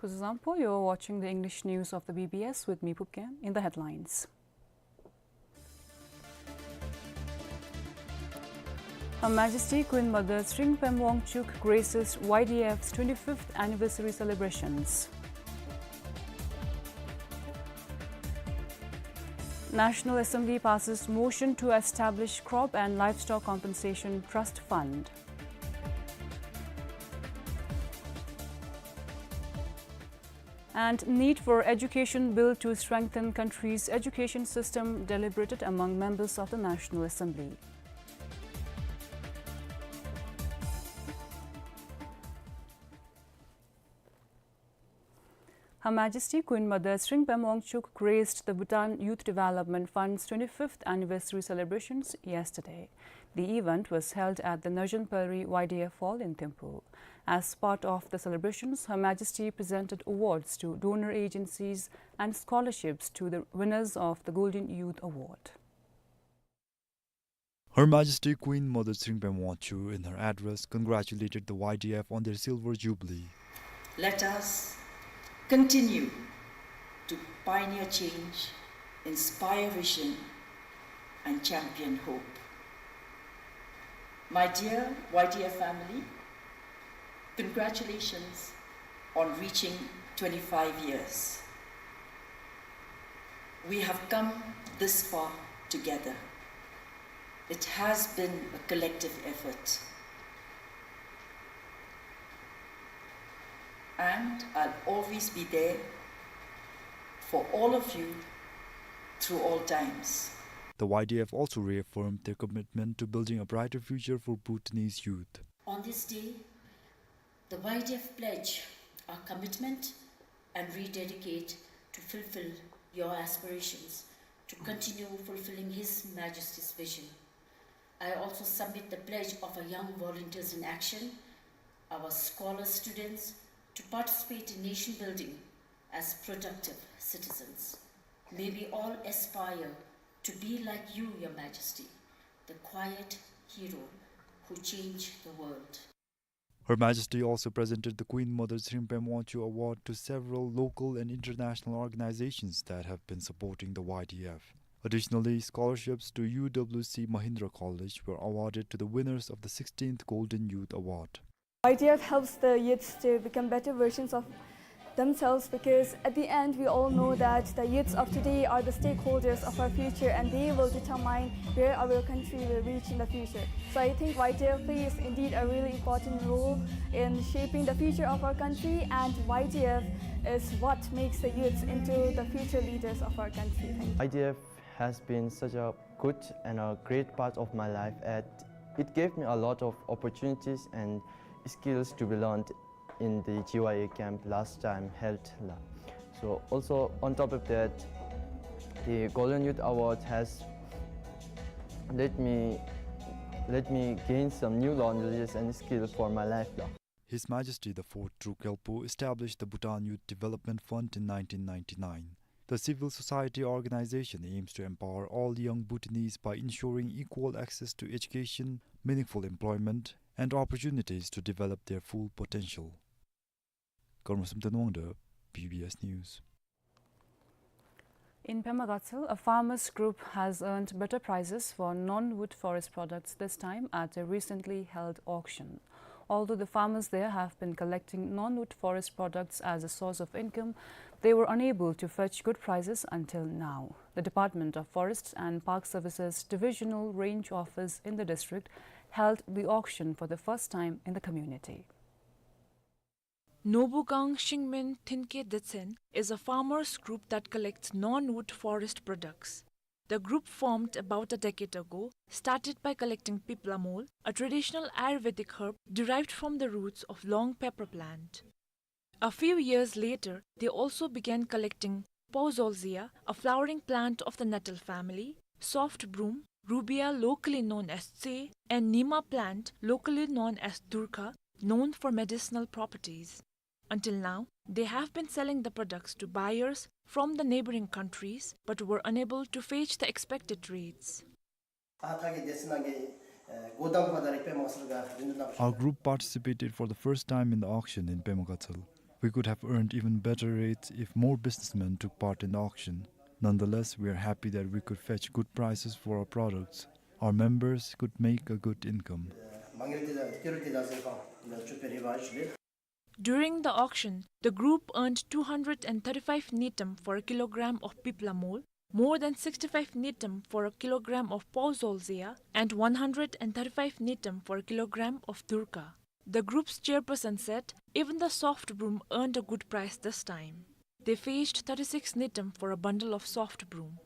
Kuzuzangpo, you're watching the English news of the B B S with me, Pupken. In the headlines. Her Majesty Queen Mother Tshering Pemwangchuk graces Y D F's twenty-fifth anniversary celebrations. National Assembly passes motion to establish Crop and Livestock Compensation Trust Fund. And need for education bill to strengthen country's education system deliberated among members of the National Assembly. Her Majesty Queen Mother Tshering Pemwangchuk graced the Bhutan Youth Development Fund's twenty-fifth anniversary celebrations yesterday. The event was held at the Narzhan Palri Y D F Hall in Thimphu. As part of the celebrations, Her Majesty presented awards to donor agencies and scholarships to the winners of the Golden Youth Award. Her Majesty Queen Mother Tshering Pemwangchuk, in her address, congratulated the Y D F on their silver jubilee. Let us continue to pioneer change, inspire vision, and champion hope. My dear Y D F family, congratulations on reaching twenty-five years. We have come this far together. It has been a collective effort. And I'll always be there for all of you through all times. The Y D F also reaffirmed their commitment to building a brighter future for Bhutanese youth. On this day, the Y D F pledge our commitment and rededicate to fulfill your aspirations, to continue fulfilling His Majesty's vision. I also submit the pledge of our young volunteers in action, our scholar students, to participate in nation building as productive citizens. May we all aspire to be like you, Your Majesty, the quiet hero who changed the world. Her Majesty also presented the Queen Mother Tshering Pemwangchuk Award to several local and international organizations that have been supporting the Y D F. Additionally, scholarships to U W C Mahindra College were awarded to the winners of the sixteenth Golden Youth Award. Y D F helps the youths to become better versions of themselves, because at the end we all know that the youths of today are the stakeholders of our future, and they will determine where our country will reach in the future. So I think Y D F plays indeed a really important role in shaping the future of our country, and Y D F is what makes the youths into the future leaders of our country. Thank you. Y D F has been such a good and a great part of my life, and it gave me a lot of opportunities and skills to be learned in the G Y A camp last time held la. So also on top of that, the Golden Youth Award has let me, let me gain some new knowledges and skills for my life la. His Majesty the Fourth Druk Gyalpo established the Bhutan Youth Development Fund in nineteen ninety-nine. The civil society organization aims to empower all young Bhutanese by ensuring equal access to education, meaningful employment, and opportunities to develop their full potential. Karma Samten Wangda, B B S News. In Pema Gatshel, a farmers group has earned better prices for non-wood forest products, this time at a recently held auction. Although the farmers there have been collecting non-wood forest products as a source of income, they were unable to fetch good prices until now. The Department of Forests and Park Services Divisional Range Office in the district held the auction for the first time in the community. Nobugang Shingmen Thinke Detsen is a farmers group that collects non-wood forest products. The group, formed about a decade ago, started by collecting piplamol, a traditional Ayurvedic herb derived from the roots of long pepper plant. A few years later, they also began collecting Pauzolzia, a flowering plant of the nettle family, soft broom, rubia, locally known as tse, and nima plant, locally known as durkha, known for medicinal properties. Until now, they have been selling the products to buyers from the neighboring countries, but were unable to fetch the expected rates. Our group participated for the first time in the auction in Pema Gatshel. We could have earned even better rates if more businessmen took part in the auction. Nonetheless, we are happy that we could fetch good prices for our products. our members could make a good income. During the auction, the group earned two hundred and thirty-five ngultrum for a kilogram of pipla mol, more than sixty-five ngultrum for a kilogram of paozolzea, and one hundred and thirty-five ngultrum for a kilogram of durka. The group's chairperson said even the soft broom earned a good price this time. They fetched thirty-six ngultrum for a bundle of soft broom.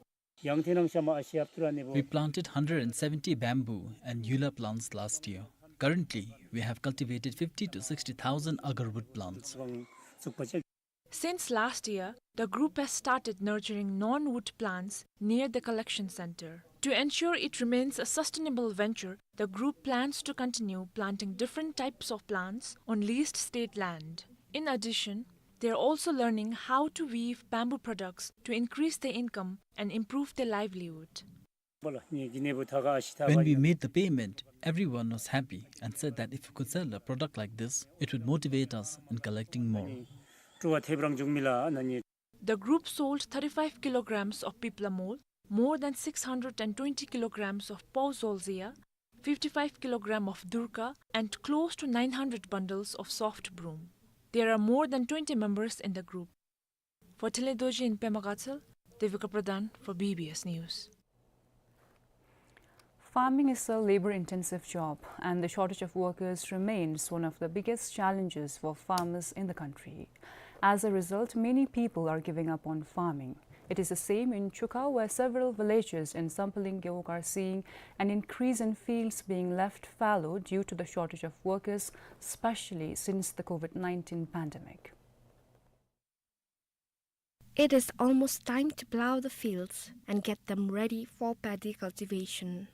We planted hundred and seventy bamboo and yula plants last year. Currently, we have cultivated fifty to sixty thousand agarwood plants. Since last year, the group has started nurturing non-wood plants near the collection center. To ensure it remains a sustainable venture, the group plans to continue planting different types of plants on leased state land. In addition, they are also learning how to weave bamboo products to increase their income and improve their livelihood. When we made the payment, everyone was happy and said that if we could sell a product like this, it would motivate us in collecting more. The group sold thirty-five kilograms of pipla mol, more than six hundred and twenty kilograms of paozolzea, fifty-five kilogram of durka, and close to nine hundred bundles of soft broom. There are more than twenty members in the group. For Thinley Dorji in Pema Gatshel, Devika Pradhan for B B S News. Farming is a labor-intensive job, and the shortage of workers remains one of the biggest challenges for farmers in the country. As a result, many people are giving up on farming. It is the same in Chukha, where several villages in Samphalung Gewog are seeing an increase in fields being left fallow due to the shortage of workers, especially since the COVID nineteen pandemic. It is almost time to plow the fields and get them ready for paddy cultivation.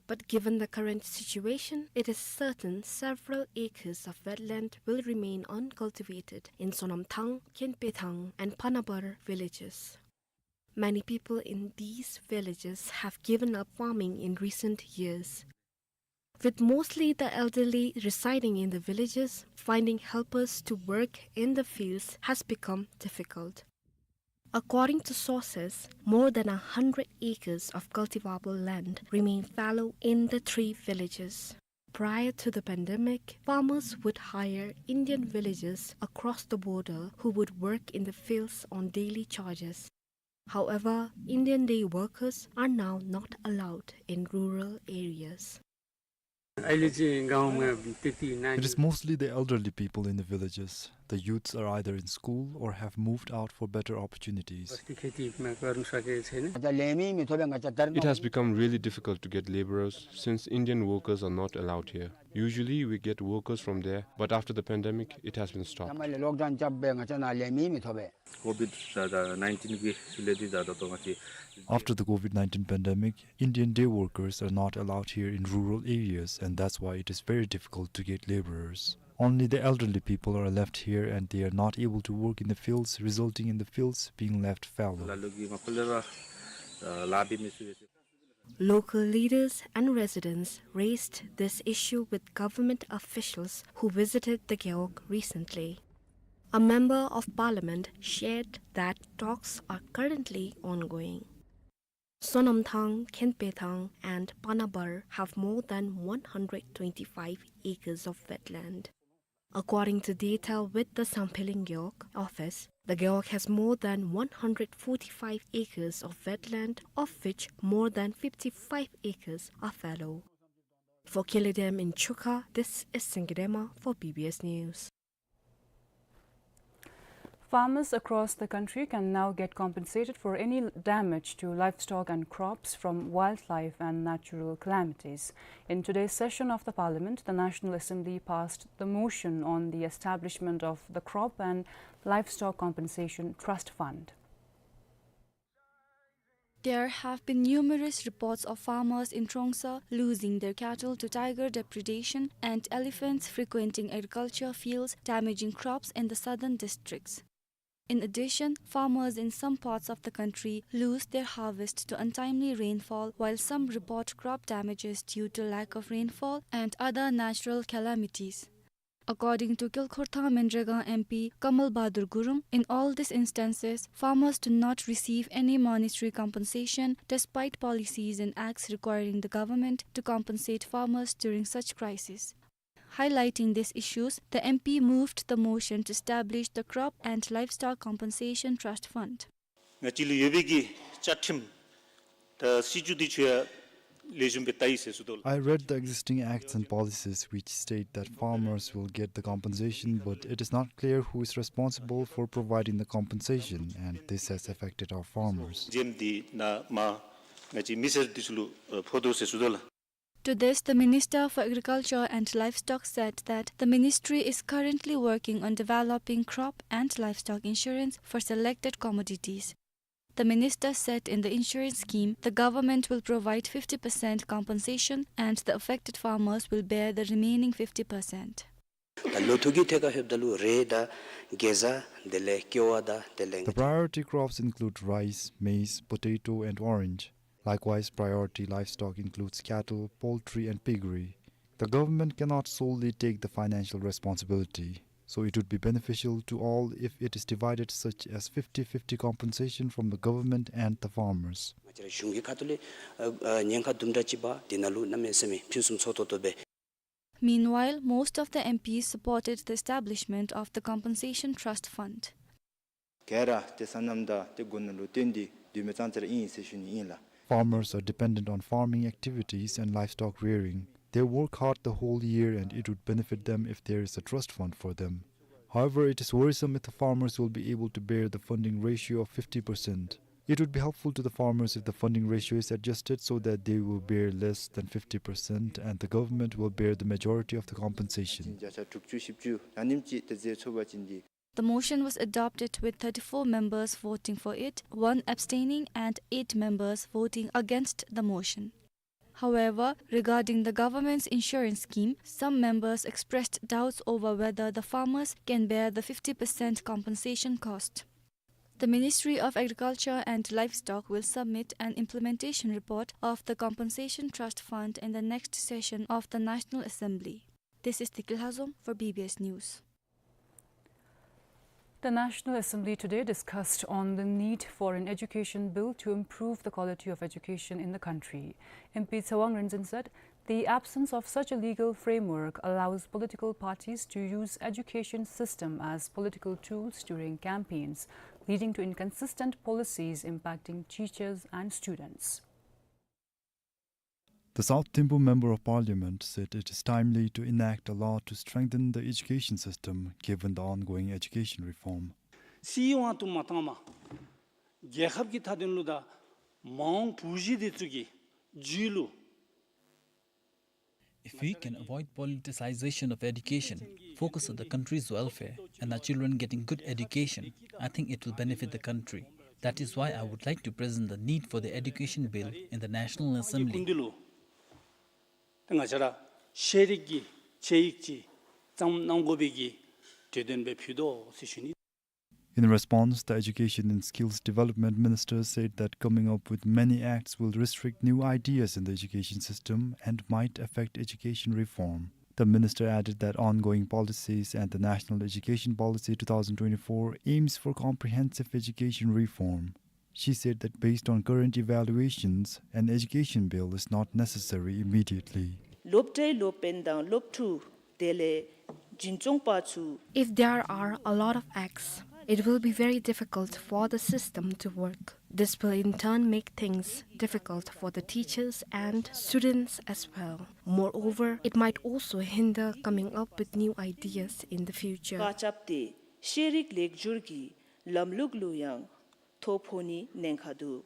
But given the current situation, it is certain several acres of wetland will remain uncultivated in Sonamthang, Khenpethang, and Panabar villages. Many people in these villages have given up farming in recent years. With mostly the elderly residing in the villages, finding helpers to work in the fields has become difficult. According to sources, more than a hundred acres of cultivable land remain fallow in the three villages. Prior to the pandemic, farmers would hire Indian villagers across the border who would work in the fields on daily charges. However, Indian day workers are now not allowed in rural areas. It is mostly the elderly people in the villages. The youths are either in school or have moved out for better opportunities. It has become really difficult to get laborers since Indian workers are not allowed here. Usually we get workers from there, but after the pandemic, it has been stopped. After the COVID nineteen pandemic, Indian day workers are not allowed here in rural areas, and that's why it is very difficult to get laborers. Only the elderly people are left here, and they are not able to work in the fields, resulting in the fields being left fallow. Local leaders and residents raised this issue with government officials who visited the Gewog recently. A member of parliament shared that talks are currently ongoing. Sonamthang, Khenpethang, and Panabar have more than one hundred twenty-five acres of wetland. According to data with the Samphalung Gewog office, the Gewog has more than one hundred forty-five acres of wetland, of which more than fifty-five acres are fallow. For Khilidem in Chukha, this is Singidema for B B S News. Farmers across the country can now get compensated for any damage to livestock and crops from wildlife and natural calamities. In today's session of the Parliament, the National Assembly passed the motion on the establishment of the Crop and Livestock Compensation Trust Fund. There have been numerous reports of farmers in Trongsa losing their cattle to tiger depredation and elephants frequenting agriculture fields, damaging crops in the southern districts. In addition, farmers in some parts of the country lose their harvest to untimely rainfall, while some report crop damages due to lack of rainfall and other natural calamities. According to Kyolkhorthang Menregang M P Kamal Bahadur Gurung, in all these instances, farmers do not receive any monetary compensation despite policies and acts requiring the government to compensate farmers during such crisis. Highlighting these issues, the M P moved the motion to establish the Crop and Livestock Compensation Trust Fund. ང་བཅས་ལུ་ཡོད་པའི་གི་བཅའ་ཁྲིམས་དང་སྲིད་བྱུས་འདི་ཚུ་ཡང་ལེགས་ཤོམ་སྦེ་བལྟ་ཡི་ཟེར་ཞུ་དོ་ལགས། I read the existing acts and policies which state that farmers will get the compensation, but it is not clear who is responsible for providing the compensation, and this has affected our farmers. འཛེམ་འདི་ནཱ་མར་ང་བཅས་མི་སེར་འདི་ཚུ་ལུ་ཨ་ཕོག་དོ་ཟེར་ཞུ་དོ་ལགས། To this, the Minister for Agriculture and Livestock said that the ministry is currently working on developing crop and livestock insurance for selected commodities. The minister said in the insurance scheme, the government will provide fifty percent compensation and the affected farmers will bear the remaining fifty percent. ད་ལོ་ཐོག་གི་ཐད་ཁར་ལྷོདཔ་ད་ལུ་རེད་ད་གེ་ཛ་དེ་ལས་ཀེ་བ་དང་དེ་ལས། The priority crops include rice, maize, potato, and orange. Likewise, priority livestock includes cattle, poultry, and piggery. The government cannot solely take the financial responsibility, so it would be beneficial to all if it is divided such as fifty fifty compensation from the government and the farmers. ང་བཅས་ར་གཞུང་གི་ཁ་ཐུག་ལས་ཨ་ཨ་ཉེན་ཁ་དུམ་གྲ་ཅིག་འབད་དེ་ནང་ལུ་གནམ་མེད་ས་མེད་ཕུན་སུམ་ཚོགས་ཏོག་ཏོ་སྦེ། Meanwhile, most of the M Ps supported the establishment of the Compensation Trust Fund. ག་ར་ཏེ་སོ་ནམ་དང་ཏེ་སྒོ་ནང་ལུ་བརྟེན་ཏེ་སྡོད་མི་ཙང་ཙ་ར་ཨིན་ཟེར་ཞུ་ནི་ཨིན་ལགས། Farmers are dependent on farming activities and livestock rearing. They work hard the whole year and it would benefit them if there is a trust fund for them. However, it is worrisome if the farmers will be able to bear the funding ratio of fifty percent. It would be helpful to the farmers if the funding ratio is adjusted so that they will bear less than fifty percent and the government will bear the majority of the compensation. བྱིན་བརྒྱ་ཆ་དྲུག་ཅུ་བཞི་བཅུ་ཡང་སྙིང་ཅིག་ཏེ་ཟེར་ཚུགས་པ་ཅིན་འདི། The motion was adopted with thirty-four members voting for it, one abstaining and eight members voting against the motion. However, regarding the government's insurance scheme, some members expressed doubts over whether the farmers can bear the fifty percent compensation cost. The Ministry of Agriculture and Livestock will submit an implementation report of the Compensation Trust Fund in the next session of the National Assembly. This is Tikil Hazom for B B S News. The National Assembly today discussed on the need for an education bill to improve the quality of education in the country. M P Tsewang Rinzin said the absence of such a legal framework allows political parties to use education system as political tools during campaigns, leading to inconsistent policies impacting teachers and students. The South Thimphu Member of Parliament said it is timely to enact a law to strengthen the education system, given the ongoing education reform. སྲིད་དབང་དུ་མ་བཏང་མ་རྒྱལ་ཁབ་ཀྱི་མཐའ་དོན་ལུ་དང་མ་འོངས་བུ་གཞི་འདི་ཚུ་གི་རྒྱུད་ལུ། If we can avoid politicization of education, focus on the country's welfare, and our children getting good education, I think it will benefit the country. That is why I would like to present the need for the education bill in the National Assembly. དགོན་སྡེ་ལུ་ཏེ་ང་བཅས་ར་ཤེས་རིག་གི་དཔྱད་ཡིག་ཅིག་བརྩམ་གནང་དགོ་པའི་གི་གྲོས་དོན་སྦེ་ཕུལ་དོ་ཟེར་ཞུ་ནི། In response, the Education and Skills Development Minister said that coming up with many acts will restrict new ideas in the education system and might affect education reform. The minister added that ongoing policies and the National Education Policy two thousand twenty-four aims for comprehensive education reform. She said that based on current evaluations, an education bill is not necessary immediately. སློབ་གྲྭའི་སློབ་དཔོན་དང་སློབ་ཕྲུག་དེ་ལས་འཛིན་སྐྱོང་པ་ཚུ། If there are a lot of acts, it will be very difficult for the system to work. This will in turn make things difficult for the teachers and students as well. Moreover, it might also hinder coming up with new ideas in the future. བཀག་ཆ་སྟེ་ཤེས་རིག་ལེགས་བསྒྱུར་གྱི་ལམ་ལུགས་ལུ་ཡང་ཐོ་ཕོག་ནི་ཉེན་ཁ་འདུག།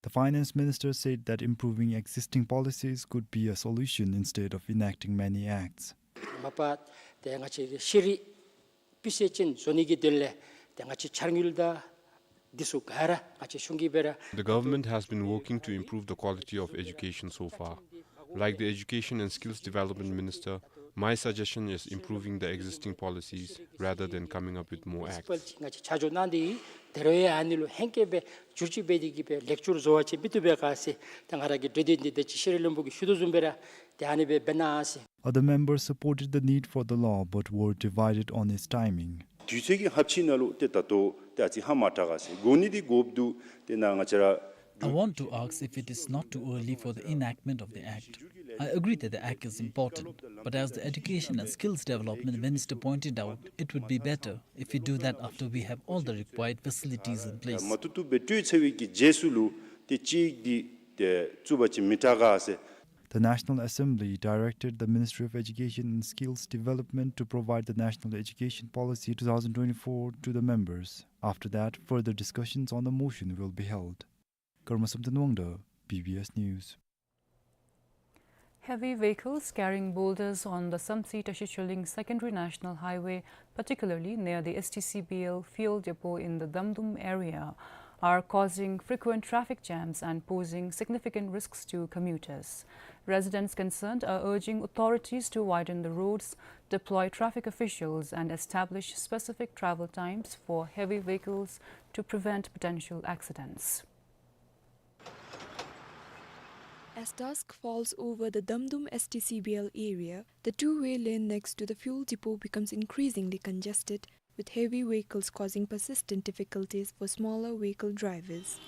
The finance minister said that improving existing policies could be a solution instead of enacting many acts. མ་པ་ཏེ་ང་བཅས་ཤེས་རིག་སྤུས་ཚད་ཅན་བཟོ་ནི་གི་དོན་ལས་ཏེ་ང་བཅས་འཆར་དངུལ་དང་འདི་ཚུ་ག་ར་ང་བཅས་གཞུང་གིས་སྦེ་ར། The government has been working to improve the quality of education so far. Like the Education and Skills Development Minister, my suggestion is improving the existing policies rather than coming up with more acts. ང་བཅས་ཆ་འཇོག་གནང་སྟེ་ད་རུང་ཡང་ཨ་ནི་ལུ་ཧེང་སྐལ་སྦེ་བསྒྱུར་བཅོས་འབད་དེ་གིས་སྦེ་ལེགས་བསྒྱུར་བཟོ་བ་ཅིན་མི་བཏུབ་པས་ག་ཟེར་ད་ང་ར་གི་གྲོས་འདུན་འདི་ད་ཅི་ཤེས་རིག་བློན་པོ་གིས་ཞུ་དོ་བཟུམ་སྦེ་ར་ཏེ་ཨ་ནི་སྦེ་འབད་གནང་ཟེར། Other members supported the need for the law but were divided on its timing. དུས་ཚོད་ཀྱི་ཧབ་ཆི་ནང་ལུ་ཏེ་ད་ལྟོ་ཏེ་ཨ་ཙི་ཧ་མ་ཏྲག་ག་ཟེར། དགོ་ནི་འདི་དགོཔ་འདུག། ཏེ་ནཱ་ང་བཅས་ར་I want to ask if it is not too early for the enactment of the Act. I agree that the Act is important, but as the Education and Skills Development Minister pointed out, it would be better if we do that after we have all the required facilities in place. མ་བཏུབ་བཏུབ་སྦེ་སྤྲོད་ཚར་བའི་གི་རྗེས་སུ་ལུ་ཏེ་གཅིག་འདི་ཏེ་བཙུགས་པ་ཅིན་མི་དྲག་ག་ཟེར། The National Assembly directed the Ministry of Education and Skills Development to provide the National Education Policy two thousand twenty-four to the members. After that, further discussions on the motion will be held. Karma Samten Wangda, B B S News. Heavy vehicles carrying boulders on the Samtse-Tashichilling Secondary National Highway, particularly near the S T C B L fuel depot in the Damdum area, are causing frequent traffic jams and posing significant risks to commuters. Residents concerned are urging authorities to widen the roads, deploy traffic officials, and establish specific travel times for heavy vehicles to prevent potential accidents. As dusk falls over the Damdum S T C B L area, the two-way lane next to the fuel depot becomes increasingly congested, with heavy vehicles causing persistent difficulties for smaller vehicle drivers.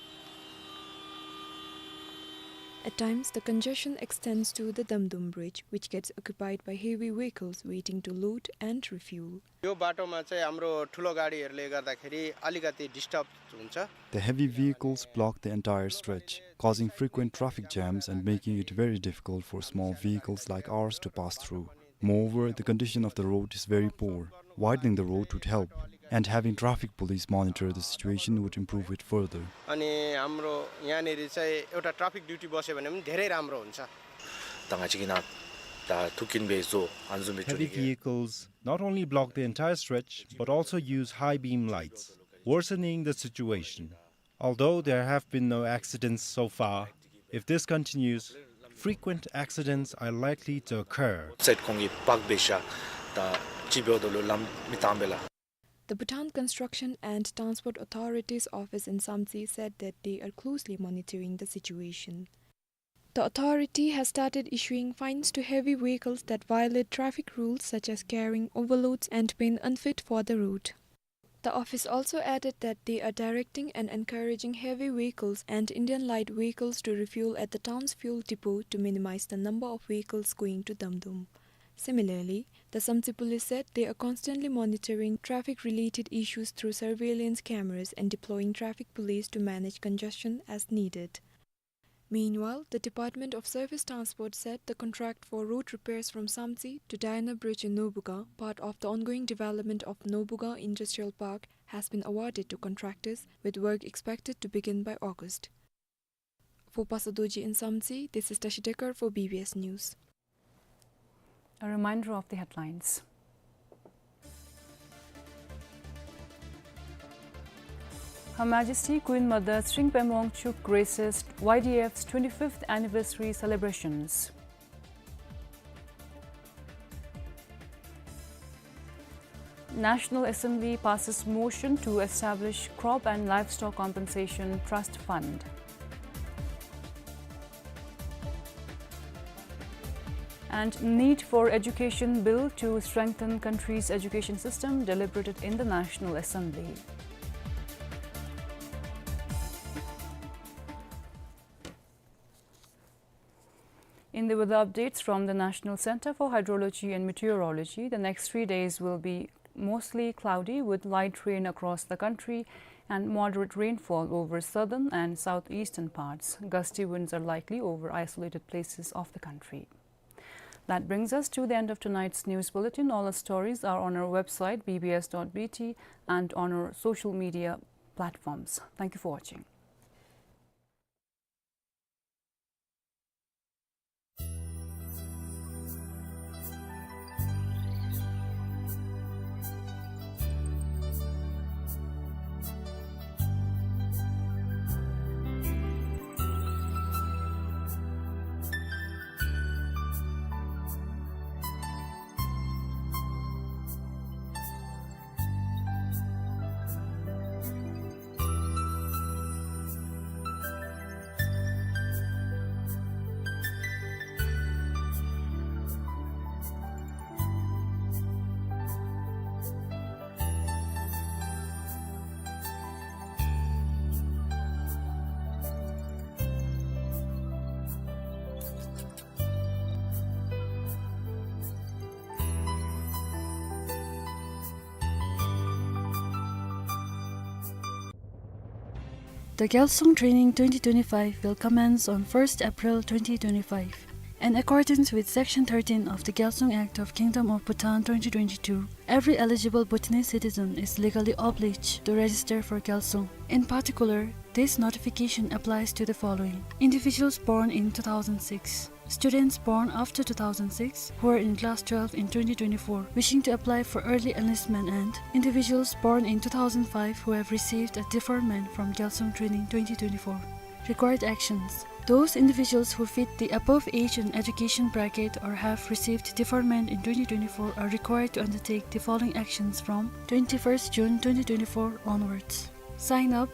At times, the congestion extends to the Damdum Bridge, which gets occupied by heavy vehicles waiting to load and refuel. यो बाटोमा चाहिँ हाम्रो ठुलो गाडीहरूले गर्दाखेरि अलिकति डिस्टर्ब हुन्छ। The heavy vehicles block the entire stretch, causing frequent traffic jams and making it very difficult for small vehicles like ours to pass through. Moreover, the condition of the road is very poor. Widening the road would help, and having traffic police monitor the situation would improve it further. अनि हाम्रो यहाँनिर चाहिँ एउटा traffic duty बस्यो भने पनि धेरै राम्रो हुन्छ। Tangachikina ta tukin be zo anzum be. Heavy vehicles not only block the entire stretch but also use high beam lights, worsening the situation. Although there have been no accidents so far, if this continues, frequent accidents are likely to occur. Side kongi pak besha ta chibyo dolo lam mitambela. The Bhutan Construction and Transport Authority's office in Samtse said that they are closely monitoring the situation. The authority has started issuing fines to heavy vehicles that violate traffic rules such as carrying overloads and being unfit for the road. The office also added that they are directing and encouraging heavy vehicles and Indian light vehicles to refuel at the town's fuel depot to minimize the number of vehicles going to Damdum. Similarly, the Samtse police said they are constantly monitoring traffic-related issues through surveillance cameras and deploying traffic police to manage congestion as needed. Meanwhile, the Department of Surface Transport said the contract for road repairs from Samtse to Diana Bridge in Nobuga, part of the ongoing development of Nobuga Industrial Park, has been awarded to contractors, with work expected to begin by August. For Pasadoji in Samtse, this is Tashi Dekar for B B S News. A reminder of the headlines. Her Majesty Queen Mother Tshering Pemwang Chuek graces Y D F's twenty-fifth anniversary celebrations. National Assembly passes motion to establish Crop and Livestock Compensation Trust Fund. And need for education bill to strengthen country's education system deliberated in the National Assembly. In the weather updates from the National Center for Hydrology and Meteorology, the next three days will be mostly cloudy with light rain across the country and moderate rainfall over southern and southeastern parts. Gusty winds are likely over isolated places of the country. That brings us to the end of tonight's news bulletin. All our stories are on our website, B B S dot B T, and on our social media platforms. Thank you for watching. The Gyalsung Training twenty twenty-five will commence on first April twenty twenty-five. In accordance with Section thirteen of the Gyalsung Act of Kingdom of Bhutan twenty twenty-two, every eligible Bhutanese citizen is legally obliged to register for Gyalsung. In particular, this notification applies to the following: individuals born in two thousand six, students born after two thousand six who are in class twelve in twenty twenty-four wishing to apply for early enlistment, and individuals born in two thousand five who have received a deferment from Gyalsung Training twenty twenty-four. Required actions. Those individuals who fit the above age and education bracket or have received deferment in twenty twenty-four are required to undertake the following actions from twenty-first June twenty twenty-four onwards. Sign up.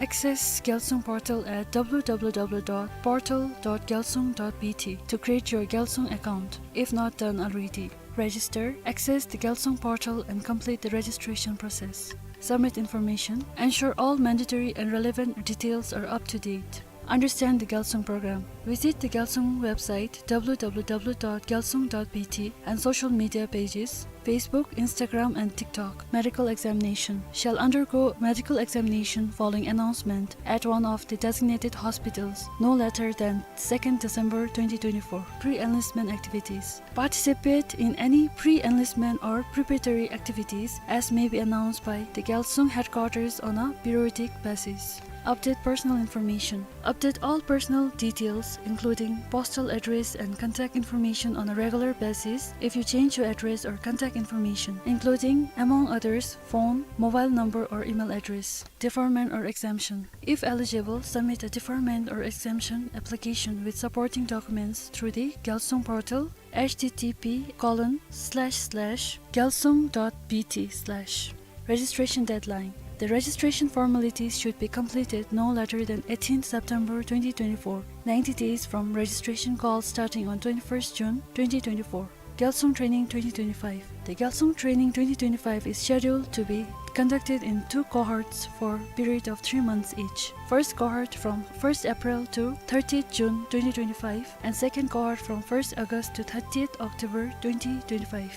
Access Gyalsung portal at w w w dot portal dot gyalsung dot b t to create your Gyalsung account, if not done already. Register, access the Gyalsung portal and complete the registration process. Submit information, ensure all mandatory and relevant details are up to date. Understand the Gyalsung program. Visit the Gyalsung website w w w dot gyalsung dot b t and social media pages, Facebook, Instagram and TikTok. Medical examination. Shall undergo medical examination following announcement at one of the designated hospitals no later than second December twenty twenty-four. Pre-enlistment activities. Participate in any pre-enlistment or preparatory activities as may be announced by the Gyalsung headquarters on a periodic basis. Update personal information. Update all personal details, including postal address and contact information on a regular basis if you change your address or contact information, including, among others, phone, mobile number or email address. Deferment or exemption. If eligible, submit a deferment or exemption application with supporting documents through the Gyalsung portal, h t t p colon slash slash gyalsung dot b t slash. Registration deadline. The registration formalities should be completed no later than eighteenth September twenty twenty-four, ninety days from registration call starting on twenty-first June twenty twenty-four. Gyalsung Training twenty twenty-five. The Gyalsung Training twenty twenty-five is scheduled to be conducted in two cohorts for period of three months each. First cohort from first April to thirtieth June twenty twenty-five, and second cohort from first August to thirtieth October twenty twenty-five.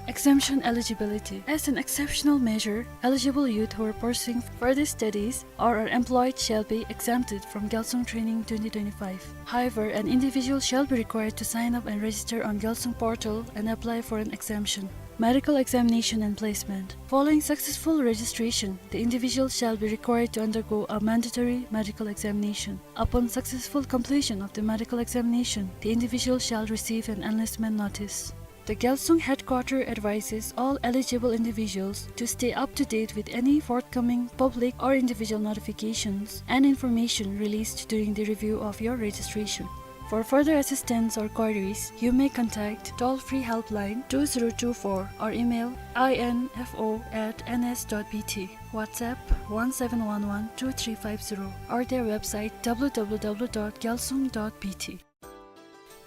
Exemption eligibility. As an exceptional measure, eligible youth who are pursuing further studies or are employed shall be exempted from Gyalsung Training twenty twenty-five. However, an individual shall be required to sign up and register on Gyalsung portal and apply for an exemption. Medical examination and placement. Following successful registration, the individual shall be required to undergo a mandatory medical examination. Upon successful completion of the medical examination, the individual shall receive an enlistment notice. The Gyalsung headquarter advises all eligible individuals to stay up to date with any forthcoming public or individual notifications and information released during the review of your registration. For further assistance or queries, you may contact toll-free helpline two zero two four or email info at n s dot b t, WhatsApp one seven one one two three five zero, or their website w w w dot gyalsung dot b t.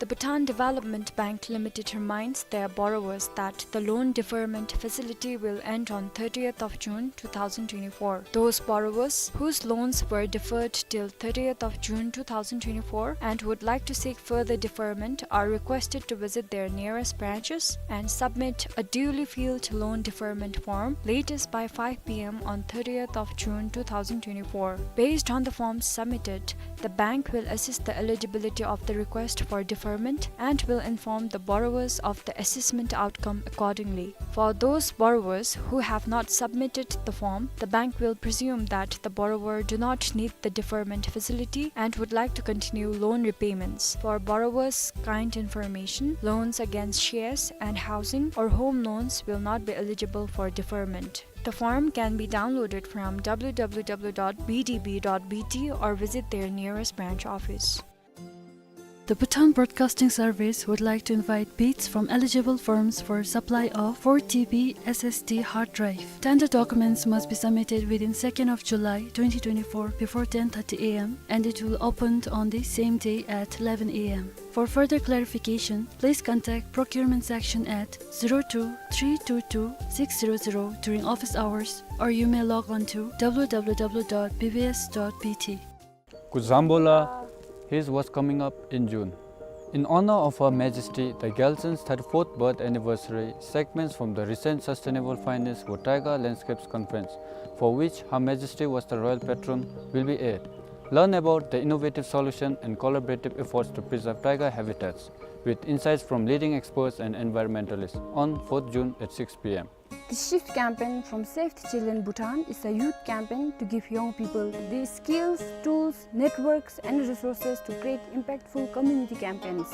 The Bhutan Development Bank Limited reminds their borrowers that the loan deferment facility will end on thirtieth of June two thousand twenty-four. Those borrowers whose loans were deferred till thirtieth of June two thousand twenty-four and would like to seek further deferment are requested to visit their nearest branches and submit a duly filled loan deferment form latest by five p m on thirtieth of June two thousand twenty-four. Based on the forms submitted, the bank will assess the eligibility of the request for deferment and will inform the borrowers of the assessment outcome accordingly. For those borrowers who have not submitted the form, the bank will presume that the borrower do not need the deferment facility and would like to continue loan repayments. For borrowers' kind information, loans against shares and housing or home loans will not be eligible for deferment. The form can be downloaded from w w w dot b d b dot b t or visit their nearest branch office. The Bhutan Broadcasting Service would like to invite bids from eligible firms for supply of four T B S S D hard drive. Tender documents must be submitted within second of July twenty twenty-four before ten thirty a m and it will open on the same day at eleven a m. For further clarification, please contact procurement section at zero two three two two six zero zero during office hours, or you may log on to w w w dot b b s dot b t. Kuzambola, here's what's coming up in June. In honor of Her Majesty the Gyaltsund's thirty-fourth birth anniversary, segments from the recent Sustainable Finance for Taiga Landscapes conference, for which Her Majesty was the royal patron, will be aired. Learn about the innovative solution and collaborative efforts to preserve taiga habitats, with insights from leading experts and environmentalists, on fourth June at six p.m. The SHIFT campaign from Save the Children Bhutan is a youth campaign to give young people the skills, tools, networks, and resources to create impactful community campaigns.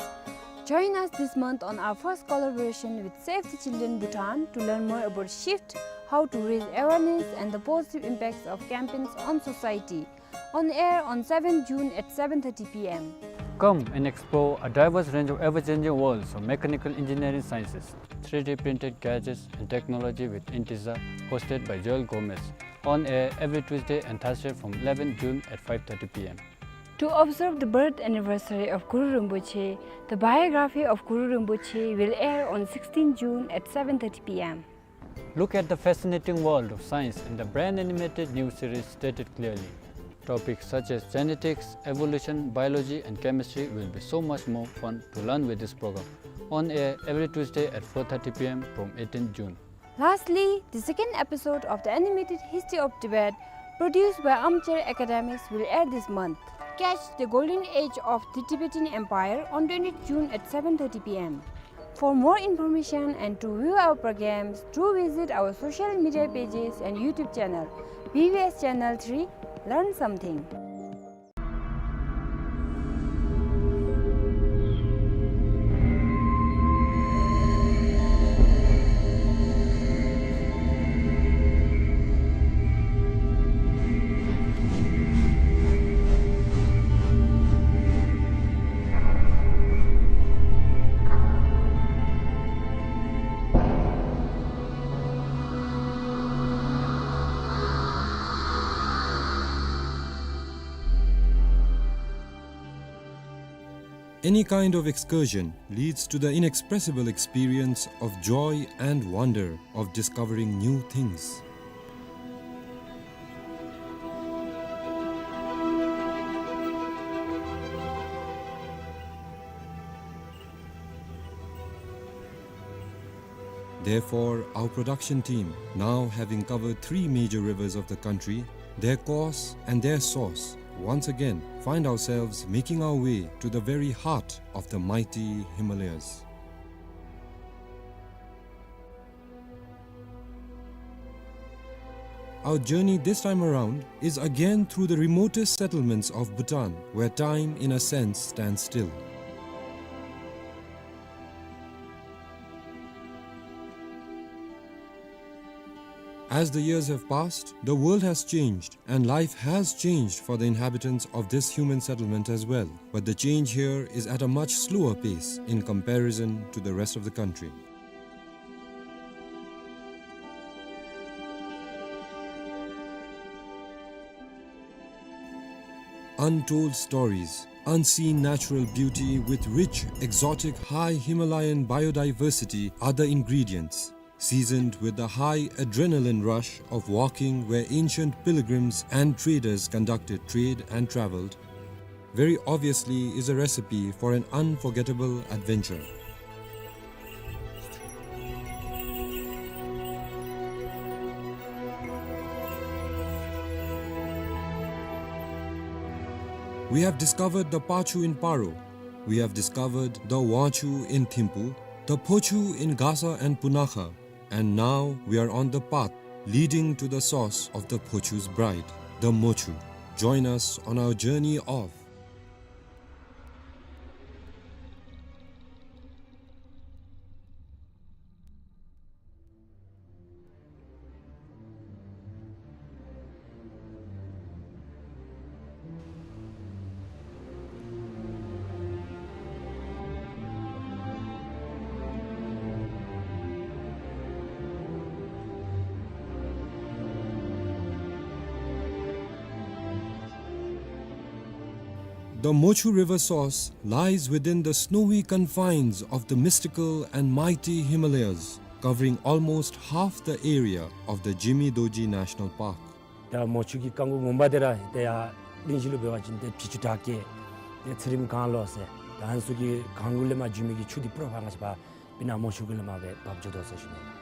Join us this month on our first collaboration with Save the Children Bhutan to learn more about SHIFT, how to raise awareness, and the positive impacts of campaigns on society. On air on seventh June at seven thirty p.m. Come and explore a diverse range of ever-changing worlds of mechanical engineering sciences, three D printed gadgets and technology with Integer, hosted by Joel Gomez. On air every Tuesday and Thursday from eleventh June at five thirty p.m. To observe the birth anniversary of Guru Rinpoche, the biography of Guru Rinpoche will air on sixteenth June at seven thirty p.m. Look at the fascinating world of science in the brand animated new series Stated Clearly. Topics such as genetics, evolution, biology, and chemistry will be so much more fun to learn with this program. On air every Tuesday at four thirty p.m. from eighteenth June. Lastly, the second episode of the animated History of Tibet, produced by Armchair Academics, will air this month. Catch the golden age of the Tibetan Empire on twentieth June at seven thirty p.m. For more information and to view our programs, do visit our social media pages and YouTube channel, B B S Channel three, Learn Something. Any kind of excursion leads to the inexpressible experience of joy and wonder of discovering new things. Therefore, our production team, now having covered three major rivers of the country, their course and their source, once again find ourselves making our way to the very heart of the mighty Himalayas. Our journey this time around is again through the remotest settlements of Bhutan, where time, in a sense, stands still. As the years have passed, the world has changed, and life has changed for the inhabitants of this human settlement as well. But the change here is at a much slower pace in comparison to the rest of the country. Untold stories, unseen natural beauty with rich, exotic, high Himalayan biodiversity are the ingredients, seasoned with the high adrenaline rush of walking where ancient pilgrims and traders conducted trade and traveled, very obviously is a recipe for an unforgettable adventure. We have discovered the Pachu in Paro. We have discovered the Wangchu in Thimphu, the Phochu in Gasa and Punakha. And now we are on the path leading to the source of the Phochu's bride, the Mochu. Join us on our journey of The Mochu River source lies within the snowy confines of the mystical and mighty Himalayas, covering almost half the area of the Jimi Dorji National Park. ད་མོ་ཆུ་གི་རྐང་མགོ་ངོ་མ་འདི་ར་ཏེ་ཡར་གླིང་བཞི་ལུ་འབད་བ་ཅིན་ཏེ་བྱི་ཅུང་བྲག་སྐྱེས་ཏེ་ཚེ་རིང་སྒང་ལོགས་ཟེར་ ད་ཨ་ནི་ཚུ་གི་གངས་གུ་ལས་མར་འགྱོ་མི་གི་ཆུ་འདི་པུ་ར་ཕར་ང་བཅས་འབད་སྤུ་ན་མོ་ཆུ་གུ་ལས་མར་སྦེ་འབབ་འགྱོ་དོ་ཟེར་ཞུ་ནི།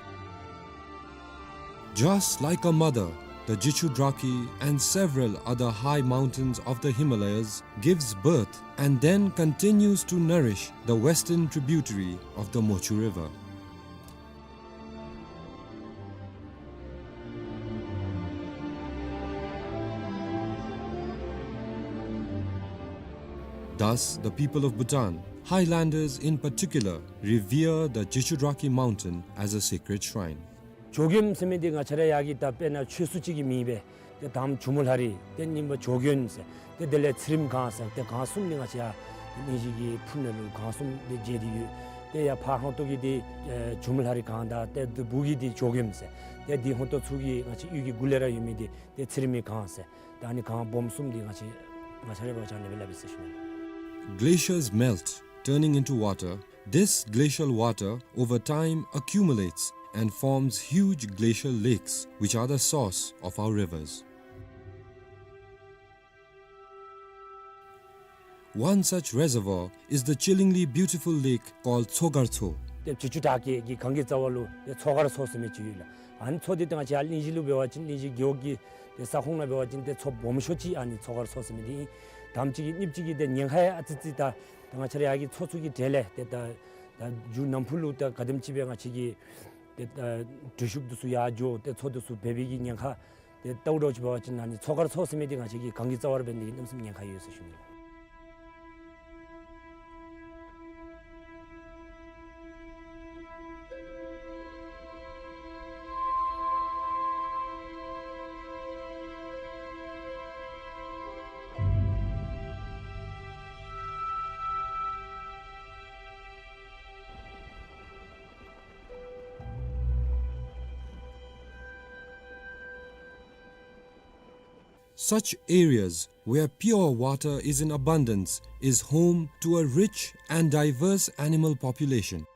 Just like a mother, the Jishudrakhi and several other high mountains of the Himalayas gives birth and then continues to nourish the western tributary of the Mochu River. Thus, the people of Bhutan, highlanders in particular, revere the Jishudrakhi mountain as a sacred shrine. ཇོ་མགོནམ་ཟེར་མི་འདི་ང་བཅས་ར་ཡར་གྱི་ད་དཔེར་ན་ཆོས་སྲུང་ཅིག་གི་མིང་སྦེ་ཏེ་དང་པ་ཇོ་མོ་ལྷ་རི་ཏེ་གཉིས་པ་ཇོ་མགོན་ཟེར་ཏེ་དེ་ལས་ཚེ་རིངམ་གངས་ཟེར་ཏེ་གངས་གསུམ་འདི་ང་བཅས་ཡར་གླིང་བཞི་གི་ཕུ་ནང་ལུ་གངས་གསུམ་འདི་མཇལ་ཏེ་ཡོད། ཏེ་ཡར་ཕར་ཧོང་ཏོ་གི་འདི་ཨེ་ཇོ་མོ་ལྷ་རི་གངས་དང་ཏེ་འདི་སྦུག་གི་འདི་ཇོ་མགོནམ་ཟེར་ཏེ་འདི་ཧོང་ཏོ་ཚུ་གི་ང་བཅས་གཡུས་ཀྱི་གུ་ལས་ར་ཡོད་མི་འདི་ཏེ་ཚེ་རིངམ་གངས་ཟེར་ཏེ་ཨ་ནི་གངས་སྦོམ་གསུམ་འདི་ང་བཅས་ང་བཅས་ར་འབད་བ་ཅིན་ཨ་ནི་སྦེ་སླབ་ཨིན་ཟེར་ཞུ་ནི། Glaciers melt, turning into water. This glacial water over time accumulates and forms huge glacial lakes, which are the source of our rivers. One such reservoir is the chillingly beautiful lake called Tsogartso. ཏེ་བྱི་ཅུང་བྲག་སྐྱེས་ཀྱི་གངས་ཀྱི་རྩ་བ་ལུ་ཏེ་མཚོ་སྒར་མཚོ་ཟེར་མི་ཅིག་ཡོད་ལགས། ཨ་ནི་མཚོ་འདི་ཏེ་ང་བཅས་ཡར་གླིང་བཞི་ལུ་འབད་བ་ཅིན་གླིང་བཞི་རྒེད་འོག་གི་ཏེ་ས་ཁོངས་ནང་འབད་བ་ཅིན་ཏེ་མཚོ་སྦོམ་ཤོས་ཅིག་ཨ་ནི་མཚོ་སྒར་མཚོ་ཟེར་མི་འདི་ཨིན། དང་པ་ཅིག་གི་གཉིས་པ་ཅིག་གི་ཏེ་ཉེན་ཁ་ཡང་ཨ་ཙི་ཙི་ད་ད་ང་བཅས་ར་ཡར་གྱི་མཚོ་ཚུ་གི་གྲས་ལས་ཏེ་ད་ད་མཇུག་ནམ་ཕུགས་ལུ་ད་ག་དེམ་ཅིག་སྦེ་ང་བཅས་ཀྱི་ཏེ་ད་འགྲུལ་བཞུད་འདི་ཚུ་ཡར་འགྱོ་ཏེ་མཚོ་འདི་ཚུ་འབད་བའི་གི་ཉེན་ཁ་ཏེ་ལྟཝ་ད་ཅིག་འབད་བ་ཅིན་ཨ་ནི་མཚོ་སྒར་མཚོ་ཟེར་མི་འདི་ང་བཅས་ཀྱི་གངས་ཀྱི་རྩ་བར་འབད་ནི་གི་གནམ་མེད་ས་མེད་ཉེན་ཁ་ཡོད་ཟེར་ཞུ་ནི། Such areas where pure water is in abundance is home to a rich and diverse animal population.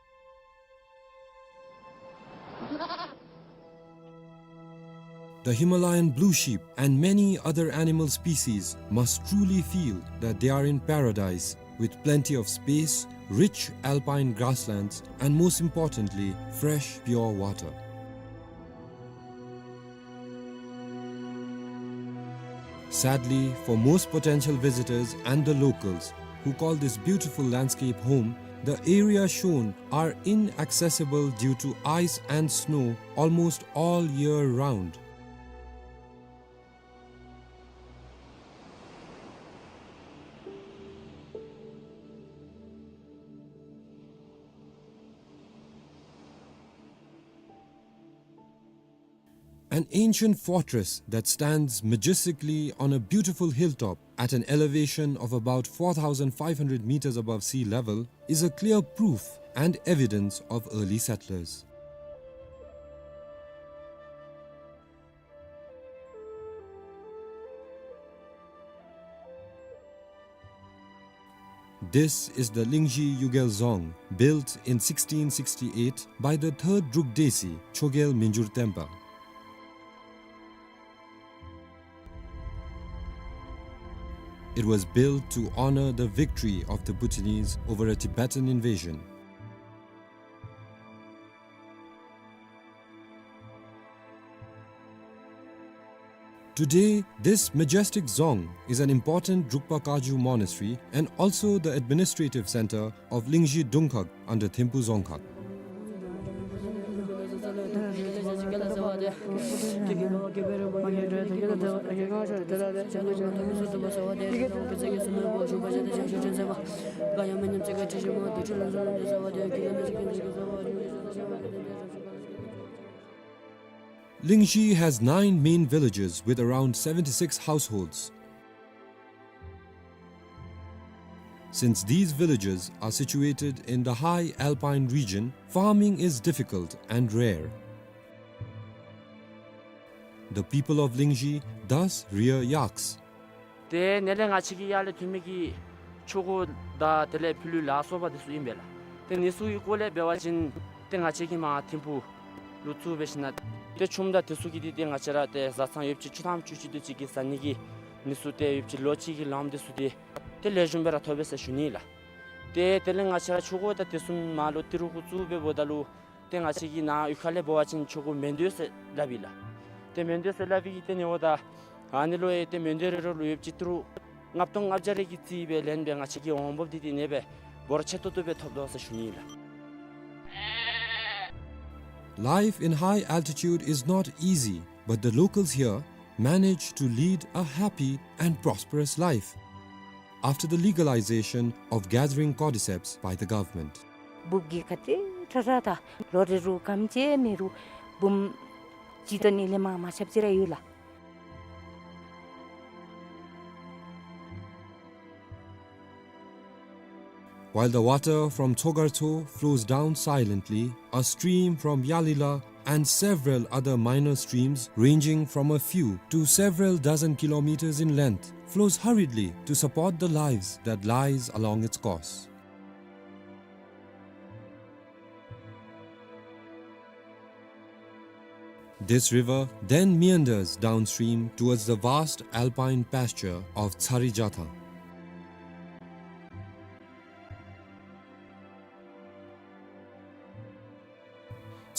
The Himalayan blue sheep and many other animal species must truly feel that they are in paradise, with plenty of space, rich alpine grasslands, and most importantly, fresh, pure water. Sadly, for most potential visitors and the locals who call this beautiful landscape home, the area shown are inaccessible due to ice and snow almost all year round. An ancient fortress that stands majestically on a beautiful hilltop at an elevation of about four thousand five hundred meters above sea level is a clear proof and evidence of early settlers. This is the Lingzhi Yugel Dzong, built in sixteen sixty-eight by the third Druk Desi, Chogyel Minjur Tenpa. It was built to honor the victory of the Bhutanese over a Tibetan invasion. Today, this majestic dzong is an important Drukpa Kagyu monastery and also the administrative center of Lingzhi Dungkhag under Thimphu Dzongkhag. Lingzhi has nine main villages with around seventy-six households. Since these villages are situated in the high alpine region, farming is difficult and rare. The people of Lingzhi thus rear yaks. ཏེ་ནཱ་ལས་ང་བཅས་ཀྱི་ཡར་ལས་ཐོན་མི་གི་ཆུ་འགོ་དང་དེ་ལས་ཕྱི་ལུ་ལ་སོགས་པ་འདི་ཚུ་ཨིན་པས་ལགས། ཏེ་འདི་ཚུ་གི་སྐོར་ལས་འབད་བ་ཅིན་ཏེ་ང་བཅས་ཀྱིས་མར་ཐིམ་ཕུ་ལུ་བཙུགས་འབད་ཞིནམ་ཏེ་ཆུམ་དང་འདི་ཚུ་གི་འདི་ཏེ་ང་བཅས་ར་ཏེ་བཟའ་ཚང་ཡོདཔ་ཅིག་བཅུ་ཐམ་བཅུ་གཅིག་དེ་ཅིག་གི་བཟའ་ནི་གི་འདི་ཚུ་ཏེ་ཡོདཔ་ཅིག་ལོ་གཅིག་གི་ལངམ་འདི་ཚུ་ཏེ་ཏེ་ལེགས་ཤོམ་སྦེ་ར་ཐོབ་པས་ཟེར་ཞུ་ནི་ལགས། ཏེ་དེ་ལས་ང་བཅས་ར་ཆུ་འགོ་དང་དེ་བཟུམ་མར་ལོག་ཏི་རུ་གུ་བཙུགས་སྦེ་འབདཝ་ད་ལུ་ཏེ་ང་བཅས་ཀྱི་ནཱ་གཡུས་ཁ་ལས་འབད་བ་ཅིན་ཆུ་འགོ་མེན་དོ་ཟེར་སླབ་ཨིན་ལགས། ཏེ་མེན་དོ་ཟེར་སླབ་པའི་གི་ཏེ་ཨིན་འབདཝ་ད་ཨ་ནི་ལུ་ཡང་ཏེ་མེན་དོ་རེ་རེ་ལུ་ཡོདཔ་ཅིག་ཏི་རུ་ལྔ་སྟོང་ལྔ་བརྒྱ་རེ་གི་རྩིས་སྦེ་ལེན་སྦེ་ང་བཅས་ཀྱི་འོང་འབབ་འདི་ཏེ་ཨ་ནེ་སྦེ་འབོར་ཆེ་ཏོག་ཏོ་སྦེ་ཐོབ་དོ་ཟེར་ཞུ་ནི་ཨིན་ལགས། Life in high altitude is not easy, but the locals here manage to lead a happy and prosperous life after the legalization of gathering cordyceps by the government. འབུཔ་གི་ཁ་ཏེ་ཁྲ་ཁྲ་དང་ལོ་རེ་རུ་སྐམ་ཅིག་མེད་རུང་འབུམ་གཅིག་དང་གཉིས་ལས་མར་མ་ཆགཔ་ཅིག་ར་ཡོད་ལགས། While the water from Tsogartso flows down silently, a stream from Yalila and several other minor streams ranging from a few to several dozen kilometers in length flows hurriedly to support the lives that lies along its course. This river then meanders downstream towards the vast alpine pasture of Tsarijatha.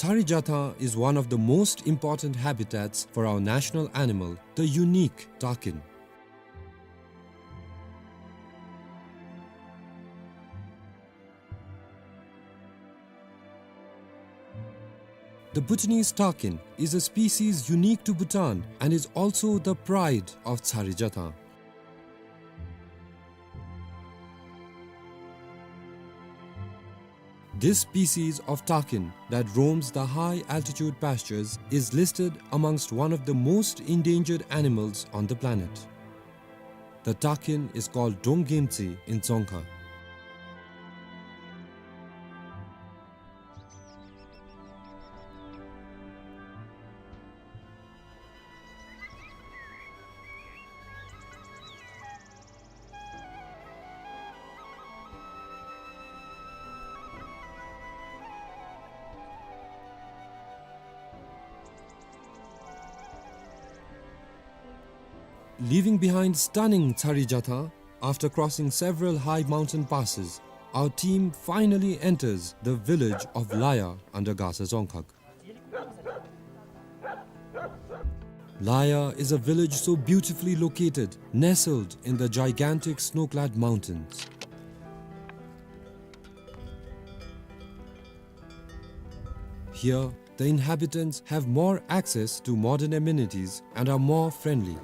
Tsarijatha is one of the most important habitats for our national animal, the unique takin. The Bhutanese takin is a species unique to Bhutan and is also the pride of Tsarijatha. This species of takin that roams the high altitude pastures is listed amongst one of the most endangered animals on the planet. The takin is called Donggemtsi in Dzongkha. Leaving behind stunning Tsarijatha, after crossing several high mountain passes, our team finally enters the village of Laya under Gasa Dzongkhag. Laya is a village so beautifully located, nestled in the gigantic snow-clad mountains. Here, the inhabitants have more access to modern amenities and are more friendly.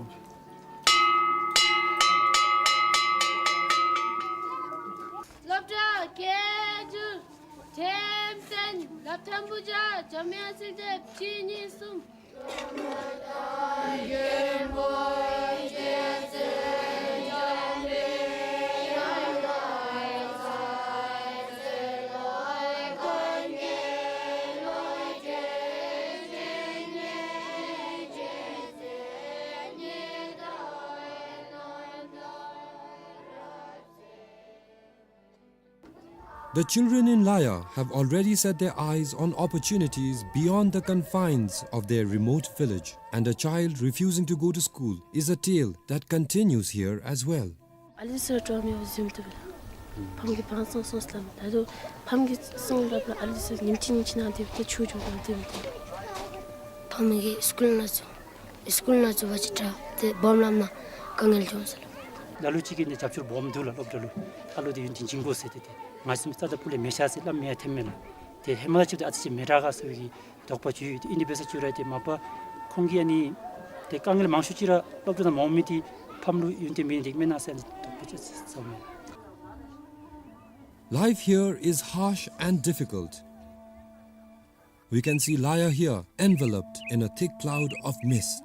སློབ་གྲྭ་སྐད་སྒྱུར་འགྲེམས་སྟོན་སློབ་ཐོན་པོ་བརྒྱ་འཇམ་དབྱངས་གསལ་འདེབས་གཅིག་གཉིས་གསུམ། The children in Laya have already set their eyes on opportunities beyond the confines of their remote village, and a child refusing to go to school is a tale that continues here as well. ཨ་ལི་སི་ཊོ་མི་ཡོ་ཟིམ་ཏུ་བ་ལ། ཕམ་གི་བང་སོང་སོང་སླབ་མ་ད་དུ་ཕམ་གི་སོང་སླབ་ལ་ཨ་ལི་སི་ཉིནམ་གཅིག་ཉིནམ་གཅིག་ནང་དེ་བ་ད་ཆུ་འགྱོ་གོ་དེ་བ་ད། ཕམ་གི་སི་ཀུལ་ནང་ཚུ་སི་ཀུལ་ནང་ཚུ་བ་ཅིག་དྲག་ཏེ་སྦོམ་ལམ་ནང་དཀའ་ངལ་འབྱུང་ཟེར་ལོ། ལ་ལུ་ཅིག་གིས་ནི་རྒྱབ་སྐྱོར་སྦོམ་འདུག་ལགས། སློབ་གྲྭ་ལུ་ཨ་ལོ་དེ་ཡུན་བརྟན་བྱིན་དགོ་ཟེར་ཏེ་ཏེ་ང་བཅས་རྩ་དང་ཕུ་ལས་མེད་ཤག་ཟེར་སླབ་མི་ཡང་ཐོནམ་མས་ལགས། ཏེ་ཧེ་མ་ལས་ཅིག་ཏེ་ཨ་ཙི་ཅིག་མི་དྲག་ག་ཟེར་བའི་གི་དོགས་པ་ཅིག་ཡོད། ཏེ་ཨིན་དེ་འབད་ས་ཅིག་ར་ཏེ་མ་པ་ཁོང་གིས་ཨ་ནི་ཏེ་དཀའ་ངལ་མང་ཤོས་ཅིག་ར་སློབ་གྲྭ་ནང་མ་འོང་མི་དེ་ཕམ་ལུ་ཡུན་བརྟན་མེད་ནི་དེ་གིས་མེན་ན་ཟེར་དོགས་པ་ཅིག་ཟ་མས། Life here is harsh and difficult. We can see Laya here enveloped in a thick cloud of mist.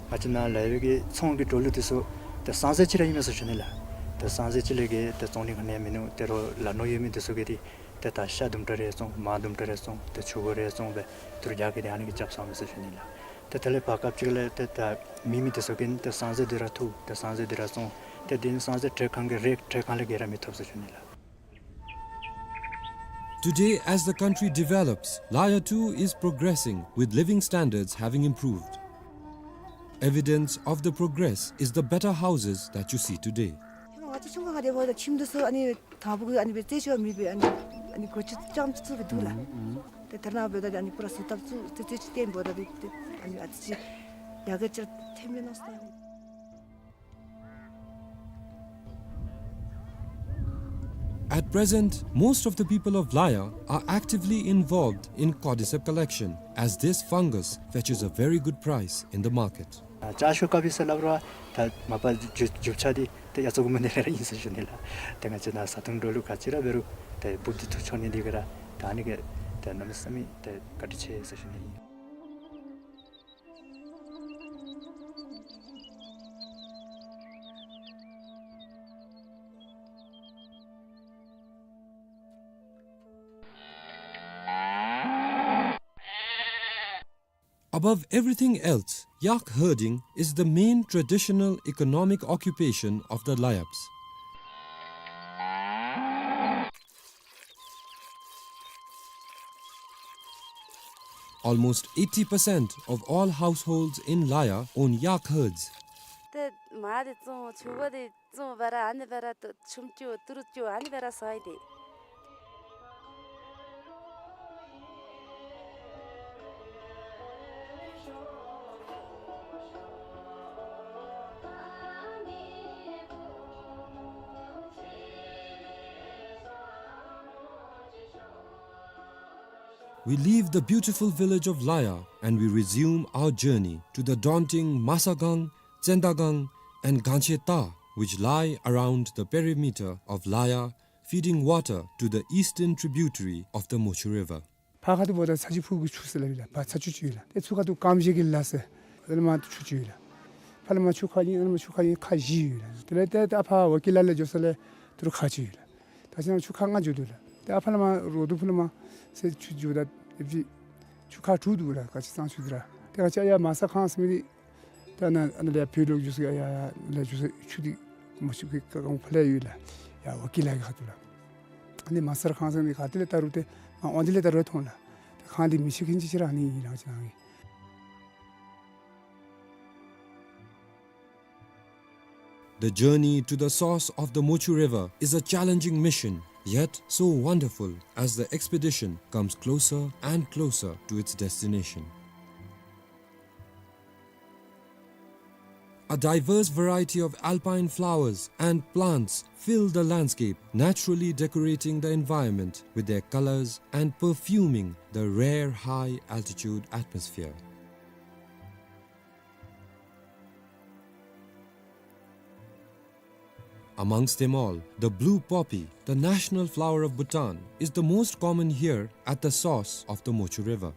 ང་བཅས་ནཱ་ལ་ཡོད་པའི་གི་ཚོང་གི་འགྲོ་ལུགས་དེ་ཚུ་ཏེ་སང་ཟེར་ཅིག་ར་ཨིན་མས་ཟེར་ཞུ་ནི་ལགས། ཏེ་སང་ཟེར་ཅིག་ལས་བརྒལ་ཏེ་བཙོང་ནི་ག་ནི་ཡང་མིན་ནུག། ཏེ་རོགས་ལ་ནོར་ཡོད་མི་དེ་ཚུ་གིས་ཏེ་ཏེ་ད་ཤ་དུམ་གྲ་རེ་བཙོང་མར་དུམ་གྲ་རེ་བཙོང་ཏེ་ཆུ་འགོ་རེ་བཙོང་སྦེ་ཏེ་རྒྱ་གི་ཏེ་ཨ་ནི་གིས་རྐྱབ་ཚརཝ་མས་ཟེར་ཞུ་ནི་ལགས། ཏེ་དེ་ལས་བར་སྐབས་ཅིག་ལས་ཏེ་ད་མེད་མི་དེ་ཚུ་གིས་ཏེ་སང་ཟེར་དེ་ར་ཐུག་ཏེ་སང་ཟེར་དེ་ར་བཙོང་ཏེ་དེ་ནི་སང་ཟེར་ཏེ་གང་གི་རེ་ཏེ་གང་ལས་བརྒལ་ར་མི་ཐོབ་ཟེར་ཞུ་ནི་ལགས། Today, as the country develops, Laya too is progressing, with living standards having improved. Evidence of the progress is the better houses that you see today. ང་ ཆུང་ཀུ་ཁར་དེ་འབདཝ་ད་ཁྱིམ་དེ་ཚུ་ཨ་ནི་དང་པོ་གི་ཨ་ནི་སྦེ་རྩེ་ཅིག་མེད་པས། ཨ་ནི་ཨ་ནི་སྒོ་ཅིག་རྐྱངམ་ཅིག་བཙུགས་སྦེ་འདུག་ལགས། ཨུམ་ཨུམ། ཏེ་ད་རེས་ནངས་པ་འབདཝ་ད་ཨ་ནི་པུ་ར་བཟོ་ལྟ་བཙུགས་ཏེ་རྩེ་ཅིག་བཏོན་འབདཝ་ད་ཏེ་ཨ་ནི་ཨ་ཙི་ཅིག་ཡར་རྒྱས་ཅིག་ཐོནམ་མས་མནོ་སྟེ། At present, most of the people of Laya are actively involved in cordyceps collection, as this fungus fetches a very good price in the market. ཨ་ལྕགས་ཤོག་དཀར་པོ་ཟེར་སླབ་རུང་ད་མ་པ་རྒྱུ་རྒྱུ་ཆ་འདི་ཏེ་ཡ་ཚོ་གུ་མ་ནི་ར་ཨིན་ཟེར་ཞུ་ནི་ལགས། ཏེ་ང་བཅས་ནཱ་བཟའ་འཐུང་འགྲོ་ལུགས་ག་ཅི་ར་འབད་རུང་ཏེ་འབུཔ་འདི་འཐུ་འཁྱོག་ནི་འདི་གིས་ར་ད་ཨ་ནི་གིས་ཏེ་གནམ་མེད་ས་མེད་ཏེ་བཀའ་དྲིན་ཆེ་ཟེར་ཞུ་ནི་ཨིན། Above everything else, yak herding is the main traditional economic occupation of the Layaps. Almost eighty percent of all households in Laya own yak herds. ཏེ་མར་འདི་བཙོང་ཕྱུར་བ་འདི་བཙོང་འབད་ར་ཨ་ནི་འབད་ར་ཏེ་ཆུམ་རྐྱབ་ཏི་རུ་རྐྱབ་ཨ་ནི་འབད་ར་ཟ་ཡི་ཏེ། We leave the beautiful village of Laya and we resume our journey to the daunting Masagang, Tsendagang, and Gancheta, which lie around the perimeter of Laya, feeding water to the eastern tributary of the Mochu River. ཕར་ཁ་ཐུག་འབདཝ་ད་ཚ་ཆུ་ཕུག་གི་ཆུ་ཟེར་སླབ་ཨིན་ལགས། ཕར་ཚ་ཆུ་ཅིག་ཡོད་ལགས། ཏེ་ཚུར་ཁ་ཐུག་ཀམ་ཤེ་གི་ལ་ཟེར་ཨ་ནི་མར་ཆུ་ཅིག་ཡོད་ལགས། ཕར་ལས་མར་ཆུ་ཁ་གཉིས་ཨ་ནི་མར་ཆུ་ཁ་གཉིས་ཁ་བཞི་ཡོད་ལགས། དེ་ལས་ཏེ་ཏེ་ཨ་ཕར་ཝ་ཀི་ལ་ལས་འགྱོ་ས་ལས་ཏི་རུ་ཁ་ཅིག་ཡོད་ལགས། ད་ཅི་ན་ཆུ་ཁ་ལྔ་འགྱོ་དོ་ལགས། ཏེ་ཨ་ཕ་ལས་མར་རོ་དུ་ཕུ་ལས་མར་ཟེར་ཆུ་འགྱོཝ་ད་ཨེབ་ཅིག་ཆུ་ཁ་དྲུག་འདུག་ལགས། ག་ཅི་གཙང་ཆུ་འདི་ར། ཏེ་ག་ཅི་ཡ་མ་ས་ཁང་ཟེར་མི་འདི་ཏེ་ཨ་ནཱ་ཨ་ནཱ་ལས་བོད་ལུ་འགྱོ་ས་ཡ་ཡ་ལས་འགྱོ་ས་ཆུ་འདི་མ་ཆུ་གི་ཀ་ཀང་ཕར་ལས་ཡོད་ལགས། ཡ་ཝ་ཀི་ལ་གི་ཁ་ཐུག་ལགས། ཨ་ནི་མ་ས་ར་ཁང་ཟེར་མི་ག་ཏེ་ལས་ད་རུང་ཏེ་ང་འོང་དེ་ལས་ད་རུང་མཐོང་ལགས། ཏེ་ཁང་འདི་མི་ཤེས་མཁན་ཅིག་ཅིག་ར་ཨ་ནི་ཨིན་ལགས་ཅིག་ནང་གི། The journey to the source of the Mochu River is a challenging mission, yet so wonderful as the expedition comes closer and closer to its destination. A diverse variety of alpine flowers and plants fill the landscape, naturally decorating the environment with their colors and perfuming the rare high-altitude atmosphere. Amongst them all, the blue poppy, the national flower of Bhutan, is the most common here at the source of the Mochu River.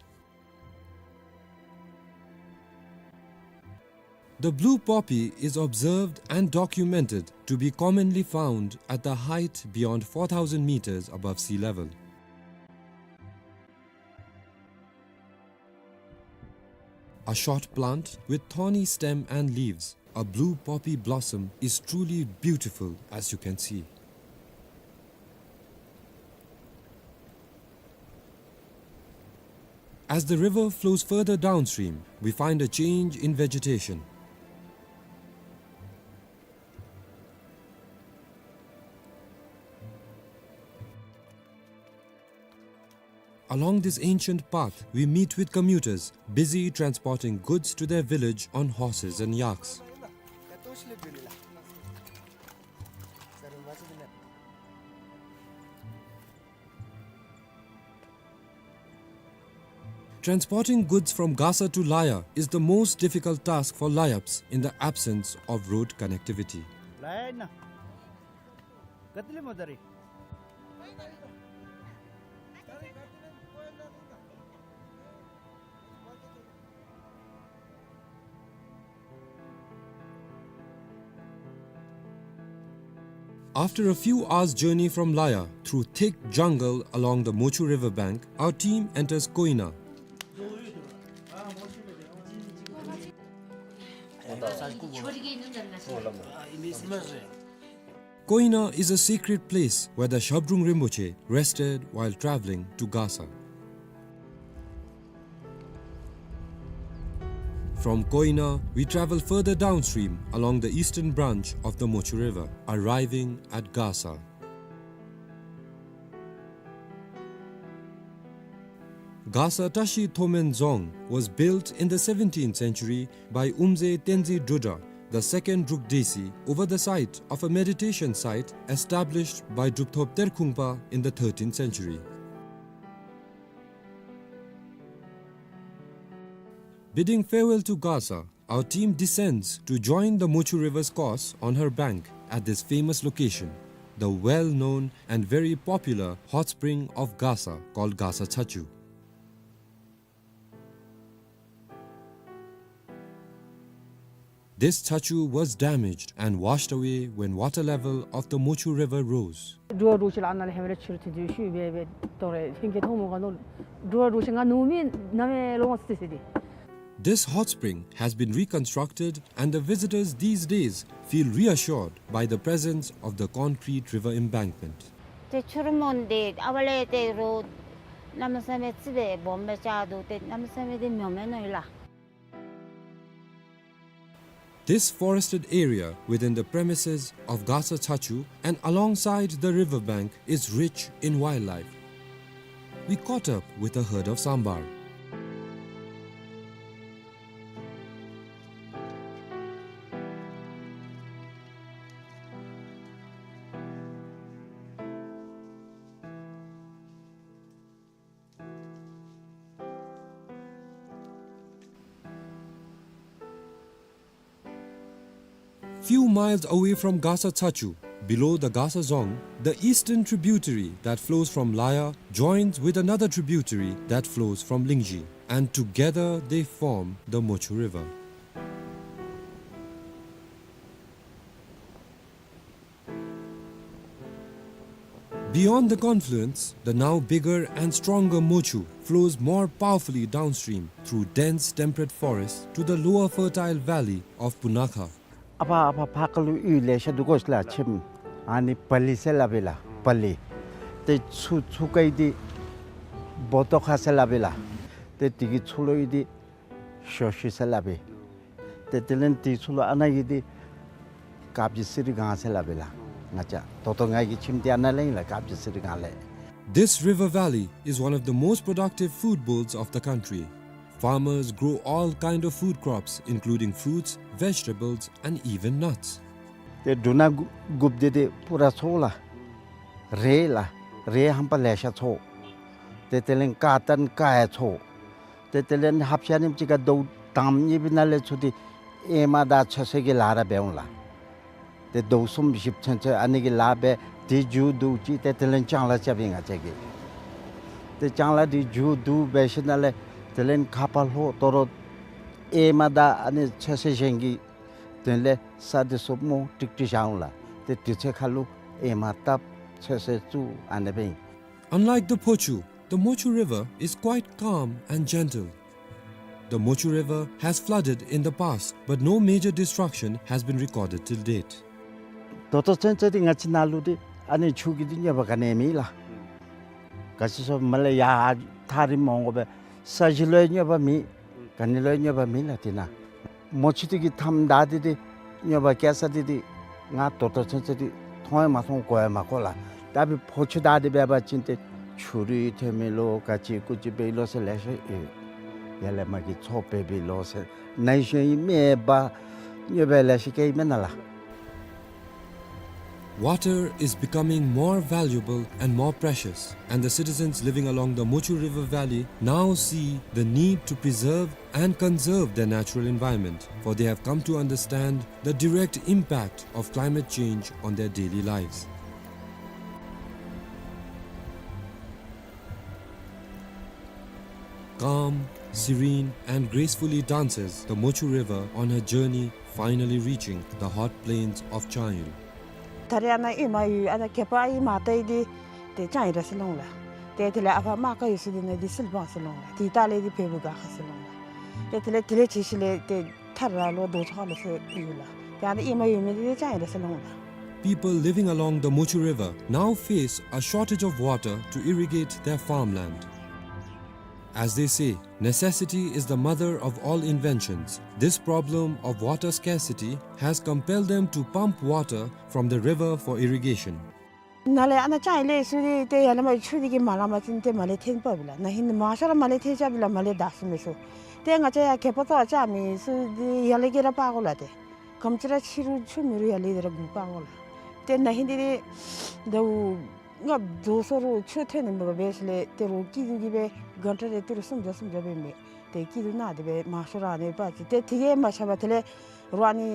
The blue poppy is observed and documented to be commonly found at the height beyond four thousand meters above sea level. A short plant with thorny stem and leaves, a blue poppy blossom is truly beautiful, as you can see. As the river flows further downstream, we find a change in vegetation. Along this ancient path, we meet with commuters busy transporting goods to their village on horses and yaks. Transporting goods from Gasa to Laya is the most difficult task for Layaps in the absence of road connectivity. After a few hours' journey from Laya, through thick jungle along the Mochu river bank, our team enters Koina. Koina is a sacred place where the Shabdrung Rinpoche rested while traveling to Gasa. From Koina, we travel further downstream along the eastern branch of the Mochu River, arriving at Gasa. Gasa Tashi Thomen Dzong was built in the seventeenth century by Umze Tenzin Drudra, the second Druk Desi, over the site of a meditation site established by Drupthop Terkhungpa in the thirteenth century. Bidding farewell to Gasa, our team descends to join the Mochu River's course on her bank at this famous location, the well-known and very popular hot spring of Gasa called Gasa Chachu. This chachu was damaged and washed away when water level of the Mochu River rose. འགྲོ་བ་འགྲོ་ཤེས་ལ་ཨ་ནཱ་ལས་ཧེ་མ་ལས་ཕྱིར་ཐོན་དུས་ཤུལ་སྦེ་སྦེ་དོ་རེ་ལྷན་རྒྱས་མཐོང་མོ་ག་ནོ། འགྲོ་བ་འགྲོ་ཤེས་ང་ནུབ་མི་ནམ་ཡང་ལོང་སི་སི་དེ། This hot spring has been reconstructed and the visitors these days feel reassured by the presence of the concrete river embankment. ཏེ་ཆུ་རུ་མོན་དེ་ཨ་བ་ལས་ཏེ་རོ་གནམ་མེད་ས་མེད་ཙི་སྦེ་སྦོམ་སྦེ་ཆགས་འདུག། ཏེ་གནམ་མེད་ས་མེད་དེ་མྱོང་མེད་ནོ་ཡོད་ལགས། This forested area within the premises of Gasa Chachu and alongside the river bank is rich in wildlife. We caught up with a herd of sambar. Few miles away from Gasa Chachu, below the Gasa Dzong, the eastern tributary that flows from Laya joins with another tributary that flows from Lingzhi, and together they form the Mochu River. Beyond the confluence, the now bigger and stronger Mochu flows more powerfully downstream through dense temperate forest to the lower fertile valley of Punakha. ཨ་ཕ་ཨ་ཕ་ཕར་ཁ་ལུ་གཡུས་ལེ་ཤ་འདུག་གོ་ཤིག་ལགས། ཁྱིམ་ཨ་ནི་པ་ལི་ཟེར་སླབ་ཨིན་ལགས། པ་ལི། ཏེ་ཚུར་ཚུར་ཁ་གི་འདི་བོ་ཏོ་ཁ་ཟེར་སླབ་ཨིན་ལགས། ཏེ་དེ་གི་ཚུར་ལུ་ཡོད་འདི་ཞོ་ཤི་ཟེར་སླབ་ཨིན། ཏེ་དེ་ལས་དེ་ཚུར་ལུ་ཨ་ནཱ་གི་འདི་ཀ་བྱི་སི་རི་སྒང་ཟེར་སླབ་ཨིན་ལགས། ང་བཅས་ད་ལྟོ་ང་གི་ཁྱིམ་འདི་ཨ་ནཱ་ལས་ཨིན་ལགས། ཀ་བྱི་སི་རི་སྒང་ལས། This river valley is one of the most productive food bowls of the country. Farmers grow all kind of food crops, including fruits, vegetables, and even nuts. ཏེ་འབྲུ་སྣ་དགུ་དགུཔ་འདི་ཏེ་པུ་ར་འཚོ་ལགས། རེད་ལགས། རེད་ཧམ་པ་ལེ་ཤ་འཚོ། ཏེ་དེ་ལས་ཀ་ཏན་ཀ་ཡང་འཚོ། ཏེ་དེ་ལས་ཧབ་ཤ་ནིམ་ཅིག་ཁར་ཟླཝ་དང་པ་གཉིས་པའི་ནང་ལས་ཚུར་འདི་ཨེ་མ་དང་ཚོད་བསྲེ་གི་ལཱ་ར་འབད་འོང་ལགས། ཏེ་ཟླཝ་གསུམ་བཞི་ཚུན་ཚོད་ཨ་ནི་གི་ལཱ་འབད། ཏེ་མཇུག་བསྡུ་ཅི་ཏེ་དེ་ལས་ལྕང་ལཱ་རྐྱབ་ཨིན་ང་བཅས་ཀྱིས། ཏེ་ལྕང་ལཱ་འདི་མཇུག་བསྡུ་འབད་ཞིནམ་ལས་དེ་ལས་ཁ་ཕར་ལྷོ་དོ་རུང་ཨེ་མ་དང་ཨ་ནི་ཚོད་བསྲེ་གཞན་གྱི་དོན་ལས་ས་འདི་ཚུ་རྨོ་ཀྲིག་ཀྲི་བཞག་འོང་ལགས། ཏེ་དུས་ཚོད་ཁར་ལུ་ཨེ་མ་བཏབ་ཚོད་བསྲེ་བཙུགས་ཨ་ནི་སྦེ་ཨིན། Unlike the Phochu, the Mochu River is quite calm and gentle. The Mochu River has flooded in the past, but no major destruction has been recorded till date. ད་ལྟོ་ཚུན་ཚོད་འདི་ང་བཅས་ནཱ་ལུ་འདི་ཨ་ནི་ཆུ་གི་འདི་གནོད་པ་ག་ནི་ཡང་མེད་ལགས། ག་ཅི་སོང་མ་ལས་ཡར་ཐག་རིངམོ་འོང་དགོ་པས། ས་གཞི་ལུ་ཡང་གནོད་པ་མེད། ག་ནི་ལུ་ཡང་གནོད་པ་མེད་ལགས་འདི་ནང་། མོ་ཆུ་འདི་གིས་མཐའམ་བདའ་སྟེ་འདི་གནོད་པ་བཀལ་ས་འདི་འདི་ང་ད་ལྟོ་ཚུན་ཚོད་འདི་མཐོང་ཡང་མ་མཐོང་གོ་ཡང་མ་གོ་ལགས། ད་འབདན་ཕོ་ཆུ་བདའ་སྟེ་འབད་བ་ཅིན་ཏེ་ཆུ་རུད་ཐོན་མི་ལོ་ག་ཅི་ཀུ་ཅི་འབད་ལོ་ཟེར་ལེ་ཤ་ཡོད། ཡར་ལས་མར་གྱི་མཚོ་འབད་འབད་ལོ་ཟེར་ནཱ་གཞན་ཡང་མེད་པར་གནོད་པ་ལེ་ཤ་བཀལ་ཡི་མེན་ན་ལགས། Water is becoming more valuable and more precious, and the citizens living along the Mochu River Valley now see the need to preserve and conserve their natural environment, for they have come to understand the direct impact of climate change on their daily lives. Calm, serene, and gracefully dances the Mochu River on her journey, finally reaching the hot plains of Changil. ད་རེས་ཨ་ནཱ་ཨེ་མ་ཡོད་ཨ་ནཱ་གད་པ་ཨེ་མ་བཏང་ཡི་འདི་ཏེ་ལྕང་ཡི་ར་ཟེར་ལོང་ལགས། ཏེ་དེ་ལས་ཨ་ཕ་མ་ཀ་ཡོད་ཟེར་འདི་ནང་འདི་སིལ་བང་ཟེར་ལོང་ལགས། ཏེ་ད་ལས་འདི་བལ་པོ་ག་ཁ་ཟེར་ལོང་ལགས། ཏེ་དེ་ལས་དེ་ལས་ཅིག་ཤུལ་ལས་ཏེ་ཐར་ར་ལོ་རྡོ་ཚོ་ཁ་ལོ་ཟེར་ཡོད་ལགས། ཏེ་ཨ་ནཱ་ཨེ་མ་ཡོད་མི་འདི་ཏེ་ལྕང་ཡི་ར་ཟེར་ལོང་ལགས། People living along the Mochu River now face a shortage of water to irrigate their farmland. As they say, necessity is the mother of all inventions. This problem of water scarcity has compelled them to pump water from the river for irrigation. ནཱ་ལས་ཨ་ནཱ་ཅང་ཡར་ལས་ཚུར་འདི་ཏེ་ཡར་ལས་མར་ཆུ་འདི་གིས་མ་ལང་པ་ཅིན་ཏེ་མར་ལས་འཐེན་པ་བི་ལགས། ན་ཧིང་མང་ཤོས་ར་མར་ལས་འཐེན་ཆ་བི་ལགས། མར་ལས་བདའ་ཚུགས་མི་ཚུ། ཏེ་ང་བཅས་ཡར་ཁེ་པ་ཚུ་ཅང་མེད་ཚུ་འདི་ཡར་ལས་གི་ར་འབག་དགོ་ལགས། ཏེ་ག་དེམ་ཅིག་ར་ཆེ་རུང་ཆུ་མེད་རུང་ཡར་ལས་འདི་ར་འགོ་འབག་དགོ་ལགས། ཏེ་ན་ཧིང་འདི་ཏེ་ཟླཝ་ལྔ་རྫོགས་སོང་རུང་ཆུ་ཐོན་ནི་མེད་པར་སྦེ་ཞིནམ་ལས་ཏེ་རོགས་སྐྱིད་འདི་སྦེ་གང་ཊ་རེ་ཏི་རུ་སུམ་བརྒྱ་སུམ་བརྒྱ་སྦེ་མས། ཏེ་སྐྱིད་སྡུག་ནང་དེ་སྦེ་མང་ཤོས་ར་ཨ་ནི་སྦེ་འབད་ཅི། ཏེ་དེ་གིས་མ་ཆགས་པར་དེ་ལས་རོགས་ཨ་ནི་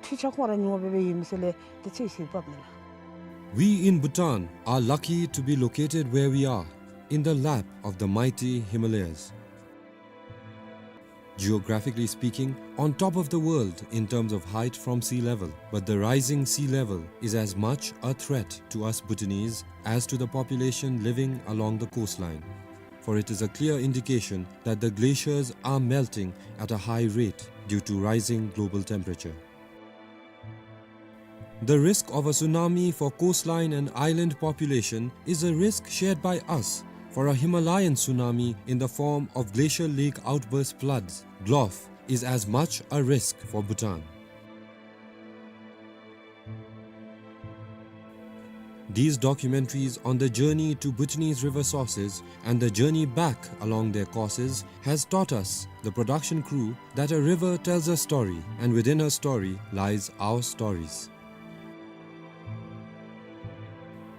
འཕྲུལ་ཆས་ཁོང་ར་ཉོ་སྦེ་སྦེ་ཡོད་མི་ཚུ་ལས་ཏེ་ཚུ་ཞིག་འབགཔ་མས་ལགས། We in Bhutan are lucky to be located where we are, in the lap of the mighty Himalayas. Geographically speaking, on top of the world in terms of height from sea level, but the rising sea level is as much a threat to us Bhutanese as to the population living along the coastline. For it is a clear indication that the glaciers are melting at a high rate due to rising global temperature. The risk of a tsunami for coastline and island population is a risk shared by us, for a Himalayan tsunami in the form of glacial lake outburst floods, GLOF, is as much a risk for Bhutan. These documentaries on the journey to Bhutanese river sources and the journey back along their courses has taught us, the production crew, that a river tells a story, and within a story lies our stories.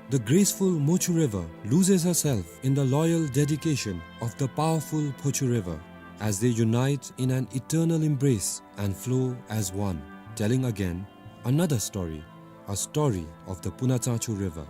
The graceful Mochu River loses herself in the loyal dedication of the powerful Phochu River as they unite in an eternal embrace and flow as one, telling again another story, a story of the Punatsangchu River.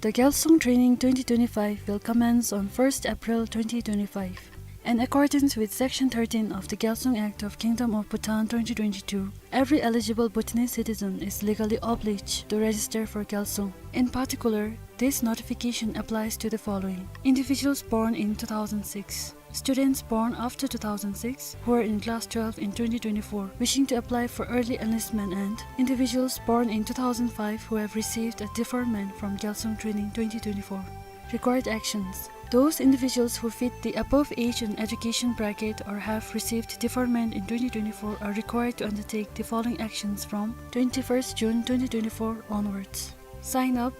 The Gyalsung Training twenty twenty-five will commence on first April twenty twenty-five. In accordance with Section thirteen of the Gyalsung Act of Kingdom of Bhutan twenty twenty-two, every eligible Bhutanese citizen is legally obliged to register for Gyalsung. In particular, this notification applies to the following: individuals born in two thousand six, students born after two thousand six who are in class twelve in twenty twenty-four wishing to apply for early enlistment, and individuals born in two thousand five who have received a deferment from Gyalsung Training twenty twenty-four. Required actions. Those individuals who fit the above age and education bracket or have received deferment in twenty twenty-four are required to undertake the following actions from twenty-first June twenty twenty-four onwards. Sign up.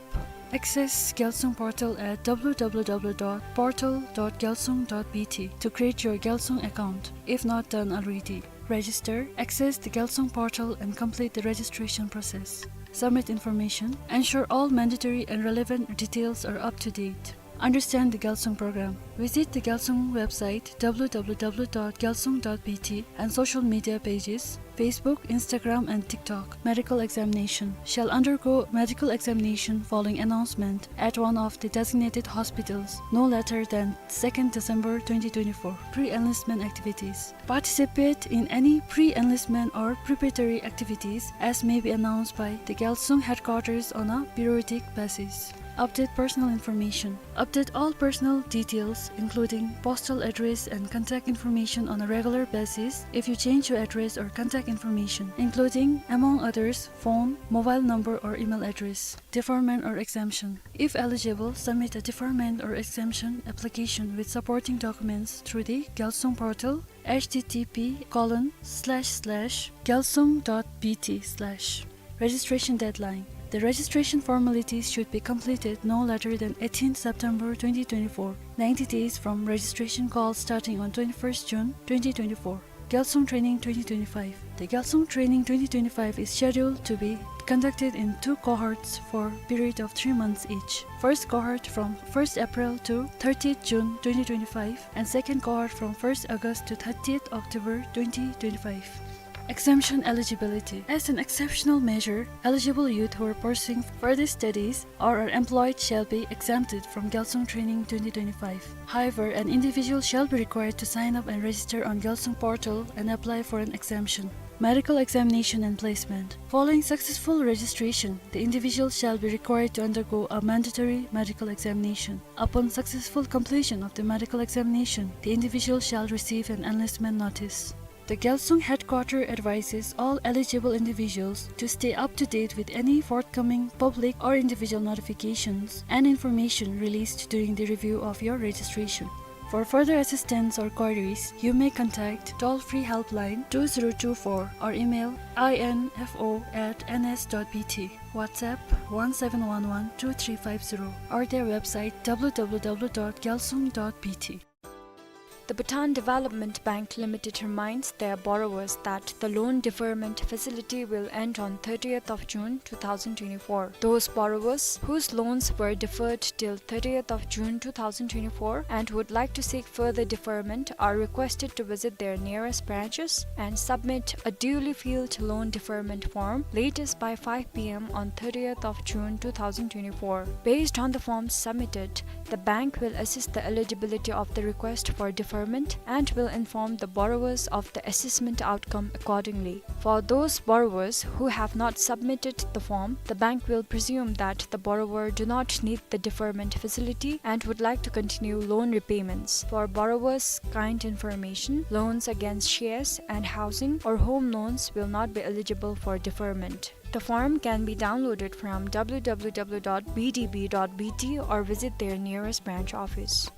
Access Gyalsung portal at w w w dot portal dot gyalsung dot b t to create your Gyalsung account, if not done already. Register, access the Gyalsung portal and complete the registration process. Submit information, ensure all mandatory and relevant details are up to date. Understand the Gyalsung program. Visit the Gyalsung website w w w dot gyalsung dot b t and social media pages, Facebook, Instagram and TikTok. Medical examination. Shall undergo medical examination following announcement at one of the designated hospitals no later than second December twenty twenty-four. Pre-enlistment activities. Participate in any pre-enlistment or preparatory activities as may be announced by the Gyalsung headquarters on a periodic basis. Update personal information. Update all personal details, including postal address and contact information on a regular basis if you change your address or contact information, including, among others, phone, mobile number or email address. Deferment or exemption. If eligible, submit a deferment or exemption application with supporting documents through the Gyalsung portal, h t t p colon slash slash gyalsung dot b t slash. Registration deadline. The registration formalities should be completed no later than eighteenth September twenty twenty-four, ninety days from registration call starting on twenty-first June twenty twenty-four. Gyalsung Training twenty twenty-five. The Gyalsung Training twenty twenty-five is scheduled to be conducted in two cohorts for period of three months each. First cohort from first April to thirtieth June twenty twenty-five, and second cohort from first August to thirtieth October twenty twenty-five. Exemption eligibility. As an exceptional measure, eligible youth who are pursuing further studies or are employed shall be exempted from Gyalsung Training twenty twenty-five. However, an individual shall be required to sign up and register on Gyalsung portal and apply for an exemption. Medical examination and placement. Following successful registration, the individual shall be required to undergo a mandatory medical examination. Upon successful completion of the medical examination, the individual shall receive an enlistment notice. The Gyalsung headquarter advises all eligible individuals to stay up to date with any forthcoming public or individual notifications and information released during the review of your registration. For further assistance or queries, you may contact toll-free helpline two zero two four or email info at N S dot B T, WhatsApp one seven one one two three five zero, or their website W W W dot gyalsung dot B T. The Bhutan Development Bank Limited reminds their borrowers that the loan deferment facility will end on thirtieth of June two thousand twenty-four. Those borrowers whose loans were deferred till thirtieth of June two thousand twenty-four and would like to seek further deferment are requested to visit their nearest branches and submit a duly filled loan deferment form latest by five P M on thirtieth of June two thousand twenty-four. Based on the forms submitted, the bank will assess the eligibility of the request for deferment and will inform the borrowers of the assessment outcome accordingly. For those borrowers who have not submitted the form, the bank will presume that the borrower do not need the deferment facility and would like to continue loan repayments. For borrowers' kind information, loans against shares and housing or home loans will not be eligible for deferment. The form can be downloaded from W W W dot B D B dot B T or visit their nearest branch office.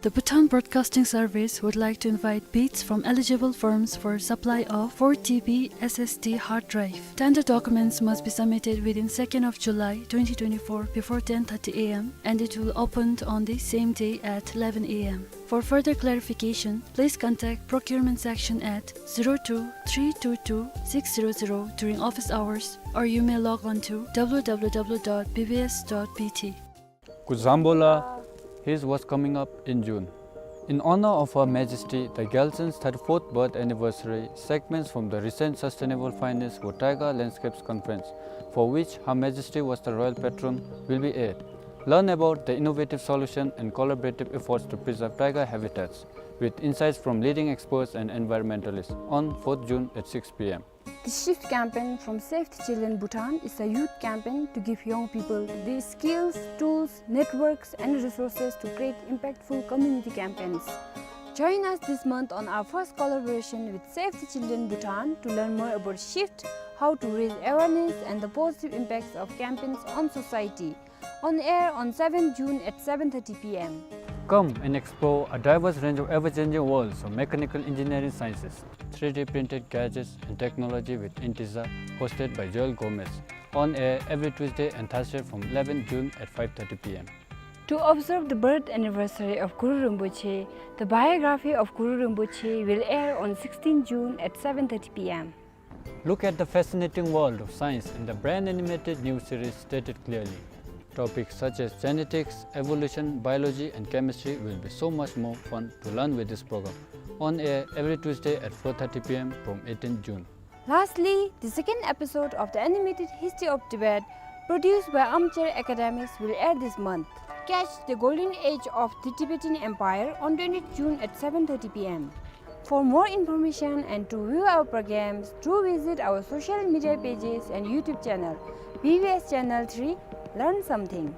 The Bhutan Broadcasting Service would like to invite bids from eligible firms for supply of four T B S S D hard drive. Tender documents must be submitted within second of July twenty twenty-four before ten thirty A M, and it will open on the same day at eleven A M. For further clarification, please contact procurement section at zero two three two two six zero zero during office hours, or you may log on to W W W dot B B S dot B T. Kuzambola, here's what's coming up in June. In honor of Her Majesty the Gyaltsund's thirty-fourth birth anniversary, segments from the recent Sustainable Finance for Taiga Landscapes conference, for which Her Majesty was the royal patron, will be aired. Learn about the innovative solution and collaborative efforts to preserve taiga habitats, with insights from leading experts and environmentalists, on fourth June at six P M. The Shift campaign from Save the Children Bhutan is a youth campaign to give young people the skills, tools, networks, and resources to create impactful community campaigns. Join us this month on our first collaboration with Save the Children Bhutan to learn more about Shift, how to raise awareness, and the positive impacts of campaigns on society. On air on seventh June at seven thirty P M. Come and explore a diverse range of ever-changing worlds of mechanical engineering sciences, three D printed gadgets and technology with Intiza, hosted by Joel Gomez. On air every Tuesday and Thursday from eleventh June at five thirty P M. To observe the birth anniversary of Guru Rinpoche, the biography of Guru Rinpoche will air on sixteenth June at seven thirty P M. Look at the fascinating world of science in the brain animated new series Stated Clearly. Topics such as genetics, evolution, biology, and chemistry will be so much more fun to learn with this program. On air every Tuesday at four thirty P M from eighteenth June. Lastly, the second episode of the animated History of Tibet, produced by Armchair Academics, will air this month. Catch the golden age of the Tibetan Empire on twentieth June at seven thirty P M. For more information and to view our programs, do visit our social media pages and YouTube channel, B B S Channel three, Learn Something.